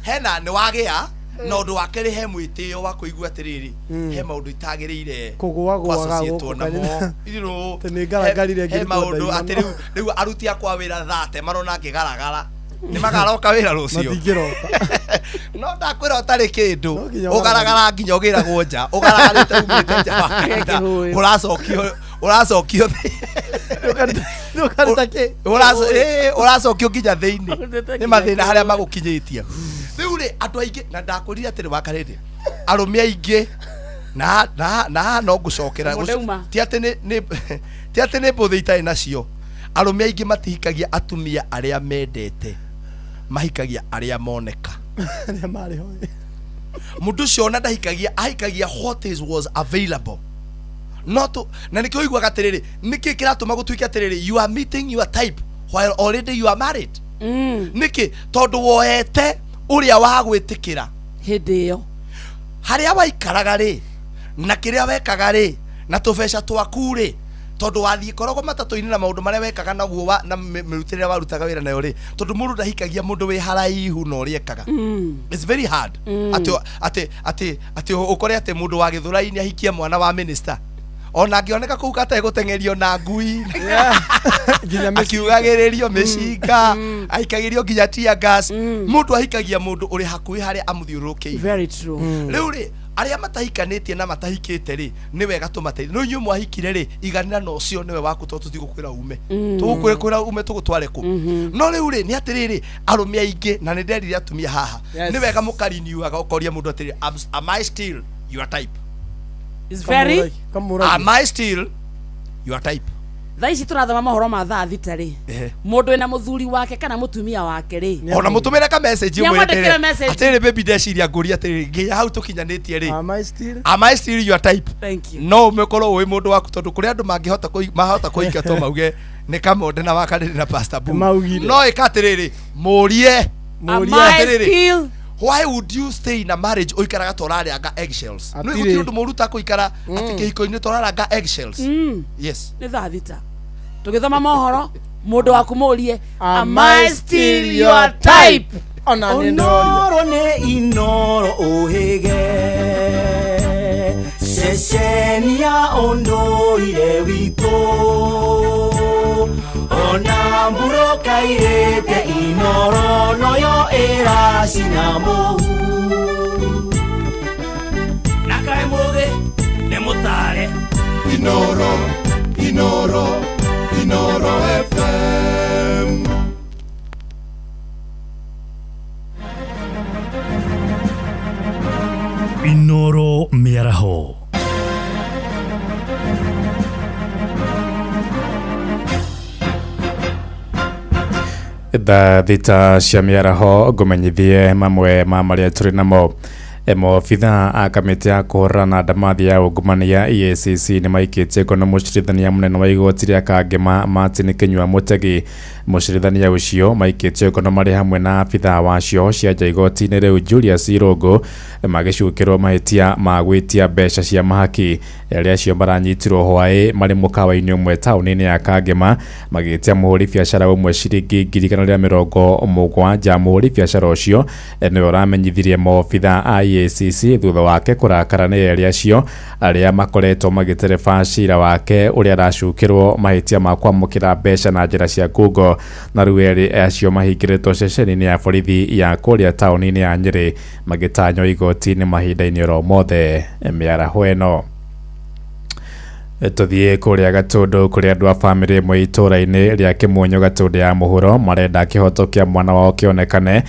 Speaker 11: Hena nĩ wagĩa, na ũndũ wa kerĩ he mwĩtĩo wa kũigua atĩrĩrĩ, he maũndũ itagĩrĩire
Speaker 8: Kũgũagũaga
Speaker 11: kũ-associate-wo
Speaker 8: gũkũ
Speaker 11: namo.
Speaker 8: kanitha.
Speaker 11: You know,
Speaker 8: Atĩ nĩ ngaragarire
Speaker 11: he
Speaker 8: ngĩrutwo
Speaker 11: maũndũ
Speaker 8: ndaimono.
Speaker 11: atĩ rĩu aruti akwa wĩra thate marona ngĩgaragara. Nĩ magaroka wĩra rũciũ.
Speaker 8: Matingĩroka.
Speaker 11: No ndakwĩra ũtarĩ kĩndũ,
Speaker 8: nginya
Speaker 11: ũgaragara nginya ũgĩragwo nja, ũgaragarĩte umĩte nja wa kanitha, ũracokio
Speaker 8: Ndũkaruta kĩ?
Speaker 11: Ũracokio nginya thĩinĩ. Nĩ mathĩna harĩa magũkinyĩtie. Rĩu rĩ, andũ aingĩ, na ndakwĩrire atĩrĩ wakarĩrĩ, arũme aingĩ, na no ngũcokera,
Speaker 5: Mũndũ auma.
Speaker 11: ti atĩ ti atĩ nĩ mbũthĩ itarĩ nacio. Arũme aingĩ matihikagia atumia arĩa mendete, mahikagia arĩa moneka.
Speaker 8: Arĩa marĩ ho.
Speaker 11: Mũndũ ũcio ona ndahikagia, ahikagia what is was available. No tu, na nĩkĩo ũiguaga atĩrĩrĩ, nĩkĩ kĩratũma gũtuĩke atĩrĩrĩ, you are meeting your type while already you are married. Nĩkĩ? Tondũ woete ũrĩa wa gwĩtĩkĩra
Speaker 5: hĩndĩ ĩyo.
Speaker 11: Harĩa waikaraga rĩ, na kĩrĩa wekaga rĩ, na tũbeca twaku rĩ, tondũ wathiĩ korogwo matatũ-inĩ na maũndũ marĩa wekaga naguo na mĩrutĩre warutaga wĩra nayo rĩ, tondũ mũndũ ndahikagia mũndũ wĩ haraihu na ũrĩa ekaga. It's very hard. Atĩ ũkore atĩ mũndũ wa Gĩthũrai-inĩ ahikie mwana wa minister. Ona angĩoneka kũu gategũteng'erio na ngui. Akiugagĩrĩrio mĩcinga, aikagĩrio nginya tear gas. Mũndũ ahikagia mũndũ ũrĩ hakuhĩ harĩa amũthiũrũrũkĩirie.
Speaker 5: Very true.
Speaker 11: Rĩu rĩ, arĩa matahikanĩtie na matahikĩte rĩ, nĩ wega tũmateithie. Rĩu inyuĩ mwahikire rĩ, iganĩra na ũcio nĩwe waku tondũ tũtigũkwĩra ume. Tũgũkwĩra ume tũgũtware kũ. No rĩu rĩ, nĩ atĩrĩrĩ, arũme aingĩ, na nĩ nderire atumia haha, nĩ wega mũkariniuaga ũkoria mũndũ atĩrĩrĩ, am I still your type?
Speaker 5: It's very
Speaker 11: Am I still your type?
Speaker 5: Thaa ici tũrathoma mohoro ma thaa thita rĩ, mũndũ wĩna mũthuri wake kana mũtumia wake rĩ,
Speaker 11: Ona mũtũmĩre ka message
Speaker 5: Nĩ
Speaker 11: ũmwĩre
Speaker 5: amwandĩkĩre
Speaker 11: atĩrĩrĩ,
Speaker 5: message.
Speaker 11: atĩrĩrĩ baby ndeciria ngũria atĩrĩrĩ, nginya hau tũkinyanĩtie rĩ,
Speaker 8: Am I still?
Speaker 11: Am I still your type?
Speaker 5: Thank you.
Speaker 11: No ũmĩkorwo ũĩ mũndũ waku tondũ kũrĩ andũ mangĩhota mahota kũingatwo mauge nĩ Kamonde na Wakarĩrĩ na Pastor Boo.
Speaker 8: Maugire.
Speaker 11: No ĩka atĩrĩrĩ, mũrie.
Speaker 5: Am I
Speaker 11: Atĩrĩrĩ,
Speaker 5: still?
Speaker 11: why would you stay in a marriage ũikaraga ta ũrarĩanga eggshells? Nĩ
Speaker 8: Hatirĩ.
Speaker 11: gũtirĩ ũndũ mũũru ta kũikara atĩ kĩhiko-inĩ ta ũraranga eggshells. Yes.
Speaker 5: Nĩ thaa thita tũgĩthoma mohoro, mũndũ waku mũrie, am I still your type?
Speaker 8: Ona nĩ ndoria.
Speaker 16: Onoro nĩ inoro ũhĩge ceceni ya ũndũire witũ ona mburoka irĩte inoro noyo ĩracina mũhu
Speaker 18: na kaĩ mũthĩ nĩ mũtare
Speaker 20: Inoro, Inoro, Inoro FM.
Speaker 22: Inoro Mĩaraho.
Speaker 2: Thaa 6 cia mĩaraho ngũmenyithie mamwe ma marĩa tũrĩ namo. Maobithaa a kamĩtĩ ya kũhũrana na ndamathi ya ungumania EACC nĩ maikĩtie ngono mũcirithania mũnene wa igoti rĩa Kangema Martin Kinyua Mũtegi. Mũcirithania ũcio maikĩtio ngono marĩ hamwe na abithaa wacio cia nja igoti-inĩ rĩu Julius Irũngũ magĩcukĩrwo mahĩtia ma gwĩtia mbeca cia mahaki. Erĩ acio maranyitirwo hwaĩ marĩ mũkawa-inĩ ũmwe taũni-inĩ ya Kangema magĩtia mũhũri biacara ũmwe ciringi 170,000. Mũhũri biacara ũcio nĩwe ũramenyithirie maobithaa a EACC thutha wake kũrakara nĩ erĩ acio arĩa makoretwo magĩtereba cira wake ũrĩa aracukĩrwo mahĩtia ma kwamũkĩra mbeca na njĩra cia ngungo. Na rĩu erĩ acio mahingĩrĩtwo ceceni-inĩ ya borithi ya kũrĩa taũni-inĩ ya Nyĩrĩ magĩtanywo igoti-inĩ mahinda-inĩ oro mothe mĩaraho ĩno. Tũthiĩ kũrĩa Gatũndũ kũrĩa andũ a bamĩrĩ ĩmwe itũũra-inĩ rĩa Kĩmuonyo Gatũndũ ya mũhuro marenda kĩhoto kĩa mwana wao kĩonekane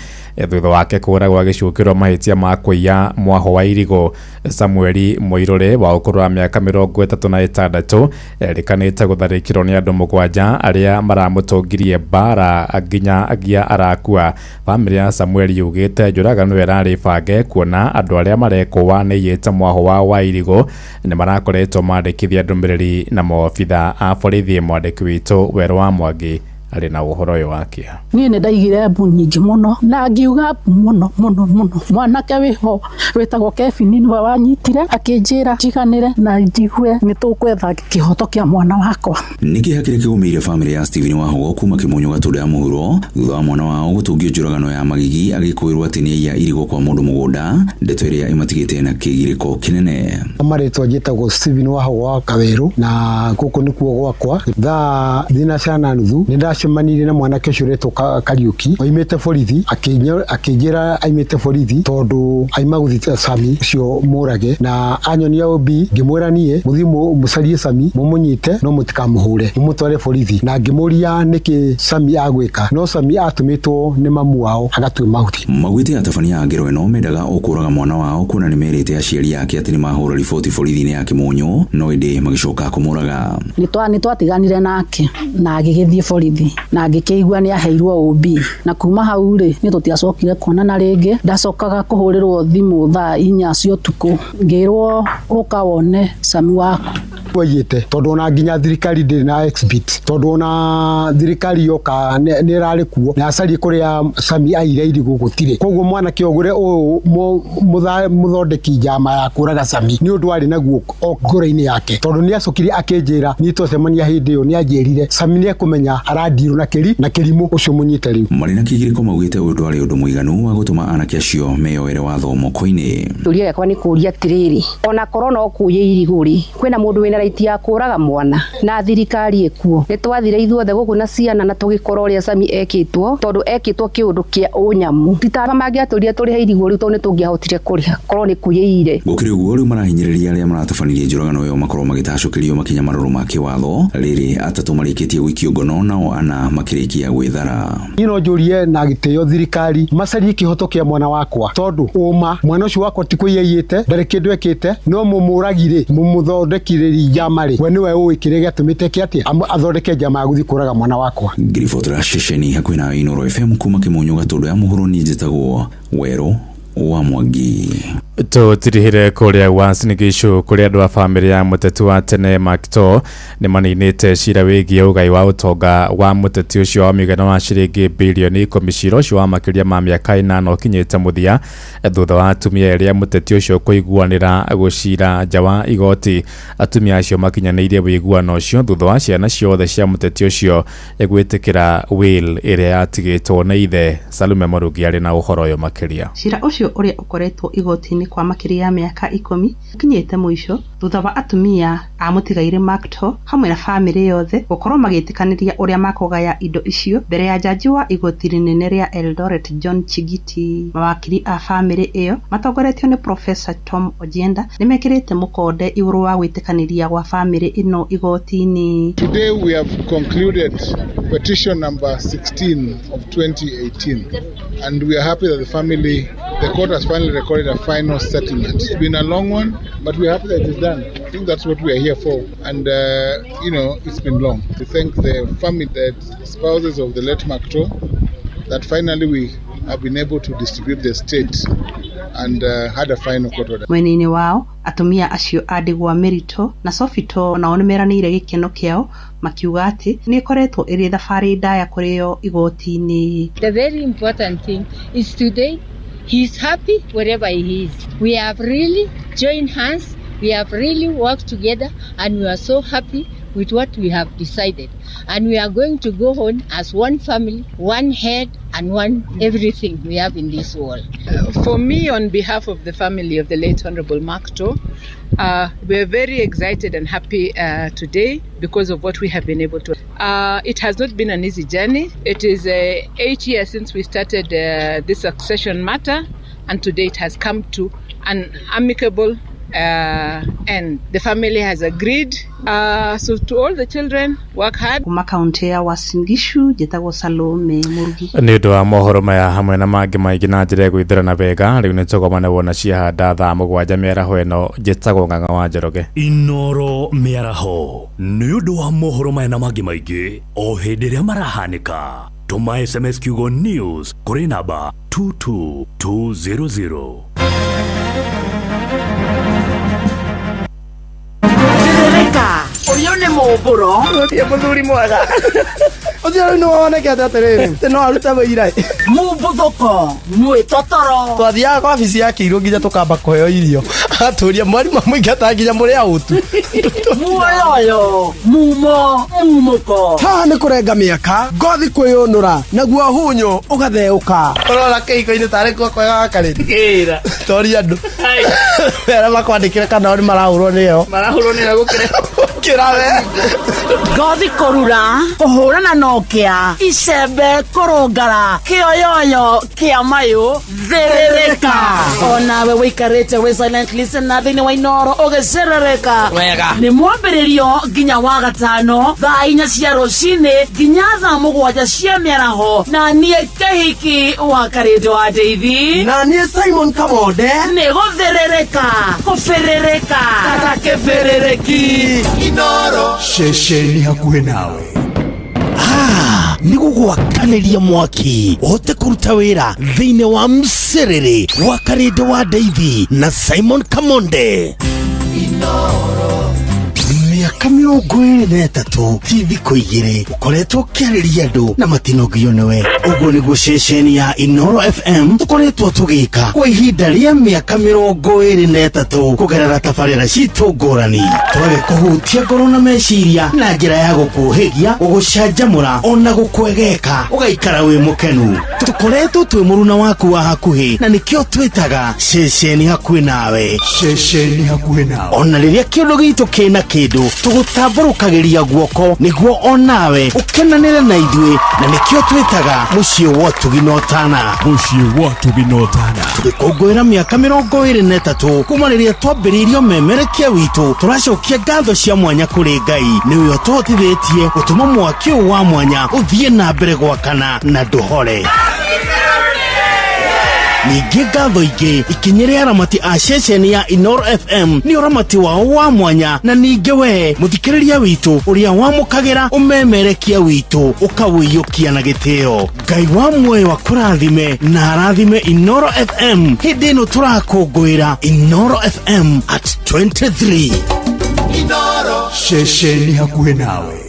Speaker 2: thutha wake kũũragwo agĩcukĩrwo mahĩtia ma kũiya mwaho wa irigũ. Samueli Mũirũrĩ wa ũkũrũ wa mĩaka 36 erĩkanĩte gũtharĩkĩrwo nĩ andũ 7 arĩa maramũtũngirie mbara nginya agia arakua. Bamĩrĩ ya Samueli yugĩte njũragano ĩrarĩ bange kuona andũ arĩa marekũa nĩ iyĩte mwaho wao wa irigũ nĩ marakoretwo mandĩkithia ndũmĩrĩri na maobithaa a borithi. Mwandĩki witũ Werũ wa Mwangi arĩ na ũhoro ũyũ wa kĩeha.
Speaker 10: Niĩ nĩ ndaigire mbu nyingĩ mũno na ngiuga mbu mũno mũno mũno. Mwanake wĩho wĩtagwo Kevin nĩwe wanyitire akĩnjĩra njiganĩre na njigue nĩ tũkwetha kĩhoto kĩa mwana wakwa.
Speaker 19: Nĩ kĩeha kĩrĩa kĩgũmĩire bamĩrĩ ya Stephen Wahũgo kuma Kĩmunyũ Gatũndũ ya mũhuro thutha wa mwana wao gũtũngio njũragano ya magigi agĩkũĩrwo atĩ nĩaiya irigũ kwa mũndũ mũgũnda, ndeto ĩrĩa ĩmatigĩte na kĩgirĩko kĩnene.
Speaker 12: Marĩtwa njĩtagwo Stephen Wahũgo wa Kawerũ na gũkũ nĩkuo gwakwa. Thaa 4:30 nĩ ndacemanire na mwanake ũcio ũretwo Kariũki oimĩte borithi akĩnjĩra aimĩte borithi tondũ aima gũthiĩ Sami ũcio mũrage na anyonia OB ngĩmwĩra niĩ mũthiĩ mũcarie Sami mũmũnyite no mũtikamũhũre mũmũtware borithi na ngĩmũria nĩkĩ Sami agwĩka no Sami atũmĩtwo nĩ mamu wao agatue mahuti.
Speaker 19: Maugĩte atabania a ngero ĩno mendaga o kũraga mwana wao kuona nĩ merĩte aciari ake atĩ nĩ mahũra riboti borithi-inĩ ya Kĩmunyũ no ĩndĩ magĩcoka kũmũraga.
Speaker 10: Nĩ twatiganire nake na agĩgĩthiĩ borithi na ngĩkĩigua nĩ aheirwo OB na kuma hau rĩ nĩ tũtiacokire kuonana rĩngĩ. Ndacokaga kũhũrĩrwo thimũ thaa 4 cia ũtukũ ngĩrwo ũka wone Sami waku.
Speaker 12: Waiyĩte tondũ ona nginya thirikari ndĩrĩ na exhibit tondũ ona thirikari yoka nĩ ĩrarĩ kuo na acarie kũrĩa Sami aire irigũ gũtirĩ. Koguo mwanake ũgũre ũyũ mũthondeki njama ya kũraga Sami nĩ ũndũ arĩ naguo o ngoro-inĩ yake tondũ nĩ acokire akĩnjĩra niĩ twacemania hĩndĩ ĩyo nĩ anjĩrire Sami nĩ ekũmenya arandirwo na kĩrimũ ũcio mũnyite rĩu.
Speaker 19: Marĩ na kĩgirĩko maugĩte ũyũ ndwarĩ ũndũ mũiganu wa gũtũma anake acio meyoere watho moko-inĩ.
Speaker 22: Kĩũria gĩakwa nĩ kũũria atĩrĩrĩ, ona korwo no kũiya irigũ rĩ, kwĩna mũndũ wĩna right ya kũraga mwana na thirikari ĩkuo? Nĩ twathire ithuothe gũkũ na ciana na tũgĩkora ũrĩa Sami ekĩtwo tondũ ekĩtwo kĩũndũ kĩa ũnyamu. Ti ta mangĩatũrire tũrĩhe irigũ rĩu tondũ nĩ tũngĩahotire kũrĩha korwo nĩ kũiyĩire.
Speaker 19: Gũkĩrĩ ũguo rĩu marahinyĩrĩria arĩa maratabanirie njũragano ĩyo makorwo magĩtacũkĩrio makinya marũrũ ma kĩwatho rĩrĩ 3 marĩkĩtie gũikio ngono nao 4 makĩrĩkia gwĩthara.
Speaker 12: Niĩ no njũrie na gĩtĩo thirikari macarie kĩhoto kĩa mwana wakwa tondũ ũma mwana ũcio wakwa ti kũiya aiyĩte ndarĩ kĩndũ ekĩte no mũmũragi rĩ mũmũthondekirĩri njama rĩ we nĩwe ũĩ kĩrĩa gĩatũmĩte eke atĩa athondeke njama ya gũthiĩ kũraga mwana wakwa.
Speaker 19: Ngiribotera ceceni hakuhĩ na Inooro FM kuma Kĩmunyũ Gatũndũ ya mũhuro niĩ njĩtagwo Werũ wa Mwangi.
Speaker 2: Tũtirihire kũrĩa Uasin Gishu kũrĩa andũ a bamĩrĩ ya mũteti wa tene Makto nĩ maninĩte cira wĩgiĩ ũgai wa ũtonga wa mũteti ũcio wa mũigana wa ciringi bilioni 10. Cira ũcio wa makĩria ma mĩaka 8 ũkinyĩte mũthia thutha wa atumia erĩ a mũteti ũcio kũiguanĩra gũcira nja wa igoti. Atumia acio makinyanĩirie ũiguano ũcio thutha wa ciana ciothe cia mũteti ũcio gwĩtĩkĩra will ĩrĩa yatigĩtwo nĩ ithe. Salume Mũrugi arĩ na ũhoro ũyũ makĩria.
Speaker 24: Cira ũcio ũrĩa ũkoretwo igoti-inĩ kwa makĩria ya mĩaka 10 ũkinyĩte mũico thutha wa atumia a mũtigairĩ Makto hamwe na bamĩrĩ yothe gũkorwo magĩtĩkanĩria ũrĩa makũgaya indo icio mbere ya jaji wa igoti rĩnene rĩa Eldoret John Chigiti. Mawakiri a bamĩrĩ ĩyo matongoretio nĩ Professor Tom Ojienda nĩmekĩrĩte mũkonde igũrũ wa gwĩtĩkanĩria gwa bamĩrĩ ĩno igoti-inĩ.
Speaker 26: Today we have concluded petition number 16 of 2018 and we are happy that the court has finally recorded a final settlement. It's been a long one, but we're happy that it is done. I think that's what we are here for. And, it's been long. We thank the family, the spouses of the late Makto, that finally we have been able to distribute the estate and had a final court order.
Speaker 24: Mwena-inĩ wao atumia acio a ndigwa Mĩritũ na Sofito nao nĩmeranĩire gĩkeno kĩao makiuga atĩ nĩ ĩkoretwo ĩrĩ thabarĩ ndaya kũrĩ o igoti-inĩ.
Speaker 3: The very important thing is today he is happy wherever he is. We have really joined hands, we have really worked together, and we are so happy with what we have decided. And we are going to go on as one family, one head, and one everything we have in this world.
Speaker 4: For me, on behalf of the family of the late Honorable Makto, we are very excited and happy today because of what we have been able to. It has not been an easy journey. It is 8 years since we started this succession matter, and today it has come to an amicable and the family has agreed. So to all the children, work hard.
Speaker 24: Kuma kaunti ya Uasin Gishu njĩtagwo Salome Murugi.
Speaker 2: Nĩ ũndũ wa mohoro maya hamwe na mangĩ maingĩ na njĩra ĩgwĩthĩra wega rĩu nĩ tũgomane wona ciahanda thaa 7 mĩaraho ĩno. Njĩtagwo Ng'ang'a wa Njoroge.
Speaker 6: Inoro mĩaraho nĩ ũndũ wa mohoro maya na mangĩ maingĩ o hĩndĩ ĩrĩa marahanĩka. Tũma SMS kiugo news kũrĩ namba 22200.
Speaker 5: Ũyũ nĩ mũmbũro.
Speaker 8: Ũyũ mũthuri mwega. Ũcio rĩu nĩwonekete atĩrĩrĩ atĩ no arute wĩira.
Speaker 5: Mũmbuthũko mwĩtotoro.
Speaker 8: Twathiaga kwa wabici ya kĩirũ nginya tũkamba kũheo irio. Atũria mwarimũ amũingata nginya mũrĩ aũtu.
Speaker 5: Muoyoyo mumo mumũko.
Speaker 8: Haha nĩ kũrenga mĩaka, ngothi kwĩyũnũra, naguo hunyũ ũgatheũka. Ũrora kĩhiko-inĩ tarĩ kuo kwega gakarĩte.
Speaker 15: Kĩra.
Speaker 8: Toria andũ. Arĩa makwandĩkĩre kana o nĩ marahũrwo nĩyo.
Speaker 15: Marahũrwo nĩyo gũkĩra.
Speaker 8: Gũkĩra we.
Speaker 5: Ngothi kũrura, kũhũrana na ũkĩa, icembe kũrũngara, kĩoyoyo kĩa mayũ, thĩrĩrĩka. Onawe wĩikarĩte wĩ silent listener thĩinĩ wa Inoro ũgĩcerereka.
Speaker 15: Wega.
Speaker 5: Nĩ mwambĩrĩrio nginya wa gatano thaa 4 cia rũcinĩ nginya thaa 7 cia mĩaraho, na niĩ Kĩhiki wa Karĩndũ wa Ndeithi,
Speaker 8: na niĩ Simon Kamonde.
Speaker 5: Nĩ gũthĩrĩrĩka, kũbĩrĩrĩka, kata kĩbĩrĩrĩki.
Speaker 20: Inoro
Speaker 6: ceceni hakuhĩ nawe.
Speaker 21: Nĩ gũgwakanĩria mwaki ũhote kũruta wĩra thĩinĩ wa mcerere wa Karĩndũ wa Ndeithi na Simon Kamonde. Mĩaka 23 ti thikũ igĩrĩ ũkoretwo ũkĩarĩria andũ na matinogio nĩwe. Ũguo nĩguo ceceni ya Inoro FM tũkoretwo tũgĩka kwa ihinda rĩa mĩaka 23 kũgerera tabarĩra citũ ngũrani. Twage kũhutia ngoro na meciria na njĩra ya gũkũhĩgia, gũgũcanjamũra ona gũkwegeka ũgaikara wĩ mũkenu. Tũkoretwo twĩ mũruna waku wa hakuhĩ na nĩkĩo twĩtaga ceceni hakuhĩ nawe.
Speaker 6: Ceceni hakuhĩ nawe.
Speaker 21: Ona rĩrĩa kĩũndũ gitũ kĩna kĩndũ tũgũtambũrũkagĩria guoko nĩguo onawe ũkenanĩre na ithuĩ, na nĩkĩo twĩtaga mũciĩ wa ũtugi na ũtana.
Speaker 6: Mũciĩ wa ũtugi na ũtana.
Speaker 21: Tũgĩkũngũĩra mĩaka 23 kuma rĩrĩa twambĩrĩirio memerekia witũ, tũracokia ngatho cia mwanya kũrĩ Ngai nĩwe ũtũhotithĩtie gũtũma mwaki ũyũ wa mwanya ũthiĩ na mbere gwakana na ndũhore. Ningĩ ngatho ingĩ ikinyĩre aramati a ceceni ya Inoro FM nĩ ũramati wao wa mwanya, na ningĩ we mũthikĩrĩria witũ ũrĩa wamũkagĩra ũmemerekia witũ ũkawĩiyũkia na gĩtĩo. Ngai wa muoyo akũrathime na arathime Inoro FM hĩndĩ ĩno tũrakũngũĩra Inoro FM at 23.
Speaker 20: Inoro
Speaker 6: ceceni hakuhĩ nawe.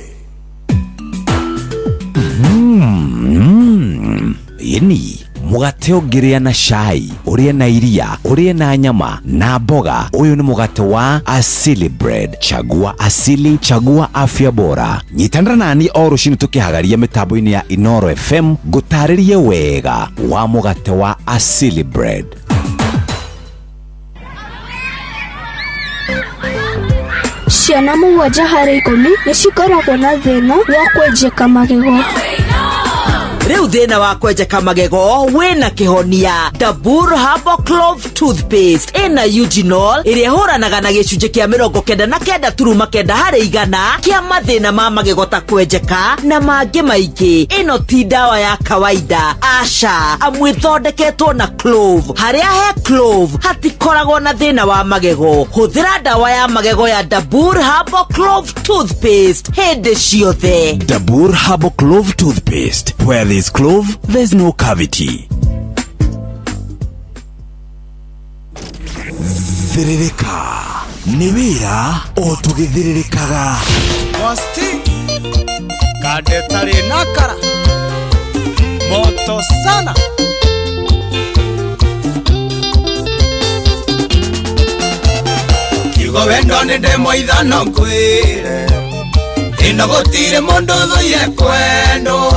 Speaker 19: Yeni mũgate ũngĩrĩa na cai, ũrĩe na iria, ũrĩe na nyama na mboga. Ũyũ nĩ mũgate wa Asili Bread. Chagua Asili, chagua afya bora. Nyitanĩra nani o rũcinĩ tũkĩhagaria mĩtambo-inĩ ya Inoro FM ngũtarĩrie wega wa mũgate wa Asili Bread.
Speaker 7: Ciana 7 harĩ 10 nĩ cikoragwo na thĩna wa kwenjeka magego.
Speaker 9: Rĩu thĩna wa kwenjeka magego wĩna kĩhonia. Dabur Herbal Clove Toothpaste ĩna eugenol ĩrĩa ĩhũranaga na gĩcunjĩ kĩa 99.9 harĩ igana kĩa mathĩna ma magego ta kwenjeka na mangĩ maingĩ. Ĩno ti ndawa ya kawaida, aca, amu ĩthondeketwo na clove. Harĩa he clove hatikoragwo na thĩna wa magego. Hũthĩra ndawa ya magego ya Dabur Herbal Clove Toothpaste hĩndĩ ciothe.
Speaker 19: Dabur Herbal Clove Toothpaste, where the there's clove, there's no cavity. Thĩrĩrĩka nĩ wĩra o tũgĩthĩrĩrĩkaga.
Speaker 20: Mosti kadetari nakara moto sana. Kiugo wendo nĩ ndĩmũithano ngwĩre ĩno gũtirĩ mũndũ thũire kwendwo.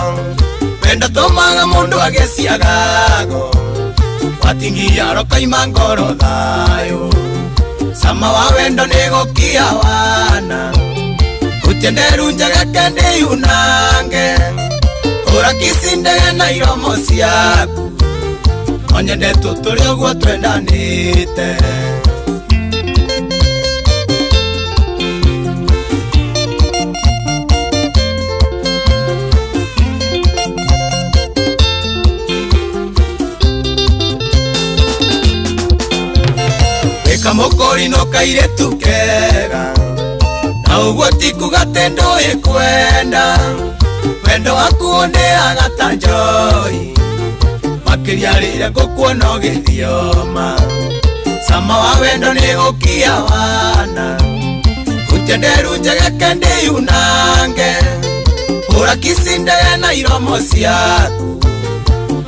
Speaker 20: Wendo tũmaga mũndũ agĩciagago watingia rokaima ngoro thayũ. Sama wa wendo nĩ gũkia wana utenderu njegeke ndĩyunange hũra kicindege na iromo ciaku onyende tũtũre ũguo twendanĩte. Kamokori no kairetu kega na ũguo ti kuga atĩ ndũĩ kwenda. Wendo waku ũndĩaga ta njohi makĩria rĩrĩa ngũkuona ũgĩthioma. Sama wa wendo nĩ gũkia wana utenderu njegeke ndĩyunange hũra kicindege na iromo ciaku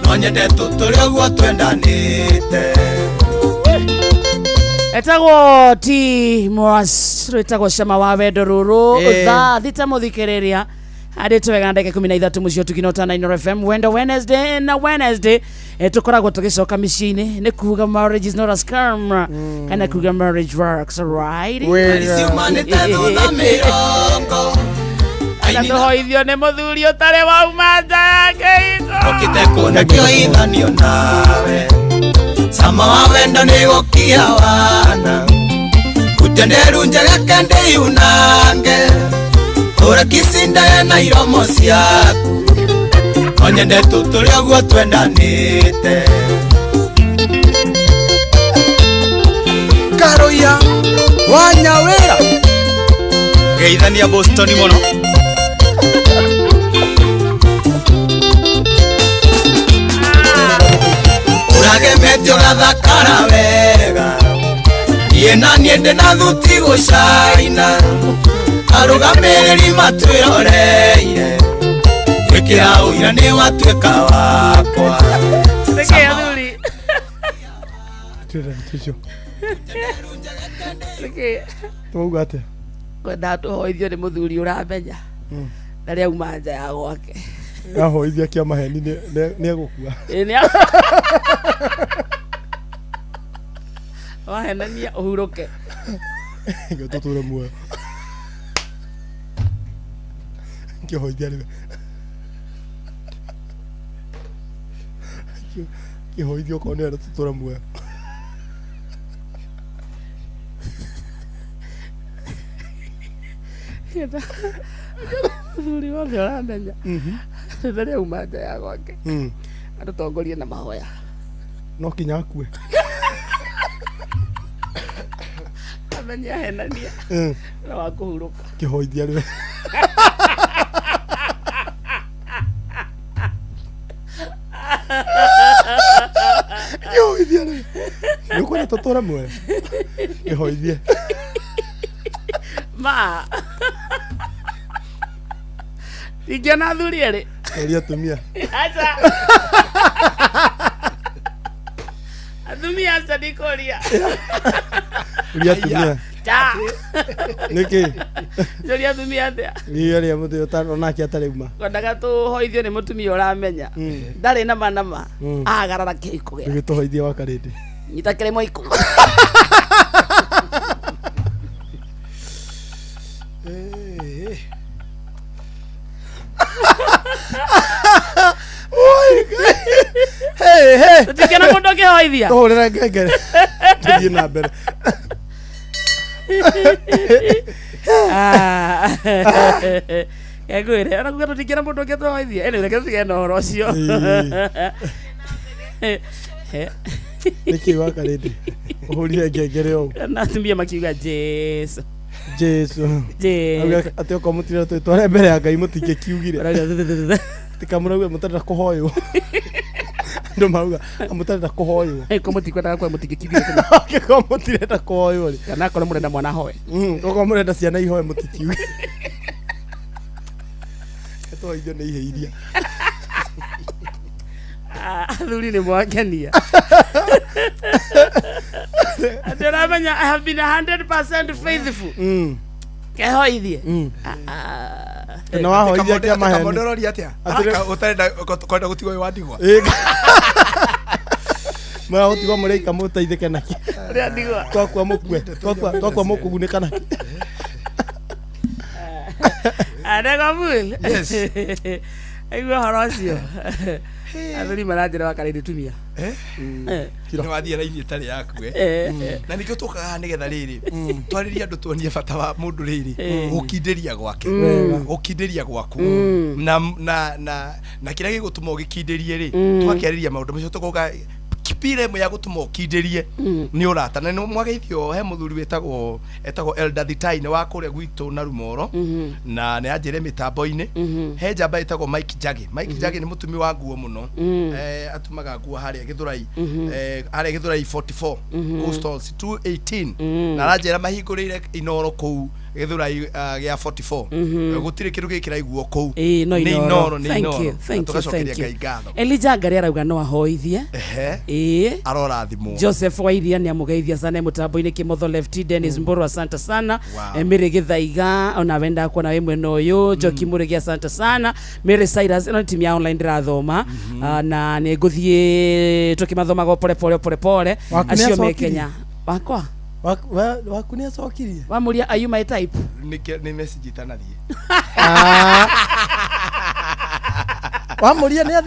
Speaker 20: no nyende tũtũre ũguo twendanĩte.
Speaker 5: Etagwo T Moas rwĩtagwo Cama wa Wendo rũrũ thaa thita mũthikĩrĩria andĩtwe wega ndagĩka 13 mũciĩ tũkinota 9 FM Wendo Wednesday na Wednesday tũkoragwo tũgĩcoka mĩciĩ-inĩ nĩ kuga marriage is not a scam kana kuga marriage works right. Na tũhoithio nĩ mũthuri ũtarĩ wauma nja ya kĩhiko
Speaker 20: okĩte kũna kĩoithanio nawe. Sama wa wendo nĩ gũkia wana utenderu njegeke ndĩyunange hũra kicindege na iromo ciaku onyende tũtũre ũguo twendanĩte.
Speaker 1: Karoya wa Nyawĩra
Speaker 20: geithania Boston mũno. Uragemetio gathakara wega niĩ na niĩ ndĩna thuti gũcaina arũgamĩrĩri matwĩroreire gwĩkĩra ũira nĩ watuĩka wakwa.
Speaker 5: Nĩkĩ athuri nĩkĩ
Speaker 8: twauga atĩa?
Speaker 5: Kwendaga tũhoithio nĩ mũthuri ũramenya na rĩa auma nja ya gwake
Speaker 8: ahoithia kia maheni nĩ egũkua.
Speaker 5: Wahenania ũhurũke
Speaker 8: nĩguo tũtũre muoyo. Kĩhoithia rĩwe kĩhoithia okorwo nĩ wenda tũtũre muoyo.
Speaker 5: Mũthuri wothe ũramenya rĩrĩa auma nja ya gwake atũtongorie na mahoya
Speaker 8: no kinya akue
Speaker 5: amenye ahenania na wa kũhurũka.
Speaker 8: Kĩhoithia rĩwe kĩhoithia rĩwe nĩ ũkwenda tũtũre muoyo kĩhoithie
Speaker 5: ma ingĩona athuri erĩ
Speaker 8: ũria atumia.
Speaker 5: Aca atumia aca ndikũria
Speaker 8: ũria atumia
Speaker 5: ta
Speaker 8: nĩkĩ
Speaker 5: njũria atumia atĩa
Speaker 8: niĩ arĩa mũthĩ onake atarĩ uma
Speaker 5: kwendaga tũhoithio nĩ mũtumia ũramenya ndarĩ nama nama agarara kĩhiko gĩake
Speaker 8: gĩtũhoithie wa karĩndĩ
Speaker 5: nyita kĩrĩmo ikũ. Tũtikĩona mũndũ ũngĩhoithia
Speaker 8: tũhũrĩre ngengere tũthiĩ na mbere.
Speaker 5: Ngwĩre ona kuga tũtingĩona mũndũ ũngĩ tũhoithia anyway reke tũtigane na ũhoro ũcio.
Speaker 8: Nĩkĩ wa karĩndĩ ũhũrire ngengere ũũ
Speaker 5: na atumia makiuga Jesu
Speaker 8: Jesu
Speaker 5: Jesu
Speaker 8: atĩ okorwo mũtirenda twĩtware mbere ya Ngai mũtingĩkiugire. Tikamũrauga mũtarenda kũhoywo. Andũ marauga mũtarenda kũhoywo.
Speaker 5: Ĩko mũtikwendaga kũhoya mũtingĩkiugire tene.
Speaker 8: Angĩkorwo mũtirenda kũhoywo rĩ.
Speaker 5: Kana akorwo mũrenda mwana ahoe.
Speaker 8: Okorwo mũrenda ciana ihoe mũtikiuge. Tũhoithio nĩ ihe iria.
Speaker 5: Athuri nĩ mwangenia. Atĩ ũramenya I have been 100% faithful. Kehoithie.
Speaker 8: Na wahoithia kĩa maheni.
Speaker 11: Kamondo ũroria atĩa? Ũtarenda kwenda gũtigwo wĩ wa ndigwa?
Speaker 8: Mara gũtigwo mũrĩ aika mũteithĩke nakĩ.
Speaker 5: Ũrĩa ndigwa.
Speaker 8: Twakua mũkue. Twakua mũkũgunĩka nakĩ.
Speaker 5: Anegobul.
Speaker 11: Yes.
Speaker 5: Aigua ũhoro ũcio. Athuri maranjĩra wakarĩ tumia.
Speaker 11: Nĩ wathiĩ raini ĩtarĩ yaku na nĩkĩo tũkaga nĩgetha rĩrĩ twarĩrie andũ tuonie bata wa mũndũ rĩrĩ gũkindĩria gwake gũkindĩria gwaku na na na na kĩrĩa gĩgũtũma ũgĩkindĩrie rĩ tũgakĩarĩria maũndũ macio tũkoga kipira ĩmwe ya gũtũma ũkindĩrie nĩ ũrata na nĩ mwageithio he mũthuri wĩtagwo etagwo Elder Thitai nĩ wa kũrĩa gwitũ na Rumoro na nĩ anjĩre mĩtambo-inĩ he njamba ĩtagwo Mike Njagi Mike Njagi nĩ mũtumi wa nguo mũno atumaga nguo harĩa Gĩthũrai harĩa Gĩthũrai 44 kũu stalls 218 na aranjĩra mahingũrĩire Inoro kũu Gĩthũrai gĩa 44 gũtirĩ kĩndũ gĩkĩ kĩraiguo kũu
Speaker 5: Ĩĩ no
Speaker 11: nĩ
Speaker 5: Inoro.
Speaker 11: Inoro nĩ
Speaker 5: Thank
Speaker 11: Inoro
Speaker 5: you,
Speaker 11: Na
Speaker 5: thank you,
Speaker 11: tũgacokeria
Speaker 5: thank you.
Speaker 11: Ngai ngatho
Speaker 5: Elijah Ngari arauga no ahoithie. Ĩĩ.
Speaker 11: Arorathimwo.
Speaker 5: Joseph Wairia nĩ amũgeithia sana e mũtambo-inĩ Kĩmotho Lefty Dennis Mburu asante sana.
Speaker 11: Wow.
Speaker 5: Mary Gĩthaiga ona we ndakuona wĩ mwena ũyũ Njoki Mũrĩgi asante sana Mary Cyrus ĩno nĩ timu ya online ndĩrathoma na nĩ ngũthiĩ tũkĩmathomaga o pole pole pole pole
Speaker 8: Waku nĩ
Speaker 5: acio me
Speaker 8: acokirie?
Speaker 5: Kenya wakwa
Speaker 8: Waku nĩ acokirie?
Speaker 5: Wamũria are you my type?
Speaker 11: Nĩ message itanathiĩ.
Speaker 8: Wamũria nĩ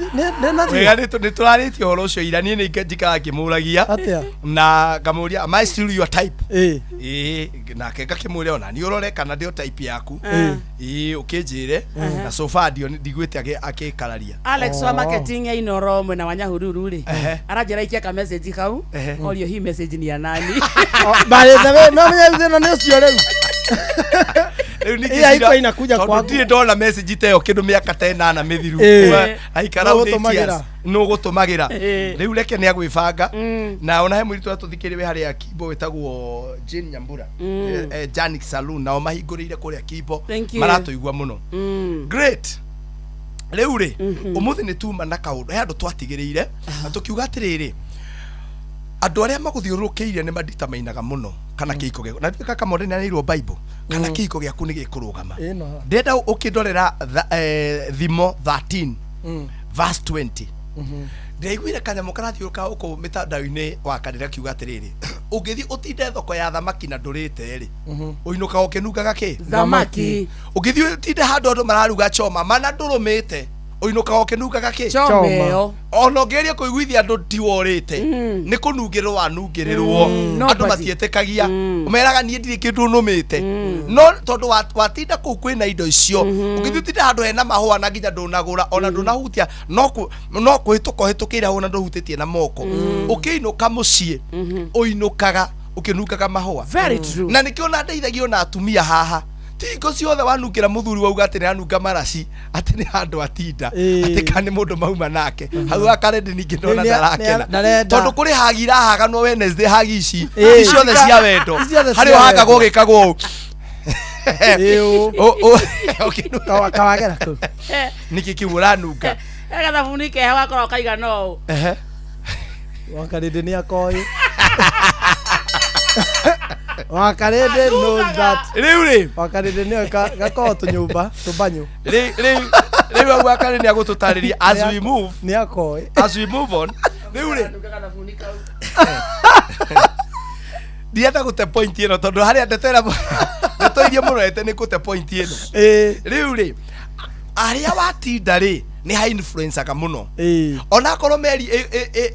Speaker 8: nathiĩ?
Speaker 11: Wega nĩ tũrarĩtie ũhoro ũcio ira niĩ nĩ njikaraga ngĩmũragia
Speaker 8: Atĩa?
Speaker 11: na ngamũria am I still your type?
Speaker 8: Ĩĩ.
Speaker 11: Ĩĩ nake ngakĩmũria ona niĩ ũrore kana ndĩ o type yaku. Ĩĩ ũkĩnjĩre na so far ndiguĩte akĩkararia.
Speaker 5: Alex wa marketing ya Inoro mwena wa Nyahururu rĩ aranjĩra ikia ka message kau orio hi message ni ya nani.
Speaker 8: By the way, no menya thĩna nĩ ũcio rĩu.
Speaker 11: Rĩu ningĩ
Speaker 8: Ĩĩ, haikuwa inakuja
Speaker 11: tondũ
Speaker 8: kwaku.
Speaker 11: ndirĩ ndona message ta ĩyo kĩndũ mĩaka ta ĩnana mĩthiru. Aikara
Speaker 8: Nũ ũgũtũmagĩra.
Speaker 11: Nũ ũgũtũmagĩra. Rĩu reke nĩ agwĩbanga na ona he mũirĩtu atũthikĩrĩrie wĩ harĩa Kimbo wĩtagwo Jane Nyambura Janik Saloon nao mahingũrĩire kũrĩa Kimbo
Speaker 5: Thank you.
Speaker 11: maratũigua mũno. Great. Rĩu rĩ ũmũthĩ nĩ tuma na kaũndũ he andũ twatigĩrĩire na tũkiuga atĩrĩrĩ andũ arĩa magũthiũrũrũkĩirie nĩ maditamainaga mũno kana kĩhiko gĩaku na ndiũĩ kaka Monde nĩaneirwo Bible kana kĩhiko gĩaku nĩ gĩkũrũgama ndĩrenda ũkĩndorera thimo 13 verse 20 ndĩraiguire kanyamũ karathiũrũka gũkũ mĩtandao-inĩ wa kanitha kiuga atĩrĩrĩ ũngĩthiĩ ũtinde thoko ya thamaki na ndũrĩte rĩ ũinũkaga ũkĩnungaga kĩ
Speaker 5: Thamaki.
Speaker 11: Ũngĩthiĩ ũtinde handũ andũ mararuga choma mana ndũrũmĩte ũinũkaga ũkĩnungaga kĩ
Speaker 5: Choma ĩyo.
Speaker 11: Ona ũngĩgeria kũiguithia andũ tiworĩte nĩ kũnungĩrĩrwo wanungĩrĩrwo andũ matiĩtĩkagia meraga niĩ ndirĩ kĩndũ nũmĩte no tondũ watinda kũu kwĩna indo icio ũngĩthiĩ ũtinde handũ hena mahũa na nginya ndũnagũra ona ndũnahutia no kũhĩtũka ũhĩtũkĩire hau ona ndũhutĩtie na moko ũkĩinũka mũciĩ ũinũkaga ũkĩnungaga mahũa.
Speaker 5: Very true.
Speaker 11: Na nĩkĩo ona ndeithagio na atumia haha ti hingo ciothe wanungĩra mũthuri wauga atĩ nĩ anunga maraci atĩ nĩ handũ atinda atĩ kana nĩ mũndũ mauma nake hau akarende ningĩ ndona ndarakena tondũ kũrĩ hagi irahaganwo Wednesday hagi ici ici ciothe cia wendo harĩ ũhagagwo ũgĩkagwo ũũ
Speaker 8: Kawagera kũu
Speaker 11: nĩkĩ kĩu ũranunga
Speaker 5: gathabuni keha wakorwo kaigana ũũ
Speaker 8: Wakarĩndĩ nĩ akoĩ Wakarĩndĩ knows that
Speaker 11: rĩu rĩ
Speaker 8: Wakarĩndĩ nĩoĩ gakoragwo tũnyũmba tũbanyũ
Speaker 11: rĩu hau Wakarĩndĩ nĩ agũtũtarĩria as we move
Speaker 8: nĩ akoĩ
Speaker 11: as we move on rĩu rĩ ndienda gũte point ĩno tondũ harĩa ndeto ĩrĩa ndeto iria mũrorete nĩ gũte point ĩno rĩu rĩ arĩa watinda rĩ nĩ ha influencaga mũno onakorwo meri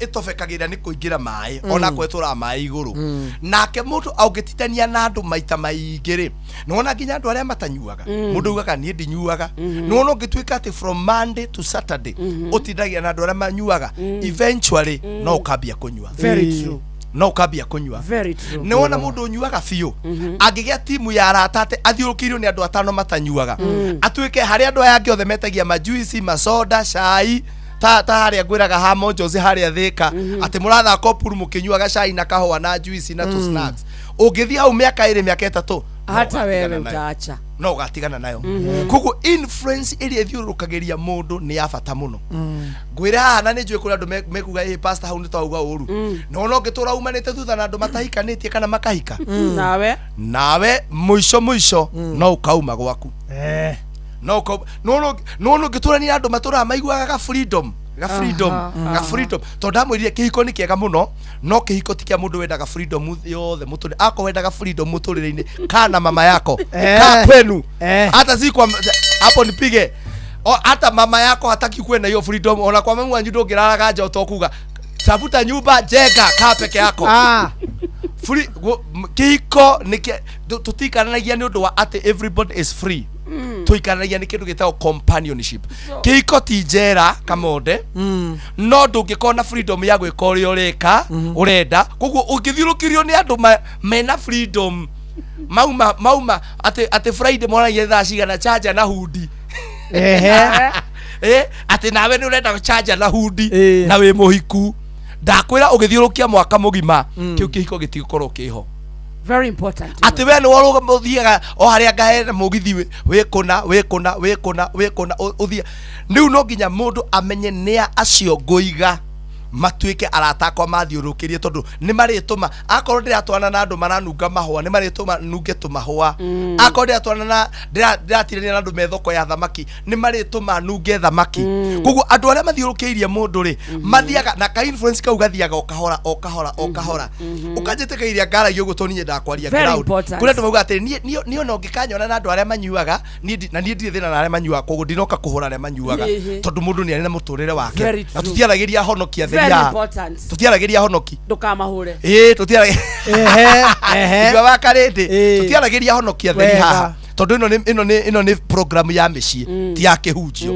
Speaker 11: ĩtobekagĩra nĩ kũingĩra maĩ onakorwo ĩtũraga maĩ igũrũ nake mũndũ angĩtindania na andũ maita maingĩ rĩ nĩwona nginya andũ arĩa matanyuaga mũndũ augaga niĩ ndinyuaga nĩwona ũngĩtuĩka atĩ from Monday to Saturday ũtindagia na andũ arĩa manyuaga eventually no ũkambia kũnyua.
Speaker 5: Very true.
Speaker 11: No ũkambia kũnyua.
Speaker 5: Very true.
Speaker 11: Nĩ wona mũndũ ũnyuaga biũ angĩgĩa timu ya arata atĩ athiũrũkĩirio nĩ andũ atano matanyuaga, atuĩke harĩa andũ aya angĩ othe metagia majuici, masoda, cai, ta harĩa ngwĩraga ha Monjos harĩa Thĩka, atĩ mũrathaka opuru mũkĩnyuaga cai na kahũa na juici na tũ snacks, ũngĩthiĩ hau mĩaka 2, mĩaka 3, no
Speaker 5: Hata
Speaker 11: ũgatigana
Speaker 5: wewe
Speaker 11: nayo.
Speaker 5: utaacha.
Speaker 11: No ũgatigana nayo. Koguo influence ĩrĩa ĩthiũrũrũkagĩria mũndũ nĩ ya bata mũno. Ngwĩre haha, na nĩ njũĩ kũrĩ andũ mekuga, "Ĩ pastor, hau nĩ twauga ũru." No no ũngĩtũra umanĩte thutha na andũ matahikanĩtie kana makahika,
Speaker 5: Nawe
Speaker 11: nawe mũico mũico no ũkauma gwaku. No ũkauma. No no ũngĩtũrania na andũ matũraga maiguaga ga freedom, ga freedom, ga freedom, tondũ ndamwĩrire kĩhiko nĩ kĩega mũno, no kĩhiko ti kĩa mũndũ wendaga freedom yothe mũtũrĩre. Akorwo wendaga freedom mũtũrĩre-inĩ, kana mama yako ka kwenu, hata si kwa hapo nipige o, hata mama yako hataki kuwe na hiyo freedom. Ona kwa mamu wanyu ndũngĩraraga nja ũtokuga tafuta nyumba, jenga, kaa peke yako. Free kĩhiko nĩ tũtiikaranagia nĩ ũndũ wa atĩ everybody is free. Tũikaranagia nĩ kĩndũ gĩtagwo companionship. Kĩhiko ti njera, kamonde, no ndũngĩkorwo na freedom ya gwĩka ũrĩa ũreka ũrenda. Koguo ũngĩthiũrũkĩrio nĩ andũ mena freedom, mauma atĩ Friday monanagia thaa cigana chanja na hundi. Atĩ nawe nĩ ũrenda chanja na hundi na wĩ mũhiku, ndakwĩra ũgĩthiũrũkia mwaka mũgima, kĩu kĩhiko gĩtigũkorwo kĩho.
Speaker 5: Very important.
Speaker 11: Atĩ we nĩ warũgama ũthiaga o harĩa ngahena mũgithi wĩ kũna wĩ kũna wĩ kũna wĩ kũna ũthiĩ. Rĩu no nginya mũndũ amenye nĩa acio ngũiga matuĩke arata akwa mathiũrũrũkĩrie, tondũ nĩ marĩtũma akorwo ndĩratwarana na andũ maranunga mahũa, nĩ marĩtũma nunge tũmahũa. Akorwo ndĩratwarana na ndĩratirania na andũ me thoko ya thamaki, nĩ marĩtũma nunge thamaki. Koguo andũ arĩa mathiũrũrũkĩirie mũndũ rĩ, mathiaga na ka influence kau gathiaga o kahora, o kahora, o kahora. Ũkanjĩtĩkĩria ngaragia ũguo tondũ niĩ nyendaga kwaria
Speaker 5: Very
Speaker 11: ground.
Speaker 5: important.
Speaker 11: Kũrĩ andũ maugaga atĩrĩ, niĩ ona ũngĩkanyona na andũ arĩa manyuaga, na niĩ ndirĩ thĩna na arĩa manyuaga, koguo ndinoka kũhũra arĩa manyuaga, tondũ mũndũ nĩ arĩ na mũtũrĩre wake.
Speaker 5: Very
Speaker 11: Na
Speaker 5: true.
Speaker 11: tũtiaragĩria honoki atheri
Speaker 5: Very
Speaker 11: haha.
Speaker 5: important.
Speaker 11: Tũtiaragĩria honoki.
Speaker 5: Ndũkamahũre.
Speaker 11: Ĩĩ, tũtiaragĩria igua wa karĩndĩ, tũtiaragĩria honoki atheri haha, tondũ ĩno nĩ program ya mĩciĩ, ti ya kĩhunjio.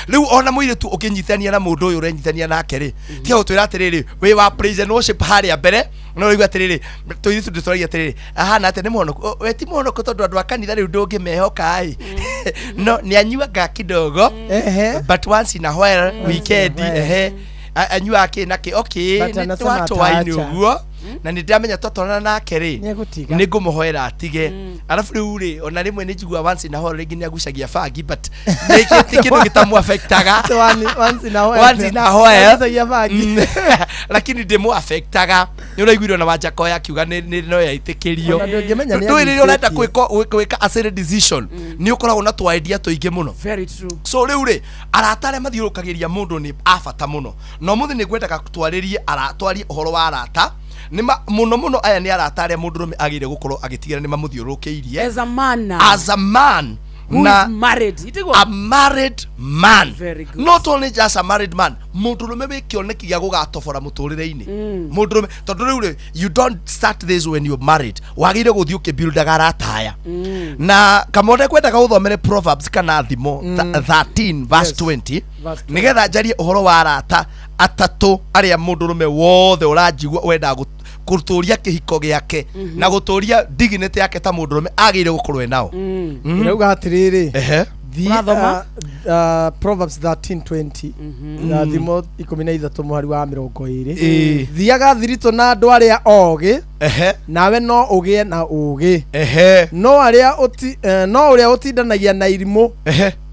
Speaker 11: Rĩu ona mũirĩtu ũkĩnyitania na mũndũ ũyũ ũrenyitania nake rĩ, tiga gũtwĩra atĩrĩrĩ, wĩ wa praise and worship harĩa mbere, no ũraigua atĩrĩrĩ, tũirĩtu ndĩtũragia atĩrĩrĩ, ahana atĩa, nĩ mũhonoku? "O, we ti mũhonoku, tondũ andũ a kanitha rĩu ndũngĩmehoka ĩ, no nĩ anyuaga kidogo, but once in a while, weekend, ehe, anyuaga kĩ na kĩ, okay,
Speaker 8: But
Speaker 11: nĩ
Speaker 8: anasema
Speaker 11: twatwaine
Speaker 8: ataacha.
Speaker 11: ũguo, na nĩ ndĩramenya twatwarana nake rĩ,
Speaker 8: Nĩegũtiga.
Speaker 11: nĩ ngũmũhoera atige. Arabu rĩu rĩ, ona rĩmwe nĩ njiguaga once in a while rĩngĩ nĩ agucagia bangi, but nĩ ti kĩndũ gĩtamũ-affectaga.
Speaker 8: Once in a while.
Speaker 11: Once in a while.
Speaker 8: Agucagia bangi.
Speaker 11: Lakini ndĩmũ-affectaga. Nĩ ũraiguire ona Wanjakoya akiuga nĩ no yaitĩkĩrio.
Speaker 8: Ona ndũngĩmenya nĩ
Speaker 11: Ndũĩ rĩrĩa ũrenda
Speaker 8: agucĩtie.
Speaker 11: gwĩka a certain decision, nĩ ũkoragwo na twa idea tũingĩ mũno.
Speaker 5: Very true.
Speaker 11: So rĩu rĩ, arata arĩa mathiũrũrũkagĩria mũndũ nĩ a bata mũno, na ũmũthĩ nĩ ngwendaga twarĩrie twarie ũhoro wa arata. Nĩ mũno mũno aya nĩ arata arĩa mũndũrũme agĩrĩire gũkorwo agĩtigĩra nĩ mamũthiũrũrũkĩirie.
Speaker 5: As a man now.
Speaker 11: As a man.
Speaker 5: Who
Speaker 11: Na
Speaker 5: is married. Itiguo?
Speaker 11: A married man.
Speaker 5: Very good.
Speaker 11: Not only just a married man, mũndũrũme wĩ kĩoneki gĩa gũgatobora mũtũrĩre-inĩ, mũndũrũme, tondũ rĩu rĩ, you don't start this when you're married. Wagĩrĩire gũthiĩ ũkĩbuildaga arata aya. Na kamone kwendaga ũthomere Proverbs kana Thimo 13 verse 20,
Speaker 8: Verse 20.
Speaker 11: nĩgetha njarie ũhoro wa arata atatũ arĩa mũndũrũme wothe ũranjigua wendaga gũtũria kĩhiko gĩake na gũtũria dignity yake ta mũndũrũme agĩrĩire gũkorwo e nao.
Speaker 8: Ĩrauga atĩrĩrĩ,
Speaker 5: Ũrathoma?
Speaker 8: Proverbs 13:20 na Thimo 13 mũhari wa 20. Thiaga thiritũ na andũ arĩa ogĩ, nawe no ũgĩe na ũũgĩ, no arĩa no ũrĩa ũtindanagia na irimũ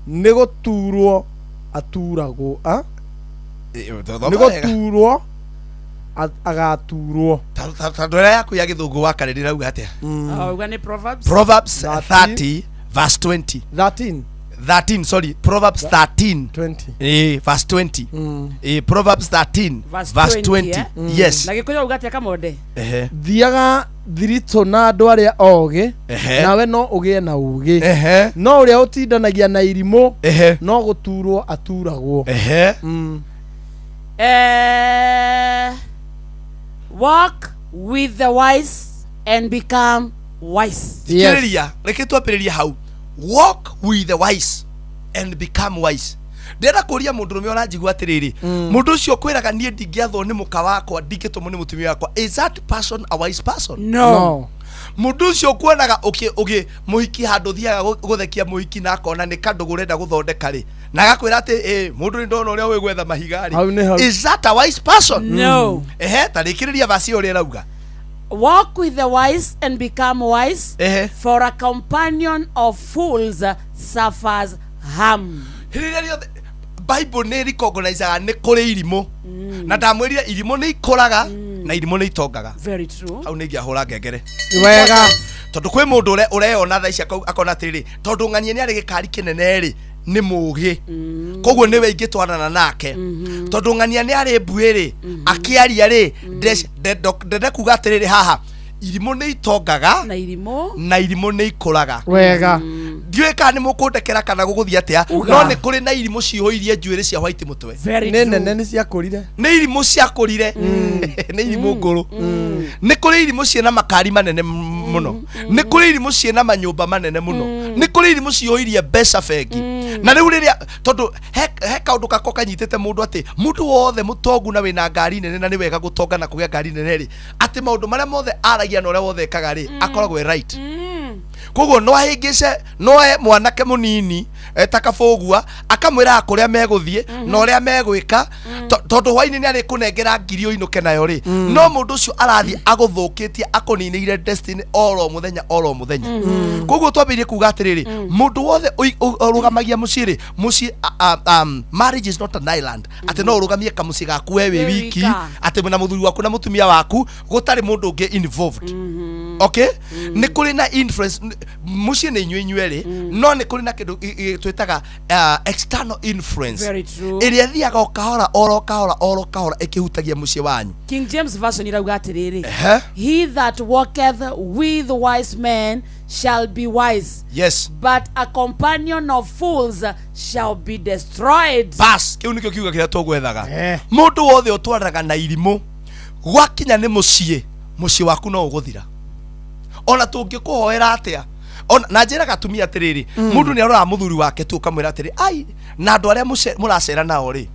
Speaker 8: nĩ gũturwo aturagwo, a?
Speaker 11: Thoma
Speaker 8: Nĩ
Speaker 11: wega.
Speaker 8: gũturwo agaturwo.
Speaker 11: Tondũ ĩrĩa yaku ya gĩthũngũ wa karĩ ndĩrauga atĩa?
Speaker 5: Auga nĩ Proverbs.
Speaker 11: Proverbs 30 verse 20.
Speaker 8: 13.
Speaker 11: 13, sorry, Proverbs 13
Speaker 8: 20.
Speaker 11: Verse 20. Proverbs 13
Speaker 5: Verse
Speaker 11: verse
Speaker 5: 20,
Speaker 11: 20.
Speaker 5: eh?
Speaker 11: Yes.
Speaker 5: Na Gĩkũyũ auga atĩa, Kamonde?
Speaker 8: Thiaga thiritũ na andũ arĩa ogĩ, nawe no ũgĩe na ũũgĩ, no ũrĩa ũtindanagia na irimũ no gũturwo aturagwo.
Speaker 5: Walk with the wise and become wise.
Speaker 11: Thikĩrĩria, reke twambĩrĩrie hau. Walk with the wise and become wise. Ndĩrenda kũria mũndũrũme ũranjigua atĩrĩrĩ, mũndũ ũcio ũkwĩraga niĩ ndingĩathwo nĩ mũka wakwa, ndingĩtũmwo nĩ mũtumia wakwa, is that person a wise person?
Speaker 5: No. No.
Speaker 11: Mũndũ ũcio ũkuonaga ũkĩ ũgĩ mũhiki handũ ũthiaga gũthekia mũhiki na akona nĩ kandũ ũrenda gũthondeka rĩ, na agakwĩra atĩ ĩ mũndũ nĩ ndona ũrĩa ũĩ gwetha mahiga
Speaker 8: Hau nĩ hau.
Speaker 11: rĩ, is that a wise person?
Speaker 5: No.
Speaker 11: Ehe, ta rĩkĩrĩria vasi ũrĩa ĩrauga.
Speaker 5: Walk with the wise and become wise, for a companion of fools suffers harm.
Speaker 11: Rĩrĩa rĩothe Bible nĩ recognizaga nĩ kũrĩ irimũ, na ndamwĩrire irimũ nĩ ikũraga na irimũ nĩ itongaga.
Speaker 5: Very true.
Speaker 11: Hau nĩ ingĩahũra ngengere.
Speaker 8: Wega.
Speaker 11: Tondũ kwĩ mũndũ ũreyona thaa ici akona atĩrĩrĩ, tondũ ng'ania nĩ arĩ gĩkari kĩnene rĩ, nĩ mũgĩ, koguo nĩwe ingĩtwarana nake. Tondũ ng'ania nĩ arĩ mbuĩ rĩ, akĩaria rĩ, ndenda kuga atĩrĩrĩ haha, irimũ nĩ itongaga
Speaker 5: na irimũ
Speaker 11: na irimũ nĩ ikũraga.
Speaker 8: Wega.
Speaker 11: Ndiũĩ kana nĩ mũkũndekera kana gũgũthiĩ atĩa,
Speaker 8: Uga.
Speaker 11: no nĩ kũrĩ na irimũ cihũirie njuĩrĩ cia white mũtwe.
Speaker 8: Nĩ nene nĩ ciakũrire.
Speaker 11: Nĩ irimũ ciakũrire, nĩ irimũ ngũrũ. Nĩ kũrĩ irimũ ciĩna makari manene mũno, nĩ kũrĩ irimũ ciĩna manyũmba manene mũno, nĩ kũrĩ irimũ cihũirie mbeca bengi. Na rĩu rĩrĩa tondũ he kaũndũ gako kanyitĩte mũndũ atĩ mũndũ wothe mũtongu na wĩna ngari nene, na nĩ wega gũtonga na kũgĩa ngari nene rĩ, atĩ maũndũ marĩa mothe aragia na ũrĩa wothe ekaga rĩ, akoragwo e right. Koguo no ahĩngĩce, no e mwanake mũnini eta kabũgua akamwĩraga kũrĩa megũthiĩ na ũrĩa megwĩka, tondũ hwainĩ nĩ arĩkũnengera ngiri ũinũke nayo rĩ, no mũndũ ũcio arathiĩ agũthũkĩtie, akũninĩire destiny oro mũthenya oro mũthenya. Koguo twambĩrĩrie kuga atĩrĩrĩ, mũndũ wothe ũrũgamagia mũciĩ rĩ, mũciĩ, marriage is not an island, atĩ no ũrũgamie kamũciĩ gaku we wĩ
Speaker 5: Wĩ
Speaker 11: wiki,
Speaker 5: wika.
Speaker 11: atĩ na mũthuri waku na mũtumia waku gũtarĩ mũndũ ũngĩ involved. Okay, nĩ kũrĩ na influence. Mũciĩ nĩ inyuĩ inyuerĩ, no nĩ kũrĩ na kĩndũ twĩtaga external influence.
Speaker 5: Very true.
Speaker 11: Ĩrĩa ĩthiaga o kahora oro kahora oro kahora ĩkĩhutagia mũciĩ wanyu.
Speaker 5: King James Version irauga atĩrĩrĩ,
Speaker 11: Ehe.
Speaker 5: He that walketh with wise men shall be wise, but a companion of fools shall be destroyed.
Speaker 11: Bas, kĩu nĩkĩo kiugo kĩrĩa tũgwethaga. Mũndũ wothe ũtwaranaga na irimũ, gwakinya nĩ mũciĩ, mũciĩ waku no ũgũthira ona tũngĩkũhoera atĩa. Ona na njĩraga atumia atĩrĩrĩ, mũndũ nĩ aroraga mũthuri wake tu ũkamwĩra atĩrĩ, ai, na andũ arĩa mũracera nao rĩ,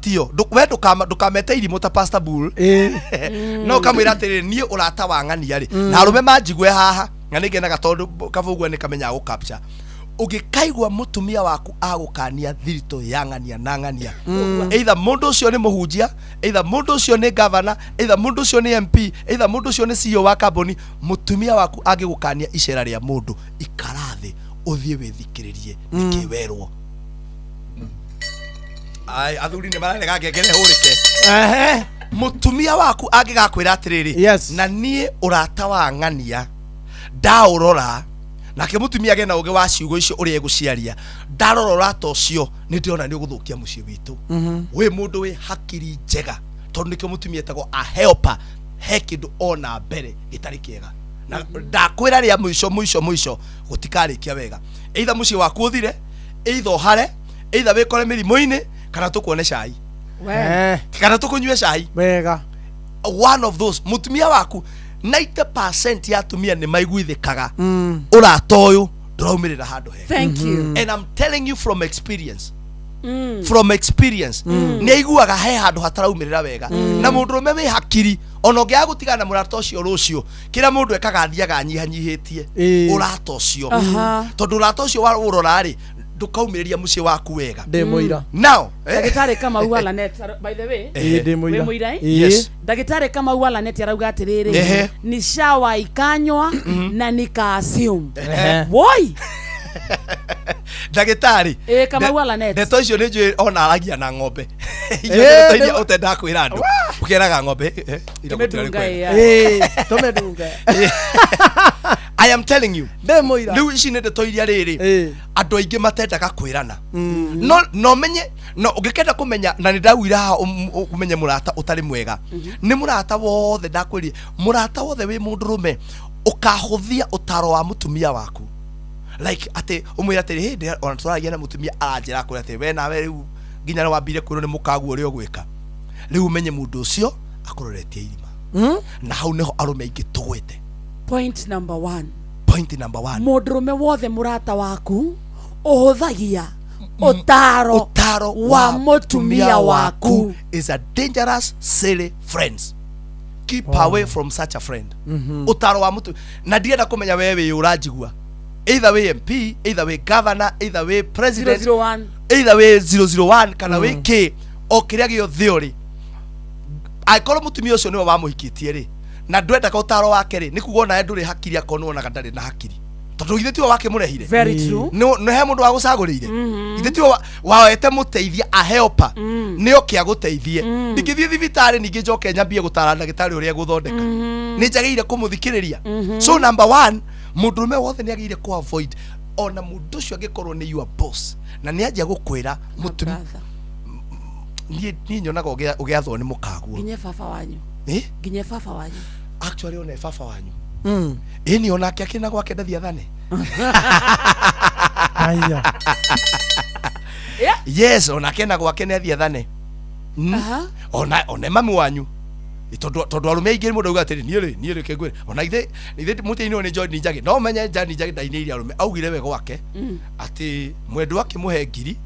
Speaker 11: tio we ndũkamete irimũ ta Pastor Bull, no ũkamwĩra atĩrĩrĩ, niĩ ũrata wa ng'ania rĩ, na arũme manjigue haha, na nĩ ngenaga tondũ kabũgua nĩ kamenyaga gũ capture. Ũngĩkaigua mũtumia waku agũkania thiritũ ya ng'ania na ng'ania, either mũndũ ũcio nĩ mũhunjia, either mũndũ ũcio nĩ governor, either mũndũ ũcio nĩ MP, either mũndũ ũcio nĩ CEO wa kambuni, mũtumia waku angĩgũkania icera rĩa mũndũ, ikara thĩ ũthiĩ wĩthikĩrĩrie nĩkĩ werwo. Ai, athuri nĩ mararega ngengere hũrĩke. Mũtumia waku angĩgakwĩra atĩrĩrĩ, na niĩ ũrata wa ng'ania ndaũrora, nake mũtumia agĩe na ũgĩ wa ciugo icio ũrĩa egũciaria, ndarora ũrata ũcio nĩ ndĩrona nĩ ũgũthũkia mũciĩ witũ. Wĩ mũndũ wĩ hakiri njega, tondũ nĩkĩo mũtumia etagwo a helper, he kĩndũ ona mbere gĩtarĩ kĩega, na ndakwĩra rĩa mũico mũico mũico gũtikarĩkia wega, either mũciĩ waku ũthire, either ũhare, either wĩkore mĩrimũ-inĩ, kana tũkuone cai, kana tũkũnyue cai.
Speaker 8: Wega.
Speaker 11: One of those, mũtumia waku 90% ya atumia nĩ maiguithĩkaga ũrata ũyũ ndũraumĩrĩra handũ hega.
Speaker 5: Thank you.
Speaker 11: And I'm telling you from experience. From experience. Nĩ aiguaga he handũ hataraumĩrĩra wega. Na mũndũrũme wĩ hakiri, ona ũngĩaga gũtigana na mũrata ũcio rũciũ, kĩrĩa mũndũ ekaga athiaga anyihanyihĩtie ũrata ũcio. Tondũ ũrata ũcio wa ũrora rĩ, ndũkaumĩrĩria mũciĩ waku wega.
Speaker 8: Ndĩ mũira.
Speaker 11: Now,
Speaker 5: Ndagĩtarĩ Kamau wa Lanet, by the way.
Speaker 8: Ĩĩ, ndĩ mũira.
Speaker 5: Wĩ mũira, eh?
Speaker 8: Yes.
Speaker 5: Ndagĩtarĩ Kamau wa Lanet arauga atĩrĩrĩ,
Speaker 11: Ehe.
Speaker 5: nishawaikanywa na nika assume.
Speaker 11: Ehe.
Speaker 5: Woi!
Speaker 11: Ndagĩtarĩ.
Speaker 5: Ĩĩ, Kamau wa Lanet.
Speaker 11: Ndeto icio nĩ njũĩ ona aragia na ng'ombe. Icio
Speaker 8: Ĩĩ,
Speaker 11: ndeto iria
Speaker 8: nĩ-
Speaker 11: ũtendaga kwĩra andũ. Ũkeraga ng'ombe, ira gũtirarĩ
Speaker 5: Tũmĩndunga
Speaker 11: kwega.
Speaker 5: ĩĩ.
Speaker 8: Ĩĩ, tũmĩndunge.
Speaker 11: I am telling you.
Speaker 8: Ndĩ mũira.
Speaker 11: Rĩu ici nĩ ndeto iria rĩrĩ andũ aingĩ matendaga kwĩrana, no no menye no ũngĩkenda kũmenya, na nĩ ndaugire haha ũmenye mũrata ũtarĩ mwega nĩ mũrata wothe, ndakwĩrire mũrata wothe wĩ mũndũrũme ũkahũthia ũtaro wa mũtumia waku, like atĩ ũmwĩre atĩrĩ, hĩndĩ ona tũraragia na mũtumia aranjĩra akwĩra atĩ we nawe rĩu nginya nĩ wambire kwĩrwo nĩ mũkaguo ũrĩa ũgwĩka, rĩu ũmenye mũndũ ũcio akũroretie irima. Na hau nĩho arũme aingĩ tũgwĩte.
Speaker 5: Point number one.
Speaker 11: Point number one.
Speaker 5: Mũndũrũme wothe mũrata waku ũhũthagia Ũtaro
Speaker 11: Ũtaro
Speaker 5: wa mũtumia waku
Speaker 11: is a dangerous silly friends. Keep away from such a friend. Ũtaro wa mũtumia, na ndienda kũmenya we wĩ ũranjigua, either wĩ MP, either wĩ governor, either wĩ president,
Speaker 5: 001,
Speaker 11: either wĩ 001 kana wĩ k o kĩrĩa gĩothe ũrĩ, angĩkorwo mũtumia ũcio nĩwe wamũhikĩtie rĩ, na ndwendaga ũtaro wake rĩ, nĩ kuga onawe ndũrĩ hakiri, akorwo nĩwonaga ndarĩ na hakiri, tondũ githĩ tiwe wakĩmũrehire?
Speaker 5: Very true.
Speaker 11: Nĩ he mũndũ wagũcagũrĩire? Githĩ tiwe waete mũteithia, a helper, nĩ oke agũteithie? Ndingĩthiĩ thibitarĩ ningĩ njoke nyambie gũtara ndagĩtarĩ ũrĩa egũthondeka. Nĩ njagĩrĩire kũmũthikĩrĩria. So number one, mũndũrũme wothe nĩ agĩrĩire kũ avoid, ona mũndũ ũcio angĩkorwo nĩ your boss na nĩ anjia gũkwĩra mũtumia. Niĩ nyonaga ũgĩathwo nĩ mũkaguo.
Speaker 5: Nginya baba wanyu.
Speaker 11: Eh?
Speaker 5: Nginya baba wanyu.
Speaker 11: Actually, ona baba wanyu ĩni, onake akĩrĩ na gwake, ndathi athane.
Speaker 8: Aya.
Speaker 11: Yes, onake na gwake nĩ athiĩ athane. Ona mami wanyu. Tondũ arũme aingĩ, mũndũ auga atĩrĩ, niĩ rĩ kĩngwĩre, ona ithe mũtĩ-inĩ ũyũ nĩ John Njagi, no menye John Njagi ndainĩire arũme, augire we gwake atĩ mwendwa akĩmũhe ngiri,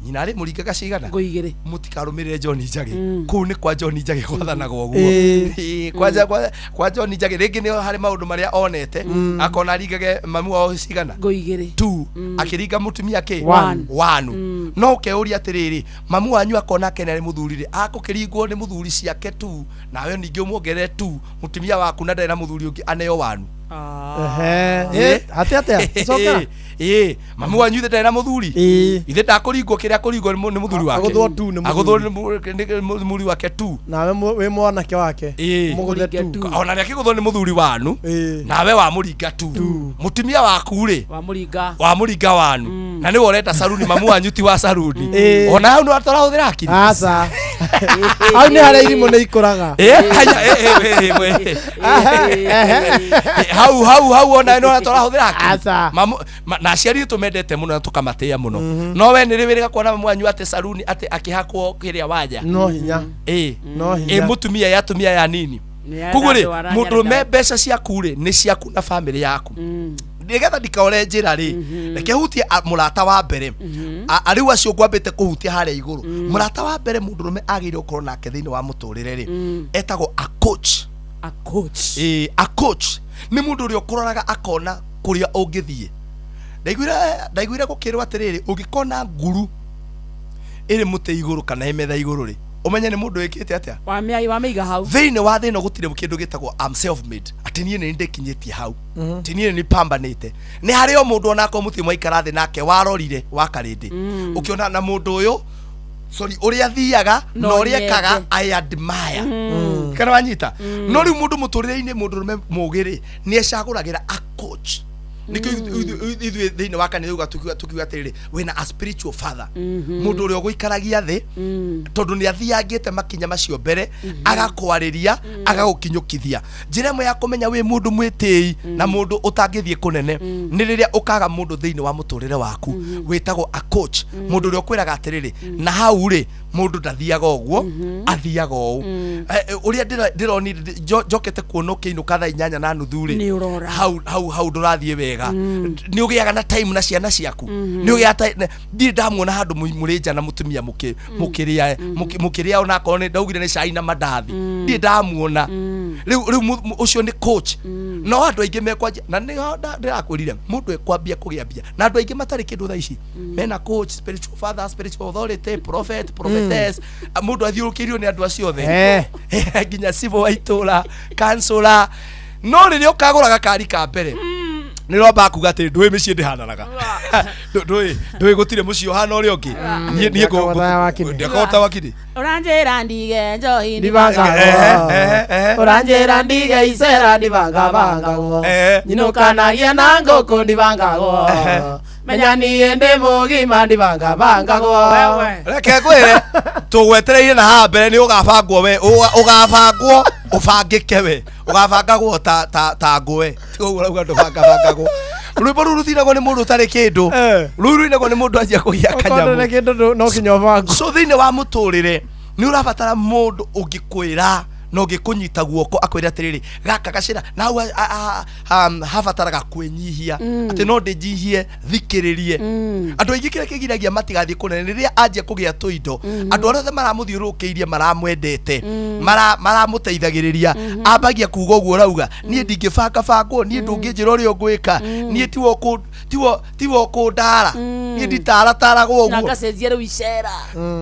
Speaker 11: nyina arĩ mũringaga cigana?
Speaker 5: Ngo igĩrĩ.
Speaker 11: Mũtikarũmĩrĩre John Njagi. Kũu nĩ kwa John Njagi gwathanagwo ũguo.
Speaker 8: Ĩĩ.
Speaker 11: Ĩĩ, kwa John Njagi rĩngĩ nĩ harĩ maũndũ marĩa onete, akona aringage mami wao cigana?
Speaker 5: Ngo igĩrĩ.
Speaker 11: Two. Akĩringa mũtumia kĩ?
Speaker 5: One.
Speaker 11: One. No ũkeuria atĩrĩrĩ, mamu wanyu akona akena nĩ mũthuri rĩ, akũkĩringwo nĩ mũthuri ciake tu, nawe ningĩ ũmuongerere tu mũtumia waku na ndarĩ na mũthuri ũngĩ, aneo wanu.
Speaker 8: Ehe.
Speaker 11: Eh?
Speaker 8: Atĩ atĩa? Cokera.
Speaker 11: Ĩĩ, mamu wanyu ithe ndarĩ na mũthuri, ithe ndakũringwo kĩrĩa akũringwo nĩ mũthuri wake.
Speaker 8: Agũthwo tu nĩ mũthuri.
Speaker 11: Agũthwo nĩ mũthuri wake tu.
Speaker 8: Nawe wĩ mwanake wake.
Speaker 11: Ĩĩ.
Speaker 8: Mũgũthe tu.
Speaker 11: Ona nĩ akĩgũthwo nĩ mũthuri wanu, nawe wamũringa tu mũtumia waku rĩ.
Speaker 5: Wamũringa.
Speaker 11: Wamũringa wanu, na nĩwe ũrenda saruni, mamu wanyu ti wa saruni.
Speaker 8: Ĩĩ.
Speaker 11: Ona hau nĩ tũrahũthĩra akiri.
Speaker 8: Aca. Hau nĩ harĩa irimũ nĩ ikũraga.
Speaker 11: Eh, haya, eh, eh, eh, eh, eh, hau ona nĩ tũrahũthĩra akiri.
Speaker 8: Aca.
Speaker 11: Na aciari tũmendete mũno na tũkamatĩĩa mũno, no we nĩ rĩ wĩrĩga kuona mamu wanyu atĩ saruni, atĩ akĩhakwo kĩrĩa wanja?
Speaker 8: No hinya.
Speaker 11: Ĩ.
Speaker 8: No hinya.
Speaker 11: Ĩ, mũtumia ya atumia ya nini.
Speaker 5: Nĩ
Speaker 11: Koguo rĩ,
Speaker 5: arandwara
Speaker 11: mũndũrũme,
Speaker 5: nyarĩka.
Speaker 11: mbeca ciaku rĩ, nĩ ciaku na bamĩrĩ yaku. Nĩgetha ndikaore njĩra rĩ, reke hutie mũrata wa mbere. Rĩu acio ngwambĩte kũhutia harĩa igũrũ, mũrata wa mbere mũndũrũme agĩrĩire gũkorwo nake thĩinĩ wa mũtũrĩre rĩ, etagwo a coach.
Speaker 5: A coach.
Speaker 11: Ĩ, a coach nĩ mũndũ ũrĩa ũkũroraga akona kũrĩa ũngĩthiĩ. Ndaiguire gũkĩrwo atĩrĩrĩ, ũngĩkona nguru ĩrĩ mũtĩ igũrũ kana ĩ metha igũrũ rĩ, ũmenye nĩ mũndũ wĩkĩte atĩa.
Speaker 5: Wamĩiga hau.
Speaker 11: Thĩinĩ wa thĩ ĩno gũtirĩ kĩndũ gĩtagwo am self made, atĩ niĩ nĩ ndĩkinyĩtie hau, atĩ niĩ nĩ pambanĩte. Nĩ harĩ o mũndũ onakorwo mũtirĩ mwaikara thĩ nake, warorire wakarĩndĩ, ũkĩona na mũndũ ũyũ, sorry, ũrĩa athiaga na
Speaker 5: No
Speaker 11: ũrĩa ekaga,
Speaker 5: nyende.
Speaker 11: I admire, kana wanyita. No rĩu mũndũ mũtũrĩre-inĩ, mũndũrũme mũgĩ rĩ, nĩ ecagũragĩra a coach. Nĩkĩo ithuĩ thĩinĩ wa kanitha uga tukiuga atĩrĩrĩ, wĩna a spiritual father, mũndũ ũrĩa ũgũikaragia thĩ, tondũ nĩ athiangĩte makinya macio mbere, agakwarĩria, agagũkinyũkithia. Njĩra ĩmwe ya kũmenya wĩ mũndũ mwĩtĩi na mũndũ ũtangĩthiĩ kũnene nĩ rĩrĩa ũkaga mũndũ thĩinĩ wa mũtũrĩre waku wĩtagwo a coach, mũndũ ũrĩa ũkwĩraga atĩrĩrĩ, na hau rĩ, mũndũ ndathiaga ũguo, athiaga ũũ. Ũrĩa ndĩronire njokete kuona ũkĩinũka thaa 8:30 rĩ,
Speaker 5: Nĩ ũrora.
Speaker 11: Hau ndũrathiĩ wega. Nĩ ũgĩaga na time na ciana ciaku, nĩ ũgĩaga ndirĩ ndamuona handũ mũrĩ nja na mũtumia mũkĩrĩa mũkĩrĩa, onakorwo nĩ ndaugire nĩ cai na mandathi, ndirĩ ndamuona. Rĩu ũcio nĩ coach. No andũ aingĩ mekwanjia, na nĩho ndĩrakwĩrire mũndũ ekwambia kũgĩa mbia, na andũ aingĩ matarĩ kĩndũ thaa ici mena coach, spiritual father, spiritual authority, prophet, prophetess. Mũndũ athiũrũkĩirio nĩ andũ acio othe, nginya civil wa itũra, kansũra. No rĩrĩa ũkagũra gakari ka mbere, nĩ rwamba kuga atĩ ndũĩ mĩciĩ ndĩhananaga. Ndũĩ gũtirĩ mũciĩ ũhana ũrĩa ũngĩ. Niĩ
Speaker 8: Ndiakagũra wakini.
Speaker 11: Ndiakagũra wakini.
Speaker 5: Ũranjĩra ndige njohi?
Speaker 8: Ndibangagwo. Ũranjĩra ndige icera? Ndibangabangagwo. Nyinũkanagia na ngũkũ? Ndibangagwo. Menya niĩ ndĩ mũgima? Ndibangabangagwo.
Speaker 11: Reke ngwĩre, tũgwetereire na haha mbere nĩ ũgabangwo, we ũgabangwo ũbangĩke, we ũgabangagwo ta ngũwe. Ti ũguo ũrauga ndũbangabangagwo? Rwĩmbo rũu rũtinagwo nĩ mũndũ ũtarĩ kĩndũ, rũu rũinagwo nĩ mũndũ anjia kũgĩa
Speaker 8: Okorwo
Speaker 11: kanyamũ.
Speaker 8: ndũrĩ kĩndũ, no nginya ũbangwo.
Speaker 11: So thĩinĩ wa mũtũrĩre nĩ ũrabatara mũndũ ũngĩkwĩra Na ũngĩkũnyita guoko akwĩre atĩrĩrĩ, gaka gacĩra na hau habataraga kwĩnyihia, atĩ no ndĩnjihie thikĩrĩrie. Andũ aingĩ kĩrĩa kĩgiragia matigathiĩ kũnene nĩ rĩrĩa anjia kũgĩa tũindo, andũ arĩa othe maramũthiũrũrũkĩirie, maramwendete, maramũteithagĩrĩria, ambagia kuga ũguo ũrauga, niĩ ndingĩbangabangwo, niĩ ndũngĩnjĩra ũrĩa ũngwĩka, niĩ tiwe ũkũndara, niĩ nditarataragwo
Speaker 5: na
Speaker 11: ũguo.
Speaker 5: Ngacenjia rĩu icera.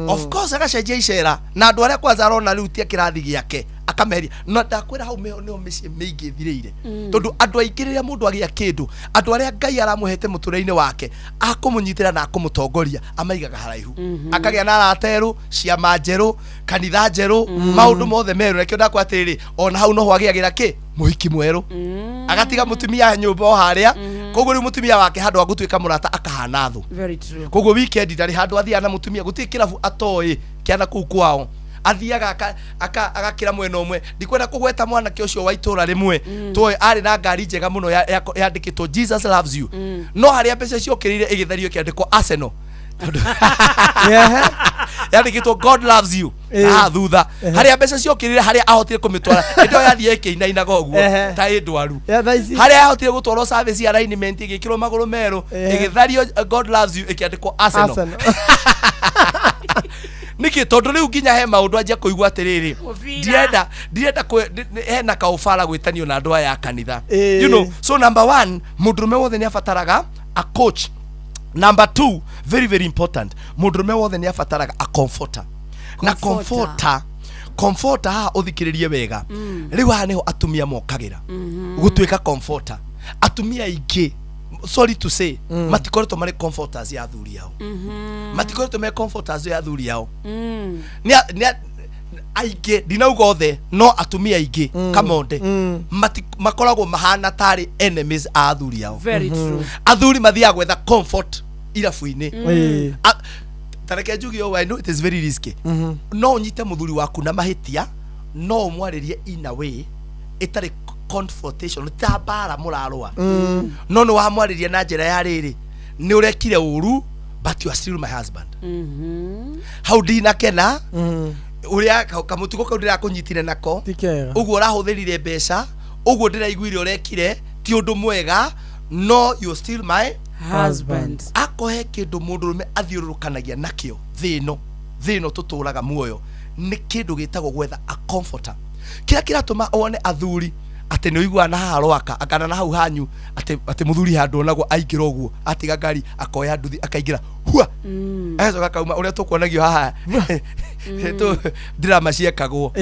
Speaker 11: Of course agacenjia icera, na andũ arĩa kwanza arona rĩu tia kĩrathi gĩake akameria. Na ndakwĩra hau nĩho mĩciĩ mĩingĩ ĩthirĩire, tondũ andũ aingĩ rĩrĩa mũndũ agĩa kĩndũ, andũ arĩa Ngai aramũhete mũtũrĩre-inĩ wake akũmũnyitĩra na akũmũtongoria amaigaga haraihu, akagĩa na arata erũ, ciama njerũ, kanitha njerũ, maũndũ mothe merũ. Nakĩo ndakwa atĩrĩrĩ, ona hau noho agĩagĩra kĩ mũhiki mwerũ, agatiga mũtumia nyũmba o harĩa. Koguo rĩu mũtumia wake handũ ha gũtuĩka mũrata akahana thũ.
Speaker 5: Very true.
Speaker 11: Koguo weekend ndarĩ handũ athiaga na mũtumia, gũtirĩ kĩrabu atoĩ kĩana kũu kwao athiaga agakĩra mwena ũmwe. Ndikwenda kũgweta mwanake ũcio wa itũra rĩmwe tũĩ arĩ na ngari njega mũno yandĩkĩtwo "Jesus loves you", no harĩa mbeca ciokĩrĩire ĩgĩthario ĩkĩandĩkwo Arsenal. Tondũ yandĩkĩtwo "God loves you" haha thutha, harĩa mbeca ciokĩrĩire, harĩa ahotire kũmĩtwara, hĩndĩ ĩyo yathiĩ ĩkĩinainaga ũguo ta ĩ ndwaru.
Speaker 8: Ya thaa ici.
Speaker 11: Harĩa ahotire gũtwarwo service ya alignment, ĩgĩkĩrwo magũrũ merũ, ĩgĩthario "God loves you", ĩkĩandĩkwo Arsenal.
Speaker 8: Arsenal.
Speaker 11: Nĩkĩ? Tondũ rĩu nginya he maũndũ anjia kũigua atĩrĩrĩ,
Speaker 5: Mũbira.
Speaker 11: Ndirenda hena kaũbara gwĩtanio na andũ aya a kanitha. So number one, mũndũrũme wothe nĩ abataraga a coach. Number two, very very important, mũndũrũme wothe nĩ abataraga a comforter. Na
Speaker 5: Comforter.
Speaker 11: comforter haha ũthikĩrĩrie wega, rĩu haha nĩho atumia mokagĩra gũtuĩka comforter. Atumia aingĩ, sorry to say, matikoretwo marĩ comforters ya athuri ao, matikoretwo me comforters ya athuri ao. Nĩ aingĩ, ndinauga othe, no atumia aingĩ kamonde makoragwo mahana tarĩ enemies a athuri ao.
Speaker 5: Very true.
Speaker 11: Athuri mathiaga gwetha comfort irabu-inĩ. Ta reke njuge ũũ, I know it is very risky. No ũnyite mũthuri waku na mahĩtia, no ũmwarĩrie in a way ĩtarĩ confrontation, ta mbara mũrarũa, no nĩ wamwarĩria na njĩra ya rĩrĩ, nĩ ũrekire ũru, but you are still my husband. Hau ndinakena ũrĩa kamũtugo kau ndĩrakũnyitire nako.
Speaker 8: Ti kega.
Speaker 11: Ũguo ũrahũthĩrire mbeca ũguo ndĩraiguire ũrekire ti ũndũ mwega, no you still my
Speaker 5: husband.
Speaker 11: Akohe kĩndũ mũndũrũme athiũrũrũkanagia nakĩo thĩ ĩno tũtũraga muoyo nĩ kĩndũ gĩtagwo gwetha a comforter. Kĩrĩa kĩratũma wone athuri atĩ nĩ ũiguaga na haha rwaka akana na hau hanyu atĩ mũthuri handũ onagwo aingĩra ũguo, atiga ngari, akoya nduthi, akaingĩra hua, agacoka akauma ũrĩa tũkuonagio haha drama ciekagwo.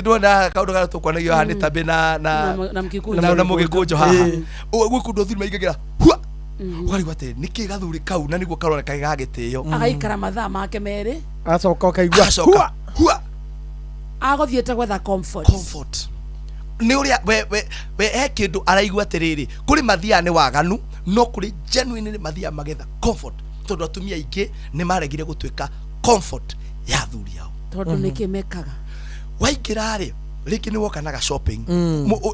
Speaker 11: Ndona kaũndũ karĩa tũkuonagio haha nĩ tambĩ na
Speaker 5: Na Mkikuyu.
Speaker 11: na mũgĩkũnjo haha. Gwĩ kũndũ athuri maingagĩra hua, ũkarigwo atĩ nĩkĩ gathuri kau, na nĩguo karoneka ge ga gĩtĩo.
Speaker 5: Agaikara mathaa make merĩ.
Speaker 8: Acoka ũkaigua
Speaker 11: Agacoka hua.
Speaker 5: Agũthiĩte gwetha comfort.
Speaker 11: Comfort nĩ ũrĩa we he kĩndũ araigua atĩrĩrĩ, kũrĩ mathiaga nĩ waganu, no kũrĩ genuine nĩ mathiaga magetha comfort, tondũ atumia aingĩ nĩ maregire gũtuĩka comfort ya athuri ao.
Speaker 5: Tondũ nĩkĩ mekaga?
Speaker 11: Waingĩra rĩ, rĩngĩ nĩ woka na ga shopping.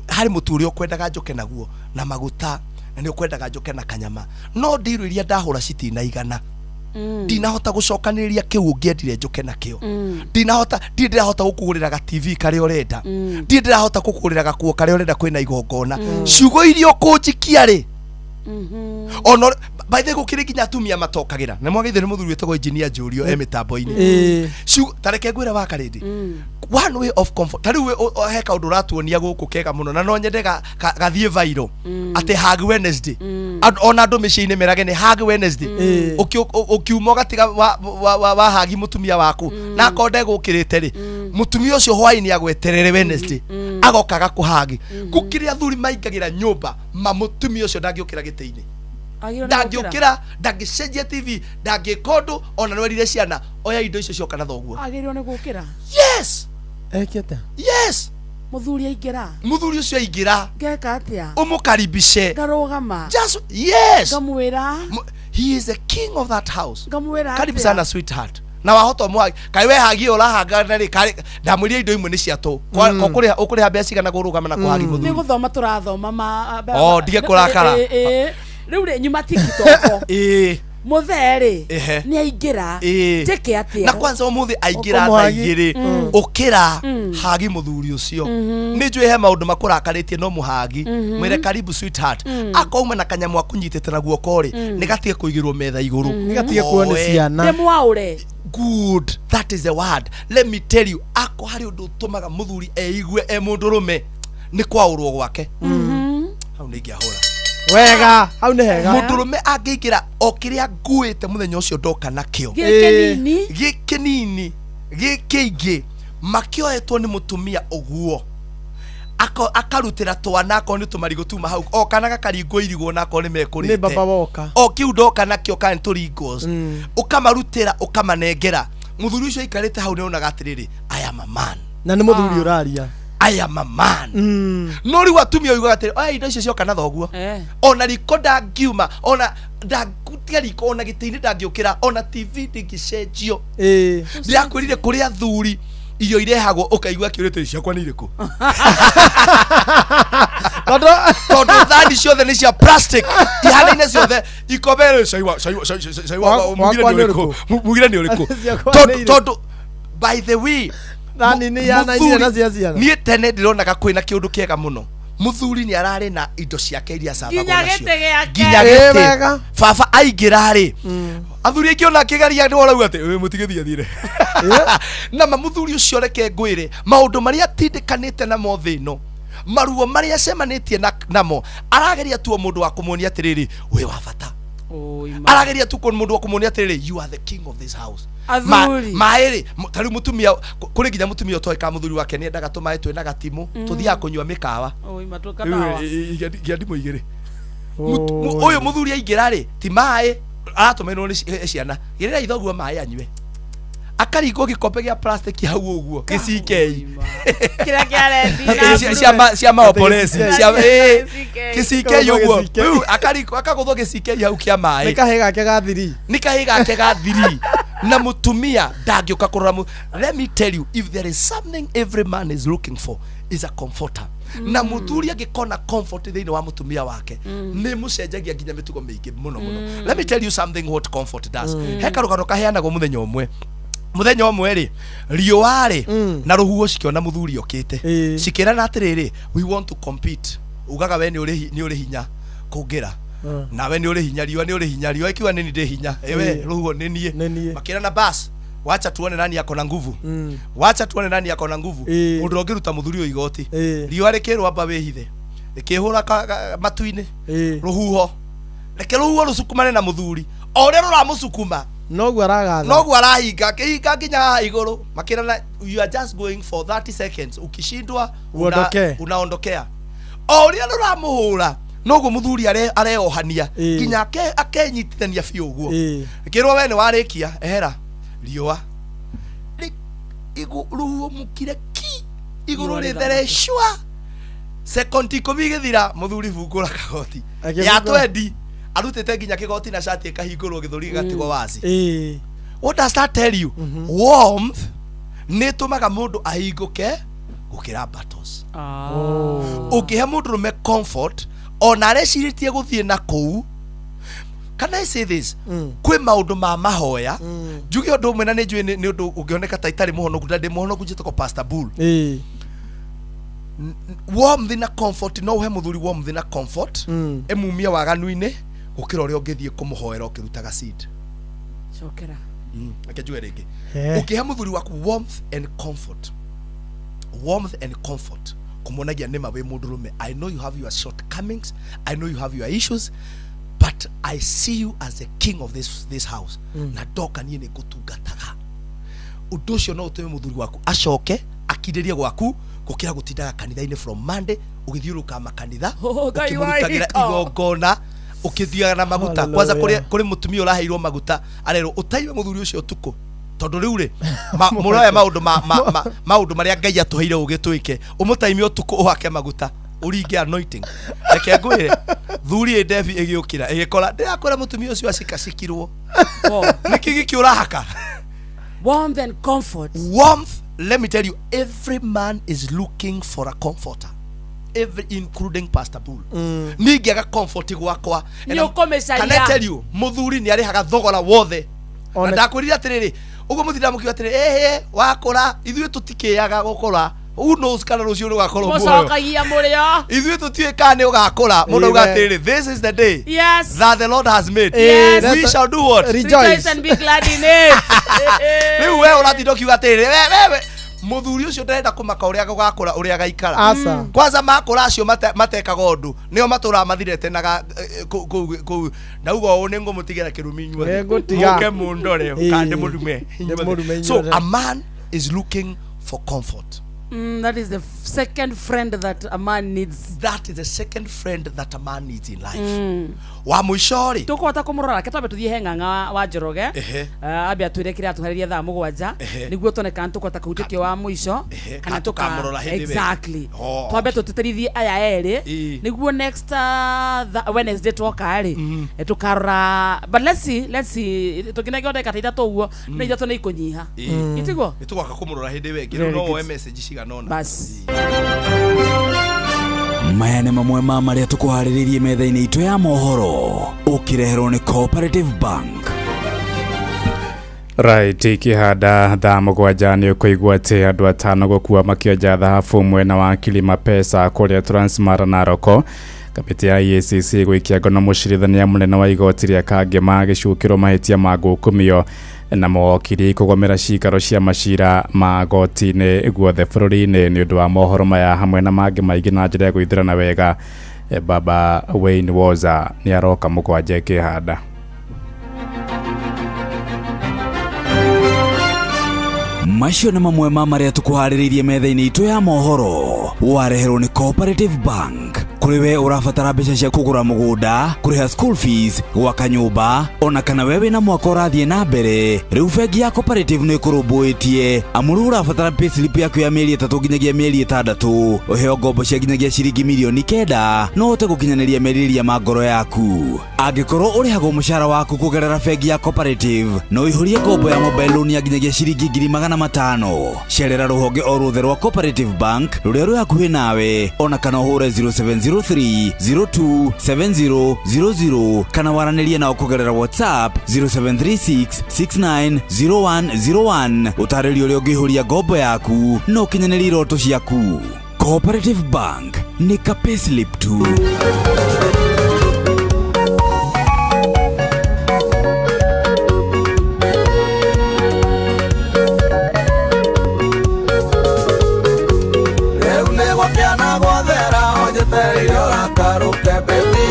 Speaker 11: Harĩ mũtu ũrĩa ũkwendaga njũke naguo na maguta, na nĩ ũkwendaga njũke na kanyama, no ndiru iria ndahũra citinaigana, ndinahota gũcokanĩrĩria kĩu ũngĩendire njũke nakĩo, ndinahota, ndirĩ ndĩrahota gũkũgũrĩra ga TV karĩa ũrenda, ndirĩ ndĩrahota gũkũgũrĩra gakuo karĩa ũrenda kwĩna igongona. Ciugo iria ũkũnjikia rĩ, ona by the way, gũkĩrĩ nginya atumia matokagĩra na mwagĩrĩire nĩ mũthuri wĩtagwo engineer Njũrio e mĩtambo-inĩ. Ciugo ta reke ngwĩre wa karĩndĩ, one way of comfort, ta rĩu he kaũndũ ũratuonia gũkũ kega mũno, na no nyende gathiĩ viral, atĩ Hug Wednesday. Ona andũ mĩciĩ-inĩ merage nĩ Hug Wednesday. Ũkiuma ũgatiga wa hagi mũtumia waku, na akorwo ndegũkĩrĩte rĩ, mũtumia ũcio hwaĩ-inĩ agweterere Wednesday, agoka agakũhagi. Gũkĩrĩ athuri maingagĩra nyũmba ma mũtumia ũcio ndangĩũkĩra gĩtĩ-inĩ.
Speaker 5: Agĩrĩirwo nĩ gũkĩra.
Speaker 11: Ndangĩũkĩra, ndangĩcenjia TV, ndangĩka ũndũ, ona nĩwerire ciana oya indo icio cioka na thoguo.
Speaker 5: Agĩrĩirwo nĩ gũkĩra.
Speaker 11: Yes.
Speaker 8: Ekĩte.
Speaker 11: Yes.
Speaker 5: Mũthuri aingĩra.
Speaker 11: Mũthuri ũcio aingĩra.
Speaker 5: Ngeka atĩa?
Speaker 11: Ũmũkaribishe.
Speaker 5: Ngarũgama.
Speaker 11: Just yes.
Speaker 5: Ngamwĩra.
Speaker 11: He is the king of that house.
Speaker 5: Ngamwĩra
Speaker 11: Karibu
Speaker 5: atĩa?
Speaker 11: sana, sweetheart, na wahota ũmwagi kaĩ we hagi ũrahanga na rĩ karĩ ndamwĩrire indo imwe nĩ cia tũ. Ũkũrĩha ũkũrĩha mbeca cigana kũrũgama na kũhagi
Speaker 5: Nĩ
Speaker 11: mũthuri?
Speaker 5: gũthoma tũrathoma ma
Speaker 11: Oh, ndige kũrakara.
Speaker 5: Ĩ, ĩ. Rĩu rĩ, nyuma TikTok. Mũthee rĩ
Speaker 11: Ehe.
Speaker 5: nĩ aingĩra
Speaker 11: Ĩĩ.
Speaker 5: njĩke atĩa
Speaker 11: Na kwanza umuthi aingĩra thaa
Speaker 8: Ũkũmũhagi.
Speaker 11: igĩrĩ ũkĩra hagi mũthuri ũcio nĩ njũĩ he maũndũ makũrakarĩtie no mũhagi mwĩre karibu sweetheart akouma na kanyamũ akũnyitĩte na guoko rĩ nĩ gatige kũigĩrwo metha igũrũ
Speaker 8: Nĩ gatige kuo nĩ
Speaker 11: Oe.
Speaker 8: ciana.
Speaker 5: Ndĩmwaũre.
Speaker 11: Good, that is the word. Let me tell you, ako harĩ ũndũ ũtũmaga mũthuri eigue e mũndũrũme nĩ kwaũrwo gwake. Hau nĩ ingĩahũra.
Speaker 8: Wega, hau nĩ hega.
Speaker 11: Mũndũrũme angĩingĩra o kĩrĩa nguĩte mũthenya ũcio ndoka nakĩo
Speaker 5: Gĩ kĩnini.
Speaker 11: Gĩ kĩnini, gĩ kĩingĩ, makĩoetwo nĩ mũtumia ũguo akarutĩra twana akorwo nĩ tũmarigũ tuma hau o kana gakaringwo irigũ ona akorwo nĩ mekũrĩte
Speaker 8: Nĩ baba woka.
Speaker 11: O kĩu ndoka nakĩo kana nĩ tũringos ũkamarutĩra ũkamanengera mũthuri ũcio aikarĩte hau nĩonaga atĩrĩrĩ, I am a man.
Speaker 8: Na nĩ mũthuri ũraria.
Speaker 11: I am a man. No rĩu atumia oigaga atĩrĩ, oya indo icio cioka na thoguo ona riko ndangiuma ona ndangĩtiga riko ona gĩtĩ-inĩ ndangĩũkĩra ona TV ndĩngĩcenjio.
Speaker 8: Ĩĩ.
Speaker 11: Ndĩrakwĩrire kũrĩ athuri irio irehagwo ũkaigua akĩũrĩte ciakwa nĩ irĩkũ tondũ thani ciothe nĩ cia plastic ihanaine ciothe ikombe rĩ, cai wa- cai wa- cai- cai- cai wa-
Speaker 8: Wakwa
Speaker 11: mugire nĩ
Speaker 8: nĩ
Speaker 11: ũrĩkũ mugire nĩ ũrĩkũ
Speaker 8: Ciakwa
Speaker 11: Tondũ-
Speaker 8: nĩ irĩkũ?
Speaker 11: tondũ by the way
Speaker 8: Thani nĩ ihanaine na cia ciana.
Speaker 11: niĩ tene ndĩronaga kwĩna kĩũndũ kĩega mũno mũthuri nĩ ararĩ na indo ciake iria acabagwo
Speaker 5: Nginya
Speaker 11: nacio.
Speaker 5: gĩtĩ gĩake.
Speaker 11: Nginya
Speaker 8: Ĩĩ,
Speaker 11: gĩtĩ.
Speaker 8: wega.
Speaker 11: Baba aingĩra rĩ athuri aingĩ ona akĩgeria nĩ warauga atĩ "Ĩ, mũtigĩthiĩ athire na ma mũthuri ũcio reke ngwĩre maũndũ marĩa atindĩkanĩte namo thĩ ĩno maruo marĩa acemanĩtie namo arageria tu o mũndũ wa kũmuonia atĩrĩrĩ wĩ wa bata arageria tu mũndũ wa kũmuonia atĩrĩrĩ you are the king of this house.
Speaker 5: Athuri.
Speaker 11: Maĩ rĩ ta rĩu mũtumia kũrĩ nginya mũtumia ũtoĩ kana mũthuri wake nĩ endaga tũmaĩ twĩna gatimũ tũthiaga kũnyua mĩkawa.
Speaker 5: Oi, matuĩka
Speaker 11: Rĩu,
Speaker 5: ndawa.
Speaker 11: ngĩa ndimũ igĩrĩ ũyũ mũthuri aingĩra rĩ ti maĩ aratũmĩrwo nĩ ciana gĩrĩra ithoguo maĩ anyue akaringwo gĩkombe gĩa plastic hau ũguo gĩcikei
Speaker 5: Kĩrĩa kĩarendi
Speaker 11: cia maoboreci
Speaker 5: Gĩcikei.
Speaker 11: gĩcikei ũguo rĩu akaringwo akagũthwo gĩcikei hau kĩa maĩ
Speaker 8: Nĩ kahĩ gake ga thiri.
Speaker 11: Nĩ kahĩ gake ga thiri na mũtumia ndangĩũka kũrora let me tell you, if there is something every man is looking for is a comforter. Na mũthuri angĩkona comfort thĩinĩ wa mũtumia wake nĩ mũcenjagia nginya mĩtugo mĩingĩ mũno mũno. Let me tell you something what comfort does. He karũgano kaheanagwo mũthenya ũmwe mũthenya ũmwe rĩ riũa rĩ na rũhuho cikĩona mũthuri okĩte cikĩrana atĩrĩrĩ, we want to compete, ugaga we nĩ ũrĩ hinya kũngĩra nawe nĩ ũrĩ hinya riũa nĩ ũrĩ hinya riũa ikiuga nĩ ndĩ hinya ewe rũhuho nĩ niĩ makĩrana bas wacha tuone nani ako na nguvu wacha tuone nani ako na nguvu mũndũ ũngĩruta mũthuri ũyũ igoti riũa rĩkĩrwo amba wĩhithe rĩkĩhũra matu-inĩ rũhuho reke rũhuho rũcukumane na mũthuri o ũrĩa rũramũcukuma
Speaker 8: Noguo aragatha.
Speaker 11: Noguo arahinga akĩhinga nginya haha igũrũ makĩrana you are just going for 30 seconds ukishindwa
Speaker 8: Uondokee.
Speaker 11: unaondokea o ũrĩa rũramũhũra noguo mũthuri areohania nginya akenyitithania biũ ũguo kĩrwo we nĩ warĩkia ehera riũa rũhuho mũkire ki igũrũ
Speaker 5: Riũa
Speaker 11: rĩthere cua sekondi ikũmi igĩthira mũthuri bungũra kagoti ya
Speaker 8: Akĩhingũra.
Speaker 11: twendi arutĩte nginya kĩgoti na cati ĩkahingũrwo gĩthũri gĩgatigwo wazi. What does that tell you? Warmth nĩ ĩtũmaga mũndũ ahingũke gũkĩra battles. Ũngĩhe mũndũrũme comfort ona arecirĩtie gũthiĩ na kũu. Can I say this? Kwĩ maũndũ ma mahoya njuge ũndũ ũmwe na nĩ njũĩ nĩ ũndũ ũngĩoneka ta itarĩ mũhonoku na ndĩ mũhonoku njĩtagwo Pastor Bull. Warmth na comfort no ũhe mũthuri warmth na comfort ĩmumie waganu-inĩ gũkĩra ũrĩa ũngĩthiĩ kũmũhoera ũkĩrutaga seed.
Speaker 5: Cokera.
Speaker 11: Reke njuge rĩngĩ
Speaker 8: He.
Speaker 11: ũkĩhe mũthuri waku warmth and comfort, warmth and comfort kũmuonagia nĩma wĩ mũndũrũme, I know you have your shortcomings, I know you have your issues, but I see you as the king of this house na ndoka niĩ nĩ ngũtungataga ũndũ ũcio no ũtũme mũthuri waku acoke akindĩrie gwaku gũkĩra gũtindaga kanitha-inĩ from Monday ũgĩthiũrũrũka makanitha
Speaker 5: Oh, Ngai wa
Speaker 11: ũkĩmũrutagĩra
Speaker 5: ihiko.
Speaker 11: igongona ũkĩthiaga na maguta
Speaker 8: Hallelujah.
Speaker 11: kwanza kũrĩ mũtumia ũraheirwo maguta arerwo ũtaime mũthuri ũcio ũtukũ tondũ rĩu rĩ mũroya maũndũ maũndũ marĩa Ngai atũheire ũgĩ twĩke ũmũtaime ũtukũ ũhake maguta ũringe anointing reke ngwĩre thuri ĩ ndebi ĩgĩũkĩra ĩgĩkora ndĩrakwĩra mũtumia ũcio acikacikirwo nĩkĩ gĩkĩ ũrahaka.
Speaker 5: Warmth and comfort.
Speaker 11: Warmth, let me tell you, every man is looking for a comforter. every including Pastor Bull. Niĩ ingĩaga comfort gwakwa.
Speaker 5: Nĩ ũkũmĩcaria.
Speaker 11: Can I tell you, mũthuri nĩ arĩhaga thogora wothe. Na ndakwĩrire atĩrĩrĩ, ũguo mũthinda mũkiuga atĩrĩ, ĩhĩ, wakũra, ithuĩ tũtikĩaga gũkũra. Who knows kana rũciũ rũgakorwo muoyo.
Speaker 5: Mũcokagia mũrĩo.
Speaker 11: Ithuĩ tũtiũĩ kana nĩ ũgakũra. Mũndũ auga
Speaker 5: Amen.
Speaker 11: atĩrĩrĩ, this is the day
Speaker 5: Yes.
Speaker 11: that the Lord has made.
Speaker 5: Yes.
Speaker 11: We shall do what?
Speaker 5: Rejoice and be glad in it.
Speaker 11: Rĩu we ũratinda ũkiuga atĩrĩrĩ, we we mũthuri ũcio ndarenda kũmaka ũrĩa gũgakũra ũrĩa gaikara.
Speaker 8: Aca.
Speaker 11: Kwanza makũra acio matekaga ũndũ nĩo matũraga mathirĩte na kũu ndauga ũũ nĩ ngũmũtigĩra kĩrumi inyuothe.
Speaker 8: Nĩngũtiga.
Speaker 11: Mũke mũndore
Speaker 8: Ĩĩ.
Speaker 11: kana ndĩmũrume
Speaker 8: Ndĩmũrume
Speaker 11: inyuothe. So
Speaker 8: inyuothe.
Speaker 11: a man is looking for comfort.
Speaker 5: That is the second friend that a man needs.
Speaker 11: That is the second friend that a man needs in life. Wa mũico rĩ,
Speaker 5: Tũkũhota kũmũrora reke twambe tũthiĩ he ng'ang'a wa Njoroge.
Speaker 11: Ehe.
Speaker 5: Ambe atwĩre kĩrĩa atũharĩria thaa mũgwanja
Speaker 11: Ehe.
Speaker 5: nĩguo tuone kana tũkũhota kũhutĩkio wa mũico
Speaker 11: Ehe, kana tũkamũrora hĩndĩ ĩyo ĩngĩ.
Speaker 5: Exactly.
Speaker 11: Oh,
Speaker 5: Twambe tũtĩtĩrithie aya erĩ
Speaker 11: Ĩĩ.
Speaker 5: nĩguo next Wednesday twoka rĩ tũkarora, but let's see, let's see, tũngĩnengwo ndagĩka ta ithatũ ũguo no ithatũ nĩ ikũnyiha.
Speaker 11: Ĩĩ.
Speaker 5: Itiguo?
Speaker 11: Nĩ tũgoka kũmũrora hĩndĩ ĩyo ĩngĩ.
Speaker 5: Very
Speaker 11: Rĩu no
Speaker 5: good.
Speaker 11: woe message cigana ũna.
Speaker 5: Bas.
Speaker 19: Maya nĩ mamwe ma marĩa tũkũharĩrĩirie metha-inĩ itũ ya mohoro ũkĩreherwo nĩ Cooperative Bank.
Speaker 2: Right, ikihanda thaa mũgwanja nĩ ũkũigua atĩ andũ atano gũkua makĩonja thahabu mwena wa Kilima Pesa kũrĩa Transmara Naroko. Kamĩtĩ ya EACC gwĩkia ngono mũcirithania mũnene wa igoti rĩa Kangema gĩcukĩrwo mahĩtia ma ngũkũmio na mawokiri kũgomera cikaro cia macira ma goti-inĩ guothe bũrũri-inĩ. Nĩ ũndũ wa mohoro maya hamwe na mangĩ maingĩ na njĩra ya gwĩthurana wega, Baba Wayne Woza nĩ aroka mũgwanja ĩkĩhanda.
Speaker 19: Macio nĩ mamwe ma marĩa tũkũharĩrĩirie metha-inĩ itũ ya mohoro wareherwo nĩ Cooperative Bank. Kũrĩ we ũrabatara mbeca cia kũgũra mũgũnda, kũrĩha school fees, gwaka nyũmba, ona kana we wĩna mwaka ũrathiĩ na mbere, rĩu bengi ya Cooperative nĩ ĩkũrũmbũĩtie. Amu rĩu ũrabatara payslip yaku ya mĩeri 3 nginyagia mĩeri 6, ũheo ngombo cia nginyagia ciringi mirioni 9 no ũhote gũkinyanĩria merirĩria ma ngoro yaku. Angĩkorwo ũrĩhagwo mũcara waku kũgerera bengi ya Cooperative, no ũihũrie ngombo ya mobile loan ya nginyagia ciringi 500,000. Cerera rũhonge o ruothe rwa Cooperative Bank rũrĩa rwĩ hakuhĩ nawe, ona kana ũhũre 0703 027000 kana waranĩrie nao kũgerera WhatsApp 0736 690101. Ũtarĩrio ũrĩa ũngĩihũria ngombo yaku na ũkinyanĩrie iroto ciaku. Cooperative Bank nĩ ka payslip tu.
Speaker 20: Rĩu nĩ gũkĩana gwathera ũnjetereire ũrakarũke baby.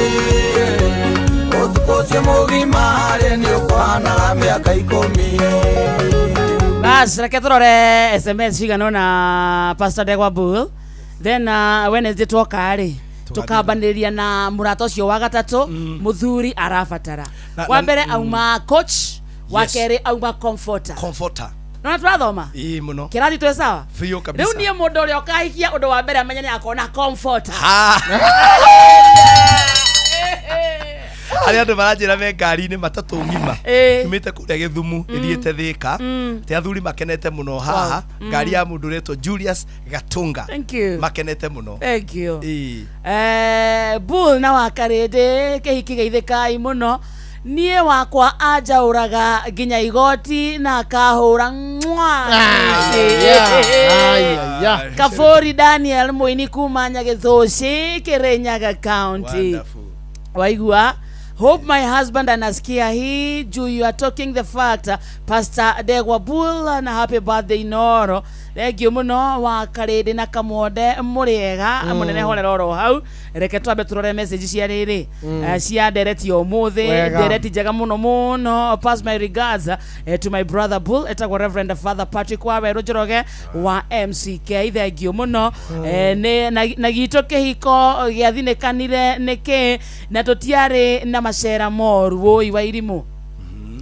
Speaker 20: Ũtukũ ũcio mũgima harĩ nĩ ũkũhanaga mĩaka 10.
Speaker 5: Bas, reke tũrore SMS cigana ũna Pastor Ndegwa Bull. Then Wednesday twoka rĩ tũkambanĩrĩria na mũrata ũcio wa gatatũ mũthuri arabatara. Wa mbere auma coach, wa kerĩ auma comforter.
Speaker 11: Comforter.
Speaker 5: Nona tũrathoma?
Speaker 11: Ĩĩ mũno.
Speaker 5: Kĩrathi twĩ sawa?
Speaker 11: Biũ kabisa.
Speaker 5: Rĩu niĩ mũndũ ũrĩa ũkahikia ũndũ wa mbere amenye nĩ akona comforter.
Speaker 11: Arĩa andũ maranjĩra me ngari-inĩ matatũ ng'ima yumĩte kũrĩa Gĩthumu ĩthiĩte Thĩka, te athuri makenete mũno haha. Ngari ya mũndũ ũretwo Julius Gatunga.
Speaker 5: Thank you.
Speaker 11: Makenete mũno.
Speaker 5: Thank you.
Speaker 11: Ĩĩ.
Speaker 5: Bull na wa Karĩndĩ kĩhiki geithĩkai mũno. Niĩ wakwa anjaũraga nginya igoti na akahũra mwa. Kaburi Daniel mũini kuma Nyagĩthũci Kĩrĩnyaga County. Waigua? Hope my husband anasikia hii juu you are talking the fact. Pastor Ndegwa Bull na happy birthday Inoro. Thank you mũno wa Karĩndĩ na Kamwonde mũrĩega. Mũnene horera oro hau. Reke twambe tũrore message cia rĩrĩ cia ndereti ya ũmũthĩ.
Speaker 8: Wega.
Speaker 5: Ndereti njega mũno mũno. Pass my regards to my brother Bull etagwo Reverend Father Patrick Wawerũ Njoroge wa MCK. Thank you mũno. Na gitũ kĩhiko gĩathinĩkanire nĩkĩ na tũtiarĩ na macera moru. Wũi Wairimũ.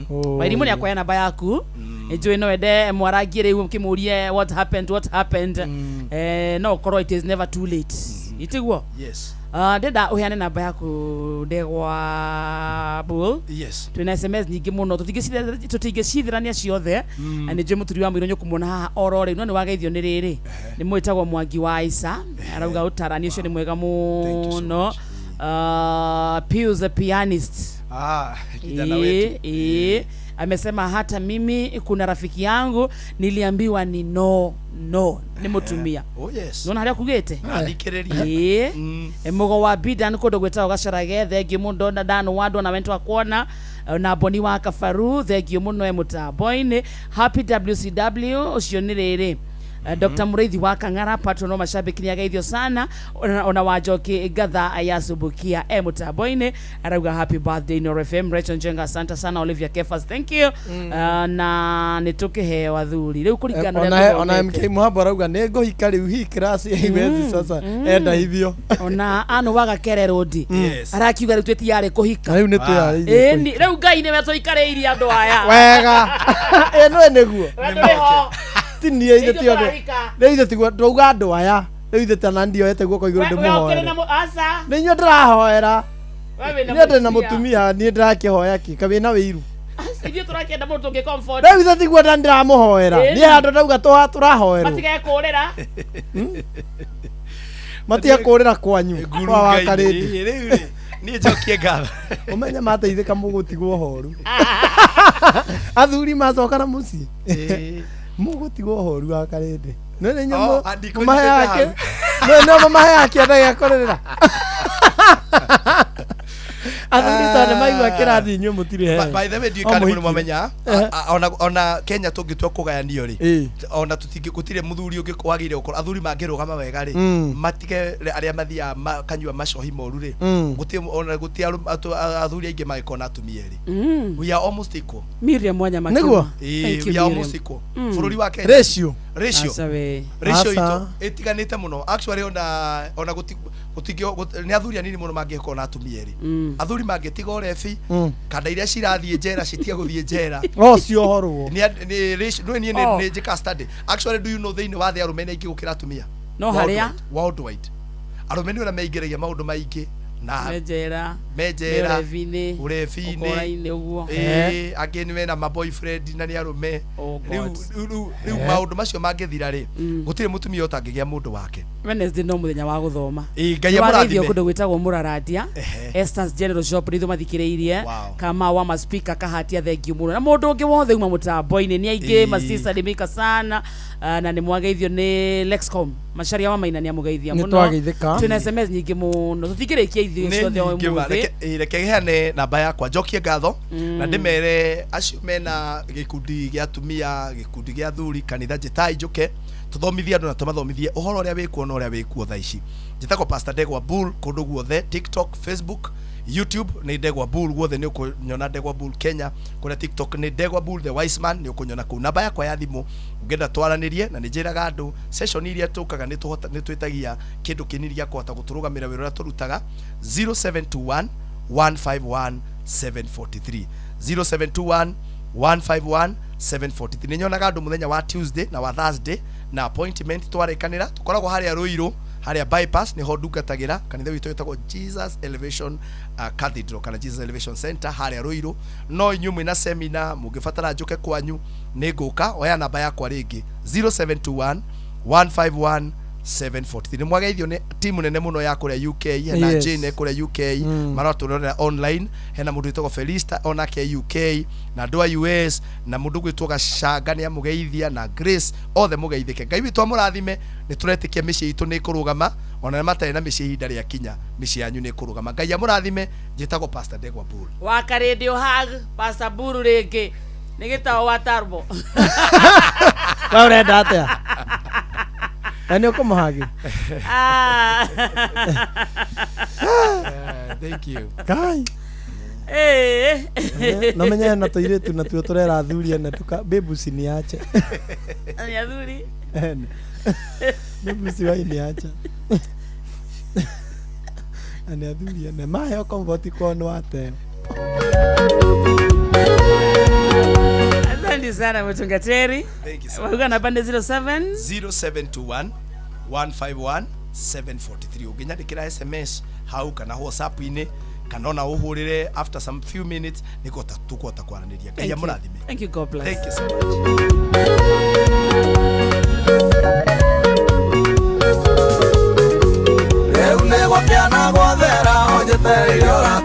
Speaker 5: Wairimũ nĩ akoya namba yaku. Njũĩ no ende mwarangie rĩu ũkĩmũrie what happened, what happened. No ũkorwo it is never too late. Itiguo?
Speaker 11: Yes.
Speaker 5: Ndenda uheane namba yaku Ndegwa Bull.
Speaker 11: Yes.
Speaker 5: Twina SMS nyingĩ mũno tũtingĩcithirania ciothe. Na nĩ njũĩ mũturi wa mũirũ nĩũkũmuona haha oro rĩu no nĩ wageithio nĩ rĩrĩ. Nĩ mwĩtagwo Mwangi wa Isa. Arauga ũtarani ũcio nĩ mwega mũno. Pius the pianist.
Speaker 11: Kijana wetu.
Speaker 5: Amesema hata mimi kuna rafiki yangu niliambiwa ni no ni mutumia.
Speaker 11: Oh yes.
Speaker 5: Nona haria kugete?
Speaker 11: Athikiriria.
Speaker 5: Mugo wa Bidan kundu gwitagwo Gacarage thengiũ mũno na Dano Wandũ na wentwa kuona na Boni wa Kabaru thengiũ mũno e mũtambo-inĩ. Happy WCW ũcio nĩ rĩrĩ. Dr. Muriithi wa Kang'ara patron wa mashabiki nĩageithio sana ona wa Njoki Ngatha ya Subukia e mũtambo-inĩ arauga happy birthday Inooro FM. Rachel Njenga asante sana. Olivia Kefas thank you. Na nĩtũkĩheo athuri rĩu kũringana
Speaker 8: ona MK Muhambo arauga nĩ ngũhika rĩu hii class haiwezi sasa enda hivyo.
Speaker 5: Ona anu wa Gakere Road arakiuga rĩu twĩtiarĩ kũhika
Speaker 8: rĩu nĩtwĩyarĩirie
Speaker 5: rĩu Ngai nĩwe tũikarĩirie andũ aya
Speaker 8: wega ĩno nĩguo tinie ithe ti othe rĩu ithe tiguo ndauga andũ aya rĩu ithe tana ndioete guoko igũrũ ndĩmũhoere nĩ inyuĩ ndĩrahoera niĩ ndĩ na mũtumia niĩ ndĩrakĩhoya kĩ kawĩna wĩiru
Speaker 5: ithuĩ tũrakĩenda mũndũ tũngĩ comfort
Speaker 8: rĩu ithe tiguo nda ndĩramũhoera niĩ handũ ndauga tũrahoerwo
Speaker 5: matigekũrĩra
Speaker 8: matigekũrĩra kwanyu kwa Wakarĩndĩ
Speaker 11: rĩu niĩ njokie ngatho
Speaker 8: ũmenye mateithĩka mũgũtigwo horu athuri macoka na mũciĩ mũgũtigwo horu wa Karĩndĩ no nĩ nyamũ mũmaheaga no mũmaheaga kĩanda gĩa kũrĩrĩra athuri tondũ maigua kĩrathi inyuĩ mũtirĩ heo.
Speaker 11: By the way ndiũĩ kana nĩ mwamenya ona Kenya tũngĩtua kũgayanio rĩ ona gũtirĩ mũthuri ũngĩ wagĩrĩire gũkorwo athuri mangĩrũgama wega rĩ matige arĩa mathiaga makanyua macohi moru rĩ gũtirĩ ona gũtirĩ athuri aingĩ mangĩkorwo na atumia erĩ. We are almost equal.
Speaker 5: Miriam Mwanya Makĩma.
Speaker 8: Nĩguo?
Speaker 11: We are almost equal. Bũrũri wa Kenya
Speaker 8: ratio
Speaker 11: itũ ĩtiganĩte mũno actually ona gũtingĩ nĩ athuri anini mũno mangĩkorwo na atumia erĩ. Athuri mangĩtiga ũrebi kanda iria cirathiĩ njera citige gũthiĩ njera
Speaker 8: ciohorwo
Speaker 11: nĩ niĩ nĩ njĩka study actually do you know thĩinĩ wa thĩ arũme nĩ aingĩ gũkĩra atumia
Speaker 5: no harĩa
Speaker 11: worldwide arũme nĩ ũrĩa meingĩragia maũndũ maingĩ na
Speaker 5: menjera
Speaker 11: ũrebi-inĩ
Speaker 5: ũguo
Speaker 11: angĩ nĩ mena ma boyfriend na nĩ arũme rĩu maũndũ macio mangĩthira rĩ gũtirĩ mũtumia ũtangĩgĩa mũndũ wake.
Speaker 5: Wednesday no mũthenya wa gũthoma
Speaker 11: Ngai amũrathime
Speaker 5: kũndũ gwĩtagwo Mũrarandia Esther's General Shop nĩ ithuĩ mathikĩrĩirie kama wa maspika kahatia thengiũ mũno na mũndũ ũngĩ wothe uma mũtambo-inĩ nĩ aingĩ masista nĩ mĩka sana na nĩ mwageithio nĩ Lexcom Macharia wa Maina nĩ amũgeithia mũno twĩna SMS nyingĩ mũno tũtingĩrĩkia ithuĩ ciothe ũmũthĩ.
Speaker 11: Reke heane namba yakwa njokie ngatho na ndĩmere acio mena gĩkundi gĩa atumia gĩkundi gĩa athuri kanitha njĩtai njũke tũthomithie andũ na tũmathomithie ũhoro ũrĩa wĩkuo na ũrĩa wĩkuo thaa ici. Njĩtagwo Pastor Ndegwa Bull kũndũ guothe TikTok, Facebook, YouTube nĩ Ndegwa Bull guothe nĩ ũkũnyona Ndegwa Bull Kenya kũrĩa TikTok nĩ Ndegwa Bull the wise man nĩ ũkũnyona kũu. Namba yakwa ya thimũ ũngĩenda twaranĩrie na nĩ njĩraga andũ session iria tũkaga nĩ twĩtagia kĩndũ kĩnini gĩa kũhota gũtũrũgamĩra wĩra ũrĩa tũrutaga 0721 151 743 0721 151 743. Nĩ nyonaga andũ mũthenya wa Tuesday na wa Thursday na appointment twarĩkanĩra tũkoragwo harĩa Ruiru harĩa bypass nĩho ndungatagĩra kanitha witũ wĩtagwo Jesus Elevation Cathedral kana Jesus Elevation Center harĩa Ruiru. No inyuĩ mwĩna seminar mũngĩbatara njũke kwanyu nĩ ngũka oya namba yakwa rĩngĩ 0721 151 743. Nĩ mwageithio nĩ timu nene mũno ya kũrĩa UK hena Jane kũrĩa UK maratũrorera online hena mũndũ wĩtagwo Felista onake UK na andũ a US na mũndũ gwĩtwo Gacanga nĩ amũgeithia na Grace othe mũgeithĩke. Ngai witũ amũrathime nĩ tũretĩkia mĩciĩ itũ nĩ ĩkũrũgama ona arĩa matarĩ na mĩciĩ ihinda rĩa kinya mĩciĩ yanyu nĩ ĩkũrũgama. Ngai amũrathime. Njĩtagwo Pastor Ndegwa Bull
Speaker 5: wa Karĩndĩ hug Pastor Bull rĩngĩ nĩ gĩtao wa Tarbo.
Speaker 8: We ũrenda atĩa? Na nĩ ũkũmũhagi?
Speaker 11: Thank you.
Speaker 8: Kai. No menye na tũirĩtu natuo tũrera athuri ene tuka babe usiniache.
Speaker 5: Ni athuri.
Speaker 8: Babe usiwahi-niacha. Ani athuri ene maheo comfort kwao nĩ wateo.
Speaker 5: Asante sana Mtungateri.
Speaker 11: Thank you so
Speaker 5: much. Wauga na pande 07
Speaker 11: 0721 151 743. Ũngĩnyandĩkĩra SMS hau kana WhatsApp-inĩ kana ona ũhũrĩre after some few minutes, nĩkũhota tũkũhota kwaranĩria. Ngai
Speaker 5: Thank you.
Speaker 11: amũrathime.
Speaker 5: Thank you. God bless.
Speaker 11: Thank you so much.
Speaker 20: Rĩu nĩ gũkĩa na gwathera, ũnjetereire ũrata.